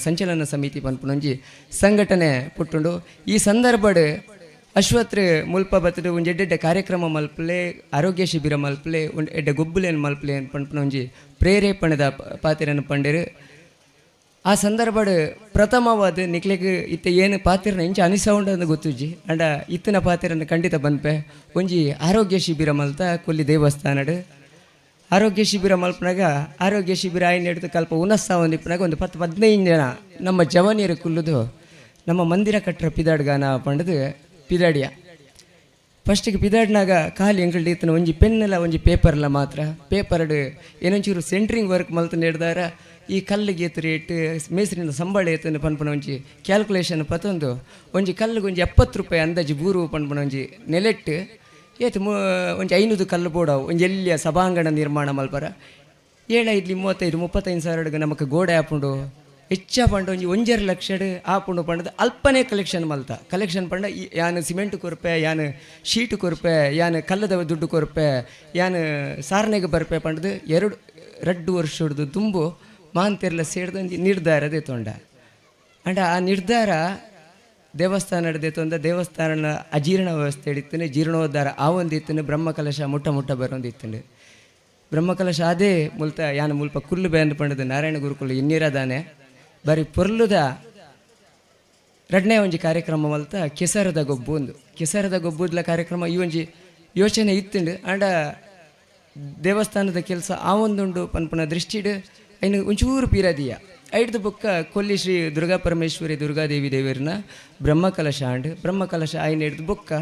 ಸಂಚಲನ ಸಮಿತಿ ಪನ್ಪುನೊಂಜಿ ಸಂಘಟನೆ ಪುಟ್ಟುಂಡು. ಈ ಸಂದರ್ಭಡ್ ಅಶ್ವತ್ರ್ ಮುಲ್ಪ ಬತ್ತದು ಒಂಜಿ ಎಡ್ಡೆಡ್ಡೆ ಕಾರ್ಯಕ್ರಮ ಮಲ್ಪಲೆ, ಆರೋಗ್ಯ ಶಿಬಿರ ಮಲ್ಪಲೆ, ಒಂಜಿ ಎಡ್ಡೆ ಗೊಬ್ಬುಲೇನು ಮಲ್ಪಲೆ ಪನ್ಪುನ ಒಂಜಿ ಪ್ರೇರೇಪಣೆದ ಪಾತಿರನ್ನು ಪಂಡೇರು. ಆ ಸಂದರ್ಭಡ್ ಪ್ರಥಮವಾದ ನಿಕ್ಲೆಗ್ ಇತ್ತೆ ಏನು ಪಾತಿರನ ಇಂಚ ಅನಿಸೌಂಡ್ ಅಂದ್ ಗೊತ್ತುಜ್ಜಿ, ಅಂಡ ಇತ್ತಿನ ಪಾತಿರನ ಖಂಡಿತ ಬನ್ಪೆ. ಒಂಜಿ ಆರೋಗ್ಯ ಶಿಬಿರ ಮಲ್ತ ಕೊಲ್ಲಿ ದೇವಸ್ಥಾನಡ್ ಆರೋಗ್ಯ ಶಿಬಿರ ಮಲ್ಪನಾಗ ಆರೋಗ್ಯ ಶಿಬಿರ ಆಯ್ನ ಹಿಡಿದು ಕಲ್ಪ ಉನಸ್ಸ ಒಂದಿಪ್ಪನಾಗ ಒಂದು 10-15 ಜನ ನಮ್ಮ ಜವನಿಯರು ಕುಲ್ಲುದು ನಮ್ಮ ಮಂದಿರ ಕಟ್ಟರ ಪಿದಾಡ್ಗಾನ ಪಂಡದು ಪಿದಾಡಿಯ. ಫಸ್ಟಿಗೆ ಪಿದಾಡ್ನಾಗ ಖಾಲಿ ಎಂಕಲ್ಡ್ ಇತ್ತನ ಒಂಜಿ ಪೆನ್ನೆಲ್ಲ ಒಂಜಿ ಪೇಪರ್ಲ ಮಾತ್ರ. ಪೇಪರ್ಡ್ ಏನೊಂಚೂರು ಸೆಂಟ್ರಿಂಗ್ ವರ್ಕ್ ಮಲ್ತ ಹಿಡ್ದಾರ ಈ ಕಲ್ಲಿಗೆ ಏತ್ ರೇಟ್, ಮೇಸ್ತ್ರಿನ ಸಂಬಳ ಏತನ ಪನ್ಪುನ ಒಂಜಿ ಕ್ಯಾಲ್ಕುಲೇಷನ್ ಪತ್ತೊಂದು ಒಂಜಿ ಕಲ್ಲಿಗೆ ಒಂಜಿ 70 ರೂಪಾಯಿ ಅಂದಾಜು ಬೂರು ಪನ್ಪುನ ಒಂಜಿ ನೆಲೆಟ್ಟು ಏತ್ ಒಂಜಿ 500 ಕಲ್ಲು ಬೋಡವು ಒಂಜಿ ಎಲ್ಲಿಯ ಸಭಾಂಗಣ ನಿರ್ಮಾಣ ಮಲ್ಪರ ಏಳು ಐದ್ಲಿ 35, 35 ಸಾವಿರಗೆ ನಮಕ್ ಗೋಡೆ ಆಪುಂಡು. ಹೆಚ್ಚ ಪಂಡ ಒಂಜಿ 1.5 ಲಕ್ಷಡ್ ಆಪುಂಡು ಪಂಡದು ಅಲ್ಪನೇ ಕಲೆಕ್ಷನ್ ಮಲ್ತ. ಕಲೆಕ್ಷನ್ ಪಂಡ ಈ ಯಾನ್ ಸಿಮೆಂಟ್ ಕೊರ್ಪೆ, ಯಾನ್ ಶೀಟ್ ಕೊರ್ಪೆ, ಯಾನ್ ಕಲ್ಲದ ದುಡ್ಡು ಕೊರ್ಪೆ, ಯಾನ್ ಸಾರನೆಗೆ ಬರ್ಪೆ ಪಂಡದು 2 ವರ್ಷಡ್ದು ದುಂಬು ಮಾಂತೆರ್ಲ ಸೇರ್ದು ಒಂಜಿ ನಿರ್ಧಾರ ದೆತೊಂಡ. ಅಂಡ ಆ ನಿರ್ಧಾರ ದೇವಸ್ಥಾನ ದೆತೊಂದ ದೇವಸ್ಥಾನ ಅಜೀರ್ಣ ವ್ಯವಸ್ಥೆ ಇತ್ತಿನ ಜೀರ್ಣೋದ್ಧಾರ ಆವೊಂದಿತ್ತಿನ ಬ್ರಹ್ಮಕಲಶ ಮುಟ್ಟ ಮುಟ್ಟ ಬರೋಂದಿತ್ತುಂಡು. ಬ್ರಹ್ಮಕಲಶ ಅದೇ ಮುಲ್ತ ಯಾನ್ ಮುಲ್ಪ ಕುಲ್ಲು ಬೇಂದ್ ಪಂಡದು ನಾರಾಯಣ ಗುರುಕುಲು ಇನ್ನಿರದಾನೆ ಬಾರಿ ಪೊರ್ಲುದ ರಡ್ನೇ ಒಂಜಿ ಕಾರ್ಯಕ್ರಮ ಮಲ್ತ ಕೆಸರದ ಗೊಬ್ಬು ಒಂದು ಕೆಸರದ ಗೊಬ್ಬುದ್ಲ ಕಾರ್ಯಕ್ರಮ ಈ ಒಂಜಿ ಯೋಚನೆ ಇತ್ತುಂಡು. ಆಂಡ ದೇವಸ್ಥಾನದ ಕೆಲಸ ಆ ಒಂದುಂಡು ಪನ್ಪುನ ದೃಷ್ಟಿಡ್ ಐನು ಒಂಚೂರು ಪೀರದಿಯ ಐಡ್ದು ಬೊಕ್ಕ ಕೊಲ್ಲಿ ಶ್ರೀ ದುರ್ಗಾ ಪರಮೇಶ್ವರಿ ದುರ್ಗಾದೇವಿ ದೇವರನ ಬ್ರಹ್ಮಕಲಶ ಆಂಡ್ ಬ್ರಹ್ಮಕಲಶ ಐನ ಹಿಡ್ದು ಬೊಕ್ಕ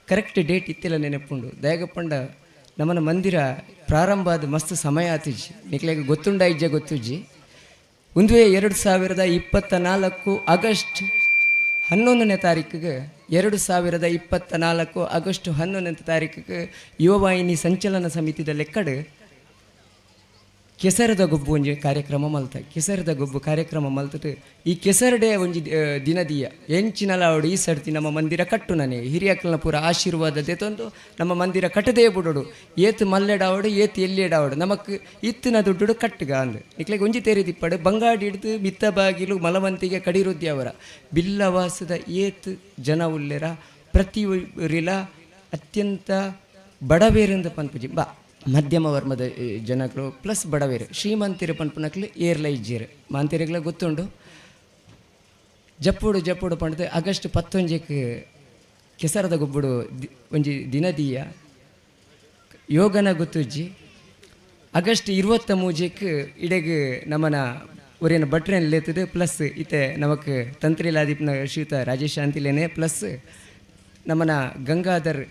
ಕರೆಕ್ಟ್ ಡೇಟ್ ಇತ್ತಿಲ್ಲ ನೆನಪುಂಡು. ದಯಗಪ್ಪಂಡ ನಮ್ಮನ ಮಂದಿರ ಪ್ರಾರಂಭ ಆದ ಮಸ್ತ್ ಸಮಯ ಆತಿಜ್ಜಿ ನಿಕ್ಲೆಗ್ ಗೊತ್ತುಂಡ ಇಜ್ಜೆ ಗೊತ್ತುಜ್ಜಿ. ಒಂದುವೇ 2024 ಆಗಸ್ಟ್ 11ನೇ ತಾರೀಕಿಗೆ 2024 ಆಗಸ್ಟ್ 11ನೇ ತಾರೀಕಿಗೆ ಯುವವಾಹಿನಿ ಸಂಚಲನ ಸಮಿತಿದ ಲೆಕ್ಕಡು ಕೆಸರದ ಗೊಬ್ಬು ಒಂಜಿ ಕಾರ್ಯಕ್ರಮ ಮಲ್ತ. ಕೆಸರದ ಗೊಬ್ಬು ಕಾರ್ಯಕ್ರಮ ಮಲ್ತದು ಈ ಕೆಸರಡೆ ಒಂಜಿ ದಿನದೀಯ ಎಂಚಿನಲ ಅವಡು ಈ ಸರ್ತಿ ನಮ್ಮ ಮಂದಿರ ಕಟ್ಟು ನನೆ ಹಿರಿಯಕ್ಲನ ಪೂರ ಆಶೀರ್ವಾದ ದೆತೊಂದು ನಮ್ಮ ಮಂದಿರ ಕಟ್ಟದೇ ಬುಡೋಡು. ಏತ್ ಮಲ್ಲೆಡಾವಡು ಏತ್ ಎಲ್ಯೆಡಾವಡು ನಮಕ್ ಇತ್ತಿನ ದುಡ್ಡು ಕಟ್ಟುಗ ಅಂದ್ ನಿಕ್ಲೆಗ್ ಒಂಜಿ ತೇರಿ ದಿಪ್ಪಡು ಬಂಗಾಡಿ ಹಿಡ್ದು ಮಿತ್ತ ಬಾಗಿಲು ಮಲವಂತಿಗೆ ಕಡಿರುದ್ಯವರ ಬಿಲ್ಲವಾಸದ ಏತ್ ಜನ ಉಲ್ಲೆರ ಪ್ರತಿ ರಿಲ ಅತ್ಯಂತ ಬಡವೇರಿಂದ ಪನ್ಪುಜಿ ಬಾ ಮಧ್ಯಮ ವರ್ಮದ ಜನಗಳು ಪ್ಲಸ್ ಬಡವೇರು ಶ್ರೀಮಂತಿರು ಪನ್ಪುನಕ್ಲು ಏರ್ಲ ಇಜ್ಜೇರು ಮಾಂತಿರಿಗ್ಲ ಗೊತ್ತುಂಡು. ಜಪ್ಪುಡು ಜಪ್ಪುಡು ಪಂಡ್ದು ಆಗಸ್ಟ್ 19ಕ್ಕೆ ಕೆಸರದ ಗೊಬ್ಬುಡು ಒಂಜಿ ದಿನದೀಯ ಯೋಗನ ಗೊತ್ತುಜ್ಜಿ. ಆಗಸ್ಟ್ 23ಕ್ಕೆ ಇಡೆಗ್ ನಮನ ಒರಿಯನ ಭಟ್ರೇನ್ ಲೇತದೆ ಪ್ಲಸ್ ಇತ್ತೆ ನಮಕ್ ತಂತ್ರಿಲಾದೀಪ್ನ ಶ್ರೀಯುತ ರಾಜೇಶ್ ಶಾಂತಿಲೇನೆ ಪ್ಲಸ್ ನಮನ ಗಂಗಾಧರ್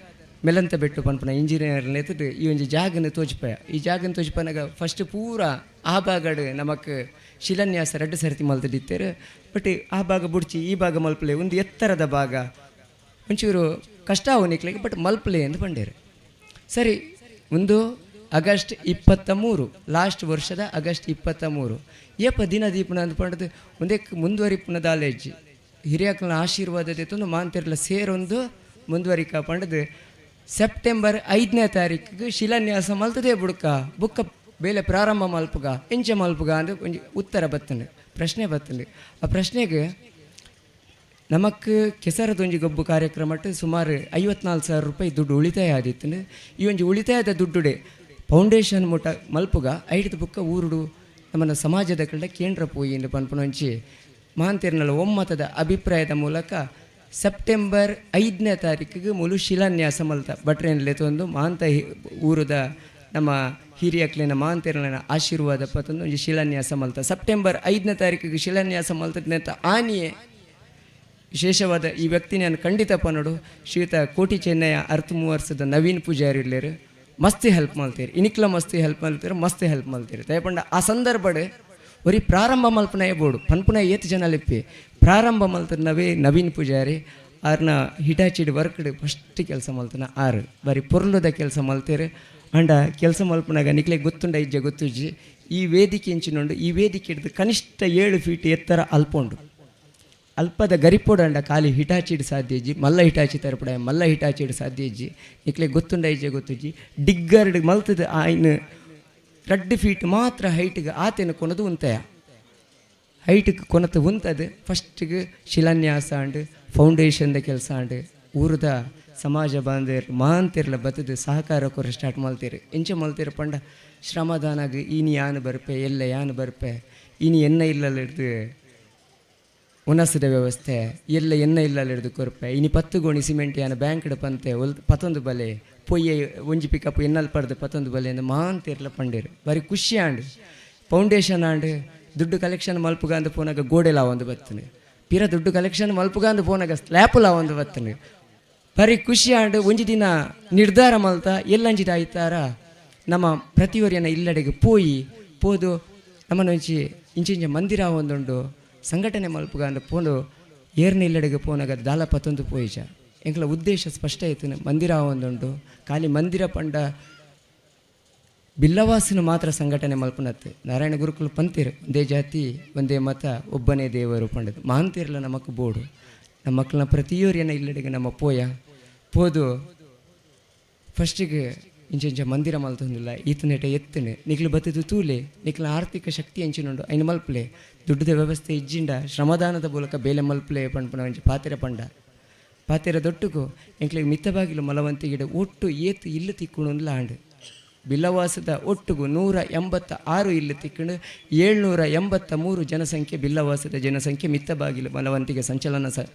ಮೆಲಂತ ಬೆಟ್ಟು ಪನ್ಪುನ ಇಂಜಿನಿಯರ್ ಲೇತದೆ ಈ ಒಂಜಿ ಜಾಗನ ತೋಜ್ಪಾಯ. ಈ ಜಾಗನ ತೋಜ್ಪನಾಗ ಫಸ್ಟ್ ಪೂರ ಆ ಭಾಗಡ್ ನಮಕ್ ಶಿಲಾನ್ಯಾಸ ರಡ್ಡು ಸರ್ತಿ ಮಲ್ತದಿತ್ತೇರು. ಬಟ್ ಆ ಭಾಗ ಬುಡ್ಚಿ ಈ ಭಾಗ ಮಲ್ಪಲೆ ಒಂದು ಎತ್ತರದ ಭಾಗ ಒಂಚೂರು ಕಷ್ಟ ಆವು ನಿಕ್ಲೆಗ್ ಬಟ್ ಮಲ್ಪಲೆ ಎಂದು ಪಂಡೇರು. ಸರಿ, ಒಂದು ಆಗಸ್ಟ್ 23 ಲಾಸ್ಟ್ ವರ್ಷದ ಆಗಸ್ಟ್ 23 ಏಪ ದಿನ ದೀಪನ ಅಂದ್ ಪಂಡದು ಒಂದೇ ಮುಂದುವರಿಪುನ ದಾಲೇಜ್ ಹಿರಿಯಕ್ಲನ ಆಶೀರ್ವಾದ ದೆತ್ತೊಂದು ಮಾಂತಿರ್ಲ ಸೇರೊಂದು ಮುಂದುವರಿಕ ಪಂಡದು ಸೆಪ್ಟೆಂಬರ್ 5ನೇ ತಾರೀಕಿಗೆ ಶಿಲಾನ್ಯಾಸ ಮಲ್ತದೇ ಬುಡ್ಕ ಬುಕ್ಕ ಬೇಲೆ ಪ್ರಾರಂಭ ಮಲ್ಪುಗ ಎಂಚ ಮಲ್ಪುಗ ಅಂದ್ ಒಂಜಿ ಉತ್ತರ ಬತ್ತಂಡು ಪ್ರಶ್ನೆ ಬತ್ತಂಡು. ಆ ಪ್ರಶ್ನೆಗೆ ನಮಕ್ ಕೆಸರದೊಂಜಿ ಗೊಬ್ಬು ಕಾರ್ಯಕ್ರಮಟ್ಟು ಸುಮಾರು 54,000 ರೂಪಾಯಿ ದುಡ್ಡು ಉಳಿತಾಯ ಆದಿತ್ತು. ಈ ಒಂಜಿ ಉಳಿತಾಯದ ದುಡ್ಡುಡೆ ಫೌಂಡೇಶನ್ ಮುಟ ಮಲ್ಪುಗ ಐಡ್ದು ಬುಕ್ಕ ಊರುಡು ನಮ್ಮನ್ನ ಸಮಾಜದ ಕಡೆ ಕೇಂದ್ರ ಪೋಯಿ ಎಂದು ಪನ್ಪುನೊಂಚಿ ಮಹಾಂತಿರ್ನಲ ಒಮ್ಮತದ ಅಭಿಪ್ರಾಯದ ಮೂಲಕ ಸೆಪ್ಟೆಂಬರ್ 5ನೇ ತಾರೀಕಿಗೆ ಮುಲು ಶಿಲಾನ್ಯಾಸ ಮಲ್ತ ಭಟ್ರೇನ್ ಲೆತೊಂದು ಮಹಾಂತ ಊರುದ ನಮ್ಮ ಹಿರಿಯಕ್ಲಿನ ಮಹಾಂತಿರ್ನ ಆಶೀರ್ವಾದ ಪತ್ತೊಂದು ಒಂಜಿ ಶಿಲಾನ್ಯಾಸ ಮಲ್ತ. ಸೆಪ್ಟೆಂಬರ್ 5ನೇ ತಾರೀಕಿಗೆ ಶಿಲಾನ್ಯಾಸ ಮಲ್ತದ್ನೆಂತ ಆನಿಯೇ ವಿಶೇಷವಾದ ಈ ವ್ಯಕ್ತಿ ನಾನು ಖಂಡಿತ ಪನ್ನೋಡು ಶ್ರೀಯುತ ಕೋಟಿ ಚೆನ್ನಯ್ಯ ಅರ್ಥ ಮೂವರ್ಸದ ನವೀನ್ ಪೂಜಾರಿ ಇಲ್ಲೇರು ಮಸ್ತಿ ಹೆಲ್ಪ್ ಮಲ್ತೀರಿ ಇನಿಕ್ಲ ಮಸ್ತಿ ಹೆಲ್ಪ್ ಮಲ್ತೀರಿ ಮಸ್ತಿ ಹೆಲ್ಪ್ ಮಲ್ತೀರಿ. ದಯಪಂಡ ಆ ಸಂದರ್ಭಡ್ ಒರಿ ಪ್ರಾರಂಭ ಮಲ್ಪನಯ ಬೋಡು ಪನ್ಪುನ ಏತ್ ಜನ ಲಿಪ್ಪಿ ಪ್ರಾರಂಭ ಮಲ್ತದ ನವೇ ನವೀನ್ ಪೂಜಾರಿ ಆರ್ನ ಹಿಟಾಚಿಡ್ ವರ್ಕ್ಡ್ ಫಸ್ಟ್ ಕೆಲಸ ಮಲ್ತನ ಆರು ಬಾರಿ ಪೊರ್ಲುದ ಕೆಲಸ ಮಲ್ತೀರಿ. ಅಂಡ ಕೆಲಸ ಮಲ್ಪನಾಗ ನಿಕ್ಲೆ ಗೊತ್ತುಂಡ ಇಜ್ಜೆ ಗೊತ್ತುಜ್ಜಿ ಈ ವೇದಿಕೆ ಇಂಚಿನುಂಡು ಈ ವೇದಿಕೆ ಹಿಡ್ದು ಕನಿಷ್ಠ 7 ಫೀಟ್ ಎತ್ತರ ಅಲ್ಪೊಂಡು ಅಲ್ಪದ ಗರಿಪೋಡಂಡ ಖಾಲಿ ಹಿಟಾಚಿಡ್ ಸಾಧ್ಯ ಇಜ್ಜಿ ಮಲ್ಲ ಹಿಟಾಚಿ ತರಪಡ ಮಲ್ಲ ಹಿಟಾಚಿಡ್ ಸಾಧ್ಯ ಇಜ್ಜಿ ನಿಕ್ಲೆ ಗೊತ್ತುಂಡ ಇಜ್ಜೆ ಗೊತ್ತುಜ್ಜಿ ಡಿಗ್ಗರ್ಡ್ ಮಲ್ತದ ಆಯ್ನ 2 ಫೀಟ್ ಮಾತ್ರ ಹೈಟ್ಗೆ ಆತೇನು ಕೊನದು ಉಂತಯ ಹೈಟ್ಗೆ ಕೊನತು ಉಂತದು ಫಸ್ಟಿಗೆ ಶಿಲಾನ್ಯಾಸ ಅಂಡ್ ಫೌಂಡೇಶನ್ದ ಕೆಲಸ ಅಂಡ್ ಊರದ ಸಮಾಜ ಬಾಂಧವ್ಯರು ಮಹಾಂತಿರ್ಲ ಬತ್ತದು ಸಹಕಾರ ಕೊರ ಸ್ಟಾರ್ಟ್ ಮಲ್ತೀರಿ. ಎಂಚ ಮಲ್ತೀರ ಪಂಡ ಶ್ರಮದಾನಾಗ ಇನಿ ಯಾನು ಬರ್ಪೆ ಎಲ್ಲ ಯಾನು ಬರ್ಪೆ ಇನಿ ಎನ್ನ ಇಲ್ಲಲ್ಲ ಹಿಡ್ದು ಉನಸದ ವ್ಯವಸ್ಥೆ ಎಲ್ಲ ಎನ್ನ ಇಲ್ಲಲ್ಲ ಹಿಡ್ದು ಕೊರ್ಪೆ ಇನಿ 10 ಗೋಣಿ ಸಿಮೆಂಟ್ ಯಾನು ಬ್ಯಾಂಕ್ಡ್ ಪಂತೆ ಒಲ್ 11 ಬಲೆ ಪೊಯ್ಯೆ ಒಂಜಿ ಪಿಕಪ್ ಎನ್ನಲ್ ಪಡ್ದು 11 ಬಲೆ ಅಂದ್ ಮಹಾಂತಿರ್ಲ ಪಂಡೇರು ಬಾರಿ ಖುಷಿ ಆಂಡ್ ಫೌಂಡೇಶನ್ ಆಂಡ್ ದುಡ್ಡು ಕಲೆಕ್ಷನ್ ಮಲ್ಪುಗ ಅಂದ್ ಪೋನಾಗ ಗೋಡೆಲ ಒಂದು ಬತ್ತನೆ ಪಿರ ದುಡ್ಡು ಕಲೆಕ್ಷನ್ ಮಲ್ಪುಗ ಅಂದ್ ಪೋನಾಗ ಸ್ಲ್ಯಾಪುಲ ಒಂದು ಬತ್ತನೆ ಬಾರಿ ಖುಷಿ ಆಂಡ್ ಒಂಜಿ ದಿನ ನಿರ್ಧಾರ ಮಲ್ತ ಎಲ್ಲಂಜಿದ ಆಯ್ತಾರ ನಮ್ಮ ಪ್ರತಿಯೊರಿಯನ ಇಲ್ಲಡೆಗೆ ಪೋಯಿ ಪೋದು ನಮ್ಮನೊಂಚಿ ಇಂಚಿಂಚ ಮಂದಿರ ಒಂದುಂಡು ಸಂಘಟನೆ ಮಲ್ಪುಗ ಅಂದ್ ಪೋಂಡು ಏರ್ನ ಇಲ್ಲಡೆಗೆ ಪೋನಾಗ ದಾಲ ಪತ್ತೊಂದು ಪೋಯಿಜ ಎಂಕ್ಲ ಉದ್ದೇಶ ಸ್ಪಷ್ಟ ಆಯ್ತು ಮಂದಿರ ಒಂದುಂಡು ಖಾಲಿ ಮಂದಿರ ಪಂಡ ಬಿಲ್ಲವಾಸನ ಮಾತ್ರ ಸಂಘಟನೆ ಮಲ್ಪನತ್ತು ನಾರಾಯಣ ಗುರುಕುಲ ಪಂತಿರು ಒಂದೇ ಜಾತಿ ಒಂದೇ ಮತ ಒಬ್ಬನೇ ದೇವರು ಪಂಡದು ಮಹಾಂತಿರಲ್ಲ ನಮಕ್ ಬೋಡು ನಮ್ಮ ಮಕ್ಕಳನ್ನ ಪ್ರತಿಯೊರಿಯನ ಇಲ್ಲಡೆಗೆ ನಮ್ಮ ಪೋಯ ಪೋದು ಫಸ್ಟಿಗೆ ಇಂಚ ಮಂದಿರ ಮಲ್ತೊಂದಿಲ್ಲ ಈತನೇಟ ಎತ್ತನೆ ನಿಕ್ಲು ಬತ್ತದು ತೂಲೆ ನಿಕ್ಲ ಆರ್ಥಿಕ ಶಕ್ತಿ ಎಂಚಿನುಂಡು ಐನು ಮಲ್ಪಲೆ ದುಡ್ಡದ ವ್ಯವಸ್ಥೆ ಇಜ್ಜಿಂಡ ಶ್ರಮದಾನದ ಮೂಲಕ ಬೇಲೆ ಮಲ್ಪಲೆ ಪಂಪನ ಒಂಜಿ ಪಾತಿರ ಪಂಡ ಪಾತಿರ ದೊಟ್ಟುಗು ಎಂಕ್ಲೆಗ್ ಮಿತ್ತಬಾಗಿಲು ಮಲವಂತಿಗಿಡ ಒಟ್ಟು ಏತು ಇಲ್ಲು ತಿಕ್ಕುಣುಂದ್ಲ ಆಂಡ್ ಬಿಲ್ಲವಾಸದ ಒಟ್ಟುಗು 186 ಇಲ್ಲು ತಿಕ್ಕುಂಡು 783 ಜನಸಂಖ್ಯೆ ಬಿಲ್ಲವಾಸದ ಜನಸಂಖ್ಯೆ ಮಿತ್ತಬಾಗಿಲು ಮಲವಂತಿಗೆ ಸಂಚಲನ ಸ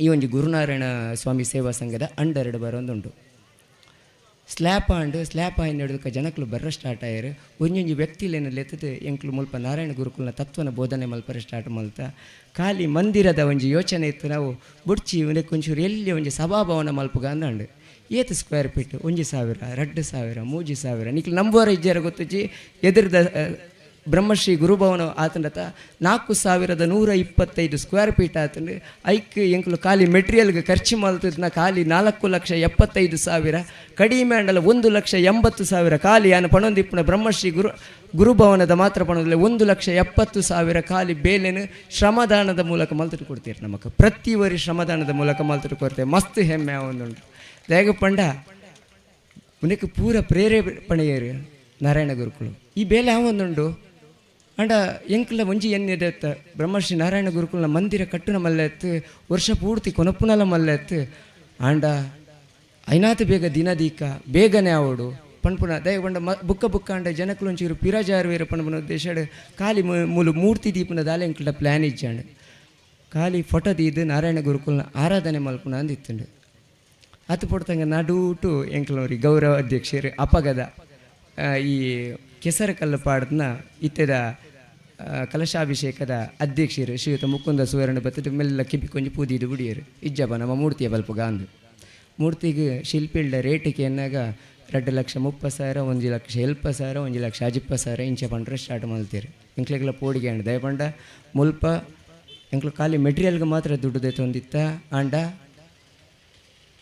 ಈ ಒಂಜಿ ಗುರುನಾರಾಯಣ ಸ್ವಾಮಿ ಸೇವಾ ಸಂಘದ ಅಂಡರೆಡು ಬರೋಂದುಂಡು. ಸ್ಲ್ಯಾಪ್ ಆಂಡ್ ಸ್ಲ್ಯಾಪ್ ಆಯ್ನ ಹಿಡಿದಕ್ಕೆ ಜನಕ್ಲು ಬರ್ರ ಸ್ಟಾರ್ಟ್ ಆಯರು ಒಂಜೊಂಜಿ ವ್ಯಕ್ತಿಲೇನ ಲೆತ್ತದೆ ಎಂಕ್ಲು ಮುಲ್ಪ ನಾರಾಯಣ ಗುರುಕುಲ್ನ ತತ್ವನ ಬೋಧನೆ ಮಲ್ಪರ ಸ್ಟಾರ್ಟ್ ಮಲ್ತ ಖಾಲಿ ಮಂದಿರದ ಒಂಜಿ ಯೋಚನೆ ಇತ್ತು ನಾವು ಬುಡ್ಚಿ ಒಂದಕ್ಕೆ ಒಂಚೂರು ಎಲ್ಲಿ ಒಂಜಿ ಸಭಾಭವನ ಮಲ್ಪುಗ ಅಂದಂಡು ಏತ್ ಸ್ಕ್ವೇರ್ ಫೀಟ್ 1,000 2,000 3,000 ನಿಕ್ಲು ನಂಬುವರ ಇಜ್ಜಾರ ಗೊತ್ತುಜ್ಜಿ ಎದುರ್ದ ಬ್ರಹ್ಮಶ್ರೀ ಗುರುಭವನ ಆತಂಡತ 4125 ಸ್ಕ್ವೇರ್ ಫೀಟ್ ಆತಂಡು. ಐಕ್ ಎಂಕುಲು ಖಾಲಿ ಮೆಟೀರಿಯಲ್ಗೆ ಖರ್ಚು ಮಲ್ತದ್ನ ಖಾಲಿ 4,75,000, ಕಡಿಮೆ ಅಂಡಲ 1,80,000 ಖಾಲಿ ಯಾನು ಪಣೊಂದಿಪ್ಪುನ ಬ್ರಹ್ಮಶ್ರೀ ಗುರುಭವನದ ಮಾತ್ರ ಪಣೊಂದಿಲ್ಲ 1,70,000 ಖಾಲಿ ಬೇಲೆನು ಶ್ರಮದಾನದ ಮೂಲಕ ಮಲ್ತಿಟ್ಟು ಕೊಡ್ತೀರಿ ನಮಕ್. ಪ್ರತಿ ವರಿ ಶ್ರಮದಾನದ ಮೂಲಕ ಮಲ್ತಿಟ್ಟು ಕೊಡ್ತೇವೆ. ಮಸ್ತ್ ಹೆಮ್ಮೆ ಒಂದುಂಟು. ದಾಯೆಗ್ ಪಂಡ ಉಂದೆಕ್ ಪೂರ ಪ್ರೇರೇಪಣೆಯರು ನಾರಾಯಣ ಗುರುಕುಲು ಈ ಬೇಲೆ ಆವೊಂದುಂಡು. ಆಂಡ ಎಂಕ್ಲ ಒಂಜಿ ಎನ್ನೆದೆತ್ತ ಬ್ರಹ್ಮಶ್ರೀ ನಾರಾಯಣ ಗುರುಕುಲ್ನ ಮಂದಿರ ಕಟ್ಟುನ ಮಲ್ಲೆತ್ತು, ವರ್ಷ ಪೂರ್ತಿ ಕೊನಪುನಲ ಮಲ್ಲೆತ್ತು. ಆಂಡ ಐನಾತ್ ಬೇಗ ದಿನ ದೀಕ ಬೇಗನೆ ಆವೊಡು ಪನ್ಪುನ ದಯ ಪಂಡ ಬುಕ್ಕ ಬುಕ್ಕ ಆಂಡ ಜನಕುಲು ಒಂಚೂರು ಪಿರಾಜಾರುವೇರು ಪನ್ಪುನ ಉದ್ದೇಶಡ್ ಖಾಲಿ ಮೂಲು ಮೂರ್ತಿ ದೀಪುನ ದಾಲೆ ಎಂಕ್ಲ ಪ್ಲ್ಯಾನ್ ಇಜ್ಜಾಂಡ್. ಖಾಲಿ ಫೋಟೋ ದೀದ್ ನಾರಾಯಣ ಗುರುಕುಲ್ನ ಆರಾಧನೆ ಮಲ್ಪುನ ಅಂದಿತ್ತುಂಡು. ಅತ್ ಪೊಡ್ತಂಗ ನಡೂಟು ಎಂಕ್ಲವ್ರಿ ಗೌರವ ಅಧ್ಯಕ್ಷರು ಅಪಗದ ಈ ಕೆಸರು ಕಲ್ಲು ಪಾಡ್ದನ ಇತ್ತೆದ ಕಲಶಾಭಿಷೇಕದ ಅಧ್ಯಕ್ಷರು ಶ್ರೀಯುತ ಮುಕುಂದ ಸುವರ್ಣ ಬತ್ತದ ಮೆಲ್ಲ ಕಿಬಿ ಕೊಂಜಿ ಪೂದಿದು ಬುಡಿಯರು ಇಜ್ಜಪ್ಪ ನಮ್ಮ ಮೂರ್ತಿಯ ಬಲ್ಪುಗ ಅಂದು. ಮೂರ್ತಿಗೆ ಶಿಲ್ಪಿಲ್ಡ ರೇಟಿಗೆ ಎನ್ನಾಗ 2,30,000, 1,70,000, 1,50,000 ಇಂಚ ಪಂಡ್ರೆ ಸ್ಟಾರ್ಟ್ ಮಲ್ತೀರಿ. ಎಂಕ್ಲೆಗ್ಲ ಪೋಡಿಗೆ ಅಂಡ್ ದಯಪಂಡ ಮುಲ್ಪ ಎಂಕ್ಲು ಖಾಲಿ ಮೆಟೀರಿಯಲ್ಗೆ ಮಾತ್ರ ದುಡ್ಡು ದೆತ್ತೊಂದಿತ್ತ. ಆಂಡ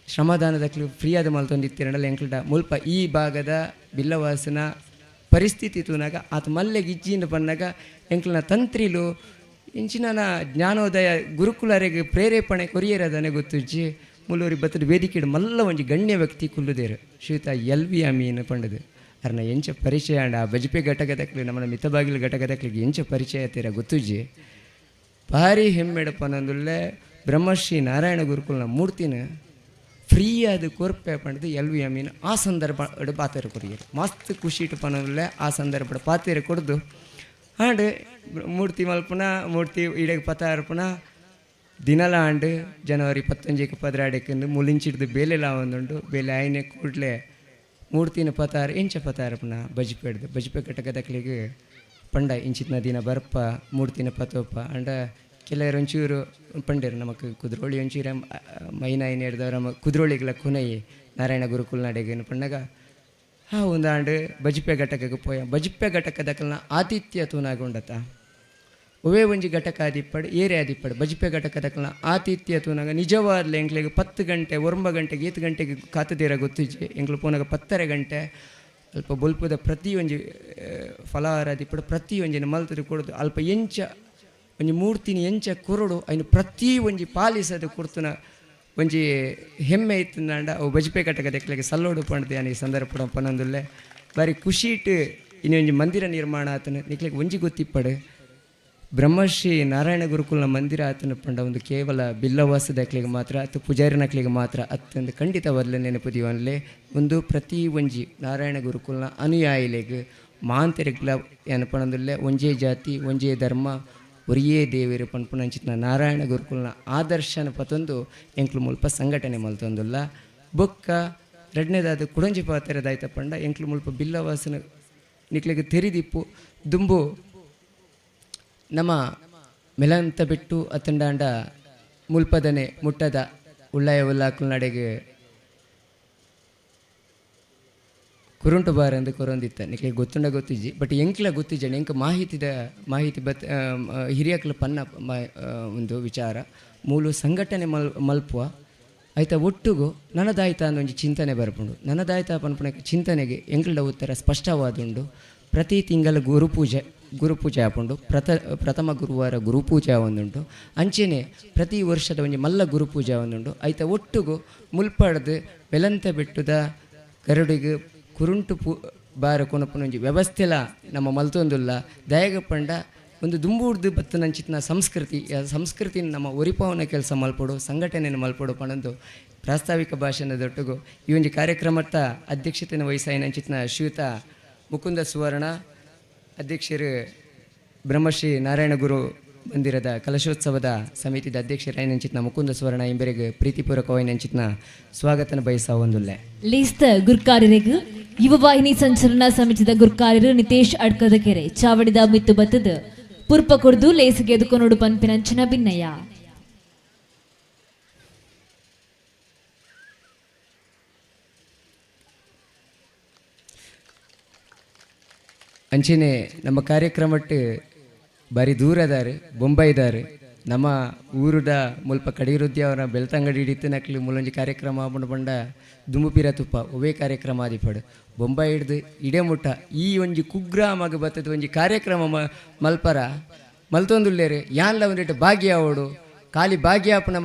ಶ್ರಮದಾನದಕ್ಲು ಫ್ರೀಯಾದ ಮಲ್ತೊಂದಿತ್ತಿರಂಡಲ ಎಂಕ್ಲಡ ಮುಲ್ಪ ಈ ಭಾಗದ ಬಿಲ್ಲವಾಸನ ಪರಿಸ್ಥಿತಿ ತೂನಾಗ ಆತ ಮಲ್ಲೆಗೆ ಇಜ್ಜಿಂದ ಪನ್ನಾಗ ಎಂಕ್ಲನ ತಂತ್ರಿಲು ಇಂಚಿನ ಜ್ಞಾನೋದಯ ಗುರುಕುಲರಿಗೆ ಪ್ರೇರೇಪಣೆ ಕೊರಿಯರದನೆ ಗೊತ್ತುಜ್ಜಿ. ಮುಲ್ಲೂರಿ ಬತ್ತದ ವೇದಿಕೆಡು ಮಲ್ಲ ಒಂಜಿ ಗಣ್ಯ ವ್ಯಕ್ತಿ ಕುಲ್ಲುದೇರು ಶ್ರೀಯುತ ಎಲ್ ವಿ ಅಮೀನ್ ಪಂಡದು. ಅರ್ನ ಎಂಚ ಪರಿಚಯ ಅಂಡ ಆ ಬಜಪೆ ಘಟಕದಕ್ಲು ನಮ್ಮನ ಮಿತಬಾಗಿಲು ಘಟಕದಕ್ಲಿಗೆ ಎಂಚ ಪರಿಚಯ ತೀರ ಗೊತ್ತುಜ್ಜಿ. ಭಾರಿ ಹೆಮ್ಮೆಡ ಪನಂದುಲ್ಲೆ ಬ್ರಹ್ಮಶ್ರೀ ನಾರಾಯಣ ಗುರುಕುಲ್ನ ಮೂರ್ತಿನ ಫ್ರೀಯಾದ ಕೊರ್ಪೆ ಪಂಡದು ಎಲ್ ವಿ ಅಮೀನ್ ಆ ಸಂದರ್ಭ ಪಾತೆರ ಕೊರಿಯರು. ಮಸ್ತ್ ಖುಷಿ ಇಟ್ಟು ಪನಂದುಲ್ಲೆ ಆ ಸಂದರ್ಭ ಪಾತೆರ ಕೊಡ್ದು ಆಂಡ್ ಮೂರ್ತಿ ಮಲ್ಪುನ ಮೂರ್ತಿ ಇಡಗೆ ಪತಾರ್ಪುನ ದಿನಲ ಆಂಡ್ ಜನವರಿ 19 12 ಮುಲಿಂಚಿಡ್ದು ಬೇಲೆಲ ಒಂದುಂಡು. ಬೇಲೆ ಆಯ್ನೆ ಕೂಡಲೇ ಮೂರ್ತಿನ ಪತಾರ ಎಂಚ ಪತಾರ್ಪುನ ಬಜಿಪೆಡ್ದು ಬಜಿಪೆ ಘಟಕದಕ್ಲಿಗೆ ಪಂಡ ಇಂಚಿತ್ನ ದಿನ ಬರ್ಪ ಮೂರ್ತಿನ ಪತೋಪ. ಅಂಡ ಕೆಲವರು ಒಂಚೂರು ಪಂಡೇರು ನಮಕ್ ಕುದ್ರೋಳಿ ಒಂಚೂರು ಮೈನ ಹಿಡ್ದವ್ರು ನಮ್ಮ ಕುದ್ರೋಳಿಗಳ ಕೊನೆಯಿ ನಾರಾಯಣ ಗುರುಕುಲ್ ನಡೆಗೆ ಪಂಡಾಗ ಹಾ ಒಂದು ಆಂಡ್ ಬಜಿಪೆ ಘಟಕಕ್ಕೆ ಪೋಯ ಬಜಿಪೆ ಘಟಕದಕಲ್ನ ಆತಿಥ್ಯ ತೂನಾಗುಂಡತ. ಒವೇ ಒಂಜಿ ಘಟಕ ಆದಿಪ್ಪಡು ಏರೆ ಆದಿಪ್ಪಡು ಬಜಿಪೆ ಘಟಕದಕಲ್ನ ಆತಿಥ್ಯ ತೂನಾಗ ನಿಜವಾದ್ಲೆ ಎಂಕ್ಲೆಗ್ 10 ಗಂಟೆ 9 ಗಂಟೆಗೆ 8 ಗಂಟೆಗೆ ಕಾತುದೀರ ಗೊತ್ತಿಜ್ಜಿ. ಎಂಕ್ಲು ಪೋನಾಗ 10:30 ಗಂಟೆ ಅಲ್ಪ ಬೊಲ್ಪುದ ಪ್ರತಿಯೊಂಜಿ ಫಲಹಾರ ಆದಿಪ್ಪಡು ಪ್ರತಿಯೊಂಜಿನ ಮಲ್ತದ ಕೊಡೋದು ಅಲ್ಪ ಎಂಚ ಒಂಜಿ ಮೂರ್ತಿನಿ ಎಂಚ ಕೊರಡು ಐನು ಪ್ರತಿ ಒಂಜಿ ಪಾಲಿಸದ ಕೊಡ್ತುನ ಒಂಜಿ ಹೆಮ್ಮೆ ಇತ್ತಿನಾಂಡ ಅವು ಬಜಿಪೆ ಘಟಕದ ಸಲ್ಲೋಡು ಪಂಡ್ದು ಯಾನ್ ಈ ಸಂದರ್ಭ ಪನೊಂದುಲ್ಲೆ. ಬಾರಿ ಖುಷಿಟ್ ಇನ್ನೊಂಜಿ ಮಂದಿರ ನಿರ್ಮಾಣ ಆತನ ನಿಕ್ಲೆಗ್ ಒಂಜಿ ಗೊತ್ತಿಪ್ಪಡು ಬ್ರಹ್ಮಶ್ರೀ ನಾರಾಯಣ ಗುರುಕುಲ್ನ ಮಂದಿರ ಆತನ ಪಂಡ ಒಂದು ಕೇವಲ ಬಿಲ್ಲವಾಸದಕ್ಲಿಗೆ ಮಾತ್ರ ಅಥವಾ ಪೂಜಾರಿನಕ್ಲಿಗೆ ಮಾತ್ರ ಅತ್ತಂದು ಖಂಡಿತ ಬದಲ ನೆನಪು ದೀವನ್ಲೆ. ಒಂದು ಪ್ರತಿ ಒಂಜಿ ನಾರಾಯಣ ಗುರುಕುಲ್ನ ಅನುಯಾಯಿಲೆಗ್ ಮಾಂತೆರೆಗ್ಲ ಯಾನ್ ಪನೊಂದುಲ್ಲೆ ಒಂಜೇ ಜಾತಿ ಒಂಜೇ ಧರ್ಮ ಒರಿಯೇ ದೇವರು ಪನ್ಪುನಂಚಿತ್ನ ನಾರಾಯಣ ಗುರುಕುಲ್ನ ಆದರ್ಶನ ಪತೊಂದು ಎಂಕ್ಲು ಮುಲ್ಪ ಸಂಘಟನೆ ಮಲ್ತೊಂದುಲ್ಲ. ಬೊಕ್ಕ ರಡ್ನೆದಾದ ಕುಡಂಜಿ ಪಾತೆರದಾಯ್ತ ಪಂಡ ಎಂಕ್ಲು ಮುಲ್ಪ ಬಿಲ್ಲವಾಸನ ನಿಕ್ಲೆಗ್ ತೆರಿದಿಪ್ಪು ದುಂಬು ನಮ್ಮ ಮೆಲಂತ ಬಿಟ್ಟು ಅತ್ತಂಡಾಂಡ ಮುಲ್ಪದನೆ ಮುಟ್ಟದ ಉಳ್ಳಾಯ ಉಲ್ಲಾಕುಲ್ ನಡೆಗೆ ಕುರುಂಟು ಬಾರ್ ಅಂದು ಕೊರೊಂದಿತ್ತ. ನಿಕ್ಲೆಗ್ ಗೊತ್ತುಂಡ ಗೊತ್ತಿಜ್ಜಿ ಬಟ್ ಎಂಕ್ಲ ಗೊತ್ತಿಜ್ಜಂಡ ಎಂಕ್ ಮಾಹಿತಿ ಬತ್ ಹಿರಿಯಕ್ಲ ಪನ್ನ ಒಂದು ವಿಚಾರ ಮೂಲು ಸಂಘಟನೆ ಮಲ್ಪುವ ಆಯ್ತ ಒಟ್ಟುಗು ನನದಾಯ್ತ ಅನ್ನೋ ಒಂಜಿ ಚಿಂತನೆ ಬರ್ಪುಂಡು. ನನದಾಯ್ತ ಪನ್ಪುನಕ್ಕೆ ಚಿಂತನೆಗೆ ಎಂಕ್ಲಡ ಉತ್ತರ ಸ್ಪಷ್ಟವಾದುಂಡು. ಪ್ರತಿ ತಿಂಗಳ ಗುರುಪೂಜೆ ಆಪುಂಡು. ಪ್ರಥಮ ಗುರುವಾರ ಗುರುಪೂಜೆ ಒಂದುಂಟು. ಅಂಚೆನೆ ಪ್ರತಿ ವರ್ಷದ ಒಂಜಿ ಮಲ್ಲ ಗುರುಪೂಜೆ ಒಂದುಂಡು. ಆಯ್ತ ಒಟ್ಟುಗು ಮುಲ್ಪಡ್ದು ಬೆಲಂತ ಬೆಟ್ಟದ ಗರುಡಿಗೆ ಕುರುಂಟು ಬಾರ ಕೊನಪುನ ಒಂಜಿ ವ್ಯವಸ್ಥೆಲ ನಮ್ಮ ಮಲ್ತೊಂದುಲ್ಲ. ದಯಗ ಪಂಡ ಒಂದು ದುಂಬೂರ್ದು ಬತ್ತನಂಚಿತ್ನ ಸಂಸ್ಕೃತಿ, ಆ ಸಂಸ್ಕೃತಿನ ನಮ್ಮ ಒರಿಪಾವನ ಕೆಲಸ ಮಲ್ಪೊಡು ಸಂಘಟನೆಯನ್ನು ಮಲ್ಪೊಡು ಪಣಂದು ಪ್ರಾಸ್ತಾವಿಕ ಭಾಷಣದೊಟ್ಟುಗು ಈ ಒಂಜಿ ಕಾರ್ಯಕ್ರಮದ ಅಧ್ಯಕ್ಷತೆಯನ್ನು ವಹಿಸಾಯಿನಂಚಿತ್ನ ಶ್ರೀಯುತ ಮುಕುಂದ ಸುವರ್ಣ ಅಧ್ಯಕ್ಷರು ಬ್ರಹ್ಮಶ್ರೀ ನಾರಾಯಣ ಗುರು ಮಂದಿರದ ಕಲಶೋತ್ಸವದ ಸಮಿತಿದ ಅಧ್ಯಕ್ಷರಾಯಿನಂಚಿತ್ನ ಮುಕುಂದ ಸುವರ್ಣ ಇಂಬರಿಗೆ ಪ್ರೀತಿಪೂರ್ವಕವಾಯಿನಂಚಿತ್ನ ಸ್ವಾಗತನ ಬಯಸ ಒಂದುಲ್ಲೆ. ಲೇಸ್ತ ಗುರ್ಕಾರರಿಗ್ ಯುವವಾಹಿನಿ ಸಂಚಲನ ಸಮಿತಿದ ಗುರ್ಕಾರರು ನಿತೇಶ್ ಅಡ್ಕದಕೆರೆ ಚಾವಡಿದ ಮಿತ್ತು ಬತ್ತದ ಪುರ್ಪ ಕೊಡ್ದು ಲೇಸಿಗೆ ಎದುಕೊನೋಡು ಪನ್ಪಿನಂಚಿನ ಭಿನ್ನಯ್ಯ. ಅಂಚೆನೆ ನಮ್ಮ ಕಾರ್ಯಕ್ರಮಟ್ಟು ಬಾರಿ ದೂರದಾರು, ಬೊಂಬೈದಾರು, ನಮ್ಮ ಊರುದ ಮುಲ್ಪ ಕಡೀರುದ್ಯಾವರ ಬೆಳ್ತಂಗಡಿ ಹಿಡಿತು ಮೂಲೊಂಜಿ ಕಾರ್ಯಕ್ರಮ ಆಪುಂಡು ಪಂಡ ದುಂಬುಪಿರ ತುಪ್ಪ ಒವೇ ಕಾರ್ಯಕ್ರಮ ಆದಿಪಡು ಬೊಂಬೈ ಹಿಡ್ದು ಇಡೆ ಮುಟ್ಟ ಈ ಒಂಜಿ ಕುಗ್ರಾಮಗ್ ಬತ್ತದ ಒಂಜಿ ಕಾರ್ಯಕ್ರಮ ಮಲ್ಪರ ಮಲ್ತೊಂದುಲ್ಲೇರು. ಯಾನ್ಲ ಒಂದಿಟ್ಟು ಭಾಗ್ಯ ಆವೊಡು, ಖಾಲಿ ಭಾಗ್ಯ ಆಪುನ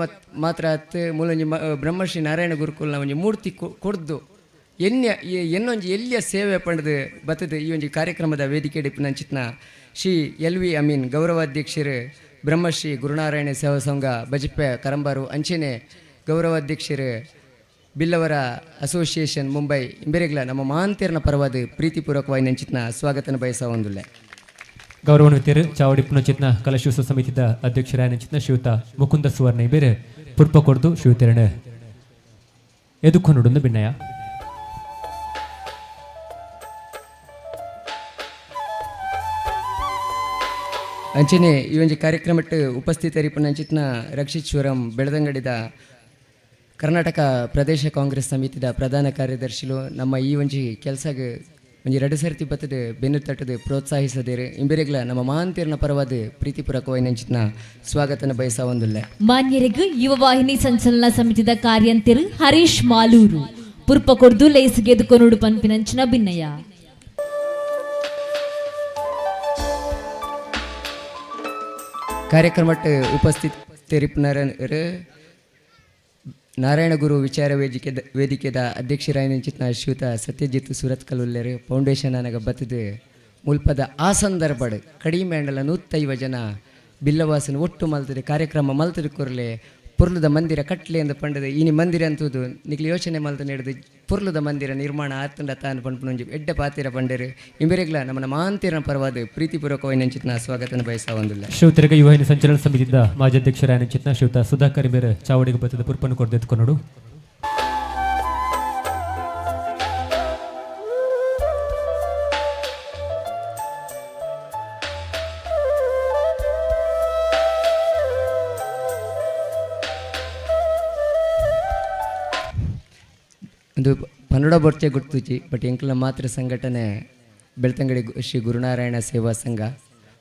ಮಾತ್ರ ಅತ್ ಮೂಲೊಂಜಿ ಬ್ರಹ್ಮಶ್ರೀ ನಾರಾಯಣ ಗುರುಕುಲ್ನ ಒಂಜಿ ಮೂರ್ತಿ ಕೊಡ್ದು ಎನ್ಯ ಎನ್ನೊಂಜಿ ಎಲ್ಲಿಯ ಸೇವೆ ಪಂಡ್ದು ಬತ್ತದ ಈ ಒಂಜಿ ಕಾರ್ಯಕ್ರಮದ ವೇದಿಕೆ ಡಿಪ್ಪುನಂಚಿತ್ನ ಶ್ರೀ ಎಲ್ ವಿ ಅಮೀನ್ ಗೌರವಾಧ್ಯಕ್ಷರು ಬ್ರಹ್ಮಶ್ರೀ ಗುರುನಾರಾಯಣ ಸೇವಾ ಸಂಘ ಬಜಿಪೆ ಕರಂಬಾರು, ಅಂಚೆನೆ ಗೌರವಾಧ್ಯಕ್ಷರು ಬಿಲ್ಲವರ ಅಸೋಸಿಯೇಷನ್ ಮುಂಬೈ ಇಂಬೆರೆಗ್ಲ ನಮ್ಮ ಮಹಾಂತೇರ್ನ ಪರವಾದ ಪ್ರೀತಿಪೂರ್ವಕವಾಗಿ ನಂಚಿತ್ನ ಸ್ವಾಗತನ ಬಯಸ ಒಂದುಲ್ಲೆ. ಗೌರವಾನ್ವಿತರು ಚಾವಡಿ ಪುನಚಿತ್ನ ಕಲಶೋತ್ಸವ ಸಮಿತಿದ ಅಧ್ಯಕ್ಷರಾಯ ನಂಚಿತ್ನ ಶ್ರೀಯುತ ಮುಕುಂದ ಸುವರ್ಣ ಇಬೇರೆ ಪುರ್ಪ ಕೊಡ್ದು ಶ್ರೀಯುತರಣ ಎದುಕೊನುಡುಂದು ಬಿನ್ನಯ. ಅಂಚನೆ ಈ ಒಂಜಿ ಕಾರ್ಯಕ್ರಮಕ್ಕೆ ಉಪಸ್ಥಿತರಿಪ್ಪುನ ಅಂಚಿತ್ನ ರಕ್ಷಿತ್ ಶಿವರಾಮ್ ಬೆಳದಂಗಡಿದ ಕರ್ನಾಟಕ ಪ್ರದೇಶ ಕಾಂಗ್ರೆಸ್ ಸಮಿತಿದ ಪ್ರಧಾನ ಕಾರ್ಯದರ್ಶಿಲು ನಮ್ಮ ಈ ಒಂಜಿ ಕೆಲಸಗ್ ಒಂಜಿ ರಡು ಸರ್ತಿ ಬತ್ತದ ಬೆನ್ನು ತಟ್ಟದು ಪ್ರೋತ್ಸಾಹಿಸದಿರು. ಇಂಬೆರೆಗ್ಲ ನಮ್ಮ ಮಹಾಂತೇರ್ನ ಪರವಾದ ಪ್ರೀತಿಪೂರ್ವಕವಾಗಿ ನಂಚಿತ್ನ ಸ್ವಾಗತನ ಬಯಸ ಒಂದುಲ್ಲೆ. ಮಾನ್ಯರಿಗೂ ಯುವ ವಾಹಿನಿ ಸಂಚಲನ ಸಮಿತಿದ ಕಾರ್ಯಂತಿರು ಹರೀಶ್ ಮಾಲೂರು ಪುರ್ಪ ಕೊಡ್ದು ಲೇಸಿಗೆದು ಕೊನುಡು ಪನ್ಪಿನಂಚಿನ ಭಿನ್ನಯ. ಕಾರ್ಯಕ್ರಮಕ್ಕೆ ಉಪಸ್ಥಿತರಿಪ್ಪುನರು ನಾರಾಯಣ ಗುರು ವಿಚಾರ ವೇದಿಕೆದ ಅಧ್ಯಕ್ಷರಾಯನಂಚಿತ್ನ ಶ್ರೀಯುತ ಸತ್ಯಜಿತ್ ಸುರತ್ಕಲ್ ಉಲ್ಲೇರು. ಫೌಂಡೇಶನ್ ಅನಗ ಬತ್ತದು ಮುಲ್ಪದ ಆ ಸಂದರ್ಭಡ್ ಕಡಿಮೆ ಅಂಡಲ 150 ಜನ ಬಿಲ್ಲವಾಸನ ಒಟ್ಟು ಮಲ್ತದೆ ಕಾರ್ಯಕ್ರಮ ಮಲ್ತದ ಕೊರ್ಲೆ ಪುರ್ಲದ ಮಂದಿರ ಕಟ್ಲೆ ಎಂದು ಪಂಡದ ಇನಿ ಮಂದಿರ ಅಂತದು ನಿಕ್ಲು ಯೋಚನೆ ಮಲ್ತ ನಡೆದು ಪುರ್ಲದ ಮಂದಿರ ನಿರ್ಮಾಣ ಆತಂಡ ತಾನು ಪಂಪುನೊಂಜಿ ಎಡ್ಡ ಪಾತಿರ ಪಂಡರು. ಇಂಬೆರೆಗ್ಲ ನಮ್ಮನ ಮಾಂತಿರನ ಪರವಾದ ಪ್ರೀತಿಪೂರ್ವಕವಾಗಿ ನಂಚಿತ್ನ ಸ್ವಾಗತನ ಬಯಸ ಒಂದುಲ್ಲ. ಶಿವತಿರಗ ಯುವಹಿನಿ ಸಂಚಲನ ಸಮಿತಿದ ಮಾಜಿ ಅಧ್ಯಕ್ಷರಾಯ ನಂಚಿತ್ನ ಶ್ರೀಯುತ ಸುಧಾಕರ್ ಬೇರೆ ಚಾವಡಿಗೆ ಬತ್ತದ ಪುರ್ಪನ್ನು ಕೊಡ್ದೆತ್ಕೊನೋಡು. ಒಂದು ಪನ್ನಡ ಬೊರ್ಚೆ ಗುರ್ತುಚಿ ಬಟ್ ಎಂಕಲ್ನ ಮಾತೃ ಸಂಘಟನೆ ಬೆಳ್ತಂಗಡಿ ಶ್ರೀ ಗುರುನಾರಾಯಣ ಸೇವಾ ಸಂಘ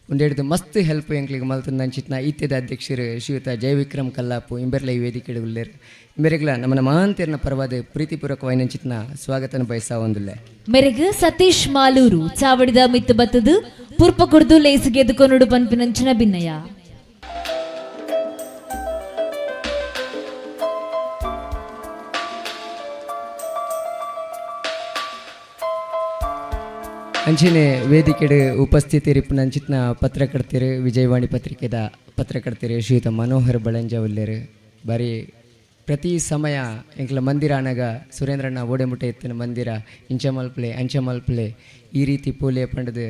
ಒಂದೆಡ್ದು ಮಸ್ತ್ ಹೆಲ್ಪ್ ಎಂಕ್ಲಿಗೆ ಮಲ್ತಂದು ನಂಚಿತ್ನ ಇತ್ಯದ ಅಧ್ಯಕ್ಷರು ಶ್ರೀಯುತ ಜಯವಿಕ್ರಮ್ ಕಲ್ಲಾಪು ಇಂಬೆರ್ಲ ಈ ವೇದಿಕೆ ಉಲ್ಲೇರು. ಇಂಬೆರೆಗ್ಲ ನಮ್ಮನ ಮಹಾಂತೇರ್ನ ಪರವಾದ ಪ್ರೀತಿಪೂರ್ವಕವಾಗಿ ನಂಚಿತ್ನ ಸ್ವಾಗತನ ಬಯಸ ಒಂದುಲ್ಲೆ. ಮೆರೆಗ್ ಸತೀಶ್ ಮಾಲೂರು ಚಾವಡಿದ ಮಿತ್ತು ಬತ್ತದು ಪುರ್ಪ ಕುಡ್ದು ಲೇಸಿಗೆ ಎದುಕೊನುಡು ಪನ್ಪಿನಂಚಿನ ಭಿನ್ನಯ. ಅಂಚೆನೆ ವೇದಿಕೆಡು ಉಪಸ್ಥಿತರಿಪ್ಪುನ ಅಂಚಿತ್ನ ಪತ್ರಕರ್ತರು ವಿಜಯವಾಣಿ ಪತ್ರಿಕೆದ ಪತ್ರಕರ್ತರು ಶ್ರೀಯುತ ಮನೋಹರ್ ಬಳಂಜ ಉಲ್ಲೇರು. ಬಾರಿ ಪ್ರತಿ ಸಮಯ ಎಂಕ್ಲ ಮಂದಿರ ಅನಗ ಸುರೇಂದ್ರಣ್ಣ ಓಡೆಮುಟ್ಟೆ ಎತ್ತಿನ ಮಂದಿರ ಇಂಚ ಮಲ್ಪಲೆ ಅಂಚ ಮಲ್ಪಲೆ ಈ ರೀತಿ ಪೋಲೆ ಪಂಡದು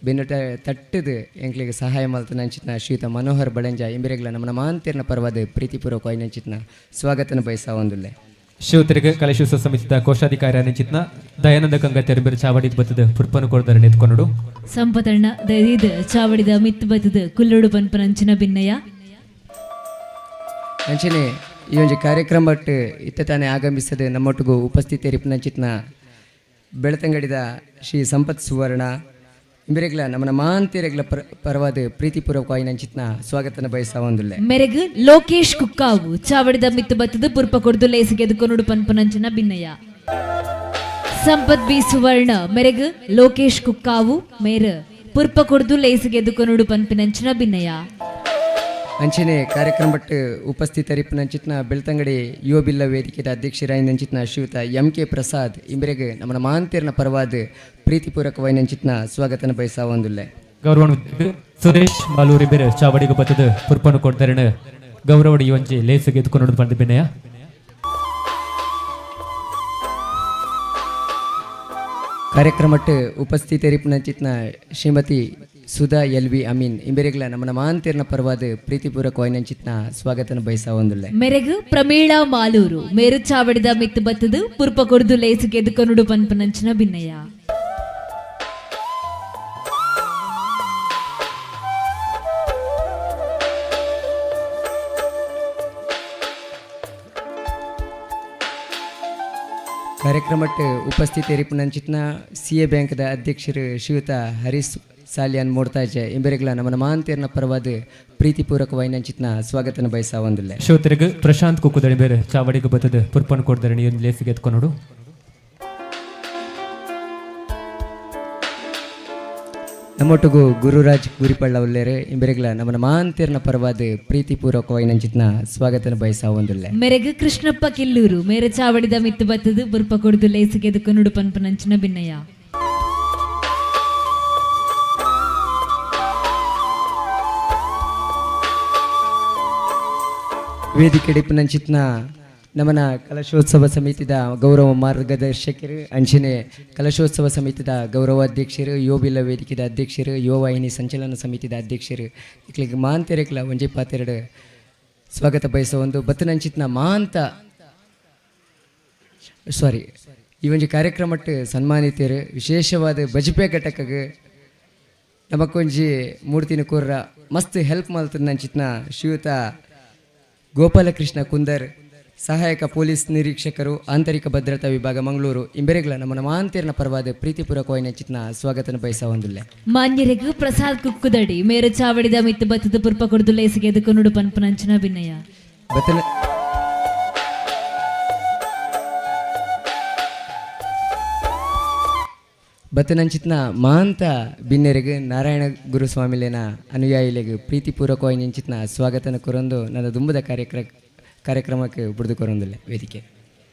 ಬೆನ್ನುಟ ತಟ್ಟದು ಎಂಕ್ಲಿಗೆ ಸಹಾಯ ಮಲ್ತನ ಅಂಚಿತ್ನ ಶ್ರೀಯುತ ಮನೋಹರ್ ಬಳಂಜ ಇಂಬೆರೆಗ್ಲ ನಮ್ಮನ ಮಾಂತಿರ್ನ ಪರವಾದ ಪ್ರೀತಿಪೂರ್ವಕವಾಗಿ ಅಂಚಿತ್ನ ಸ್ವಾಗತನ ಬಯಸ ಒಂದುಲ್ಲೆ. ಶಿವತಿರಿಗೆ ಕಲಶೋತ್ಸವ ಸಮಿತಿದ ಕೋಶಾಧಿಕಾರಿ ಅನಿಚಿತ್ನ ದಯಾನಂದ ಗಂಗಾ ತೆರಬೇರು ಚಾವಡಿಗೆ ಬತ್ತದ ಪುರ್ಪನು ಕೊಡ್ತಾರೆ ನಿಂತ್ಕೊಂಡು. ಸಂಪತಣ್ಣ ದಯದೀದ ಚಾವಡಿದ ಮಿತ್ತು ಬತ್ತದ ಕುಲ್ಲುಡು ಪನ್ಪನಂಚಿನ ಭಿನ್ನಯ. ಅಂಚನೆ ಈ ಒಂಜಿ ಕಾರ್ಯಕ್ರಮಟ್ಟು ಇತ್ತ ತಾನೇ ಆಗಮಿಸದೆ ನಮ್ಮೊಟ್ಟಿಗೂ ಉಪಸ್ಥಿತರಿಪ್ಪುನಂಚಿತ್ನ ಬೆಳತಂಗಡಿದ ಶ್ರೀ ಸಂಪತ್ ಸುವರ್ಣ ಇಂಬೆರೆಗ್ಲ ನಮ್ಮನ ಮಾಂತಿರೆಗ್ಲ ಪರವಾದ ಪ್ರೀತಿಪೂರ್ವಕವಾಗಿ ನಂಚಿತ್ನ ಸ್ವಾಗತನ ಬಯಸ ಒಂದುಲ್ಲೆ. ಮೆರೆಗ್ ಲೋಕೇಶ್ ಕುಕ್ಕಾವು ಚಾವಡಿದ ಮಿತ್ತು ಬತ್ತದ ಪುರ್ಪ ಕೊಡ್ದು ಲೇಸಿಗೆ ಎದುಕೊನುಡು ಪನ್ಪನಂಚಿನ ಭಿನ್ನಯ. ಸಂಪತ್ ಬಿ ಸುವರ್ಣ ಮೆರೆಗ್ ಲೋಕೇಶ್ ಕುಕ್ಕಾವು ಮೇರ್ ಪುರ್ಪ ಕೊಡ್ದು ಲೇಸಿಗೆ ಎದುಕೊನುಡು ಪನ್ಪಿನಂಚಿನ ಭಿನ್ನಯ. ಅಂಚನೆ ಕಾರ್ಯಕ್ರಮಟ್ಟು ಉಪಸ್ಥಿತರಿಪ್ಪುನಂಚಿತ್ನ ಬೆಳ್ತಂಗಡಿ ಯುವ ಬಿಲ್ಲ ವೇದಿಕೆದ ಅಧ್ಯಕ್ಷರಾಯ ನಂಚಿತ್ನ ಶ್ರೀಯುತ ಎಂ ಕೆ ಪ್ರಸಾದ್ ಇಂಬೆರೆಗ್ ನಮ್ಮನ ಮಾಂತಿರ್ನ ಪರವಾದ ಪ್ರೀತಿಪೂರ್ವಕವಾಗಿ ನಂಚಿತ್ನ ಸ್ವಾಗತನ ಬಯಸ ಒಂದುಲ್ಲೆ. ಗೌರವ ಸುರೇಶ್ ಮಾಲೂರಿ ಬೇರೆ ಚಾವಡಿಗೆ ಬತ್ತದ ಪುರ್ಪನು ಕೊಡ್ತಾರೆ ಗೌರವಡಿ ಒಂಜಿ ಲೇಸಿಗೆ ಎದುಕೊನುಡು ಪಂಡ ಭಿನ್ನಯ. ಕಾರ್ಯಕ್ರಮಟ್ಟು ಉಪಸ್ಥಿತರಿಪ್ಪುನಂಚಿತ್ನ ಶ್ರೀಮತಿ ಸುಧಾ ಎಲ್ ವಿ ಅಮೀನ್ ಇಂಬೆರೆಗ್ಲ ನಮ್ಮನ ಮಾಂತಿರ್ನ ಪರವಾದ ಪ್ರೀತಿಪೂರ್ವಕವಾಗಿ ನಂಚಿತ್ನ ಸ್ವಾಗತನ ಬಯಸ ಒಂದುಲ್ಲೆ. ಮೆರೆಗ್ ಪ್ರಮೀಳಾ ಮಾಲೂರು ಮೇರು ಚಾವಡಿದ ಮಿತ್ತು ಬತ್ತದು ಪುರ್ಪ ಕೊಡ್ದು ಲೇಸಿಗೆ ಎದುಕೊನುಡು ಪನ್ಪನಂಚಿನ ಭಿನ್ನಯ. ಕಾರ್ಯಕ್ರಮಕ್ಕೆ ಉಪಸ್ಥಿತರಿಪ್ಪುನಂಚಿತ್ನ ಸಿ ಎ ಬ್ಯಾಂಕ್ದ ಅಧ್ಯಕ್ಷರು ಶ್ರೀಯುತ ಹರೀಶ್ ಸಾಲಿಯಾನ್ ಮೋಡ್ತಾಜೆ ಇಂಬೆರೆಗ್ಲ ನಮ್ಮನ ಮಾಂತೇರ್ನ ಪರವಾದ ಪ್ರೀತಿಪೂರ್ವಕವಾಯಿನಂಚಿತ್ನ ಸ್ವಾಗತನ ಬಯಸ ಒಂದಿಲ್ಲ. ಶ್ರೋತರಿಗೆ ಪ್ರಶಾಂತ್ ಕುಕ್ಕುದಣಿ ಬೇರೆ ಚಾವಡಿಗೆ ಬತ್ತದ ಪುರ್ಪನ್ ಕೊಡ್ದರಣಿ ಒಂದು ಲೇಸಿಗೆ ಎತ್ಕೊನೋಡು. ನಮ್ಮೊಟ್ಟಿಗೂ ಗುರುರಾಜ್ ಗುರಿಪಳ್ಳ ಉಲ್ಲೇರು ಇಂಬೆರೆಗ್ಲ ನಮ್ಮನ ಮಾಂತೇರ್ನ ಪರವಾದ ಪ್ರೀತಿಪೂರ್ವಕವಾಯಿನಂಚಿತ್ನ ಸ್ವಾಗತನ ಬಯಸ ಒಂದಿಲ್ಲ. ಮೆರೆಗ್ ಕೃಷ್ಣಪ್ಪ ಕಿಲ್ಲೂರು ಮೇರೆ ಚಾವಡಿದ ಮಿತ್ತು ಬತ್ತದು ಬುರ್ಪ ಕೊಡ್ದು ಲೇಸಿಗೆ ಎದುಕೊನುಡು ಪನ್ಪನಂಚಿನ ಭಿನ್ನಯ. ವೇದಿಕೆ ಡಿಪ್ಪುನಂಚಿತ್ನ ನಮನ ಕಲಶೋತ್ಸವ ಸಮಿತಿದ ಗೌರವ ಮಾರ್ಗದರ್ಶಕರು, ಅಂಚನೆ ಕಲಶೋತ್ಸವ ಸಮಿತಿದ ಗೌರವ ಅಧ್ಯಕ್ಷರು, ಯೋಬಿಲ್ಲ ವೇದಿಕೆದ ಅಧ್ಯಕ್ಷರು, ಯುವವಾಹಿನಿ ಸಂಚಲನ ಸಮಿತಿದ ಅಧ್ಯಕ್ಷರು, ಇಕ್ಲಿಗೆ ಮಾಂತೆರೆಕ್ಲ ಒಂಜಿ ಪಾತೆರಡು ಸ್ವಾಗತ ಬಯಸುವ ಒಂದು ಬತ್ತನಂಚಿತ್ನ ಮಾಂತ ಸಾರಿ ಈ ಒಂಜಿ ಕಾರ್ಯಕ್ರಮಟ್ಟು ಸನ್ಮಾನಿತರು ವಿಶೇಷವಾದ ಬಜಪೆ ಘಟಕಗೆ ನಮಕ್ಕೊಂಜಿ ಮೂರ್ತಿನ ಕೂರ್ರ ಮಸ್ತ್ ಹೆಲ್ಪ್ ಮಲ್ತದ ಶ್ರೀಯುತ ಗೋಪಾಲಕೃಷ್ಣ ಕುಂದರ್, ಸಹಾಯಕ ಪೊಲೀಸ್ ನಿರೀಕ್ಷಕರು, ಆಂತರಿಕ ಭದ್ರತಾ ವಿಭಾಗ ಮಂಗಳೂರು ಇಂಬೆರೆಗ್ಲ ನಮ್ಮ ಮಾಂತೇರ್ನ ಪರವಾದ ಪ್ರೀತಿಪೂರ್ವಕವಾಯಿನ ಚಿತ್ನ ಸ್ವಾಗತನ ಬಯಸ ಹೊಂದಿಲ್ಲ. ಮಾನ್ಯರಿಗೂ ಪ್ರಸಾದ್ ಕುಕ್ಕುದಡಿ ಮೇರೆ ಚಾವಡಿದ ಮಿತ್ತು ಬತ್ತದ ಪುರ್ಪ ಕೊಡ್ದು ಲೇಸಿಗೆ ಎದುಕೊನುಡು ಪನ್ಪನಂಚಿನ ಭಿನ್ನಯ. ಬತ್ತನ ಬತ್ತನಂಚಿತ್ನ ಮಾಂತ ಬಿನ್ನೆರಿಗೆ ನಾರಾಯಣ ಗುರುಸ್ವಾಮಿಲೇನ ಅನುಯಾಯಿಲೆಗ್ ಪ್ರೀತಿಪೂರ್ವಕವಾಗಿ ನಿಂಚಿತ್ನ ಸ್ವಾಗತನ ಕೊರೊಂದು ನನ್ನ ದುಂಬದ ಕಾರ್ಯಕ್ರಮಕ್ಕೆ ಬುಡ್ದು ಕೊರೊಂದಿಲ್ಲ ವೇದಿಕೆ.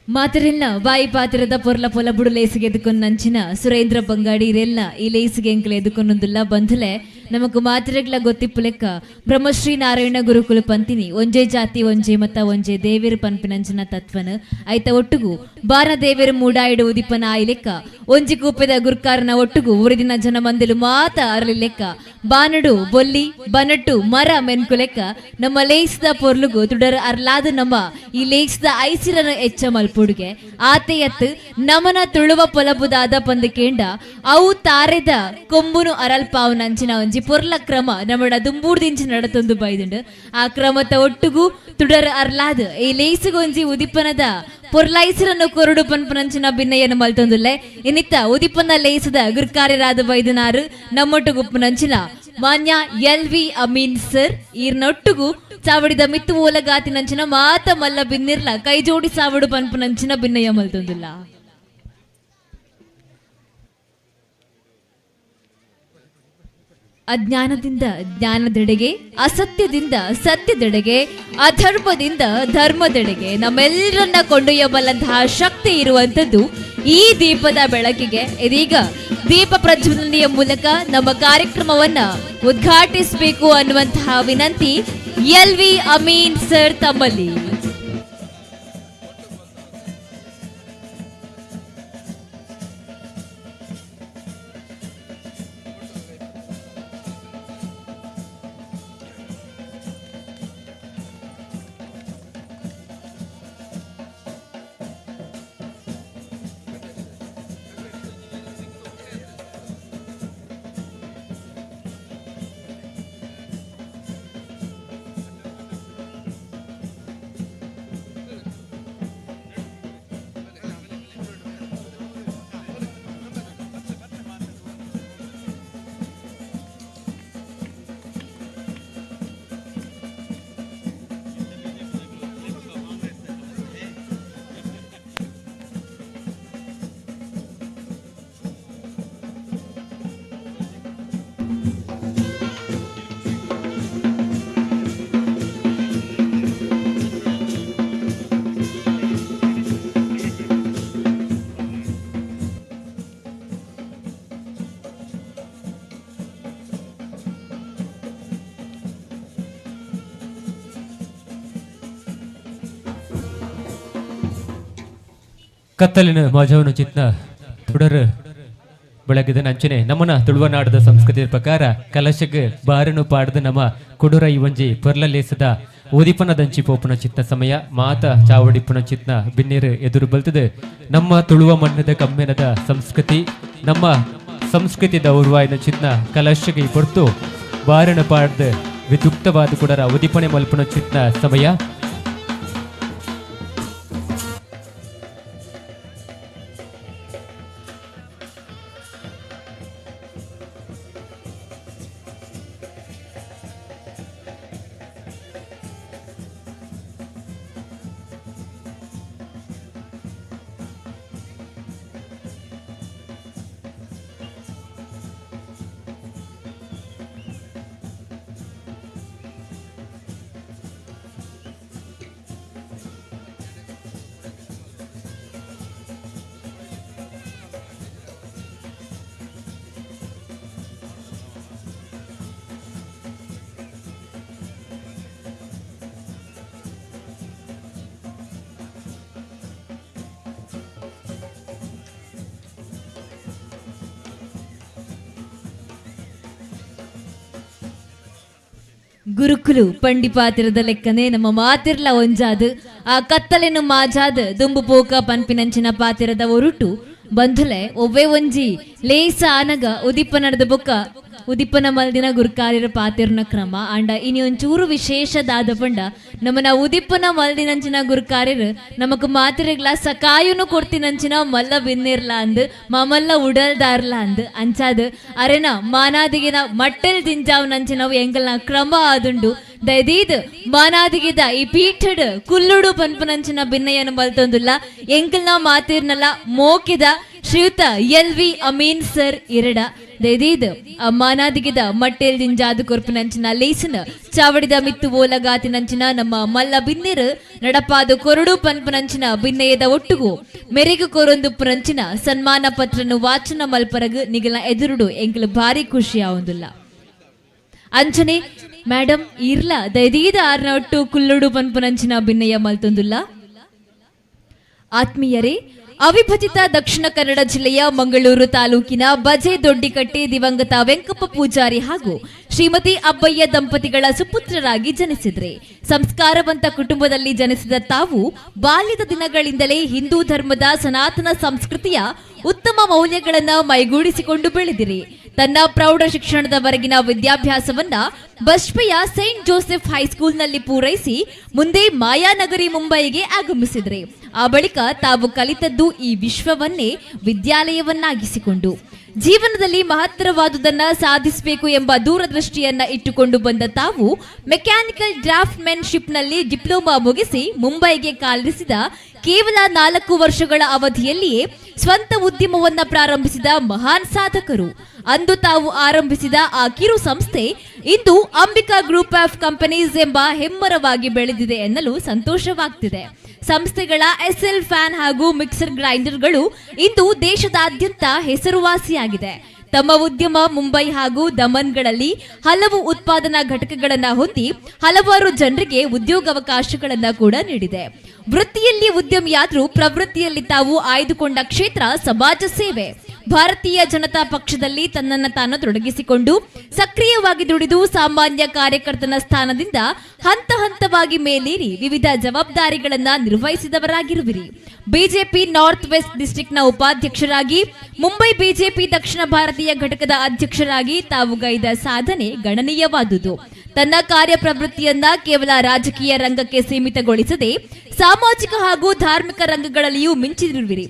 ಮಾತರೆಲ್ಲ ಬಾಯಿ ಪಾತ್ರದ ಪೊರ್ಲ ಪೊಲ ಬುಡು ಲೇಸಿಗೆ ಎದುಕೊನ್ನಂಚಿನ ಸುರೇಂದ್ರ ಬಂಗಾಡಿ ಇರೆಲ್ಲ ಈ ಲೇಸಿಗೆ ಎಂಕಲೆ ಎದುಕೊನ್ನೊಂದುಲ್ಲ ಬಂಧುಲೆ. ನಮಕ್ ಮಾತಿರಗ್ಲ ಗೊತ್ತಿಪ್ಪು ಲೆಕ್ಕ ಬ್ರಹ್ಮಶ್ರೀ ನಾರಾಯಣ ಗುರುಕುಲ ಪಂತಿನಿ ಒಂಜೇ ಜಾತಿ ಒಂಜೇ ಮತ ಒಂಜೇ ದೇವೇರು ಪನ್ಪಿನಂಚಿನ ತತ್ವನ ಐತ ಒಟ್ಟುಗು ಬಾರ ದೇವೇರು ಮೂಡಾಯಿಡು ಉದಿಪನ ಆಯಿ ಲೆಕ್ಕ ಒಂಜಿ ಕೂಪೆದ ಗುರ್ಕಾರನ ಒಟ್ಟುಗು ಉರಿದಿನ ಜನ ಮಂದಿಲು ಮಾತ ಅರಲಿ ಲೆಕ್ಕ ಬಾನಡು ಬೊಲ್ಲಿ ಬನಟ್ಟು ಮರ ಮೆನ್ಕು ಲೆಕ್ಕ ನಮ್ಮ ಲೇಸದ ಪೊರ್ಲುಗು ತುಡರ್ ಅರ್ಲಾದ ನಮ್ಮ ಈ ಲೇಸದ ಐಸಿರನ ಎಚ್ಚ ಮಲ್ಪುಡುಗೆ ಆತೆಯತ್ ನಮನ ತುಳುವ ಪೊಲಬುದಾದ ಪಂದು ಕೇಂಡ ಅವು ತಾರೆದ ಕೊಂಬುನು ಅರಲ್ಪಾವು ನಂಚಿನ ಒಂಜಿ ಪೊರ್ಲ ಕ್ರಮ ನಮ್ಮಡ ದುಂಬೂರ್ದಿಂಚಿ ನಡತೊಂದು ಬೈದುಂಡು. ಆ ಕ್ರಮದ ಒಟ್ಟುಗು ತುಡರ್ ಅರ್ಲಾದ್ ಈ ಲೇಸುಗೊಂಜಿ ಉದಿಪನದ ಪೊರ್ಲೈಸರನ್ನು ಕೊರಡು ಪನ್ಪನಂಚಿನ ಭಿನ್ನಯನ್ನು ಮಲ್ತೊಂದುಲ್ಲೆ. ಇನ್ನಿತ್ತ ಉದಿಪನ ಲೇಸದ ಗುರ್ಕಾರ್ಯರಾದ ಬೈದನಾರು ನಮ್ಮೊಟ್ಟುಗುಪ್ಪುನಂಚಿನ ಮಾನ್ಯ ಎಲ್ ವಿ ಅಮೀನ್ ಸರ್ ಈರ್ನೊಟ್ಟುಗು ಚಾವಡಿದ ಮಿತ್ತು ಓಲಗಾತಿನಂಚಿನ ಮಾತ ಮಲ್ಲ ಬಿನ್ನಿರ್ಲ ಕೈ ಜೋಡಿ ಸಾವಡು ಪನ್ಪನಂಚಿನ ಭಿನ್ನಯ ಮಲ್ತೊಂದುಲ್ಲ. ಅಜ್ಞಾನದಿಂದ ಜ್ಞಾನದೆಡೆಗೆ, ಅಸತ್ಯದಿಂದ ಸತ್ಯದೆಡೆಗೆ, ಅಧರ್ಮದಿಂದ ಧರ್ಮದೆಡೆಗೆ ನಮ್ಮೆಲ್ಲರನ್ನ ಕೊಂಡೊಯ್ಯಬಲ್ಲಂತಹ ಶಕ್ತಿ ಇರುವಂಥದ್ದು ಈ ದೀಪದ ಬೆಳಕಿಗೆ. ಇದೀಗ ದೀಪ ಪ್ರಜ್ವಲನೆಯ ಮೂಲಕ ನಮ್ಮ ಕಾರ್ಯಕ್ರಮವನ್ನ ಉದ್ಘಾಟಿಸಬೇಕು ಅನ್ನುವಂತಹ ವಿನಂತಿ ಎಲ್ ವಿ ಅಮೀನ್ ಸರ್ ತಮ್ಮಲ್ಲಿ. ಕತ್ತಲಿನ ಮಾಜವನ ಚಿತ್ನ ತುಡರ್ ಬೆಳಗಿದ ಅಂಚನೆ ನಮ್ಮನ ತುಳುವನಾಡದ ಸಂಸ್ಕೃತಿಯ ಪ್ರಕಾರ ಕಲಶಗ್ ಬಾರನು ಪಾಡದ ನಮ್ಮ ಕುಡುರ ಇವಂಜಿ ಪೊರ್ಲಲೇಸದ ಉದಿಪನದಂಚಿ ಪೋಪುನ ಚಿತ್ನ ಸಮಯ ಮಾತ ಚಾವಡಿಪುನ ಚಿತ್ನ ಬಿನ್ನಿರು ಎದುರು ಬಲ್ತದೆ. ನಮ್ಮ ತುಳುವ ಮಣ್ಣದ ಕಮ್ಮೆನದ ಸಂಸ್ಕೃತಿ ನಮ್ಮ ಸಂಸ್ಕೃತಿದ ಉರ್ವಾಯಿನ ಚಿತ್ನ ಕಲಶಗೆ ಪೊರ್ತು ಬಾರನ ಪಾಡದ ವಿದ್ಯುಕ್ತವಾದ ಕುಡರ ಉದಿಪನೆ ಮಲ್ಪುನ ಚಿತ್ನ ಸಮಯ. ಗುರುಕುಲು ಪಂಡಿಪಾತಿರದ ಲೆಕ್ಕನೆ ನಮ್ಮ ಮಾತಿರ್ಲ ಒಂಜಾದ್, ಆ ಕತ್ತಲೆನು ಮಾಜಾದ್ ದುಂಬು ಪೋಕ ಪನ್ಪಿನಂಚಿನ ಪಾತಿರದ ಒರುಟು ಬಂಧುಲೆ ಒವ್ವೇ ಒಂಜಿ ಲೇಸ ಆನಗ ಉದಿಪ್ಪನದ ಬೊಕ್ಕ ಉದಿಪ್ಪನ ಮಲ್ದಿನ ಗುರ್ಕಾರಿರ ಪಾತಿರ್ನ ಕ್ರಮ. ಅಂಡ ಇನಿ ಒಂಚೂರು ವಿಶೇಷ ದಾದ ಪಂಡ ನಮ್ಮನ ಉದಿಪ್ಪನ ಮಲ್ದಿನಂಚಿನ ಗುರ್ಕಾರಿರ್ ನಮಕ್ ಮಾತಿರ್ಗ್ಲ ಸಕಾಯುನು ಕೊಡ್ತಿನಂಚಿನ ಮಲ್ಲ ಬಿನ್ನಿರ್ಲ ಅಂದ್ ಮಾಮಲ್ಲ ಉಡಲ್ದಾರ್ಲ ಅಂದ್ ಅಂಚಾದ್ ಅರೆನ ಮಾನಾದಿಗಿನ ಮಟ್ಟೆಲ್ ದಿಂಜಾವ್ನಂಚಿನವು ಎಂಗಲ್ನ ಕ್ರಮ ಆದುಂಡು. ದಯದೀದ್ ಮಾನಾದಿಗಿದ ಈ ಪೀಠಡ್ ಕುಲ್ಲುಡು ಪನ್ಪುನಂಚಿನ ಬಿನ್ನಯ್ಯನು ಮಲ್ತೊಂದುಲ್ಲ ಎಂಕಲ್ನ ಮಾತಿರ್ನಲ್ಲ ಮೋಕಿದ ಶ್ರೀಯುತ ಎಲ್ ವಿ ಅಮೀನ್ ಸರ್ ಇರಡ ದಯದೀದ್ ಮಾನಾದಿಗಿದ ಮಟ್ಟೆಲ್ ದಿಂಜಾದು ಕೊರ್ಪುನಂಚಿನ ಲೇಸನ ಚಾವಡಿದ ಮಿತ್ತು ಓಲಗಾತಿನಂಚಿನ ನಮ್ಮ ಮಲ್ಲ ಬಿನ್ನಿರು ನಡಪಾದು ಕೊರಡು ಪನ್ಪುನಂಚಿನ ಬಿನ್ನಯದ ಒಟ್ಟುಗು ಮೆರೆಗು ಕೊರೊಂದುಪ್ಪುನಂಚಿನ ಸನ್ಮಾನ ಪತ್ರನು ವಾಚನ ಮಲ್ಪರಗು ನಿಗಲ ಎದುರುಡು ಎಂಕಲು ಭಾರಿ ಖುಷಿ ಆವೊಂದುಲ್ಲ. ಅಂಚನೆ ಮೇಡಮ್ ಇರ್ಲ ದಯದೀದ ಆರ್ನ ಒಟ್ಟು ಕುಲ್ಲುಡು ಪನ್ಪುನಂಚಿನ ಬಿನ್ನಯ್ಯ ಮಲ್ತೊಂದುಲ್ಲ. ಆತ್ಮೀಯರೇ, ಅವಿಭಜಿತ ದಕ್ಷಿಣ ಕನ್ನಡ ಜಿಲ್ಲೆಯ ಮಂಗಳೂರು ತಾಲೂಕಿನ ಬಜೆ ದೊಡ್ಡಿಕಟ್ಟೆ ದಿವಂಗತ ವೆಂಕಪ್ಪ ಪೂಜಾರಿ ಹಾಗೂ ಶ್ರೀಮತಿ ಅಬ್ಬಯ್ಯ ದಂಪತಿಗಳ ಸುಪುತ್ರರಾಗಿ ಜನಿಸಿದ್ರೆ. ಸಂಸ್ಕಾರವಂತ ಕುಟುಂಬದಲ್ಲಿ ಜನಿಸಿದ ತಾವು ಬಾಲ್ಯದ ದಿನಗಳಿಂದಲೇ ಹಿಂದೂ ಧರ್ಮದ ಸನಾತನ ಸಂಸ್ಕೃತಿಯ ಉತ್ತಮ ಮೌಲ್ಯಗಳನ್ನು ಮೈಗೂಡಿಸಿಕೊಂಡು ಬೆಳೆದಿರಿ. ತನ್ನ ಪ್ರೌಢ ಶಿಕ್ಷಣದವರೆಗಿನ ವಿದ್ಯಾಭ್ಯಾಸವನ್ನ ಬಜ್ಪೆಯ ಸೈಂಟ್ ಜೋಸೆಫ್ ಹೈಸ್ಕೂಲ್ನಲ್ಲಿ ಪೂರೈಸಿ ಮುಂದೆ ಮಾಯಾನಗರಿ ಮುಂಬೈಗೆ ಆಗಮಿಸಿದ್ರೆ. ಆ ಬಳಿಕ ತಾವು ಕಲಿತದ್ದು ಈ ವಿಶ್ವವನ್ನೇ ವಿದ್ಯಾಲಯವನ್ನಾಗಿಸಿಕೊಂಡು ಜೀವನದಲ್ಲಿ ಮಹತ್ತರವಾದುದನ್ನ ಸಾಧಿಸಬೇಕು ಎಂಬ ದೂರದೃಷ್ಟಿಯನ್ನ ಇಟ್ಟುಕೊಂಡು ಬಂದ ತಾವು ಮೆಕ್ಯಾನಿಕಲ್ ಡ್ರಾಫ್ಟ್ಮೆನ್ಶಿಪ್ನಲ್ಲಿ ಡಿಪ್ಲೊಮಾ ಮುಗಿಸಿ ಮುಂಬೈಗೆ ಕಾಲಿರಿಸಿದ ಕೇವಲ 4 ವರ್ಷಗಳ ಅವಧಿಯಲ್ಲಿಯೇ ಸ್ವಂತ ಉದ್ಯಮವನ್ನ ಪ್ರಾರಂಭಿಸಿದ ಮಹಾನ್ ಸಾಧಕರು. ಅಂದು ತಾವು ಆರಂಭಿಸಿದ ಆ ಕಿರು ಸಂಸ್ಥೆ ಇಂದು ಅಂಬಿಕಾ ಗ್ರೂಪ್ ಆಫ್ ಕಂಪನೀಸ್ ಎಂಬ ಹೆಮ್ಮರವಾಗಿ ಬೆಳೆದಿದೆ ಎನ್ನಲು ಸಂತೋಷವಾಗ್ತಿದೆ. ಸಂಸ್ಥೆಗಳ ಎಸ್ಎಲ್ ಫ್ಯಾನ್ ಹಾಗೂ ಮಿಕ್ಸರ್ ಗ್ರೈಂಡರ್ಗಳು ಇಂದು ದೇಶದಾದ್ಯಂತ ಹೆಸರುವಾಸಿಯಾಗಿದೆ. ತಮ್ಮ ಉದ್ಯಮ ಮುಂಬೈ ಹಾಗೂ ದಮನ್ಗಳಲ್ಲಿ ಹಲವು ಉತ್ಪಾದನಾ ಘಟಕಗಳನ್ನು ಹೊಂದಿ ಹಲವಾರು ಜನರಿಗೆ ಉದ್ಯೋಗಾವಕಾಶಗಳನ್ನು ಕೂಡ ನೀಡಿದೆ. ವೃತ್ತಿಯಲ್ಲಿ ಉದ್ಯಮಿಯಾದರೂ ಪ್ರವೃತ್ತಿಯಲ್ಲಿ ತಾವು ಆಯ್ದುಕೊಂಡ ಕ್ಷೇತ್ರ ಸಮಾಜ ಸೇವೆ. ಭಾರತೀಯ ಜನತಾ ಪಕ್ಷದಲ್ಲಿ ತನ್ನನ್ನು ತಾನು ತೊಡಗಿಸಿಕೊಂಡು ಸಕ್ರಿಯವಾಗಿ ದುಡಿದು ಸಾಮಾನ್ಯ ಕಾರ್ಯಕರ್ತನ ಸ್ಥಾನದಿಂದ ಹಂತ ಹಂತವಾಗಿ ಮೇಲೇರಿ ವಿವಿಧ ಜವಾಬ್ದಾರಿಗಳನ್ನು ನಿರ್ವಹಿಸಿದವರಾಗಿರುವಿರಿ. ಬಿಜೆಪಿ ನಾರ್ತ್ ವೆಸ್ಟ್ ಡಿಸ್ಟ್ರಿಕ್ಟ್ನ ಉಪಾಧ್ಯಕ್ಷರಾಗಿ, ಮುಂಬೈ ಬಿಜೆಪಿ ದಕ್ಷಿಣ ಭಾರತೀಯ ಘಟಕದ ಅಧ್ಯಕ್ಷರಾಗಿ ತಾವು ಗೈದ ಸಾಧನೆ ಗಣನೀಯವಾದುದು. ತನ್ನ ಕಾರ್ಯಪ್ರವೃತ್ತಿಯನ್ನ ಕೇವಲ ರಾಜಕೀಯ ರಂಗಕ್ಕೆ ಸೀಮಿತಗೊಳಿಸದೆ ಸಾಮಾಜಿಕ ಹಾಗೂ ಧಾರ್ಮಿಕ ರಂಗಗಳಲ್ಲಿಯೂ ಮಿಂಚಿರುವಿರಿ.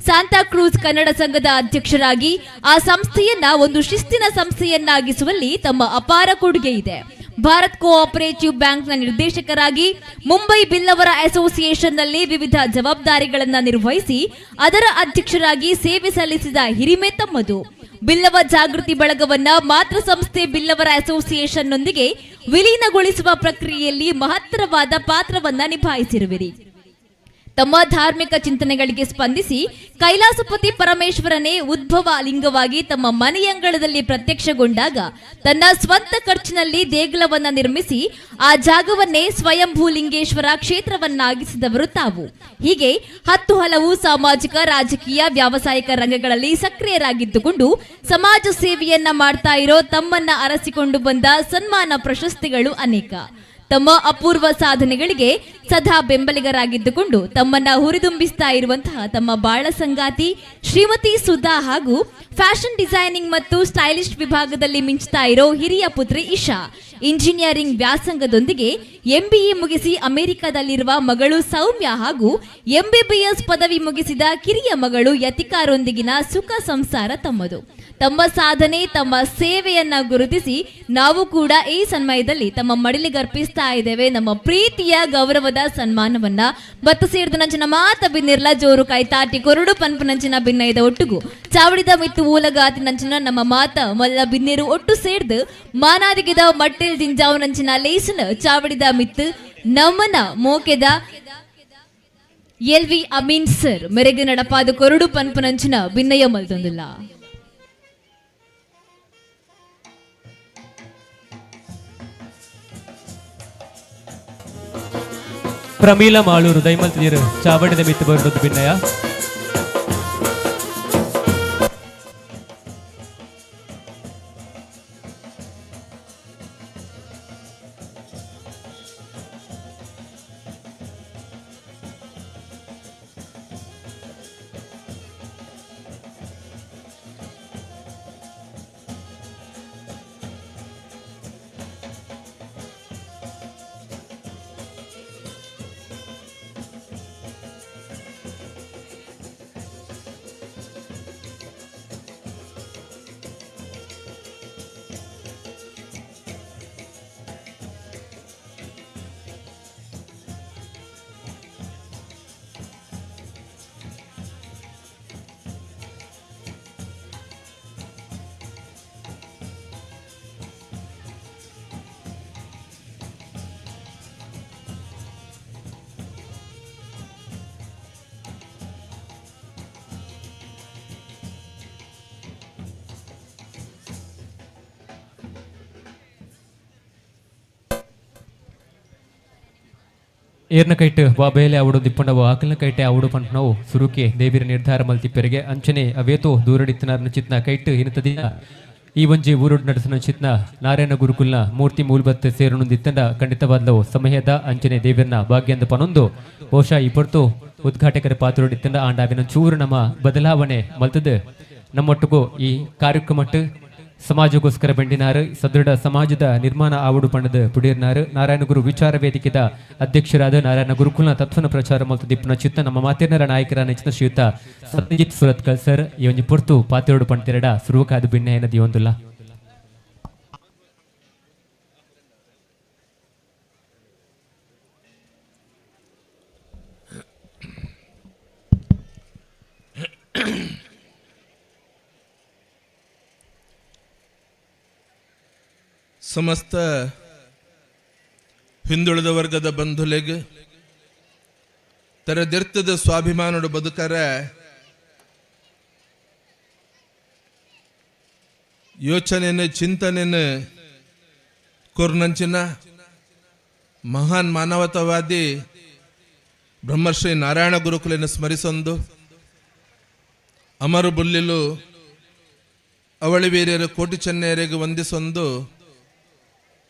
ಸಾಂತಾಕ್ರೂಜ್ ಕನ್ನಡ ಸಂಘದ ಅಧ್ಯಕ್ಷರಾಗಿ ಆ ಸಂಸ್ಥೆಯನ್ನ ಒಂದು ಶಿಸ್ತಿನ ಸಂಸ್ಥೆಯನ್ನಾಗಿಸುವಲ್ಲಿ ತಮ್ಮ ಅಪಾರ ಕೊಡುಗೆ ಇದೆ. ಭಾರತ್ ಕೋಆಪರೇಟಿವ್ ಬ್ಯಾಂಕ್ನ ನಿರ್ದೇಶಕರಾಗಿ ಮುಂಬೈ ಬಿಲ್ಲವರ ಅಸೋಸಿಯೇಷನ್ನಲ್ಲಿ ವಿವಿಧ ಜವಾಬ್ದಾರಿಗಳನ್ನು ನಿರ್ವಹಿಸಿ ಅದರ ಅಧ್ಯಕ್ಷರಾಗಿ ಸೇವೆ ಸಲ್ಲಿಸಿದ ಹಿರಿಮೆ ತಮ್ಮದು. ಬಿಲ್ಲವ ಜಾಗೃತಿ ಬಳಗವನ್ನ ಮಾತೃ ಸಂಸ್ಥೆ ಬಿಲ್ಲವರ ಅಸೋಸಿಯೇಷನ್ನೊಂದಿಗೆ ವಿಲೀನಗೊಳಿಸುವ ಪ್ರಕ್ರಿಯೆಯಲ್ಲಿ ಮಹತ್ತರವಾದ ಪಾತ್ರವನ್ನ ನಿಭಾಯಿಸಿರುವಿರಿ. ತಮ್ಮ ಧಾರ್ಮಿಕ ಚಿಂತನೆಗಳಿಗೆ ಸ್ಪಂದಿಸಿ ಕೈಲಾಸಪತಿ ಪರಮೇಶ್ವರನೇ ಉದ್ಭವ ಲಿಂಗವಾಗಿ ತಮ್ಮ ಮನೆಯಂಗಳದಲ್ಲಿ ಪ್ರತ್ಯಕ್ಷಗೊಂಡಾಗ ತನ್ನ ಸ್ವಂತ ಖರ್ಚಿನಲ್ಲಿ ದೇಗುಲವನ್ನ ನಿರ್ಮಿಸಿ ಆ ಜಾಗವನ್ನೇ ಸ್ವಯಂಭೂ ಲಿಂಗೇಶ್ವರ ಕ್ಷೇತ್ರವನ್ನಾಗಿಸಿದವರು ತಾವು. ಹೀಗೆ 10 ಹಲವು ಸಾಮಾಜಿಕ, ರಾಜಕೀಯ, ವ್ಯಾವಸಾಯಿಕ ರಂಗಗಳಲ್ಲಿ ಸಕ್ರಿಯರಾಗಿದ್ದುಕೊಂಡು ಸಮಾಜ ಸೇವೆಯನ್ನ ಮಾಡ್ತಾ ಇರೋ ತಮ್ಮನ್ನ ಅರಸಿಕೊಂಡು ಬಂದ ಸನ್ಮಾನ ಪ್ರಶಸ್ತಿಗಳು ಅನೇಕ. ತಮ್ಮ ಅಪೂರ್ವ ಸಾಧನೆಗಳಿಗೆ ಸದಾ ಬೆಂಬಲಿಗರಾಗಿದ್ದುಕೊಂಡು ತಮ್ಮನ್ನ ಹುರಿದುಂಬಿಸ್ತಾ ಇರುವಂತಹ ತಮ್ಮ ಬಾಳ ಸಂಗಾತಿ ಶ್ರೀಮತಿ ಸುಧಾ ಹಾಗೂ ಫ್ಯಾಷನ್ ಡಿಸೈನಿಂಗ್ ಮತ್ತು ಸ್ಟೈಲಿಶ್ ವಿಭಾಗದಲ್ಲಿ ಮಿಂಚ್ತಾ ಇರೋ ಹಿರಿಯ ಪುತ್ರಿ ಇಶಾ, ಇಂಜಿನಿಯರಿಂಗ್ ವ್ಯಾಸಂಗದೊಂದಿಗೆ ಎಂಬಿಎ ಮುಗಿಸಿ ಅಮೆರಿಕದಲ್ಲಿರುವ ಮಗಳು ಸೌಮ್ಯ ಹಾಗೂ ಎಂಬಿಬಿಎಸ್ ಪದವಿ ಮುಗಿಸಿದ ಕಿರಿಯ ಮಗಳು ಯತಿಕಾರೊಂದಿಗಿನ ಸುಖ ಸಂಸಾರ ತಮ್ಮದು. ತಮ್ಮ ಸಾಧನೆ, ತಮ್ಮ ಸೇವೆಯನ್ನ ಗುರುತಿಸಿ ನಾವು ಕೂಡ ಈ ಸನ್ಮಯದಲ್ಲಿ ತಮ್ಮ ಮಡಿಲಿಗರ್ಪಿಸ್ತಾ ಇದ್ದೇವೆ ನಮ್ಮ ಪ್ರೀತಿಯ ಗೌರವದ ಸನ್ಮಾನವನ್ನ. ಬತ್ತ ಸೇರಿದ ನಂಚಿನ ಮಾತ ಬಿನ್ನಿರ್ಲ ಜೋರು ಕೈ ತಾಟಿ ಕೊರಡು ಪನ್ಪು ನಂಚಿನ ಬಿನ್ನೈದ ಒಟ್ಟುಗು ಚಾವಡಿದ ಮಿತ್ತು ಊಲಗಾತಿ ನಂಚಿನ ನಮ್ಮ ಮಾತ ಮಲ್ಲ ಬಿನ್ನಿರು ಒಟ್ಟು ಸೇರ್ದು ಮಾನಾದಿಗಿದ ಮಟ್ಟಿಲ್ ದಿಂಜಾವು ನಂಚಿನ ಲೇಸನ ಚಾವಡಿದ ಮಿತ್ತು ನಮ್ಮನ ಮೋಕೆದ L V Amin sir ಮೆರೆಗೆ ನಡಪಾದ ಕೊರಡು ಪನ್ಪು ನಂಚಿನ ಬಿನ್ನಯ್ಯ ಮಲ್ತೊಂದಿಲ್ಲ. ಪ್ರಮೀಲ Malur ದೈಮಲ್ತಿಯರು ಚಾವಡಿದ ಮಿತ್ತು ಬರುವುದು ಭಿನ್ನಯ. ಏರ್ನ ಕೈಟ್ ವಾ ಬೇಲೆ ಅವಡು ದಿಪ್ಪಂಡವು ಆಕಲ್ನ ಕೈಟೆ ಅವಡು ಪಂಪನವು ಸುರುಕೆ ದೇವಿರ ನಿರ್ಧಾರ ಮಲ್ತಿಪ್ಪೆರಿಗೆ ಅಂಚನೆ ಅವೇತೋ ದೂರಡಿತ್ತನಾರ್ನ ಚಿತ್ನ ಕೈಟ್ ಹಿನತದಿನ ಈ ಒಂಜಿ ಊರುಡ್ ನಡೆಸನ ಚಿತ್ನ ನಾರಾಯಣ ಗುರುಕುಲ್ನ ಮೂರ್ತಿ ಮೂಲಬತ್ ಸೇರುನುಂದಿತ್ತಂಡ ಖಂಡಿತವಾದ್ಲವು ಸಮಯದ ಅಂಚನೆ ದೇವಿರ್ನ ಭಾಗ್ಯಂದ ಪನೊಂದು ಬಹುಶಃ ಈ ಪೊರ್ತು ಉದ್ಘಾಟಕರ ಪಾತ್ರಡಿತ್ತಂಡ ಆಂಡಾವಿನ ಚೂರು ನಮ್ಮ ಬದಲಾವಣೆ ಮಲ್ತದ ನಮ್ಮೊಟ್ಟಿಗೂ ಈ ಕಾರ್ಯಕ್ರಮಟ್ಟು ಸಮಾಜಕ್ಕೋಸ್ಕರ ಬೆಂಡಿನಾರು ಸದೃಢ ಸಮಾಜದ ನಿರ್ಮಾಣ ಆವಡು ಪಂಡದ ಪುಡೀರ್ನಾರು ನಾರಾಯಣ ಗುರು ವಿಚಾರ ವೇದಿಕೆದ ಅಧ್ಯಕ್ಷರಾದ ನಾರಾಯಣ ಗುರುಕುಲ್ನ ತತ್ವನ ಪ್ರಚಾರ ಮತ್ತು ದಿಪ್ಪನ ಚಿತ್ತ ನಮ್ಮ ಮಾತೇನರ ನಾಯಕರ ನೆಚ್ಚಿನ ಶ್ರೀಯುತ ಸತ್ಯಜಿತ್ ಸುರತ್ಕಲ್ ಸರ್ ಈ ಒಂಜಿ ಪೊರ್ತು ಪಾತಿರೋಡು ಪಂತಿರಡ ಸುರುಕಾದ ಬಿನ್ನೆ ದಿಯೊಂದುಲ್ಲ. ಸಮಸ್ತ ಹಿಂದುಳಿದ ವರ್ಗದ ಬಂಧುಲೆಗ್ ತೆರೆದಿರ್ತದ ಸ್ವಾಭಿಮಾನಡು ಬದುಕರ ಯೋಚನೆಯನ್ನು ಚಿಂತನೆಯನ್ನು ಕೊರ್ನಂಚಿನ ಮಹಾನ್ ಮಾನವತಾವಾದಿ ಬ್ರಹ್ಮಶ್ರೀ ನಾರಾಯಣ ಗುರುಕುಲನ್ನು ಸ್ಮರಿಸೊಂದು ಅಮರು ಬುಲ್ಲಿಲು ಅವಳಿ ವೀರ್ಯರು ಕೋಟಿ ಚೆನ್ನೆಯರಿಗೆ ವಂದಿಸೊಂದು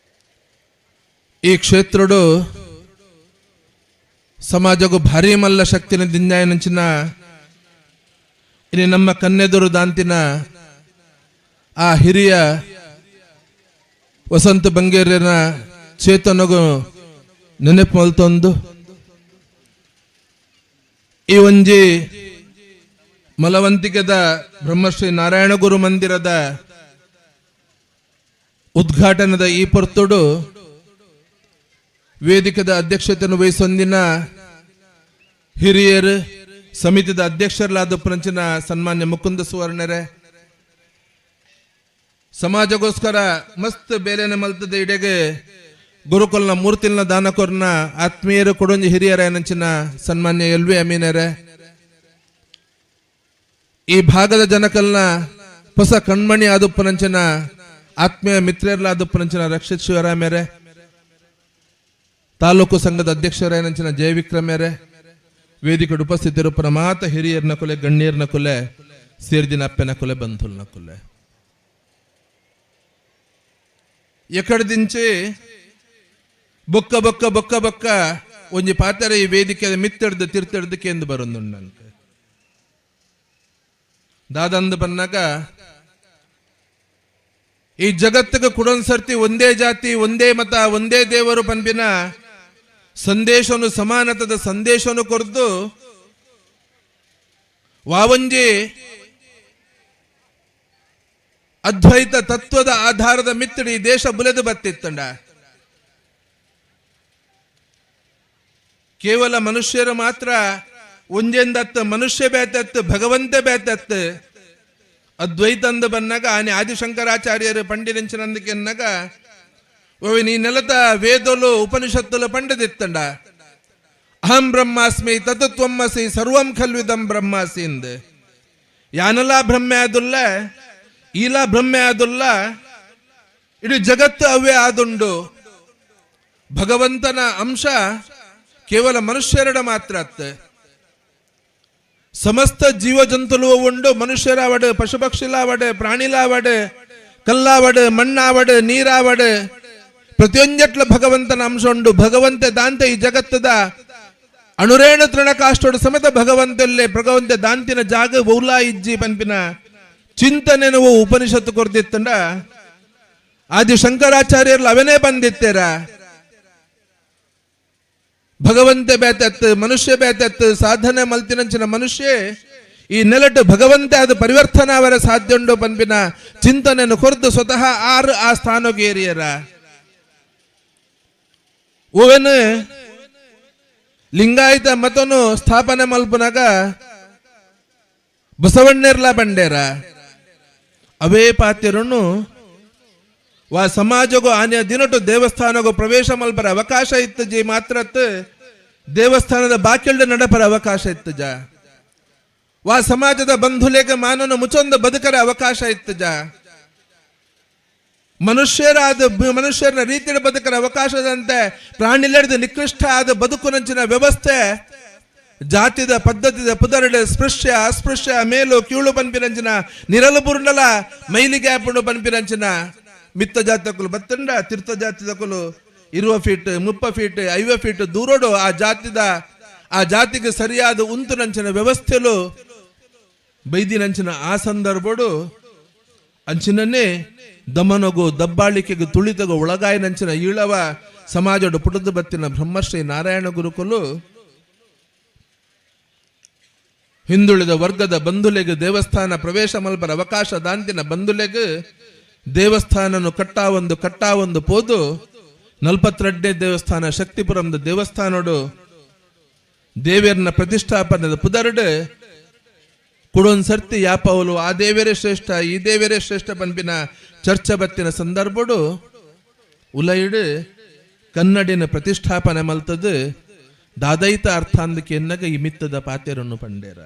ಈ ಕ್ಷೇತ್ರಡು ಸಮಾಜಗೂ ಭಾರಿ ಮಲ್ಲ ಶಕ್ತಿನ ದಿಂಜಾಯನಂಚಿನ ಇನಿ ನಮ್ಮ ಕನ್ನೆದುರು ದಾಂತಿನ ಆ ಹಿರಿಯ ವಸಂತ ಬಂಗೇರಿನ ಚೇತನಗೂ ನೆನಪು ಮಲ್ತೊಂದು ಈ ಒಂಜಿ ಮಲವಂತಿಕೆದ ಬ್ರಹ್ಮಶ್ರೀ ನಾರಾಯಣ ಗುರು ಮಂದಿರದ ಉದ್ಘಾಟನದ ಈ ಪೊರ್ತುಡು ವೇದಿಕೆದ ಅಧ್ಯಕ್ಷತೆಯನ್ನು ವಹಿಸೊಂದಿನ ಹಿರಿಯರು ಸಮಿತಿದ ಅಧ್ಯಕ್ಷರಾದ ಪ್ರಂಚಿನ ಸನ್ಮಾನ್ಯ ಮುಕುಂದ ಸುವರ್ಣರೇ, ಸಮಾಜಗೋಸ್ಕರ ಮಸ್ತ್ ಬೇಲೆನೆ ಮಲ್ತದ ಇಡೆಗೆ ಗುರುಕುಲ್ನ ಮೂರ್ತಿಲ್ನ ದಾನಕೊರ್ನ ಆತ್ಮೀಯರು ಕೊಡೊಂಜಿ ಹಿರಿಯರ ನಂಚಿನ ಸನ್ಮಾನ್ಯ ಎಲ್ ವಿ ಅಮೀನರೇ, ಈ ಭಾಗದ ಜನಕಲ್ನ ಹೊಸ ಕಣ್ಮಣಿ ಆದುಪ್ಪನಂಚಿನ ಆತ್ಮೀಯ ಮಿತ್ರರ್ಲಾದುಪ್ಪನಂಚಿನ ರಕ್ಷಿತ್ ಶಿವರಾಮೇರೆ, ತಾಲೂಕು ಸಂಘದ ಅಧ್ಯಕ್ಷರೇನಂಚಿನ ಜಯವಿಕ್ರಮೇರೆ, ವೇದಿಕೆ ಉಪಸ್ಥಿತರು ಮಾತ ಹಿರಿಯರ್ನ ಕೊಲೆ ಗಣ್ಯರ್ನ ಕೊಲೆ ಸೇರ್ದಿನ ಅಪ್ಪನ ಕೊಲೆ ಬಂಧುಲ್ನ ಕೊಲೆ ಎಕಡ್ದಿಂಚಿ ಬೊಕ್ಕ ಬೊಕ್ಕ ಬೊಕ್ಕ ಬೊಕ್ಕ ಒಂಜಿ ಪಾತೆರ ಈ ವೇದಿಕೆ ಮಿತ್ತೆಡ್ದು ತಿರ್ತೆಡ್ದು ಕೇಂದು ಬರೊಂದುಂಡಂತೆ. ದಾದಂದು ಬನ್ನಾಗ ಈ ಜಗತ್ತಿಗೆ ಕುಡೊಂದ್ ಸರ್ತಿ ಒಂದೇ ಜಾತಿ ಒಂದೇ ಮತ ಒಂದೇ ದೇವರು ಪನ್ಪಿನ ಸಂದೇಶನು ಸಮಾನತದ ಸಂದೇಶನು ಕೊರ್ದು ವಾವಂಜಿ ಅದ್ವೈತ ತತ್ವದ ಆಧಾರದ ಮಿತ್ತಡಿ ದೇಶ ಬುಲೆದು ಬತ್ತಿತ್ತಂಡ. ಕೇವಲ ಮನುಷ್ಯರು ಮಾತ್ರ ಒಂಜೆಂದತ್ತ ಮನುಷ್ಯ ಬೇತತ್ತು ಭಗವಂತ ಬೇತತ್ತು ಅದ್ವೈತಂದು ಬನ್ನಾಗ ಆನೆ ಆದಿಶಂಕರಾಚಾರ್ಯರು ಪಂಡಿರಂಚನಂದಕೆನ್ನಾಗ ನೀ ನೆಲತ ವೇದಲು ಉಪನಿಷತ್ತುಲು ಪಂಡದಿತ್ತಂಡ. ಅಹಂ ಬ್ರಹ್ಮಾಸ್ಮಿ ತತ್ವಮ್ಮಸಿ ಸರ್ವಂ ಖಲ್ವಿದಂ ಬ್ರಹ್ಮಾಸಿ ಎಂದ್ ಯಾನಲ ಬ್ರಹ್ಮೆ ಆದುಲ್ಲ ಈಲ ಬ್ರಹ್ಮೆ ಆದುಲ್ಲ ಇಡೀ ಜಗತ್ತು ಅವೇ ಆದುಂಡು. ಭಗವಂತನ ಅಂಶ ಕೇವಲ ಮನುಷ್ಯರಡ ಮಾತ್ರ ಅತ್ತೆ. ಸಮಸ್ತ ಜೀವ ಜಂತುಲು ಉಂಡು ಮನುಷ್ಯರಾವಡು ಪಶುಪಕ್ಷಿಲಾವಡು ಪ್ರಾಣಿಲಾವಡು ಕಲ್ಲಾವಡು ಮಣ್ಣಾವಡು ನೀರಾವಡು ಪ್ರತಿಯೊಂಜಟ್ಲ ಭಗವಂತನ ಅಂಶ ಉಂಡು. ಭಗವಂತ ದಾಂತೆ ಈ ಜಗತ್ತದ ಅಣುರೇಣು ತೃಣಕಾಷ್ಟೋಡು ಸಮೇತ ಭಗವಂತಲ್ಲೇ ಭಗವಂತ ದಾಂತಿನ ಜಾಗ ಬೌಲಾ ಇಜ್ಜಿ ಪನ್ಪಿನ ಚಿಂತನೆ ನಾವು ಉಪನಿಷತ್ತು ಕೊರ್ದಿತ್ತಂಡ ಆದಿ ಶಂಕರಾಚಾರ್ಯರ್ಲ ಅವನೇ ಬಂದಿತ್ತೇರ. ಭಗವಂತ ಬೇತತ್ತು ಮನುಷ್ಯ ಬೇತತ್ತು ಸಾಧನೆ ಮಲ್ತಿನಂಚಿನ ಮನುಷ್ಯ ಈ ನೆಲಟು ಭಗವಂತ ಅದು ಪರಿವರ್ತನ ಅವರ ಸಾಧ್ಯ ಉಂಡು ಪನ್ಪಿನ ಚಿಂತನೆಯನ್ನು ಕೊರ್ದು ಸ್ವತಃ ಆರು ಆ ಸ್ಥಾನಗೇರಿಯರ. ಓವೆನು ಲಿಂಗಾಯತ ಮತನು ಸ್ಥಾಪನೆ ಮಲ್ಪನಾಗ ಬಸವಣ್ಣರ್ಲ ಬಂಡೇರ ಅವೇ ಪಾತ್ಯರನ್ನು ವಾ ಸಮಾಜಗು ಆನೆಯ ದಿನಟು ದೇವಸ್ಥಾನಗು ಪ್ರವೇಶ ಮಲ್ಪರ ಅವಕಾಶ ಇತ್ತು ಜಿ ಮಾತ್ರತ್ ದೇವಸ್ಥಾನದ ಬಾಕಿಲ್ಡ ನಡಪರ ಅವಕಾಶ ಇತ್ತು ಜ. ವಾ ಸಮಾಜದ ಬಂಧುಲೇಖ ಮಾನನ ಮುಚೊಂದು ಬದುಕರ ಅವಕಾಶ ಇತ್ತು ಜ. ಮನುಷ್ಯರಾದ ಮನುಷ್ಯರ ರೀತಿಯ ಬದುಕರ ಅವಕಾಶದಂತೆ ಪ್ರಾಣಿಲೆಡ್ದು ನಿಕೃಷ್ಟ ಆದ ಬದುಕುನಂಚಿನ ವ್ಯವಸ್ಥೆ ಜಾತಿದ ಪದ್ಧತಿದ ಪುದರಡೆ ಸ್ಪೃಶ್ಯ ಅಸ್ಪೃಶ್ಯ ಮೇಲು ಕೀಳು ಪನ್ಪಿನಂಚಿನ ನಿರಲು ಬುರ್ಣಲ ಮೈಲಿಗೆ ಆಪುಂಡು ಪನ್ಪಿನಂಚಿನ ಮಿತ್ತ ಜಾತಕುಲು ಬತ್ತಂಡ ತೀರ್ಥ ಜಾತಿದಕುಲು 20 ಫೀಟ್ 30 ಫೀಟ್ 50 ಫೀಟ್ ದೂರೋಡು ಆ ಜಾತಿದ ಆ ಜಾತಿಗೆ ಸರಿಯಾದ ಉಂತುನಂಚಿನ ವ್ಯವಸ್ಥೆಲು ಬೈದಿನಂಚಿನ ಆ ಸಂದರ್ಭಡು ಅಂಚಿನನ್ನೇ ದಮನಗು ದಬ್ಬಾಳಿಕೆಗೆ ತುಳಿತಗು ಒಳಗಾಯಿನಂಚಿನ ಈಳವ ಸಮಾಜಡು ಪುಟದ ಬತ್ತಿನ ಬ್ರಹ್ಮಶ್ರೀ ನಾರಾಯಣ ಗುರುಕುಲು ಹಿಂದುಳಿದ ವರ್ಗದ ಬಂಧುಲೆಗೆ ದೇವಸ್ಥಾನ ಪ್ರವೇಶ ಮಲ್ಪರ ಅವಕಾಶ ದಾಂತಿನ ಬಂಧುಲೆಗೆ ದೇವಸ್ಥಾನನು ಕಟ್ಟಾವೊಂದು ಕಟ್ಟಾವೊಂದು ಪೋದು 42ನೇ ದೇವಸ್ಥಾನ ಶಕ್ತಿಪುರಂದ ದೇವಸ್ಥಾನಡು ದೇವೇರ್ನ ಪ್ರತಿಷ್ಠಾಪನದ ಪುದರ್ಡು ಕುಡೊಂದು ಸರ್ತಿ ಯಾಪವಲು ಆ ದೇವರೇ ಶ್ರೇಷ್ಠ ಈ ದೇವರೇ ಶ್ರೇಷ್ಠ ಪನ್ಪಿನ ಚರ್ಚೆ ಬತ್ತಿನ ಸಂದರ್ಭಡು ಉಲೈಡು ಕನ್ನಡಿನ ಪ್ರತಿಷ್ಠಾಪನೆ ಮಲ್ತದು ದಾದೈತ ಅರ್ಥಾಂದಕ್ಕೆ ಎನ್ನಗ ಈ ಮಿತ್ತದ ಪಾತೆರನ್ನು ಪಂಡೇರ.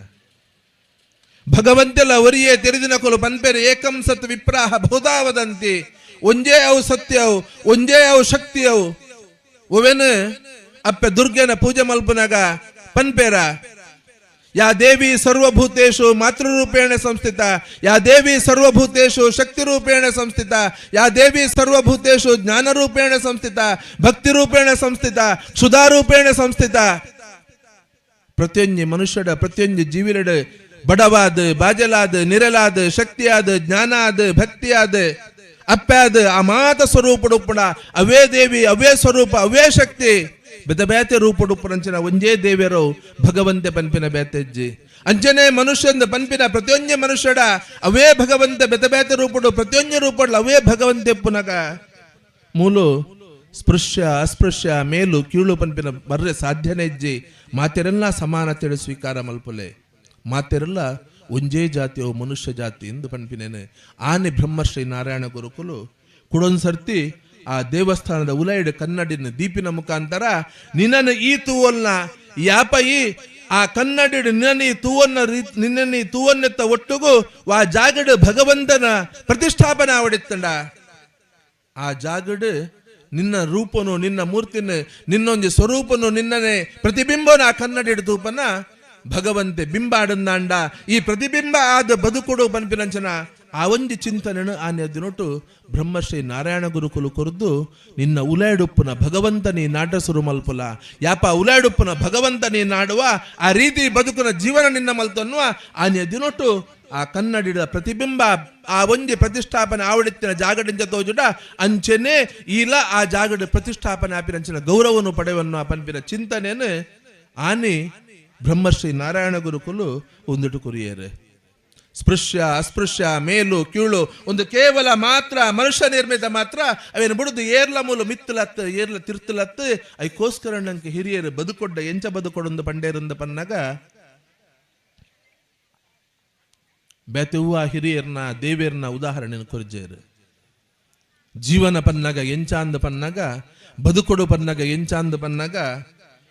ಭಗವಂತೆಲ ಒರಿಯೇ ತೆರೆದಿನ ಕೊಲು ಪನ್ಪೆರೆ ಏಕಂ ಸತ್ ವಿಪ್ರಾಹ ಬಹುದಾವದಂತಿ ಒಂಜೇ ಅವು ಸತ್ಯವು ಒಂಜೇ ಅವು ಶಕ್ತಿಯವು ಒವೆನು ಅಪ್ಪೆ ದುರ್ಗೆನ ಪೂಜೆ ಮಲ್ಪುನಗ ಪನ್ಪೇರ ಯಾ ದೇವಿ ಸರ್ವಭೂತೇಶು ಮಾತೃರೂಪೇಣ ಸಂಸ್ಥಿತ ಯಾ ದೇವಿ ಸರ್ವಭೂತೇಶು ಶಕ್ತಿರೂಪೇಣ ಸಂಸ್ಥಿತ ಯಾ ದೇವಿ ಸರ್ವಭೂತೇಶು ಜ್ಞಾನರೂಪೇಣ ಸಂಸ್ಥಿತ ಭಕ್ತಿರೂಪೇಣ ಸಂಸ್ಥಿತ ಕ್ಷುಧಾರೂಪೇಣ ಸಂಸ್ಥಿತ. ಪ್ರತಿಯೊಂದು ಮನುಷ್ಯಡ ಪ್ರತಿಯೊಂದು ಜೀವಿಲಡ ಬಡವಾದ ಬಾಜಲಾದ ನಿರಲಾದ ಶಕ್ತಿಯಾದ ಜ್ಞಾನಾದ ಭಕ್ತಿಯಾದ ಅಪ್ಪಾದ ಆ ಮಾತ ಸ್ವರೂಪಡುಪ್ಪುಣ ಅವೇ ದೇವಿ ಅವೇ ಸ್ವರೂಪ ಅವೇ ಶಕ್ತಿ ಬೆದ ರೂಪಡುಪ್ಪುನಂಚಿನ ಒಂಜೇ ದೇವಿಯರು ಭಗವಂತೆ ಪನ್ಪಿನ ಬೇತೆಜ್ಜಿ ಅಂಚನೆ ಮನುಷ್ಯಂದ ಪನ್ಪಿನ ಪ್ರತಿಯೊಂಜೆ ಮನುಷ್ಯಡ ಅವೇ ಭಗವಂತ ಬೆದ ರೂಪಡು ಪ್ರತಿಯೊಂಜೆ ರೂಪಡು ಅವೇ ಭಗವಂತೆ ಪುನಗ ಮೂಲು ಸ್ಪೃಶ್ಯ ಅಸ್ಪೃಶ್ಯ ಮೇಲು ಕೀಳು ಪನ್ಪಿನ ಬರ್ರೆ ಸಾಧ್ಯನೇ ಇಜ್ಜಿ ಮಾತೆರೆಲ್ಲ ಸಮಾನತೆಡು ಸ್ವೀಕಾರ ಮಲ್ಪುಲೆ ಮಾತೆರೆಲ್ಲ ಒಂಜೇ ಜಾತಿಯವು ಮನುಷ್ಯ ಜಾತಿ ಎಂದು ಪನ್ಪಿನೇನೆ ಆನೆ ಬ್ರಹ್ಮಶ್ರೀ ನಾರಾಯಣ ಗುರುಕುಲು ಕುಡೊಂದು ಸರ್ತಿ ಆ ದೇವಸ್ಥಾನದ ಉಲೈಡ್ ಕನ್ನಡಿನ ದೀಪಿನ ಮುಖಾಂತರ ನಿನ್ನನ್ನು ಈ ತೂವನ್ನ ಯಾಪ ಈ ಆ ಕನ್ನಡಿ ನಿನ್ನ ಈ ತೂವನ್ನ ನಿನ್ನ ಈ ತೂವನ್ನೆತ್ತ ಒಟ್ಟುಗು ವಾ ಜಾಗಡು ಭಗವಂತನ ಪ್ರತಿಷ್ಠಾಪನೆ ಆವಡಿತ್ತಂಡ ಆ ಜಾಗಡು ನಿನ್ನ ರೂಪನು ನಿನ್ನ ಮೂರ್ತಿನ ನಿನ್ನೊಂದು ಸ್ವರೂಪನು ನಿನ್ನನೆ ಪ್ರತಿಬಿಂಬನ ಆ ಕನ್ನಡಿ ತೂಪನ ಭಗವಂತೆ ಬಿಂಬ ಆಡಂದಾಂಡ ಈ ಪ್ರತಿಬಿಂಬ ಆದ ಬದುಕುಡು ಪನ್ಪಿನಂಚನ ಆ ಒಂಜಿ ಚಿಂತನೆನು ಆ ನೆದಿನೊಟ್ಟು ಬ್ರಹ್ಮಶ್ರೀ ನಾರಾಯಣ ಗುರುಕುಲು ಕೊರ್ದು ನಿನ್ನ ಉಲಾಡುಪ್ಪುನ ಭಗವಂತ ನೀ ನಾಟ ಸುರು ಮಲ್ಪುಲ ಯಾಪ ಉಲಾಡುಪ್ಪುನ ಭಗವಂತ ನೀ ನಾಡುವ ಆ ರೀತಿ ಬದುಕುನ ಜೀವನ ನಿನ್ನ ಮಲ್ತನ್ನುವ ಆ ನೆದಿನೊಟ್ಟು ಆ ಕನ್ನಡಿದ ಪ್ರತಿಬಿಂಬ ಆ ಒಂಜಿ ಪ್ರತಿಷ್ಠಾಪನೆ ಆವಡಿತ್ತಿನ ಜಾಗಡಿಂಚ ತೋಜುಡ ಅಂಚೆನೆ ಈಲ ಆ ಜಾಗಡ ಪ್ರತಿಷ್ಠಾಪನೆ ಆಪಿನಂಚಿನ ಗೌರವನು ಪಡೆಯನ್ನು ಆ ಪನ್ಪಿನ ಚಿಂತನೆನು ಆನಿ ಬ್ರಹ್ಮಶ್ರೀ ನಾರಾಯಣ ಗುರುಕುಲು ಒಂದಿಟು ಕುರಿಯರು. ಸ್ಪೃಶ್ಯ ಅಸ್ಪೃಶ್ಯ ಮೇಲು ಕೀಳು ಒಂದು ಕೇವಲ ಮಾತ್ರ ಮನುಷ್ಯ ನಿರ್ಮಿತ ಮಾತ್ರ ಅವೇನು ಬುಡುದು ಏರ್ಲ ಮೂಲು ಮಿತ್ತಲತ್ತು ಏರ್ಲ ತಿರ್ತಲತ್ತು ಐಕೋಸ್ಕರ ನಂಗೆ ಹಿರಿಯರು ಬದುಕೊಡ್ಡ ಎಂಚ ಬದುಕೊಡೊಂದು ಪಂಡೇರಂದ ಪನ್ನಾಗ ಬೇತೆವ್ವ ಹಿರಿಯರ್ನ ದೇವೇರ್ನ ಉದಾಹರಣೆ ಕೊರ್ಜೇರು. ಜೀವನ ಪನ್ನಾಗ ಎಂಚಾಂದ ಪನ್ನಾಗ ಬದುಕೊಡು ಪನ್ನಾಗ ಎಂಚಾಂದ ಪನ್ನಾಗ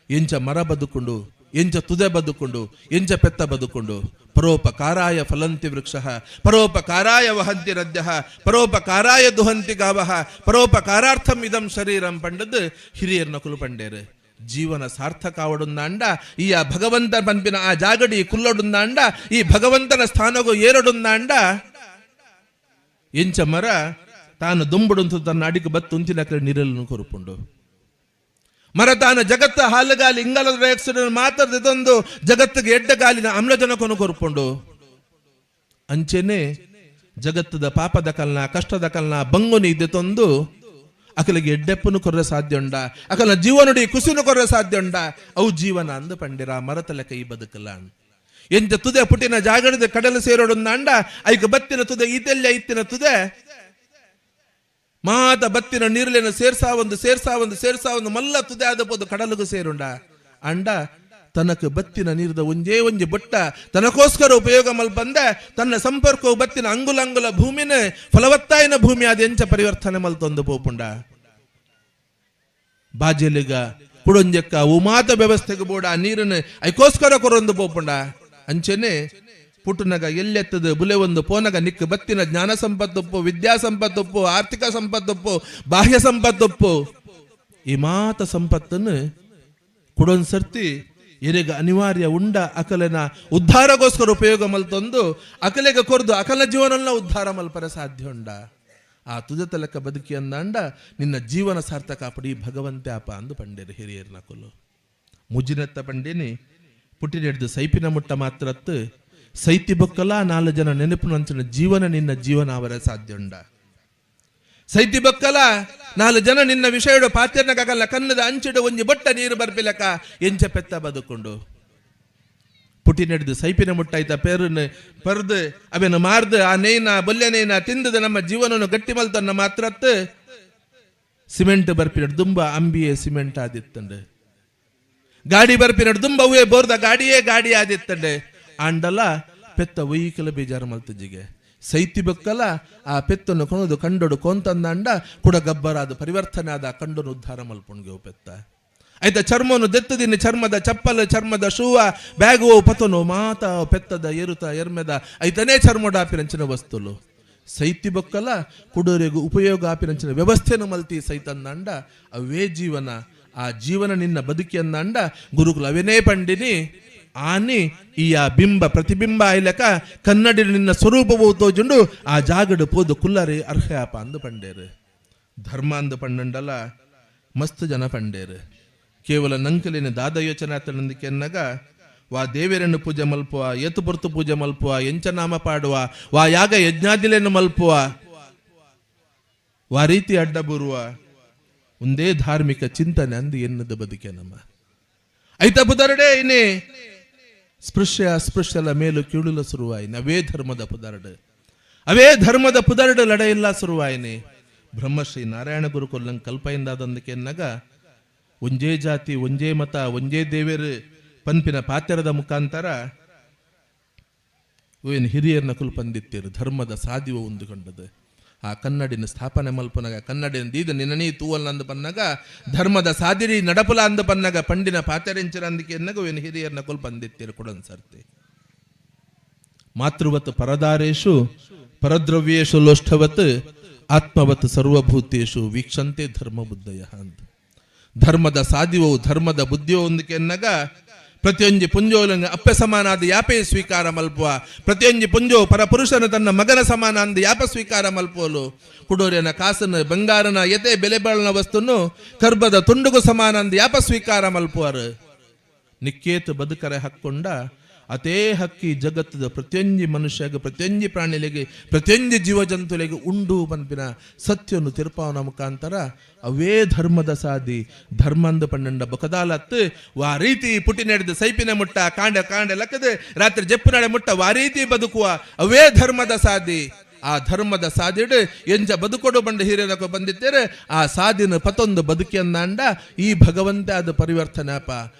ಎಂಚ ಮರ ಬದುಕೊಂಡು ಎಂಚ ತುದೆ ಬದುಕೊಂಡು ಎಂಚ ಪೆತ್ತ ಬದುಕೊಂಡು ಪರೋಪಕಾರಾಯ ಫಲಂತಿ ವೃಕ್ಷ ಪರೋಪಕಾರಾಯ ವಹಂತಿ ನದ್ಯಃ ಪರೋಪಕಾರಾಯ ದುಹಂತಿ ಗಾವಃ ಪರೋಪಕಾರಾರ್ಥಂ ಇದಂ ಶರೀರಂ ಪಂಡದ್ದು ಹಿರಿಯರ್ನ ಕುಲು ಪಂಡೇರು. ಜೀವನ ಸಾರ್ಥಕ ಆವಡುಂದಾಂಡ ಈ ಆ ಭಗವಂತ ಪನ್ಪಿನ ಆ ಜಾಗಡಿ ಕುಲ್ಲಡುಂದಾಂಡ ಈ ಭಗವಂತನ ಸ್ಥಾನಗೂ ಏರಡುಂದಾಂಡ ಎಂಚ ಮರ ತಾನು ದುಂಬುಡುಂತು ತನ್ನ ಅಡಿಗೆ ಬತ್ತು ಉಂಚಿನ ಕಡೆ ನೀರನ್ನು ಕೊರುಪುಂಡು ಮರತಾನ ಜಗತ್ತ ಹಾಲುಗಾಲಿ ಇಂಗಲದ ಡೈಆಕ್ಸೈಡ್ ಮಾತ್ರ ಇದೊಂದು ಜಗತ್ತಿಗೆ ಎಡ್ಡಗಾಲಿನ ಆಮ್ಲಜನಕವನ್ನು ಕೊರುಪುಂಡು ಅಂಚೆನೆ ಜಗತ್ತದ ಪಾಪದ ಕಲ್ನ ಕಷ್ಟದ ಕಲ್ನ ಬಂಗುನಿ ಇದ್ದೊಂದು ಅಕಲಿಗೆ ಎಡ್ಡೆಪ್ಪನು ಕೊರ್ರೆ ಸಾಧ್ಯ ಉಂಡ ಅಕಲ ಜೀವನುಡಿ ಕುಸಿನು ಕೊರ್ರೆ ಸಾಧ್ಯ ಉಂಡ ಅವು ಜೀವನ ಅಂದು ಪಂಡಿರ ಮರತಲೆ ಕೈ ಬದುಕಲ್ಲ ಎಂಚ ತುದೆ ಪುಟಿನ ಜಾಗರದ ಕಡಲು ಸೇರೋಡೊಂದಾಂಡ ಐಕ ಬತ್ತಿನ ತುದೆ ಈತೆಲ್ಲ ಇತ್ತಿನ ತುದೆ ಮಾತ ಬತ್ತಿನ ನೀರ್ಲೇನ ಸೇರ್ಸಾ ಒಂದು ಸೇರ್ಸಾ ಒಂದು ಸೇರ್ಸಾ ಒಂದು ಮಲ್ಲ ತುದೆ ಆದ ಪೋದು ಕಡಲುಗು ಸೇರುಂಡ ಅಂಡ ತನಕ ಬತ್ತಿನ ನೀರ್ದ ಒಂಜೇ ಒಂಜಿ ಬೊಟ್ಟ ತನಕೋಸ್ಕರ ಉಪಯೋಗ ಮಲ್ಪಂದೆ ತನ್ನ ಸಂಪರ್ಕವು ಬತ್ತಿನ ಅಂಗುಲ ಅಂಗುಲ ಭೂಮಿನ ಫಲವತ್ತಾಯಿನ ಭೂಮಿ ಆದ ಎಂಚ ಪರಿವರ್ತನೆ ಮಲ್ತೊಂದು ಪೋಪುಂಡ ಬಾಜಲಿಗ ಕುಡೊಂಜಕ್ಕ ಉಮಾತ ವ್ಯವಸ್ಥೆಗೆ ಬೋಡ ಆ ನೀರನ್ನು ಐಕೋಸ್ಕರ ಕೊರೊಂದು ಪೋಪುಂಡ ಅಂಚೆನೆ ಪುಟ್ಟುನಗ ಎಲ್ಲೆತ್ತದು ಬುಲೆ ಒಂದು ಪೋನಗ ನಿಕ್ಕು ಬತ್ತಿನ ಜ್ಞಾನ ಸಂಪತ್ತುಪ್ಪು, ವಿದ್ಯಾ ಸಂಪತ್ತುಪ್ಪು, ಆರ್ಥಿಕ ಸಂಪತ್ತುಪ್ಪು, ಬಾಹ್ಯ ಸಂಪತ್ತುಪ್ಪು, ಈ ಮಾತ ಸಂಪತ್ತನ್ನು ಕುಡೊಂದು ಸರ್ತಿ ಎರೆಗ ಅನಿವಾರ್ಯ ಉಂಡ ಅಕಲೆನ ಉದ್ಧಾರಗೋಸ್ಕರ ಉಪಯೋಗ ಮಲ್ತೊಂದು ಅಕಲೆಗೆ ಕೊರ್ದು ಅಕಲ ಜೀವನಲ್ಲ ಉದ್ಧಾರ ಮಲ್ಪರ ಸಾಧ್ಯ ಉಂಡ. ಆ ತುಜತ ಲೆಕ್ಕ ಬದುಕಿ ಅಂದಾಂಡ ನಿನ್ನ ಜೀವನ ಸಾರ್ಥಕ ಪಡಿ ಭಗವಂತೆ ಅಪ ಅಂದು ಪಂಡೇರು ಹಿರಿಯರ್ನ ಕೊಲು. ಮುಜಿನತ್ತ ಪಂಡೇನಿ ಪುಟ್ಟಿನೆಡ್ದು ಸೈಪಿನ ಮುಟ್ಟ ಮಾತ್ರತ್ತು ಸೈತಿ ಬೊಕ್ಕಲ ನಾಲು ಜನ ನೆನಪಿನಂಚಿನ ಜೀವನ ನಿನ್ನ ಜೀವನ ಅವರ ಸಾಧ್ಯ ಉಂಡ. ಸೈತಿ ಬೊಕ್ಕಲ ನಾಲು ಜನ ನಿನ್ನ ವಿಷಯಡು ಪಾತ್ರನಗಲ್ಲ ಕನ್ನದ ಅಂಚಿಡು ಒಂಜಿ ಬೊಟ್ಟ ನೀರು ಬರ್ಪಿಲಕ ಎಂಚ ಪೆತ್ತ ಬದುಕೊಂಡು ಪುಟಿ ನಡೆದು ಸೈಪಿನ ಮುಟ್ಟಾಯ್ತ ಪೇರನ್ನು ಪರ್ದು ಅವೆನ ಮಾರ್ದು ಆ ನೇಯ್ನ ಬೊಲ್ಯ ನೇಯ್ನ ತಿಂದದ ನಮ್ಮ ಜೀವನವನ್ನು ಗಟ್ಟಿ ಮಲ್ತನ್ನ ಮಾತ್ರತ್ತು ಸಿಮೆಂಟ್ ಬರ್ಪಿನ ದುಂಬ ಅಂಬಿಯೇ ಸಿಮೆಂಟ್ ಆದಿತ್ತಂಡು, ಗಾಡಿ ಬರ್ಪಿನ ದುಂಬ ಅವೇ ಬೋರ್ದ ಗಾಡಿಯೇ ಗಾಡಿ ಆದಿತ್ತಂಡೆ. ಆಂಡಲ ಪೆತ್ತ ಒಯ್ಯಿಕಲ ಬೇಜಾರು ಮಲ್ತಜಿಗೆ ಸೈತಿ ಬೊಕ್ಕಲ ಆ ಪೆತ್ತನ್ನು ಕೊಣದು ಕಂಡೊಡು ಕೋಂತಂದಾಂಡ ಕುಡ ಗಬ್ಬರಾದ ಪರಿವರ್ತನೆ ಆದ ಕಂಡನು ಉದ್ಧಾರ ಮಲ್ಪೊಣ್ಗೆ ಪೆತ್ತ. ಆಯ್ತ ಚರ್ಮವನ್ನು ದೆತ್ತದಿನ ಚರ್ಮದ ಚಪ್ಪಲ್ ಚರ್ಮದ ಶೂವ ಬ್ಯಾಗು ಪತನು ಮಾತ ಪೆತ್ತದ ಎರುತ ಎರ್ಮೆದ ಐತನೇ ಚರ್ಮಡ ಆಪಿರಂಚಿನ ವಸ್ತುಲು ಸೈತಿ ಬೊಕ್ಕಲ ಕುಡೋರಿಗೂ ಉಪಯೋಗ ಆಪಿರಂಚಿನ ವ್ಯವಸ್ಥೆನು ಮಲ್ತಿ ಸೈತಂದಾಂಡ ಅವೇ ಜೀವನ. ಆ ಜೀವನ ನಿನ್ನ ಬದುಕಿಯಂದಾಂಡ ಗುರುಕುಲ ಅವೇನೇ ಪಂಡಿನಿ ಆನಿ ಈ ಆ ಬಿಂಬ ಪ್ರತಿಬಿಂಬ ಆಯ್ಲಕ ಕನ್ನಡಿ ನಿನ್ನ ಸ್ವರೂಪವು ತೋಜುಂಡು ಆ ಜಾಗಡು ಪೋದು ಕುಲ್ಲರಿ ಅರ್ಹ್ಯಾಪ ಅಂದು ಪಂಡೇರು. ಧರ್ಮ ಅಂದು ಪಂಡಂಡಲ ಮಸ್ತ್ ಜನ ಪಂಡೇರು. ಕೇವಲ ನಂಕಲಿನ ದಾದ ಯೋಚನೆ ಆತನಂದಿಕೆನ್ನಗ ವಾ ದೇವರನ್ನು ಪೂಜೆ ಮಲ್ಪುವ, ಏತು ಪೊರ್ತು ಪೂಜೆ ಮಲ್ಪುವ, ಎಂಚನಾಮ ಪಾಡುವ, ವಾ ಯಾಗ ಯಜ್ಞಾದಿಲೆಯನ್ನು ಮಲ್ಪುವ, ವಾ ರೀತಿ ಅಡ್ಡ ಬರುವ ಒಂದೇ ಧಾರ್ಮಿಕ ಚಿಂತನೆ ಅಂದು ಎನ್ನದ ಬದುಕೆ ನಮ್ಮ ಐತ ಪುದರಡೆ ಇನ್ನೇ ಸ್ಪೃಶ್ಯ ಅಸ್ಪೃಶ್ಯಲ ಮೇಲು ಕೀಳುಲ ಸುರುವಾಯಿನಿ. ಅವೇ ಧರ್ಮದ ಪುದರಡು, ಅವೇ ಧರ್ಮದ ಪುದರಡು ಲಡೆಯಿಲ್ಲ ಸುರುವಾಯಿನಿ. ಬ್ರಹ್ಮಶ್ರೀ ನಾರಾಯಣ ಗುರುಕುಲಂ ಕಲ್ಪೆಯಿಂದಾದಂದಕ್ಕೆ ಒಂಜೇ ಜಾತಿ ಒಂಜೇ ಮತ ಒಂಜೇ ದೇವೇರು ಪನ್ಪಿನ ಪಾತ್ರದ ಮುಖಾಂತರ ಏನು ಹಿರಿಯರ್ನ ಕುಲ್ಪಂದಿತ್ತೀರು ಧರ್ಮದ ಸಾದಿವ ಒಂದು ಕಂಡದು. ಆ ಕನ್ನಡಿನ ಸ್ಥಾಪನೆ ಮಲ್ಪನಗ ಕನ್ನಡಿನ ದೀದ ನಿನ್ನನೀ ತೂವಲ್ ಅಂದು ಪನ್ನಗ ಧರ್ಮದ ಸಾದಿರಿ ನಡಪುಲ ಅಂದು ಪನ್ನಗ ಪಂಡಿನ ಪಾತರೆಂಚರ ಅಂದಿಕೆ ಎನ್ನಗ ಏನು ಹಿರಿಯರ್ನ ಕುಲ್ಪಂದಿತ್ತೀರು ಕೊಡನ್ ಸರ್ತಿ. ಮಾತೃವತ್ ಪರದಾರೇಶು ಪರದ್ರವ್ಯೇಶು ಲೋಷ್ಠವತ್ ಆತ್ಮವತ್ ಸರ್ವಭೂತೇಶು ವೀಕ್ಷಂತೆ ಧರ್ಮ ಬುದ್ಧಯ ಅಂತ. ಧರ್ಮದ ಸಾದಿವವು ಧರ್ಮದ ಬುದ್ಧಿಯೋ ಒಂದಕ್ಕೆ ಎನ್ನಗ ಪ್ರತಿಯೊಂಜಿ ಪುಂಜೋಲಂಗ ಅಪ್ಪೆ ಸಮಾನಾದ ಯಾಪೇ ಸ್ವೀಕಾರ ಮಲ್ಪುವ, ಪ್ರತಿಯೊಂಜಿ ಪುಂಜೋ ಪರಪುರುಷನ ತನ್ನ ಮಗನ ಸಮಾನ ಅಂದ ಯಾಪ ಸ್ವೀಕಾರ ಮಲ್ಪೋಲು, ಕುಡೋರಿನ ಕಾಸನ ಬಂಗಾರನ ಯತೆ ಬೆಲೆ ಬಾಳನ ವಸ್ತುನು ಕರ್ಬದ ತುಂಡುಗು ಸಮಾನ ಅಂದ ಯಾಪ ಸ್ವೀಕಾರ ಮಲ್ಪುವರು. ನಿಕ್ಕೇತು ಬದುಕರೆ ಹಕ್ಕೊಂಡ ಅತೇ ಹಕ್ಕಿ ಜಗತ್ತದ ಪ್ರತಿಯೊಂಜಿ ಮನುಷ್ಯಗೆ ಪ್ರತಿಯೊಂಜಿ ಪ್ರಾಣಿಲೆಗೆ ಪ್ರತಿಯೊಂಜಿ ಜೀವಜಂತುಲೆಗೆ ಉಂಡು ಪನ್ಪಿನ ಸತ್ಯವನ್ನು ತಿರುಪಾವನ ಮುಖಾಂತರ ಅವೇ ಧರ್ಮದ ಸಾದಿ ಧರ್ಮಂದ ಪನ್ನಂಡ ಬಕದಾಲತ್ತು ವಾ ರೀತಿ ಪುಟಿ ನಡೆದು ಸೈಪಿನ ಮುಟ್ಟ ಕಾಂಡ ಕಾಂಡ ಲಕ್ಕದೆ ರಾತ್ರಿ ಜಪ್ಪುನಾಡೆ ಮುಟ್ಟ ವಾ ರೀತಿ ಬದುಕುವ ಅವೇ ಧರ್ಮದ ಸಾದಿ. ಆ ಧರ್ಮದ ಸಾದಿಡು ಎಂಜ ಬದುಕೊಡು ಬಂಡ ಹಿರಿಯನಕ ಬಂದಿತ್ತೇರೆ ಆ ಸಾದಿನ ಪತೊಂದು ಬದುಕಿಯನ್ನಾಂಡ ಈ ಭಗವಂತ ಅದು ಪರಿವರ್ತನಾಪ.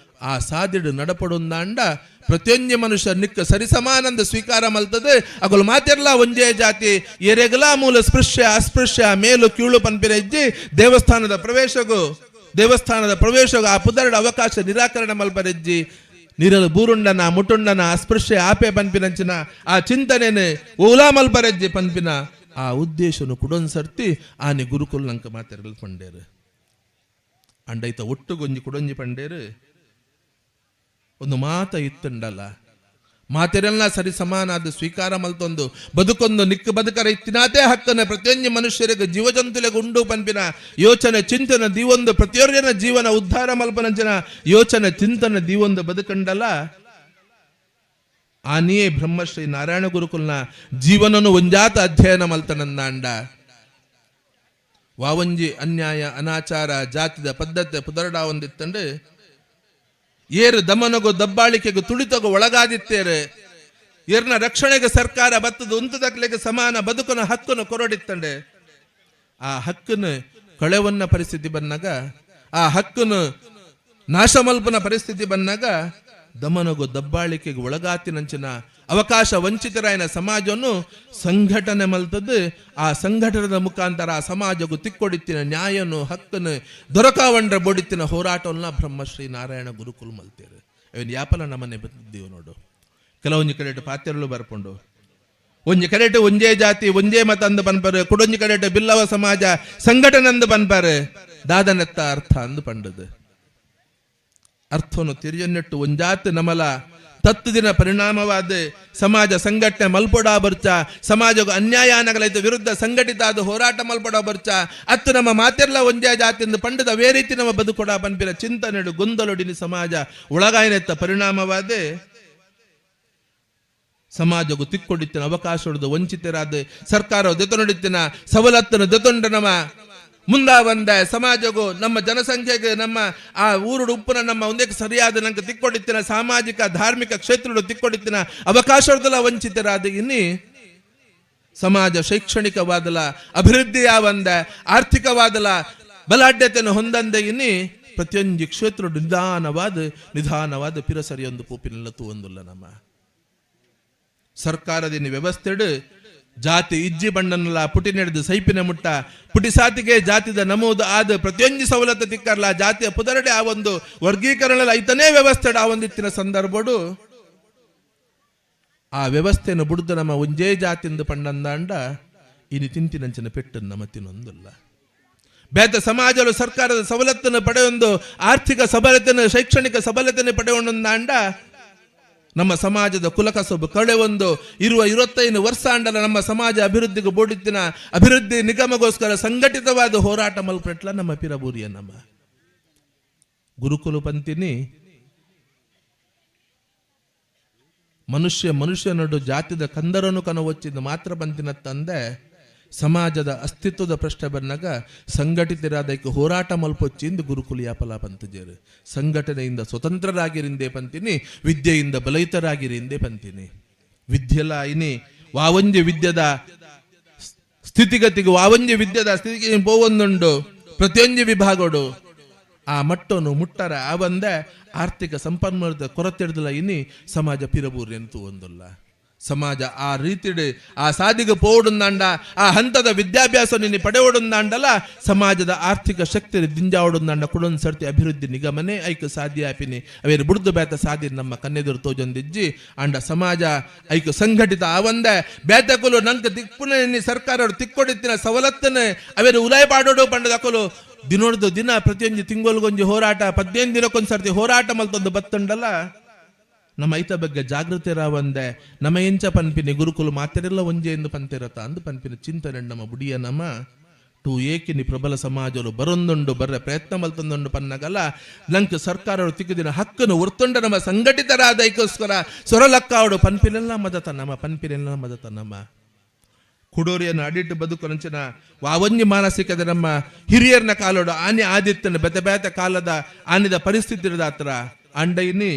ಆ ಸಾದಿಡು ನಡಪಡುಂದಾಂಡ ಪ್ರತಿಯೊಂಜಿ ಮನುಷ್ಯ ನಿಕ್ಕ ಸರಿಸಮಾನಂದ ಸ್ವೀಕಾರ ಮಲ್ತದೆ ಅಗಲು ಮಾತಿರ್ಲ ಒಂಜೇ ಜಾತಿ ಎರೆಗಲ ಮೂಲ ಸ್ಪೃಶ್ಯ ಅಸ್ಪೃಶ್ಯ ಮೇಲು ಕೀಳು ಪನ್ಪಿನ ಹೆಜ್ಜಿ ದೇವಸ್ಥಾನದ ಪ್ರವೇಶಗೂ ಆ ಪುದರಡ ಅವಕಾಶ ನಿರಾಕರಣೆ ಮಲ್ಪರೆಜ್ಜಿ ನೀರಲು ಬೂರುಂಡನ ಮುಟುಂಡನ ಅಸ್ಪೃಶ್ಯ ಆಪೆ ಪನ್ಪಿನಂಚಿನ ಆ ಚಿಂತನೆನೆ ಓಲಾ ಮಲ್ಪರೆಜ್ಜಿ ಪನ್ಪಿನ ಆ ಉದ್ದೇಶನು ಕುಡೊಂದು ಸರ್ತಿ ಆನೆ ಗುರುಕುಲ್ ನಂಕ ಮಾತಿರಲು ಪಂಡೇರು. ಅಂಡೈತ ಒಟ್ಟುಗೊಂಜಿ ಕುಡೊಂಜಿ ಪಂಡೇರು ಒಂದು ಮಾತ ಇತ್ತಂಡಲ್ಲ ಮಾತೆರೆಲ್ಲ ಸರಿ ಸಮಾನಾದ ಸ್ವೀಕಾರ ಮಲ್ತೊಂದು ಬದುಕೊಂದು ನಿಕ್ಕು ಬದುಕರ ಇತ್ತಿನಾತೆ ಹಕ್ಕನ ಪ್ರತಿಯೊಂದು ಮನುಷ್ಯರಿಗೆ ಜೀವಜಂತುಲೆಗೆ ಉಂಡು ಪನ್ಪಿನ ಯೋಚನೆ ಚಿಂತನೆ ದೀವೊಂದು ಪ್ರತಿಯೊರ್ಯನ ಜೀವನ ಉದ್ಧಾರ ಮಲ್ಪನಂಚಿನ ಯೋಚನೆ ಚಿಂತನೆ ದೀವೊಂದು ಬದುಕಂಡಲ್ಲ ಆನಿಯೇ ಬ್ರಹ್ಮಶ್ರೀ ನಾರಾಯಣ ಗುರುಕುಲ್ನ ಜೀವನನು ಒಂಜಾತ ಅಧ್ಯಯನ ಮಲ್ತನಂದಾಂಡ. ವಾವಂಜಿ ಅನ್ಯಾಯ ಅನಾಚಾರ ಜಾತಿದ ಪದ್ಧತಿ ಪುದರಡ ಒಂದಿತ್ತಂಡು ಏರು ದಮನಗು ದಬ್ಬಾಳಿಕೆಗೂ ತುಳಿತಗು ಒಳಗಾದಿತ್ತೇರೆ ಏರ್ನ ರಕ್ಷಣೆಗೆ ಸರ್ಕಾರ ಬತ್ತದ ಉಂತದಕ್ಲೆಗೆ ಸಮಾನ ಬದುಕನ ಹಕ್ಕನ್ನು ಕೊರಡಿತ್ತಂಡೆ ಆ ಹಕ್ಕನ್ನು ಕಳೆವನ್ನ ಪರಿಸ್ಥಿತಿ ಬಂದಾಗ ಆ ಹಕ್ಕನ್ನು ನಾಶಮಲ್ಪನ ಪರಿಸ್ಥಿತಿ ಬಂದಾಗ ದಮನಗು ದಬ್ಬಾಳಿಕೆಗೆ ಒಳಗಾತಿನಂಚಿನ ಅವಕಾಶ ವಂಚಿತರಾಯನ ಸಮಾಜವನ್ನು ಸಂಘಟನೆ ಮಲ್ತದ್ದು ಆ ಸಂಘಟನದ ಮುಖಾಂತರ ಆ ಸಮಾಜಕ್ಕೂ ತಿಕ್ಕೊಡಿತ್ತಿನ ನ್ಯಾಯನು ಹಕ್ಕನ್ನು ದೊರಕಾವಂಡ್ರ ಬೋಡಿತ್ತಿನ ಹೋರಾಟವನ್ನ ಬ್ರಹ್ಮಶ್ರೀ ನಾರಾಯಣ ಗುರುಕುಲ್ ಮಲ್ತೇರು. ಇವನ್ ಯಾಪಲ ನಮ್ಮನೆ ಬಂದಿದ್ದೀವಿ ನೋಡು. ಕೆಲವೊಂಜಿ ಕಡೆಟ್ ಪಾತೆರಲು ಬರ್ಪುಂಡು. ಒಂಜಿ ಕಡೆಟ್ ಒಂಜೇ ಜಾತಿ ಒಂಜೇ ಮತ ಅಂದ್ ಪನ್ಪರ್, ಕುಡೊಂಜಿ ಕಡೆಟ್ ಬಿಲ್ಲವ ಸಮಾಜ ಸಂಘಟನೆ ಅಂದ್ ಪನ್ಪರ್. ದಾದನೆತ್ತ ಅರ್ಥ ಅಂದ್ ಪಂಡದು ಅರ್ಥನು ತಿರಿಯನ್ನೆಟ್ಟು ಒಂಜಾತ್ ನಮಲ ತತ್ತು ದಿನ ಪರಿಣಾಮವಾದ ಸಮಾಜ ಸಂಘಟನೆ ಮಲ್ಪೊಡ ಬರ್ಚ, ಸಮಾಜಕ್ಕೆ ಅನ್ಯಾಯ ಅನಗಲೈತ ವಿರುದ್ಧ ಸಂಘಟಿತ ಆದ ಹೋರಾಟ ಮಲ್ಪೊಡ ಬರ್ಚ, ಅತ್ತು ನಮ್ಮ ಮಾತೆರ್ಲ ಒಂಜೇ ಜಾತಿಯಿಂದ ಪಂಡದ ಅವೇ ರೀತಿ ನಮ್ಮ ಬದುಕೊಡ ಪನ್ಪಿನ ಚಿಂತನೆಡು ಗೊಂದಲೊಡಿನ ಸಮಾಜ ಒಳಗಾಯನೆತ್ತ ಪರಿಣಾಮವಾದ ಸಮಾಜಕ್ಕೂ ತಿಕ್ಕೊಡಿತ್ತಿನ ಅವಕಾಶ ವಂಚಿತರಾದ ಸರ್ಕಾರ ದೆತೊಂಡಿತ್ತಿನ ಸವಲತ್ತನ್ನು ದೆತೊಂಡ ನಮ್ಮ ಮುಂದ ಬಂದ ಸಮಾಜಗೂ ನಮ್ಮ ಜನಸಂಖ್ಯೆಗೆ ನಮ್ಮ ಆ ಊರುಡು ಉಪ್ಪುನ ನಮ್ಮ ಒಂದಕ್ಕೆ ಸರಿಯಾದ ನಂಗೆ ತಿಕ್ಕೊಡಿತ್ತಿನ ಸಾಮಾಜಿಕ ಧಾರ್ಮಿಕ ಕ್ಷೇತ್ರಡು ತಿಕ್ಕೊಡಿತ್ತಿನ ಅವಕಾಶದಲ್ಲ ವಂಚಿತರಾದ ಇನ್ನಿ ಸಮಾಜ ಶೈಕ್ಷಣಿಕವಾದಲ ಅಭಿವೃದ್ಧಿಯಾವಂದ ಆರ್ಥಿಕವಾದಲ ಬಲಾಢ್ಯತೆಯನ್ನು ಹೊಂದಂದೆ ಇನ್ನಿ ಪ್ರತಿಯೊಂದು ಕ್ಷೇತ್ರ ನಿಧಾನವಾದ ನಿಧಾನವಾದ ಪಿರಸರಿಯೊಂದು ಪೂಪಿನೆಲ್ಲ ತೂವೊಂದುಲ್ಲ. ನಮ್ಮ ಸರ್ಕಾರದಿನ ವ್ಯವಸ್ಥೆಡು ಜಾತಿ ಇಜ್ಜಿ ಬಣ್ಣನಲ್ಲ ಪುಟಿ ನಡೆದು ಸೈಪಿನ ಮುಟ್ಟ ಪುಟಿ ಸಾತಿಗೆ ಜಾತಿದ ನಮೂದು ಆದ ಪ್ರತಿಯೊಂದು ಸವಲತ್ತು ತಿಕ್ಕರ್ಲ ಜಾತಿಯ ಪುದರಡೆ ಆ ಒಂದು ವರ್ಗೀಕರಣ ಐತನೇ ವ್ಯವಸ್ಥೆ ಆ ಒಂದಿತ್ತಿನ ಸಂದರ್ಭಡು ಆ ವ್ಯವಸ್ಥೆಯನ್ನು ಬುಡ್ದು ನಮ್ಮ ಒಂಜೇ ಜಾತಿಂದ ಪಂಡಂದಾಂಡ ಇನಿ ತಿಂತಿನಂಚಿನ ಪೆಟ್ಟು ನಮ್ಮ ತಿನ್ನೊಂದಲ್ಲ. ಬೇತ ಸಮಾಜಲು ಸರ್ಕಾರದ ಸವಲತ್ತನ್ನು ಪಡೆಯೊಂದು ಆರ್ಥಿಕ ಸಬಲತೆಯನ್ನು ಶೈಕ್ಷಣಿಕ ಸಬಲತೆಯನ್ನು ಪಡೆಯೊಂದಾಂಡ ನಮ್ಮ ಸಮಾಜದ ಕುಲಕಸಬು ಕಳೆ ಒಂದು ಇರುವ 25 ವರ್ಷ ಅಂಡಲ ನಮ್ಮ ಸಮಾಜ ಅಭಿವೃದ್ಧಿಗೆ ಬೋಡಿತ್ತಿನ ಅಭಿವೃದ್ಧಿ ನಿಗಮಗೋಸ್ಕರ ಸಂಘಟಿತವಾದ ಹೋರಾಟ ಮಲ್ಪೆಟ್ಲ ನಮ್ಮ ಪಿರಬೂರಿಯ ನಮ್ಮ ಗುರುಕುಲ ಪಂತಿನಿ ಮನುಷ್ಯ ಮನುಷ್ಯನಡು ಜಾತಿದ ಕಂದರನು ಕನವೊಚ್ಚಿದ ಮಾತ್ರ ಪಂತಿನ ತಂದೆ ಸಮಾಜದ ಅಸ್ತಿತ್ವದ ಪ್ರಶ್ನೆ ಬಂದಾಗ ಸಂಘಟಿತರಾದಕ್ಕೆ ಹೋರಾಟ ಮಲ್ಪೊಚ್ಚಿಂದು ಗುರುಕುಲಿಯ ಫಲ ಪಂತಜೇರು ಸಂಘಟನೆಯಿಂದ ಸ್ವತಂತ್ರರಾಗಿರಿಂದೇ ಪಂತಿನಿ, ವಿದ್ಯೆಯಿಂದ ಬಲಯಿತರಾಗಿರಿಂದೇ ಪಂತಿನಿ. ವಿದ್ಯೆಲ ಇನಿ ವಾವಂಜಿ ವಿದ್ಯದ ಸ್ಥಿತಿಗತಿಗೆ ವಾವಂಜಿ ವಿದ್ಯದ ಸ್ಥಿತಿಗೆ ಪೋವೊಂದುಂಡು ಪ್ರತಿಯೊಂದು ವಿಭಾಗಡು ಆ ಮಟ್ಟವನ್ನು ಮುಟ್ಟರ ಆ ಬಂದೆ ಆರ್ಥಿಕ ಸಂಪನ್ಮೂಲದ ಕೊರತೆ ಹಿಡ್ದಲ್ಲ ಇನಿ ಸಮಾಜ ಪಿರಬೂರಿ ಅಂತೂ ಒಂದಲ್ಲ. ಸಮಾಜ ಆ ರೀತಿಡೆ ಆ ಸಾದಿಗೆ ಪೋಡುಂದಾಂಡ ಆ ಹಂತದ ವಿದ್ಯಾಭ್ಯಾಸ ನಿನ್ನೆ ಪಡೆಯೋಡುಂದಾಂಡಲ ಸಮಾಜದ ಆರ್ಥಿಕ ಶಕ್ತಿ ದಿಂಜಾವಡುಂದಾಂಡ ಕುಡೊಂದು ಸರ್ತಿ ಅಭಿವೃದ್ಧಿ ನಿಗಮನೆ ಐಕ ಸಾಧ್ಯ ಆಪಿನಿ ಅವೇರು ಬುಡ್ದು ಬೇತ ಸಾಧ್ಯ ನಮ್ಮ ಕನ್ನೆದುರು ತೋಜೊಂದಿಜ್ಜಿ ಅಂಡ ಸಮಾಜ ಐಕ ಸಂಘಟಿತ ಆವಂದೆ ಬೇತಕುಲು ನಂಕ ದಿಕ್ಕುನ ನಿನ್ನೆ ಸರ್ಕಾರ ತಿಕ್ಕೊಡಿತ್ತಿನ ಸವಲತ್ತನ್ನು ಅವೇರು ಉಲಾಯ್ ಪಾಡೋಡು ಪಂಡದಕುಲು ದಿನೋಡ್ದು ದಿನ ಪ್ರತಿಯೊಂದು ತಿಂಗೊಲ್ಗೊಂಜಿ ಹೋರಾಟ 15 ದಿನಕ್ಕೊಂದು ಸರ್ತಿ ಹೋರಾಟ ಮಲ್ತೊಂದು ಬತ್ತುಂಡಲ್ಲ. ನಮ್ಮ ಐತ ಬಗ್ಗೆ ಜಾಗೃತಿ ರಾವಂದೆ ನಮ್ಮ ಎಂಚ ಪನ್ಪಿನಿ ಗುರುಕುಲು ಮಾತೆರೆಲ್ಲ ಒಂಜೆ ಎಂದು ಪಂತಿರತ ಅಂದು ಪನ್ಪಿನ ಚಿಂತನೆ ನಮ್ಮ ಬುಡಿಯ ನಮ್ಮ ಟು ಏಕಿನಿ ಪ್ರಬಲ ಸಮಾಜರು ಬರೊಂದುಂಡು ಬರ್ರೆ ಪ್ರಯತ್ನ ಮಲ್ತೊಂದುಂಡು ಪನ್ನಗಲ ನಂಕ್ ಸರ್ಕಾರ ತಿಕ್ಕುದಿನ ಹಕ್ಕನ್ನು ಒರ್ತೊಂಡ ನಮ್ಮ ಸಂಘಟಿತರಾದ ಐಕೋಸ್ಕರ ಸೊರಲಕ್ಕಾವಡು ಪನ್ಪಿನೆಲ್ಲ ಮದತ ನಮ್ಮ ಪನ್ಪಿನೆಲ್ಲ ಮದತ ನಮ್ಮ ಕುಡೋರಿಯನ್ನು ಅಡಿಟ್ಟು ಬದುಕು ನಂಚಿನ ವಾವಂಜಿ ಮಾನಸಿಕದ ನಮ್ಮ ಹಿರಿಯರ್ನ ಕಾಲೋಡು ಆನೆ ಆದಿತ್ತನ ಬೆತೆ ಬೇತೆ ಕಾಲದ ಆನಿದ ಪರಿಸ್ಥಿತಿ ಹತ್ರ ಅಂಡೈನಿ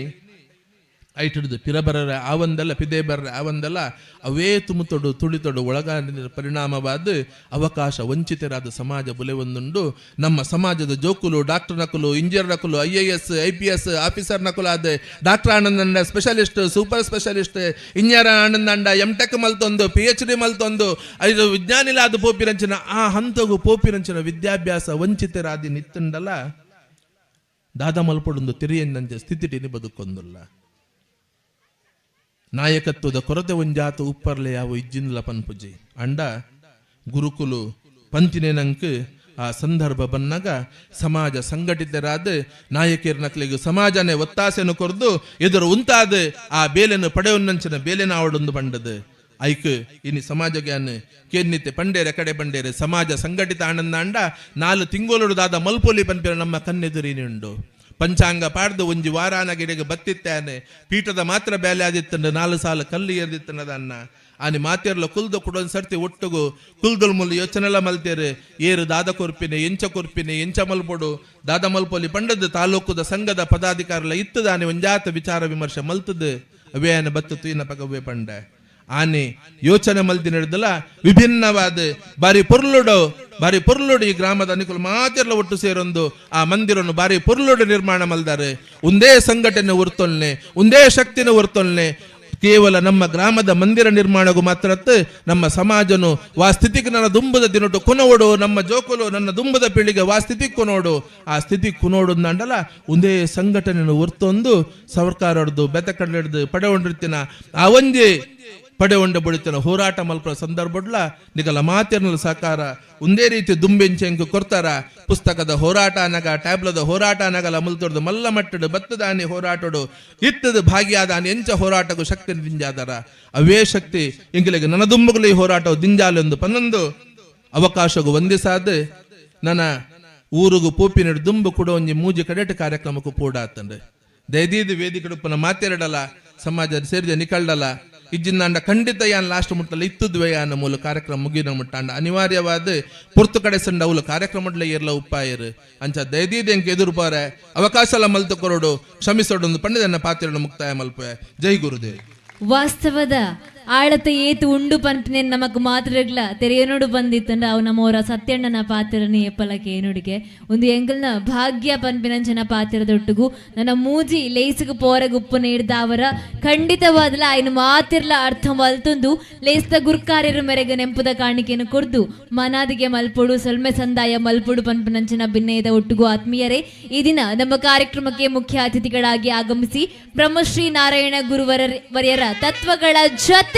ಐಟಿಡ್ದು ಪಿರಬರರೆ ಆವಂದಲ್ಲ ಪಿದೆ ಬರ್ರೆ ಆವಂದಲ್ಲ ಅವೇ ತುಮುತೊಡು ತುಳಿತೊಡು ಒಳಗಾಡಿನ ಪರಿಣಾಮವಾದ ಅವಕಾಶ ವಂಚಿತರಾದ ಸಮಾಜ ಬುಲೆವೊಂದುಂಡು. ನಮ್ಮ ಸಮಾಜದ ಜೋಕುಲು ಡಾಕ್ಟರ್ ನಕಲು ಇಂಜಿನಿಯರ್ ನಕಲು IAS IPS officer ನಕಲು ಆದ ಡಾಕ್ಟರ್ ಆನಂದಂಡ ಸ್ಪೆಷಲಿಸ್ಟ್ ಸೂಪರ್ ಸ್ಪೆಷಲಿಸ್ಟ್ ಇಂಜಿನಿಯರ್ ಆನಂದಂಡ ಎಂ ಟೆಕ್ ಮಲ್ತೊಂದು PhD ಮಲ್ತೊಂದು ಐದು ವಿಜ್ಞಾನಿಲಾದ ಪೋಪಿರಂಚಿನ ಆ ಹಂತಗು ಪೋಪಿರಂಚಿನ ವಿದ್ಯಾಭ್ಯಾಸ ವಂಚಿತರಾದಿ ನಿತ್ತುಂಡಲ ದಾದ ಮಲ್ಪೊಡೊಂದು ತಿರಿಯಂದಂಚೆ ಸ್ಥಿತಿಟಿನಿ ಬದುಕೊಂದುಲ್ಲ. ನಾಯಕತ್ವದ ಕೊರತೆ ಒಂಜಾತ ಉಪ್ಪರ್ಲೆ ಯಾವ ಇಜ್ಜಿನ್ಲ ಪನ್ಪುಜಿ ಅಂಡ ಗುರುಕುಲು ಪಂತಿನೇನಂಕ್ ಆ ಸಂದರ್ಭ ಬನ್ನಾಗ ಸಮಾಜ ಸಂಘಟಿತರಾದ ನಾಯಕಿಯರ ನಕ್ಲಿಗೆ ಸಮಾಜನೇ ಒತ್ತಾಸೆಯನ್ನು ಕೊರ್ದು ಎದುರು ಉಂತಾದ ಆ ಬೇಲೆಯನ್ನು ಪಡೆಯೊನ್ನಂಚಿನ ಬೇಲೆನ ಆವಡೊಂದು ಬಂಡದು ಐಕ್ ಇನಿ ಸಮಾಜ ಜ್ಞಾನ ಕೇನ್ನಿತೆ ಪಂಡೇರೆ ಕಡೆ ಬಂಡೇರೆ ಸಮಾಜ ಸಂಘಟಿತ ಆನಂದಾಂಡ 4 ತಿಂಗಳು ದಾದ ಮಲ್ಪೊಲಿ ಪನ್ಪಿರ ನಮ್ಮ ಕನ್ನೆದುರಿನುಂಡು. ಪಂಚಾಂಗ ಪಾಡ್ದು ಒಂಜಿ ವಾರಾನ ಗಿಡಗೆ ಬತ್ತಿತ್ತಾನೆ ಪೀಠದ ಮಾತ್ರ ಬೇಲೆ ಆದಿತ್ತಂಡು 4 ಸಾಲ ಕಲ್ಲು ಏರ್ದಿತ್ತನದನ್ನ ಆನೆ ಮಾತೇರ್ಲ ಕುಲ್ದು ಕುಡೊಂದು ಸರ್ತಿ ಒಟ್ಟುಗು ಕುಲ್ದುಲ್ ಮುಲ್ಲು ಯೋಚನೆಲ್ಲ ಮಲ್ತೇರು ಏರು ದಾದ ಕೊರ್ಪಿನೆ ಎಂಚ ಕೊರ್ಪಿನೆ ಎಂಚ ಮಲ್ಪೊಡು ದಾದ ಮಲ್ಪೊಲಿ ಪಂಡದ್ದು ತಾಲೂಕುದ ಸಂಘದ ಪದಾಧಿಕಾರಲ ಇತ್ತದಾನೆ ಒಂಜಾತ ವಿಚಾರ ವಿಮರ್ಶೆ ಮಲ್ತದ್ದು ಅವೇ ಆನೆ ಬತ್ತು ತುಯಿನ ಪಗವ್ವೆ ಪಂಡೆ ಆನೆ ಯೋಚನೆ ಮಲ್ತಿ ನಡೆದಲ್ಲ ವಿಭಿನ್ನವಾದ ಬಾರಿ ಪೊರ್ಲುಡು ಬಾರಿ ಪೊರ್ಲುಡು ಈ ಗ್ರಾಮದ ಅನುಕೂಲ ಮಾತೆಲ್ಲ ಒಟ್ಟು ಸೇರೊಂದು ಆ ಮಂದಿರನ್ನು ಬಾರಿ ಪೊರ್ಲುಡು ನಿರ್ಮಾಣ ಮಲ್ದಾರೆ. ಒಂದೇ ಸಂಘಟನೆ ಹೊರ್ತೊಲ್ನೆ ಒಂದೇ ಶಕ್ತಿನ ಹೊರ್ತೊಲ್ನೆ ಕೇವಲ ನಮ್ಮ ಗ್ರಾಮದ ಮಂದಿರ ನಿರ್ಮಾಣಗೂ ಮಾತ್ರತ್ತು ನಮ್ಮ ಸಮಾಜನು ವಾ ಸ್ಥಿತಿಗೆ ನನ್ನ ದುಂಬದ ದಿನಟು ಕೊನೋಡು, ನಮ್ಮ ಜೋಕುಲು ನನ್ನ ದುಂಬದ ಪೀಳಿಗೆ ವಾ ಸ್ಥಿತಿ ಕೊನೋಡು, ಆ ಸ್ಥಿತಿ ಕುನೋಡು ಅಂಡಲ ಒಂದೇ ಸಂಘಟನೆಯನ್ನು ಹೊರ್ತೊಂದು ಸರ್ಕಾರಡ್ದು ಬೆತಕಡ್ದು ಪಡೆಗೊಂಡಿರ್ತಿನ ಆ ಒಂಜಿ ಪಡೆಗೊಂಡ ಬಡಿತನ ಹೋರಾಟ ಮಲ್ಪ ಸಂದರ್ಭಡ್ಲ ನಿಗಲ ಮಾತಿರ್ನಲ ಸಹಕಾರ ಒಂದೇ ರೀತಿ ದುಂಬೆಂಚೆಂಕು ಕೊರ್ತಾರ. ಪುಸ್ತಕದ ಹೋರಾಟ ಅನಗ ಟ್ಯಾಬ್ಲದ ಹೋರಾಟ ಅನಗಲ ಮುಲ್ತೊಡ್ದು ಮಲ್ಲ ಮಟ್ಟಡು ಬತ್ತದಾನಿ ಹೋರಾಟಡು ಇತ್ತದ ಭಾಗಿಯಾದಾನಿ ಎಂಚ ಹೋರಾಟಕ್ಕೂ ಶಕ್ತಿ ದಿಂಜಾದರ ಅವೇ ಶಕ್ತಿ ಎಂಗಲಿಗೆ ನನ್ನ ದುಂಬುಗಳು ಈ ಹೋರಾಟವು ದಿಂಜಾಲೆಂದು ಪನ್ನೊಂದು ಅವಕಾಶಗೂ ವಂದಿಸಾದ ನನ್ನ ಊರುಗು ಪೂಪಿನಡು ದುಂಬು ಕೂಡ ಒಂಜಿ ಮೂಜಿ ಕಡೆಟ್ ಕಾರ್ಯಕ್ರಮಕ್ಕೂ ಪೂಡಾತಂಡು ದಯದೀದು ವೇದಿಕೆ ಮಾತೆರಡಲ್ಲ ಸಮಾಜ ಸೇರಿದೆ ನಿಕಲ್ಡಲ್ಲ ಇಜ್ಜಿಂದಾಂಡ ಖಂಡಿತ ಯಾನ್ ಲಾಸ್ಟ್ ಮುಟ್ಟಲ್ಲ ಇತ್ತುದ್ವೆ ಯಾನ ಮೂಲ ಕಾರ್ಯಕ್ರಮ ಮುಗಿನ ಮುಟ್ಟಾಂಡ ಅನಿವಾರ್ಯವಾದ ಪುರ್ತು ಕಡೆ ಸಂಡ ಅವಳು ಕಾರ್ಯಕ್ರಮ ಏರ್ಲ ಉಪ್ಪಾಯರು ಅಂಚ ದಯದೀದ ಎಂಕ್ ಎದುರು ಪಾರೆ ಅವಕಾಶ ಎಲ್ಲ ಮಲ್ತು ಕೊರಡು ಕ್ಷಮಿಸೋಡು ಪಂಡಿತನ್ನ ಪಾತ್ರವನ್ನು ಮುಕ್ತಾಯ ಮಲ್ಪೆ. ಜೈ ಗುರುದೇವ್. ವಾಸ್ತವದ ಆಳತೆ ಏತು ಉಂಡು ಪನ್ಪಿನ ನಮಕ್ ಮಾತ್ರಗ್ಲ ತೆರೆಯನೋಡು ಬಂದಿತ್ತಂಡ ಅವು ನಮ್ಮವರ ಸತ್ಯಣ್ಣನ ಪಾತ್ರನೇ ಎಪ್ಪಲಕ್ಕೆ ಏನುಡಿಗೆ ಒಂದು ಎಂಗಲ್ನ ಭಾಗ್ಯ ಪನ್ಪಿನಂಚನ ಪಾತ್ರದೊಟ್ಟುಗು ನನ್ನ ಮೂಜಿ ಲೇಸುಗು ಪೋರಗುಪ್ಪು ನೀಡ್ದ ಅವರ ಖಂಡಿತವಾದಲ ಆಯ್ನ ಮಾತಿರ್ಲ ಅರ್ಥ ಮಲ್ತೊಂದು ಲೇಸ್ದ ಗುರ್ಕಾರ್ಯರು ಮೇರೆಗೆ ನೆಂಪುದ ಕಾಣಿಕೆಯನ್ನು ಕೊಡ್ದು ಮನಾದಿಗೆ ಮಲ್ಪೊಡು ಸೊಲ್ಮೆ ಸಂದಾಯ ಮಲ್ಪೊಡು ಪನ್ಪಿನಂಚನ ಬಿನ್ನೆಯದ ಒಟ್ಟುಗು ಆತ್ಮೀಯರೇ, ಈ ದಿನ ನಮ್ಮ ಕಾರ್ಯಕ್ರಮಕ್ಕೆ ಮುಖ್ಯ ಅತಿಥಿಗಳಾಗಿ ಆಗಮಿಸಿ ಬ್ರಹ್ಮಶ್ರೀ ನಾರಾಯಣ ಗುರುವರ ವರಿಯರ ತತ್ವಗಳ ಜೊತೆ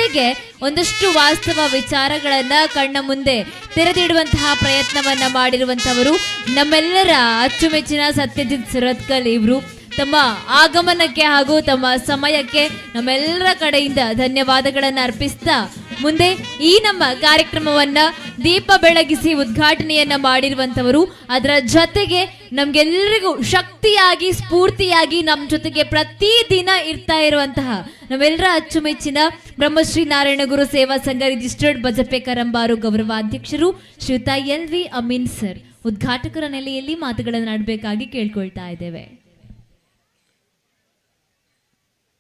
ಒಂದಷ್ಟು ವಾಸ್ತವ ವಿಚಾರಗಳನ್ನ ಕಣ್ಣ ಮುಂದೆ ತೆರೆದಿಡುವಂತಹ ಪ್ರಯತ್ನವನ್ನ ಮಾಡಿರುವಂತವರು ನಮ್ಮೆಲ್ಲರ ಅಚ್ಚುಮೆಚ್ಚಿನ ಸತ್ಯಜಿತ್ ಸುರತ್ಕಲ್ ಇವರು. ತಮ್ಮ ಆಗಮನಕ್ಕೆ ಹಾಗೂ ತಮ್ಮ ಸಮಯಕ್ಕೆ ನಮ್ಮೆಲ್ಲರ ಕಡೆಯಿಂದ ಧನ್ಯವಾದಗಳನ್ನು ಅರ್ಪಿಸ್ತಾ ಮುಂದೆ ಈ ನಮ್ಮ ಕಾರ್ಯಕ್ರಮವನ್ನ ದೀಪ ಬೆಳಗಿಸಿ ಉದ್ಘಾಟನೆಯನ್ನ ಮಾಡಿರುವಂತವರು, ಅದರ ಜೊತೆಗೆ ನಮ್ಗೆಲ್ಲರಿಗೂ ಶಕ್ತಿಯಾಗಿ ಸ್ಫೂರ್ತಿಯಾಗಿ ನಮ್ಮ ಜೊತೆಗೆ ಪ್ರತಿದಿನ ಇರ್ತಾ ಇರುವಂತಹ ನಮ್ಮೆಲ್ಲರ ಅಚ್ಚುಮೆಚ್ಚಿನ ಬ್ರಹ್ಮಶ್ರೀ ನಾರಾಯಣ ಗುರು ಸೇವಾ ಸಂಘ ರಿಜಿಸ್ಟರ್ಡ್ ಬಜಪೆ ಕರಂಬಾರು ಗೌರವಾಧ್ಯಕ್ಷರು ಶ್ರೀಯುತ ಎಲ್ ವಿ ಅಮೀನ್ ಸರ್ ಉದ್ಘಾಟಕರ ನೆಲೆಯಲ್ಲಿ ಮಾತುಗಳನ್ನು ಆಡಬೇಕಾಗಿ ಕೇಳ್ಕೊಳ್ತಾ ಇದ್ದೇವೆ.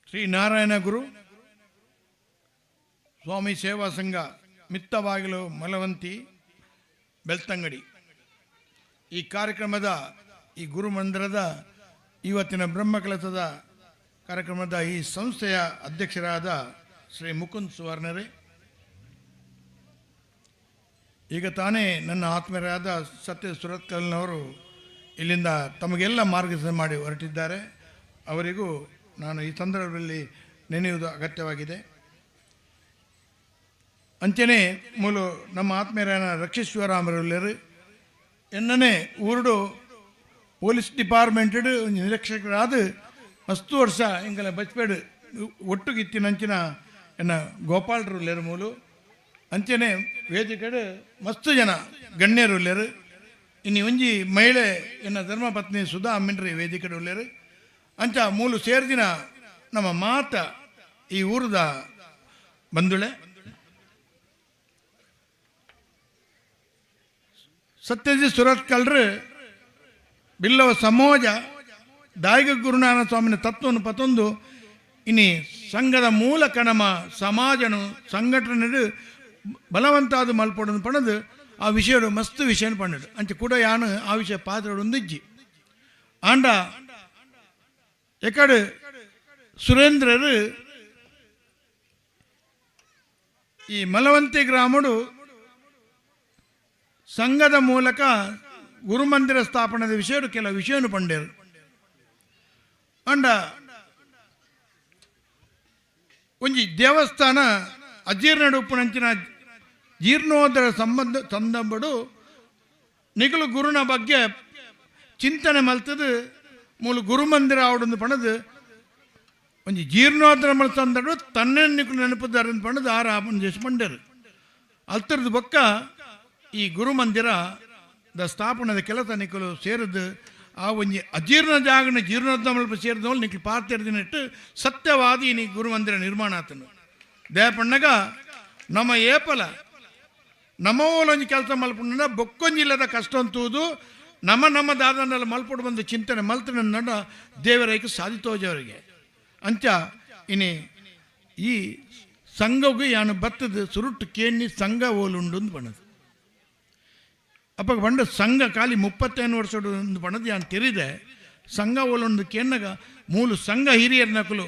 ಶ್ರೀ ನಾರಾಯಣ ಗುರು ಸ್ವಾಮಿ ಸೇವಾ ಸಂಘ ಮಿತ್ತಬಾಗಿಲು ಮಲವಂತಿ ಬೆಳ್ತಂಗಡಿ ಈ ಕಾರ್ಯಕ್ರಮದ ಈ ಗುರುಮಂದಿರದ ಇವತ್ತಿನ ಬ್ರಹ್ಮಕಲಸದ ಕಾರ್ಯಕ್ರಮದ ಈ ಸಂಸ್ಥೆಯ ಅಧ್ಯಕ್ಷರಾದ ಶ್ರೀ ಮುಕುಂದ್ ಸುವರ್ಣರೇ, ಈಗ ತಾನೇ ನನ್ನ ಆತ್ಮೀಯರಾದ ಸತ್ಯ ಸುರತ್ಕಲ್ನವರು ಇಲ್ಲಿಂದ ತಮಗೆಲ್ಲ ಮಾರ್ಗದರ್ಶನ ಮಾಡಿ ಹೊರಟಿದ್ದಾರೆ. ಅವರಿಗೂ ನಾನು ಈ ಸಂದರ್ಭದಲ್ಲಿ ನೆನೆಯುವುದು ಅಗತ್ಯವಾಗಿದೆ. ಅಂಚನೆ ಮೂಲ ನಮ್ಮ ಆತ್ಮೀಯರಾದ ರಕ್ಷೇಶ್ವರಾಮರುಲ್ಯರು ಎನ್ನನೆ ಊರುಡು ಪೊಲೀಸ್ ಡಿಪಾರ್ಟ್ಮೆಂಟ್ ನಿರೀಕ್ಷಕರಾದ ಮಸ್ತು ವರ್ಷ ಎಂಗಲ ಬಚ್ಪೇಡು ಒಟ್ಟುಗಿತ್ತಿನಂಚಿನ ಎನ್ನ ಗೋಪಾಲರುಲ್ಯರು ಮೂಲು ಅಂಚನೆ ವೇದಿಕೆಡು ಮಸ್ತು ಜನ ಗಣ್ಯರುಲ್ಯರು. ಇನ್ನು ಒಂಜಿ ಮಹಿಳೆ ಎನ್ನ ಧರ್ಮಪತ್ನಿ ಸುಧಾ ಅಮ್ಮಿನ್ರಿ ವೇದಿಕೆಡು ಉಲ್ಲೇರು. ಅಂಚ ಮೂಲು ಸೇರ್ದಿನ ನಮ್ಮ ಮಾತ ಈ ಊರದ ಬಂಧುಳೆ ಸತ್ಯಜಿತ್ ಸುರತ್ಕಲ್ರು ಬಿಲ್ಲವ ಸಮಾಜ ದಾಯಿಗ ಗುರುನಾರಾಯಣ ಸ್ವಾಮಿನ ತತ್ವವನ್ನು ಪತೊಂದು ಇನಿ ಸಂಘದ ಮೂಲಕ ನಮ್ಮ ಸಮಾಜನು ಸಂಘಟನೆ ಬಲವಂತಾದ ಮಲ್ಪೊಡನ್ನು ಪಣದು ಆ ವಿಷಯಡು ಮಸ್ತ್ ವಿಷಯನ ಪಣ್ಣಡು ಅಂಚೆ ಕೂಡ ಯಾನು ಆ ವಿಷಯ ಪಾತ್ರಡು ಆಂಡ ಎಕಡೆ ಸುರೇಂದ್ರರು ಈ ಮಲವಂತಿ ಗ್ರಾಮಡು ಸಂಘದ ಮೂಲಕ ಗುರುಮಂದಿರ ಸ್ಥಾಪನೆದ ವಿಷಯ ಕೆಲವು ವಿಷಯನು ಪಂಡೇರು. ಅಂಡ ಒಂಜಿ ದೇವಸ್ಥಾನ ಅಜೀರ್ಣ ಉಪ್ಪುನಂಚಿನ ಜೀರ್ಣೋದರ ಸಂಬಂಧ ಸಂದರ್ಭಡು ನಿಗಲು ಗುರುನ ಬಗ್ಗೆ ಚಿಂತನೆ ಮಲ್ತದು ಮೂಲ ಗುರುಮಂದಿರ ಆವಡೊಂದು ಪಣದು ಒಂಜಿ ಜೀರ್ಣೋದ್ಧರ ಮಲ್ತಂದಡು ತನ್ನೆ ನಿಕುಲು ನೆನಪುದಾರ ಪಣದು ಆರ ಆಪನ್ ಪಂಡೇರು. ಅಲ್ತರದು ಬೊಕ್ಕ ಈ ಗುರುಮಂದಿರ the ಸ್ಥಾಪನೆದ ಕೆಲಸ ನಿಕಲು ಸೇರಿದು ಆ ಒಂಜಿ ಅಜೀರ್ಣ ಜಾಗನ ಜೀರ್ಣೋದ್ಧಾರ ಮಲ್ಪ ಸೇರಿದವಳು ನಿಕಲು ಪಾತೆರ್ದಿನಿಟ್ಟು ಸತ್ಯವಾದಿ ನೀ ಗುರುಮಂದಿರ ನಿರ್ಮಾಣ ಆತನು. ದೇಪಣ್ಣಗ ನಮ್ಮ ಏಪಲ ನಮ್ಮವಲೊಂಜಿ ಕೆಲಸ ಮಲ್ಪುಂಡ ಬೊಕ್ಕೊಂಜಿಲ್ಲದ ಕಷ್ಟ ಅಂತೂದು ನಮ್ಮ ನಮ್ಮ ದಾದನೆಲ್ಲ ಮಲ್ಪೊಡು ಬಂದು ಚಿಂತನೆ ಮಲ್ತನ ನಡ ದೇವರೈಕ ಸಾಧಿತೋಜವರಿಗೆ ಅಂಚ ಇನಿ ಈ ಸಂಘಗೂ ಯಾನು ಬತ್ತದ ಸುರುಟ್ಟು ಕೇಣಿ ಸಂಘ ಓಲುಂಡು ಅಂದ್ ಬಣ್ಣದು. ಅಪ್ಪ ಬಂಡ ಸಂಘ ಖಾಲಿ 35 ವರ್ಷ ಒಂದು ಬಣ್ಣದ ಯಾನು ತೆರಿದೆ ಸಂಘ ಓಲುಂಡು ಕೇಣ್ಣಗ ಮೂಲು ಸಂಘ ಹಿರಿಯರ ನಕಲು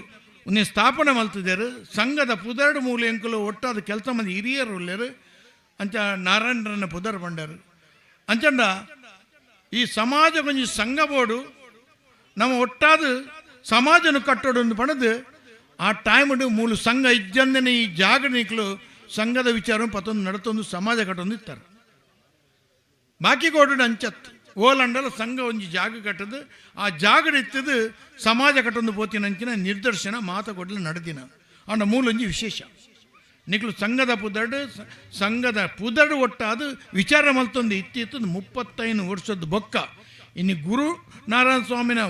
ಉನ್ನೆ ಸ್ಥಾಪನೆ ಮಲ್ತಿದ್ದೇರು. ಸಂಘದ ಪುದರ್ಡು ಮೂಲ ಎಂಕುಲು ಒಟ್ಟಾದ ಕೆಲಸ ಮಂದಿ ಹಿರಿಯರು ಉಲ್ಲೇರು ಅಂಚ ನಾರಾಯಣರನ್ನ ಪುದರ್ ಪಂಡರು. ಅಂಚಂಡ ಈ ಸಮಾಜ ಒಂಜಿ ಸಂಘ ಬೋರ್ಡು ನಮ್ಮ ಒಟ್ಟಾದ ಸಮಾಜನ ಕಟ್ಟೋಡು ಒಂದು ಪಣದು ಆ ಟೈಮ್ಡು ಮೂಲ ಸಂಘ ಇಜ್ಜಂದನೆ ಈ ಜಾಗನಿಕ್ಲು ಸಂಘದ ವಿಚಾರ ಪತ್ತೊಂದು ನಡತೊಂದು ಸಮಾಜ ಕಟ್ಟೊಂದು ಇತ್ತಾರೆ. ಬಾಕಿ ಕೋಡು ಅಂಚತ್ ಓಲಂಡಲ ಸಂಘ ಒಂಜಿ ಜಾಗ ಕಟ್ಟದು ಆ ಜಾಗಡ್ ಇತ್ತದು ಸಮಾಜ ಕಟ್ಟೊಂದು ಪೋತಿನ ಅಂಚಿನ ನಿರ್ದರ್ಶನ ಮಾತ ಕೊಡ್ಲು ನಡೆದಿನ ಅಂಡ ಮೂಲೊಂಜಿ ವಿಶೇಷ ನಿಕ್ಲು ಸಂಘದ ಪುದರ್ಡು ಸಂಘದ ಪುದರ್ಡು ಒಟ್ಟಾದು ವಿಚಾರ ಮಲ್ತೊಂದು ಇತ್ತಿತ್ತು 35 ವರ್ಷದ ಬೊಕ್ಕ ಇನ್ನು ಗುರು ನಾರಾಯಣ ಸ್ವಾಮಿನ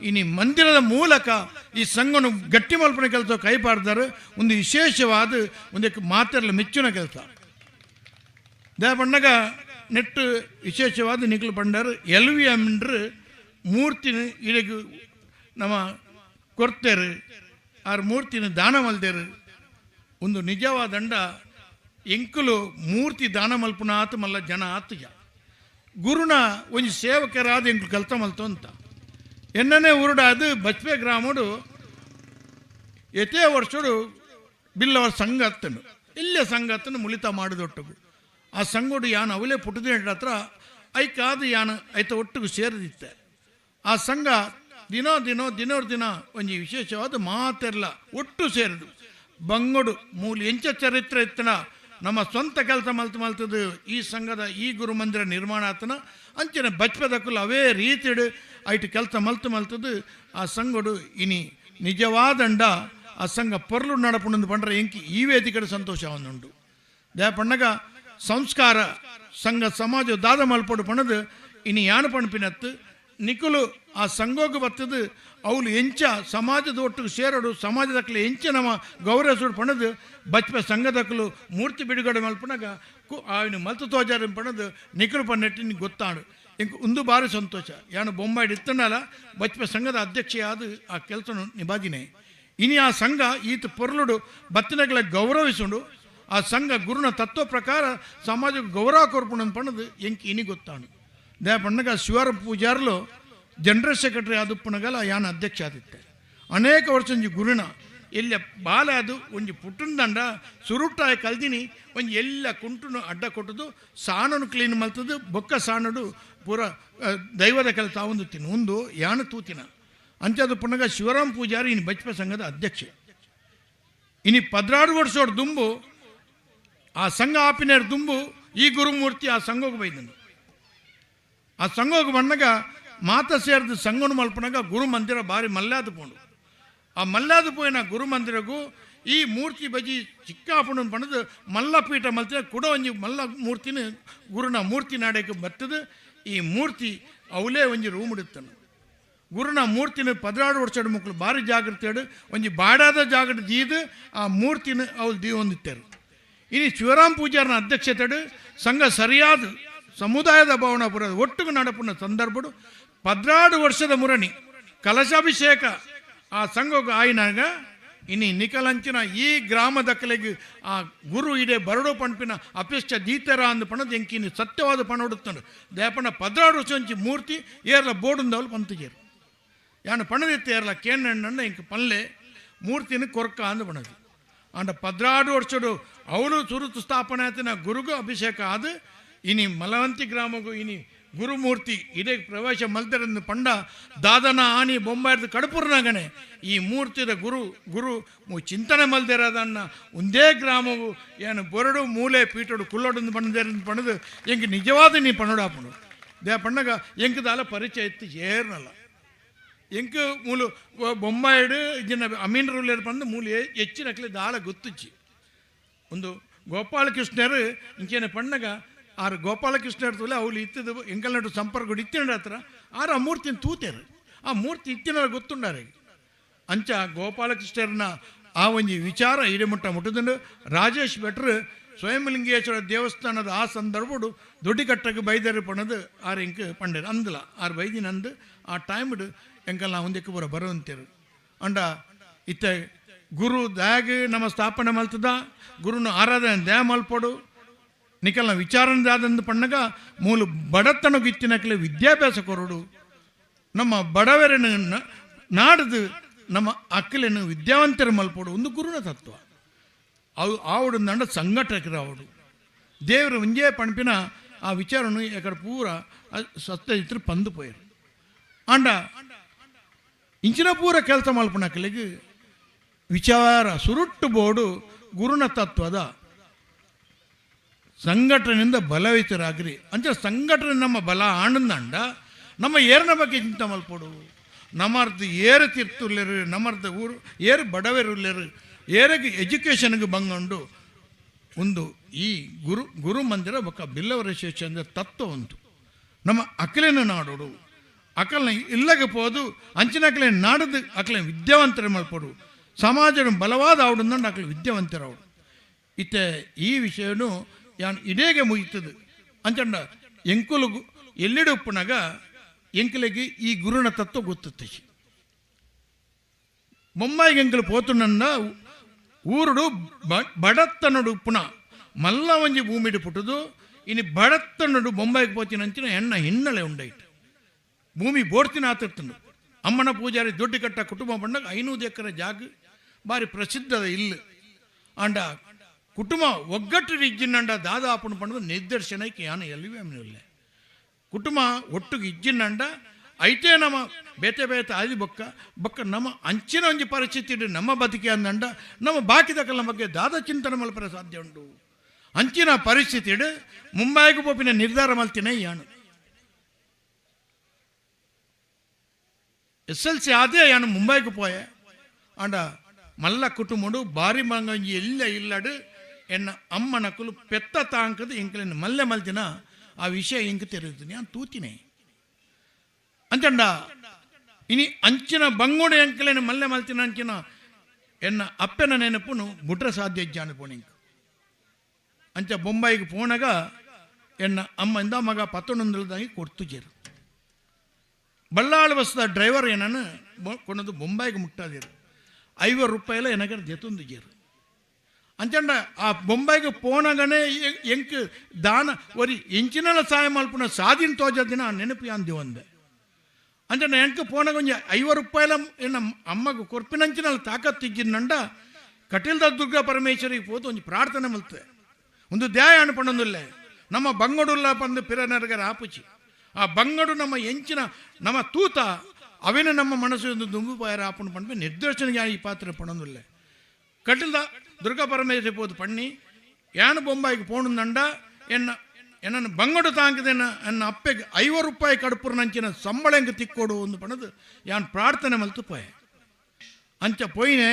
ಇನಿ ಮಂದಿರದ ಮೂಲಕ ಈ ಸಂಘನು ಗಟ್ಟಿ ಮಲ್ಪನ ಕೆಲಸ ಕೈಪಾಡ್ದಾರೆ. ಒಂದು ವಿಶೇಷವಾದ ಒಂದಕ್ಕೆ ಮಾತೆಲ್ಲ ಮೆಚ್ಚುನ ಕೆಲಸ ದೇಪಣ್ಣಗ ನೆಟ್ಟು ವಿಶೇಷವಾದ ನಿಕ್ಲು ಪಂಡರು ಎಲ್ ವಿ ಎಮ್ನ್ರು ಮೂರ್ತಿನ ಇಡಗು ನಮ್ಮ ಕೊರ್ತೇರು ಆರ್ ಮೂರ್ತಿನ ದಾನ ಮಲ್ದೇರು. ಒಂದು ನಿಜವಾದಂಡ ಎಂಕುಲು ಮೂರ್ತಿ ದಾನ ಮಲ್ಪುನ ಆತು ಮಲ್ಲ ಜನ ಆತುಜ ಗುರುನ ಒಂಜಿ ಸೇವಕರಾದ ಎಂಕುಲು ಕಲ್ತ ಮಲ್ತು ಅಂತ ಎನ್ನನೇ ಊರುಡಾದು ಬಚ್ಪೆ ಗ್ರಾಮಡು ಎತೇ ವರ್ಷಡು ಬಿಲ್ಲವರ ಸಂಘ ಅತ್ತನು ಇಲ್ಲೇ ಸಂಘ ಅತ್ತನು ಮುಳಿತ ಮಾಡಿದೊಟ್ಟುಗು ಆ ಸಂಘಡು ಯಾನು ಅವಲೇ ಪುಟ್ಟದ ಹತ್ರ ಐಕಾದು ಯಾನು ಐತ ಒಟ್ಟಿಗೆ ಸೇರಿದಿತ್ತೆ. ಆ ಸಂಘ ದಿನೋ ದಿನೋ ದಿನೋರ್ ದಿನ ಒಂಜಿ ವಿಶೇಷವಾದ ಮಾತೆಲ್ಲ ಒಟ್ಟು ಸೇರಿದು ಬಂಗಡು ಮೂಲ ಎಂಚ ಚರಿತ್ರೆ ಇತ್ತನ ನಮ್ಮ ಸ್ವಂತ ಕೆಲಸ ಮಲ್ತು ಮಲ್ತದು ಈ ಸಂಘದ ಈ ಗುರುಮಂದಿರ ನಿರ್ಮಾಣ ಆತನ ಅಂಚಿನ ಬಚ್ಪದಕ್ಕಲು ಅವೇ ರೀತಿಡು ಐಟು ಕೆಲಸ ಮಲ್ತು ಮಲ್ತದು ಆ ಸಂಘಡು ಇನಿ ನಿಜವಾದಂಡ ಆ ಸಂಘ ಪೊರ್ಲು ನಡಪುಣಂದು ಪಂಡ್ರೆ ಎಂಕಿ ಈ ವೇದಿಕಡೆ ಸಂತೋಷ ಉಂಡು. They ಪಣ್ಣಗ ಸಂಸ್ಕಾರ ಸಂಘ ಸಮಾಜ ದಾದ ಮಲ್ಪಡು ಪಣದು ಇನಿ ಯಾನು ಪಣಪಿನತ್ತು ನಿಕುಲು ಆ ಸಂಘೋಗ ಬತ್ತದು ಅವಳು ಎಂಚ ಸಮಾಜದ ಒಟ್ಟಿಗೆ ಸೇರೋಡು ಸಮಾಜದಕ್ಕಲು ಎಂಚ ನಮ್ಮ ಗೌರವಿಸೋಡು ಪಣದು ಬಚ್ಪೆ ಸಂಘದಕ್ಕಲು ಮೂರ್ತಿ ಬಿಡುಗಡೆ ಮಲ್ಪನಾಗ ಕು ಆಯ್ನು ಮಲ್ತು ತೋಜಾರ ಪಣದು ನಿಕುಲು ಪನ್ನೆಟ್ಟಿ ಗೊತ್ತಾಡು ಇಂಕ್ ಒಂದು ಬಾರಿ ಸಂತೋಷ. ಯಾನು ಬೊಂಬಾಯಿ ಇತ್ತನಲ್ಲ ಬಚ್ಪೆ ಸಂಘದ ಅಧ್ಯಕ್ಷೆಯಾದ ಆ ಕೆಲಸನು ನಿಬಾದಿನೇ ಇನಿ ಆ ಸಂಘ ಈತ ಪೊರ್ಲುಡು ಬತ್ತಿನಗಳ ಗೌರವಿಸುಂಡು ಆ ಸಂಘ ಗುರುನ ತತ್ವ ಪ್ರಕಾರ ಸಮಾಜಕ್ಕೆ ಗೌರವ ಕೊರ್ಪುಣಂದು ಪಣದು ಎಂಕ್ ಇನಿ ಗೊತ್ತಾಡು. They ಪಣ್ಣಗ ಶಿವರ ಪೂಜಾರ್ಲು ಜನರಲ್ ಸೆಕ್ರೆಟರಿ ಆದುಪ್ಪನಗಲ ಯಾನ್ ಅಧ್ಯಕ್ಷ ಆದಿತ್ತೆ. ಅನೇಕ ವರ್ಷ ಒಂಜಿ ಗುರುನ ಎಲ್ಲ ಬಾಲ ಅದು ಒಂಜಿ ಪುಟ್ಟಂದಂಡ ಸುರುಟಾಯ ಕಲ್ದಿನಿ ಒಂಜಿ ಎಲ್ಲ ಕುಂಟುನು ಅಡ್ಡ ಕೊಟ್ಟದು ಸಾಣನು ಕ್ಲೀನ್ ಮಲ್ತದು ಬೊಕ್ಕ ಸಾಣಡು ಪೂರ ದೈವದ ಕೆಲಸ ಒಂದು ತಿನ್ನು ಒಂದು ಯಾನು ತೂತಿನ ಅಂಚದು ಪುನಗ ಶಿವರಾಮ್ ಪೂಜಾರಿ ಇನ್ನು ಬಚ್ಪ ಸಂಘದ ಅಧ್ಯಕ್ಷೆ. ಇನಿ 16 ವರ್ಷೋಡು ದುಂಬು ಆ ಸಂಘ ಆಪಿನೇರು ದುಂಬು ಈ ಗುರುಮೂರ್ತಿ ಆ ಸಂಘಕ್ಕೆ ಬೈದನು. ಆ ಸಂಘಕ್ಕೆ ಬಂದಾಗ ಮಾತ ಸೇರಿದ ಸಂಘನು ಮಲ್ಪನಾಗ ಗುರು ಮಂದಿರ ಭಾರಿ ಮಲ್ಲಾದ ಪೋಂಡು. ಆ ಮಲ್ಲಾದ ಪೋಯಿನ ಗುರು ಮಂದಿರಗೂ ಈ ಮೂರ್ತಿ ಬಜಿ ಚಿಕ್ಕಾಪುಣ ಪಣದು ಮಲ್ಲಪೀಠ ಮಲ್ತಿನ ಕೂಡ ಒಂಜಿ ಮಲ್ಲ ಮೂರ್ತಿನ ಗುರುನ ಮೂರ್ತಿ ನಾಡಕ್ಕೆ ಬರ್ತದೆ. ಈ ಮೂರ್ತಿ ಅವಲೇ ಒಂಜಿ ರೂಮ್ ಇಡುತ್ತಾನೆ. ಗುರುನ ಮೂರ್ತಿನ 16 ವರ್ಷದ ಮಕ್ಕಳು ಭಾರಿ ಜಾಗೃತಿ ಒಂಜಿ ಬಾಡಾದ ಜಾಗೃತಿ ದೀದು ಆ ಮೂರ್ತಿನ ಅವಳು ದೀ ಹೊಂದಿತ್ತಾರೆ. ಇನ್ನು ಶಿವರಾಮ್ ಪೂಜಾರನ ಅಧ್ಯಕ್ಷತೆಡು ಸಂಘ ಸರಿಯಾದ ಸಮುದಾಯದ ಭವನ ಪುರ ಒಟ್ಟಿಗೆ ನಡಪುನ ಸಂದರ್ಭಡು 16 ವರ್ಷದ ಮುರಣಿ ಕಲಶಾಭಿಷೇಕ ಆ ಸಂಘಕ್ಕೆ ಆಯಿನಾಗ ಇನಿ ನಿಕಲಂಚಿನ ಈ ಗ್ರಾಮದ ಕಲೆಗೆ ಆ ಗುರು ಇಡೆ ಬರಡೋ ಪಣಪಿನ ಅಪೇಕ್ಷ ದೀತರ ಅಂದ ಪಣದ ಎಂಕಿನಿ ಸತ್ಯವಾದ ಪಣ ಹೊಡುತ್ತಾನೆ. ದೇಪಣ 16 ವರ್ಷ ಒಂಚಿ ಮೂರ್ತಿ ಏರ್ಲ ಬೋಡುಂದವಳು ಪಂತಿಜೇರು ಯಾನು ಪಣದಿತ್ತು ಏರ್ಲ ಕೇನಣ್ಣ ಇಂಕ ಪಲ್ಲೆ ಮೂರ್ತಿನ ಕೊರ್ಕ ಅಂದ ಪಣದು. ಅಂಡ 16 ವರ್ಷಡು ಅವಳು ಸುರುತು ಸ್ಥಾಪನೆ ಆತಿನ ಗುರುಗೂ ಅಭಿಷೇಕ ಆದ ಇನಿ ಮಲವಂತಿ ಗ್ರಾಮಗೂ ಇನಿ ಗುರುಮೂರ್ತಿ ಇದೇ ಪ್ರವೇಶ ಮಲ್ತರಂದು ಪಂಡ ದಾದನ ಆನಿ ಬೊಂಬಾಯ್ದು ಕಡಪುರ್ನಾಗನೆ ಈ ಮೂರ್ತಿದ ಗುರು ಗುರು ಚಿಂತನೆ ಮಲ್ದಿರೋದನ್ನ ಒಂದೇ ಗ್ರಾಮವು ಏನು ಬೊರಡು ಮೂಲೆ ಪೀಠಡು ಕುಲ್ಲೊಡಂದು ಪಣದೇರಂದು ಪಣದು ಎಂಕ್ ನಿಜವಾದ ನೀ ಪಣಡಾಪುಣು they ಪಣ್ಣಗ ಎಂಕದಾಲ ಪರಿಚಯ ಇತ್ತು ಏರ್ನಲ್ಲ ಎಂಕ್ ಮೂಲು ಬೊಂಬಾಯ್ಡು ಇಜಿನ ಅಮೀನ್ ರೂಲೇರ್ ಪಂದು ಮೂಲು ಹೆಚ್ಚಿನಕ್ಲೆ ದಾಳ ಗೊತ್ತುಚ್ಚಿ ಒಂದು ಗೋಪಾಲಕೃಷ್ಣರು ಇಂಚೇನೆ ಪಣ್ಣಗ ಆರು ಗೋಪಾಲಕೃಷ್ಣರ್ ತುಲೆ ಅವ್ಲು ಇತ್ತದು ಎಂಕಲ್ನಟ್ಟು ಸಂಪರ್ಕ ಇತ್ತಿನ ಹತ್ರ ಆರು ಆ ಮೂರ್ತಿನ ತೂತೇರು ಆ ಮೂರ್ತಿ ಇತ್ತಿನ ಗೊತ್ತುಂಡಾರೆ ಅಂಚ ಗೋಪಾಲಕೃಷ್ಣರನ್ನ ಆ ಒಂಜಿ ವಿಚಾರ ಇಡಿಮುಟ್ಟ ಮುಟ್ಟದಂಡು ರಾಜೇಶ್ ಭಟ್ರು ಸ್ವಯಂಲಿಂಗೇಶ್ವರ ದೇವಸ್ಥಾನದ ಆ ಸಂದರ್ಭಡು ದೊಡ್ಡಿಕಟ್ಟಕ್ಕೆ ಬೈದರು ಪಣದು ಆರು ಎಂಕ್ ಪಂಡೇರು ಅಂದಲ ಆರು ಬೈದಿನ ಅಂದು ಆ ಟೈಮ್ಡು ಎಂಕಲ್ ಒಂದಕ್ಕೆ ಪೂರ ಬರುವಂತೇರು ಅಂಡ ಇತ್ತ ಗುರು ದ್ಯಾಗ್ ನಮ್ಮ ಸ್ಥಾಪನೆ ಮಲ್ತದ ಗುರುನ ಆರಾಧನೆ ದ್ಯಾ ಮಲ್ಪಡು ನಿಕಲ್ನ ವಿಚಾರಣೆ ಪಣ್ಣಗ ಮೂಲ ಬಡತನಗೂ ಇತ್ತಿನಕಲೆ ವಿದ್ಯಾಭ್ಯಾಸ ಕೊರಡು ನಮ್ಮ ಬಡವರನ್ನ ನಾಡ್ದು ನಮ್ಮ ಅಕ್ಕಲೆನು ವಿದ್ಯಾವಂತರ ಮಲ್ಪೋಡು ಒಂದು ಗುರುನ ತತ್ವ. ಅವು ಆವಡು ನಂಡ ಸಂಘಟಕರು ಆವಡು ದೇವರು ಒಂಜೇ ಪಣಪಿನ ಆ ವಿಚಾರನು ಎಕಡೆ ಪೂರ ಸತ್ಯಜಿತ್ರ ಪಂದು ಪೋಯರು. ಆಂಡ ಇಂಚಿನ ಪೂರ ಕೆಲಸ ಮಲ್ಪನಕ್ಕಲಿಗೆ ವಿಚಾರ ಸುರುಟ್ಟು ಬೋಡು ಗುರುನ ತತ್ವದ ಸಂಘಟನೆಯಿಂದ ಬಲವಿತರಾಗ್ರಿ. ಅಂಚ ಸಂಘಟನೆ ನಮ್ಮ ಬಲ ಆಣಂದಂಡ ನಮ್ಮ ಏರನ ಬಗ್ಗೆ ಚಿಂತೆ ಮಲ್ಪೋಡು. ನಮ್ಮರ್ದು ಏರು ತಿರ್ತುಲ್ಲೇರು, ನಮ್ಮರ್ದು ಊರು ಏರು ಬಡವೆರುಲ್ಲೇರು, ಏರಿಗೆ ಎಜುಕೇಷನ್ಗೆ ಬಂಗಂಡು ಒಂದು ಈ ಗುರು ಗುರು ಮಂದಿರ ಬೊಕ್ಕ ಬಿಲ್ಲವರ ಶೇಷಂದ್ರ ತತ್ವ ಉಂಟು. ನಮ್ಮ ಅಕಲೇನ ನಾಡೋಡು ಅಕಲ್ನ ಇಲ್ಲಗೆ ಪೋದು ಅಂಚಿನ ಅಕಲೆ ನಾಡದು ಅಕಲೆ ವಿದ್ಯಾವಂತರ ಮಲ್ಪೋಡು. ಸಮಾಜದ ಬಲವಾದ ಆವಡಂದಂಡು ಅಕಲೆ ವಿದ್ಯಾವಂತರವಡು. ಇತ್ತೆ ಈ ವಿಷಯನು ಯಾನ್ ಇಡೇಗೆ ಮುಗಿತದೆ. ಅಂಚಂಡ ಎಂಕುಲು ಎಲ್ಲಿಡು ಉಪ್ಪುನಾಗ ಎಂಕಲಿಗೆ ಈ ಗುರುನ ತತ್ವ ಗೊತ್ತುತ್ತೆ. ಬೊಮ್ಮಾಯಿಗೆ ಎಂಕಲು ಪೋತುನನ್ನ ಊರುಡು ಬಡತ್ತನಡು ಉಪ್ಪುನ ಮಲ್ಲ ಒಂಜಿ ಭೂಮಿಡು ಪುಟ್ಟುದು ಇನಿ ಬಡತ್ತನಡು ಬೊಂಬಾಯಿಗೆ ಪೋತಿನಂಚಿನ ಎಣ್ಣ ಹಿನ್ನೆಲೆ ಉಂಡೈಟ್ ಭೂಮಿ ಬೋಡ್ತಿನ ಆತಿರ್ತಂಡು. ಅಮ್ಮನ ಪೂಜಾರಿ ದೊಡ್ಡ ಕಟ್ಟ ಕುಟುಂಬ ಬಂದಾಗ 500 ಎಕರೆ ಜಾಗ ಭಾರಿ ಪ್ರಸಿದ್ಧದ ಇಲ್ಲು. ಆಂಡ ಕುಟುಂಬ ಒಗ್ಗಟ್ಟು ಇಜ್ಜಿನಂಡ ದಾದಾಪುಣ ಪಂಡದು ನಿರ್ದರ್ಶನಕ್ಕೆ ಯಾನ ಎಲ್ಲಿವೆ ಇಲ್ಲ. ಕುಟುಂಬ ಒಟ್ಟಿಗೆ ಇಜ್ಜಿನಂಡ ಐತೆ ನಮ್ಮ ಬೇತೆ ಬೇತೆ ಆದಿ ಬೊಕ್ಕ ಬೊಕ್ಕ ನಮ್ಮ ಅಂಚಿನ ಒಂಜಿ ಪರಿಸ್ಥಿತಿ ನಮ್ಮ ಬದುಕೆ ಅಂದಂಡ ನಮ್ಮ ಬಾಕಿದಕಲ್ಲ ಬಗ್ಗೆ ದಾದ ಚಿಂತನೆ ಮಲ್ಪರೆ ಸಾಧ್ಯ ಉಂಟು. ಅಂಚಿನ ಪರಿಸ್ಥಿತಿ ಮುಂಬೈಗೆ ಪೋಪಿನ ನಿರ್ಧಾರ ಮಲ್ತಿನ ಯಾನು ಎಸ್ ಎಲ್ ಸಿ ಆದೇ ಯಾನು ಮುಂಬೈಗೆ ಪೋಯೆ. ಆಂಡ ಮಲ್ಲ ಕುಟುಂಬಡು ಬಾರಿ ಮಂಗಂಜಿ ಎಲ್ಲ ಇಲ್ಲಡು ಎನ್ನ ಅಮ್ಮನಕುಲು ಪೆತ್ತ ತಾಂಕದು ಎಂಕಲಿನ ಮಲ್ಲೆ ಮಲ್ತಿನ ಆ ವಿಷಯ ಎಂಕ ತೆರೆದು ನಾನು ತೂತಿನೇ. ಅಂಚಂಡ ಇನಿ ಅಂಚಿನ ಬಂಗೋಡು ಎಂಕಲೇನ ಮಲ್ಲೆ ಮಲ್ತಿನ ಅಂಚಿನ ಎನ್ನ ಅಪ್ಪನ ನೆನಪುನು ಬುಟ್ರ ಸಾಧ್ಯ ಇಜ್ಜಾನು ಪೋಣಿಂಕ್. ಅಂಚ ಬೊಂಬಾಯಿಗೆ ಪೋಣಗ ಎನ್ನ ಅಮ್ಮ ಇಂದ ಮಗ ಪತ್ತೊಂದೊಂದಲ್ದಾಗಿ ಕೊಡ್ತು ಜೇರು. ಬಲ್ಲಾಳು ಬಸ್ದ ಡ್ರೈವರ್ ಏನನ್ನು ಕೊನದು ಬೊಂಬಾಯಿಗೆ ಮುಟ್ಟಾದಿರು 50 ರೂಪಾಯಿಲ ಎನಗರ ಜೆತೊಂದು ಜೇರು. ಅಂಚಂಡ ಆ ಬೊಂಬಾಯಿಗೆ ಪೋಣಗನೆ ಎಂಕ್ ದಾನ ಒರಿ ಎಂಚಿನಲ ಸಹಾಯ ಮಲ್ಪುನ ಸಾದಿನ ತೋಜ ದಿನ ಆ ನೆನಪು ಯಾನ್ ದಿವಂದೆ. ಅಂಚಂಡ ಎಂಕ್ ಪೋಣಗ ಒಂಜಿ 50 ರೂಪಾಯಿಲ ಎನ್ನ ಅಮ್ಮಗ ಕೊರ್ಪಿನಂಚಿನಲ ತಾಕತ್ತು ಇಜ್ಜಿನಂಡ ಕಟೀಲ್ದ ದುರ್ಗಾ ಪರಮೇಶ್ವರಿಗೆ ಪೋದು ಒಂಜಿ ಪ್ರಾರ್ಥನೆ ಮಲ್ತೆ. ಒಂದು ದ್ಯಾಯ ಅನ್ಪಣ್ಣೊಂದುಲ್ಲೆ ನಮ್ಮ ಬಂಗಡುಲ್ಲ ಪಂದು ಪಿರನರ್ಗರ ಆಪುಚಿ ಆ ಬಂಗಡು ನಮ್ಮ ಎಂಚಿನ ನಮ್ಮ ತೂತ ಅವೇನ ನಮ್ಮ ಮನಸ್ಸು ಒಂದು ದುಂಬು ಪಾಯರ ಆಪುಣ ಪಂಡ ನಿರ್ದೇಶನ ಈ ಪಾತ್ರ ಪಣೊಂದುಲ್ಲೆ. ಕಟೀಲ್ದ ದುರ್ಗಾ ಪರಮೇಶ್ವರಿ ಪೋದು ಪಣ್ಣಿ ಯಾನು ಬೊಂಬಾಯಿಗೆ ಪೋಣುಂದಂಡ ಎನ್ನ ಎನ್ನನ್ನು ಬಂಗಡು ತಾಂಕದೇನ ಎನ್ನ ಅಪ್ಪೆಗೆ 50 ರೂಪಾಯಿ ಕಡುಪುರನಂಚಿನ ಸಂಬಳ ಎಂಕ್ ತಿಕ್ಕೋಡು ಒಂದು ಪಣದು ಯಾನ್ ಪ್ರಾರ್ಥನೆ ಮಲ್ತು ಪೋಯೆ. ಅಂಚ ಪೋಯಿನೆ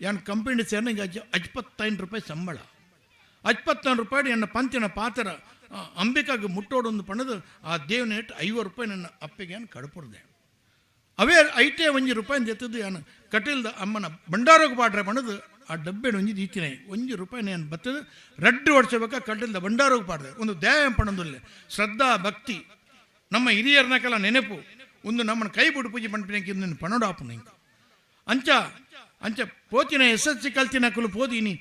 ಯಾನ್ ಕಂಪನಿ ಸೇರ್ನ ಹಿಂಗೆ 55 ರೂಪಾಯಿ ಸಂಬಳ. 55 ರೂಪಾಯಿ ಎನ್ನ ಪಂತಿನ ಪಾತ್ರ ಅಂಬಿಕಾಗೆ ಮುಟ್ಟೋಡು ಒಂದು ಪಣದು ಆ ದೇವನ ಇಟ್ಟು 50 ರೂಪಾಯಿ ನನ್ನ ಅಪ್ಪೆಗೆ ಯಾನ್ ಕಡುಪುರ್ದೆ. ಅವೇ ಐಟೇ 1 ರೂಪಾಯಿ ಎತ್ತದ್ದು ಯಾನು ಕಟೀಲ್ದ ಅಮ್ಮನ ಭಂಡಾರೋಗ ಪಾಡ್ರೆ ಪಣದು ಆ ಡಬ್ಬೆನ ಒಂಜಿ ದೀತಿನೇ 1 ರೂಪಾಯಿ ನಾನು ಬತ್ತದು ರಡ್ಡು ವರ್ಷ ಕಟೀಲ್ದ ಭಂಡಾರೋಗ ಪಾಡ್ದೆ. ಒಂದು ದ್ಯಾಯ ಪಣದುಲ್ಲೆ ಶ್ರದ್ಧಾ ಭಕ್ತಿ ನಮ್ಮ ಹಿರಿಯರ್ನಕಲ ನೆನಪು ಒಂದು ನಮ್ಮನ್ನು ಕೈ ಬಿಡು ಪೂಜೆ ಪಂಪಿನ ನಿನ್ನ ಪಣೋಡಾಪುನ ಇಂಕ. ಅಂಚ ಅಂಚ ಪೋತಿನ ಎಸ್ ಎಸ್ ಸಿ ಕಲ್ತಿನ ಕುಲು ಪೋದಿನಿ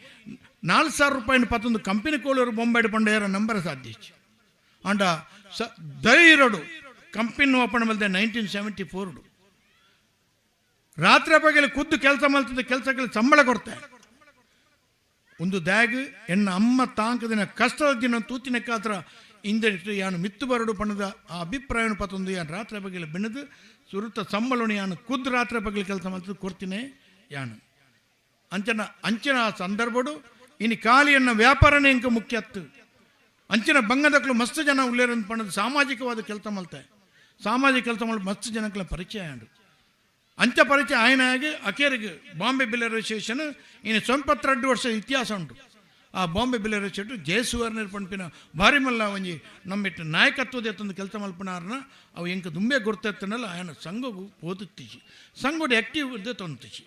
4000 ರೂಪಾಯಿನ ಪತ್ತೊಂದು ಕಂಪನಿ ಕೋಳೂರು ಬೊಂಬಾಯಿ ಪಂಡೇರ ನಂಬರ್ ಸಾಧ್ಯ ಆಂಡ ಸ ಧೈರ್ಯಡು ಕಂಪನಿ ಓಪನ್ ಮಲ್ದೆ 1974 ರಾತ್ರಿ ಪಗಲಿ ಖುದ್ದು ಕೆಲಸ ಮಲ್ತದ ಕೆಲಸಕ್ಕೆ ಸಂಬಳ ಕೊಡ್ತೆ. ಒಂದು ದ್ಯಾಗ್ ಎನ್ನ ಅಮ್ಮ ತಾಂಕದಿನ ಕಷ್ಟದ ದಿನ ತೂತಿನ ಕಾತ್ರ ಇಂದ ಯಾನು ಮಿತ್ತು ಬರಡು ಪಣದ ಆ ಅಭಿಪ್ರಾಯನ ಪತ್ತೊಂದು ಯಾನು ರಾತ್ರಿ ಪಗಲಿ ಬೆಣದು ಸುರುತ ಸಂಬಳನು ಯಾನು ಖುದ್ದು ರಾತ್ರಿ ಪಗಲಿ ಕೆಲಸ ಮಲ್ತದ ಕೊಡ್ತೀನಿ ಯಾನು. ಅಂಚನ ಅಂಚಿನ ಆ ಸಂದರ್ಭಡು ಇನಿ ಖಾಲಿಯನ್ನ ವ್ಯಾಪಾರನೇ ಇಂಕ ಮುಖ್ಯ ಅತ್ತು. ಅಂಚಿನ ಬಂಗದಕ್ಲು ಮಸ್ತ್ ಜನ ಉಳ್ಳೇರಂತ ಪಣದ ಸಾಮಾಜಿಕವಾದ ಕೆಲಸ ಮಲ್ತೆ ಸಾಮಾಜಿಕ ಕೆಲಸ ಮಲ್ ಮಸ್ತ್ ಜನಕ್ಲ ಪರಿಚಯ ಆಂಡು. ಅಂಚ ಪರಿಚಯ ಆಯನಾಗಿ ಅಕೇರಿಗೆ ಬಾಂಬೆ ಬಿಲ್ಲರ್ ಅಸೋಸಿಯೇಷನ್ ಇನ್ನು 92 ವರ್ಷದ ಇತಿಹಾಸ ಉಂಟು. ಆ ಬಾಂಬೆ ಬಿಲ್ಲರ್ ಅಸೋಸಿಯೇಷನ್ ಜಯಸುವರ್ಣರ್ ಪಂಪಿನ ಭಾರಿ ಮಲ್ಲ ಒಂಜಿ ನಮ್ಮಿಟ್ಟು ನಾಯಕತ್ವದ ಎತ್ತೊಂದು ಕೆಲಸ ಮಲ್ಪನಾರನ ಅವು ಎಂಕ ದುಂಬೆ ಗುರ್ತತ್ತನಲ್ಲ ಆಯನ ಸಂಘಗು ಓದುತ್ತೀಚಿ ಸಂಘೋಡು ಆ್ಯಕ್ಟಿವ್ ಇದ್ದೆ ತೊಂತಿಚಿ.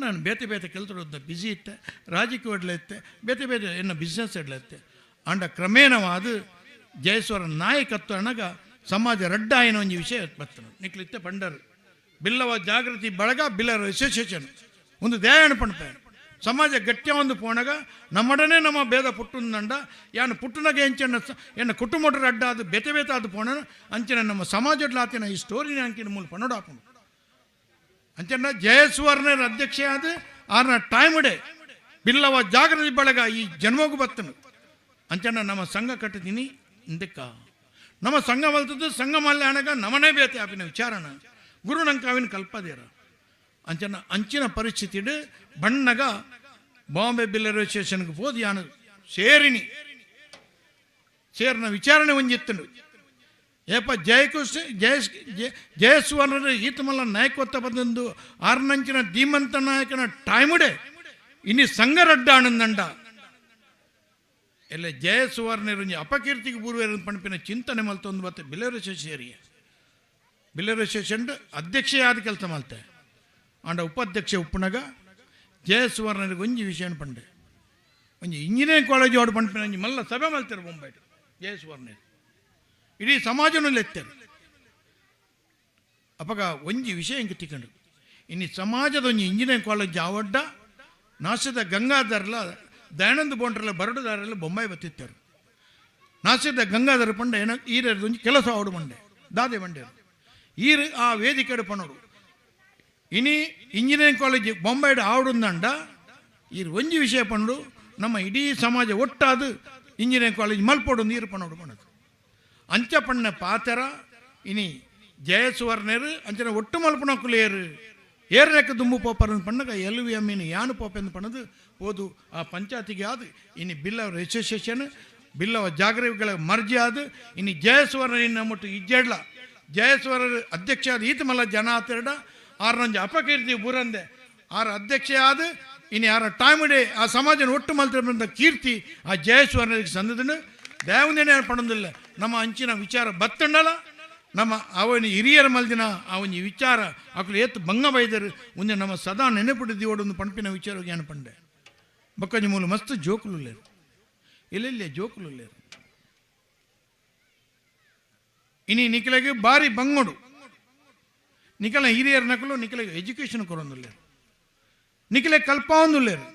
ನಾನು ಬೇತೆ ಬೇತೆ ಕೆಲಸ ಬ್ಯುಸಿ ಇತ್ತೆ, ರಾಜಕೀಯ ಇತ್ತೆ, ಬೇತೆ ಬೇತೆ ಎನ್ನ ಬಿಸ್ನೆಸ್ ಇಡ್ಲತ್ತೆ. ಅಂಡ ಕ್ರಮೇಣವಾದ ಜಯಸ್ವರ ನಾಯಕತ್ವ ಅನಗ ಸಮಾಜ ರಡ್ಡಾಯನ ಒಂಜಿ ವಿಷಯ ಬರ್ತದೆ. ನಿಕ್ಲಿತ್ತೆ ಪಂಡರು ಬಿಲ್ಲವ ಜಾಗೃತಿ ಬಳಗ ಬಿಲ್ಲರ ಅಸೋಸಿಯೇಷನ್ ಒಂದು ದ್ಯಾಯಣ ಪಣಪೆ ಸಮಾಜ ಗಟ್ಟಿಯ ಒಂದು ಪೋಣಗ ನಮ್ಮಡನೆ ನಮ್ಮ ಭೇದ ಪುಟ್ಟುಂದಂಡ ಯಾನು ಪುಟ್ಟುನಗ ಎಂಚನ ಎನ್ನ ಕುಟುಂಬ ಅಡ್ಡ ಅದು ಬೇತೆ ಬೇತೆ ಅದು ಪೋಣ ಅಂಚಿನ ನಮ್ಮ ಸಮಾಜಡ್ಲಾತಿನ ಈ ಸ್ಟೋರಿನ ಅಂಕಿನ ಮೂಲ ಪಣೋಡಾಪುಂಡು. ಅಂಚನ ಜಯಸುವರ್ಣರ ಅಧ್ಯಕ್ಷೆ ಆದ ಆರ್ನ ಟೈಮ್ಡೆ ಬಿಲ್ಲವ ಜಾಗೃತಿ ಬಳಗ ಈ ಜನ್ಮಗೂ ಬತ್ತನು. ಅಂಚನ ನಮ್ಮ ಸಂಘ ಕಟ್ಟಿದ್ದೀನಿ ಇಂದಕ್ಕ ನಮ್ಮ ಸಂಘ ಮಲ್ತದ್ದು ಸಂಘ ಮಲ್ಲೆ ಅಣಗ ನಮನೇ ಬೇತೆ ಆಪಿನ ವಿಚಾರಣ ಗುರು ನಂಗೆ ಅವಿನ ಕಲ್ಪದೇರ. ಅಂಚನ ಅಂಚಿನ ಪರಿಸ್ಥಿತಿಡು ಬಣ್ಣಗ ಬಾಂಬೆ ಬಿಲ್ಲರ್ ಸ್ಟೇಷನ್ಗೆ ಹೋದ್ ಯಾನು ಸೇರಿನಿ ಸೇರಿನ ವಿಚಾರಣೆ ಒಂಜಿತ್ತನು. ಏಪ ಜಯಕೃಷ್ಣ ಜಯ ಜಯಸುವರ್ಣರ ಈತಮಲ್ಲ ನಾಯಕತ್ವ ಬಂದಂದು ಆರ್ನಂಚಿನ ಧೀಮಂತ ನಾಯಕನ ಟೈಮುಡೆ ಇನ್ನು ಸಂಘರಡ್ಡ ಆನಂದಂಡ ಎಲ್ಲ ಜಯಸುವರ್ಣರು ಅಪಕೀರ್ತಿಗೆ ಪೂರ್ವ ಪಣಪಿನ ಚಿಂತನೆ ಮಲ್ತೊಂದು ಮತ್ತೆ ಬಿಲ್ಲರ ಸೇರಿಯ ಬಿಲ್ಲರ ಸ್ಟೇಷನ್ ಅಧ್ಯಕ್ಷೆ ಆದ ಕೆಲಸ ಮಲ್ತೆ ಆಂಡ ಉಪಾಧ್ಯಕ್ಷ ಉಪ್ಪುನಗ ಜಯಸುವರ್ಣರಿಗೆ ಒಂಜಿ ವಿಷಯ ಪಂಡೆ ಒಂಜಿ ಇಂಜಿನಿಯರಿಂಗ್ ಕಾಲೇಜ್ ಓಡ್ ಪಂಪಿನ ಒಂಜಿ ಮಲ್ಲ ಸಭೆ ಮಲ್ತಾರೆ ಬೊಂಬೈಟ್ ಜಯಸುವರ್ಣರು ಇಡೀ ಸಮಾಜನೂ ಎತ್ತಾರೆ. ಅಪಗ ಒಂಜಿ ವಿಷಯ ಇಂಕ ತಿಕ್ಕಂಡು ಇನ್ನು ಸಮಾಜದ ಒಂಜಿ ಇಂಜಿನಿಯರಿಂಗ್ ಕಾಲೇಜ್ ಆವಡ್ಡ ನಾಸಿದ ಗಂಗಾಧರ್ಲ ದಯಾನಂದ ಬೋಂಡ್ರಲ್ಲ ಬರಡುದಾರಲ್ಲ ಬೊಂಬಾಯಿ ಬತ್ತಿತ್ತಾರೆ. ನಾಸಿದ ಗಂಗಾಧರ ಪಂಡ ಏನ ಈರ ಒಂಜಿ ಕೆಲಸ ಆವಡು ಬಂಡೆ ದಾದೆ ಬಂಡೆ ಈರು ಆ ವೇದಿಕೆ ಪನ್ನೋಡು ಇನಿ ಇಂಜಿನಿಯರಿಂಗ್ ಕಾಲೇಜ್ ಬೊಂಬೈಡ್ ಆವಡುಂದಂಡ ಈರು ಒಂಜಿ ವಿಷಯ ಪಂಡು ನಮ್ಮ ಇಡೀ ಸಮಾಜ ಒಟ್ಟಾದ ಇಂಜಿನಿಯರಿಂಗ್ ಕಾಲೇಜ್ ಮಲ್ಪೋಡು ನೀರು ಪನ್ನೋಡು ಪಣ್ಣದು ಅಂಚ ಪಣ್ಣ ಪಾತೆರ ಇನಿ ಜಯಸುವರ್ಣರು ಅಂಚನ ಒಟ್ಟು ಮಲ್ಪನಕ್ಕುಲೇರು ಏರ್ನೆಕ್ಕ ದುಂಬು ಪೋಪರನ್ನು ಪಣ್ಣಗ ಎಲ್ ವಿ ಅಮ್ಮೀನು ಯಾನು ಪೋಪೆಂದು ಪಣ್ಣದು ಹೋದು ಆ ಪಂಚಾಯತಿಗೆ ಆದು ಇನಿ ಬಿಲ್ಲವರ ಅಸೋಸಿಯೇಷನ್ ಬಿಲ್ಲವ ಜಾಗೃತಿಗಳ ಮರ್ಜಿ ಆದು ಇನಿ ಜಯಸುವರ್ಣ ಇನ್ನು ಮುಟ್ಟು ಇಜ್ಜೆಡ್ಲ ಜಯಸುವರ್ಣರು ಅಧ್ಯಕ್ಷ ಆದ ಈತ ಮಲ್ಲ ಜನ ಆತಿರಡ ಆರ್ನೊಂಜಿ ಅಪಕೀರ್ತಿ ಬೂರಂದೆ ಆರ ಅಧ್ಯಕ್ಷ ಆದ ಇನ್ನು ಯಾರ ಟೈಮ್ ಇಡೇ ಆ ಸಮಾಜನ ಒಟ್ಟು ಮಲ್ತಿರ ಕೀರ್ತಿ ಆ ಜಯಸುವರ್ಣರಿಗೆ ಸಂದದನ್ನು ದೇವಂದೇನೆ ಪಡೋದಿಲ್ಲ. ನಮ್ಮ ಅಂಚಿನ ವಿಚಾರ ಬತ್ತಂಡಲ ನಮ್ಮ ಅವನ ಹಿರಿಯರ ಮಲ್ದಿನ ಅವನ ವಿಚಾರ ಅಕಲು ಏತ್ ಬಂಗ ಬೈದರು ಮುಂದೆ ನಮ್ಮ ಸದಾ ನೆನಪಿಡಿದಿವಡೊಂದು ಪಣಪಿನ ವಿಚಾರ ಜ್ಞಾನ ಪಂಡೆ ಬೊಕ್ಕಂಜಿ ಮೂಲ ಮಸ್ತ್ ಜೋಕುಲು ಲೇರು ಎಲ್ಲೆಲ್ಲಿ ಜೋಕುಲು ಲೇರು ಇನಿ ನಿಖಲೆಗೆ ಬಾರಿ ಬಂಗೋಡು ನಿಖಲ ಹಿರಿಯರ ನಕಲು ನಿಖಲೆಗೆ ಎಜುಕೇಷನ್ ಕೊರೊಂದುಲ್ಲೇರು ನಿಖಲೆ ಕಲ್ಪಾವೊಂದುಲ್ಲೇರು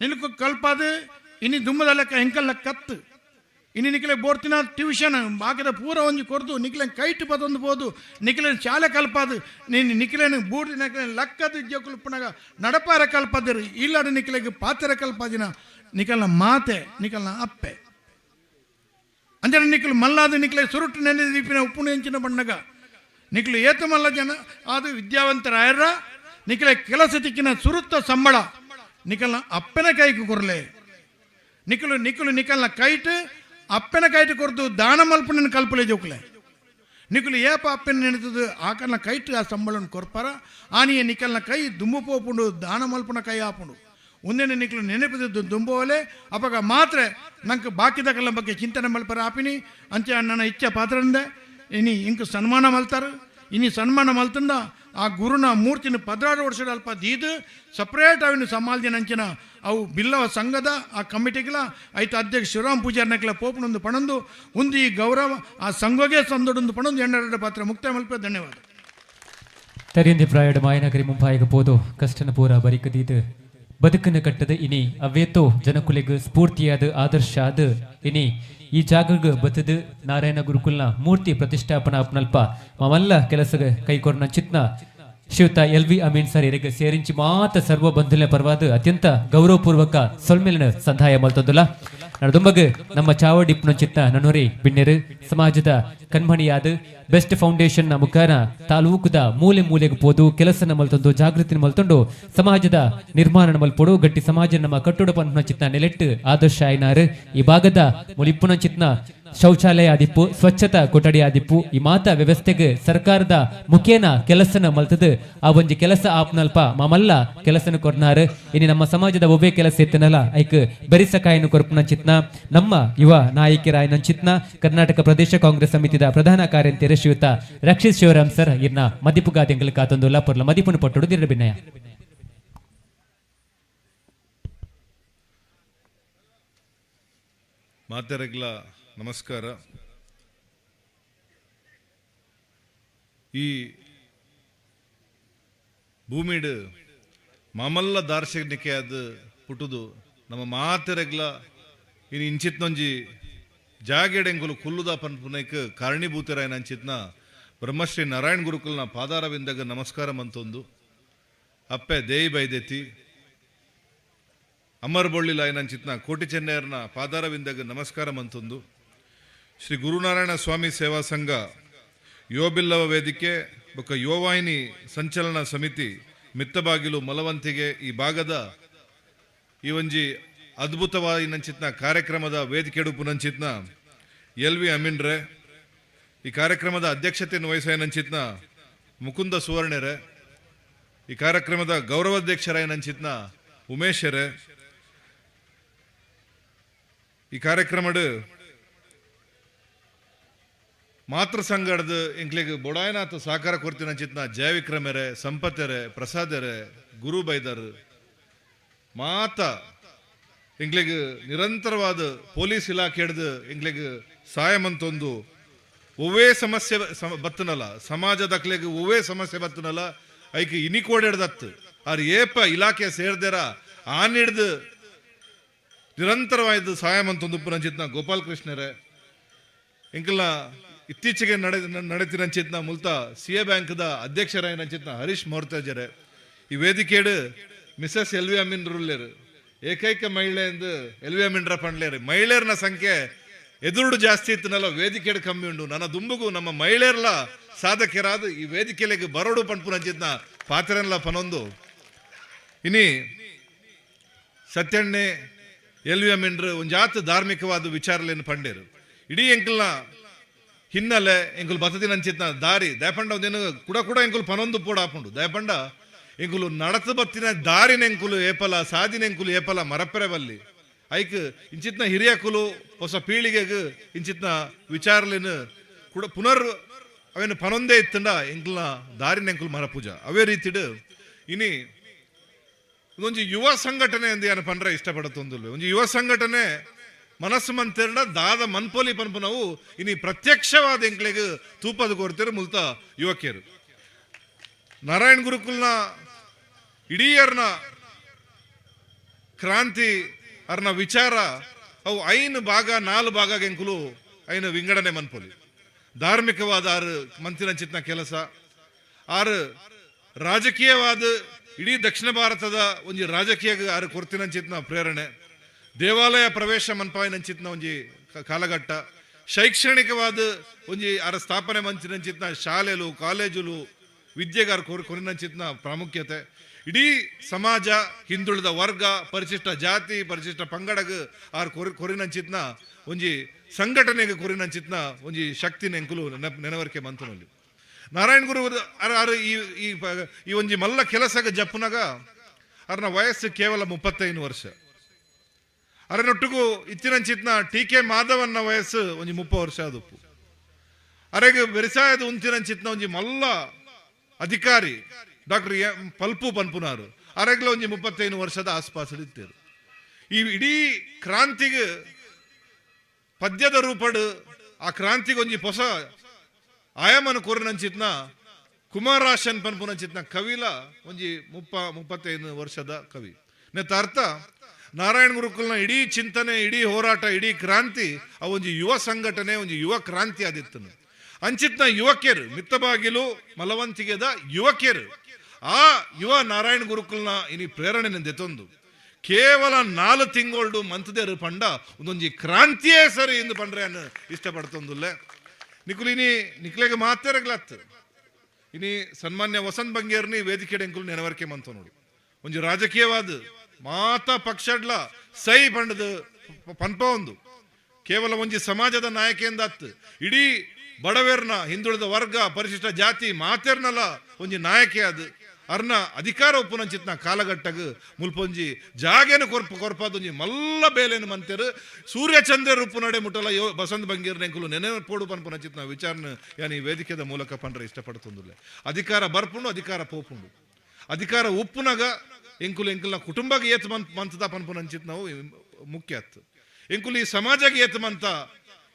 ನಿನకు ಕಲ್ಪಾದ ಇನಿ ದುಮ್ಮದ ಲೆಕ್ಕ ಎಂಕಲ್ಲ ಕತ್ತು ಇನ್ನು ನಿಖಲೆ ಬೋರ್ತಿನ ಟ್ಯೂಷನ್ ಬಾಕಿದ ಪೂರ ಒಂಜಿ ಕೊರ್ದು ನಿಖಲೆ ಕೈಟ್ ಪದೊಂದು ಪೋದು ನಿಖಲೆ ಶಾಲೆ ಕಲ್ಪಾದು ನೀನು ನಿಖಲೇನು ಬೂರ್ದಿ ನಿಖಲೆ ಲಕ್ಕದ ಜೋಕುಲು ಪುನಗ ನಡಪಾರ ಕಲ್ಪಾದಿರು ಇಲ್ಲಡ ನಿಖಲೆಗೆ ಪಾತೆರ ಕಲ್ಪಾದಿನ ನಿಖಲ್ನ ಮಾತೆ ನಿಖಲ್ನ ಅಪ್ಪೆ ಅಂಜನ ನಿಖಲು ಮಲ್ಲಾದ ನಿಖಲೆ ಸುರುಟು ನೆನೆ ದೀಪಿನ ಉಪ್ಪು ಎಂಚಿನ ಬಣ್ಣಗ ನಿಖಲು ಏತು ಮಲ್ಲ ಜನ ಅದು ವಿದ್ಯಾವಂತರಾಯರ ನಿಖಲೆ ಕೆಲಸ ತಿಕ್ಕಿನ ಸುರುತ್ತ ಸಂಬಳ ನಿಖಲ್ನ ಅಪ್ಪನ ಕೈಗೆ ಕೊರಲೆ ನಿಖಲು ನಿಖಲು ನಿಖಲ್ನ ಕೈಟ್ ಅಪ್ಪನ ಕೈಟ್ ಕೊರ್ದು ದಾನ ಮಲ್ಪುನ ಕಲ್ಪಲೆ ಜೋಕ್ಲೆ ನಿಖಲು ಏಪ ಅಪ್ಪನ ನೆನೆತದು ಆಕಲ್ನ ಕೈಟ್ ಆ ಸಂಬಳನ ಕೊರ್ಪಾರ ಆನಿಯ ನಿಖಲ್ನ ಕೈ ದುಂಬು ಪೋಪುಂಡು ದಾನ ಮಲ್ಪುನ ಕೈ ಆಪುಂಡು ಒಂದೇನೆ ನಿಖಲು ನೆನಪಿದ್ದು ದುಂಬೋಲೆ ಅಪಗ ಮಾತ್ರ ನಂಗೆ ಬಾಕಿದಕಲ್ಲ ಬಗ್ಗೆ ಚಿಂತನೆ ಮಲ್ಪರ ಆಪಿನಿ ಅಂಚೆ ನನ್ನ ಇಚ್ಛೆ ಪಾತ್ರಂದೆ ಇನಿ ಇಂಕ ಸನ್ಮಾನ ಮಲ್ತಾರೆ ಇನಿ ಸನ್ಮಾನ ಮಲ್ತಂದ ಆ ಗುರುನ ಮೂರ್ತಿನ 16 ವರ್ಷದ ಅಲ್ಪ ದೀದು ಸಪ್ರೇಟ್ ಅವಿನ ಸಮಾಲ್ದಿನ ಅಂಚಿನ ಅವು ಬಿಲ್ಲವ ಸಂಘದ ಆ ಕಮಿಟಿಗಳ ಐತ ಅಧ್ಯಕ್ಷ ಶಿವರಾಮ್ ಪೂಜಾರ್ನಕ್ಲ ಪೋಪನೊಂದು ಪಣಂದು ಒಂದು ಈ ಗೌರವ ಆ ಸಂಘಗೆ ಸಂದೊಡೊಂದು ಪಣಂದು ಎಣ್ಣೆರಡು ಪಾತ್ರ ಮುಕ್ತಾಯ ಮಲ್ಪ. ಧನ್ಯವಾದ. ತರಿಂದಿ ಪ್ರಾಯಡ್ ಮಾಯನಗರಿ ಮುಂಬಾಯಿಗೆ ಪೋದು ಕಷ್ಟನ ಪೂರ ಬರಿಕದೀದು ಬದುಕನ್ನು ಕಟ್ಟದ ಇನಿ ಅವೇತೋ ಜನಕುಲೆಗ್ ಸ್ಫೂರ್ತಿಯಾದ ಆದರ್ಶ ಆದ ಇನಿ ಈ ಜಾಗಗ್ ಬತ್ತದ ನಾರಾಯಣ ಗುರುಕುಲ್ನ ಮೂರ್ತಿ ಪ್ರತಿಷ್ಠಾಪನಾ ಅಪ್ನಲ್ಪ ಮಮಲ್ಲ ಕೆಲಸಗ ಕೈಕೊರ್ನ ಚಿತ್ನ ಶ್ರೀಯುತ ಎಲ್ ವಿ ಅಮೀನ್ ಸರ್ ಇರಗ ಸೇರಿಂಚಿ ಮಾತ ಸರ್ವ ಬಂಧುಲ ಪರವಾದ ಅತ್ಯಂತ ಗೌರವಪೂರ್ವಕ ಸೊಲ್ಮೆಲಿನ ಸಂಧಾಯ ಮಲ್ತೊಂದುಲ. ನಡುಂಬಗ್ ನಮ್ಮ ಚಾವಡಿಪ್ನ ಚಿತ್ತ ನನ್ನೂರಿ ಬಿಣ್ಣೆರು ಸಮಾಜದ ಕಣ್ಮಣಿಯಾದ ಬೆಸ್ಟ್ ಫೌಂಡೇಶನ್ ನ ಮುಖಾನ ತಾಲೂಕುದ ಮೂಲೆ ಮೂಲೆಗೆ ಪೋದು ಕೆಲಸ ಮಲ್ತೊಂದು ಜಾಗೃತಿ ಮಲ್ತೊಂಡು ಸಮಾಜದ ನಿರ್ಮಾಣ ಮಲ್ಪೊಡು ಗಟ್ಟಿ ಸಮಾಜ ನಮ್ಮ ಕಟ್ಟುಡ ಪನ್ಪುನ ಚಿತ್ನ ನೆಲೆಟ್ಟು ಆದರ್ಶ ಆಯ್ನಾರು ಈ ಭಾಗದ ಮುಲಿಪ್ಪುನ ಚಿತ್ನ ಶೌಚಾಲಯ ಆದಿಪ್ಪು ಸ್ವಚ್ಛತಾ ಕೊಠಡಿ ಆದಿಪ್ಪು ಈ ಮಾತಾ ವ್ಯವಸ್ಥೆಗೆ ಸರ್ಕಾರದ ಮುಖೇನ ಕೆಲಸನ ಮಲ್ತದು ಆ ಒಂಜಿ ಕೆಲಸ ಆಪ್ನಲ್ಪ ಮಾಮಲ್ಲ ಕೆಲಸನ ಕೊರ್ನಾರು. ಇನಿ ನಮ್ಮ ಸಮಾಜದ ಒಬ್ಬೇ ಕೆಲಸ ಇತ್ತನಲ್ಲ ಐಕ್ ಬೆರಿಸಕಾಯನ್ನು ಕೊರ್ಪುನ ಚಿತ್ನ ನಮ್ಮ ಯುವ ನಾಯಕಿರಾಯನ ಚಿತ್ನ ಕರ್ನಾಟಕ ಪ್ರದೇಶ ಕಾಂಗ್ರೆಸ್ ಸಮಿತಿದ ಪ್ರಧಾನ ಕಾರ್ಯಂತೆರ ಶ್ರೀಯುತ ರಕ್ಷಿತ್ ಶಿವರಾಮ್ ಸರ್ ಇರ್ನ ಮದಿಪುಗಾದೆಂಗಲ್ ಕಾತೊಂದು ಪೊರ್ಲ ಮದಿಪುನ ಪಟ್ಟೊಡು ದಿರಬಿನಯ. ಮಾತೆರೆಗ್ಲ ನಮಸ್ಕಾರ. ಈ ಭೂಮಿಡ್ ಮಾಮಲ್ಲ ದಾರ್ಶನಿಕೆ ಅದು ಪುಟುದು ನಮ್ಮ ಮಾತೆರೆಗ್ಲ ಇನ್ನು ಇಂಚಿತ್ನೊಂಜಿ ಜಾಗೆಡೆಂಗುಲು ಕುಲ್ಲುದ ಪನ್ಪುನೈಕ್ ಕಾರಣೀಭೂತರಾಯನ ಅಂಚಿತ್ನ ಬ್ರಹ್ಮಶ್ರೀ ನಾರಾಯಣ ಗುರುಕುಲ್ನ ಪಾದಾರವಿಂದಗ ನಮಸ್ಕಾರ ಮಂತೊಂದು ಅಪ್ಪೆ ದೇಯಿ ಬೈದೆತಿ ಅಮರ್ ಬೊಳ್ಳಿಲಾಯನಂಚಿತ್ನ ಕೋಟಿ ಚೆನ್ನೈಯರ್ನ ಪಾದಾರವಿಂದಗ ನಮಸ್ಕಾರ ಮಂತೊಂದು ಶ್ರೀ ಗುರುನಾರಾಯಣ ಸ್ವಾಮಿ ಸೇವಾ ಸಂಘ ಯುವಬಿಲ್ಲವ ವೇದಿಕೆ ಬೊಕ್ಕ ಯುವವಾಹಿನಿ ಸಂಚಲನ ಸಮಿತಿ ಮಿತ್ತಬಾಗಿಲು ಮಲವಂತಿಗೆ ಈ ಭಾಗದ ಈ ಒಂಜಿ ಅದ್ಭುತವಾದ ಕಾರ್ಯಕ್ರಮದ ವೇದಿಕೆ ನಂಚಿತ್ನ ಎಲ್ ವಿ ಅಮೀನ್ರೆ, ಈ ಕಾರ್ಯಕ್ರಮದ ಅಧ್ಯಕ್ಷತೆಯನ್ನು ವಹಿಸಾಯನಂಚಿತ್ನ ಮುಕುಂದ ಸುವರ್ಣರೆ, ಈ ಕಾರ್ಯಕ್ರಮದ ಗೌರವಾಧ್ಯಕ್ಷರಾಯನಂಚಿತ್ನ ಉಮೇಶರೇ, ಈ ಕಾರ್ಯಕ್ರಮದ ಮಾತೃ ಸಂಘದ ಎಂಕ್ಲೆಗ್ ಬೊಡಾಯನಾಥ ಸಹಕಾರ ಕೊರ್ತಿನಂಚಿತ್ನ ಜಯವಿಕ್ರಮೆರೆ, ಸಂಪತೆರೆ, ಪ್ರಸಾದೆರೆ, ಗುರು ಬೈದರ್ ಮಾತ ಎಂಕ್ಲೆಗ್ ನಿರಂತರವಾದ ಪೊಲೀಸ್ ಇಲಾಖೆ ಹಿಡ್ದು ಎಂಕ್ಲೆಗ್ ಸಹಾಯಮಂತೊಂದು ಒವ್ವೇ ಸಮಸ್ಯೆ ಬತ್ತನಲ್ಲ, ಸಮಾಜದಕ್ಲೆಗ್ ಒವ್ವೇ ಸಮಸ್ಯೆ ಬತ್ತನಲ್ಲ, ಐಕ್ ಇನಿ ಕೋಡೆಡ್ದತ್ತು ಆರ್ ಏಪ ಇಲಾಖೆ ಸೇರ್ದೇರ ಆನಿಡ್ದು ನಿರಂತರವಾದ ಸಹಾಯ ಉಪ್ಪುನಂಚಿತ್ನ ಗೋಪಾಲ್ ಕೃಷ್ಣರೇ, ಎಂಕಲ್ನ ಇತ್ತೀಚೆಗೆ ನಡೆತಿನಂಚಿತ್ನ ಮುಲ್ತ ಸಿ ಎ ಬ್ಯಾಂಕ್ದ ಅಧ್ಯಕ್ಷರಾಯನಂಚಿತ್ನ ಹರೀಶ್ ಮೋರ್ತಜರೆ, ಈ ವೇದಿಕೆಡು ಮಿಸಸ್ ಎಲ್ ವಿ ಅಮೀನ್ ರುಲ್ಲೇರು, ಏಕೈಕ ಮಹಿಳೆ ಎಂದು ಎಲ್ ವಿ ಅಮೀನ್ರ ಪಂಡ್ಲೇರು. ಮಹಿಳೆಯರ್ನ ಸಂಖ್ಯೆ ಎದುರುಡು ಜಾಸ್ತಿ ಇತ್ತನಲ್ಲ, ವೇದಿಕೆಡು ಕಮ್ಮಿ ಉಂಡು. ನನ್ನ ದುಂಬುಗು ನಮ್ಮ ಮಹಿಳೆಯರ್ಲ ಸಾಧಕರಾದ ಈ ವೇದಿಕೆಲೆಗೆ ಬರೋಡು ಪಂಪುನಂಚಿತ್ನ ಪಾತ್ರನ್ಲ ಪನೊಂದು. ಇನಿ ಸತ್ಯಣ್ಣೆ ಎಲ್ ವಿ ಅಮೀನ್ರು ಒಂಜಾತ್ ಧಾರ್ಮಿಕವಾದ ವಿಚಾರಲೇನು ಪಂಡೇರು. ಇಡೀ ಎಂಕಲ್ನ ಹಿನ್ನೆಲೆ ಎಂಕುಲು ಬತ್ತದಿನಂಚಿತ್ನ ದಾರಿ ದಯಪಂಡ ಒಂದೇನು ಕೂಡ ಕೂಡ ಎಂಕುಲು ಪನೊಂದು ಪೋಡ ಹಾಪುಂಡು. ದಯಪಂಡ ಎಂಕುಲು ನಡತು ಬತ್ತಿನ ದಾರಿನ ಎಂಕುಲು ಏಪಲ ಸಾದಿನ ಎಂಕುಲು ಏಪಲ ಮರಪ್ಪರೆ ಬಲ್ಲಿ ಐಕ್ ಇಂಚಿತ್ನ ಹಿರಿಯಕುಲು ಹೊಸ ಪೀಳಿಗೆಗ್ ಇಂಚಿತ್ನ ವಿಚಾರಲೇನು ಕೂಡ ಪುನರ್ ಅವೇನು ಪನೊಂದೇ ಇತ್ತಂಡ ಎಂಕುಲ್ನ ದಾರಿನ ಎಂಕುಲು ಮರಪೂಜ. ಅವೇ ರೀತಿಡು ಇನಿ ಒಂಜಿ ಯುವ ಸಂಘಟನೆ ಎಂದು ಏನು ಪಂಡ್ರೆ ಇಷ್ಟಪಡತ್ತೊಂದುಲ್ವೆ. ಒಂಜಿ ಯುವ ಸಂಘಟನೆ ಮನಸ್ಸು ಮಂತೆರ್ಡ ದಾದ ಮನ್ಪೋಲಿ ಪನ್ಪುನವು ಇನಿ ಪ್ರತ್ಯಕ್ಷವಾದ ಎಂಕ್ಲೆಗ್ ತೂಪದ ಕೊರ್ತಿರು ಮುಲ್ತ ಯುವಕಿಯರು. ನಾರಾಯಣ ಗುರುಕುಲ್ನ ಇಡೀ ಅರ್ನ ಕ್ರಾಂತಿ ಅರ್ನ ವಿಚಾರ ಅವು ಐನು ಭಾಗ ನಾಲು ಭಾಗ ಎಂಕುಲು ಐನು ವಿಂಗಡಣೆ ಮನ್ಪೊಲಿ. ಧಾರ್ಮಿಕವಾದ ಆರು ಮಂತಿನಂಚಿತ್ನ ಕೆಲಸ, ಆರು ರಾಜಕೀಯವಾದ ಇಡೀ ದಕ್ಷಿಣ ಭಾರತದ ಒಂಜಿ ರಾಜಕೀಯ ಆರು ಕೊರ್ತಿನಂಚಿತ್ನ ಪ್ರೇರಣೆ, ದೇವಾಲಯ ಪ್ರವೇಶ ಮನ್ಪಾಯಿನಂಚಿತ್ನ ಒಂಜಿ ಕಾಲಘಟ್ಟ, ಶೈಕ್ಷಣಿಕವಾದ ಒಂಜಿ ಆರ ಸ್ಥಾಪನೆ ಮಂಚಿನಂಚಿತ್ನ ಶಾಲೆಲು ಕಾಲೇಜುಲು ವಿದ್ಯೆಗಾರ ಕೊರಿನಂಚಿತ್ನ ಪ್ರಾಮುಖ್ಯತೆ, ಇಡೀ ಸಮಾಜ ಹಿಂದುಳಿದ ವರ್ಗ ಪರಿಶಿಷ್ಟ ಜಾತಿ ಪರಿಶಿಷ್ಟ ಪಂಗಡಗ್ ಆರ್ ಕೊರಿನಂಚಿತ್ನ ಒಂಜಿ ಸಂಘಟನೆಗೆ ಕೊರಿನಂಚಿತ್ನ ಒಂಜಿ ಶಕ್ತಿ ನೆಂಕುಲು ನೆನವರಿಕೆ ಮಂತನಲ್ಲಿ. ನಾರಾಯಣ ಗುರು ಅರ್ ಆರ್ ಈ ಈ ಈ ಒಂಜಿ ಮಲ್ಲ ಕೆಲಸಗ ಜಪ್ಪುನಗ ಅರ್ನ ವಯಸ್ಸು ಕೇವಲ 35 ವರ್ಷ. ಅರನೊಟ್ಟಿಗೂ ಇತ್ತಿನಂಚಿತ್ನ ಟಿ ಕೆ ಮಾಧವನ್ನ ವಯಸ್ಸು ಒಂಜಿ 30 ವರ್ಷ ಆದುಪ್ಪು. ಅರೆಗೆ ಬೆರಿಸಾಯದ ಉಂತಿನಂಚಿತ್ನ ಒಂಜಿ ಮಲ್ಲ ಅಧಿಕಾರಿ ಡಾಕ್ಟರ್ ಎಂ ಪಲ್ಪು ಪನ್ಪುನಾರು ಅರೆಗ್ಲ ಒಂಜಿ 35 ವರ್ಷದ ಆಸ್ಪಾಸ್ ಇತ್ತೇರು. ಈ ಇಡೀ ಕ್ರಾಂತಿಗೆ ಪದ್ಯದ ರೂಪಡು ಆ ಕ್ರಾಂತಿಗೆ ಒಂಜಿ ಹೊಸ ಆಯಾಮನ ಕೋರಿನಂಚಿತ್ನ ಕುಮಾರಾಶನ್ ಪನ್ಪುನಂಚಿತ್ನ ಕವಿಲ ಒಂಜಿ 35 ವರ್ಷದ ಕವಿ. ನೆತ್ತ ಅರ್ಥ ನಾರಾಯಣ ಗುರುಕುಲ್ನ ಇಡೀ ಚಿಂತನೆ ಇಡೀ ಹೋರಾಟ ಇಡೀ ಕ್ರಾಂತಿ ಆ ಒಂಜಿ ಯುವ ಸಂಘಟನೆ ಒಂಜಿ ಯುವ ಕ್ರಾಂತಿ ಆದಿತ್ತನು. ಅಂಚಿತ್ನ ಯುವಕಿಯರು ಮಿತ್ತಬಾಗಿಲು ಮಲವಂತಿಗೆದ ಯುವಕಿಯರು ಆ ಯುವ ನಾರಾಯಣ ಗುರುಕುಲ್ನ ಇನಿ ಪ್ರೇರಣೆ ದೆತ್ತೊಂದು ಕೇವಲ 4 ತಿಂಗಳು ಮಂತದೇರು ಪಂಡ ಒಂದೊಂಜಿ ಕ್ರಾಂತಿಯೇ ಸರಿ ಎಂದು ಪಂಡ್ರೆ ಅನ್ನು ಇಷ್ಟಪಡ್ತೊಂದುಲ್ಲೆ. ನಿಕುಲಿನಿ ನಿಕ್ಲೆಗೆ ಮಾತೇರಗ್ಲತ್ತು ಇನಿ ಸನ್ಮಾನ್ಯ ವಸಂತ್ ಬಂಗೇರ್ನಿ ವೇದಿಕೆ ಎಂಕುಲು ನೆನವರಿಕೆ ಮಂತ ನೋಡಿ. ಒಂಜಿ ರಾಜಕೀಯವಾದ ಮಾತಾ ಪಕ್ಷಡ್ಲ ಸೈ ಪಂಡದ ಪನ್ಪ ಒಂದು ಕೇವಲ ಒಂಜಿ ಸಮಾಜದ ನಾಯಕಿಯಿಂದ ಇಡೀ ಬಡವೇರ್ನ ಹಿಂದುಳಿದ ವರ್ಗ ಪರಿಶಿಷ್ಟ ಜಾತಿ ಮಾತೇರ್ನಲ್ಲ ಒಂಜಿ ನಾಯಕಿ ಅದು ಅರ್ನ ಅಧಿಕಾರ ಒಪ್ಪುನಂಚಿತ್ನ ಕಾಲಘಟ್ಟಗ್ ಮುಲ್ಪೊಂಜಿ ಜಾಗೇನು ಕೊರ್ಪಾದೊಂಜಿ ಮಲ್ಲ ಬೇಲೇನು ಮಂತೇರು ಸೂರ್ಯಚಂದ್ರ ರೂಪು ನಡೆ ಮುಟ್ಟಲ ಯೋ ಬಸಂತ್ ಬಂಗೀರ್ ನೆಂಕುಲು ನೆನೆ ಪೋಡು ಪನ್ಪುನಂಚಿತ್ನ ವಿಚಾರನ ಯಾನಿ ವೇದಿಕೆದ ಮೂಲಕ ಪಂಡ್ರೆ ಇಷ್ಟಪಡ್ತೊಂದುಲ್ಲೆ. ಅಧಿಕಾರ ಬರ್ಪುಂಡು ಅಧಿಕಾರ ಪೋಪುಂಡು ಅಧಿಕಾರ ಉಪ್ಪುನಗ ಎಂಕುಲು ಎಂಕುಲ್ನ ಕುಟುಂಬಗೆ ಏತ್ ಮಂತದ ಪನ್ಪುನಂಚಿತ್ ನಾವು ಮುಖ್ಯ ಅತ್ತು. ಎಂಕುಲು ಈ ಸಮಾಜಕ್ಕೆ ಏತ್ ಮಂತ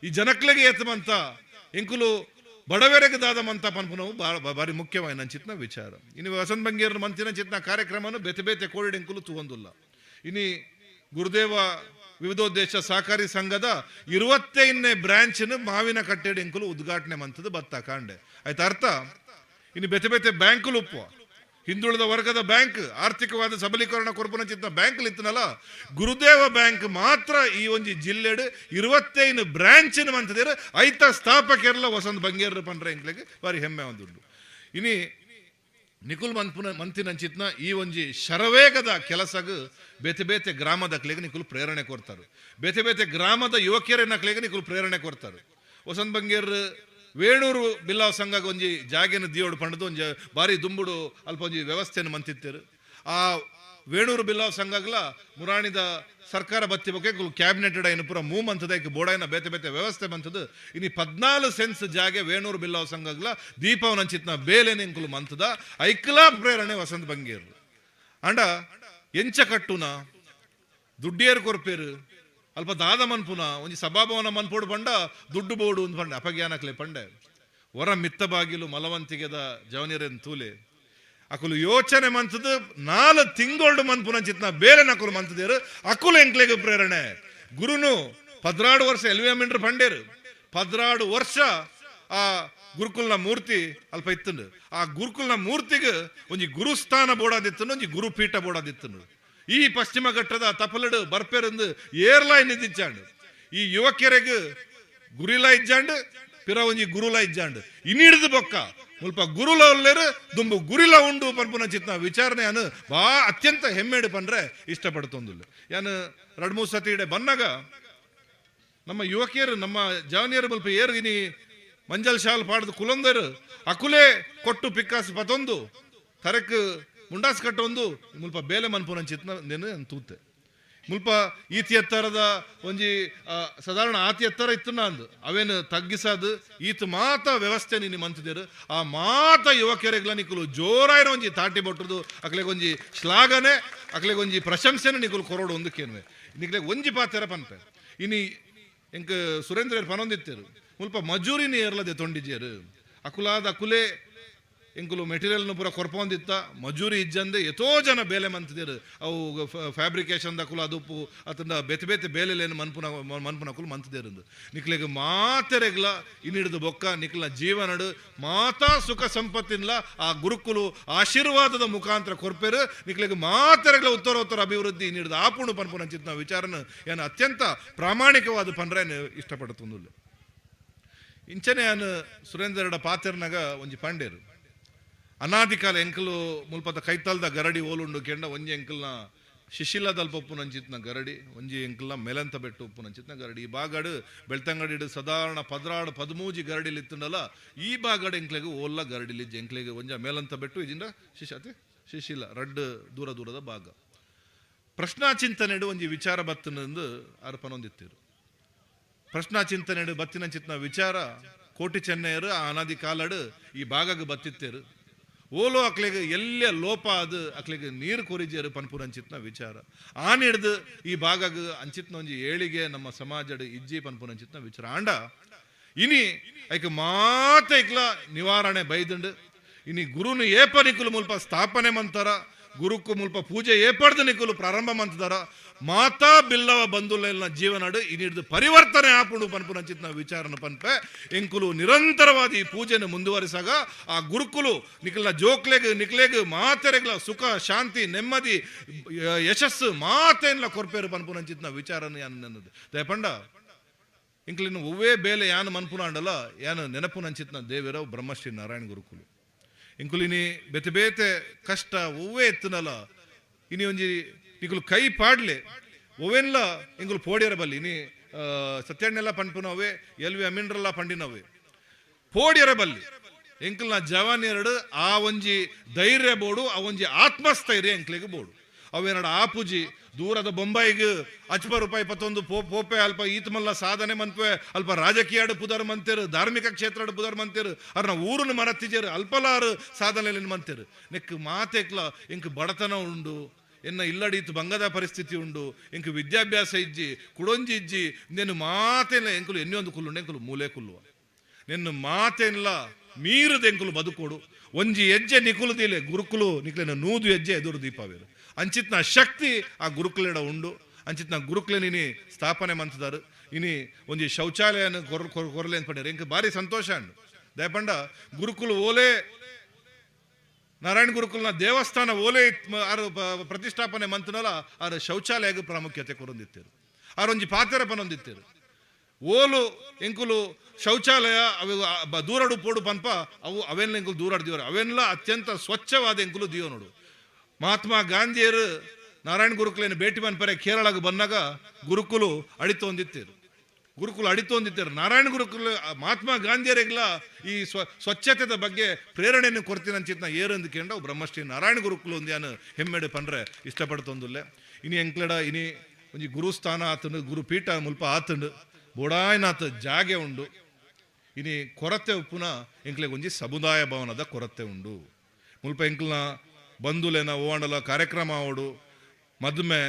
ಈ ಜನಕ್ಲೆಗೆ ಏತ್ ಮಂತ ಎಂಕುಲು ಬಡವೆರೆಗೆ ದಾದ ಮಂತ ಪನ್ಪುನವು ಬಾರಿ ಮುಖ್ಯವಾದ ಚಿತ್ನ ವಿಚಾರ. ಇನ್ನು ವಸಂತ ಬಂಗೇರ್ ಮಂತಿನ ಚಿತ್ನ ಕಾರ್ಯಕ್ರಮನು ಬೇತೆ ಬೇತೆ ಕೋಡಿಡ್ ಎಂಕುಲು ತೂವೊಂದುಲ್ಲ. ಇನಿ ಗುರುದೇವ ವಿವಿಧೋದ್ದೇಶ ಸಹಕಾರಿ ಸಂಘದ 25ನೇ ಬ್ರಾಂಚ್ನ ಮಾವಿನ ಕಟ್ಟೆಡ್ ಎಂಕುಲು ಉದ್ಘಾಟನೆ ಮಂತದ ಬತ್ತ ಕಾಂಡೆ ಆಯ್ತು ಅರ್ಥ. ಇನ್ನು ಬೇತೆ ಬೇತೆ ಬ್ಯಾಂಕುಲು ಉಪ್ಪು ಹಿಂದುಳಿದ ವರ್ಗದ ಬ್ಯಾಂಕ್ ಆರ್ಥಿಕವಾದ ಸಬಲೀಕರಣ ಕೊರಪುನ ಚಿತ್ತ ಬ್ಯಾಂಕ್ ಇತ್ತನಲ್ಲ, ಗುರುದೇವ ಬ್ಯಾಂಕ್ ಮಾತ್ರ ಈ ಒಂಜಿ ಜಿಲ್ಲೆಡ್ 25 ಬ್ರಾಂಚಿನ ಮಂತದೇರು ಐತ ಸ್ಥಾಪಕರ್ಲ ವಸಂತ ಬಂಗೇರ್ ಪಂಡ್ರೆ ಎಂಕ್ಲೆಗ್ ಬಾರಿ ಹೆಮ್ಮೆ ಒಂದುಂಡು. ಇನಿ ನಿಕುಲ್ ಮನ್ಪುನ ಮಂತಿನಂಚಿತ್ನ ಈ ಒಂಜಿ ಶರವೇಗದ ಕೆಲಸಗ್ ಬೇತೆ ಬೇತೆ ಗ್ರಾಮದಕ್ಲೆಗ್ ನಿಕುಲು ಪ್ರೇರಣೆ ಕೊರ್ತಾರೆ, ಬೇತೆ ಬೇತೆ ಗ್ರಾಮದ ಯುವಕಿಯರನಕ್ಲೆಗ್ ನಿಕುಲು ಪ್ರೇರಣೆ ಕೊರ್ತಾರೆ. ವಸಂತ ಬಂಗೇರ್ ವೇಣೂರು ಬಿಲ್ಲಾವ್ ಸಂಘ ಒಂಜಿ ಜಾಗೆನ ದಿಯೋಡು ಪಂಡದು ಒಂಜಿ ಬಾರಿ ದುಂಬುಡು ಅಲ್ಪ ಒಂಜಿ ವ್ಯವಸ್ಥೆಯನ್ನು ಮಂತಿತ್ತೇರು. ಆ ವೇಣೂರು ಬಿಲ್ಲಾವ್ ಸಂಘಗ್ಲ ಮುರಾಣಿದ ಸರ್ಕಾರ ಬತ್ತಿ ಬೊಕ್ಕೆ ಕ್ಯಾಬಿನೆಟ್ ಐನು ಪೂರ ಮೂವ್ ಮಂತದ ಐಕ್ ಬೋಡಾಯಿನ ಬೇತೆ ಬೇತೆ ವ್ಯವಸ್ಥೆ ಮಂತದ್ದು. ಇನಿ 14 ಸೆನ್ಸ್ ಜಾಗೆ ವೇಣೂರು ಬಿಲ್ಲಾವ್ ಸಂಘಗ್ಲ ದೀಪವನಂಚಿತ್ನ ಬೇಲೆನ ಇಂಕುಲು ಮಂತದ ಐಕ್ಲಾ ಪ್ರೇರಣೆ ವಸಂತ ಬಂಗೇರು. ಅಂಡ ಎಂಚ ಕಟ್ಟುನ ದುಡ್ಡಿಯರು ಕೊರ್ಪೇರು ಅಲ್ಪ ದಾದ ಮನ್ಪುನ ಒಂಜಿ ಸಭಾಭವನ ಮನ್ಪೋಡು ಪಂಡ ದುಡ್ಡು ಬೋಡು ಒಂದು ಪಂಡೆ ಅಪಜ್ಞಾನಕ್ಲೆ ಪಂಡೆ ಹೊರ ಮಿತ್ತ ಬಾಗಿಲು ಮಲವಂತಿಗೆದ ಜವನಿಯರೇನು ತೂಲೆ ಅಕುಲು ಯೋಚನೆ ಮಂತದ್ದು 4 ತಿಂಗೋಲ್ಡು ಮನ್ಪುನ ಚಿತ್ನ ಬೇರೆ ನಕುಲು ಮಂತದೇರು ಅಕುಲು ಎಂಕ್ಲೆಗ್ ಪ್ರೇರಣೆ. ಗುರುನು 12 ವರ್ಷ ಎಲ್ವಿ ಮಿಂಡ್ರು ಪಂಡೇರು 12 ವರ್ಷ ಆ ಗುರುಕುಲ್ನ ಮೂರ್ತಿ ಅಲ್ಪ ಇತ್ತಂಡು. ಆ ಗುರುಕುಲ್ನ ಮೂರ್ತಿಗೆ ಒಂಜಿ ಗುರುಸ್ಥಾನ ಬೋಡಾದಿತ್ತನು, ಒಂಜಿ ಗುರುಪೀಠ ಬೋಡಾದಿತ್ತನು. ಈ ಪಶ್ಚಿಮ ಘಟ್ಟದ ತಪಲಡು ಬರ್ಪೆರಂದು ಏರ್ಲಾ ನಿಧಿಚ್ಚಾಂಡು ಈ ಯುವಕರೆಗ್ ಗುರಿಲ ಇಜ್ಜಾಂಡು ಪಿರ ಒಂಜಿ ಗುರುಲ ಇಜ್ಜಾಂಡು ಇನ್ನಿಡ್ದು ಬೊಕ್ಕ ಮುಲ್ಪ ಗುರುಲ ಉಲ್ಲೇರು ದುಂಬು ಗುರಿಲ ಉಂಡು ಪನ್ಪುನ ಚಿತ್ನ ವಿಚಾರಣೆ ಯಾನು ಬಾ ಅತ್ಯಂತ ಹೆಮ್ಮೆಡು ಪಂಡ್ರೆ ಇಷ್ಟಪಡ್ತೊಂದುಲ್ಲ. ಯಾನು 2-3 ಸತಿ ಇಡೆ ಬನ್ನಾಗ ನಮ್ಮ ಯುವಕಿಯರು ನಮ್ಮ ಜವನಿಯರು ಮುಲ್ಪ ಏರು ಇನಿ ಮಂಜಲ್ ಶಾಲ್ ಪಾಡ್ದು ಕುಲಂದರು ಅಕುಲೇ ಕೊಟ್ಟು ಪಿಕ್ಕಾಸು ಪತೊಂದು ತರಕ್ ಮುಂಡಾಸ್ ಕಟ್ಟೊಂದು ಮುಲ್ಪ ಬೇಲೆ ಮನ್ಪುನ ಚಿತ್ನ ನೆನು ತೂತೆ. ಮುಲ್ಪ ಈತಿ ಎತ್ತರದ ಒಂಜಿ ಸಾಧಾರಣ ಆತಿ ಎತ್ತರ ಇತ್ತು ಅಂದು ಅವೇನು ತಗ್ಗಿಸದು ಈತ ಮಾತ ವ್ಯವಸ್ಥೆ ನೀನು ಮಂತಿದೇರು. ಆ ಮಾತ ಯುವಕರಿಗ್ಲ ನಿಕುಲು ಜೋರಾಯಿನ ಒಂಜಿ ತಾಟಿ ಬೊಟ್ಟದು ಅಕ್ಲೆಗ್ ಒಂಜಿ ಶ್ಲಾಘನೆ ಅಕ್ಲೆಗ್ ಒಂಜಿ ಪ್ರಶಂಸೆನೆ ನಿಕುಲು ಕೊರೋಡು ಒಂದಕ್ಕೇನುವೆ ನಿಕ್ಲೆಗ್ ಒಂಜಿ ಪಾತೆರ ಪನ್ಪೆ. ಇನಿ ಎಂಕ್ ಸುರೇಂದ್ರ ಪನೊಂದಿತ್ತೇರು ಮುಲ್ಪ ಮಜೂರಿನ ಏರ್ಲದೆ ತೊಂಡಿಜೇರು ಅಕುಲಾದ ಅಕುಲೇ ಎಂಕುಲು ಮೆಟೀರಿಯಲ್ನು ಪೂರ ಕೊರ್ಪೊಂದಿತ್ತ ಮಜೂರಿ ಇಜ್ಜಂದೆ ಎತೋ ಜನ ಬೇಲೆ ಮಂತಿದೇರು. ಅವು ಫ್ಯಾಬ್ರಿಕೇಶನ್ ದಕುಲು ಅದುಪ್ಪು ಅತಂಡ ಬೇತೆ ಬೇತೆ ಬೇಲೆಲೇನು ಮನ್ಪುನಕುಲು ಮಂತಿದೇರಂದು ನಿಕ್ಲೆಗ್ ಮಾತೆರೆಗ್ಲ ಇನ್ನಿಡ್ದು ಬೊಕ್ಕ ನಿಕ್ಲ ಜೀವನಡು ಮಾತಾ ಸುಖ ಸಂಪತ್ತಿನ್ಲ ಆ ಗುರುಕುಲು ಆಶೀರ್ವಾದದ ಮುಖಾಂತರ ಕೊರ್ಪೇರು. ನಿಕ್ಲೆಗ್ ಮಾತೆರೆಗ್ಲ ಉತ್ತರ ಅಭಿವೃದ್ಧಿ ಇನ್ನಿಡ್ದು ಆಪುಣು ಪನ್ಪುನ ಚಿತ್ನ ವಿಚಾರನ ಏನು ಅತ್ಯಂತ ಪ್ರಾಮಾಣಿಕವಾದ ಪನ್ರೆ ಇಷ್ಟಪಡುತ್ತೊಂದುಲ್ಲ. ಇಂಚನೆ ಯಾನು ಸುರೇಂದ್ರಡ ಪಾತೆರ್ನಾಗ ಒಂಜಿ ಪಾಂಡೇರು ಅನಾದಿಕಾಲ ಎಂಕಲು ಮುಲ್ಪದ ಕೈತಲ್ದ ಗರಡಿ ಓಲುಂಡು ಕೆಂಡ ಒಂಜಿ ಎಂಕಲ್ನ ಶಿಶಿಲದಲ್ಪ ಉಪ್ಪುನಂಚಿತ್ನ ಗರಡಿ ಒಂಜಿ ಎಂಕಲ್ನ ಮೇಲಂತ ಬೆಟ್ಟು ಉಪ್ಪುನಂಚಿತ್ನ ಗರಡಿ. ಈ ಬಾಗಡು ಬೆಳ್ತಂಗಡಿಡು ಸಾಧಾರಣ 12 13 ಗರಡಿಲಿ ಇತ್ತುಂಡಲ್ಲ ಈ ಬಾಗಡು ಎಂಕ್ಲೆಗ್ ಓಲ್ಲ ಗರಡಿಲಿ ಎಂಕ್ಲೆಗ್ ಒಂಜ ಮೇಲಂತ ಬೆಟ್ಟು ಇಜಿಂದ ಶಿಶಾತೆ ಶಿಶಿಲ ರಡ್ಡು ದೂರ ದೂರದ ಭಾಗ. ಪ್ರಶ್ನಾ ಚಿಂತನೆಡು ಒಂಜಿ ವಿಚಾರ ಬತ್ತನಂದು ಅರ್ಪನೊಂದಿತ್ತಿರು. ಪ್ರಶ್ನಾ ಚಿಂತನೆಡು ಬತ್ತಿನ ಚಿತ್ನ ವಿಚಾರ ಕೋಟಿ ಚೆನ್ನೈಯರು ಆ ಅನಾದಿ ಕಾಲಡು ಈ ಭಾಗಕ್ಕೆ ಬತ್ತಿತ್ತೇರು. ಓಲೋ ಅಕ್ಲೆಗ್ ಎಲ್ಲ ಲೋಪ ಅದು ಅಕ್ಲೆಗ್ ನೀರು ಕೊರಿಜೇರು ಪನ್ಪುರ ಅಂಚಿತ್ನ ವಿಚಾರ ಆನಿಡ್ದು ಈ ಭಾಗಗ್ ಅಂಚಿತ್ನ ಒಂಜಿ ಏಳಿಗೆ ನಮ್ಮ ಸಮಾಜಡ್ ಇಜ್ಜಿ ಪನ್ಪುರ ಅಂಚಿತ್ನ ವಿಚಾರ ಆಂಡ ಇನಿ ಐಕ್ ಮಾತ ಐಕ್ಲ ನಿವಾರಣೆ ಬೈದುಂಡು. ಇನಿ ಗುರುನು ಏಪ ನಿಕುಲು ಮುಲ್ಪ ಸ್ಥಾಪನೆ ಮಂತರ ಗುರುಕು ಮುಲ್ಪ ಪೂಜೆ ಏಪಡ್ದು ನಿಕುಲು ಪ್ರಾರಂಭ ಮಂತದಾರ ಮಾತಾ ಬಿಲ್ಲವ ಬಂಧುಲೆಲ್ಲ ಜೀವನಡು ಇನ್ನಿಡ್ದು ಪರಿವರ್ತನೆ ಆಪುಂಡು ಪನ್ಪುನ ಚಿತ್ನ ವಿಚಾರನ ಪನ್ಪೆ ಎಂಕುಲು ನಿರಂತರವಾದ ಈ ಪೂಜೆನ ಮುಂದುವರಿಸಾಗ ಆ ಗುರುಕುಲು ನಿಕಲ್ನ ಜೋಕ್ಲೆಗ್ ನಿಕ್ಲೆಗ್ ಮಾತೆರೆಗ್ಲ ಸುಖ ಶಾಂತಿ ನೆಮ್ಮದಿ ಯಶಸ್ಸು ಮಾತೇನ್ಲ ಕೊರ್ಪೇರು ಪನ್ಪುನ ಚಿತ್ನ ವಿಚಾರನ ಯಾನ್ ನನ್ನದು ದಯಪಂಡ ಇಂಕ್ಲಿನ ಒವ್ವೇ ಬೇಲೆ ಯಾನು ಮನ್ಪುನ ಅಂಡಲ ಯಾನು ನೆನಪು ನಂಚಿತ್ನ ದೇವಿರವ್ ಬ್ರಹ್ಮಶ್ರೀ ನಾರಾಯಣ ಗುರುಕುಲು ಇಂಕುಲಿನಿ ಬೇತೆ ಬೇತೆ ಕಷ್ಟ ಒವ್ವೇ ಎತ್ತನಲ ಇನಿ ಒಂಜಿ ನಿಕುಲು ಕೈ ಪಾಡ್ಲೆ ಒವೆನ್ಲ ಇಂಕುಲು ಪೋಡಿಯರ ಬಲ್ಲಿ ಇನಿ ಸತ್ಯಣ್ಣೆಲ್ಲ ಪಂಪುನವೇ ಎಲ್ವಿ ಅಮೀನ್ರಲ್ಲ ಪಂಡಿನವೇ ಪೋಡಿಯರ ಬಲ್ಲಿ ಎಂಕಲ್ನ ಜವಾನ್ ಎರಡು ಆ ಒಂಜಿ ಧೈರ್ಯ ಬೋಡು ಆ ಒಂಜಿ ಆತ್ಮಸ್ಥೈರ್ಯ ಎಂಕ್ಲೆಗ್ ಬೋಡು. ಅವೇನಡ ಆಪುಜಿ ದೂರದ ಬೊಂಬಾಯಿಗೆ ಅಚ್ಪ ರೂಪಾಯಿ ಪತ್ತೊಂದು ಪೋಪೆ ಅಲ್ಪ ಈತಮಲ್ಲ ಸಾಧನೆ ಮನ್ಪೆ ಅಲ್ಪ ರಾಜಕೀಯ ಪುದರ್ ಮಂತೇರು ಧಾರ್ಮಿಕ ಕ್ಷೇತ್ರ ಪುದರ್ ಮಂತೇರು ಅರ್ನ ಊರುನು ಮರತ್ತಿಜೇರು ಅಲ್ಪಲಾರು ಸಾಧನೆ ಮಂತೇರು ನೆಕ್ ಮಾತೆಕ್ಲ ಇಂಕ್ ಬಡತನ ಉಂಡು ಎನ್ನ ಇಲ್ಲಡೀತು ಬಂಗದ ಪರಿಸ್ಥಿತಿ ಉಂಡು ಇಂಕ್ ವಿದ್ಯಾಭ್ಯಾಸ ಇಜ್ಜಿ ಕುಡೊಂಜಿ ಇಜ್ಜಿ ನೆನ್ನು ಮಾತೇನ ಎಂಕುಲು ಎಣ್ಣೊಂದು ಕುಲ್ಲುಂಡು ಎಂಕುಲು ಮೂಲೆ ಕುಲ್ಲುವ ನಿನ್ನ ಮಾತೇನ್ಲ ಮೀರದ ಎಂಕುಲು ಬದುಕೋಡು ಒಂಜಿ ಹೆಜ್ಜೆ ನಿಕುಲು ದೀಲೆ ಗುರುಕುಲು ನಿಕ್ಲೆನ 100 ಹೆಜ್ಜೆ ಎದುರು ದೀಪವೇರು ಅಂಚಿತ್ನ ಶಕ್ತಿ ಆ ಗುರುಕುಲೆಡ ಉಂಡು. ಅಂಚಿತ್ನ ಗುರುಕ್ಲೆನ್ ಇನಿ ಸ್ಥಾಪನೆ ಮಂತುದಾರ್. ಇನಿ ಒಂಜಿ ಶೌಚಾಲಯನ್ ಕೊರ್ ಕೊರ್ಲೆ ಅಂತ ಪಂಡೆರ್. ಎಂಕ್ ಬಾರಿ ಸಂತೋಷ ಆಂಡ್. ದಾಯೆ ಪಂಡ ಗುರುಕುಲು ಓಲೇ ನಾರಾಯಣ ಗುರುಕುಲ್ನ ದೇವಸ್ಥಾನ ಓಲೇ ಆರ್ ಪ್ರತಿಷ್ಠಾಪನೆ ಮಂತುನಲ ಆರ್ ಶೌಚಾಲಯಗ್ ಪ್ರಾಮುಖ್ಯತೆ ಕೊರೊಂದಿತ್ತೆರ್. ಆರ್ ಒಂಜಿ ಪಾತೆರ ಪನೊಂದಿತ್ತೆರ್, ಓಲು ಎಂಕುಲು ಶೌಚಾಲಯ ಅವು ದೂರಡು ಪೋಡು ಪನ್ಪ ಅವು ಅವೆನ್ಲ ಎಂಕುಲು ದೂರಡು ದಿಯೋರು, ಅವೆನ್ಲ ಅತ್ಯಂತ ಸ್ವಚ್ಛವಾದ ಎಂಕುಲು ದಿಯೋನೋಡು. ಮಹಾತ್ಮ ಗಾಂಧಿಯರು ನಾರಾಯಣ ಗುರುಕುಲೇನು ಭೇಟಿ ಮನ್ಪರೆ ಕೇರಳಗ್ ಬನ್ನಾಗ ಗುರುಕುಲು ಅಡಿತೊಂದಿತ್ತೆರ್, ಗುರುಕುಲು ಅಡಿತೊಂದಿತ್ತೆರ್. ನಾರಾಯಣ ಗುರುಕುಲು ಮಹಾತ್ಮ ಗಾಂಧಿಯರಿಗ್ಲ ಈ ಸ್ವಚ್ಛತೆದ ಬಗ್ಗೆ ಪ್ರೇರಣೆಯನ್ನು ಕೊರ್ತಿನಂಚಿತ್ನ ಏರಂದು ಕೇಂಡ ಬ್ರಹ್ಮಶ್ರೀ ನಾರಾಯಣ ಗುರುಕುಲು ಒಂದ್ಯಾನು ಹೆಮ್ಮೆಡು ಪನ್ರೆ ಇಷ್ಟಪಡ್ತೊಂದುಲ್ಲೆ. ಇನಿ ಎಂಕ್ಲೆಡ ಇನಿ ಒಂಜಿ ಗುರುಸ್ಥಾನ ಆತಂಡು, ಗುರುಪೀಠ ಮುಲ್ಪ ಆತಂಡು, ಬೋಡಾಯನಾಥ ಜಾಗೆ ಉಂಡು. ಇನಿ ಕೊರತೆ ಉಪ್ಪುನ ಎಂಕ್ಲೆಗ್ ಒಂಜಿ ಸಮುದಾಯ ಭವನದ ಕೊರತೆ ಉಂಡು. ಮುಲ್ಪ ಎಂಕ್ಲನ ಬಂಧುಲೆನ ಓವಾಂಡಲ ಕಾರ್ಯಕ್ರಮ ಆವಡು, ಮದುಮೆ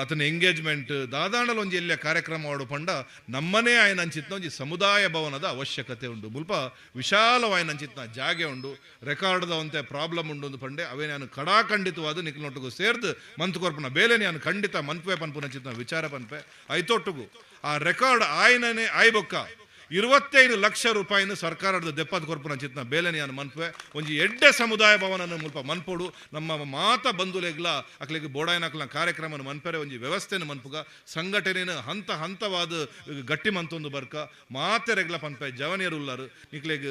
ಅತನ ಎಂಗೇಜ್ಮೆಂಟ್ ದಾದಾಂಡಲ ಒಂಜಿ ಎಲ್ಲ ಕಾರ್ಯಕ್ರಮ ಆವಡು ಪಂಡ ನಮ್ಮನೇ ಆಯನಂಚಿತ್ನ ಒಂಜಿ ಸಮುದಾಯ ಭವನದ ಅವಶ್ಯಕತೆ ಉಂಡು. ಮುಲ್ಪ ವಿಶಾಲವಾಯನಂಚಿತ್ನ ಜಾಗೆ ಉಂಡು, ರೆಕಾರ್ಡ್ದ ಒಂತೆ ಪ್ರಾಬ್ಲಮ್ ಉಂಡು ಅಂದ್ ಪಂಡೆ ಅವೇ ನಾನು ಕಡಾಖಂಡಿತವಾದ ನಿಕ್ಲೊಟ್ಟುಗು ಸೇರ್ದು ಮಂತ್ ಕೊರ್ಪುನ ಬೇಲೆ ನಾನು ಖಂಡಿತ ಮನ್ಪೆ ಪನ್ಪುನಂಚಿತ್ನ ವಿಚಾರ ಪನ್ಪೆ. ಐತೊಟ್ಟುಗು ಆ ರೆಕಾರ್ಡ್ ಆಯ್ನನೇ ಆಯ್ಬೊಕ್ಕ 25 ಲಕ್ಷ ರೂಪಾಯಿನ ಸರ್ಕಾರದ ದೆಪ್ಪದ ಕೊರ್ಪುನ ಚಿತ್ನ ಬೇಲೆನಿ ನಾನು ಮನ್ಪೆ. ಒಂಜಿ ಎಡ್ಡೆ ಸಮುದಾಯ ಭವನನ ಮುಲ್ಪ ಮನ್ಪೋಡು. ನಮ್ಮ ಮಾತ ಬಂಧುಲೆಗ್ಲ ಅಕ್ಲೆಗ್ ಬೋಡಾಯನಕ್ಲ ಕಾರ್ಯಕ್ರಮನ ಮನ್ಪೆರೆ ಒಂಜಿ ವ್ಯವಸ್ಥೆನ ಮನ್ಪುಗ, ಸಂಘಟನೆನ ಹಂತ ಹಂತವಾದ ಗಟ್ಟಿ ಮಂತೊಂದು ಬರ್ಕ ಮಾತೆರೆಗ್ಲ ಪನ್ಪೆ. ಜವನಿಯರು ಉಲ್ಲಾರು ನಿಕ್ಲೆಗ್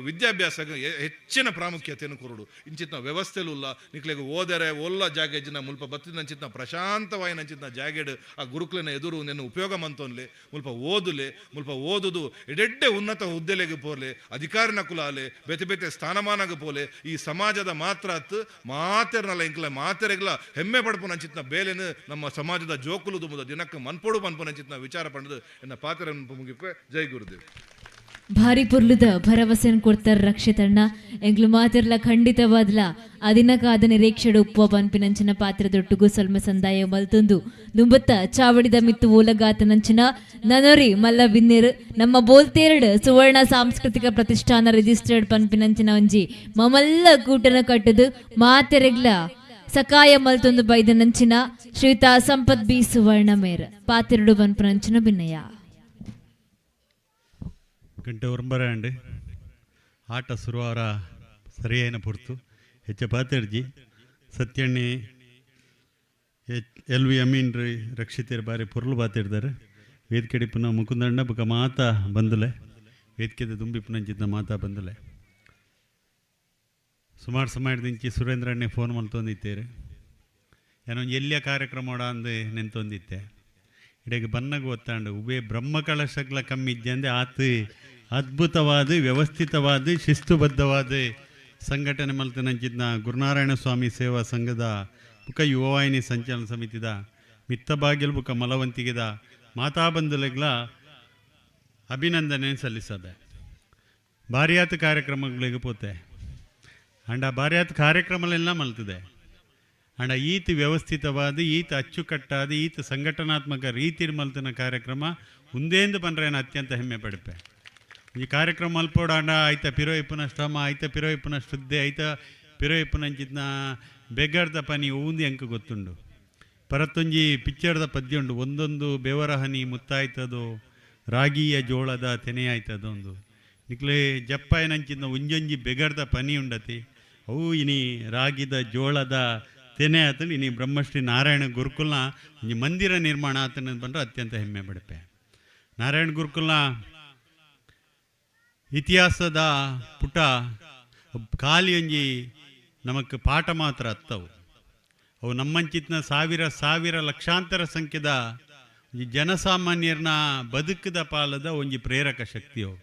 ವಿದ್ಯಾಭ್ಯಾಸ ಹೆಚ್ಚಿನ ಪ್ರಾಮುಖ್ಯತೆಯನ್ನು ಕೊರಡು. ಇಂಚಿತ್ನ ವ್ಯವಸ್ಥೆಲು ಉಲ್ಲ ನಿಕ್ಲೆಗ್ ಓದರೆ ಒಲ್ಲ ಜಾಗೆಜಿನ ಮುಲ್ಪ ಬತ್ತಿನಂಚಿತ್ನ ಪ್ರಶಾಂತವಾಯಿನಂಚಿತ್ನ ಜಾಗೆಡ್ ಆ ಗುರುಕ್ಲೆನ ಎದುರು ನೆನ್ನು ಉಪಯೋಗ ಮಂತೊನ್ಲೆ ಮುಲ್ಪ ಓದುಲೆ, ಮುಲ್ಪ ಓದುದು ಎಡೆಡ್ಡೆ ಉನ್ನತ ಹುದ್ದೆಲೆಗೆ ಪೋಲೆ, ಅಧಿಕಾರಿನ ಕುಲಾಲೆ, ಬೇತೆ ಬೇತೆ ಸ್ಥಾನಮಾನಗ ಪೋಲೆ. ಈ ಸಮಾಜದ ಮಾತ್ರ ಅತ್ತು ಮಾತೆರ್ನಲ ಎಂಕ್ಲ ಮಾತೆರೆಗ್ಲ ಹೆಮ್ಮೆ ಪಡ್ಪುನಂಚಿತ್ನ ಬೇಲೆನು ನಮ್ಮ ಸಮಾಜದ ಜೋಕುಲು ದುಮುದ ದಿನಕ್ಕೆ ಮನ್ಪೊಡು ಪನ್ಪುನಂಚಿತ್ನ ವಿಚಾರ ಪಂಡದು ಎನ್ನ ಪಾತ್ರ ಮುಗಿಪೆ. ಜೈ ಗುರುದೇವ್. ಭಾರಿ ಪೊರ್ಲುದ ಭರವಸೆನ್ ಕೊಡ್ತಾರ ರಕ್ಷಿತಣ್ಣ. ಎಂಕ್ಲು ಮಾತೆರ್ಲ ಖಂಡಿತವಾದ್ಲ ಅದಿನಕಾದ ನಿರೀಕ್ಷೆಡು ಉಪ್ಪುವ ಪನ್ಪಿನಂಚಿನ ಪಾತ್ರದೊಟ್ಟುಗು ಸೊಲ್ಮೆ ಸಂದಾಯ ಮಲ್ತೊಂದು ದುಂಬತ್ತ ಚಾವಡಿದ ಮಿತ್ತು ಓಲಗಾತನಂಚಿನ ನನೊರಿ ಮಲ್ಲ ಬಿನ್ನೆರ್ ನಮ್ಮ ಬೋಲ್ತೇರಡ್ ಸುವರ್ಣ ಸಾಂಸ್ಕೃತಿಕ ಪ್ರತಿಷ್ಠಾನ ರಿಜಿಸ್ಟರ್ಡ್ ಪನ್ಪಿನಂಚಿನ ಒಂಜಿ ಮಮಲ್ಲ ಕೂಟನ ಕಟ್ಟುದು ಮಾತೆರೆಗ್ಲ ಸಕಾಯ ಮಲ್ತೊಂದು ಬೈದನಂಚಿನ ಶ್ರೀತಾ ಸಂಪತ್ ಬಿ ಸುವರ್ಣ ಮೇರ್ ಪಾತೆರಡು ಪನ್ಪಿನಂಚಿನ ಬಿನ್ನಯ. ಗಂಟೆ ಒರಂಬರ ಆಟ ಶುರುವಾರ ಸರಿಯಾಯಿನ ಪೊರ್ತು ಹೆಚ್ಚ ಪಾತೆರ್ಜಿ ಸತ್ಯಣ್ಣಿ ಎಲ್ ವಿ ಅಮೀನ್ ರೀ ರಕ್ಷಿತರು ಬಾರಿ ಪೊರ್ಲು ಬಾತಿರ್ತಾರೆ. ವೇದಿಕೆ ಪುನಃ ಮುಕುಂದಣ್ಣ ಬುಕ ಮಾತಾ ಬಂದುಲೆ, ವೇದಿಕೆದ ದುಂಬಿ ಪುನಂಚಿತ್ನ ಮಾತಾ ಬಂದುಲೆ. ಸುಮಾರು ಸಮಯದಿಂಚಿ ಸುರೇಂದ್ರಣ್ಣೆ ಫೋನ್ ಮಲ್ತೊಂದಿತ್ತೇರು, ಏನೋ ಎಲ್ಲಿಯ ಕಾರ್ಯಕ್ರಮ ಅಂದು ನೆಂತೊಂದಿತ್ತೆ. ಇಡೀ ಬನ್ನಗ ಒತ್ತಾಂಡು ಉಬೆ ಬ್ರಹ್ಮಕಳಶಗ್ಲ ಕಮ್ಮಿ ಇದ್ದಂದೆ ಆತು ಅದ್ಭುತವಾದ ವ್ಯವಸ್ಥಿತವಾದ ಶಿಸ್ತುಬದ್ಧವಾದ ಸಂಘಟನೆ ಮಲ್ತನಂಚಿದ್ನ ಗುರುನಾರಾಯಣ ಸ್ವಾಮಿ ಸೇವಾ ಸಂಘದ ಬುಕ ಯುವವಾಹಿನಿ ಸಂಚಾಲನ ಸಮಿತಿದ ಮಿತ್ತಬಾಗಿಲು ಬುಕ ಮಲವಂತಿಗೆದ ಮಾತಾ ಬಂಧುಲೆಗ್ಲ ಅಭಿನಂದನೆ ಸಲ್ಲಿಸದೆ. ಭಾರಿಯಾತ ಕಾರ್ಯಕ್ರಮಗಳಿಗೆ ಪೋತೆ ಅಂಡ ಭಾರಿಯಾತ ಕಾರ್ಯಕ್ರಮಗಳೆಲ್ಲ ಮಲ್ತದೆ. ಅಂಡ ಈತ ವ್ಯವಸ್ಥಿತವಾದ ಈತ ಅಚ್ಚುಕಟ್ಟಾದ ಈತ ಸಂಘಟನಾತ್ಮಕ ರೀತಿ ಮಲ್ತನ ಕಾರ್ಯಕ್ರಮ ಉಂದೇಂದು ಪನ್ರೇನ ಅತ್ಯಂತ ಹೆಮ್ಮೆ ಪಡಿಪೆ. ಈ ಕಾರ್ಯಕ್ರಮ ಮಲ್ಪೋಡ ಅಂಡ ಐತ ಪಿರೋ ಇಪ್ಪುನ ಶ್ರಮ, ಐತ ಪಿರೋ ಇಪ್ಪುನ ಶುದ್ಧೆ, ಐತ ಪಿರೋ ಇಪ್ಪುನಂಚಿತ್ನ ಬೆಗರ್ದ ಪನಿ ಊಂದು ಎಂಕ್ ಗೊತ್ತುಂಡು. ಪರತ್ತೊಂಜಿ ಪಿಕ್ಚರ್ದ ಪದ್ಯ ಉಂಡು, ಒಂದೊಂದು ಬೆವರ ಹನಿ ಮುತ್ತಾಯ್ತದೋ ರಾಗಿಯ ಜೋಳದ ತೆನೆ ಆಯ್ತದೊಂದು ನಿಕ್ಲೆ ಜಪ್ಪಾಯನಂಚಿನ ಒಂಜೊಂಜಿ ಬೆಗರ್ದ ಪನಿ ಉಂಡತಿ ಅವು ಇನಿ ರಾಗಿದ ಜೋಳದ ತೆನೆ ಆತನ ಇನಿ ಬ್ರಹ್ಮಶ್ರೀ ನಾರಾಯಣ ಗುರುಕುಲ್ನ ಒಂಜಿ ಮಂದಿರ ನಿರ್ಮಾಣ ಆತನ ಬಂದ್ರೆ ಅತ್ಯಂತ ಹೆಮ್ಮೆ ಪಡಿಪೆ. ನಾರಾಯಣ ಗುರುಕುಲ್ನ ಇತಿಹಾಸದ ಪುಟ ಖಾಲಿ ಒಂಜಿ ನಮಕ್ ಪಾಠ ಮಾತ್ರ ಅತ್ತವು. ಅವು ನಮ್ಮಂಚಿತ್ನ ಸಾವಿರ ಸಾವಿರ ಲಕ್ಷಾಂತರ ಸಂಖ್ಯೆದ ಒಂಜಿ ಜನಸಾಮಾನ್ಯರ್ನ ಬದುಕದ ಪಾಲದ ಒಂಜಿ ಪ್ರೇರಕ ಶಕ್ತಿಯವು.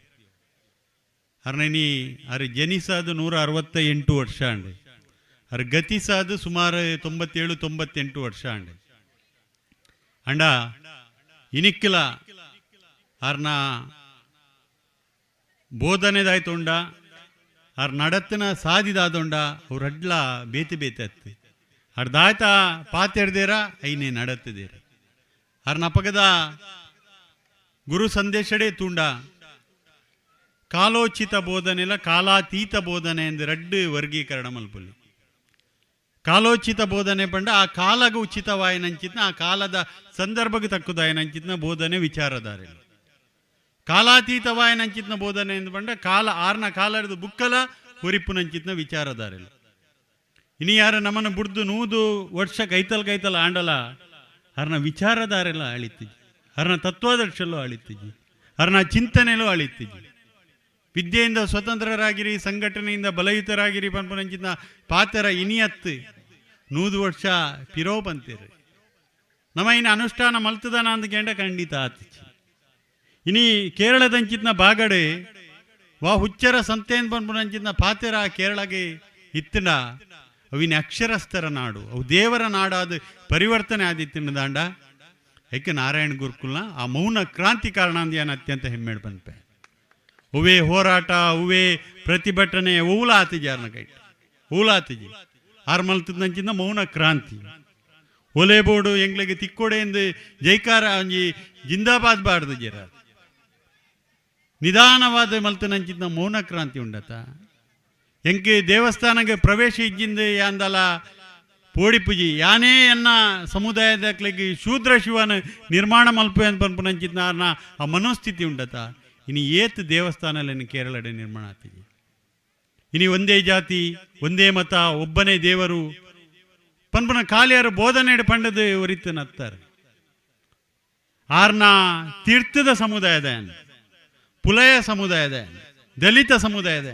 ಅರ್ನನಿ ಅರೆ ಜನಿಸಾದ 168 ವರ್ಷ ಅಂಡೆ, ಅರ್ ಗತಿಸಾದ ಸುಮಾರು 97 98 ವರ್ಷ ಅಂಡೆ. ಅಂಡ ಇನಿಕ್ಕಿಲ ಅರ್ನ ಬೋಧನೆದಾಯ್ತುಂಡ ಅರ್ ನಡತನ ಸಾದಿದಾದೊಂಡ ಅವ್ರ ಅಡ್ಲ ಬೇತೆ ಬೇತೆ ಅತ್ತಿ ಅರ್ದಾಯ್ತ ಪಾತೆರ್ದೇರ ಐನೇ ನಡತ್ತದೇರ. ಅರ್ನ ಅಪಗದ ಗುರು ಸಂದೇಶಡೇ ತೂಂಡ ಕಾಲೋಚಿತ ಬೋಧನೆಲ ಕಾಲಾತೀತ ಬೋಧನೆ ಎಂದು ರಡ್ಡು ವರ್ಗೀಕರಣ ಮಲ್ಪುಲಿ. ಕಾಲೋಚಿತ ಬೋಧನೆ ಪಂಡ ಆ ಕಾಲಗ ಉಚಿತವಾಯಿನಂಚಿತ್ನ ಆ ಕಾಲದ ಸಂದರ್ಭಕ್ಕೆ ತಕ್ಕುದಾಯಿನಂಚಿತ್ನ ಬೋಧನೆ ವಿಚಾರಧಾರೆ. ಕಾಲಾತೀತವಾಯಿನಂಚಿತ್ನ ಬೋಧನೆ ಎಂದು ಪಂಡ ಕಾಲ ಆರ್ನ ಕಾಲದ ಬುಕ್ಕಲ ಹೊರಿಪುನಂಚಿತ್ನ ವಿಚಾರಧಾರೆ. ಇನಿ ಯಾರ ನಮ್ಮನ್ನು ಬುಡ್ದು 100 ವರ್ಷ ಕೈತಲ್ ಕೈತಲ್ ಆಂಡಲ ಅರ್ನ ವಿಚಾರಧಾರೆಲ್ಲ ಅಳಿತಿಜಿ, ಅರ್ನ ತತ್ವಾದರ್ಶಲ್ಲೂ ಅಳಿತಿಜಿ, ಅರ್ನ ಚಿಂತನೆಯಲ್ಲೂ ಅಳಿತಿಜಿ. ವಿದ್ಯೆಯಿಂದ ಸ್ವತಂತ್ರರಾಗಿರಿ, ಸಂಘಟನೆಯಿಂದ ಬಲಯುತರಾಗಿರಿ ಪನ್ಪುನಂಚಿನ ಪಾತರ ಇನಿಯತ್ತು 100 ವರ್ಷ ಪಿರೋ ಬಂತೀರಿ. ನಮ್ಮ ಇನ್ನು ಅನುಷ್ಠಾನ ಮಲ್ತದನ ಅಂದ್ಕೇಂಡ ಖಂಡಿತ ಆತಿಚಿ. ಇನಿ ಕೇರಳದಂಚಿತ್ನ ಬಾಗಡೆ ವಾ ಹುಚ್ಚರ ಸಂತೇನ್ ಪನ್ಪುನಂಚಿನ ಪಾತೆರ ಕೇರಳಗೆ ಇತ್ತಂಡ ಅವಿನ ಅಕ್ಷರಸ್ಥರ ನಾಡು, ಅವು ದೇವರ ನಾಡಾದ ಪರಿವರ್ತನೆ ಆದಿತ್ತಿನ ದಾಂಡ ಏಕೆ ನಾರಾಯಣ ಗುರುಕುಲ್ನ ಆ ಮೌನ ಕ್ರಾಂತಿ ಕಾರಣ ಅಂದ್ಯಾನ ಅತ್ಯಂತ ಹೆಮ್ಮೆಡ್ ಪನ್ಪೆ. ಹೂವೇ ಹೋರಾಟ, ಹೂವೇ ಪ್ರತಿಭಟನೆ, ಓಲ ಆತಿಜಿ ಆರ್ನ ಕೈಟ್ ಓಲ ಆತಿಜಿ ಆರ್ ಮಲ್ತದಂಚಿಂದ ಮೌನ ಕ್ರಾಂತಿ. ಒಲೆ ಬೋರ್ಡು ಎಂಗ್ಲಿಗೆ ತಿಕ್ಕೋಡೆ ಎಂದು ಜೈಕಾರ ಒಂಜಿ ಜಿಂದಾಬಾದ್ ಬಾಡ್ದು ಜೀರ ನಿಧಾನವಾದ ಮಲ್ತನಂಚಿಂದ ಮೌನ ಕ್ರಾಂತಿ ಉಂಡತ. ಎಂಕೆ ದೇವಸ್ಥಾನಕ್ಕೆ ಪ್ರವೇಶ ಇಜ್ಜಿಂದ ಯಾಂದಲ ಪೋಡಿಪುಜಿ ಯಾನೇ ಎನ್ನ ಸಮುದಾಯದ ಶೂದ್ರ ಶಿವನ ನಿರ್ಮಾಣ ಮಲ್ಪು ಅಂತ ಪನ್ಪುನಂಚಿದ್ನ ಆರ್ನ ಆ ಮನೋಸ್ಥಿತಿ ಉಂಡತ. ಇನಿ ಏತ್ ದೇವಸ್ಥಾನಲೇನು ಕೇರಳಡೆ ನಿರ್ಮಾಣ ಆತಿಜಿ. ಇನಿ ಒಂದೇ ಜಾತಿ, ಒಂದೇ ಮತ, ಒಬ್ಬನೇ ದೇವರು ಪನ್ಪುನ ಕಾಲಿಯಾರು ಬೋಧನೆ ಪಂಡದು ಒರಿತು ನತ್ತಾರೆ. ಆರ್ನ ತೀರ್ಥದ ಸಮುದಾಯದ, ಪುಲಯ ಸಮುದಾಯದ, ದಲಿತ ಸಮುದಾಯದ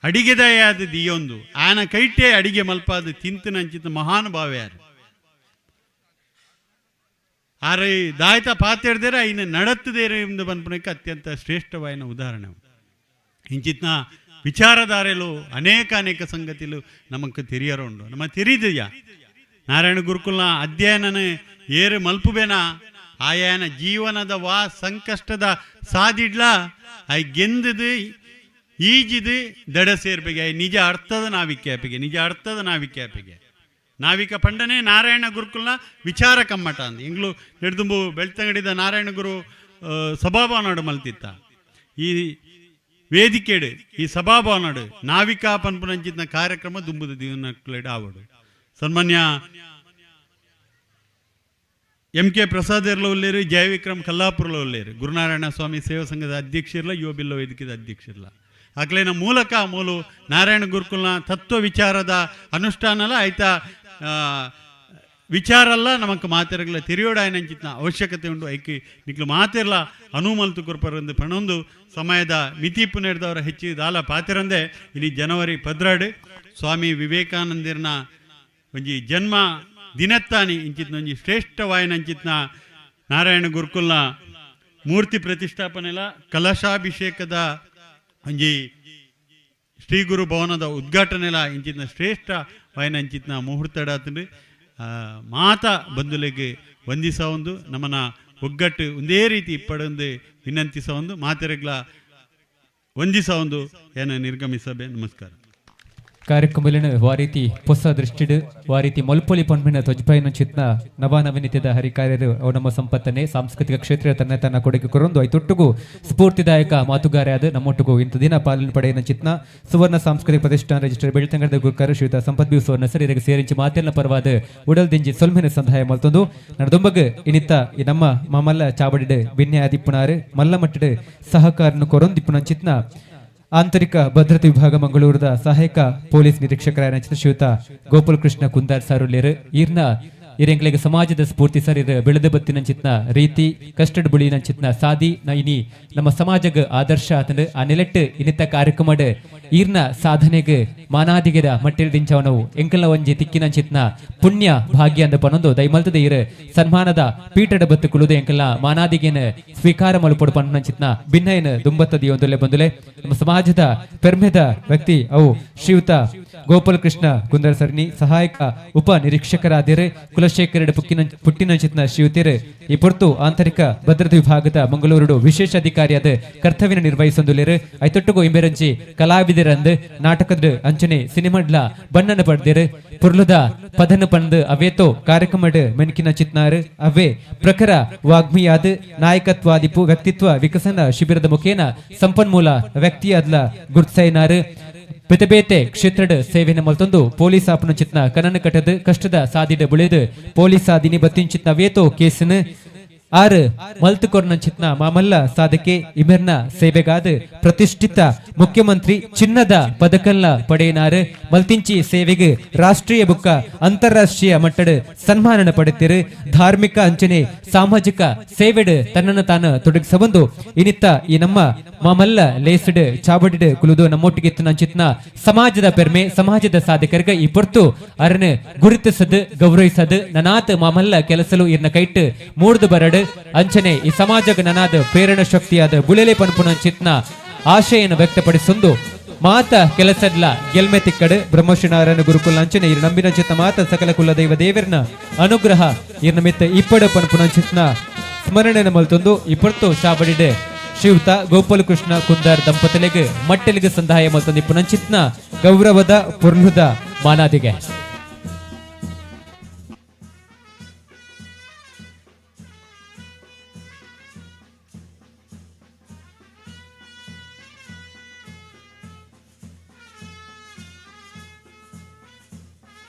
ಅಡಿಗೆದಯಾದ ದಿಯೊಂದು ಆನ ಕೈಟೆ ಅಡಿಗೆ ಮಲ್ಪಾದ ತಿಂತನಂಚಿತ ಮಹಾನುಭಾವ್ಯಾರು ಆರೆ ದಾಯ್ತ ಪಾತೆಡ್ದೇರ ಇನ್ನು ನಡತ್ತದೇರೆ ಎಂದು ಬನ್ಪುನಕ್ಕೆ ಅತ್ಯಂತ ಶ್ರೇಷ್ಠವಾಯಿನ ಉದಾಹರಣೆ. ಇಂಚಿತ್ನ ವಿಚಾರಧಾರೆಲು ಅನೇಕ ಅನೇಕ ಸಂಗತಿಲು ನಮಕ್ ತೆರಿಯರ ಉಂಡು. ನಮ್ಮ ತೆರಿದೆಯ ನಾರಾಯಣ ಗುರುಕುಲ್ನ ಅಧ್ಯಯನನ ಏರು ಮಲ್ಪುಬೇನ ಆಯಾನ ಜೀವನದ ವಾ ಸಂಕಷ್ಟದ ಸಾದಿಡ್ಲ I ಗೆಂದದು ಈಜಿದು ದಡ ಸೇರ್ಬೇಗೆ ನಿಜ ಅರ್ಥದ ನಾವಿಕ್ಯಾಪಿಗೆ, ನಿಜ ಅರ್ಥದ ನಾವಿಕ್ಯಾಪಿಗೆ. ನಾವಿಕ ಪಂಡನೆ ನಾರಾಯಣ ಗುರುಕುಲ್ನ ವಿಚಾರ ಕಮ್ಮಟ ಅಂದ ಇಂಗ್ಲು ನಡೆದುಂಬು ಬೆಳ್ತಂಗಡಿದ ನಾರಾಯಣ ಗುರು ಸಭಾಭವನಾಡು ಮಲ್ತಿತ್ತ ಈ ವೇದಿಕೆಡು ಈ ಸಭಾಭವನಾಡು ನಾವಿಕಾ ಪನ್ಪುನಂಚಿತ್ನ ಕಾರ್ಯಕ್ರಮ ದುಂಬುದ ದಿನಕ್ಲೆಡ್ ಆವಡು. ಸನ್ಮಾನ್ಯ ಎಂ ಕೆ ಪ್ರಸಾದ್ ಇರ್ಲ ಉಲ್ಲೇರು, ಜಯವಿಕ್ರಮ್ ಕಲ್ಲಾಪುರ್ಲ ಉಲ್ಲೇರು, ಗುರುನಾರಾಯಣ ಸ್ವಾಮಿ ಸೇವಾ ಸಂಘದ ಅಧ್ಯಕ್ಷಿರ್ಲ, ಯುವ ಬಿಲ್ಲ ವೇದಿಕೆದ ಅಧ್ಯಕ್ಷಿರ್ಲ. ಅಕ್ಲೇನ ಮೂಲಕ ಮೂಲು ನಾರಾಯಣ ಗುರುಕುಲ್ನ ತತ್ವ ವಿಚಾರದ ಅನುಷ್ಠಾನಲ ಆಯ್ತಾ ವಿಚಾರಲ್ಲ ನಮಕ್ ಮಾತೆರಗಲ ತೆರಿಯೋಡಾಯನಂಚಿತ್ನ ಅವಶ್ಯಕತೆ ಉಂಡು. ಐಕಿ ನಿಕ್ಲು ಮಾತೆರ್ಲ ಅನುಮಲ್ತು ಕುರ್ಪರಂದು ಪಣೊಂದು ಸಮಯದ ಮಿತಿಪು ನೆರೆದವರ ಹೆಚ್ಚು ದಾಲ ಪಾತಿರಂದೆ. ಇಲ್ಲಿ ಜನವರಿ 12 ಸ್ವಾಮಿ ವಿವೇಕಾನಂದಿರ್ನ ಒಂಜಿ ಜನ್ಮ ದಿನತ್ತಾನಿ ಇಂಚಿತ್ನ ಒಂಜಿ ಶ್ರೇಷ್ಠವಾಯನಂಚಿತ್ನ ನಾರಾಯಣ ಗುರುಕುಲ್ನ ಮೂರ್ತಿ ಪ್ರತಿಷ್ಠಾಪನೆಲ ಕಲಶಾಭಿಷೇಕದ ಒಂಜಿ ಶ್ರೀ ಗುರು ಭವನದ ಉದ್ಘಾಟನೆಲ ಇಂಚಿತ್ನ ಶ್ರೇಷ್ಠ ವಾಯನಂಚಿತ್ನ ಮುಹೂರ್ತಡಾತಂಡು ಮಾತ ಬಂಧುಲೆಗೆ ವಂದಿಸ ಒಂದು ನಮ್ಮನ ಒಗ್ಗಟ್ಟು ಒಂದೇ ರೀತಿ ಇಪ್ಪಡೊಂದು ವಿನಂತಿಸ ಒಂದು ಮಾತೆರೆಗ್ಲ ವಂದಿಸ ಒಂದು ಏನ ನಿರ್ಗಮಿಸಬೆ. ನಮಸ್ಕಾರ. ಕಾರ್ಯಕ್ರಮದಲ್ಲಿ ವಾರೀತಿ ಹೊಸ ದೃಷ್ಟಿಡು ವಾರೀತಿ ಮೊಲ್ಪೊಲಿ ಪನ್ಪಿನ ಧ್ವಜಪಾಯಿನ ಚಿತ್ನ ನವನವೀನತೆದ ಹರಿಕಾರ್ಯರು ಅವು ನಮ್ಮ ಸಂಪತ್ತನೆ ಸಾಂಸ್ಕೃತಿಕ ಕ್ಷೇತ್ರ ತನ್ನ ತನ್ನ ಕೊಡುಗೆ ಕೊರೊಂದು ಐತೊಟ್ಟುಗು ಸ್ಫೂರ್ತಿದಾಯಕ ಮಾತುಗಾರೆಯಾದ ನಮ್ಮೊಟ್ಟುಗು ಇಂಥ ದಿನ ಪಾಲನೆ ಪಡೆಯನ ಚಿತ್ನ ಸುವರ್ಣ ಸಾಂಸ್ಕೃತಿಕ ಪ್ರತಿಷ್ಠಾನ ರಿಜಿಸ್ಟರ್ ಬೆಳ್ತಂಗಡದ ಗುರುಕಾರ ಶ್ರೀಯುತ ಸಂಪತ್ ಬಿ ಸುವರ್ಣ ಸರ್ ಇದಕ್ಕೆ ಸೇರಿಂಚಿ ಮಾತೆಲ್ಲ ಪರವಾದ ಉಡಲ್ ದಿಂಜಿ ಸೊಲ್ಮೆನ ಸಂದಾಯ ಮಲ್ತೊಂದು ನಡದೊಂಬಗ್ ಇನಿತ್ತ ಈ ನಮ್ಮ ಮಾಮಲ್ಲ ಚಾವಡಿಡು ಬಿನ್ಯ ಆದಿಪ್ಪುನಾರು ಮಲ್ಲಮಟ್ಟಿಡು ಸಹಕಾರನು ಕೊರೊಂದಿಪ್ಪುನ ಚಿತ್ನ ಆಂತರಿಕ ಭದ್ರತೆ ವಿಭಾಗ ಮಂಗಳೂರದ ಸಹಾಯಕ ಪೊಲೀಸ್ ನಿರೀಕ್ಷಕರಾದ ಶ್ರೀಯುತ ಗೋಪಾಲ ಕೃಷ್ಣ ಕುಂದಾರ್ ಸಾರುಲೇರು ಈರ್ನ ಇರೆಂಗ್ಲಿಗೆ ಸಮಾಜದ ಸ್ಫೂರ್ತಿ ಸರ್ ಇರು ಬೆಳೆದ ಬತ್ತಿನ ಚಿತ್ನ ರೀತಿ ಕಷ್ಟಡ್ ಬುಳಿನ ಚಿತ್ನ ಸಾದಿ ನ ಇನಿ ನಮ್ಮ ಸಮಾಜಗ ಆದರ್ಶ ಆತಂಡು ಆ ನೆಲೆಟ್ಟು ಇನ್ನಿತ ಕಾರ್ಯಕ್ರಮಡ್ ಈರ್ನ ಸಾಧನೆಗೆ ಮಾನಾದಿಗೆದ ಮಟ್ಟಿಲ್ ದಿಂಚವನವು ಎಂಕಲ್ನ ಒಂಜಿ ತಿಕ್ಕಿನ ಚಿತ್ನ ಪುಣ್ಯ ಭಾಗ್ಯ ಅಂದ ಪನೊಂದು ದೈಮಲ್ತದ ಇರು ಸನ್ಮಾನದ ಪೀಠದ ಬತ್ತು ಕುಳುದು ಎಂಕಲ್ನ ಮಾನಾದಿಗೆನ ಸ್ವೀಕಾರ ಮಲ್ಪೊಡು ಪನ್ನ ಚಿತ್ನ ಭಿನ್ನಯನ ದುಂಬತ್ತದಿ ಒಂದುಲೆ ಬಂದುಲೆ ನಮ್ಮ ಸಮಾಜದ ಪೆರ್ಮೆದ ವ್ಯಕ್ತಿ ಅವು ಶ್ರೀಯುತ ಗೋಪಾಲ ಕೃಷ್ಣ ಕುಂದರ್ ಸರ್ನಿ ಸಹಾಯಕ ಉಪ ನಿರೀಕ್ಷಕರಾದಿರು ಕುಲಶೇಖರ ಪುಟ್ಟಿನ ಚಿತ್ನ ಶ್ರೀಯುತಿರು ಈ ಪೊರ್ತು ಆಂತರಿಕ ಭದ್ರತೆ ವಿಭಾಗದ ಮಂಗಳೂರು ವಿಶೇಷ ಅಧಿಕಾರಿಯಾದ ಕರ್ತವ್ಯ ನಿರ್ವಹಿಸೊಂದುಲೇರು ಐತೊಟ್ಟುಗು ಇಂಬೆರಂಚಿ ಕಲಾವಿದರಂದು ನಾಟಕದ ಅಂಚನೆ ಸಿನಿಮಾಡ್ಲ ಬಣ್ಣನ ಪಡೆದಿರು ಪುರ್ಲುದ ಪದನ ಪಂದು ಅವೇತೋ ಕಾರ್ಯಕ್ರಮಡ್ ಮೆನ್ಕಿನ ಚಿತ್ನಾರು ಅವೇ ಪ್ರಖರ ವಾಗ್ಮಿಯಾದ ನಾಯಕತ್ವಾದಿಪು ವ್ಯಕ್ತಿತ್ವ ವಿಕಸನ ಶಿಬಿರದ ಮುಖೇನ ಸಂಪನ್ಮೂಲ ವ್ಯಕ್ತಿಯಾದ್ಲ ಗುರ್ಸೈನಾರು ಬೇತೆ ಬೇತೆ ಕ್ಷೇತ್ರಡ್ ಸೇವೆನ ಮಲ್ತೊಂದು ಪೊಲೀಸ್ ಆಪುನ ಚಿತ್ನ ಕನನ ಕಟ್ಟದು ಕಷ್ಟದ ಸಾದಿಡ್ ಬುಳೆದು ಪೊಲೀಸ್ ಆದಿನಿ ಬತ್ತಿಂಚಿತ್ನ ವೇತೋ ಕೇಸಿನ ಆರು ಮಲ್ತುಕೊರ್ನ ಚಿತ್ನ ಮಾಮಲ್ಲ ಸಾಧಕೆ ಇಮೆರ್ನ ಸೇವೆಗಾದ ಪ್ರತಿಷ್ಠಿತ ಮುಖ್ಯಮಂತ್ರಿ ಚಿನ್ನದ ಪದಕಲ್ಲ ಪಡೆಯಿನಾರು ಮಲ್ತಿಂಚಿ ಸೇವೆಗೆ ರಾಷ್ಟ್ರೀಯ ಬುಕ್ಕ ಅಂತಾರಾಷ್ಟ್ರೀಯ ಮಟ್ಟದ ಸನ್ಮಾನನ ಪಡೆತಿರು. ಧಾರ್ಮಿಕ ಅಂಚನೆ ಸಾಮಾಜಿಕ ಸೇವೆಡ್ ತನ್ನನ್ನು ತಾನು ತೊಡಗಿಸಬಂದು ಇನಿತ್ತ ಈ ನಮ್ಮ ಮಾಮಲ್ಲ ಲೇಸಿಡ್ ಚಾವಡಿಡ್ ಕುಲುದು ನಮ್ಮೊಟ್ಟಿಗೆ ಚಿತ್ನ ಸಮಾಜದ ಪೆರ್ಮೆ ಸಮಾಜದ ಸಾಧಕರ್ಗ ಈ ಪೊರ್ತು ಅರನ್ ಗುರುತಿಸದು ಗೌರವಿಸದು ನನಾತ್ ಮಾಮಲ್ಲ ಕೆಲಸಲು ಇರ್ನ ಕೈಟ್ ಮೂಡ್ದು ಬರಡು ಅಂಚನೆ ಈ ಸಮಾಜಗ ನನಾದ ಪ್ರೇರಣ ಶಕ್ತಿಯಾದ ಬುಳೆಲೆ ಪನ್ಪುನ ಚಿತ್ನ ಆಶೆಯನ್ನು ವ್ಯಕ್ತಪಡಿಸೊಂದು ಮಾತ ಕೆಲಸಡ್ಲ ಗೆಲ್ಮೆ ತಿಕ್ಕಡು ಬ್ರಹ್ಮಶ್ರೀ ನಾರಾಯಣ ಗುರುಕುಲ ಅಂಚನೆ ಇರ್ ನಂಬಿನ ಚಿತ್ತ ಮಾತ ಸಕಲ ಕುಲ ದೈವ ದೇವರನ ಅನುಗ್ರಹ ಇರ್ನ ಮಿತ್ತ ಇಪ್ಪಡ ಪನ್ಪುನ ಚಿತ್ನ ಸ್ಮರಣೆ ಮಲ್ತೊಂದು ಇಪ್ಪತ್ತು ಚಾವಡಿಡೆ ಶ್ರೀಯುತ ಗೋಪಾಲಕೃಷ್ಣ ಕುಂದಾರ್ ದಂಪತಿಲೆಗ್ ಮಟ್ಟೆಲಿಗೆ ಸಂದಾಯ ಮಲ್ತೊಂದು ಇಪ್ಪುನಂಚಿತ್ನ ಗೌರವದ ಪುರ್ಣದ ಮಾನಾದಿಗೆ.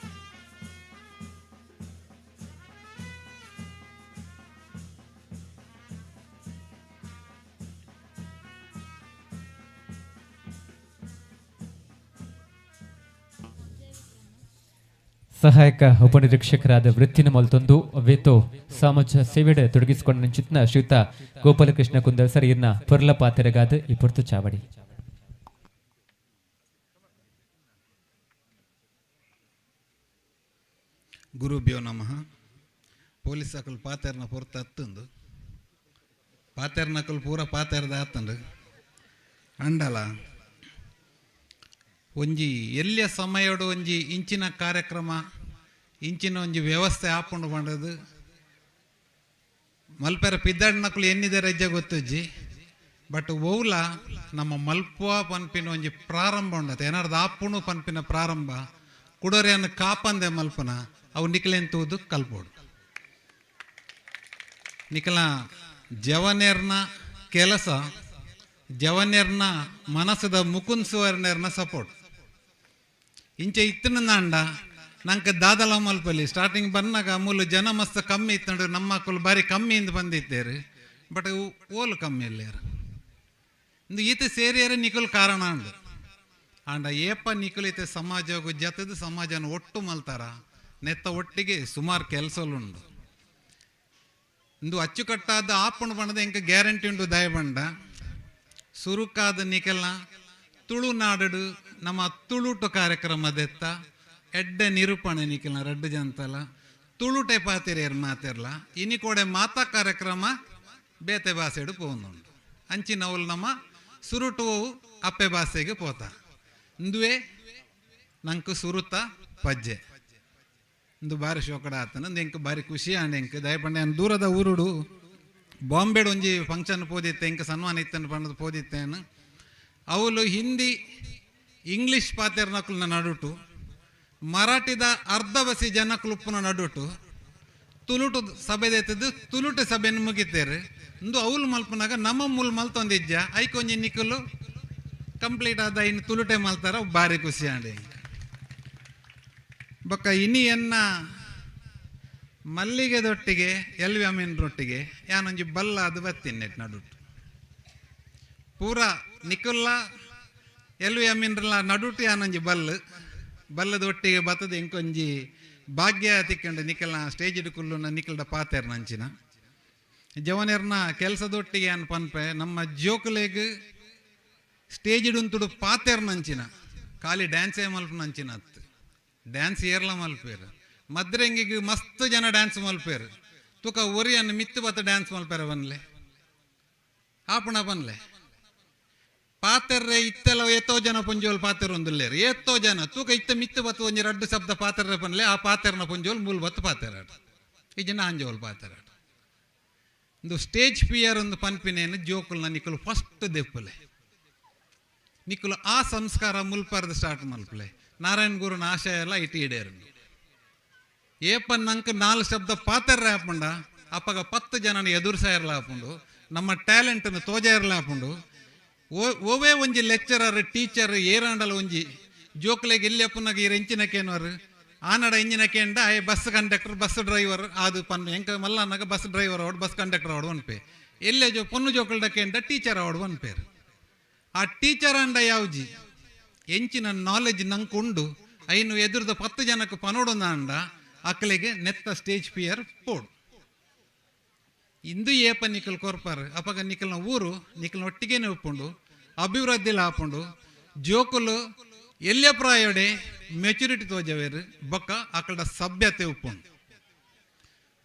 ಸಹಾಯಕ ಉಪನಿರೀಕ್ಷಕರಾದ ವೃತ್ತಿನ ಮಲ್ತೊಂದು ವೇತೋ ಸಮಾಜ ಸೇವೆಡೆ ತೊಡಗಿಸಿಕೊಂಡ ನಿಂಚಿತ್ನ ಶ್ರೀಯುತ ಗೋಪಾಲಕೃಷ್ಣ ಕುಂದರ್ ಸರ್ ಇರ್ನ ಪೊರ್ಲ ಪಾತೆರಗಾದ ಈ ಪೊರ್ತು ಚಾವಡಿ. ಗುರುಭ್ಯೋ ನಮಃ. ಪೊಲೀಸ್ ಅಕಲ್ ಪಾತೆರ್ನ ಪೊರ್ತು ಅತ್ತಂದು ಪಾತೆರ್ನಕಲ್ ಪೂರ ಪಾತೆರ್ದ ಆತಂಡು ಅಂಡಲ ಒಂಜಿ ಎಲ್ಲಿಯ ಸಮಯಡು ಒಂಜಿ ಇಂಚಿನ ಕಾರ್ಯಕ್ರಮ ಇಂಚಿನ ಒಂಜಿ ವ್ಯವಸ್ಥೆ ಆಪುಂಡು ಪಂಡದು ಮಲ್ಪೆರ ಪಿದ್ದಾಡಿನಕುಲು ಎನ್ನಿದೆ ರಜ್ಜೆ ಗೊತ್ತುಜ್ಜಿ. ಬಟ್ ಓವ್ಲ ನಮ್ಮ ಮಲ್ಪುವ ಪನ್ಪಿನ ಒಂಜಿ ಪ್ರಾರಂಭ ಉಂಡತೆ ಏನಾರ್ದು ಆಪುಣು ಪನ್ಪಿನ ಪ್ರಾರಂಭ ಕುಡೋರಿಯನ್ನು ಕಾಪಂದೆ ಮಲ್ಪನ ಅವು ನಿಕ್ಲೆನ್ ತೂದು ಕಲ್ಪೋಡು. ನಿಕಲ ಜವನೇರ್ನ ಕೆಲಸ ಜವನೇರ್ನ ಮನಸ್ಸದ ಮುಕುಂದ್ ಸುವರ್ಣರ್ನ ಸಪೋರ್ಟ್ ಇಂಚೆ ಇತ್ತನಂದ ನಂಗೆ ದಾದಲ ಮಲ್ಪಲ್ಲಿ ಸ್ಟಾರ್ಟಿಂಗ್ ಬಂದಾಗ ಮೂಲು ಜನ ಮಸ್ತ್ ಕಮ್ಮಿ ಇತ್ತು ನಮ್ಮ ಮಕ್ಕಳು ಬಾರಿ ಕಮ್ಮಿ ಇಂದ ಬಂದಿದ್ದೇರು. ಬಟ್ ಓಲು ಕಮ್ಮಿ ಇಲ್ಲೇರು ಇಂದು ಈತ ಸೇರಿಯರೆ ನಿಕುಲ್ ಕಾರಣ ಅಂಡು ಆಂಡ ಏಪ ನಿಕುಲ್ ಈತ ಸಮಾಜಗೂ ಜತದ ಸಮಾಜನ ಒಟ್ಟು ಮಲ್ತಾರ ನೆತ್ತ ಒಟ್ಟಿಗೆ ಸುಮಾರು ಕೆಲಸಲುಂಡು. ಇಂದು ಅಚ್ಚುಕಟ್ಟಾದ ಆಪುಣು ಬಣ್ಣದ ಎಂಕ ಗ್ಯಾರಂಟಿ ಉಂಡು ದಯಬಂಡ ಸುರುಕಾದ ನಿಕಲ್ನ ತುಳುನಾಡು ನಮ್ಮ ತುಳುಟು ಕಾರ್ಯಕ್ರಮದೆತ್ತ ಎಡ್ಡೆ ನಿರೂಪಣೆ ನಿಖಿಲ್ನ ರಡ್ಡು ಜಂತಲ ತುಳುಟೆ ಪಾತಿರೇರ್ ಮಾತಿರ್ಲ ಇನಿ ಕೋಡೆ ಮಾತಾ ಕಾರ್ಯಕ್ರಮ ಬೇತೆ ಭಾಷೆಡು ಪೋಂದುಂಡು ಅಂಚಿನವುಲು ನಮ್ಮ ಸುರುಟು ಅಪ್ಪೆ ಭಾಷೆಗೆ ಪೋತ ಇಂದುವೆ ನಂಗೆ ಸುರುತ ಪಜ್ಜೆ ಇಂದು ಬಾರಿ ಶೋಕಡ ಆತನ ಎಂಕ್ ಬಾರಿ ಖುಷಿ ಆಂಡ್ ಎಂಕ್ ದಯಪಂಡೆ ದೂರದ ಊರುಡು ಬಾಂಬೆಡ್ ಒಂಜಿ ಫಂಕ್ಷನ್ ಪೋದಿತ್ತೆ ಎಂಕ್ ಸನ್ಮಾನ ಇತ್ತನ್ನು ಪಂಡದು ಪೋದಿತ್ತೇನು ಅವಳು ಹಿಂದಿ ಇಂಗ್ಲೀಷ್ ಪಾತೆರ್ನಕುಲ್ನ ನಡುಟು ಮರಾಠಿದ ಅರ್ಧ ಬಸಿ ಜನಕ್ಲುಪ್ಪುನ ನಡುಟು ತುಳುಟು ಸಭೆ ತುಳುಟು ಸಭೆಯನ್ನು ಮುಗಿತೇರು ಇಂದು ಅವಳು ಮಲ್ಪನಾಗ ನಮ್ಮ ಮೂಲ ಮಲ್ತೊಂದಿಜ್ಜ ಐಕೊಂಜಿ ನಿಕುಲು ಕಂಪ್ಲೀಟ್ ಆದ ಇನ್ನು ತುಳುಟೆ ಮಲ್ತಾರ ಭಾರಿ ಖುಷಿ ಆಂಡಿ. ಬೊಕ್ಕ ಇನಿಯನ್ನ ಮಲ್ಲಿಗೆದೊಟ್ಟಿಗೆ ಎಲ್ವಿ ಅಮೀನ್ರೊಟ್ಟಿಗೆ ಯಾನೊಂಜಿ ಬಲ್ಲ ಅದು ಬತ್ತೀನಿ ನಡುಟು ಪೂರ ನಿಕುಲ್ಲ ಎಲ್ವಿ ಅಮೀನ್ರಲ್ಲ ನಡುಟು ಯಾನೊಂಜಿ ಬಲ್ಲು ಬಲ್ಲದ ಒಟ್ಟಿಗೆ ಬತ್ತದ ಇಂಕೊಂಜಿ ಭಾಗ್ಯ ತಿಕ್ಕಂಡು ನಿಕಲ್ನ ಸ್ಟೇಜ್ ಕುಲ್ಲುನ ನಿಕಲ್ದ ಪಾತೆರ್ನ ಅಂಚಿನ ಜವನೆರ್ನ ಕೆಲಸದೊಟ್ಟಿಗೆ ಅನ್ ಪನ್ಪೆ ನಮ್ಮ ಜೋಕುಲೆಗ್ ಸ್ಟೇಜ್ ಉಂತುಡು ಪಾತೆರ್ನ ಅಂಚಿನ ಖಾಲಿ ಡ್ಯಾನ್ಸೇ ಮಲ್ಪನ ಅಂಚಿನ ಅತ್ತು ಡ್ಯಾನ್ಸ್ ಏರ್ಲ ಮಲ್ಪೇರು ಮದ್ರೆಂಗಿಗೆ ಮಸ್ತ್ ಜನ ಡ್ಯಾನ್ಸ್ ಮಲ್ಪೇರು ತುಕ ಒರಿಯನ್ ಮಿತ್ತು ಬತ್ತ ಡ್ಯಾನ್ಸ್ ಮಲ್ಪೇರ ಬನ್ಲೆ ಆಪುಣ ಬನ್ಲೆ ಪಾತೆರ್ರೆ ಇತ್ತೆಲ್ಲ ಏತೋ ಜನ ಪುಂಜೋಲ್ ಪಾತೆರ್ ಒಂದುಲ್ಲೇರು ಏತೋ ಜನ ತೂಕ ಇತ್ತ ಮಿತ್ತು ಬತ್ತು ಒಂಜಿ ರಡ್ಡು ಶಬ್ದ ಪಾತೆರ್ರೆ ಪನ್ಲೆ ಆ ಪಾತೆರ್ನ ಪುಂಜೋಲ್ ಮೂಲ್ ಬತ್ತು ಪಾತೆರಾಟ ಈ ಜನ ಆಂಜೋಲ್ ಪಾತೆರಾಟ ಇಂದು ಸ್ಟೇಜ್ ಫಿಯರ್ ಒಂದು ಪನ್ಪಿನೇನು ಜೋಕುಲ್ನ ನಿಕುಲು ಫಸ್ಟ್ ದೆಪ್ಪುಲೆ ನಿಕುಲು ಆ ಸಂಸ್ಕಾರ ಮುಲ್ಪರ್ದು ಸ್ಟಾರ್ಟ್ ಮಲ್ಪಲೆ ನಾರಾಯಣ ಗುರುನ ಆಶಯ ಎಲ್ಲ ಇಟ್ಟು ಈಡೇರು ಏಪನ್ ನಂಗೆ ನಾಲ್ಕು ಶಬ್ದ ಪಾತೆರ್ರೆ ಹಾಪುಂಡ ಅಪ್ಪಗ 10 ಜನನ ಎದುರ್ಸ ಇರಲ ಹಾಪುಂಡು ನಮ್ಮ ಟ್ಯಾಲೆಂಟನ್ನು ತೋಜ ಇರಲ ಹಾಪುಂಡು ಓವೇ ಒಂಜಿ ಲೆಕ್ಚರರ್ ಟೀಚರ್ ಏರಾಂಡಲ ಒಂಜಿ ಜೋಕ್ಲೆಗ್ ಎಲ್ಲಿ ಈರ್ ಎಂಚಿನ ಕೇನ್ವರು ಆನಡ ಇಂಜಿನ ಕೇಂಡ ಆಯೆ ಬಸ್ ಕಂಡಕ್ಟರ್ ಬಸ್ ಡ್ರೈವರ್ ಅದು ಪನ್ ಎಂಕ ಮಲ್ಲನಾಗ ಬಸ್ ಡ್ರೈವರ್ ಅವಡು ಬಸ್ ಕಂಡಕ್ಟರ್ ಅವಡು ಪನ್ಪೆ. ಎಲ್ಲೆ ಜೋ ಪೊನ್ನು ಜೋಕುಲ್ಡ ಕೇಂಡ ಟೀಚರ್ ಅವಡು ಪನ್ಪೇರು. ಆ ಟೀಚರ್ ಅಂಡ ಯಾವ್ಜಿ ಎಂಚಿನ ನಾಲೆಜ್ ನಂಗೆ ಉಂಡು ಐನು ಎದುರ್ದ 10 ಜನಕ್ಕೆ ಪನೋಡೊಂದ ಅಕ್ಕಲಿಗೆ ನೆತ್ತ ಸ್ಟೇಜ್ ಫಿಯರ್ ಪೋಡು. ಇಂದು ಏಪ ನಿಕಲ್ ಕೊರ್ಪಾರು ಅಪಗ ನಿಕಲ್ನ ಊರು ನಿಕಲ್ನ ಒಟ್ಟಿಗೆನೆ ಉಪ್ಪುಂಡು ಅಭಿವೃದ್ಧಿಲ ಆಪುಂಡು. ಜೋಕುಲು ಎಲ್ಲೆ ಪ್ರಾಯೋಡೆ ಮೆಚುರಿಟಿ ತೋಜವೇರು ಬೊಕ್ಕ ಅಕಡ ಸಭ್ಯತೆ ಉಪ್ಪುಂಡು.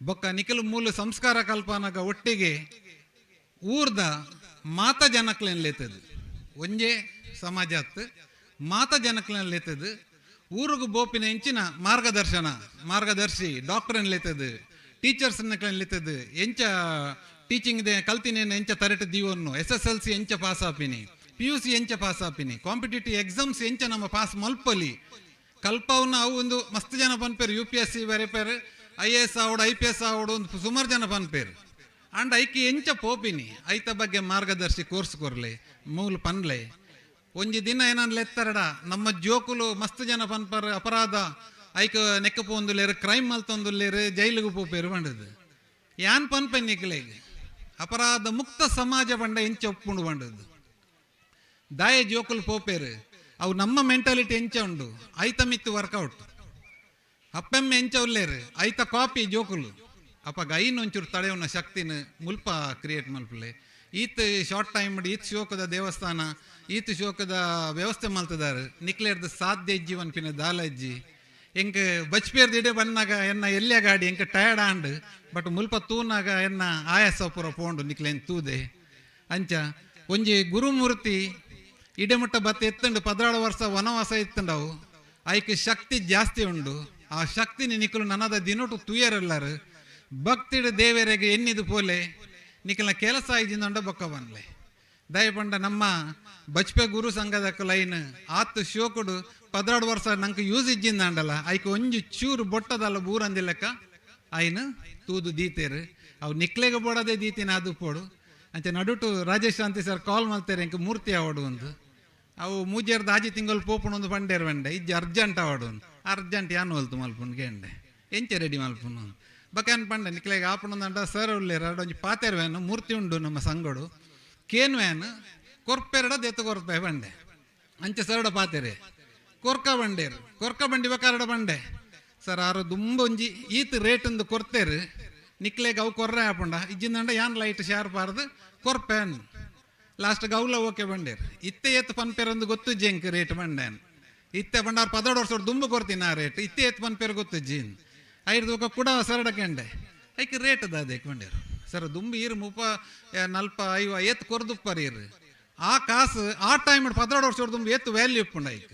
ಬೊಕ್ಕ ನಿಕಲ್ ಮೂಲ ಸಂಸ್ಕಾರ ಕಲ್ಪನಾಗ ಒಟ್ಟಿಗೆ ಊರ್ದ ಮಾತ ಜನಕ್ಲೇನ್ ಲೇತದು ಒಂಜೇ ಸಮಾಜ ಅತ್ತು ಮಾತ ಜನಕ್ಲೇನ್ ಲೇತದು. ಊರುಗು ಬೋಪಿನ ಎಂಚಿನ ಮಾರ್ಗದರ್ಶನ ಮಾರ್ಗದರ್ಶಿ ಡಾಕ್ಟರ್ ಲೇತದು ಟೀಚರ್ಸ್ ಲೇತದು ಎಂಚ ಟೀಚಿಂಗ್ ದೆ ಕಲ್ತಿನೇನು ಎಂಚ ತರಟ ದೀವನ್ನು SSLC ಎಂಚ ಪಾಸ್ ಆಪಿನಿ PUC ಎಂಚ ಪಾಸ್ ಆಪಿನಿ ಕಾಂಪಿಟೇಟಿವ್ ಎಕ್ಸಾಮ್ಸ್ ಎಂಚ ನಮ್ಮ ಪಾಸ್ ಮಲ್ಪಲಿ ಕಲ್ಪವನ್ನ ಅವು ಒಂದು ಮಸ್ತ್ ಜನ ಪನ್ಪೇರು UPSC ಬರೆಪೇರು IAS ಆವಡು IPS ಆವಡು ಒಂದು ಸುಮಾರು ಜನ ಪನ್ಪೇರು. ಅಂಡ್ ಐಕಿ ಎಂಚ ಪೋಪಿನಿ ಐತ ಬಗ್ಗೆ ಮಾರ್ಗದರ್ಶಿ ಕೋರ್ಸ್ ಕೊರ್ಲೆ ಮೂಲ ಪನ್ಲೆ. ಒಂಜಿ ದಿನ ಏನನ್ಲೆ ಎತ್ತರಡ ನಮ್ಮ ಜೋಕುಲು ಮಸ್ತ್ ಜನ ಪನ್ಪರ್ ಅಪರಾಧ ಐಕ ನೆಕ್ಕ ಪೋಂದುಲೇರು ಕ್ರೈಮ್ ಮಲ್ತೊಂದುಲ್ಲೇರು ಜೈಲಿಗೆ ಪೋಪೇರು ಬಂಡದು ಯಾನ್ ಪನ್ಪೆ ನಿಕ್ಲೆಗ್ ಅಪರಾಧ ಮುಕ್ತ ಸಮಾಜ ಬಂಡ ಎಂಚ ಒಪ್ಪುಂಡು ಬಂಡದು. ದಾಯ ಜೋಕುಲು ಪೋಪೇರು ಅವು ನಮ್ಮ ಮೆಂಟಾಲಿಟಿ ಎಂಚ ಉಂಡು ಐತ ಮಿತ್ತು ವರ್ಕೌಟ್ ಅಪ್ಪೆಮ್ಮೆ ಎಂಚ ಉಲ್ಲೇರು ಐತ ಕಾಪಿ ಜೋಕುಲು ಅಪ್ಪ ಐನ್ ಒಂಚೂರು ತಡೆಯುವ ಶಕ್ತಿನ ಮುಲ್ಪ ಕ್ರಿಯೇಟ್ ಮಲ್ಪಲೆ. ಈತ್ ಶಾರ್ಟ್ ಟೈಮ್ ಈತ್ ಶೋಕದ ದೇವಸ್ಥಾನ ಈತ್ ಶೋಕದ ವ್ಯವಸ್ಥೆ ಮಲ್ತದಾರು ನಿಕ್ಲೇರ್ದ ಸಾಧ್ಯ ಇಜ್ಜಿ ಪಿನ ದಾಲ ಇಜ್ಜಿ ಎಂಕ್ ಬಚ್ಪೇರ್ದ ಇಡೆ ಬನ್ನಾಗ ಎನ್ನ ಎಲ್ಲಿಯ ಗಾಡಿ ಎಂಕ್ ಟಯರ್ಡ್ ಆಂಡ್ ಬಟ್ ಮುಲ್ಪ ತೂನಾಗ ಎನ್ನ ಆಯಾಸ ಪೂರ ಪೋಂಡು ನಿಕ್ಲೇನ್ ತೂದೆ. ಅಂಚ ಒಂಜಿ ಗುರುಮೂರ್ತಿ ಇಡೆಮುಟ್ಟ ಬತ್ತ ಎತ್ತಂಡು 14 ವರ್ಷ ವನವಾಸ ಎತ್ತಂಡವು ಐಕ್ ಶಕ್ತಿ ಜಾಸ್ತಿ ಉಂಡು. ಆ ಶಕ್ತಿನಿ ನಿಕ್ಕಲು ನನದ ದಿನೊಟು ತುಯರೆಲ್ಲರು ಭಕ್ತಿಡು ದೇವರಿಗೆ ಎನ್ನಿದು ಪೋಲೆ ನಿಕ್ಕಲ್ನ ಕೆಲಸ ಐಜಿಂದ ಬೊಕ್ಕ ಬನ್ಲೆ. ದಯಪಂಡ ನಮ್ಮ ಬಚ್ಪೆ ಗುರು ಸಂಘದ ಲೈನ್ ಆತು ಶೋಕುಡು 14 ವರ್ಷ ನಂಗೆ ಯೂಸ್ ಇಜ್ಜಿಂದ ಅಂಡಲ್ಲ ಐಕ್ ಒಂಜಿ ಚೂರು ಬೊಟ್ಟದಲ್ಲ ಬೂರಂದಿಲ್ಲಕ್ಕ ಐನು ತೂದು ದೀತೇರು ಅವು ನಿಕ್ಲೆಗೆ ಬೋಡದೆ ದೀತಿನ ಅದು ಪೋಡು. ಅಂಚೆ ನಡುಟು ರಾಜೇಶ್ ಶಾಂತಿ ಸರ್ ಕಾಲ್ ಮಾಡ್ತಾರೆ ಎಂಕ್ ಮೂರ್ತಿ ಆವಡು ಒಂದು ಅವು ಮೂಜೇರ್ದ ಆಜಿ ತಿಂಗಳು ಪೋಪುಣ ಒಂದು ಬಂಡೇರು ಬಂಡೆ ಇಜ್ಜಿ ಅರ್ಜೆಂಟ್ ಆವಡು ಒಂದು ಅರ್ಜೆಂಟ್ ಯಾನು ಹೊಲ್ತು ಮಲ್ಪುನ್ ಕೇಂಡೆ ಎಂಚೆ ರೆಡಿ ಮಲ್ಪುನು ಬಕನ್ ಪಂಡೆ ನಿಕ್ಲೆಗೆ ಆಪುಣಂದಂಡ ಸರ್ ಉಲ್ಲೇರು ಅಡೊಂಜಿ ಪಾತೇರು ವ್ಯಾನು ಮೂರ್ತಿ ಉಂಡು ನಮ್ಮ ಸಂಗಡು ಕೇನ್ ವ್ಯಾನ್ ಕೊರ್ಪೆರಡ ದೇತ ಕೊರ್ಪೆ ಬಂಡೆ ಅಂಚೆ ಸರಡ ಪಾತೇರೆ ಕೊರ್ಕ ಬಂಡೇರು ಕೊರ್ಕ ಬಂಡಿ ಬಕಾರಡ ಬಂಡೆ ಸರ್ ಆರು ದುಂಬ ಒಂಜಿ ಈತ್ ರೇಟ್ ಒಂದು ಕೊರ್ತೇರು ನಿಕ್ಲೆಗೆ ಅವು ಕೊರ್ರೆ ಆಪುಂಡ ಇಜ್ಜಿಂದಂಡ ಯಾನ್ ಲೈಟ್ ಶಾರ್ಪ್ ಆರ್ದು ಕೊರ್ಪೆನ್ ಲಾಸ್ಟ್ ಗೌಲ ಓಕೆ ಬಂಡೇರು ಇತ್ತೆ ಏತ್ ಪನ್ಪೇರೊಂದು ಗೊತ್ತು ಜೆಂಕ್ ರೇಟ್ ಬಂಡೇನ್ ಇತ್ತೆ ಬಂಡಾರು 14 ವರ್ಷ ದುಂಬು ಕೊರ್ತೀನಿ ಆ ರೇಟ್ ಇತ್ತೆ ಏತ್ ಪನ್ಪೇರು ಗೊತ್ತು ಜೀನ್ ಐದು ಕೂಡ ಸರಡ ಕೆಂಡೆ ಐಕ್ ರೇಟ್ ದಾದೇಕ್ ಬಂಡೇರು ಸರ್ ದುಂಬು ಈರು ಮುಪ್ಪ ನಲ್ಪ ಐವ ಏತ್ ಕೊರ್ದುಪ್ಪರ್ ಈರು ಆ ಕಾಸು ಆ ಟೈಮ್ 14 ವರ್ಷ ದುಂಬು ಏತ್ ವ್ಯಾಲ್ಯೂ ಇಪ್ಪುಂಡ ಐಕ್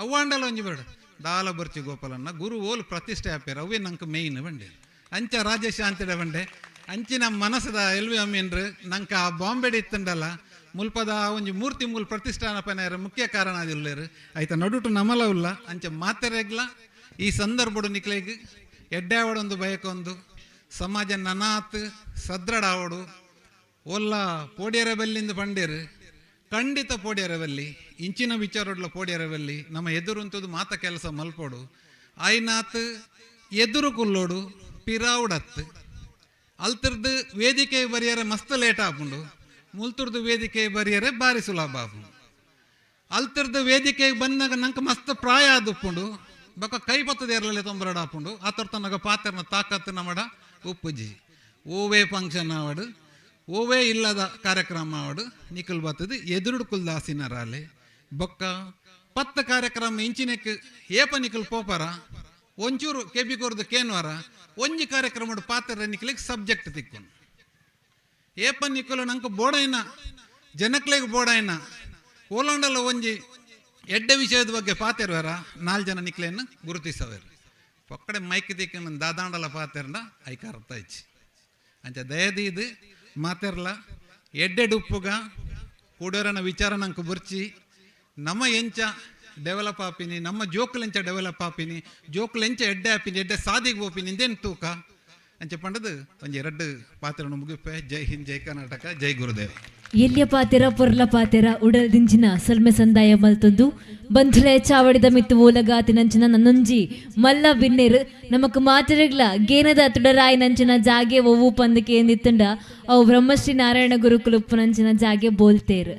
ಅವ್ವಾಂಡಲ ಒಂಜಿ ಬೇಡ ದಾಲ ಬರ್ಚಿ ಗೋಪಾಲನ್ನ ಗುರು ಓಲು ಪ್ರತಿಷ್ಠೆ ಆಪೇರು ಅವೇ ನಂಗೆ ಮೇಯ್ನ್ ಬಂಡೇರು. ಅಂಚ ರಾಜೇಶ್ ಅಂತಿಡ ಬಂಡೆ ಅಂಚಿನ ಮನಸ್ಸದ ಎಲ್ವಿ ಅಮ್ಮೀನ್ರು ನಂಗೆ ಆ ಬಾಂಬೆಡ್ ಇತ್ತಂಡಲ್ಲ ಮುಲ್ಪದ ಒಂಜಿ ಮೂರ್ತಿ ಮೂಲ ಪ್ರತಿಷ್ಠಾನ ಪನೇರು ಮುಖ್ಯ ಕಾರಣ ಅದಿಲ್ಲೇರು ಆಯ್ತ ನಡುಟು ನಮಲ ಉಲ್ಲ ಅಂಚ ಮಾತೆರೆಗ್ಲ ಈ ಸಂದರ್ಭಡು ನಿಕ್ಲೆಗ್ ಎಡ್ಡಾವಡೊಂದು ಬಯಕೊಂದು ಸಮಾಜ ನನಾತ್ ಸದೃಢ ಆವಡು ಒಲ್ಲ ಪೋಡಿಯರ ಬಲ್ಲಿಂದ ಪಂಡೇರು ಖಂಡಿತ ಪೋಡಿಯರವಲ್ಲಿ ಇಂಚಿನ ವಿಚಾರಡ್ಲ ಪೋಡಿಯರವಲ್ಲಿ ನಮ್ಮ ಎದುರುಂತದ್ದು ಮಾತ ಕೆಲಸ ಮಲ್ಪೋಡು ಆಯ್ನಾತ್ ಎದುರು ಕುಲ್ಲೋಡು ಪಿರಾವುಡತ್ತು ಅಲ್ತಿರ್ದು ವೇದಿಕೆ ಬರಿಯರೆ ಮಸ್ತ್ ಲೇಟ್ ಆಪುಂಡು ಮುಲ್ತುರ್ದು ವೇದಿಕೆ ಬರಿಯರೆ ಬಾರಿ ಸುಲಭ ಆಪುಂಡು ಅಲ್ತಿರ್ದು ವೇದಿಕೆಗೆ ಬಂದಾಗ ನಂಗೆ ಮಸ್ತ್ ಪ್ರಾಯ ಆದುಪ್ಪುಂಡು ಬೊಕ್ಕ ಕೈ ಪತ್ತದ ಎರಲಲ್ಲಿ ತೊಂಬರಡ ಆಪುಂಡು ಆತರ್ತನಗ ಪಾತ್ರನ ತಾಕತ್ತು ನಮಡ ಉಪ್ಪುಜಿ ಓವೇ ಫಂಕ್ಷನ್ ಆವಡು ಓವೇ ಇಲ್ಲದ ಕಾರ್ಯಕ್ರಮ ಆವಡು ನಿಕಲ್ ಬತ್ತದು ಎದುರುಡು ಕುಲ್ದಾಸಿನರಾಲೆ ಬೊಕ್ಕ ಪತ್ತ ಕಾರ್ಯಕ್ರಮ ಇಂಚಿನಕ್ಕೆ ಏಪ ನಿಕಲ್ ಪೋಪರ ಒಂಚೂರು ಕೆಬಿ ಕೊರ್ದು ಕೇನ್ವಾರ ಒಂಜಿ ಕಾರ್ಯಕ್ರಮ ಪಾತ್ರ ನಿಕ್ಲಿಗೆ ಸಬ್ಜೆಕ್ಟ್ ತಿಕ್ಕೊಂಡು ಏಪ ನಿಕ್ಕಲು ನಂಗೆ ಬೋಡೈನ ಜನಕ್ಲೆಗ್ ಬೋಡೈನ ಓಲಾಂಡಲ ಒಂಜಿ ಎಡ್ಡೆ ವಿಷಯದ ಬಗ್ಗೆ ಪಾತೆರ್ವಾರ 4 ಜನ ನಿಕ್ಲೆಯನ್ನು ಗುರುತಿಸವೇರು ಪಕ್ಕಡೆ ಮೈಕ್ ತಿಕ್ಕನ ದಾದಾಂಡಲ ಪಾತೆರ್ನ ಐಕ ಅರ್ಥ ಇಚ್ಚಿ ಅಂಚ ದಯದೀದು ಮಾತೆರ್ಲ ಎಡ್ಡೆಡುಪ್ಪುಗ ಕೂಡೋರನ ವಿಚಾರ ನಂಗೆ ಬುರ್ಚಿ ನಮ್ಮ ಎಂಚ ಡೆವಲಪ್ ಆಪಿನಿ ನಮ್ಮ ಜೋಕುಲೆಂಚ ಡೆವಲಪ್ ಆಪಿನಿ ಜೋಕುಲೆಂಚ ಎಡ್ಡೆ ಆಪಿನಿ ಎಡ್ಡೆ ಸಾದಿಗೆ ಹೋಪಿನಿ ಇಂದೇನು ತೂಕ ಅಂಚ ಪಂಡದು ಒಂಜಿ ಎರಡು ಪಾತ್ರನ ಮುಗಿಪೆ. ಜೈ ಹಿಂದ್, ಜೈ ಕರ್ನಾಟಕ, ಜೈ ಗುರುದೇವ್. ಎಲ್ಯ ಪಾತೆರ ಪೊರ್ಲ ಪಾತೆರ ಉಡಲ್ ದಿಂಜಿನ ಸೊಲ್ಮೆ ಸಂದಾಯ ಮಲ್ತೊಂದು ಬಂಧುಲೆ ಚಾವಡಿದ ಮಿತ್ತು ಓಲಗಾತಿನಂಚಿನ ನನ್ನೊಂಜಿ ಮಲ್ಲ ಬಿನ್ನೆರ್ ನಮಕ್ ಮಾತೆರೆಗ್ಲ ಗೇನದ ತುಡರಾಯಿನಂಚಿನ ಜಾಗೆ ಒವ್ವು ಪಂದ್ ಕೇಂದಿತ್ತುಂಡ ಅವು ಬ್ರಹ್ಮಶ್ರೀ ನಾರಾಯಣ ಗುರುಕುಲುಪ್ಪುನಂಚಿನ ಜಾಗೆ ಬೋಲ್ತೇರ್.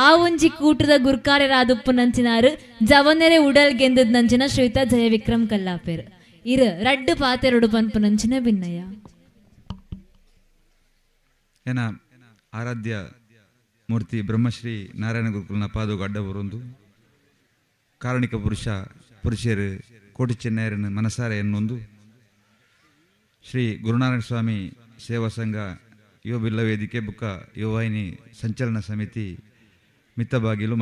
ಆ ಒಂಜಿ ಕೂಟದ ಗುರ್ಕಾರ್ಯರಾದುಪ್ಪುನಂಚಿನಾರು ಜವನೆರೆ ಉಡಲ್ ಗೆಂದದ್ನಂಚಿನ ಶ್ರೀಯುತ ಜಯವಿಕ್ರಮ್ ಕಲ್ಲಾಪೇರ್. ಇರ್ ರಡ್ಡು ಪಾತೆರೊಡು ಪನ್ಪುನಂಚಿನ ಭಿನ್ನಯ. ಏನ ಆರಾಧ್ಯ ಮೂರ್ತಿ ಬ್ರಹ್ಮಶ್ರೀ ನಾರಾಯಣ ಗುರುಕುಲನ ಪಾದೋಗ ಅಡ್ಡ ಬರೊಂದು ಕಾರಣಿಕ ಪುರುಷ ಪುರುಷರು ಕೋಟಿ ಚೆನ್ನಯರನ್ನು ಮನಸಾರೆ ಎನ್ನೊಂದು ಶ್ರೀ ಗುರುನಾರಾಯಣ ಸ್ವಾಮಿ ಸೇವಾ ಸಂಘ ಯುವ ಬಿಲ್ಲ ವೇದಿಕೆ ಬುಕ್ಕ ಯುವವಾಹಿನಿ ಸಂಚಲನ ಸಮಿತಿ ಮಿತ್ತಬಾಗಿಲು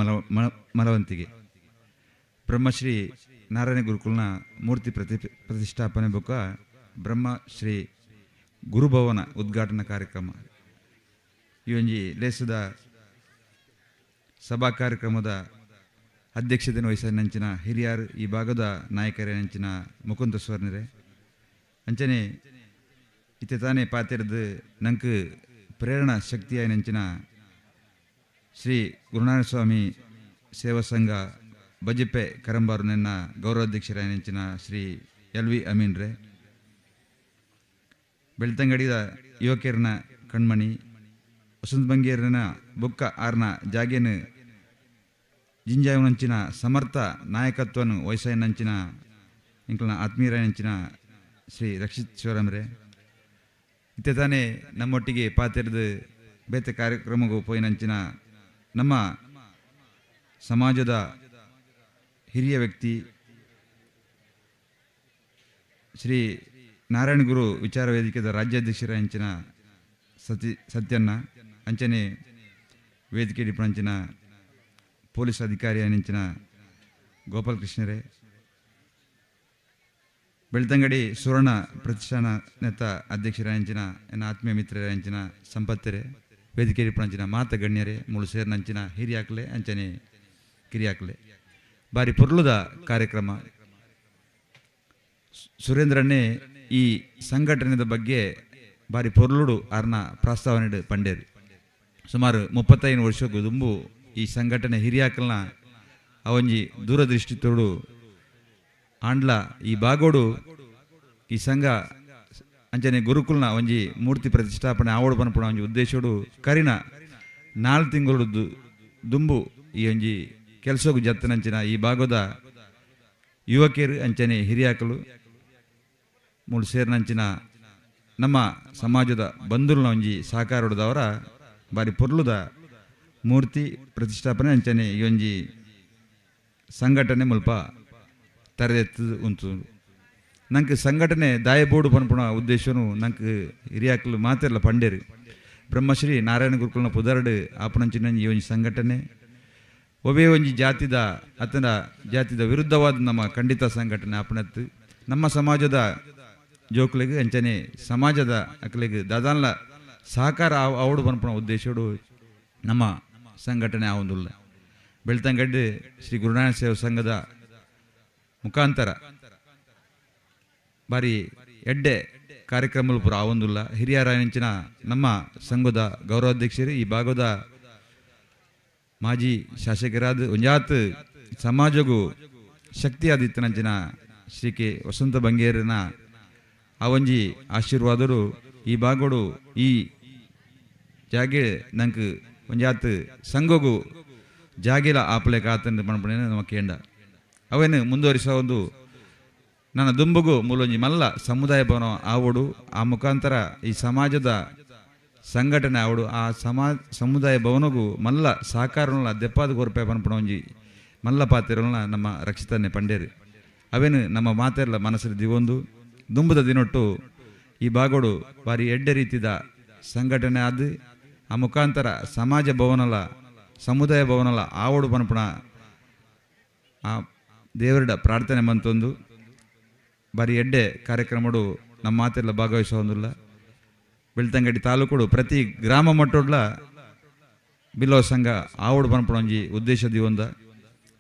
ಮಲವಂತಿಗೆ ಬ್ರಹ್ಮಶ್ರೀ ನಾರಾಯಣ ಗುರುಕುಲನ ಮೂರ್ತಿ ಪ್ರತಿಷ್ಠಾಪನೆ ಬುಕ್ಕ ಬ್ರಹ್ಮಶ್ರೀ ಗುರುಭವನ ಉದ್ಘಾಟನಾ ಕಾರ್ಯಕ್ರಮ ಈ ಒಂಜಿ ಲೇಸದ ಸಭಾ ಕಾರ್ಯಕ್ರಮದ ಅಧ್ಯಕ್ಷತೆಯನ್ನು ವಹಿಸಿದ ನಂಚಿನ ಹಿರಿಯಾರ್ ಈ ಭಾಗದ ನಾಯಕರೇ ನಂಚಿನ ಮುಕುಂದ ಸ್ವರ್ಣರೆ ಅಂಚನೆ ಇತ್ತೆ ತಾನೇ ಪಾತಿರದು ನಂಗೆ ಪ್ರೇರಣಾ ಶಕ್ತಿಯಾಯ ನಂಚಿನ ಶ್ರೀ ಗುರುನಾರಾಯಣ ಸ್ವಾಮಿ ಸೇವಾ ಸಂಘ ಬಜಿಪೆ ಕರಂಬಾರು ನೆನ್ನ ಗೌರವಾಧ್ಯಕ್ಷರಾಯ ನಂಚಿನ ಶ್ರೀ ಎಲ್ ವಿ ಅಮೀನ್ರೆ ಬೆಳ್ತಂಗಡಿದ ಯುವಕರನ ಕಣ್ಮಣಿ ವಸಂತ ಬಂಗೇರನ ಬೊಕ್ಕ ಆರ್ನ ಜಾಗೇನು ಜಿಂಜಾಯನಂಚಿನ ಸಮರ್ಥ ನಾಯಕತ್ವನು ವಯಸ್ಸಾಯನಂಚಿನ ಇಂಕ್ಲನ ಆತ್ಮೀಯರಂಚಿನ ಶ್ರೀ ರಕ್ಷಿತ್ ಶಿವರಾಮ್ರೆ ಇತ್ತೆ ತಾನೇ ನಮ್ಮೊಟ್ಟಿಗೆ ಪಾತೆರೆದು ಬೇತೆ ಕಾರ್ಯಕ್ರಮಗೂ ಪೋಯಿನಂಚಿನ ನಮ್ಮ ಸಮಾಜದ ಹಿರಿಯ ವ್ಯಕ್ತಿ ಶ್ರೀ ನಾರಾಯಣಗುರು ವಿಚಾರ ವೇದಿಕೆದ ರಾಜ್ಯಾಧ್ಯಕ್ಷರ ಅಂಚಿನ ಸತ್ಯನ್ನ ಅಂಚನೆ ವೇದಿಕೆ ಡಿಪಣಂಚಿನ ಪೊಲೀಸ್ ಅಧಿಕಾರಿ ಅಂಚಿನ ಗೋಪಾಲಕೃಷ್ಣರೇ ಬೆಳ್ತಂಗಡಿ ಸುವರ್ಣ ಪ್ರತಿಷ್ಠಾನ ನೆತ್ತ ಅಧ್ಯಕ್ಷರ ಅಂಚಿನ ಎನ್ನ ಆತ್ಮೀಯ ಮಿತ್ರರ ಅಂಚಿನ ಸಂಪತ್ತರೆ ವೇದಿಕೆ ಡಿಪಣಂಚಿನ ಮಾತ ಗಣ್ಯರೇ ಮುಳು ಸೇರ್ನಂಚಿನ ಹಿರಿಯಾಕ್ಲೆ ಅಂಚನೆ ಕಿರಿಯಾಕ್ಲೆ ಬಾರಿ ಪೊರ್ಲುದ ಕಾರ್ಯಕ್ರಮ. ಸುರೇಂದ್ರನ್ನೇ ಈ ಸಂಘಟನೆದ ಬಗ್ಗೆ ಬಾರಿ ಪೊರ್ಲುಡು ಆರ್ನ ಪ್ರಸ್ತಾವನೆ ಪಂಡೇರು. ಸುಮಾರು 35 ವರ್ಷಕ್ಕೂ ದುಂಬು ಈ ಸಂಘಟನೆ ಹಿರಿಯಾಕಲ್ನ ಅವಂಜಿ ದೂರದೃಷ್ಟಿ ತೋಡು ಆಂಡ್ಲ ಈ ಬಾಗೋಡು ಈ ಸಂಘ ಅಂಚನೆ ಗುರುಕುಲ್ನ ಒಂಜಿ ಮೂರ್ತಿ ಪ್ರತಿಷ್ಠಾಪನೆ ಆವೋಡು ಪನ್ಪುನ ಒಂಜಿ ಉದ್ದೇಶೋಡು ಕರಿನ 4 ತಿಂಗಳು ದುಂಬು ಈ ಒಂಜಿ ಕೆಲಸಗು ಜತ್ತನಂಚಿನ ಈ ಭಾಗದ ಯುವಕಿಯರು ಅಂಚನೆ ಹಿರಿಯಾಕಲು ಮೂಳು ಸೇರಿನಂಚಿನ ನಮ್ಮ ಸಮಾಜದ ಬಂಧುಲ್ನ ಒಂಜಿ ಸಹಕಾರದವರ ಬಾರಿ ಪೊರ್ಲುದ ಮೂರ್ತಿ ಪ್ರತಿಷ್ಠಾಪನೆ ಅಂಚನೆ ಈ ಒಂಜಿ ಸಂಘಟನೆ ಮುಲ್ಪ ತರದೆತ್ತು ಉಂಟು. ನಂಗೆ ಸಂಘಟನೆ ದಾಯಬೋಡು ಪನ್ಪುನ ಉದ್ದೇಶನು ನಂಗೆ ಹಿರಿಯಾಕಲು ಮಾತಿರಲ್ಲ ಪಂಡೇರು. ಬ್ರಹ್ಮಶ್ರೀ ನಾರಾಯಣ ಗುರುಕುಲ್ನ ಪುದರ್ಡು ಆಪನಂಚಿನ ಈ ಒಂಜಿ ಸಂಘಟನೆ ಒಬ್ಬೇ ಒಂಜಿ ಜಾತಿದ ಅತನ ಜಾತಿದ ವಿರುದ್ಧವಾದ ನಮ್ಮ ಖಂಡಿತ ಸಂಘಟನೆ ಆಪನತ್ತು ನಮ್ಮ ಸಮಾಜದ ಜೋಕ್ಲಿಗೆ ಅಂಚನೆ ಸಮಾಜದ ಅಕ್ಲಿಗೆ ದಾದಾನ್ಲ ಸಹಕಾರ ಆವಡು ಪನ್ಪುನ ಉದ್ದೇಶಡು ನಮ್ಮ ಸಂಘಟನೆ ಆವೊಂದುಲ್ಲ. ಬೆಳ್ತಂಗಡ್ಡೆ ಶ್ರೀ ಗುರುನಾರಾಯಣ ಸೇವಾ ಸಂಘದ ಮುಖಾಂತರ ಬಾರಿ ಎಡ್ಡೆ ಕಾರ್ಯಕ್ರಮಗಳು ಪೂರ ಆವೊಂದುಲ್ಲ. ಹಿರಿಯರ ಅಂಚಿನ ನಮ್ಮ ಸಂಘದ ಗೌರವಾಧ್ಯಕ್ಷರು ಈ ಭಾಗದ ಮಾಜಿ ಶಾಸಕರಾದ ಒಂಜಾತ್ ಸಮಾಜಗೂ ಶಕ್ತಿಯಾದಿತ್ತನಂಚಿನ ಶ್ರೀ ಕೆ ವಸಂತ ಬಂಗೇರನ ಆ ಒಂಜಿ ಆಶೀರ್ವಾದರು ಈ ಭಾಗಡು ಈ ಜಾಗೆ ನಂಗೆ ಒಂಜಾತ್ ಸಂಘಗೂ ಜಾಗಿಲ ಆಪಲೆ ಕಾತಂದು ಪಣಪಣೆ ನಮ್ಮ ಕೇಂಡ ಅವೇನು ಮುಂದುವರಿಸೋ ಒಂದು ನನ್ನ ದುಂಬುಗು ಮೂಲೊಂಜಿ ಮಲ್ಲ ಸಮುದಾಯ ಭವನ ಆವಡು ಆ ಮುಖಾಂತರ ಈ ಸಮಾಜದ ಸಂಘಟನೆ ಆವಡು ಆ ಸಮುದಾಯ ಭವನಗೂ ಮಲ್ಲ ಸಹಕಾರನ ದೆಪ್ಪಾದ ಗೊರಪೆ ಪನ್ಪಣ ಒಂಜಿ ಮಲ್ಲ ಪಾತಿರನ ನಮ್ಮ ರಕ್ಷಿತನೆ ಪಂಡೇರು ಅವೇನು ನಮ್ಮ ಮಾತೆಲ್ಲ ಮನಸ್ಸಲ್ಲಿ ದಿವೊಂದು ದುಂಬುದ ದಿನೊಟ್ಟು ಈ ಭಾಗಡು ಬಾರಿ ಎಡ್ಡೆ ರೀತಿದ ಸಂಘಟನೆ ಆದ ಆ ಮುಖಾಂತರ ಸಮಾಜ ಭವನಲ ಸಮುದಾಯ ಭವನಲ ಆವಡು ಪನ್ಪಣ ಆ ದೇವರಡ ಪ್ರಾರ್ಥನೆ ಮಂತೊಂದು ಬಾರಿ ಎಡ್ಡೆ ಕಾರ್ಯಕ್ರಮಡು ನಮ್ಮ ಮಾತೆಲ್ಲ ಭಾಗವಹಿಸೋದಿಲ್ಲ. ಬೆಳ್ತಂಗಡಿ ತಾಲೂಕುಡು ಪ್ರತಿ ಗ್ರಾಮ ಮಟ್ಟೊಡ್ಲ ಬಿಲ್ಲೋ ಸಂಘ ಆವಡು ಪನ್ಪಣ ಒಂಜಿ ಉದ್ದೇಶ ದಿವೊಂದ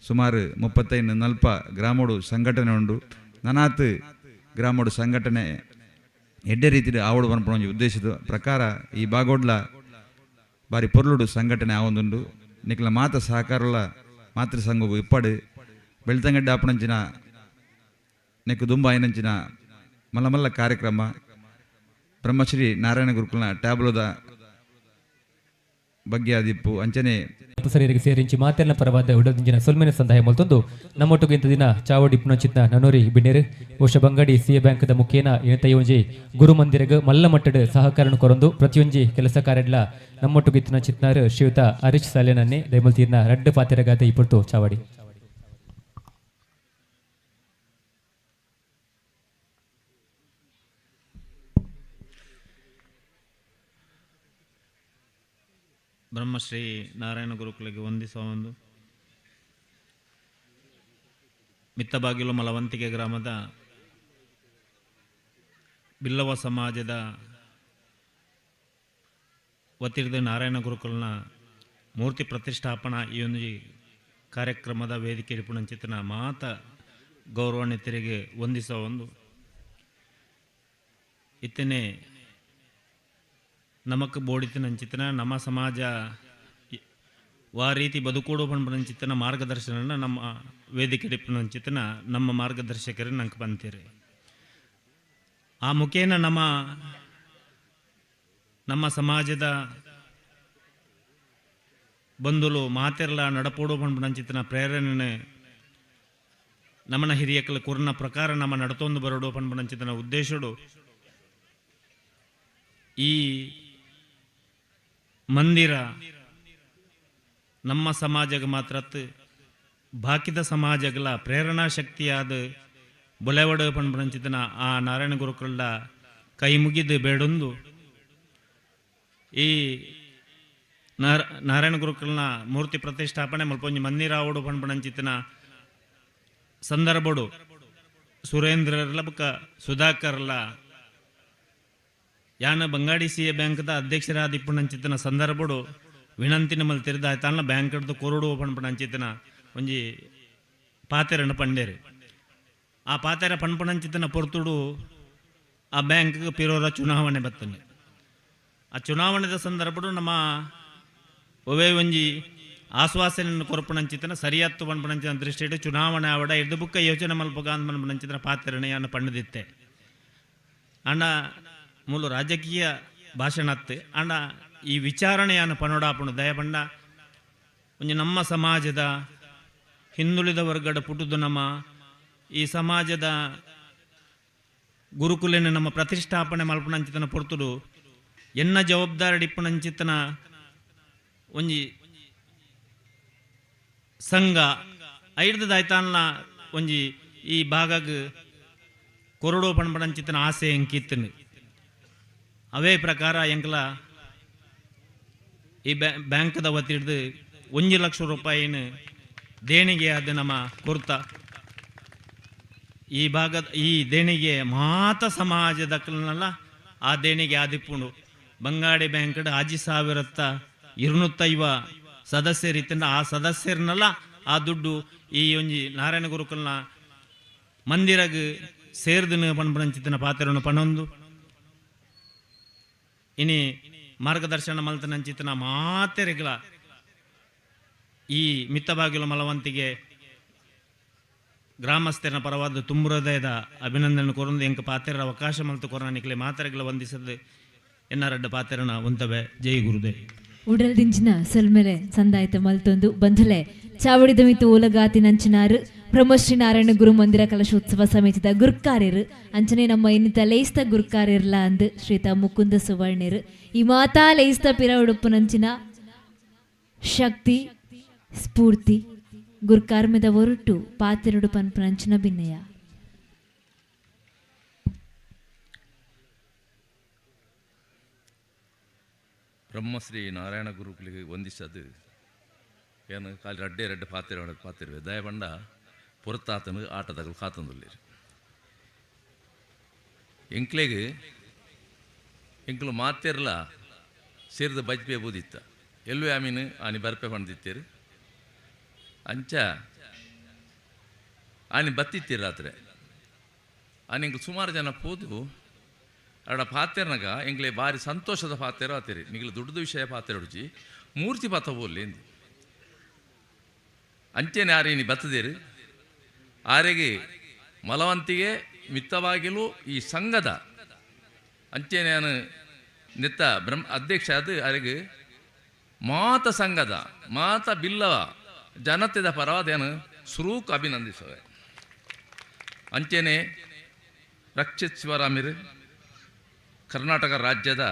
ಸುಮಾರು 35-40 ಗ್ರಾಮಡು ಸಂಘಟನೆ ಉಂಡು. ನನಾತ್ ಗ್ರಾಮಡು ಸಂಘಟನೆ ಎಡ್ಡೆ ರೀತಿಯ ಆವಡು ಪನ್ಪಣ ಒಂಜಿ ಉದ್ದೇಶದ ಪ್ರಕಾರ ಈ ಭಾಗೋಡ್ಲ ಬಾರಿ ಪೊರ್ಲುಡು ಸಂಘಟನೆ ಆವೊಂದುಂಡು. ನಿಕ್ಲ ಮಾತ ಸಹಕಾರಲ ಮಾತೃ ಸಂಘಗು ಇಪ್ಪಡು ಬೆಳ್ತಂಗಡ್ಡೆ ಆಪಣಂಚಿನ ನೆಕ್ಕು ದುಂಬ ಆಯಿನಂಚಿನ ಮಲ್ಲ ಮಲ್ಲ ಕಾರ್ಯಕ್ರಮ ಬ್ರಹ್ಮಶ್ರೀ ನಾರಾಯಣ ಗುರುಕುಲ್ನ ಟ್ಯಾಬ್ಲೋದ ಬಗ್ಗೆ ಆದಿಪ್ಪು ಅಂಚನೆ ಸರಿಯರಿಗೆ ಸೇರಿಂಚಿ ಮಾತೆಲ್ಲ ಪರವಾದ ಉಡದಿಂಜಿನ ಸೊಲ್ಮೆನ ಸಂದಾಯ ಮೊಲ್ತೊಂದು ನಮ್ಮೊಟ್ಟಿಗೆ ಇಂಥ ದಿನ ಚಾವಡಿ ಪುನಚಿತ್ನ ನನೋರಿ ಬಿನ್ನೇರು ಓಶ ಬಂಗಾಡಿ ಸಿ ಎ ಬ್ಯಾಂಕ್ದ ಮುಖೇನ ಇನತೈಯೊಂಜಿ ಗುರುಮಂದಿರಗ್ ಮಲ್ಲ ಮಟ್ಟದ ಸಹಕಾರಣ ಕೊರೊಂದು ಪ್ರತಿಯೊಂಜಿ ಕೆಲಸ ಕಾರ್ಯಡ್ಲ ನಮ್ಮೊಟ್ಟಿಗೆ ಇತ್ತಿನ ಚಿತ್ನಾರು ಶ್ರೀಯುತ ಹರೀಶ್ ಸಾಲೇನನ್ನೇ ದೈಮಲ್ತೀರ್ನ ರಡ್ಡು ಪಾತೆರಗಾದ ಇಪ್ಪತ್ತು ಚಾವಡಿ. ಬ್ರಹ್ಮಶ್ರೀ ನಾರಾಯಣ ಗುರುಕುಲಿಗೆ ವಂದಿಸುವ ಒಂದು ಮಿತ್ತಬಾಗಿಲು ಮಲವಂತಿಗೆ ಗ್ರಾಮದ ಬಿಲ್ಲವ ಸಮಾಜದ ವತಿರ್ದ ನಾರಾಯಣ ಗುರುಕುಲನ ಮೂರ್ತಿ ಪ್ರತಿಷ್ಠಾಪನಾ ಈ ಒಂದು ಕಾರ್ಯಕ್ರಮದ ವೇದಿಕೆ ಪುಣಂಚಿತನ ಮಾತ ಗೌರವಾನ್ವಿತರಿಗೆ ವಂದಿಸುವ ಒಂದು ಇತ್ತನೆ ನಮಕ್ ಬೋಡಿತಿನಂಚಿತನ ನಮ್ಮ ಸಮಾಜ ವಾ ರೀತಿ ಬದುಕೂಡು ಪಂಪನಂಚಿತನ ಮಾರ್ಗದರ್ಶನ ನಮ್ಮ ವೇದಿಕೆ ಡಿಪ್ಪನಂಚಿತನ ನಮ್ಮ ಮಾರ್ಗದರ್ಶಕರು ನಂಗೆ ಬಂತೀರಿ. ಆ ಮುಖೇನ ನಮ್ಮ ನಮ್ಮ ಸಮಾಜದ ಬಂಧುಲು ಮಾತೆರ್ಲ ನಡಪೋಡು ಪಂಪನಂಚಿತನ ಪ್ರೇರಣೆ ನಮ್ಮನ ಹಿರಿಯಕಲ ಕುರ್ನ ಪ್ರಕಾರ ನಮ್ಮ ನಡತೊಂದು ಬರೋಡು ಪಂಪನಂಚಿತನ ಉದ್ದೇಶಡು ಈ ಮಂದಿರ ನಮ್ಮ ಸಮಾಜಕ್ಕೆ ಮಾತ್ರ ಬಾಕಿದ ಸಮಾಜಗಳ ಪ್ರೇರಣಾ ಶಕ್ತಿಯಾದ ಬೊಲೆವಡ ಪಂಪನಂಚಿತನ ಆ ನಾರಾಯಣ ಗುರುಕುಲ ಕೈ ಮುಗಿದು ಬೇಡೊಂದು ಈ ನಾರಾಯಣ ಗುರುಕುಲನ ಮೂರ್ತಿ ಪ್ರತಿಷ್ಠಾಪನೆ ಮಲ್ಪೊಂಜಿ ಮಂದಿರ ಆವಡು ಪಂಪನಂಚಿತನ ಸಂದರ್ಭಡು ಸುರೇಂದ್ರರ್ಲ ಬೊಕ್ಕ ಸುಧಾಕರ್ಲ ಯಾನ ಬಂಗಾಡಿ ಸಿ ಎ ಬ್ಯಾಂಕ್ದ ಅಧ್ಯಕ್ಷರಾದ ಇಪ್ಪುನಂಚಿತನ ಸಂದರ್ಭಡು ವಿನಂತಿ ನಮ್ಮಲ್ಲಿ ತಿರ್ದ ಆಯ್ತಾನ ಬ್ಯಾಂಕ್ ಹಿಡ್ದು ಕೊರಡು ಪಣ್ಪಣಂಚಿತನ ಒಂಜಿ ಪಾತೆರನ್ನು ಪಂಡೇರು. ಆ ಪಾತೆರ ಪಣ್ಪಣಂಚಿತನ ಪೊರ್ತುಡು ಆ ಬ್ಯಾಂಕ್ಗೆ ಪಿರೋರ ಚುನಾವಣೆ ಬತ್ತನೆ. ಆ ಚುನಾವಣೆದ ಸಂದರ್ಭಡು ನಮ್ಮ ಒವೇ ಒಂಜಿ ಆಶ್ವಾಸನೆಯನ್ನು ಕೊರಪಣಂಚಿತನ ಸರಿಯತ್ತು ಪಣ್ಪಣಂಚಿನ ದೃಷ್ಟಿಯಿಟ್ಟು ಚುನಾವಣೆ ಆವಡ ಎದ್ದು ಬುಕ್ಕ ಯೋಚನೆ ಮಲ್ಪಗ ಅಂದ್ ಪಣ್ಪಣಂಚಿತನ ಪಾತೆರನೆ ಯಾನ ಪಣ್ಣದಿತ್ತೆ. ಅಣ್ಣ ಮೂಲ ರಾಜಕೀಯ ಭಾಷಣ ಅತ್ತು ಅಣ್ಣ ಈ ವಿಚಾರಣೆಯನ್ನು ಪಣೋಡಾಪಣು ದಯಪಂಡ ಒಂಜಿ ನಮ್ಮ ಸಮಾಜದ ಹಿಂದುಳಿದ ವರ್ಗದ ಪುಟುದು ನಮ್ಮ ಈ ಸಮಾಜದ ಗುರುಕುಲಿನ ನಮ್ಮ ಪ್ರತಿಷ್ಠಾಪನೆ ಮಲ್ಪಣಂಚಿತನ ಪೊರ್ತುಡು ಎನ್ನ ಜವಾಬ್ದಾರಿ ಡಿಪ್ಪಣಂಚಿತನ ಒಂಜಿ ಸಂಘ ಐಡ್ದದಾಯ್ತಾನ ಒಂಜಿ ಈ ಭಾಗಗ್ ಕೊರಡೋ ಪಣ್ಪಣಂಚಿತನ ಆಸೆ ಎಂಕಿತ್ತನು. ಅವೇ ಪ್ರಕಾರ ಎಂಕಲ ಈ ಬ್ಯಾಂಕ್ದ ವತಿ ಹಿಡ್ದು 1 ಲಕ್ಷ ರೂಪಾಯಿನ ದೇಣಿಗೆ ಆದ ನಮ್ಮ ಕೊರ್ತ ಈ ಭಾಗದ ಈ ದೇಣಿಗೆ ಮಾತ ಸಮಾಜದಕ್ಕಲ್ನಲ್ಲ ಆ ದೇಣಿಗೆ ಆದಿಪ್ಪುಂಡು. ಬಂಗಾಡಿ ಬ್ಯಾಂಕ್ 5250 ಸದಸ್ಯರಿತ್ತಿಂದ ಆ ಸದಸ್ಯರನ್ನೆಲ್ಲ ಆ ದುಡ್ಡು ಈ ಒಂಜಿ ನಾರಾಯಣ ಗುರುಕುಲ್ನ ಮಂದಿರಗ್ ಸೇರ್ದನು ಪಣ್ಪಣಂಚಿತನ ಪಾತ್ರವನ್ನು ಪಣೊಂದು ಇನಿ ಮಾರ್ಗದರ್ಶನ ಮಲ್ತನಂಚಿತನ ಮಾತೆರೆಗಳ ಈ ಮಿತ್ತಬಾಗಿಲು ಮಲವಂತಿಗೆ ಗ್ರಾಮಸ್ಥರ ಪರವಾದ ತುಂಬು ಹೃದಯದ ಅಭಿನಂದನೆ ಕೊರೊಂದು ಎಂಕ ಪಾತೆರ ಅವಕಾಶ ಮಲ್ತು ಕೊರನ ನಿಕ್ಲೆ ಮಾತೆರೆಗಳ ವಂದಿಸದು ಎನ್ನರಡ್ಡ ಪಾತೆರನ ಒಂತವೆ. ಜೈ ಗುರುದೇವ್. ಉಡಲ್ದಿಂಚಿನ ಸೊಲ್ಮೆಲೆ ಸಂದಾಯತ ಮಲ್ತೊಂದು ಬಂಧುಲೆ ಚಾವಡಿದ ಮಿತ್ತು ಓಲಗಾತಿ ನಂಚಿನಾರು ಬ್ರಹ್ಮಶ್ರೀ ನಾರಾಯಣ ಗುರು ಮಂದಿರ ಕಲಶೋತ್ಸವ ಸಮಿತಿದ ಗುರ್ಕಾರ್ಯರು ಅಂಚನೆ ನಮ್ಮ ಇನ್ನಿತ ಲೇಸ್ತ ಗುರ್ಕಾರ್ಯರ್ಲ ಅಂದು ಶ್ರೀತ ಮುಕುಂದ ಸುವರ್ಣರು ಈ ಮಾತಾ ಲೇಸ್ತ ಪಿರ ಉಡುಪು ನಂಚಿನ ಶಕ್ತಿ ಸ್ಫೂರ್ತಿ ಗುರ್ಕಾರ್ಮೆದ ಒರಟು ಪಾತಿರುಡು ಪನ್ಪು ನಂಚಿನ ಭಿನ್ನಯ. ಬ್ರಹ್ಮಶ್ರೀ ನಾರಾಯಣ ಗುರುಕುಲಿಗೆ ವಂದಿಸದು ಏನು ಖಾಲಿ ರಡ್ಡೆ ರಡ್ಡೆ ಪಾತಿರ ಪಾತಿರುವೆ ದಯಬಂಡ ಪುರತಾತನು ಆಟದಗಳು ಕಾತಂದುಲ್ಲೇರು ಎಂಕ್ಲೆಗ್ ಎಂಕ್ಲು ಮಾತೆರ್ಲ ಸೇರಿದ ಬಜ್ಪೆ ಬೂದಿತ್ತ ಎಲ್ಲೂ ಆಮೀನು ಆನಿ ಬರ್ಪೆ ಪಂಡಿತ್ತೇರು ಅಂಚ ಆನಿ ಬತ್ತಿತ್ತೀರು ರಾತ್ರಿ ಆನಿ ಎಂಕ್ಲು ಸುಮಾರು ಜನ ಪೋದು ಅಡ ಪಾತೆರ್ನಗ ಎಂಕ್ಲೆ ಬಾರಿ ಸಂತೋಷದ ಪಾತೆರ ಆತೇರಿ ನಿಗಲು ದುಡ್ಡು ವಿಷಯ ಪಾತೆರೊಡ್ಚಿ ಮೂರ್ತಿ ಪಾತ ಬೋಲ್ಲಿ ಎಂದು ಅಂಚೆನೆ ಆರೇನಿ ಬತ್ತದೇರು ಆರೆಗೆ ಮಲವಂತಿಗೆ ಮಿತ್ತವಾಗಿಲು ಈ ಸಂಘದ ಅಂಚೆನೆ ನಾನು ನೆತ್ತ ಬ್ರಹ್ಮ ಅಧ್ಯಕ್ಷ ಅದು ಆರೆಗೆ ಮಾತ ಸಂಘದ ಮಾತ ಬಿಲ್ಲವ ಜನತೆದ ಪರವಾದೇನು ಸುರೂಕ್ ಅಭಿನಂದಿಸುವೆ. ಅಂಚೆನೆ ರಕ್ಷಿತ್ ಶಿವರಾಮಿರು ಕರ್ನಾಟಕ ರಾಜ್ಯದ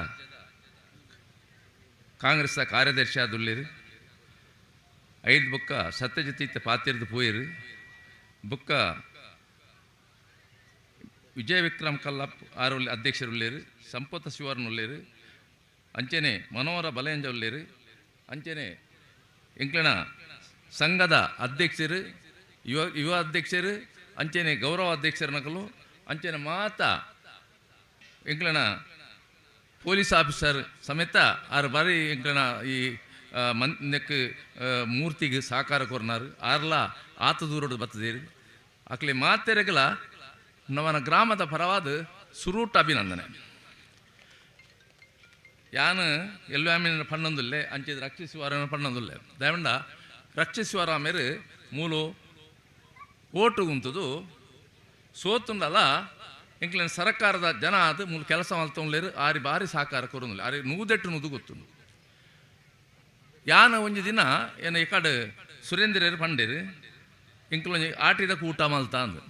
ಕಾಂಗ್ರೆಸ್ನ ಕಾರ್ಯದರ್ಶಿ ಆದುಲ್ಲೇರು ಐದು ಬುಕ್ಕ ಸತ್ಯಜಿತ್ ಪಾತಿರ್ದು ಪೋಯಿರು ಬುಕ್ಕ ವಿಜಯ ವಿಕ್ರಮ್ ಕಲ್ಲಪ್ ಆರು ಅಧ್ಯಕ್ಷರುಳ್ಳೇರು ಸಂಪತ್ ಶಿವರ್ನುಳ್ಳೇರು ಅಂಚೆನೆ ಮನೋಹರ ಬಲಯಂಜ ಉಳ್ಳೇರು ಅಂಚೆನೆ ಎಂಕ್ಲೆನ ಸಂಘದ ಅಧ್ಯಕ್ಷರು ಯುವ ಯುವ ಅಧ್ಯಕ್ಷರು ಅಂಚೆನೆ ಗೌರವ ಅಧ್ಯಕ್ಷರ ನಕಲು ಅಂಚೆನೆ ಮಾತ ಎಂಕ್ಲೆನ ಪೊಲೀಸ್ ಆಫೀಸರ್ ಸಮೇತ ಆರು ಬಾರಿ ಎಂಕ್ಲೆನ ಈ ಮನ್ ನೆಕ್ ಮೂರ್ತಿಗೆ ಸಾಕಾರ ಕೊರ್ನಾರು ಆರ್ಲ ಆತ ದೂರೋಡು ಬತ್ತದೇರು ಅಕ್ಲೆ ಮಾತೆರೆಗಲ ನವನ ಗ್ರಾಮದ ಪರವಾದ ಸುರೂಟ್ ಅಭಿನಂದನೆ. ಯಾನು ಎಲ್ಲಾಮಿನ ಪಣ್ಣೊಂದುಲ್ಲೆ ಅಂಚಿದ ರಕ್ಷಿಸುವಾರನ ಪಣ್ಣೊಂದುಲ್ಲೆ ದಯವಂಡ ರಕ್ಷಿಸುವಾರ ಮೇರು ಮೂಲು ಓಟು ಗುಂತದು ಸೋತುಂಡಲ ಎಂಕ್ಲೆನ ಸರಕಾರದ ಜನ ಅದು ಮೂಲು ಕೆಲಸ ಮಲ್ತೊಂಡ್ಲೇರು ಆರಿ ಬಾರಿ ಸಹಕಾರ ಕೊರೊಂದುಲ್ಲೆ ಆರಿ ನೂದೆಟ್ಟು ನೂದು ಗೊತ್ತುಂಡು. ಯಾನ ಒಂಜಿ ದಿನ ಏನ ಈ ಕಡೆ ಸುರೇಂದ್ರರು ಪಂಡೇರು ಎಂಕ್ಲೊಂಜಿ ಆಟಿದ ಕೂಟ ಮಲ್ತ ಅಂದು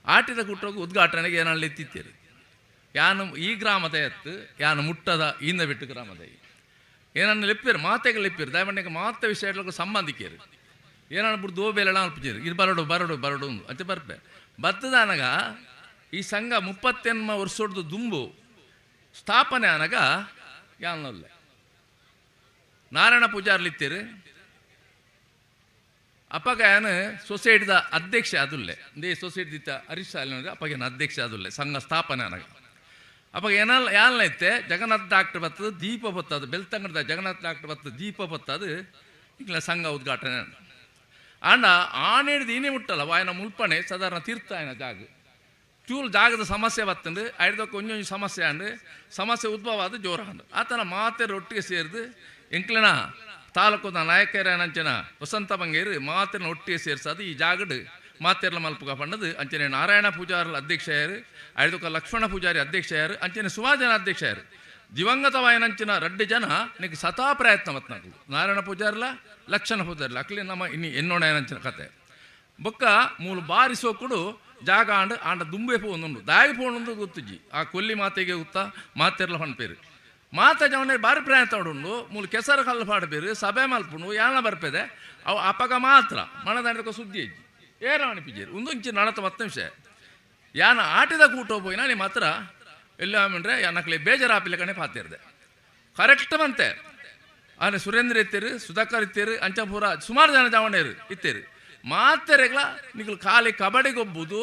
ಆಟಿದ ಕೂಟಕ್ಕೆ ಉದ್ಘಾಟನೆಗೆ ಏನಲ್ಲಿ ಎತ್ತಿತ್ತೇರು ಯಾನು ಈ ಗ್ರಾಮದ ಎತ್ತು ಯಾನು ಮುಟ್ಟದ ಇಂದ ಬಿಟ್ಟು ಗ್ರಾಮದ ಏನನ್ನು ಲೆಪ್ಪಿರು ಮಾತೆಗೆ ಲೆಪ್ಪಿರು ದಯಮಂಡಿಗೆ ಮಾತೆ ವಿಷಯಗಳಿಗೆ ಸಂಬಂಧಿಕರು ಏನನ್ನ ಬಿಡು ದೋಬೇಲೆಲ್ಲ ಅಲ್ಪಿಜಿರು ಇದು ಬರಡು ಬರಡು ಬರಡು ಅಂಚೆ ಬರ್ಪೆ ಬತ್ತದಾನಗ ಈ ಸಂಘ ಮುಪ್ಪತ್ತೆನ್ಮ ವರ್ಷದ ದುಂಬು ಸ್ಥಾಪನೆ ಆನಗ ಯಾನಲ್ಲ ನಾರಾಯಣ ಪೂಜಾರ್ಲಿತ್ತೀರು ಅಪ್ಪಗ ಏನು ಸೊಸೈಟಿದ ಅಧ್ಯಕ್ಷ ಅದುಲ್ಲೆ ಇಂದೇ ಸೊಸೈಟಿ ಹರೀಶ್ ಸಾಲಿನ ಅಪ್ಪಗೇನು ಅಧ್ಯಕ್ಷ ಅದುಲ್ಲೆ ಸಂಘ ಸ್ಥಾಪನೆ ಅನಗ ಅಪ್ಪ ಏನಲ್ಲ ಯಾನ್ ಐತೆ ಜಗನ್ನಾಥ ಡಾಕ್ಟರ್ ಬರ್ತದೆ ದೀಪ ಬತ್ತದು ಬೆಳ್ತಂಗಡದ ಜಗನ್ನಾಥ ಡಾಕ್ಟರ್ ಬರ್ತದೆ ದೀಪ ಬತ್ತದು ಈಗಲ ಸಂಘ ಉದ್ಘಾಟನೆ ಆಂಡ ಆನೇಡ್ದು ಏನೇ ಮುಟ್ಟಲ್ಲ ವಾಯನ ಮುಲ್ಪಣೆ ಸಾಧಾರಣ ತೀರ್ಥ ಆಯನ ಜಾಗ ಚೂರು ಜಾಗದ ಸಮಸ್ಯೆ ಬತ್ತಂದು ಐದಕ್ಕೆ ಒಂಜೊಂಜಿ ಸಮಸ್ಯೆ ಅಂಡು ಸಮಸ್ಯೆ ಉದ್ಭವ ಆದ ಜೋರ ಅಂಡು ಆತನ ಮಾತೆ ಒಟ್ಟಿಗೆ ಸೇರಿದು ಎಂಕ್ಲೆನ ತಾಲೂಕುದ ನಾಯಕರ ವಸಂತ ಬಂಗೇರು ಮಾತಿನ ಒಟ್ಟಿಗೆ ಸೇರ್ಸದು ಈ ಜಾಗಡು ಮಾತೆರ್ಲ ಮಲ್ಪುಗ ಪಂಡದು ಅಂಚನೆ ನಾರಾಯಣ ಪೂಜಾರಿ ಅಧ್ಯಕ್ಷೆಯರು ಐದಕ್ಕ ಲಕ್ಷ್ಮಣ ಪೂಜಾರಿ ಅಧ್ಯಕ್ಷೆಯರು ಅಂಚನೆ ಸುಮಾರು ಜನ ಅಧ್ಯಕ್ಷೆಯರು ದಿವಂಗತವಾಯನಂಚಿನ ರಡ್ಡು ಜನ ನಿಕ್ ಸತಾ ಪ್ರಯತ್ನ ಮತ್ನಾಕು ನಾರಾಯಣ ಪೂಜಾರ್ಲ ಲಕ್ಷ್ಮಣ ಪೂಜಾರ್ಲ ಅಕ್ಲಿ ನಮ್ಮ ಇನ್ನು ಎನ್ನೋಣಯನಂಚಿನ ಕತೆ ಬೊಕ್ಕ ಮೂಲು ಬಾರಿ ಸೋಕುಡು ಜಾಗ ಆಂಡ್ ಆಂಡ ದುಂಬೆ ಪೋವೊಂದುಂಡು ದಾಯಿ ಪೋವೊಂದು ಗೊತ್ತುಜ್ಜಿ ಆ ಕೊಲ್ಲಿ ಮಾತೆಗೆ ಗುತ್ತ ಮಾತೆರ್ಲ ಪನ್ಪೇರು ಮಾತ ಜವನೇ ಬಾರಿ ಪ್ರಯತ್ನ ಉಂಡು ಮೂಲು ಕೆಸರು ಕಲ್ಲು ಪಾಡಪೇರು ಸಭೆ ಮಲ್ಪುಂಡು ಯಾನ ಬರ್ಪೆದೆ ಅವು ಅಪಗ ಮಾತ್ರ ಮಣದಂಡಕ ಸುದ್ದಿ ಅಜ್ಜಿ ಏರ ಅನಿಪಿಜೇರು ಒಂದೊಂಚಿ ನಡತ ಮತ್ತ ವಿಷಯ ಯಾನ ಆಟದ ಕೂಟ ಪೋಯಿನ ನಿಮ್ಮ ಮಾತ್ರ ಎಲ್ಲ ಅಂದ್ರೆ ಯಾನಕ್ಲೆ ಬೇಜಾರಾಪಿಲ್ಲ ಕಣೆ ಪಾತಿರ್ದೆ ಕರೆಕ್ಟ್ ಬಂತೆ ಆನೆ ಸುರೇಂದ್ರ ಇತ್ತೀರು ಸುಧಾಕರ್ ಇತ್ತೀರು ಅಂಚಪುರ ಸುಮಾರು ಜನ ಜಾವಣೇರು ಇತ್ತೀರು ಮಾತೆರೆಗ್ಲ ನಿಕಲ್ ಖಾಲಿ ಕಬಡ್ಡಿಗೊಬ್ಬುದು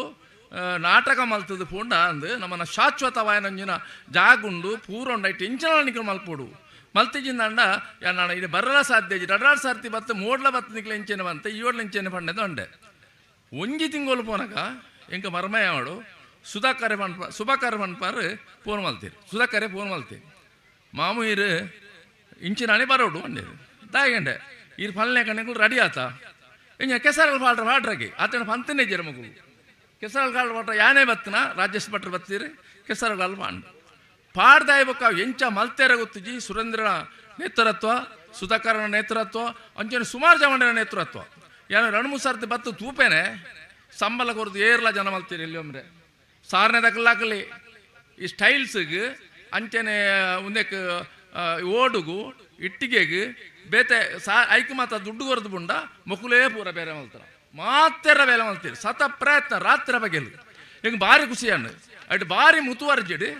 ನಾಟಕ ಮಲ್ತದ ಪೂಂಡ ಅಂದು ನಮ್ಮನ್ನ ಶಾಶ್ವತವಾಯನಂಜಿನ ಜಾಗುಂಡು ಪೂರೊಂಡ ಇಟ್ಟು ಇಂಚಿನ ನಿಕಲ್ ಮಲ್ಪೋಡು ಮಲ್ತಿಜಿಂದಂಡ ನಾನು ಇದು ಬರಲ ಸಾಧ್ಯ ರಡಾರ್ ಸಾರ್ತಿ ಬತ್ತು ಮೋಡ್ಲ ಬತ್ತು ನಿಕ್ಲ ಇಂಚಿನ ಬಂತೆ ಈಯೋಡ್ಲ ಇಂಚಿನ ಪಂಡೆದ ಉಂಡೆ ಒಂಜಿ ತಿಂಗಳು ಪೋನಕ ಎಂಕ ಮರ್ಮಯ ಮಾಡು ಸುಧಾಕರೆ ಪನ್ಪ ಸುಭಾಕರ್ ಪನ್ಪಾರು ಫೋನ್ ಮಲ್ತೀರಿ ಸುಧಾಕರೆ ಫೋನ್ ಮಲ್ತೀರಿ ಮಾಮು ಇರು ಇಂಚಿನಾಣಿ ಬರೋಡು ಅಂಡೇರು ದಾಗಂಡೆ ಇರು ಫಲ್ನೆ ಕಣ್ಣೆಗಳು ರೆಡಿ ಆತ ಇಂಜ ಕೆಸರಲ್ಲಿ ಪಾಡ್ರ ಪಾಡ್ರಾಗಿ ಆತನ ಪಂತನೇ ಜರ ಮಗು ಕೆಸರಲ್ಲಿ ಕಾಳು ಪಾಡ್ರ ಯಾನೇ ಬತ್ತನ ರಾಜೇಶ್ ಭಟ್ರು ಬತ್ತೀರಿ ಕೆಸರಲ್ಲಿ ಪಾಂಡು ಪಾಡ್ದಾಯ್ಬೇಕ ಎಂಚ ಮಲ್ತೇರ ಗೊತ್ತುಜಿ ಸುರೇಂದ್ರನ ನೇತೃತ್ವ ಸುಧಾಕರನ ನೇತೃತ್ವ ಅಂಚನೆ ಸುಮಾರು ಜವಣರ ನೇತೃತ್ವ ಯಾನು ಎರಡು ಮೂರು ಸರ್ತಿ ಬತ್ತು ತೂಪೇನೆ ಸಂಬಳ ಕೊರದು ಏರ್ಲ ಜನ ಮಲ್ತೀರಿ ಎಲ್ಲಿ ಒಮ್ಮೆ ಸಾರನೆ ದಕ್ಕಲಾಕಲಿ ಈ ಸ್ಟೈಲ್ಸ್ಗೆ ಅಂಚನೆ ಉಂದೆಕ್ ಓಡುಗು ಇಟ್ಟಿಗೆಗೆ ಬೇತೆ ಸಾ ಐಕ್ ಮಾತ ದುಡ್ಡು ಕೊರದು ಬುಂಡ ಮೊಕುಲೇ ಪೂರ ಬೇರೆ ಮಲ್ತಾರ ಮಾತೆರ ಬೇಲೆ ಮಲ್ತೀರಿ ಸತ ಪ್ರಯತ್ನ ರಾತ್ರಿ ಬಗೆಲು ಹಿಂಗೆ ಭಾರಿ ಖುಷಿ ಅಣ್ಣ ಅಟ್ ಭಾರಿ ಮುತುವರ್ಜಿಡಿ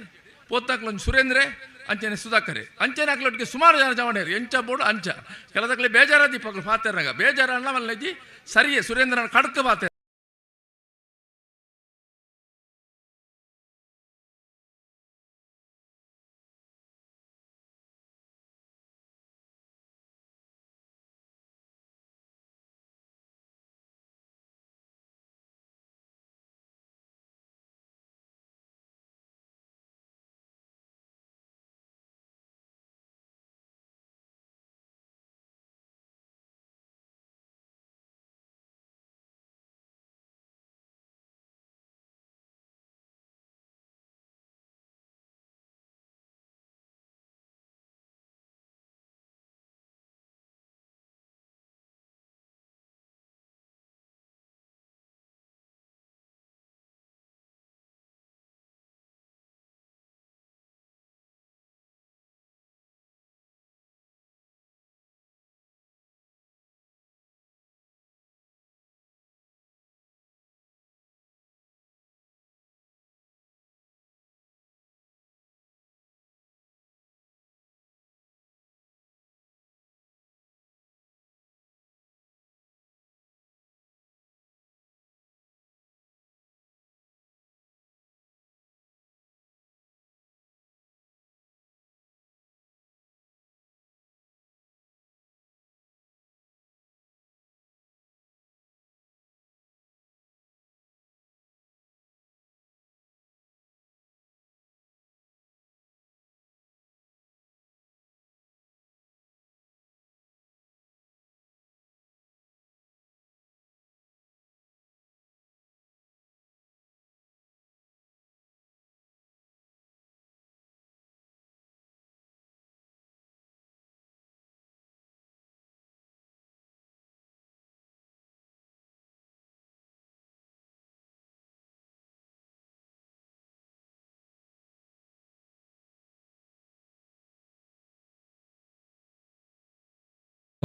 ಪೋತ್ತಾಕ್ಲೊಂದು ಸುರೇಂದ್ರೆ ಅಂಚನೆ ಸುಧಾಕರೆ ಅಂಚನೆ ಹಾಕ್ಲೊಟ್ಟಿಗೆ ಸುಮಾರು ಜನ ಜವಣೇರು ಎಂಚ ಬೋಡು ಅಂಚ ಕೆಲದಕ್ಲೆ ಬೇಜಾರಾದಿ ಪಕ್ಲು ಪಾತೆರ್ನಾಗ ಬೇಜಾರ ಅಣ್ಣ ಮಲ್ಲಜ್ಜಿ ಸರಿಯೇ ಸುರೇಂದ್ರನ ಕಡ್ಕ ಪಾತೆ.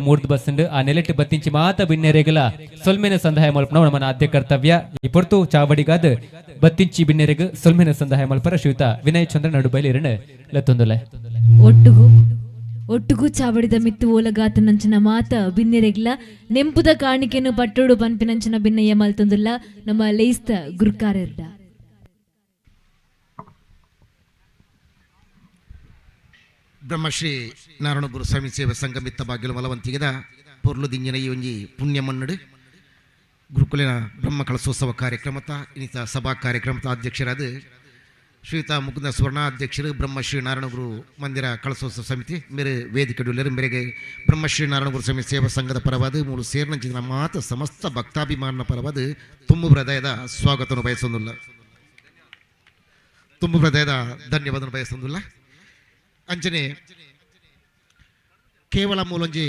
ಮೂರ್ದು ಬಸ್ಸುಂಡು ಆ ನೆಲೆಟ್ ಬತ್ತಿಂಚಿ ಮಾತ ಬಿನ್ನೆರೆಗಲ ಸೊಲ್ಮೆನ ಸಂದಾಯ ಮಲ್ಪನ ನಮ್ಮನ ಆದ್ಯ ಕರ್ತವ್ಯ. ಈ ಪೊರ್ತು ಚಾವಡಿಗಾದ ಬತ್ತಿಂಚಿ ಬಿನ್ನೆರೆಗ್ ಸೊಲ್ಮೆನ ಸಂದಾಯ ಮಲ್ಪರ ಶ್ರೀಯುತ ವಿನಯ್ ಚಂದ್ರ ನಡುಬೈಲಿ ಇರಣ ಲತ್ತೊಂದುಲೆ. ಒಟ್ಟುಗು ಒಟ್ಟುಗು ಚಾವಡಿದ ಮಿತ್ತು ಓಲಗಾತನಂಚಿನ ಮಾತ ಬಿನ್ನೆರೆಗ್ಲ ನೆಂಪುದ ಕಾಣಿಕೆನು ಪಟ್ಟೋಡು ಪನ್ಪಿನಂಚಿನ ಬಿನ್ನಯ್ಯ ಮಲ್ತೊಂದುಲ್ಲ ನಮ್ಮ ಲೇಸ್ತ ಗುರುಕಾರೆರ್ಡ. ಬ್ರಹ್ಮಶ್ರೀ ನಾರಾಯಣ ಗುರುಸ್ವಾಮಿ ಸೇವಾ ಸಂಘ ಮಿತ್ತ ಬಾಗಿಲು ಮಲವಂತಿಗೆದ ಪೊರ್ಲು ದಿಂಜಿನ ಈ ಒಂಜಿ ಪುಣ್ಯ ಮನ್ನಡು ಗುರುಕುಲಿನ ಬ್ರಹ್ಮ ಕಳಸೋತ್ಸವ ಕಾರ್ಯಕ್ರಮತ ಇನ್ನಿತ ಸಭಾ ಕಾರ್ಯಕ್ರಮದ ಅಧ್ಯಕ್ಷರಾದ ಶ್ರೀಯುತ ಮುಕುಂದ ಸುವರ್ಣ ಅಧ್ಯಕ್ಷರು ಬ್ರಹ್ಮಶ್ರೀ ನಾರಾಯಣ ಗುರು ಮಂದಿರ ಕಳಸೋತ್ಸವ ಸಮಿತಿ ಮೇರೆ ವೇದಿಕೆ ಮೇರೆಗೆ ಬ್ರಹ್ಮಶ್ರೀ ನಾರಾಯಣ ಗುರು ಸ್ವಾಮಿ ಸೇವಾ ಸಂಘದ ಪರವಾದ ಮೂರು ಸೇರ್ನಂಚಿನ ಮಾತ ಸಮಸ್ತ ಭಕ್ತಾಭಿಮಾನ ಪರವಾದ ತುಂಬು ಹೃದಯದ ಸ್ವಾಗತವನ್ನು ಬಯಸೊಂದಿಲ್ಲ, ತುಂಬು ಹೃದಯದ ಧನ್ಯವಾದವನ್ನು ಬಯಸೊಂದಿಲ್ಲ. ಅಂಚನೆ ಕೇವಲ ಮೂಲೊಂಜಿ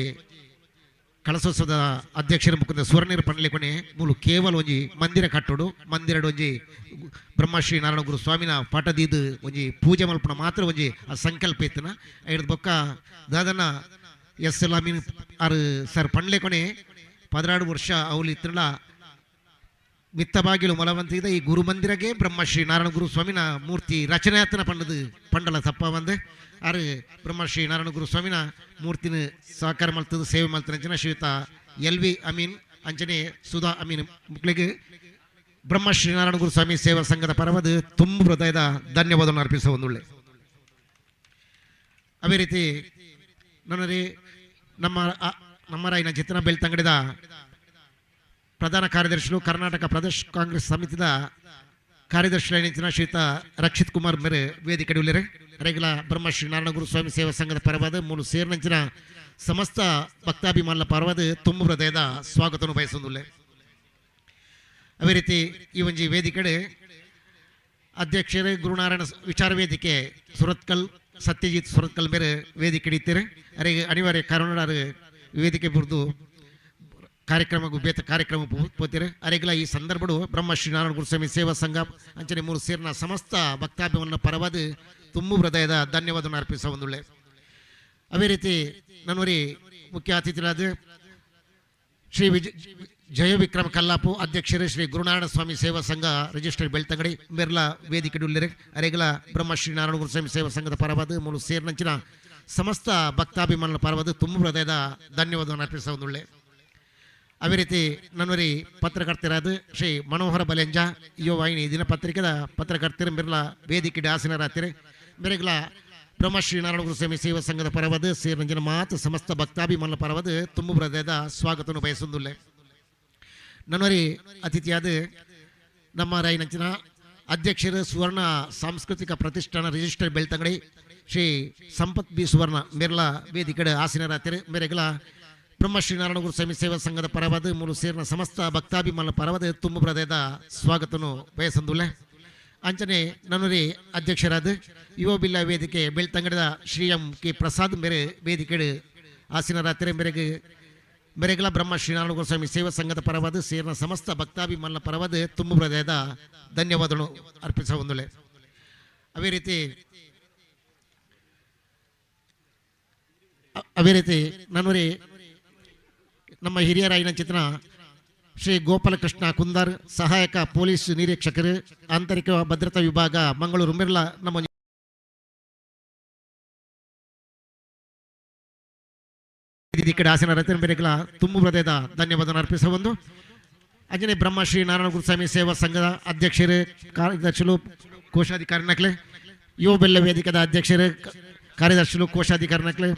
ಕಳಸೋತ್ಸವದ ಅಧ್ಯಕ್ಷರ ಮುಖಂಡ ಸುವರ್ಣೀರು ಪಂಡಲೆ ಮೂಲು ಕೇವಲ ಒಂಜಿ ಮಂದಿರ ಕಟ್ಟೋಡು ಮಂದಿರಡು ಒಂಜಿ ಬ್ರಹ್ಮಶ್ರೀ ನಾರಾಯಣ ಗುರು ಸ್ವಾಮಿನ ಪಾಠದೀದು ಒಂಜಿ ಪೂಜೆ ಮಲ್ಪುನ ಮಾತ್ರ ಒಂಜಿ ಆ ಸಂಕಲ್ಪ ಇತ್ತನ. ಐಡ್ದು ಬೊಕ್ಕ ದಾದನ ಎಸ್ ಎಲ್ ಅಮೀನ್ ಆರು ಸರ್ ಪಂಡ್ಲೆ ಕೊನೆ 16 ವರ್ಷ ಅವಳು ಇತ್ತಲ್ಲ ಮಿತ್ತಬಾಗಿಲು ಮಲವಂತಿದ ಈ ಗುರು ಮಂದಿರಗೆ ಬ್ರಹ್ಮಶ್ರೀ ನಾರಾಯಣ ಗುರು ಸ್ವಾಮಿನ ಮೂರ್ತಿ ರಚನೆ ಆತನ ಪಂಡದು ಪಂಡಲ ತಪ್ಪ ಬಂದು ಆರು ಬ್ರಹ್ಮಶ್ರೀ ನಾರಾಯಣ ಗುರು ಸ್ವಾಮಿನ ಮೂರ್ತಿನ ಸಹಕಾರ ಮಲ್ತದ ಸೇವೆ ಮಲ್ತನ ಶ್ರೀಯುತ ಎಲ್ ವಿ ಅಮೀನ್ ಅಂಚನೆ ಸುಧಾ ಅಮೀನ್ ಮಕ್ಕಳಿಗೆ ಬ್ರಹ್ಮಶ್ರೀ ನಾರಾಯಣ ಗುರು ಸ್ವಾಮಿ ಸೇವಾ ಸಂಘದ ಪರವಾದ ತುಂಬ ಹೃದಯದ ಧನ್ಯವಾದವನ್ನು ಅರ್ಪಿಸುವ ಒಂದುಳ್ಳೆ. ಅದೇ ರೀತಿ ನನ್ನರಿ ನಮ್ಮ ನಮ್ಮ ರಾಯಿನ ಚಿತ್ರನ ಬೆಳ್ತಂಗಡಿದ ಪ್ರಧಾನ ಕಾರ್ಯದರ್ಶಿಗಳು ಕರ್ನಾಟಕ ಪ್ರದೇಶ ಕಾಂಗ್ರೆಸ್ ಸಮಿತಿದ ಕಾರ್ಯದರ್ಶಿ ಶ್ರೀಯುತ ರಕ್ಷಿತ್ ಕುಮಾರ್ ಮೇರೆ ವೇದಿಕೆ ಉಳ್ಳರೆ. ರೆಗ್ಲ ಬ್ರಹ್ಮಶ್ರೀ ನಾರಾಯಣ ಗುರು ಸ್ವಾಮಿ ಸೇವಾ ಸಂಘದ ಪರವಾದ ಮೂರು ಸೇರ್ನಂಚಿನ ಸಮಸ್ತ ಭಕ್ತಾಭಿಮಾನದ ಪರವಾದ ತುಂಬು ಹೃದಯದ ಸ್ವಾಗತವನ್ನು ಬಯಸೊಂದುಳ್ಳೆ. ಅದೇ ರೀತಿ ಈ ಒಂಜಿ ವೇದಿಕೆಡೆ ಅಧ್ಯಕ್ಷರೇ ಗುರುನಾರಾಯಣ ವಿಚಾರ ವೇದಿಕೆ ಸುರತ್ಕಲ್ ಸತ್ಯಜಿತ್ ಸುರತ್ಕಲ್ ಮೇರೆ ವೇದಿಕೆ ಇಡ್ತೀರಿ. ಅರೆ ಅನಿವಾರ್ಯ ಕಾರಣ ವೇದಿಕೆ ಬುರ್ದು ಕಾರ್ಯಕ್ರಮ ಬೇತ ಕಾರ್ಯಕ್ರಮ ಪೋತಿರು. ಅರೆಗ್ಲ ಈ ಸಂದರ್ಭಡು ಬ್ರಹ್ಮಶ್ರೀ ನಾರಾಯಣ ಗುರುಸ್ವಾಮಿ ಸೇವಾ ಸಂಘ ಅಂಚನೆ ಮೂರು ಸೇರಿನ ಸಮಸ್ತ ಭಕ್ತಾಭಿಮಾನ ಪರವಾದ ತುಂಬು ಹೃದಯದ ಧನ್ಯವಾದವನ್ನು ಅರ್ಪಿಸುವ ಒಂದುಳ್ಳೆ. ಅದೇ ರೀತಿ ನನ್ನವರಿ ಮುಖ್ಯ ಅತಿಥಿಗಳಾದ ಶ್ರೀ ಜಯ ವಿಕ್ರಮ ಕಲ್ಲಾಪು ಅಧ್ಯಕ್ಷರು ಶ್ರೀ ಗುರುನಾರಾಯಣ ಸ್ವಾಮಿ ಸೇವಾ ಸಂಘ ರಿಜಿಸ್ಟರ್ ಬೆಳ್ತಂಗಡಿ ಮೆರ್ಲಾ ವೇದಿಕೆ ಉಳ್ಳರೆ. ಅರೆಗ್ಲ ಬ್ರಹ್ಮಶ್ರೀ ನಾರಾಯಣ ಗುರುಸ್ವಾಮಿ ಸೇವಾ ಸಂಘದ ಪರವಾದ ಮೂರು ಸೇರಿನಂಚಿನ ಸಮಸ್ತ ಭಕ್ತಾಭಿಮಾನದ ಪರವಾದ ತುಂಬು ಹೃದಯದ ಧನ್ಯವಾದವನ್ನು ಅರ್ಪಿಸುವ ಒಂದುಳ್ಳೆ. ಅದೇ ರೀತಿ ನನ್ನವರಿ ಪತ್ರಕರ್ತರಾದ ಶ್ರೀ ಮನೋಹರ ಬಲೆಂಜ ಯುವ ವಾಹಿನಿ ದಿನಪತ್ರಿಕೆದ ಪತ್ರಕರ್ತರು ಮಿರ್ಲಾ ವೇದಿಕೆ ಆಸೀನರಾತಿರಿ. ಮೆರೆಗ್ಲ ಬ್ರಹ್ಮಶ್ರೀ ನಾರಾಯಣ ಗುರುಸ್ವಾಮಿ ಸೇವಾ ಸಂಘದ ಪರವಾದ ಸೇರಿನಂಜಿನ ಮಾತು ಸಮಸ್ತ ಭಕ್ತಾಭಿಮಾನ ಪರವಾದ ತುಂಬು ಹೃದಯದ ಸ್ವಾಗತವನ್ನು ಬಯಸುವುದಿಲ್ಲ. ನನ್ನವರಿ ಅತಿಥಿಯಾದ ನಮ್ಮ ರಾಯಿನಂಚಿನ ಅಧ್ಯಕ್ಷರು ಸುವರ್ಣ ಸಾಂಸ್ಕೃತಿಕ ಪ್ರತಿಷ್ಠಾನ ರಿಜಿಸ್ಟರ್ ಬೆಳ್ತಂಗಡಿ ಶ್ರೀ ಸಂಪತ್ ಬಿ ಸುವರ್ಣ ಮಿರ್ಲಾ ವೇದಿಕೆ ಆಸೀನರಾತಿರಿ. ಮೆರೆಗ್ಲ ಬ್ರಹ್ಮಶ್ರೀ ನಾರಾಯಣ ಗುರುಸ್ವಾಮಿ ಸೇವಾ ಸಂಘದ ಪರವಾದ ಮೂರು ಸೇರಿನ ಸಮಸ್ತ ಭಕ್ತಾಭಿಮಾನ ಪರವಾದ ತುಂಬು ಹೃದಯದ ಸ್ವಾಗತವನ್ನು ಬಯಸಂದುಲ್ಲೆ. ಅಂಚನೆ ನನ್ನೂರಿ ಅಧ್ಯಕ್ಷರಾದ ಯುವ ಬಿಲ್ಲ ವೇದಿಕೆ ಬೆಳ್ತಂಗಡಿದ ಶ್ರೀ ಎಂ ಕೆ ಪ್ರಸಾದ್ ಮೇರೆ ವೇದಿಕೆ ಆಸೀನರಾತ್ರಿ ಮೇರೆಗೆ ಮೆರೆಗಲ ಬ್ರಹ್ಮಶ್ರೀ ನಾರಾಯಣ ಗುರುಸ್ವಾಮಿ ಸೇವಾ ಸಂಘದ ಪರವಾದ ಸೇರಿನ ಸಮಸ್ತ ಭಕ್ತಾಭಿಮಾನ ಪರವಾದ ತುಂಬು ಹೃದಯದ ಧನ್ಯವಾದಗಳು ಅರ್ಪಿಸುವ ಒಂದುಳ್ಳೆ. ಅದೇ ರೀತಿ ನನ್ನೂರಿ ನಮ್ಮ ಹಿರಿಯರಾಯಿನ ಚಿತ್ರ ಶ್ರೀ ಗೋಪಾಲಕೃಷ್ಣ ಕುಂದಾರ್ ಸಹಾಯಕ ಪೊಲೀಸ್ ನಿರೀಕ್ಷಕರು ಆಂತರಿಕ ಭದ್ರತಾ ವಿಭಾಗ ಮಂಗಳೂರು ಮಿರ್ಲಾ ನಮ್ಮ ಕಡೆ ಆಸನ ರತನ ಬೆರೆಗಳ ತುಂಬು ಹೃದಯದ ಧನ್ಯವಾದವನ್ನು ಅರ್ಪಿಸುವ ಒಂದು. ಅಂಜನೆ ಬ್ರಹ್ಮಶ್ರೀ ನಾರಾಯಣ ಗುರುಸ್ವಾಮಿ ಸೇವಾ ಸಂಘದ ಅಧ್ಯಕ್ಷರು ಕಾರ್ಯದರ್ಶಿಗಳು ಕೋಶಾಧಿಕಾರಿ ನಕ್ಲೆ ಯುವ ಬೆಲ್ಲ ವೇದಿಕೆದ ಅಧ್ಯಕ್ಷರು ಕಾರ್ಯದರ್ಶಿಗಳು ಕೋಶಾಧಿಕಾರಿ ನಕ್ಲೆ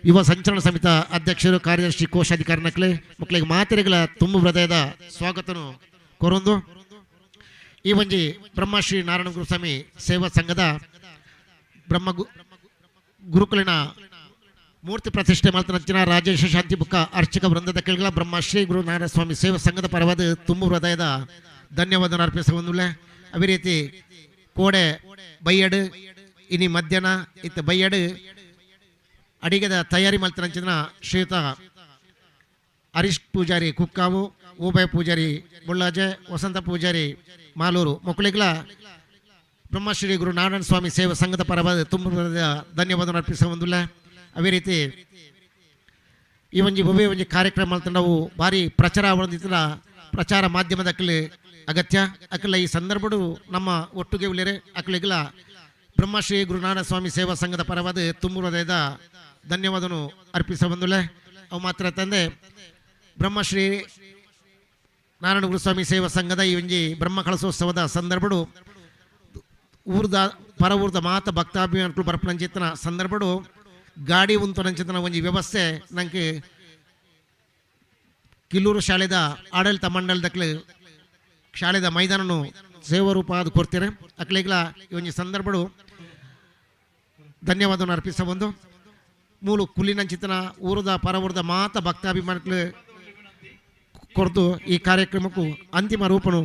ಯುವ ಸಂಚಲನ ಸಮಿತಿ ಅಧ್ಯಕ್ಷರು ಕಾರ್ಯದರ್ಶಿ ಕೋಶಾಧಿಕಾರಿ ನಕ್ಲೆ ಮಕ್ಕಳಿಗೆ ಮಾತೆರೆಗಳ ತುಂಬು ಹೃದಯದ ಸ್ವಾಗತನು ಕೊರೊಂದು. ಈ ಒಂಜಿ ಬ್ರಹ್ಮಶ್ರೀ ನಾರಾಯಣ ಗುರುಸ್ವಾಮಿ ಸೇವಾ ಸಂಘದ ಬ್ರಹ್ಮ ಗುರುಕುಲಿನ ಮೂರ್ತಿ ಪ್ರತಿಷ್ಠೆ ಮಲ್ತನಂಚಿನ ರಾಜೇಶ ಶಾಂತಿ ಬುಕ್ಕ ಅರ್ಚಕ ವೃಂದದ ಕೆಳಗಳ ಬ್ರಹ್ಮಶ್ರೀ ಗುರು ನಾರಾಯಣ ಸ್ವಾಮಿ ಸೇವಾ ಸಂಘದ ಪರವಾದ ತುಂಬು ಹೃದಯದ ಧನ್ಯವಾದ ಅರ್ಪಿಸುವ ಒಂದುಳ್ಳೆ. ಅದೇ ರೀತಿ ಕೋಡೆ ಬೈಯಡು ಇನಿ ಮಧ್ಯಾಹ್ನ ಇತ್ತ ಬೈಯಡು ಅಡಿಗೆದ ತಯಾರಿ ಮಲ್ತನಂಚಿನ ಶ್ರೀಯುತ ಹರೀಶ್ ಪೂಜಾರಿ ಕುಕ್ಕಾವು, ಓಬಯ ಪೂಜಾರಿ ಮುಳ್ಳಾಜೆ, ವಸಂತ ಪೂಜಾರಿ ಮಾಲೂರು ಮಕ್ಕಳಿಗಳ ಬ್ರಹ್ಮಶ್ರೀ ಗುರು ನಾರಾಯಣ ಸ್ವಾಮಿ ಸೇವಾ ಸಂಘದ ಪರವಾದ ತುಂಬ ಧನ್ಯವಾದ ಅರ್ಪಿಸುವ ಒಂದುಲ್ಲ. ಅದೇ ರೀತಿ ಈ ಒಂಜಿ ಒವ್ವೇ ಒಂಜಿ ಕಾರ್ಯಕ್ರಮ ಮಲ್ತಂಡವು ಭಾರಿ ಪ್ರಚಾರ ಆವೊಂದಿತ್ತಿನ ಪ್ರಚಾರ ಮಾಧ್ಯಮದ ಅಕ್ಲೆ ಅಗತ್ಯ. ಅಕ್ಲ ಈ ಸಂದರ್ಭಡು ನಮ್ಮ ಒಟ್ಟುಗೆ ಉಲ್ಲೆರ್. ಅಕ್ಲೆಗ್ಲ ಬ್ರಹ್ಮಶ್ರೀ ಗುರುನಾರಾಯಣ ಸ್ವಾಮಿ ಸೇವಾ ಸಂಘದ ಪರವಾದ ತುಂಬು ಹೃದಯದ ಧನ್ಯವಾದನು ಅರ್ಪಿಸ ಬಂದುಲೆ. ಅವು ಮಾತ್ರ ತಂದೆ ಬ್ರಹ್ಮಶ್ರೀ ನಾರಾಯಣ ಗುರುಸ್ವಾಮಿ ಸೇವಾ ಸಂಘದ ಈ ಒಂಜಿ ಬ್ರಹ್ಮ ಕಳಸೋತ್ಸವದ ಸಂದರ್ಭಡು ಊರ್ದ ಪರ ಊರ್ದ ಮಾತ ಭಕ್ತಾಭಿಮಾನಿಗಳು ಬರ್ಪನಂಚಿತ್ತನ ಸಂದರ್ಭಡು ಗಾಡಿ ಉಂತುನಂಚಿತ್ತನ ಒಂಜಿ ವ್ಯವಸ್ಥೆ ನಂಗೆ ಕಿಲ್ಲೂರು ಶಾಲೆದ ಆಡಳಿತ ಮಂಡಲದಕ್ಲು ಶಾಲೆದ ಮೈದಾನನು ಸೇವಾ ಅದು ಕೊಡ್ತಾರೆ. ಅಕ್ಲೆಗ್ಲ ಈ ಒಂಜಿ ಸಂದರ್ಭಡು ಧನ್ಯವಾದವನ್ನು ಅರ್ಪಿಸ ಬಂದು ಮೂಲು ಕುಲ್ಲಿನಂಚಿತನ ಊರದ ಪರ ಊರದ ಮಾತ ಭಕ್ತಾಭಿಮಾನಿಗಳು ಕೊರ್ದು ಈ ಕಾರ್ಯಕ್ರಮಕ್ಕೂ ಅಂತಿಮ ರೂಪನು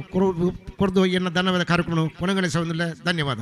ಕೊರ್ದು ಎನ್ನ ಧನ್ಯವಾದ ಕಾರ್ಯಕ್ರಮ ಕೊನೆಗೊಳಿಸುವುದಿಲ್ಲ. ಧನ್ಯವಾದ.